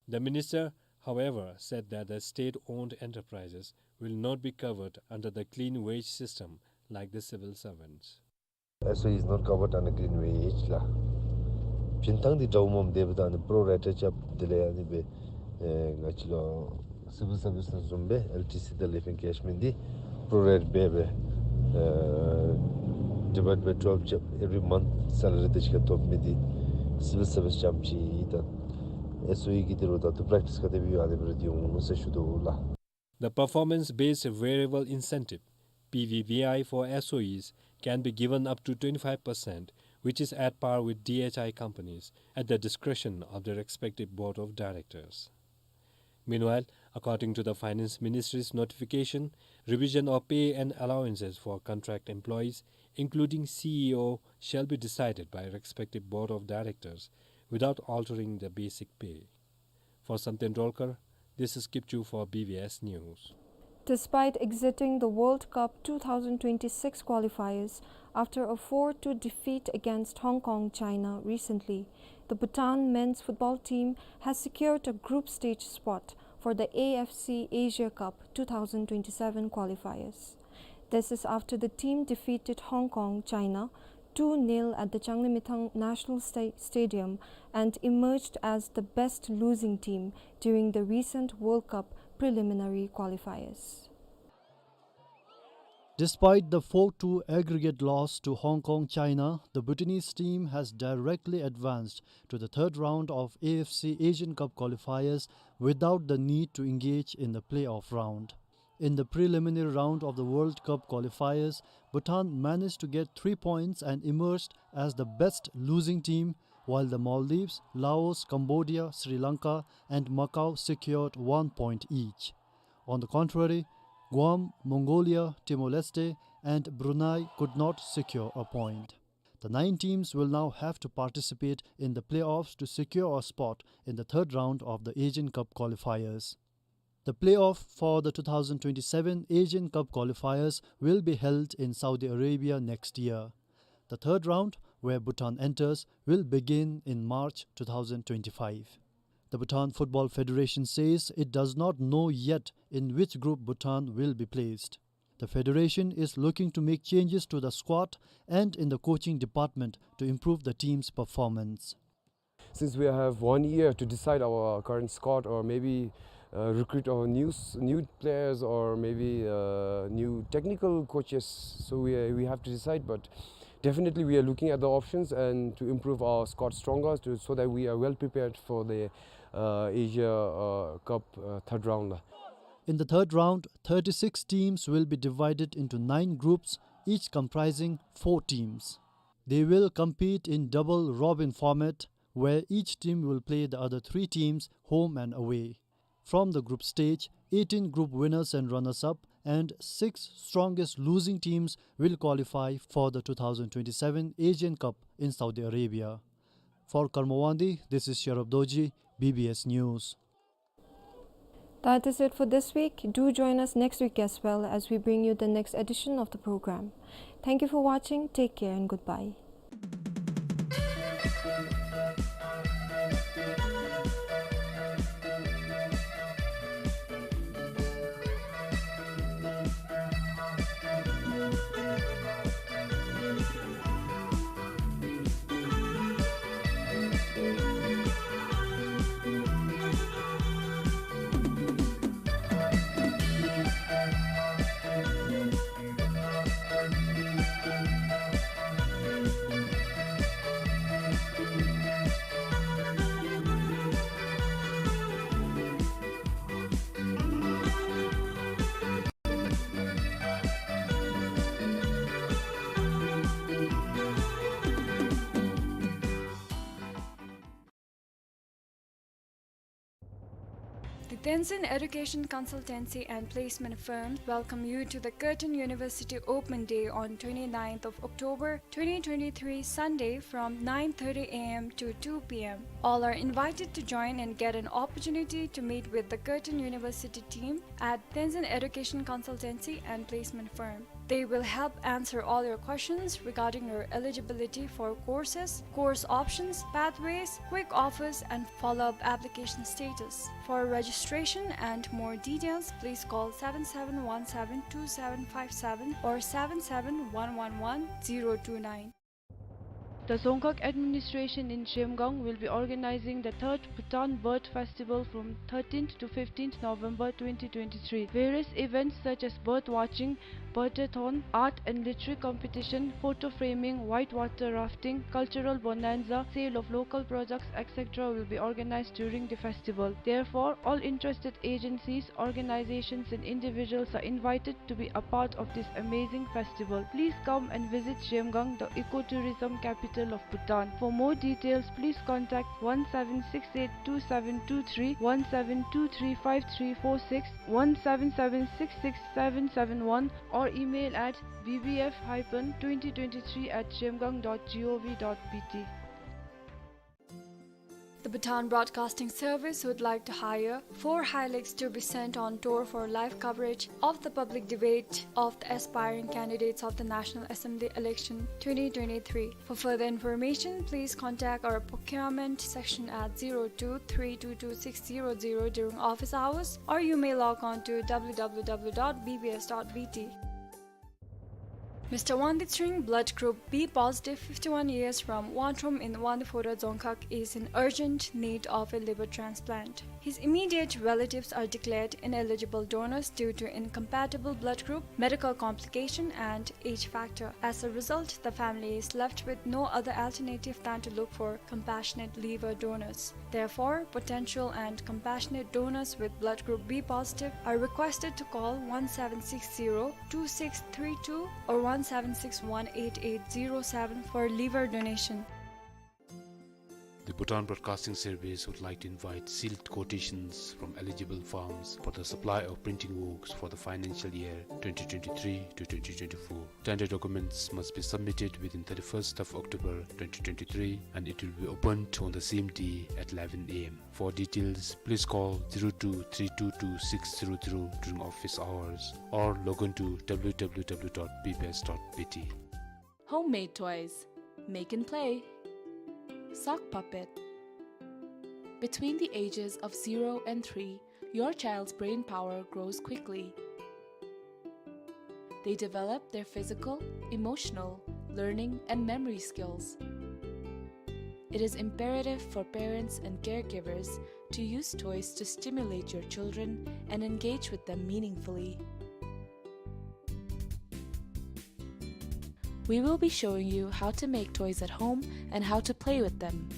The minister, however, said that the state-owned enterprises will not be covered under the clean wage system like the civil servants. S O E is not covered under clean wage ལགས། བྱིན་ཐངས་འདི་འདྲཝ་མས། དེ་འབདཝ་ད་ནི་pro rata རྐྱབ་དེ་ལས་ཨ་ནི་སྦེ་ཨེ་ང་བཅས་ལུ་ སི་ཝིལ་སར་བིསི་ལུ་བཟུམ་སྦེ་ཨེལ་ཊི་སི་དང་ལེབ་ཨིན་ཀེཤ་མེནཊ་འདི་པྲོ་རེཊ་འབད་སྦེ་ཨེ་ཌི་ཝའིཌ་བའི་ཊུ་ཝེལབ་རྐྱབ། ཨེ་བི་རི་མནཐ་སེ་ལ་རི་དེ་ཅིག་ཁར་ཐོབ་མི་འདི་སི་ཝིལ་སར་བིསི་རྐྱངམ་ཅིག་ད་ཨེསི་ཨོ་ཨི་གི་འདི་རུ་ད་ལྟོ་པེརེཀ་ཊིསི་ག་དེ་སྦེ་ཡོད་ཨ་ནི་སྦེ་ར་འདི་འོང་ཟེར་ཞུ་དོ་ལགས། The performance-based variable incentive, P V V I, for S O Es can be given up to twenty-five percent, which is at par with D H I companies, at the discretion of the respective board of directors. Meanwhile, according to the Finance Ministry's notification, revision of pay and allowances for contract employees, including C E O, shall be decided by respective board of directors without altering the basic pay. For Samten Dolkar, this is Kipchu for B B S News. Despite exiting the World Cup two thousand twenty-six qualifiers after a four two defeat against Hong Kong, China recently, the Bhutan men's football team has secured a group stage spot for the A F C Asia Cup two thousand twenty-seven qualifiers. This is after the team defeated Hong Kong, China, two nil at the Changlimithang National Sta-, Stadium and emerged as the best losing team during the recent World Cup preliminary qualifiers. Despite the four two aggregate loss to Hong Kong, China, the Bhutanese team has directly advanced to the third round of A F C Asian Cup qualifiers without the need to engage in the playoff round. In the preliminary round of the World Cup qualifiers, Bhutan managed to get three points and emerged as the best losing team, while the Maldives, Laos, Cambodia, Sri Lanka, and Macau secured one point each. On the contrary, Guam, Mongolia, Timor-Leste, and Brunei could not secure a point. The nine teams will now have to participate in the playoffs to secure a spot in the third round of the Asian Cup qualifiers. The playoff for the two thousand twenty-seven Asian Cup qualifiers will be held in Saudi Arabia next year. The third round, where Bhutan enters, will begin in March two thousand twenty-five. The Bhutan Football Federation says it does not know yet in which group Bhutan will be placed. The federation is looking to make changes to the squad and in the coaching department to improve the team's performance. Since we have one year to decide our current squad or maybe, uh, recruit our new s-, new players or maybe, uh, new technical coaches, so we, we have to decide, but definitely we are looking at the options and to improve our squad stronger to, so that we are well prepared for the, uh, Asia, uh, Cup, uh, third round. In the third round, thirty-six teams will be divided into nine groups, each comprising four teams. They will compete in double robin format, where each team will play the other three teams home and away. From the group stage, eighteen group winners and runners-up and six strongest losing teams will qualify for the two thousand twenty-seven Asian Cup in Saudi Arabia. For Karma Wangdi, this is Sherab Dorji, B B S News. That is it for this week. Do join us next week as well as we bring you the next edition of the program. Thank you for watching. Take care and goodbye. The Tenzin Education Consultancy and Placement Firm welcome you to the Curtin University Open Day on twenty-ninth of October twenty twenty-three, Sunday, from nine thirty A M to two P M. All are invited to join and get an opportunity to meet with the Curtin University team at Tenzin Education Consultancy and Placement Firm. They will help answer all your questions regarding your eligibility for courses, course options, pathways, quick offers, and follow-up application status. For registration and more details, please call seven seven one seven two seven five seven or seven seven one one one zero two nine. The Dzongkhag administration in Zhemgang will be organizing the third Bhutan Bird Festival from thirteenth to fifteenth November twenty twenty-three. Various events such as bird watching, birdathon, art and literary competition, photo framing, whitewater rafting, cultural bonanza, sale of local products, et cetera will be organized during the festival. Therefore, all interested agencies, organizations and individuals are invited to be a part of this amazing festival. Please come and visit Zhemgang, the ecotourism capital of Bhutan. For more details, please contact one seven six eight two seven two three, one seven two three five three four six, one seven seven six six seven seven one, or email at B B F hyphen twenty twenty-three at zhemgang dot gov dot B T. The Bhutan Broadcasting Service would like to hire four Hiluxe to be sent on tour for live coverage of the public debate of the aspiring candidates of the National Assembly election twenty twenty-three. For further information, please contact our procurement section at zero two three two two six zero zero during office hours, or you may log on to W W W dot B B S dot B T. Mister Wangdi Tshering, blood group B positive, fifty-one years, from Wangtrom in Wangdue Phodrang Dzongkhag, is in urgent need of a liver transplant. His immediate relatives are declared ineligible donors due to incompatible blood group, medical complication, and age factor. As a result, the family is left with no other alternative than to look for compassionate liver donors. Therefore, potential and compassionate donors with blood group B positive are requested to call one seven six zero two six three two or one seven six one eight eight zero seven for liver donation. The Bhutan Broadcasting Service would like to invite sealed quotations from eligible firms for the supply of printing works for the financial year twenty twenty-three to twenty twenty-four. Tender documents must be submitted within thirty-first of October twenty twenty-three, and it will be opened on the same day at eleven A M. For details, please call zero two three two two six zero zero during office hours or log on to W W W dot B B S dot B T. Homemade toys. Make and play. Sock puppet. Between the ages of zero and three, your child's brain power grows quickly. They develop their physical, emotional, learning, and memory skills. It is imperative for parents and caregivers to use toys to stimulate your children and engage with them meaningfully. We will be showing you how to make toys at home and how to play with them.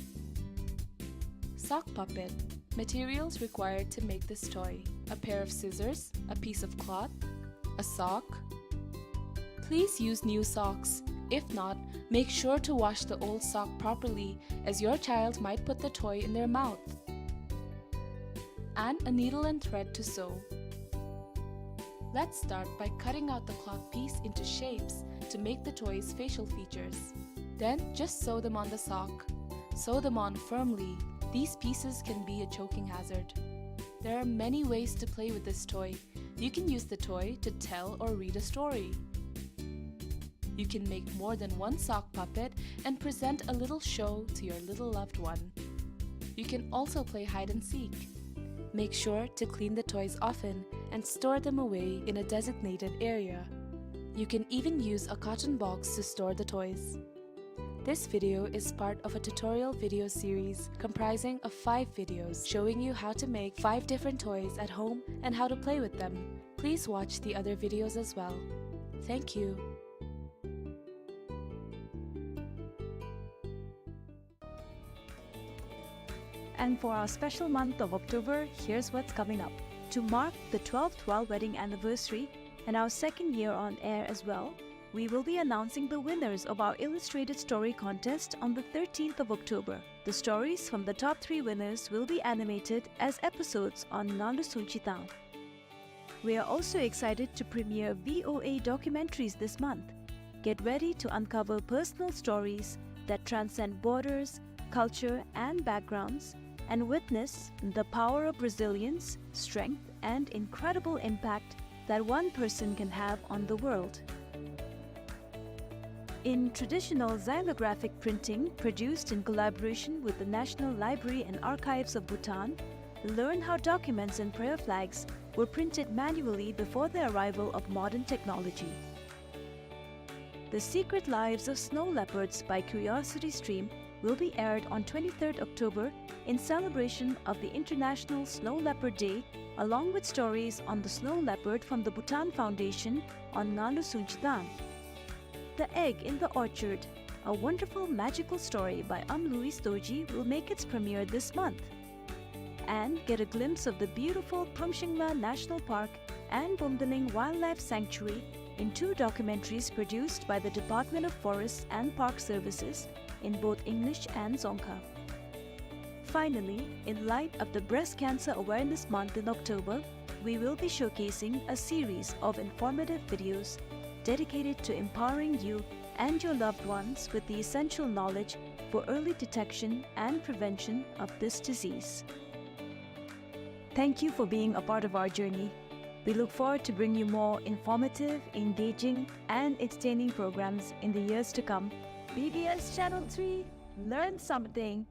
Sock puppet. Materials required to make this toy: a pair of scissors, a piece of cloth, a sock. Please use new socks. If not, make sure to wash the old sock properly, as your child might put the toy in their mouth. And a needle and thread to sew. Let's start by cutting out the cloth piece into shapes to make the toy's facial features. Then just sew them on the sock. Sew them on firmly. These pieces can be a choking hazard. There are many ways to play with this toy. You can use the toy to tell or read a story. You can make more than one sock puppet and present a little show to your little loved one. You can also play hide and seek. Make sure to clean the toys often and store them away in a designated area. You can even use a carton box to store the toys. This video is part of a tutorial video series comprising of five videos showing you how to make five different toys at home and how to play with them. Please watch the other videos as well. Thank you. And for our special month of October, here's what's coming up. To mark the twelfth royal wedding anniversary and our second year on air as well, we will be announcing the winners of our illustrated story contest on the thirteenth of October. The stories from the top three winners will be animated as episodes on Ngandu Sungchi Tang. We are also excited to premiere V O A documentaries this month. Get ready to uncover personal stories that transcend borders, culture, and backgrounds, and witness the power of resilience, strength, and incredible impact that one person can have on the world. In traditional xylographic printing produced in collaboration with the National Library and Archives of Bhutan, learn how documents and prayer flags were printed manually before the arrival of modern technology. The Secret Lives of Snow Leopards by Curiosity Stream will be aired on twenty-third October in celebration of the International Snow Leopard Day, along with stories on the snow leopard from the Bhutan Foundation on Ngalu Sungchi Dam. The Egg in the Orchard, a wonderful magical story by Am Louise Dorji, will make its premiere this month. And get a glimpse of the beautiful Pamshingla National Park and Bumdaling Wildlife Sanctuary in two documentaries produced by the Department of Forests and Park Services in both English and Dzongkha. Finally, in light of the Breast Cancer Awareness Month in October, we will be showcasing a series of informative videos dedicated to empowering you and your loved ones with the essential knowledge for early detection and prevention of this disease. Thank you for being a part of our journey. We look forward to bringing you more informative, engaging, and entertaining programs in the years to come. B B S Channel three, learn something.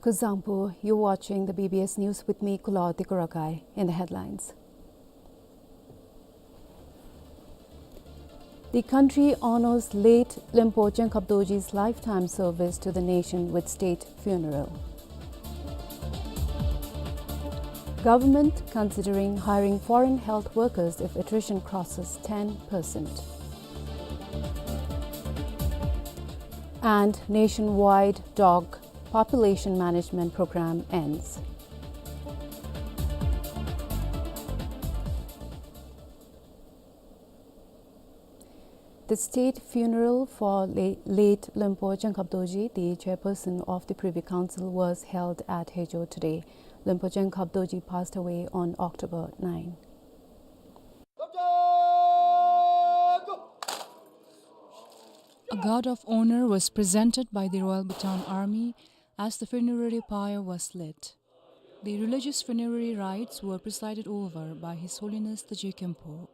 Kuzuzangpo, you're watching the B B S News with me, Kulaw Dikurakai. In the headlines. The country honors late Lempo Chengkhap Dorji's lifetime service to the nation with state funeral. Government considering hiring foreign health workers if attrition crosses ten percent. And nationwide dog population management program ends. The state funeral for la-, late Lempo Chengkhap Dorji, the chairperson of the Privy Council, was held at Hejo today. Lempo Chengkhap Dorji passed away on October nine. A guard of honor was presented by the Royal Bhutan Army as the funerary pyre was lit. The religious funerary rites were presided over by His Holiness the Je Khenpo.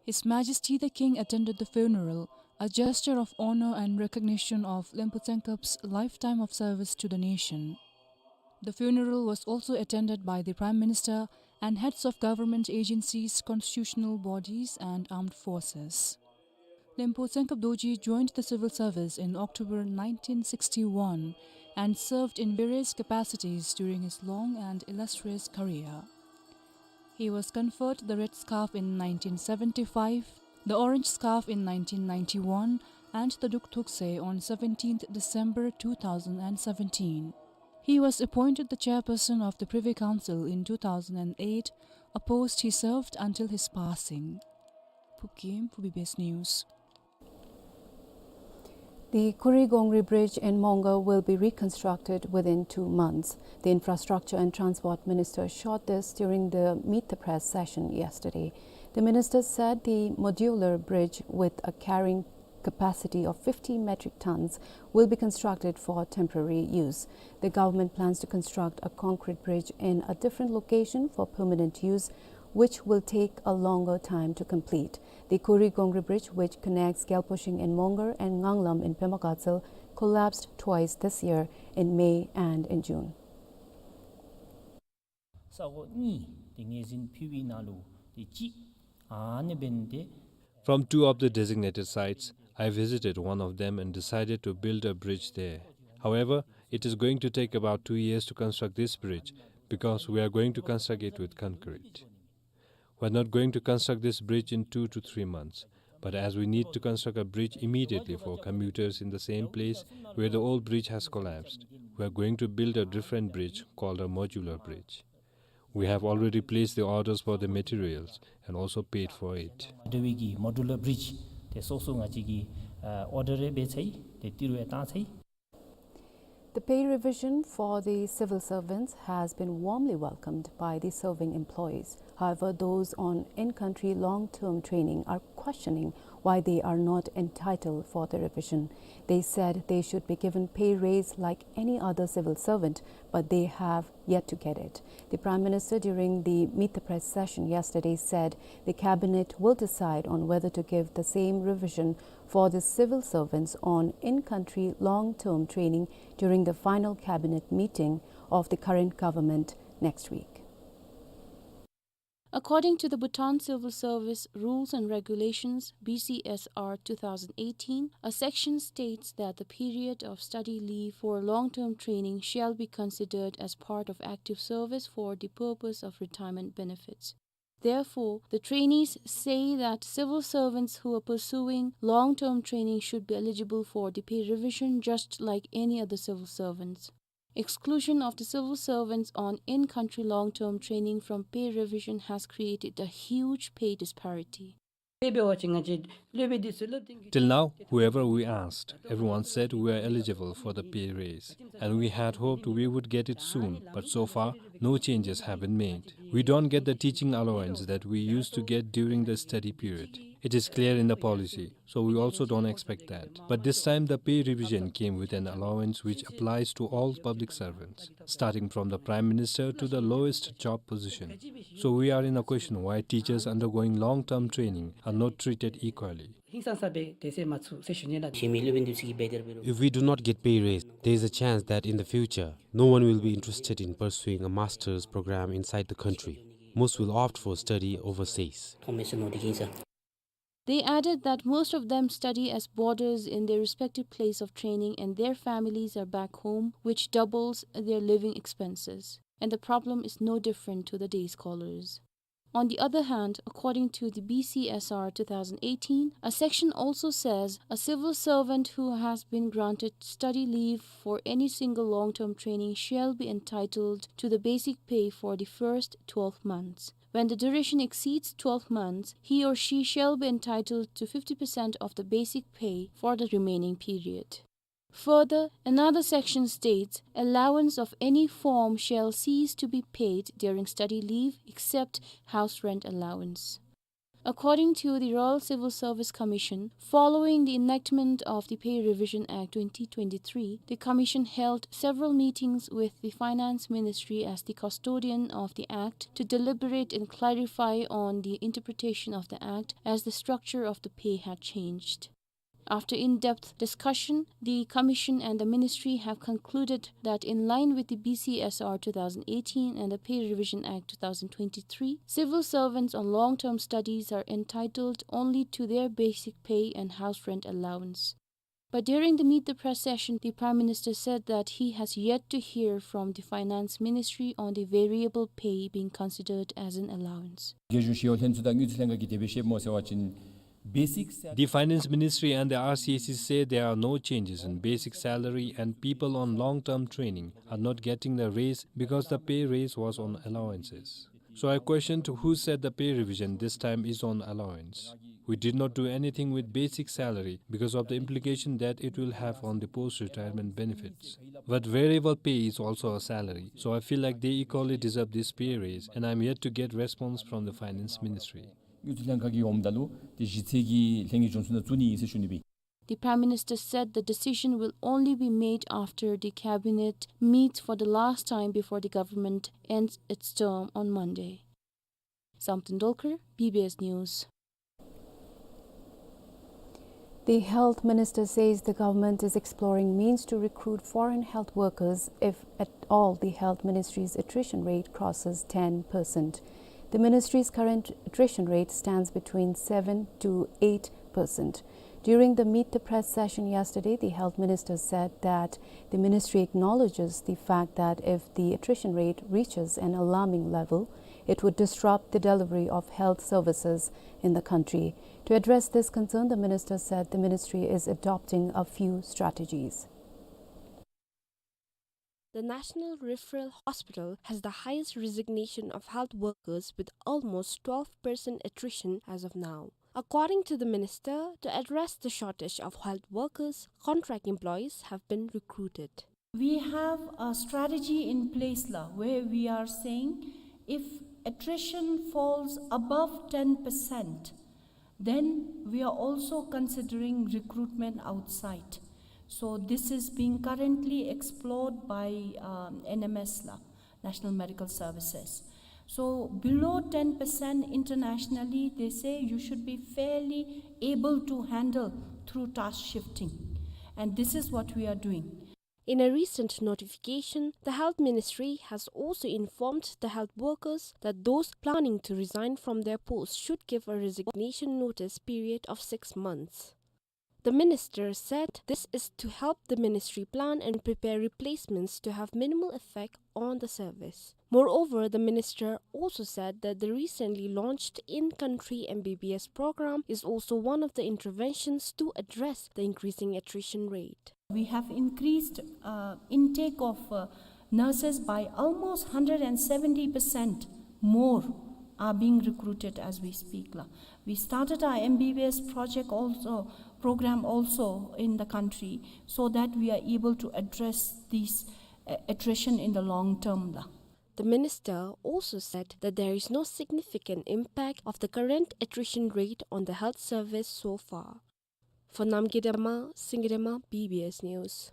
His Majesty the King attended the funeral, a gesture of honor and recognition of Lempo Chengkhap's lifetime of service to the nation. The funeral was also attended by the Prime Minister and heads of government agencies, constitutional bodies, and armed forces. Lempo Chengkhap Dorji joined the civil service in October nineteen sixty-one and served in various capacities during his long and illustrious career. He was conferred the Red Scarf in nineteen seventy-five, the Orange Scarf in nineteen ninety-one, and the Duk Thukse on seventeenth December two thousand and seventeen. He was appointed the chairperson of the Privy Council in two thousand and eight, a post he served until his passing. Phubgim for B B S News. The Kuri Gongri Bridge in Mongar will be reconstructed within two months. The Infrastructure and Transport Minister shot this during the Meet the Press session yesterday. The minister said the modular bridge, with a carrying capacity of fifty metric tons, will be constructed for temporary use. The government plans to construct a concrete bridge in a different location for permanent use, which will take a longer time to complete. The Kuri Gongri Bridge, which connects Gyalposhing in Mongar and Nganglam in Pema Gatshel, collapsed twice this year, in May and in June. ས་གོ་གཉིས་དེ་ངོས་འཛིན་ཕུལ་བའི་ནང་ལུ་དེ་གཅིག་ཨ་ནི་འབད་ནི་དེ། From two of the designated sites, I visited one of them and decided to build a bridge there. However, it is going to take about two years to construct this bridge because we are going to construct it with concrete. We are not going to construct this bridge in two to three months, but as we need to construct a bridge immediately for commuters in the same place where the old bridge has collapsed, we are going to build a different bridge called a modular bridge. We have already placed the orders for the materials and also paid for it. འབྲེལ་བའི་གི་མོ་ཌུ་ལར་བི་རིཇ་དེ་སོ་སོ་ང་བཅས་ཀྱི་ ཨ་ཨོར་ཌར་རེ་འབད་ཚར་ཡི། ཏེ་ཏི་རུ་ཡང་བཏང་ཚར་ཡི། The pay revision for the civil servants has been warmly welcomed by the serving employees. However, those on in-country long-term training are questioning why they are not entitled for the revision. They said they should be given pay raise like any other civil servant, but they have yet to get it. The Prime Minister, during the Meet the Press session yesterday, said the cabinet will decide on whether to give the same revision for the civil servants on in-country long-term training during the final cabinet meeting of the current government next week. According to the Bhutan Civil Service Rules and Regulations, B C S R two thousand eighteen, a section states that the period of study leave for long-term training shall be considered as part of active service for the purpose of retirement benefits. Therefore, the trainees say that civil servants who are pursuing long-term training should be eligible for the pay revision just like any other civil servants. Exclusion of the civil servants on in-country long-term training from pay revision has created a huge pay disparity. Till now, whoever we asked, everyone said we are eligible for the pay raise, and we had hoped we would get it soon, but so far, no changes have been made. We don't get the teaching allowance that we used to get during the study period. It is clear in the policy, so we also don't expect that. But this time, the pay revision came with an allowance which applies to all public servants, starting from the Prime Minister to the lowest job position. So we are in a question why teachers undergoing long-term training are not treated equally. If we do not get pay raise, there is a chance that in the future, no one will be interested in pursuing a master's program inside the country. Most will opt for study overseas. They added that most of them study as boarders in their respective place of training and their families are back home, which doubles their living expenses. And the problem is no different to the day scholars. On the other hand, according to the B C S R two thousand eighteen, a section also says a civil servant who has been granted study leave for any single long-term training shall be entitled to the basic pay for the first twelve months. When the duration exceeds twelve months, he or she shall be entitled to fifty percent of the basic pay for the remaining period. Further, another section states, allowance of any form shall cease to be paid during study leave except house rent allowance. According to the Royal Civil Service Commission, following the enactment of the Pay Revision Act twenty twenty-three, the Commission held several meetings with the Finance Ministry as the custodian of the Act to deliberate and clarify on the interpretation of the Act, as the structure of the pay had changed. After in-depth discussion, the Commission and the Ministry have concluded that in line with the B C S R two thousand eighteen and the Pay Revision Act two thousand twenty-three, civil servants on long-term studies are entitled only to their basic pay and house rent allowance. But during the Meet the Press session, the Prime Minister said that he has yet to hear from the Finance Ministry on the variable pay being considered as an allowance. རྒྱལ་གཞུང་ཞི་གཡོག་ལྷན་ཚོགས་དང་དངུལ་རྩིས་ལྷན་ཁག་གིས་དེ་སྦེ་བཤདཔ་སྨོ་ཟེར་བ་ཅིན། Basic sal- The Finance Ministry and the R C S C say there are no changes in basic salary and people on long-term training are not getting the raise because the pay raise was on allowances. So I questioned who said the pay revision this time is on allowance. We did not do anything with basic salary because of the implication that it will have on the post-retirement benefits. But variable pay is also a salary, so I feel like they equally deserve this pay raise, and I'm yet to get response from the Finance Ministry. དངུལ་རྩིས་ལྷན་ཁག་གིས་འོངམ་ད་ལུ་ཏེ་གཞི་རྩའི་གི་ལྷན་རྒྱས་བྱོན་ཚུགས་ན་བཙུགས་ནི་ཨིན་ཟེར་ཞུ་ནི་སྦེ། The Prime Minister said the decision will only be made after the cabinet meets for the last time before the government ends its term on Monday. Samten Dolkar, B B S News. The health minister says the government is exploring means to recruit foreign health workers if at all the health ministry's attrition rate crosses ten percent. The ministry's current attrition rate stands between seven to eight percent. During the Meet the Press session yesterday, the health minister said that the ministry acknowledges the fact that if the attrition rate reaches an alarming level, it would disrupt the delivery of health services in the country. To address this concern, the minister said the ministry is adopting a few strategies. The National Referral Hospital has the highest resignation of health workers, with almost twelve percent attrition as of now. According to the minister, to address the shortage of health workers, contract employees have been recruited. We have a strategy in place la, where we are saying if attrition falls above ten percent, then we are also considering recruitment outside. So this is being currently explored by, um, N M S la, National Medical Services. So below ten percent internationally, they say you should be fairly able to handle through task shifting. And this is what we are doing. In a recent notification, the Health Ministry has also informed the health workers that those planning to resign from their posts should give a resignation notice period of six months. The minister said this is to help the ministry plan and prepare replacements to have minimal effect on the service. Moreover, the minister also said that the recently launched in-country M B B S program is also one of the interventions to address the increasing attrition rate. We have increased, uh, intake of, uh, nurses by almost hundred and seventy percent more are being recruited as we speak la. We started our M B B S project also, program also in the country, so that we are able to address this, uh, attrition in the long term la. The minister also said that there is no significant impact of the current attrition rate on the health service so far. For Namgay Dema, Singye Dema, B B S News.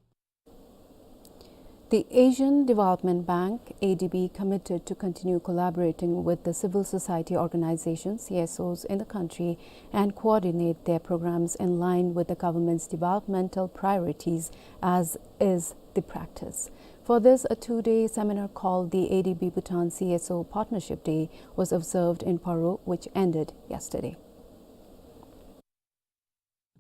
The Asian Development Bank, A D B, committed to continue collaborating with the civil society organizations, C S Os, in the country and coordinate their programs in line with the government's developmental priorities, as is the practice. For this, a two-day seminar called the A D B Bhutan C S O Partnership Day was observed in Paro, which ended yesterday.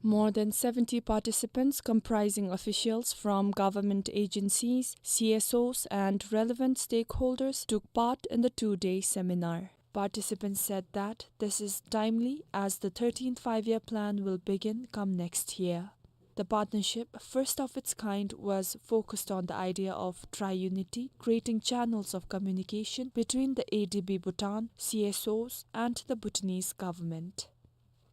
More than seventy participants, comprising officials from government agencies, C S Os, and relevant stakeholders, took part in the two-day seminar. Participants said that this is timely as the thirteenth Five-Year Plan will begin come next year. The partnership, first of its kind, was focused on the idea of triunity, creating channels of communication between the A D B Bhutan, C S Os, and the Bhutanese government.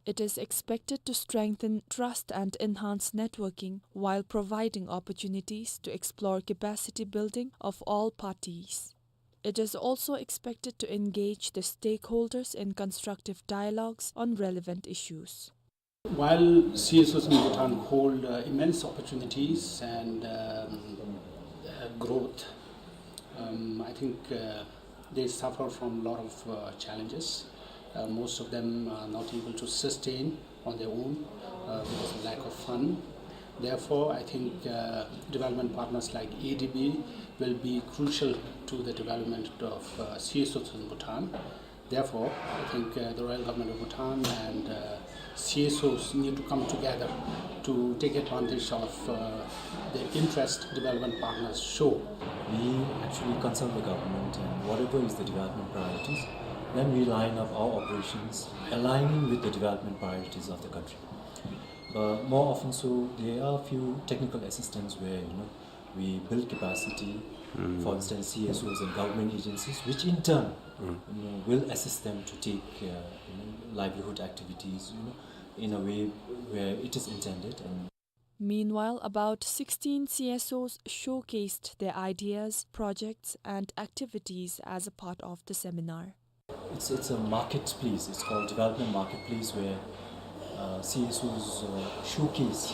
It is expected to strengthen trust and enhance networking while providing opportunities to explore capacity building of all parties. It is also expected to engage the stakeholders in constructive dialogues on relevant issues. While C S Os in Bhutan hold, uh, immense opportunities and, um, uh, growth, um, I think, uh, they suffer from a lot of, uh, challenges. Uh, most of them are not able to sustain on their own, uh, because of lack of fund. Therefore, I think, uh, development partners like A D B will be crucial to the development of, uh, C S Os in Bhutan. Therefore, I think, uh, the Royal Government of Bhutan and, uh, C S Os need to come together to take advantage of, uh, the interest development partners show. We actually consult the government and whatever is the development priorities, then we line up our operations aligning with the development priorities of the country. But more often so, there are few technical assistance where, you know, we build capacity, for instance, C S Os and government agencies, which in turn, you know, will assist them to take, uh, you know, livelihood activities, you know, in a way where it is intended. And meanwhile, about sixteen C S Os showcased their ideas, projects, and activities as a part of the seminar. It's, it's a marketplace. It's called development marketplace, where, uh, C S Os, uh, showcase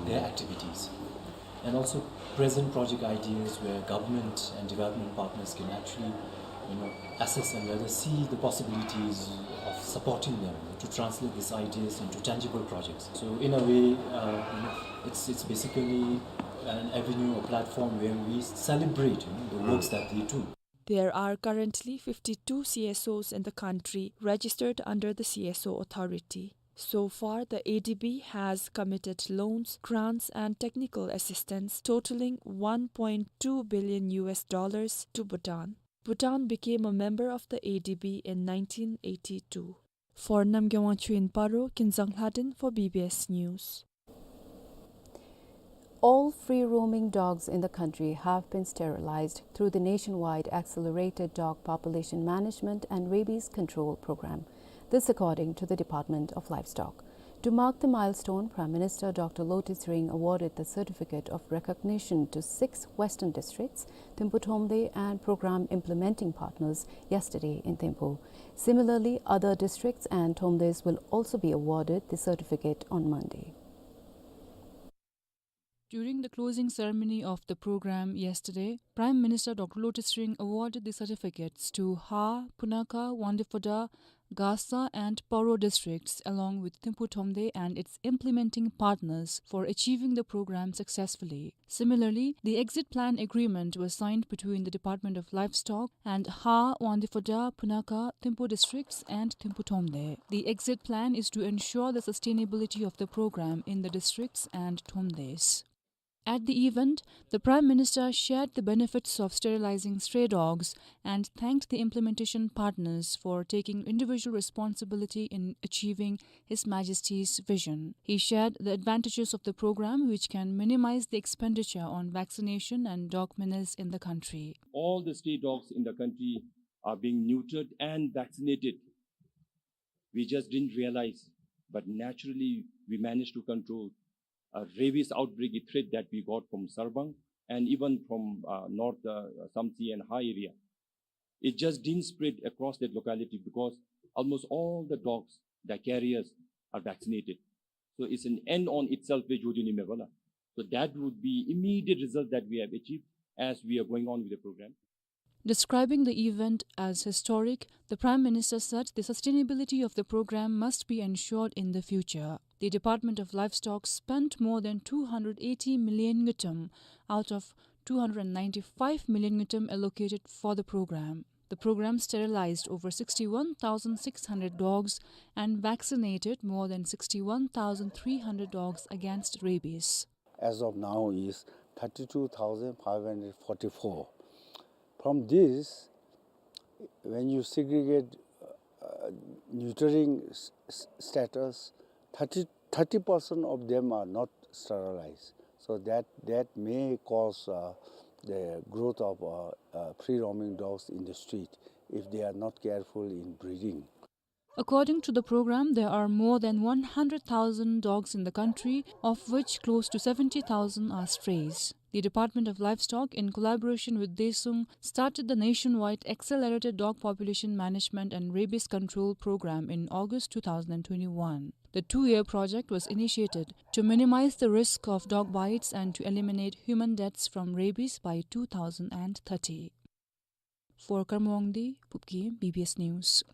their activities and also present project ideas where government and development partners can actually, you know, assess and rather see the possibilities of supporting them to translate these ideas into tangible projects. So in a way, uh, you know, it's, it's basically an avenue, a platform where we celebrate, you know, the works that they do. There are currently fifty-two C S Os in the country registered under the C S O authority. So far, the A D B has committed loans, grants, and technical assistance totaling one point two billion U S dollars to Bhutan. Bhutan became a member of the A D B in nineteen eighty-two. For Namgay Wangchuk in Paro, Kinzang Lhadin for B B S News. All free-roaming dogs in the country have been sterilized through the nationwide Accelerated Dog Population Management and Rabies Control Program. This according to the Department of Livestock. To mark the milestone, Prime Minister Doctor Lotay Tshering awarded the certificate of recognition to six western districts, Thimphu Thromde and program implementing partners yesterday in Thimphu. Similarly, other districts and Thromdes will also be awarded the certificate on Monday. During the closing ceremony of the program yesterday, Prime Minister Doctor Lotay Tshering awarded the certificates to Ha, Punakha, Wangdue Phodrang, Gasa and Paro districts, along with Thimphu Thromde and its implementing partners, for achieving the program successfully. Similarly, the exit plan agreement was signed between the Department of Livestock and Ha, Wangdue Phodrang, Punakha, Thimphu districts and Thimphu Thromde. The exit plan is to ensure the sustainability of the program in the districts and Thromdes. At the event, the Prime Minister shared the benefits of sterilizing stray dogs and thanked the implementation partners for taking individual responsibility in achieving His Majesty's vision. He shared the advantages of the program, which can minimize the expenditure on vaccination and dog menace in the country. All the stray dogs in the country are being neutered and vaccinated. We just didn't realize, but naturally we managed to control a rabies outbreak threat that we got from Sarbang and even from, uh, north, uh, Samtse and Ha area. It just didn't spread across that locality because almost all the dogs, the carriers, are vaccinated. So it's an end on itself, ve jodi ni me bala. So that would be immediate result that we have achieved as we are going on with the program. Describing the event as historic, the Prime Minister said the sustainability of the program must be ensured in the future. The Department of Livestock spent more than two hundred eighty million ngultrum out of two hundred ninety-five million ngultrum allocated for the program. The program sterilized over sixty-one thousand six hundred dogs and vaccinated more than sixty-one thousand three hundred dogs against rabies. As of now is thirty-two thousand five hundred forty-four. From this, when you segregate, uh, neutering s-, s-, status, thirty, thirty percent of them are not sterilized. So that, that may cause, uh, the growth of, uh, uh, free roaming dogs in the street if they are not careful in breeding. According to the program, there are more than one hundred thousand dogs in the country, of which close to seventy thousand are strays. The Department of Livestock, in collaboration with DESUNG, started the nationwide Accelerated Dog Population Management and Rabies Control Program in August two thousand twenty-one. The two-year project was initiated to minimize the risk of dog bites and to eliminate human deaths from rabies by two thousand thirty. For Karma Wangdi, Pupki, B B S News.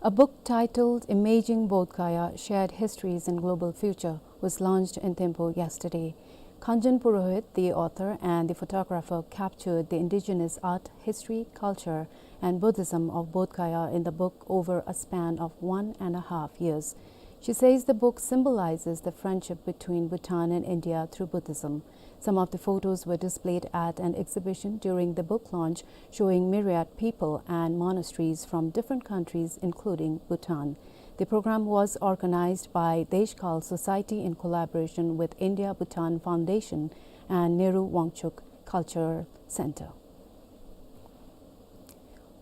A book titled Imaging Bodh Gaya: Shared Histories and Global Future was launched in Thimphu yesterday. Kanjan Purohit, the author and the photographer, captured the indigenous art, history, culture, and Buddhism of Bodh Gaya in the book over a span of one and a half years. She says the book symbolizes the friendship between Bhutan and India through Buddhism. Some of the photos were displayed at an exhibition during the book launch, showing myriad people and monasteries from different countries, including Bhutan. The program was organized by Deshkal Society in collaboration with India Bhutan Foundation and Nehru Wangchuck Cultural Center.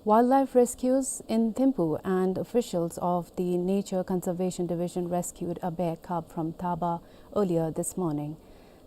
Wildlife rescues in Thimphu and officials of the Nature Conservation Division rescued a bear cub from Taba earlier this morning.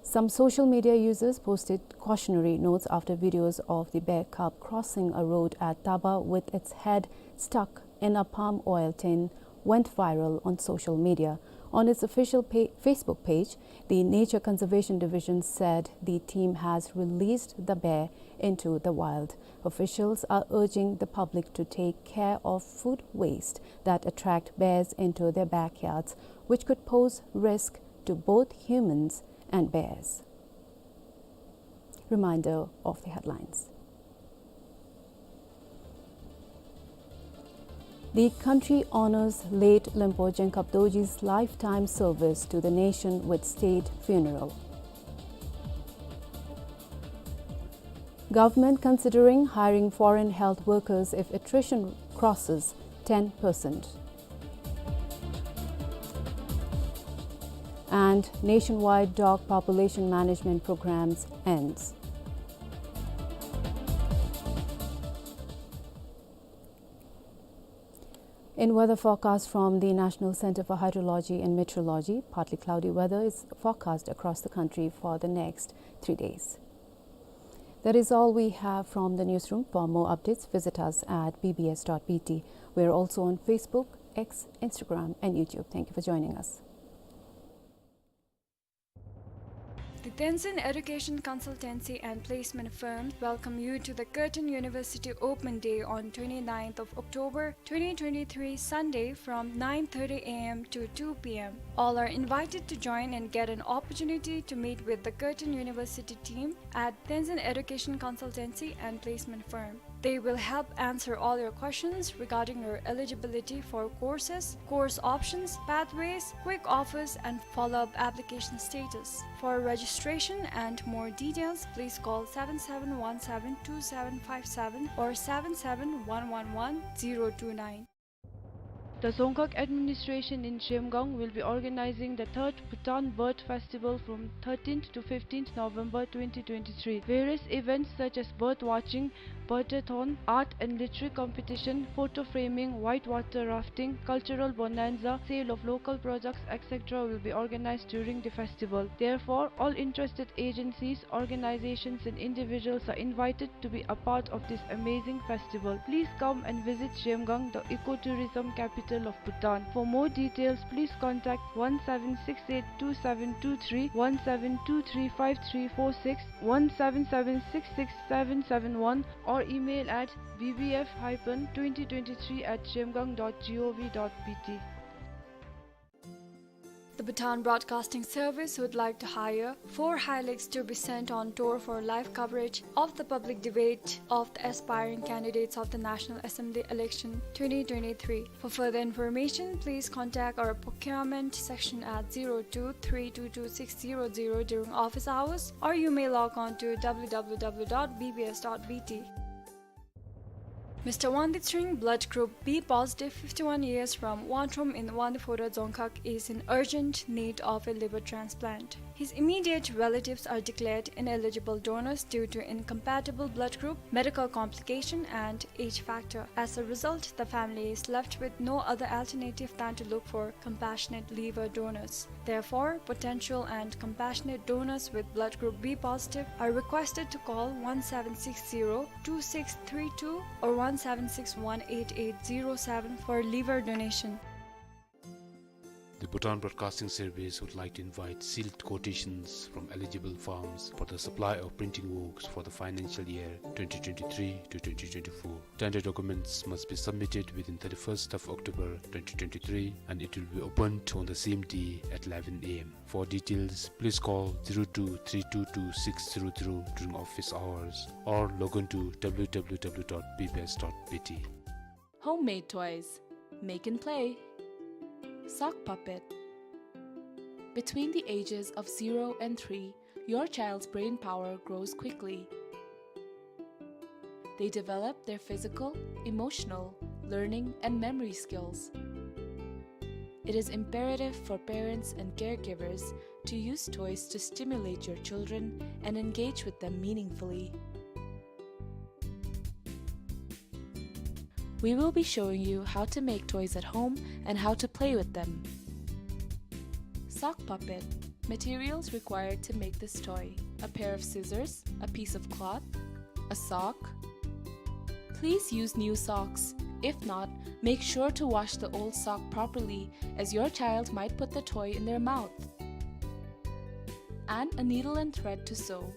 Some social media users posted cautionary notes after videos of the bear cub crossing a road at Taba with its head stuck in a palm oil tin went viral on social media. On its official pa-, Facebook page, the Nature Conservation Division said the team has released the bear into the wild. Officials are urging the public to take care of food waste that attract bears into their backyards, which could pose risk to both humans and bears. Reminder of the headlines. The country honors late Lhunpo Jengkhap Dorji's lifetime service to the nation with state funeral. Government considering hiring foreign health workers if attrition crosses ten percent. And nationwide dog population management programs ends. In weather forecast from the National Center for Hydrology and Meteorology, partly cloudy weather is forecast across the country for the next three days. That is all we have from the newsroom. For more updates, visit us at B B S dot B T. We are also on Facebook, X, Instagram, and YouTube. Thank you for joining us. The Tenzin Education Consultancy and Placement Firm welcome you to the Curtin University Open Day on twenty-ninth of October twenty twenty-three, Sunday, from nine thirty A M to two P M. All are invited to join and get an opportunity to meet with the Curtin University team at Tenzin Education Consultancy and Placement Firm. They will help answer all your questions regarding your eligibility for courses, course options, pathways, quick offers, and follow-up application status. For registration and more details, please call seven seven one seven two seven five seven or seven seven one one one zero two nine. The Dzongkhag administration in Zhemgang will be organizing the third Bhutan Bird Festival from thirteenth to fifteenth November twenty twenty-three. Various events such as bird watching, birdathon, art and literary competition, photo framing, whitewater rafting, cultural bonanza, sale of local products, et cetera will be organized during the festival. Therefore, all interested agencies, organizations and individuals are invited to be a part of this amazing festival. Please come and visit Zhemgang, the ecotourism capital of Bhutan. For more details, please contact one seven six eight two seven two three, one seven two three five three four six, one seven seven six six seven seven one, or email at B B F hyphen twenty twenty-three at zhemgang dot gov dot B T. The Bhutan Broadcasting Service would like to hire four Hiluxe to be sent on tour for live coverage of the public debate of the aspiring candidates of the National Assembly election twenty twenty-three. For further information, please contact our procurement section at zero two three two two six zero zero during office hours, or you may log on to W W W dot B B S dot B T. Mister Wangdi Tshering, blood group B positive, fifty-one years, from Wangtrom in Wangdi Phodrang Dzongkhag, is in urgent need of a liver transplant. His immediate relatives are declared ineligible donors due to incompatible blood group, medical complication, and age factor. As a result, the family is left with no other alternative than to look for compassionate liver donors. Therefore, potential and compassionate donors with blood group B positive are requested to call one seven six zero two six three two or one seven six one eight eight zero seven for liver donation. The Bhutan Broadcasting Service would like to invite sealed quotations from eligible firms for the supply of printing works for the financial year twenty twenty-three to twenty twenty-four. Tender documents must be submitted within thirty-first of October twenty twenty-three, and it will be opened on the same day at eleven A M. For details, please call zero two three two two six zero zero during office hours or log on to W W W dot B B S dot B T. Homemade toys. Make and play. Sock puppet. Between the ages of zero and three, your child's brain power grows quickly. They develop their physical, emotional, learning, and memory skills. It is imperative for parents and caregivers to use toys to stimulate your children and engage with them meaningfully. We will be showing you how to make toys at home and how to play with them. Sock puppet. Materials required to make this toy: a pair of scissors, a piece of cloth, a sock. Please use new socks. If not, make sure to wash the old sock properly, as your child might put the toy in their mouth. And a needle and thread to sew.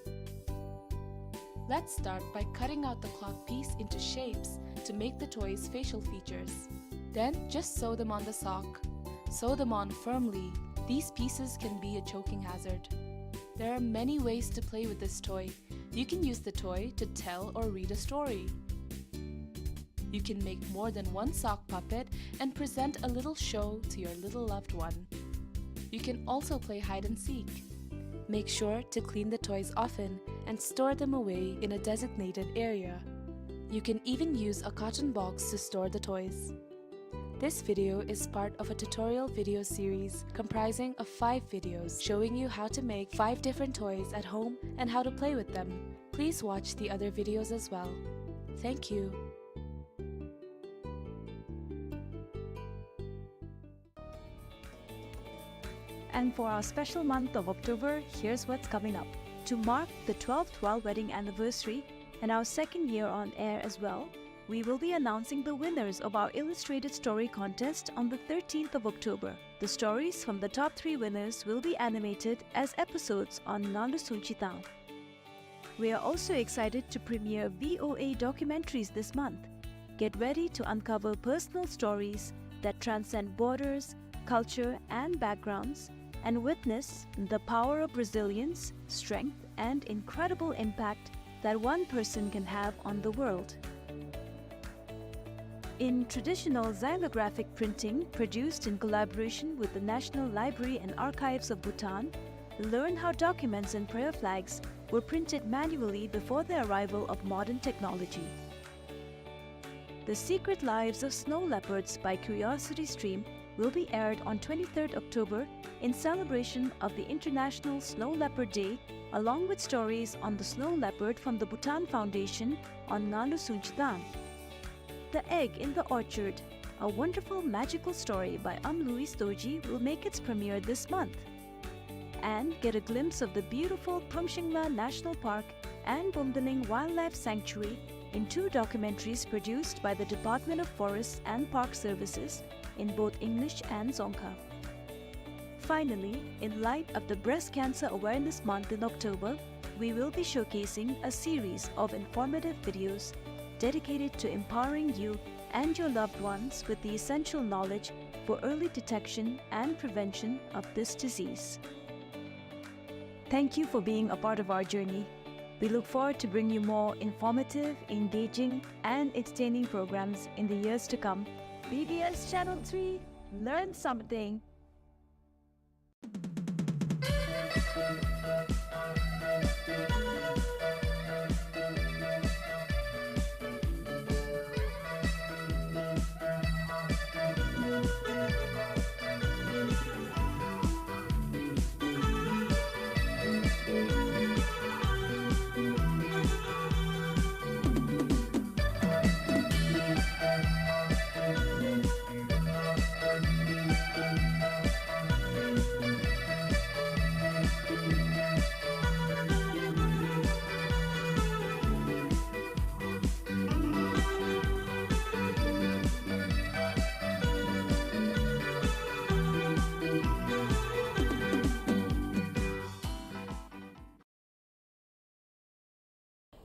Let's start by cutting out the cloth piece into shapes to make the toy's facial features. Then just sew them on the sock. Sew them on firmly. These pieces can be a choking hazard. There are many ways to play with this toy. You can use the toy to tell or read a story. You can make more than one sock puppet and present a little show to your little loved one. You can also play hide and seek. Make sure to clean the toys often and store them away in a designated area. You can even use a carton box to store the toys. This video is part of a tutorial video series comprising of five videos showing you how to make five different toys at home and how to play with them. Please watch the other videos as well. Thank you. And for our special month of October, here's what's coming up. To mark the twelfth royal wedding anniversary and our second year on air as well, we will be announcing the winners of our illustrated story contest on the thirteenth of October. The stories from the top three winners will be animated as episodes on Nganlu Sunchitang. We are also excited to premiere V O A documentaries this month. Get ready to uncover personal stories that transcend borders, culture, and backgrounds, and witness the power of resilience, strength, and incredible impact that one person can have on the world. In traditional xylographic printing, produced in collaboration with the National Library and Archives of Bhutan, learn how documents and prayer flags were printed manually before the arrival of modern technology. The Secret Lives of Snow Leopards by Curiosity Stream will be aired on twenty-third October in celebration of the International Snow Leopard Day, along with stories on the snow leopard from the Bhutan Foundation on Nganlu Sunchitang. The Egg in the Orchard, a wonderful magical story by Am Louis Dorji, will make its premiere this month. And get a glimpse of the beautiful Prumshingla National Park and Bumdaling Wildlife Sanctuary in two documentaries produced by the Department of Forests and Park Services in both English and Dzongkha. Finally, in light of the Breast Cancer Awareness Month in October, we will be showcasing a series of informative videos dedicated to empowering you and your loved ones with the essential knowledge for early detection and prevention of this disease. Thank you for being a part of our journey. We look forward to bring you more informative, engaging, and entertaining programs in the years to come. B B S Channel three, learn something.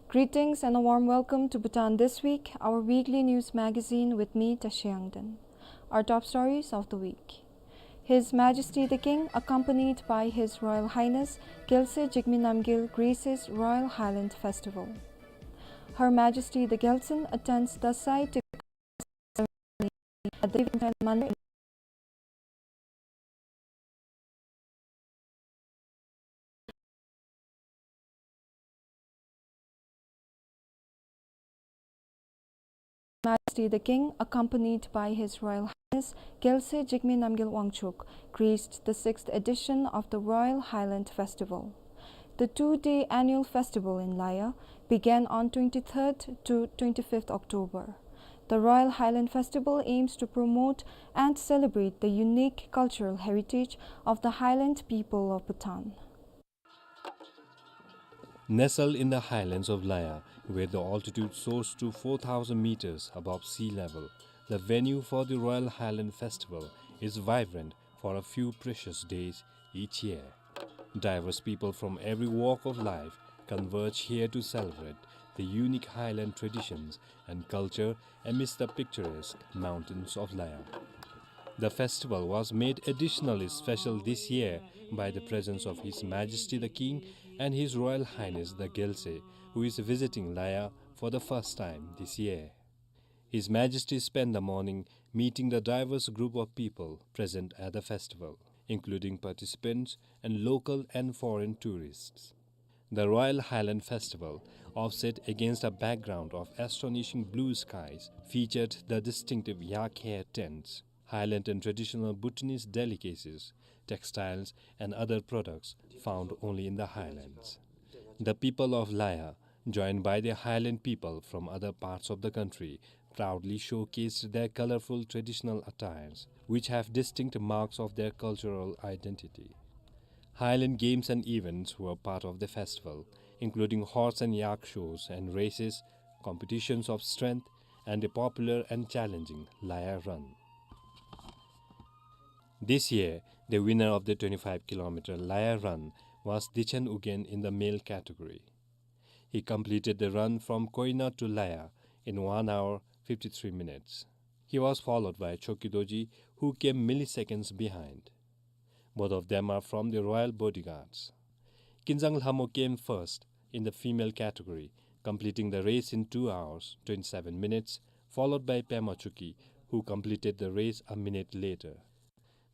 Greetings and a warm welcome to Bhutan This Week, our weekly news magazine with me, Tashi Yangden. Our top stories of the week. His Majesty the King, accompanied by His Royal Highness Gyaltse Jigme Namgyel, graces Royal Highland Festival. Her Majesty the Gyaltsen attends the site at the Devi Mandir. Majesty the King, accompanied by His Royal Highness Gyaltse Jigme Namgyel Wangchuck, graced the sixth edition of the Royal Highland Festival. The two-day annual festival in Laya began on twenty-third to twenty-fifth October. The Royal Highland Festival aims to promote and celebrate the unique cultural heritage of the Highland people of Bhutan. Nestled in the highlands of Laya, where the altitude soars to four thousand meters above sea level, the venue for the Royal Highland Festival is vibrant for a few precious days each year. Diverse people from every walk of life converge here to celebrate the unique highland traditions and culture amidst the picturesque mountains of Laya. The festival was made additionally special this year by the presence of His Majesty the King and His Royal Highness the Gyaltse, who is visiting Laya for the first time this year. His Majesty spent the morning meeting the diverse group of people present at the festival, including participants and local and foreign tourists. The Royal Highland Festival, offset against a background of astonishing blue skies, featured the distinctive yak hair tents, Highland and traditional Bhutanese delicacies, textiles, and other products found only in the highlands. The people of Laya, joined by the Highland people from other parts of the country, proudly showcased their colorful traditional attires, which have distinct marks of their cultural identity. Highland games and events were part of the festival, including horse and yak shows and races, competitions of strength, and the popular and challenging Laya Run. This year, the winner of the twenty-five kilometer Laya Run was Dichen Ugyen in the male category. He completed the run from Koina to Laya in one hour, fifty-three minutes. He was followed by Choki Dorji, who came milliseconds behind. Both of them are from the Royal Bodyguards. Kinzang Lhamo came first in the female category, completing the race in two hours, twenty-seven minutes, followed by Pema Choki, who completed the race a minute later.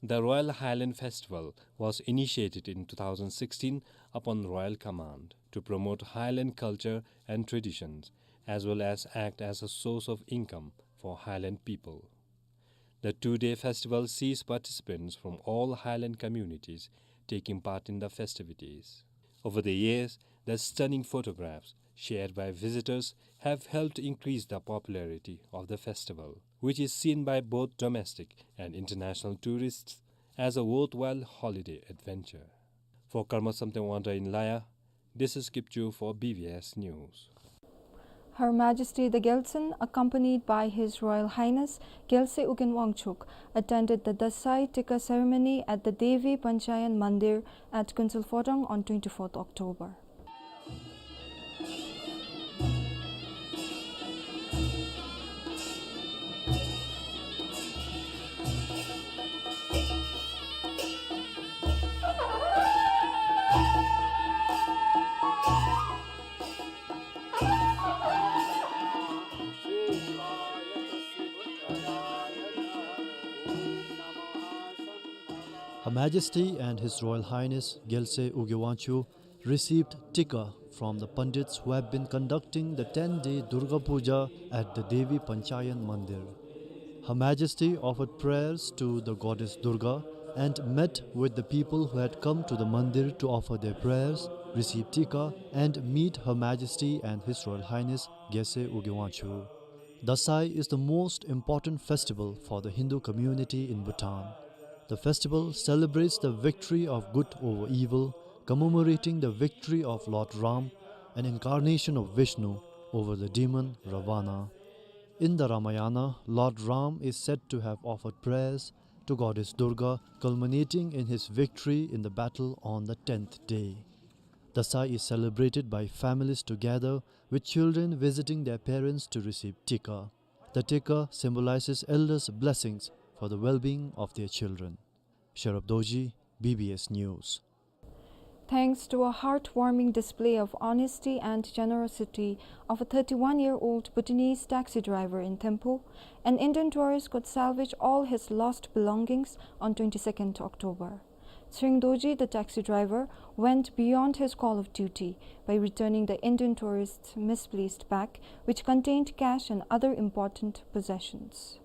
The Royal Highland Festival was initiated in two thousand sixteen upon royal command to promote Highland culture and traditions, as well as act as a source of income for Highland people. The two-day festival sees participants from all Highland communities taking part in the festivities. Over the years, the stunning photographs shared by visitors have helped increase the popularity of the festival, which is seen by both domestic and international tourists as a worthwhile holiday adventure. For Karma Samten Wangyup in Laya, this is Kipchu for B B S News. Her Majesty the Gyaltsuen, accompanied by His Royal Highness Gyalse Ugyen Wangchuck, attended the Dasai Tikka ceremony at the Devi Panchayan Mandir at Kunsel Phodong on twenty-fourth October. Her Majesty and His Royal Highness Gyalse Ugyen Wangchuck received Tikka from the Pandits who have been conducting the ten-day Durga Puja at the Devi Panchayan Mandir. Her Majesty offered prayers to the goddess Durga and met with the people who had come to the Mandir to offer their prayers, receive Tikka, and meet Her Majesty and His Royal Highness Gyalse Ugyen Wangchuck. Dasai is the most important festival for the Hindu community in Bhutan. The festival celebrates the victory of good over evil, commemorating the victory of Lord Ram, an incarnation of Vishnu, over the demon Ravana. In the Ramayana, Lord Ram is said to have offered prayers to goddess Durga, culminating in his victory in the battle on the tenth day. Dasai is celebrated by families together, with children visiting their parents to receive Tikka. The Tikka symbolizes elders' blessings for the well-being of their children. Sherab Dorji, B B S News. Thanks to a heartwarming display of honesty and generosity of a thirty-one-year-old Bhutanese taxi driver in Thimphu, an Indian tourist could salvage all his lost belongings on twenty-second October. Tshering Dorji, the taxi driver, went beyond his call of duty by returning the Indian tourist's misplaced bag, which contained cash and other important possessions.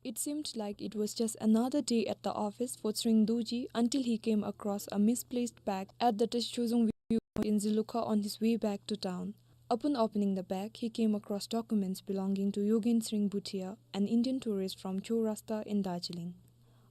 It seemed like it was just another day at the office for Tshering Dorji until he came across a misplaced bag at the Teshozong viewpoint in Zilukha on his way back to town. Upon opening the bag, he came across documents belonging to Yogen Tshering Bhutia, an Indian tourist from Chourasta in Darjeeling.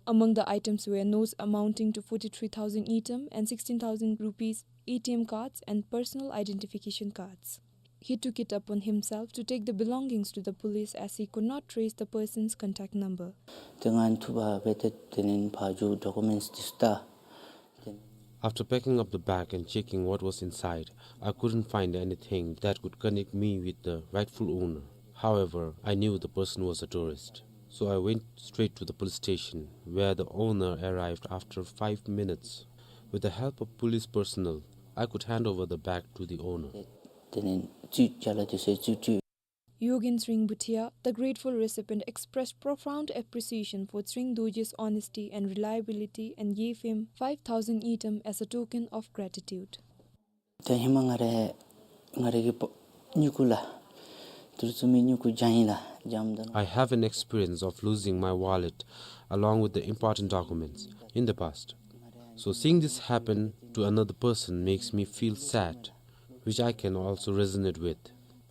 Among the items were notes amounting to forty-three thousand ngultrum and sixteen thousand rupees, A T M cards and personal identification cards. He took it upon himself to take the belongings to the police as he could not trace the person's contact number. Tengan tuba betet tenin paju documents dista. After packing up the bag and checking what was inside, I couldn't find anything that could connect me with the rightful owner. However, I knew the person was a tourist. So I went straight to the police station, where the owner arrived after five minutes. With the help of police personnel, I could hand over the bag to the owner. Tenin tsu chala tuse tsu tsu. Yogen Tshering Bhutia, the grateful recipient, expressed profound appreciation for Tshering Dorji's honesty and reliability and gave him five thousand ngultrum as a token of gratitude. Te hima ngare, ngare ki po-, nyuku la. Turtsumi nyuku jain la, jam dan. I have an experience of losing my wallet along with the important documents in the past. So seeing this happen to another person makes me feel sad, which I can also resonate with.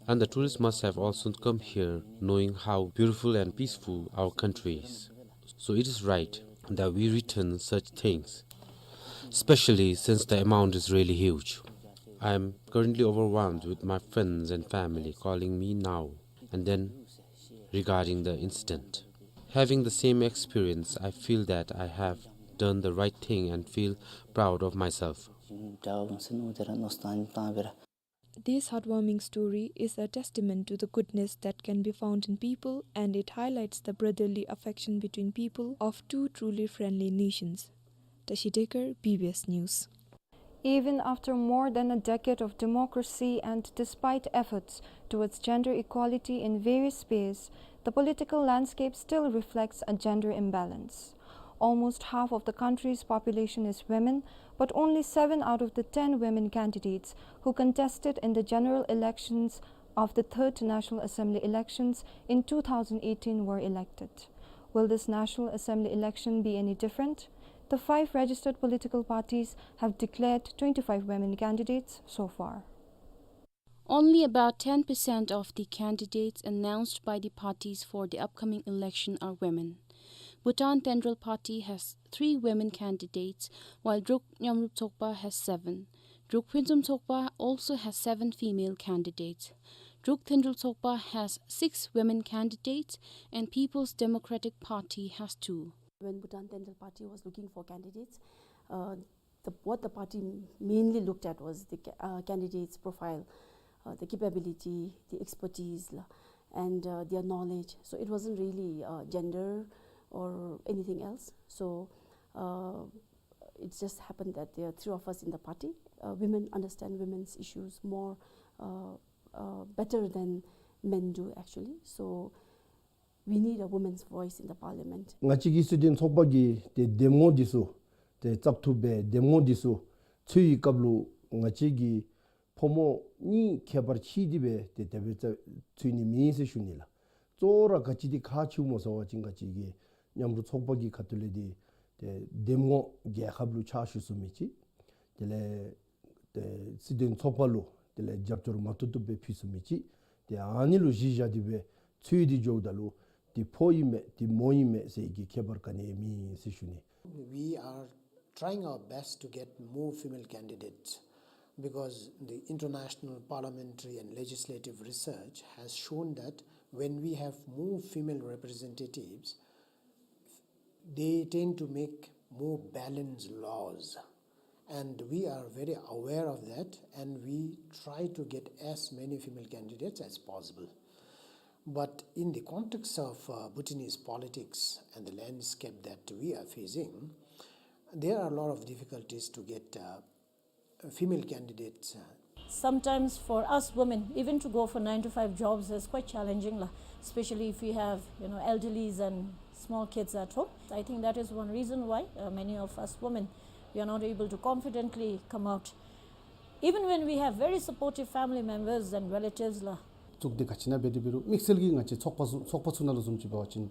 And the tourists must have also come here knowing how beautiful and peaceful our country is. So it is right that we return such things. especially since the amount is really huge. I am currently overwhelmed with my friends and family calling me now and then regarding the incident. Having the same experience, I feel that I have done the right thing and feel proud of myself. This heartwarming story is a testament to the goodness that can be found in people, and it highlights the brotherly affection between people of two truly friendly nations. Tashi Dekar, B B S News. Even after more than a decade of democracy and despite efforts towards gender equality in various spheres, the political landscape still reflects a gender imbalance. Almost half of the country's population is women, but only seven out of the ten women candidates who contested in the general elections of the third National Assembly elections in two thousand eighteen were elected. Will this National Assembly election be any different? The five registered political parties have declared twenty-five women candidates so far. Only about ten percent of the candidates announced by the parties for the upcoming election are women. Bhutan Tendrel Party has three women candidates, while Druk Nyamrup Tsokpa has seven. Druk Phuentsum Tsokpa also has seven female candidates. Druk Tendrel Tsokpa has six women candidates, and People's Democratic Party has two. When Bhutan Tendrel Party was looking for candidates, uh, the, what the party mainly looked at was the ca-, uh, candidate's profile, uh, the capability, the expertise, la, and, uh, their knowledge. So it wasn't really, uh, gender or anything else. So, uh, it just happened that there are three of us in the party. Uh, women understand women's issues more, uh, uh, better than men do, actually. So we need a woman's voice in the parliament. ང་བཅས་ཀྱི་སྲིད་དོན་ཚོགས་པ་གི་ཏེ་འདེམས་ངོ་འདི་ཚུ་ཏེ་བཙག་འཐུ་འབད་འདེམས་ངོ་འདི་ཚུ་འཚོལ་བའི་སྐབས་ལུ་ང་བཅས་ཀྱི་ཕོ་མོ་གཉིས་ཁྱད་པར་ཕྱེ་སྟེ་སྦེ་ཏེ་དེ་སྦེ་བཙག་འཚོལ་ནི་མེན་ཟེར་ཞུ་ནི་ལགས། གཙོ་བོ་ར་ག་ཅི་འདི་ཁག་ཆེཝ་སྨོ་ཟེར་བ་ཅིན་ང་བཅས་ཀྱི་མཉམ་རུབ་ཚོགས་པ་གི་ཁ་ཐུག་ལས་འདི་ཏེ་འདེམས་ངོ་རྒྱལ་ཁབ་ལུ་ཕྱག་ཞུ་ཚུགས་མི་ཅིག། དེ་ལས་ཏེ་སྲིད་དོན་ཚོགས་པ་ལུ་དེ་ལས་རྒྱབ་སྐྱོར་མ་བཏུབ་བཏུབ་སྦེ་ཕུལ་ཚུགས་མི་ཅིག། ཏེ་ཨ་ནི་ལུ་གཞི་བཞག་སྟེ་སྦེ་འཚོལ་ཏེ་འགྱོཝ་ད་ལུ་འདི་ཕོ་ཨིན་མས་འདི་མོ་ཨིན་མས་ཟེར་གྱི་ཁྱད་པར་ག་ནི་ཡང་མེད་ཟེར་ཞུ་ནི། We are trying our best to get more female candidates because the international parliamentary and legislative research has shown that when we have more female representatives, they tend to make more balanced laws. And we are very aware of that, and we try to get as many female candidates as possible. But in the context of, uh, Bhutanese politics and the landscape that we are facing, there are a lot of difficulties to get, uh, female candidates, uh. Sometimes for us women, even to go for nine to five jobs is quite challenging, la, especially if we have, you know, elderlies and small kids at home. I think that is one reason why, uh, many of us women, we are not able to confidently come out, even when we have very supportive family members and relatives, la. བཙུགས་ཏེ་ག་ཅི་ཨིན་ན་འབད་དེ་འབད་རུང་དམིགས་བསལ་གྱིས་ང་བཅས་ཚོགས་པ་ཚུ་ཚོགས་པ་ཚུ་ནང་ལུ་བཟུམ་ཅིག་འབད་བ་ཅིན་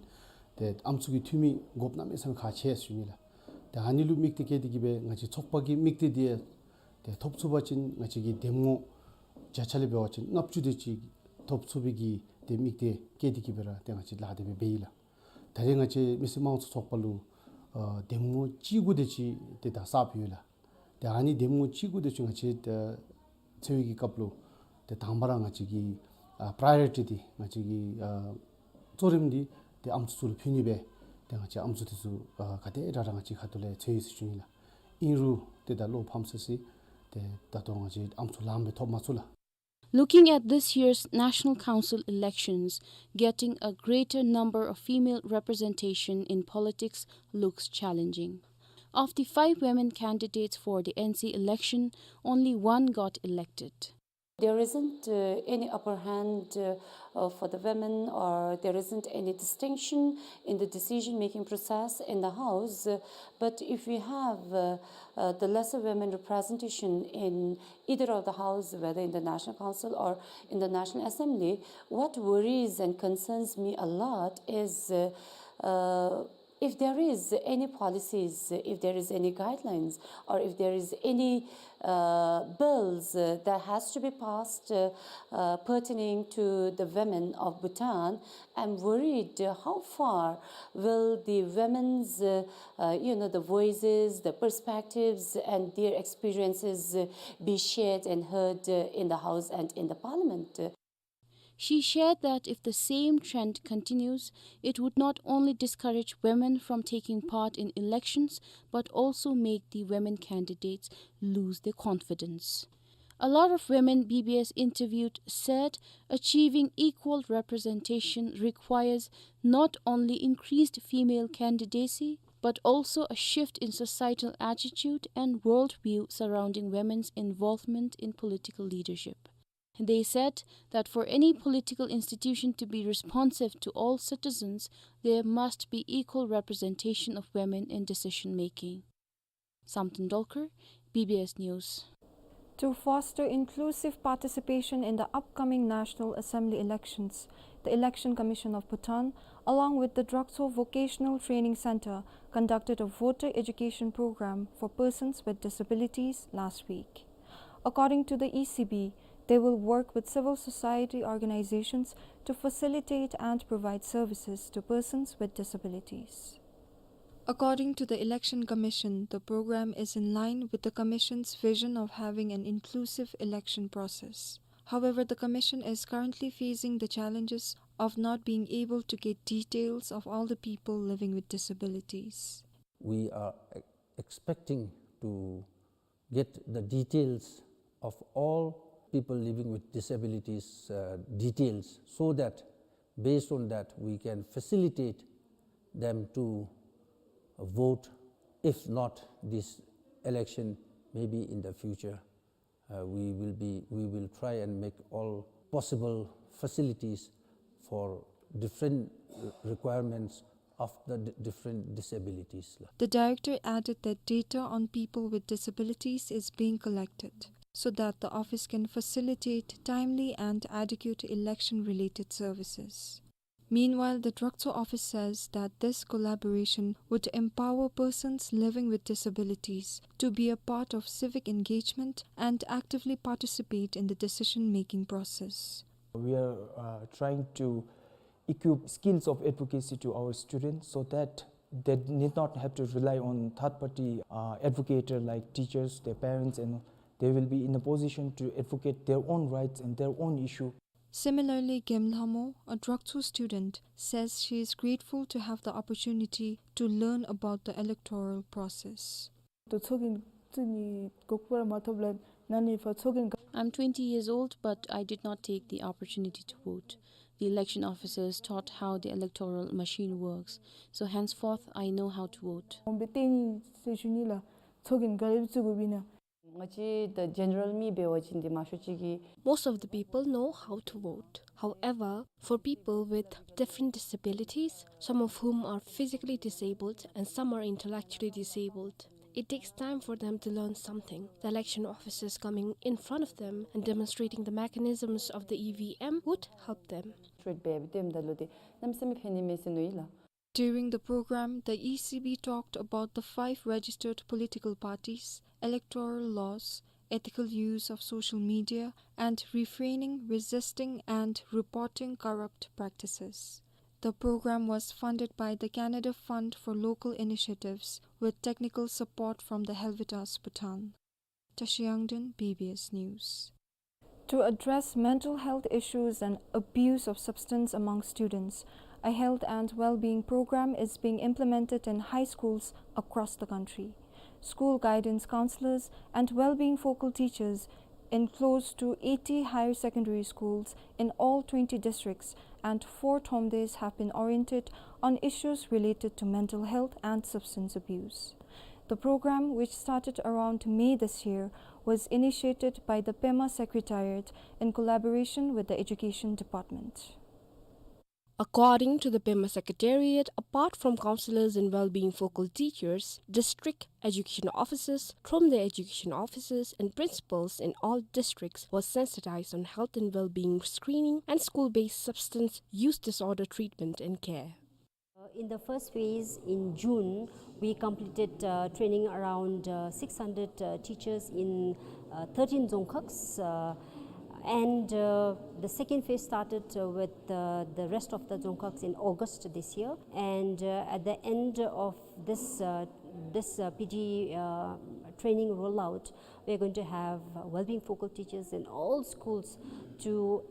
ཏེ་ཨམ་སྲུ་གི་འཐུས་མི་དགོཔ་གནམ་མེད་ས་མེད་ཁག་ཆེ་ཟེར་ཞུ་ནི་ལགས། ཏེ་ཨ་ནི་ལུ་དམིགས་ཏེ་བསྐྱེད་དེ་གིས་སྦེ་ང་བཅས་ཚོགས་པ་གི་དམིགས་གཏད་འདི་ཏེ་ཐོབ་ཚུགས་པ་ཅིན་ང་བཅས་ཀྱི་འདེམས་ངོ་བརྒྱ་ཆ་ལས་འབད་བ་ཅིན་ལྔ་བཅུ་དེ་ཅིག་ཐོབ་ཚུགས་པའི་གི་ཏེ་དམིགས་གཏད་བསྐྱེད་དེ་གིས་སྦེ་ར་ཏེ་ང་བཅས་ལཱ་དེ་སྦེ་འབད་ཡི་ལགས། ད་རེས་ང་བཅས་མི་སེར་དམངས་གཙོ་ཚོགས་པ་ལུ་ཨ་འདེམས་ངོ་བཅུ་དགུ་དེ་ཅིག་ཏེ་ད་གསརཔ་ཡོད་ལགས། ཏེ་ཨ་ནི་འདེམས་ངོ་བཅུ་དགུ་དེ་ཅིག་ང་བཅས་ཏེ་འཚོལ་བའི་གི་སྐབས་ལུ་ཏེ་དང་པ་ར་ང་བཅས་ཀྱི་ཨ་པྲའི་ཡོ་རི་ཊི་འདི་ང་བཅས་ཀྱི་ཨ་གཙོ་རིམ་འདི་ཏེ་ཨམ་སྲུ་ཚུ་ལུ་ཕུལ་ནི་སྦེ་ཏེ་ང་བཅས་ཨམ་སྲུ་དེ་ཚུ་ཨ་ག་དེ་དྲག་དྲག་ང་བཅས་ཁ་ཐུག་ལས་འཚོལ་ཡི་ཟེར་ཞུ་ནི་ལགས། ཨིན་རུང་ཏེ་ད་བློ་ཕམ་སི་སི་ཏེ་ད་ལྟོ་ང་བཅས་ཨམ་སྲུ་ལངམ་སྦེ་ཐོབ་མ་ཚུགས་ལགས། Looking at this year's National Council elections, getting a greater number of female representation in politics looks challenging. Of the five women candidates for the N C election, only one got elected. There isn't, uh, any upper hand, uh, uh, for the women, or there isn't any distinction in the decision-making process in the House. Uh, but if we have, uh, uh, the lesser women representation in either of the House, whether in the National Council or in the National Assembly, what worries and concerns me a lot is, uh, uh, If there is any policies, if there is any guidelines, or if there is any, uh, bills, uh, that has to be passed, uh, uh, pertaining to the women of Bhutan, I'm worried, uh, how far will the women's, uh, uh, you know, the voices, the perspectives, and their experiences, uh, be shared and heard, uh, in the House and in the Parliament. She shared that if the same trend continues, it would not only discourage women from taking part in elections, but also make the women candidates lose their confidence. A lot of women B B S interviewed said achieving equal representation requires not only increased female candidacy, but also a shift in societal attitude and worldview surrounding women's involvement in political leadership. They said that for any political institution to be responsive to all citizens, there must be equal representation of women in decision-making. Samten Dolkar, B B S News. To foster inclusive participation in the upcoming National Assembly elections, the Election Commission of Bhutan, along with the Drakcho Vocational Training Center, conducted a voter education program for persons with disabilities last week. According to the E C B, they will work with civil society organizations to facilitate and provide services to persons with disabilities. According to the Election Commission, the program is in line with the Commission's vision of having an inclusive election process. However, the Commission is currently facing the challenges of not being able to get details of all the people living with disabilities. We are e-, expecting to get the details of all people living with disabilities, uh, details, so that based on that we can facilitate them to vote, if not this election, maybe in the future. Uh, we will be, we will try and make all possible facilities for different requirements of the d-, different disabilities. The director added that data on people with disabilities is being collected so that the office can facilitate timely and adequate election-related services. Meanwhile, the Drakcho office says that this collaboration would empower persons living with disabilities to be a part of civic engagement and actively participate in the decision-making process. We are, uh, trying to equip skills of advocacy to our students so that they need not have to rely on third-party, uh, advocate like teachers, their parents, and they will be in a position to advocate their own rights and their own issue. Similarly, Gem Lhamo, a Drakcho student, says she is grateful to have the opportunity to learn about the electoral process. ད་ཚོགས་རྒྱན་བཙུགས་ནི་གོ་སྐབས་ར་མ་ཐོབ་ལས་ནཱ་ནི་ཕར་ཚོགས་རྒྱན་ག- I'm twenty years old, but I did not take the opportunity to vote. The election officers taught how the electoral machine works, so henceforth I know how to vote. འོང་སྦེ་བལྟ་ནི་ཟེར་ཞུ་ནི་ལགས། ཚོགས་རྒྱན་ག་ར་བཙུགས་དགོཔ་ཨིན་ན། ང་བཅས་ད་ཇེ་ནེ་རལ་མི་འབད་བ་ཅིན་འདི་མང་ཤོས་ཅིག་གིས། Most of the people know how to vote. However, for people with different disabilities, some of whom are physically disabled and some are intellectually disabled, it takes time for them to learn something. The election officers coming in front of them and demonstrating the mechanisms of the E V M would help them. སྤྲོད་འབད་སྟེ་འབདཝ་ད་ལུ་ཏེ་གནམ་མེད་ས་མེད་ཕན་ནི་མས་ཟེར་མནོ་ཡི་ལགས། During the program, the E C B talked about the five registered political parties, electoral laws, ethical use of social media, and refraining, resisting, and reporting corrupt practices. The program was funded by the Canada Fund for Local Initiatives with technical support from the Helvetas Bhutan. Tashi Yangden, B B S News. To address mental health issues and abuse of substance among students, a health and well-being program is being implemented in high schools across the country. School guidance counselors and well-being focal teachers in close to eighty higher secondary schools in all twenty districts and four thromdes have been oriented on issues related to mental health and substance abuse. The program, which started around May this year, was initiated by the Pema Secretariat in collaboration with the Education Department. According to the Pema Secretariat, apart from counselors and well-being focal teachers, district education officers, thromde education officers, and principals in all districts was sensitized on health and well-being screening and school-based substance use disorder treatment and care. In the first phase, in June, we completed, uh, training around, uh, six hundred, uh, teachers in, uh, thirteen dzongkhags, uh, and, uh, the second phase started, uh, with, uh, the rest of the dzongkhags in August this year. And, uh, at the end of this, uh, this, uh, P G, uh, training rollout, we are going to have, uh, well-being focal teachers in all schools to,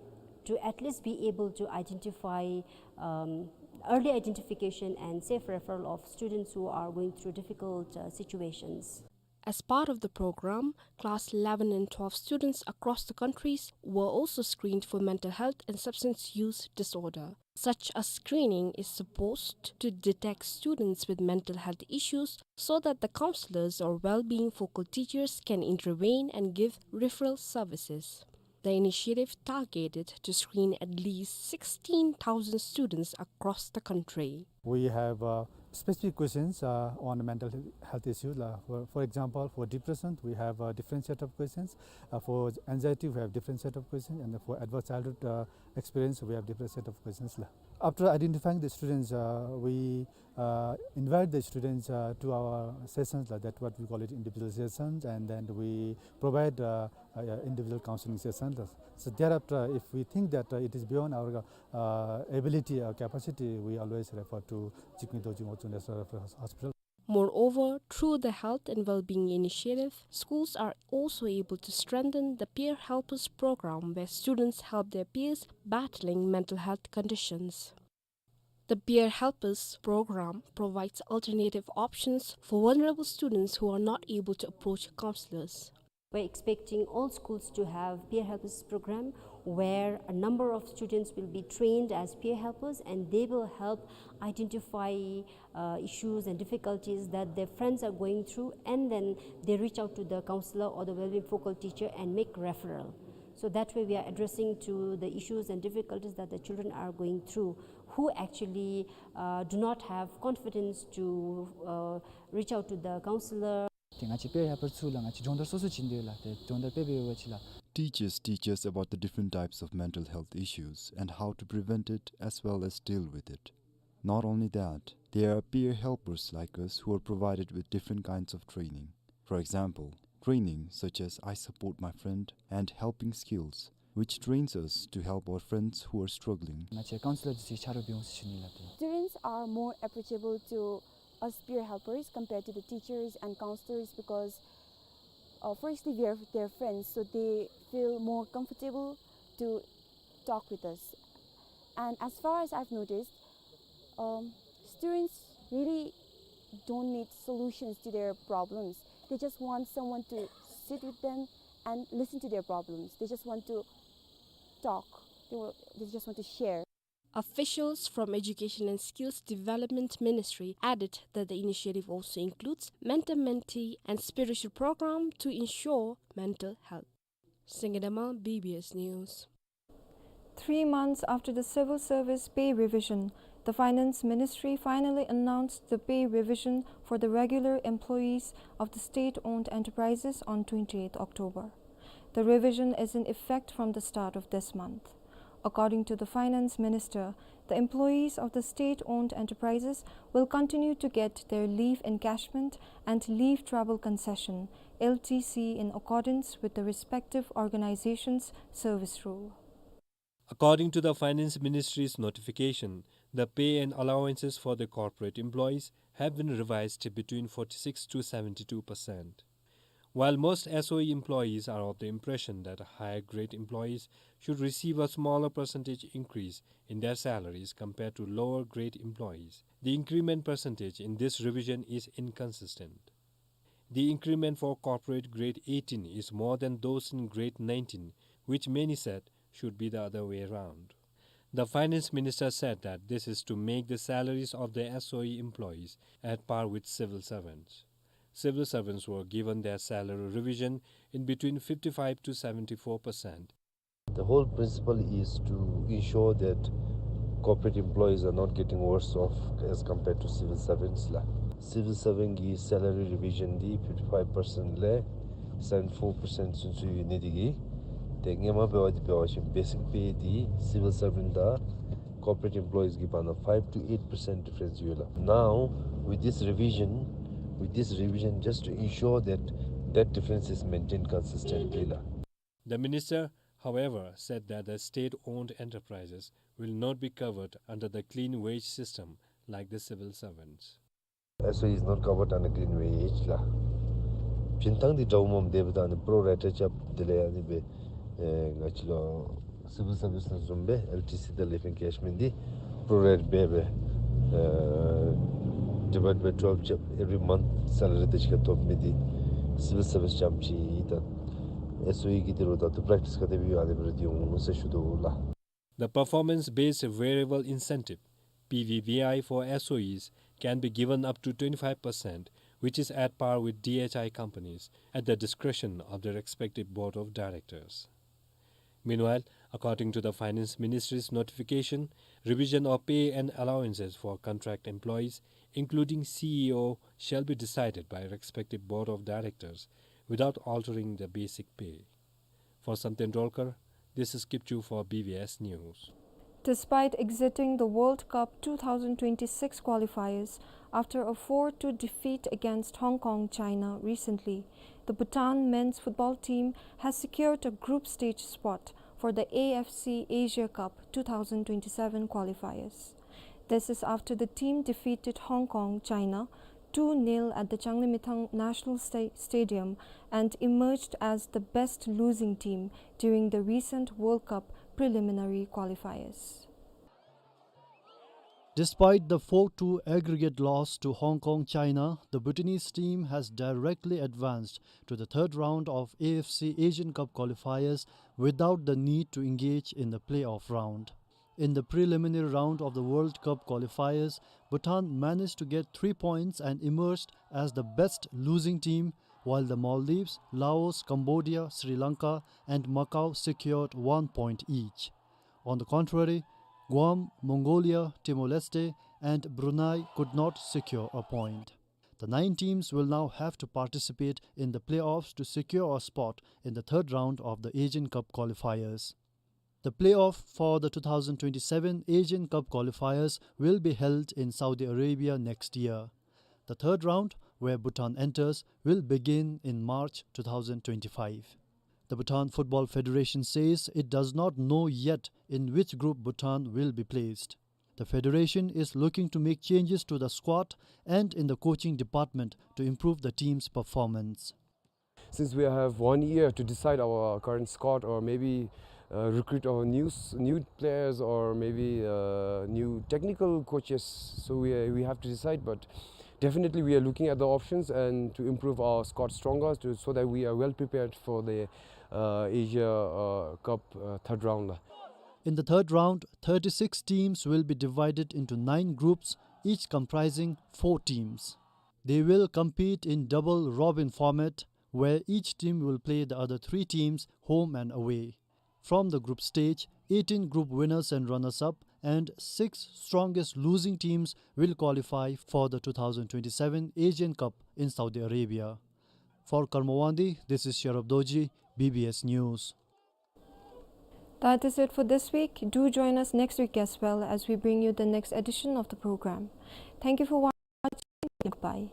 to at least be able to identify, um, early identification and safe referral of students who are going through difficult, uh, situations. As part of the program, class eleven and twelve students across the countries were also screened for mental health and substance use disorder. Such a screening is supposed to detect students with mental health issues so that the counselors or well-being focal teachers can intervene and give referral services. The initiative targeted to screen at least sixteen thousand students across the country. We have, uh, specific questions, uh, on mental he-, health issues. Uh, for, for example, for depression, we have a different set of questions. Uh, for anxiety, we have different set of questions. And for adverse childhood, uh, experience, we have different set of questions la. After identifying the students, uh, we, uh, invite the students, uh, to our sessions la, that what we call it individual sessions, and then we provide, uh, uh, individual counseling sessions la. So thereafter, if we think that, uh, it is beyond our, uh, ability or capacity, we always refer to Jigme Dorji Ngotchung National Referral Hospital. Moreover, through the Health and Well-being Initiative, schools are also able to strengthen the Peer Helpers Program, where students help their peers battling mental health conditions. The Peer Helpers Program provides alternative options for vulnerable students who are not able to approach counselors. We're expecting all schools to have peer helpers program where a number of students will be trained as peer helpers and they will help identify, uh, issues and difficulties that their friends are going through, and then they reach out to the counselor or the well-being focal teacher and make referral. So that way we are addressing to the issues and difficulties that the children are going through, who actually, uh, do not have confidence to, uh, reach out to the counselor. ཏེ་ང་བཅས་peer helper ཚུ་ལགས་ང་བཅས་སྦྱོང་བརྡར་སོ་སོ་བྱིན་དོ་ལགས། ཏེ་སྦྱོང་བརྡར་སྤེལ་བའི་འབད་བ་ཅིན་ལགས། Teachers teach us about the different types of mental health issues and how to prevent it as well as deal with it. Not only that, there are peer helpers like us who are provided with different kinds of training. For example, training such as I support my friend and helping skills, which trains us to help our friends who are struggling. ང་བཅས་counselor འདི་ཚུ་ཆ་རོགས་འབད་འོང་ཟེར་ཞུ་ནི་ལགས། Students are more approachable to us peer helpers compared to the teachers and counselors because, uh, firstly, we are their friends, so they feel more comfortable to talk with us. And as far as I've noticed, um, students really don't need solutions to their problems. They just want someone to sit with them and listen to their problems. They just want to talk. They wa-, they just want to share. Officials from Education and Skills Development Ministry added that the initiative also includes mentor-mentee and spiritual program to ensure mental health. Singedama, B B S News. Three months after the civil service pay revision, the Finance Ministry finally announced the pay revision for the regular employees of the state-owned enterprises on twenty-eighth October. The revision is in effect from the start of this month. According to the finance minister, the employees of the state-owned enterprises will continue to get their leave encashment and leave travel concession, L T C, in accordance with the respective organization's service rule. According to the Finance Ministry's notification, the pay and allowances for the corporate employees have been revised between forty-six to seventy-two percent. While most S O E employees are of the impression that higher grade employees should receive a smaller percentage increase in their salaries compared to lower grade employees, the increment percentage in this revision is inconsistent. The increment for corporate grade eighteen is more than those in grade nineteen, which many said should be the other way around. The finance minister said that this is to make the salaries of the S O E employees at par with civil servants. Civil servants were given their salary revision in between fifty-five to seventy-four percent. The whole principle is to ensure that corporate employees are not getting worse off as compared to civil servants la. Civil servant གི་salary revision འདི་fifty-five percent ལས་seventy-four percent ཚུན་ཚོད་ཡོད་ནི་འདི་གིས། ཏེ་སྔོན་མ་འབད་བ་འདི་འབད་བ་ཅིན་basic pay འདི་civil servant དང་ Corporate employees གི་བར་ན་five to eight percent difference ཡོད་ལགས། Now, with this revision, with this revision, just to ensure that that difference is maintained consistently ལགས། The minister, however, said that the state-owned enterprises will not be covered under the clean wage system like the civil servants. S O E is not covered under clean wage ལགས། བྱིན་ཐང་འདི་འདྲཝ་མམ་དེ་འབདཝ་ད་ནི་pro rata རྐྱབ་དེ་ལས་ཨ་ནི་སྦེ་ཨེ་ང་བཅས་ལུ་civil service ནང་བཟུམ་སྦེ་L T C དང་live encashment འདི་pro rata སྦེ་སྦེ་ཨེ་divide by twelve རྐྱབ་every month salary དེ་ཅིག་ཁར་ཐོབ་མི་འདི་civil service རྐྱངམ་ཅིག་དང་S O E གི་དེ་རུ་ད་ལྟོ་practice ག་དེ་སྦེ་ཡོད་ཨ་ནི་སྦེ་ར་འདི་འོང་ཟེར་ཞུ་དོ་ལགས། The performance-based variable incentive, P V V I, for S O Es can be given up to twenty-five percent, which is at par with D H I companies, at the discretion of the respective board of directors. Meanwhile, according to the Finance Ministry's notification, revision of pay and allowances for contract employees, including C E O, shall be decided by respective board of directors without altering the basic pay. For Samten Dolkar, this is Kipchu for B B S News. Despite exiting the World Cup two thousand twenty-six qualifiers after a four two defeat against Hong Kong, China recently, the Bhutan men's football team has secured a group stage spot for the A F C Asia Cup two thousand twenty-seven qualifiers. This is after the team defeated Hong Kong, China, two nil at the Changlimithang National Sta-, Stadium and emerged as the best losing team during the recent World Cup preliminary qualifiers. Despite the four two aggregate loss to Hong Kong, China, the Bhutanese team has directly advanced to the third round of A F C Asian Cup qualifiers without the need to engage in the playoff round. In the preliminary round of the World Cup qualifiers, Bhutan managed to get three points and emerged as the best losing team, while the Maldives, Laos, Cambodia, Sri Lanka, and Macau secured one point each. On the contrary, Guam, Mongolia, Timor-Leste, and Brunei could not secure a point. The nine teams will now have to participate in the playoffs to secure a spot in the third round of the Asian Cup qualifiers. The playoff for the two thousand twenty-seven Asian Cup qualifiers will be held in Saudi Arabia next year. The third round, where Bhutan enters, will begin in March two thousand twenty-five. The Bhutan Football Federation says it does not know yet in which group Bhutan will be placed. The federation is looking to make changes to the squad and in the coaching department to improve the team's performance. Since we have one year to decide our current squad, or maybe, uh, recruit our new s-, new players, or maybe, uh, new technical coaches, so we, we have to decide. But definitely we are looking at the options and to improve our squad stronger to, so that we are well prepared for the, uh, Asia, uh, Cup, uh, third round. In the third round, thirty-six teams will be divided into nine groups, each comprising four teams. They will compete in double round robin format, where each team will play the other three teams home and away. From the group stage, eighteen group winners and runners-up and six strongest losing teams will qualify for the two thousand twenty-seven Asian Cup in Saudi Arabia. For Kurumwadi, this is Sherub Dorji, B B S News. That is it for this week. Do join us next week as well as we bring you the next edition of the program. Thank you for watching. Goodbye.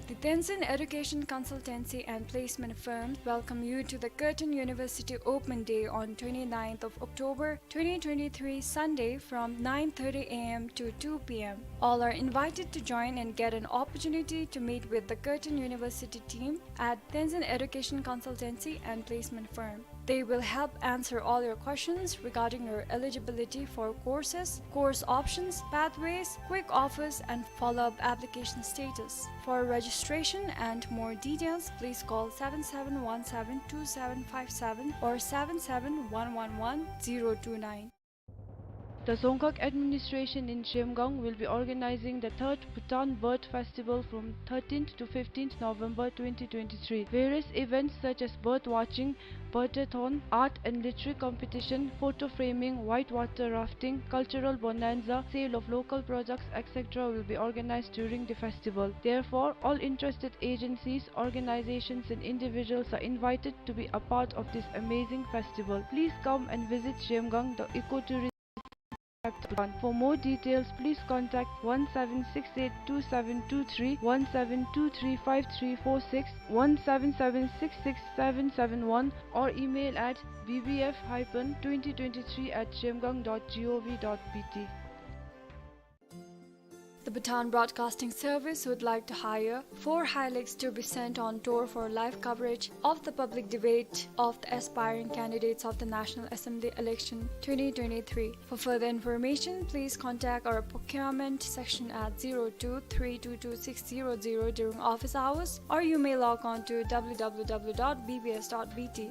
The Tenzin Education Consultancy and Placement Firm welcome you to the Curtin University Open Day on twenty-ninth of October twenty twenty-three, Sunday, from nine thirty a m to two p m. All are invited to join and get an opportunity to meet with the Curtin University team at Tenzin Education Consultancy and Placement Firm. They will help answer all your questions regarding your eligibility for courses, course options, pathways, quick offers, and follow-up application status. For registration and more details, please call seven seven one seven two seven five seven or seven seven one one one zero two nine. The Dzongkhag administration in Zhemgang will be organizing the third Bhutan Bird Festival from thirteenth to fifteenth November twenty twenty-three. Various events such as bird watching, birdathon, art and literary competition, photo framing, whitewater rafting, cultural bonanza, sale of local products, et cetera will be organized during the festival. Therefore, all interested agencies, organizations and individuals are invited to be a part of this amazing festival. Please come and visit Zhemgang, the ecotourism Bhutan. For more details, please contact one seven six eight two seven two three, one seven two three five three four six, one seven seven six six seven seven one, or email at B B F hyphen twenty twenty-three at zhemgang dot gov dot B T. The Bhutan Broadcasting Service would like to hire four Hilux to be sent on tour for live coverage of the public debate of the aspiring candidates of the National Assembly election twenty twenty-three. For further information, please contact our procurement section at zero two three two two six zero zero during office hours, or you may log on to W W W dot B B S dot B T.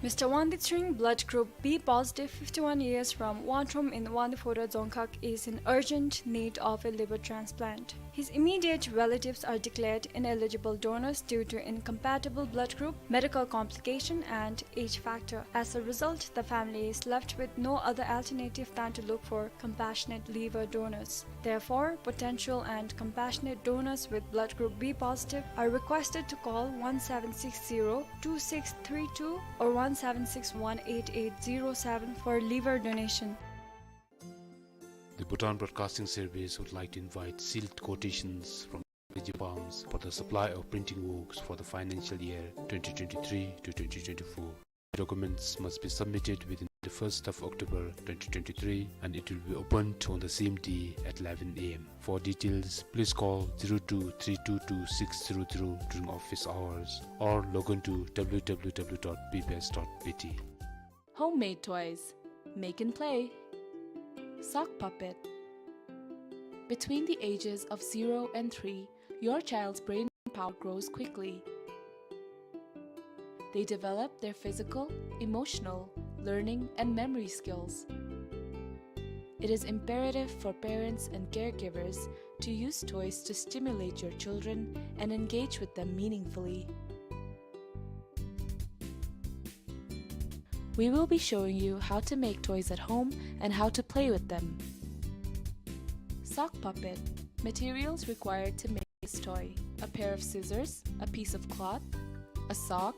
Mister Wangdi Tshering, blood group B positive, fifty-one years, from Wangtrom in Wangdi Phodrang Dzongkhag, is in urgent need of a liver transplant. His immediate relatives are declared ineligible donors due to incompatible blood group, medical complication, and age factor. As a result, the family is left with no other alternative than to look for compassionate liver donors. Therefore, potential and compassionate donors with blood group B positive are requested to call one seven six zero two six three two or one seven six one eight eight zero seven for liver donation. The Bhutan Broadcasting Service would like to invite sealed quotations from Fiji Palms for the supply of printing works for the financial year twenty twenty-three to twenty twenty-four. Documents must be submitted within the first of October twenty twenty-three, and it will be opened on the same day at eleven a m. For details, please call zero two three two two six zero zero during office hours or log on to W W W dot B B S dot B T. Homemade toys. Make and play. Sock puppet. Between the ages of zero and three, your child's brain power grows quickly. They develop their physical, emotional, learning, and memory skills. It is imperative for parents and caregivers to use toys to stimulate your children and engage with them meaningfully. We will be showing you how to make toys at home and how to play with them. Sock puppet. Materials required to make this toy: a pair of scissors, a piece of cloth, a sock.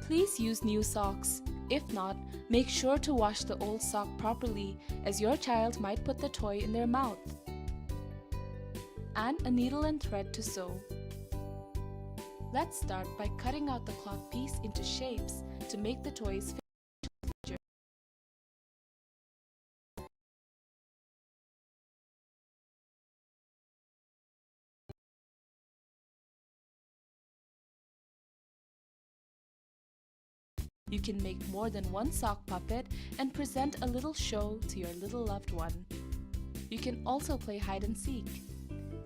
Please use new socks. If not, make sure to wash the old sock properly, as your child might put the toy in their mouth. And a needle and thread to sew. Let's start by cutting out the cloth piece into shapes to make the toys fit. You can make more than one sock puppet and present a little show to your little loved one. You can also play hide and seek.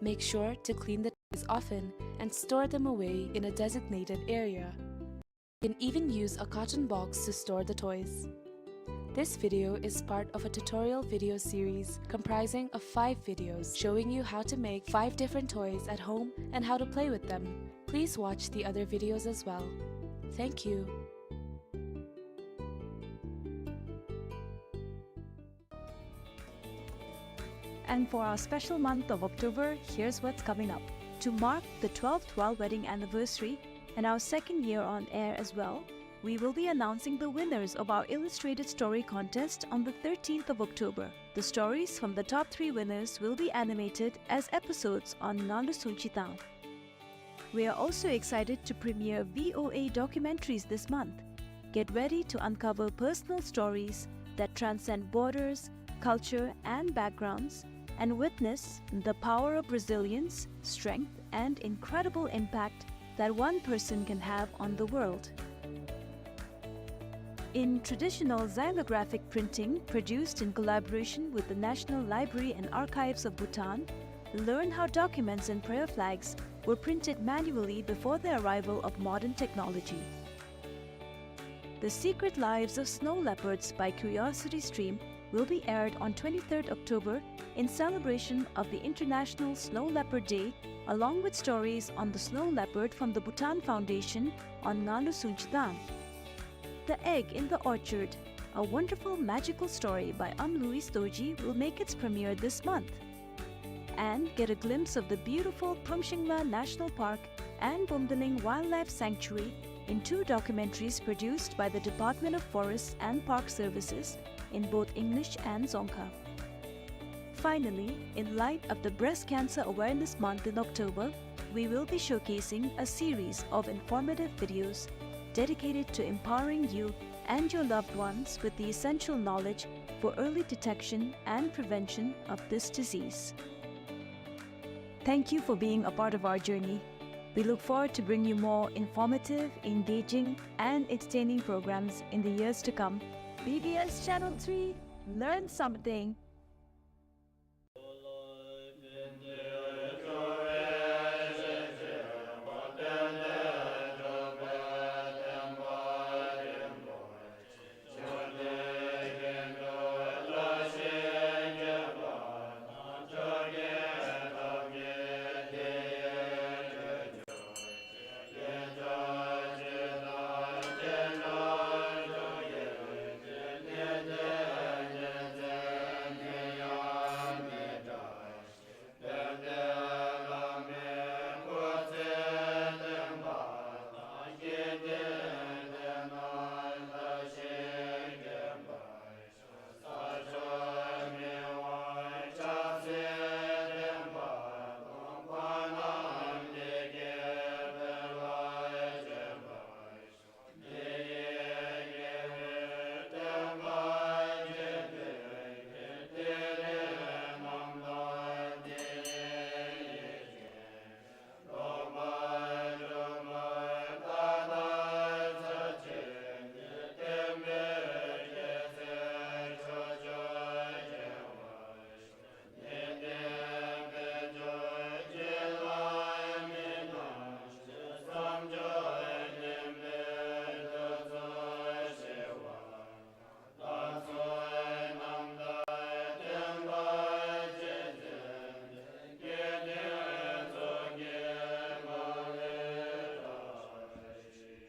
Make sure to clean the toys often and store them away in a designated area. You can even use a carton box to store the toys. This video is part of a tutorial video series comprising of five videos showing you how to make five different toys at home and how to play with them. Please watch the other videos as well. Thank you. And for our special month of October, here's what's coming up. To mark the twelfth royal wedding anniversary and our second year on air as well, We will be announcing the winners of our illustrated story contest on the thirteenth of October. The stories from the top three winners will be animated as episodes on Nganlu Sunchi Tang. We are also excited to premiere V O A documentaries this month. Get ready to uncover personal stories that transcend borders, culture, and backgrounds, and witness the power of resilience, strength, and incredible impact that one person can have on the world. In traditional xylographic printing, produced in collaboration with the National Library and Archives of Bhutan, learn how documents and prayer flags were printed manually before the arrival of modern technology. The Secret Lives of Snow Leopards by Curiosity Stream will be aired on twenty-third October in celebration of the International Snow Leopard Day, along with stories on the snow leopard from the Bhutan Foundation on Nganlu Sunchi Tang. The Egg in the Orchard, a wonderful magical story by Am Louise Dorji, will make its premiere this month. And get a glimpse of the beautiful Pumshingla National Park and Bumdaling Wildlife Sanctuary in two documentaries produced by the Department of Forests and Park Services in both English and Dzongkha. Finally, in light of the Breast Cancer Awareness Month in October, we will be showcasing a series of informative videos dedicated to empowering you and your loved ones with the essential knowledge for early detection and prevention of this disease. Thank you for being a part of our journey. We look forward to bring you more informative, engaging, and entertaining programs in the years to come. B B S Channel three, learn something,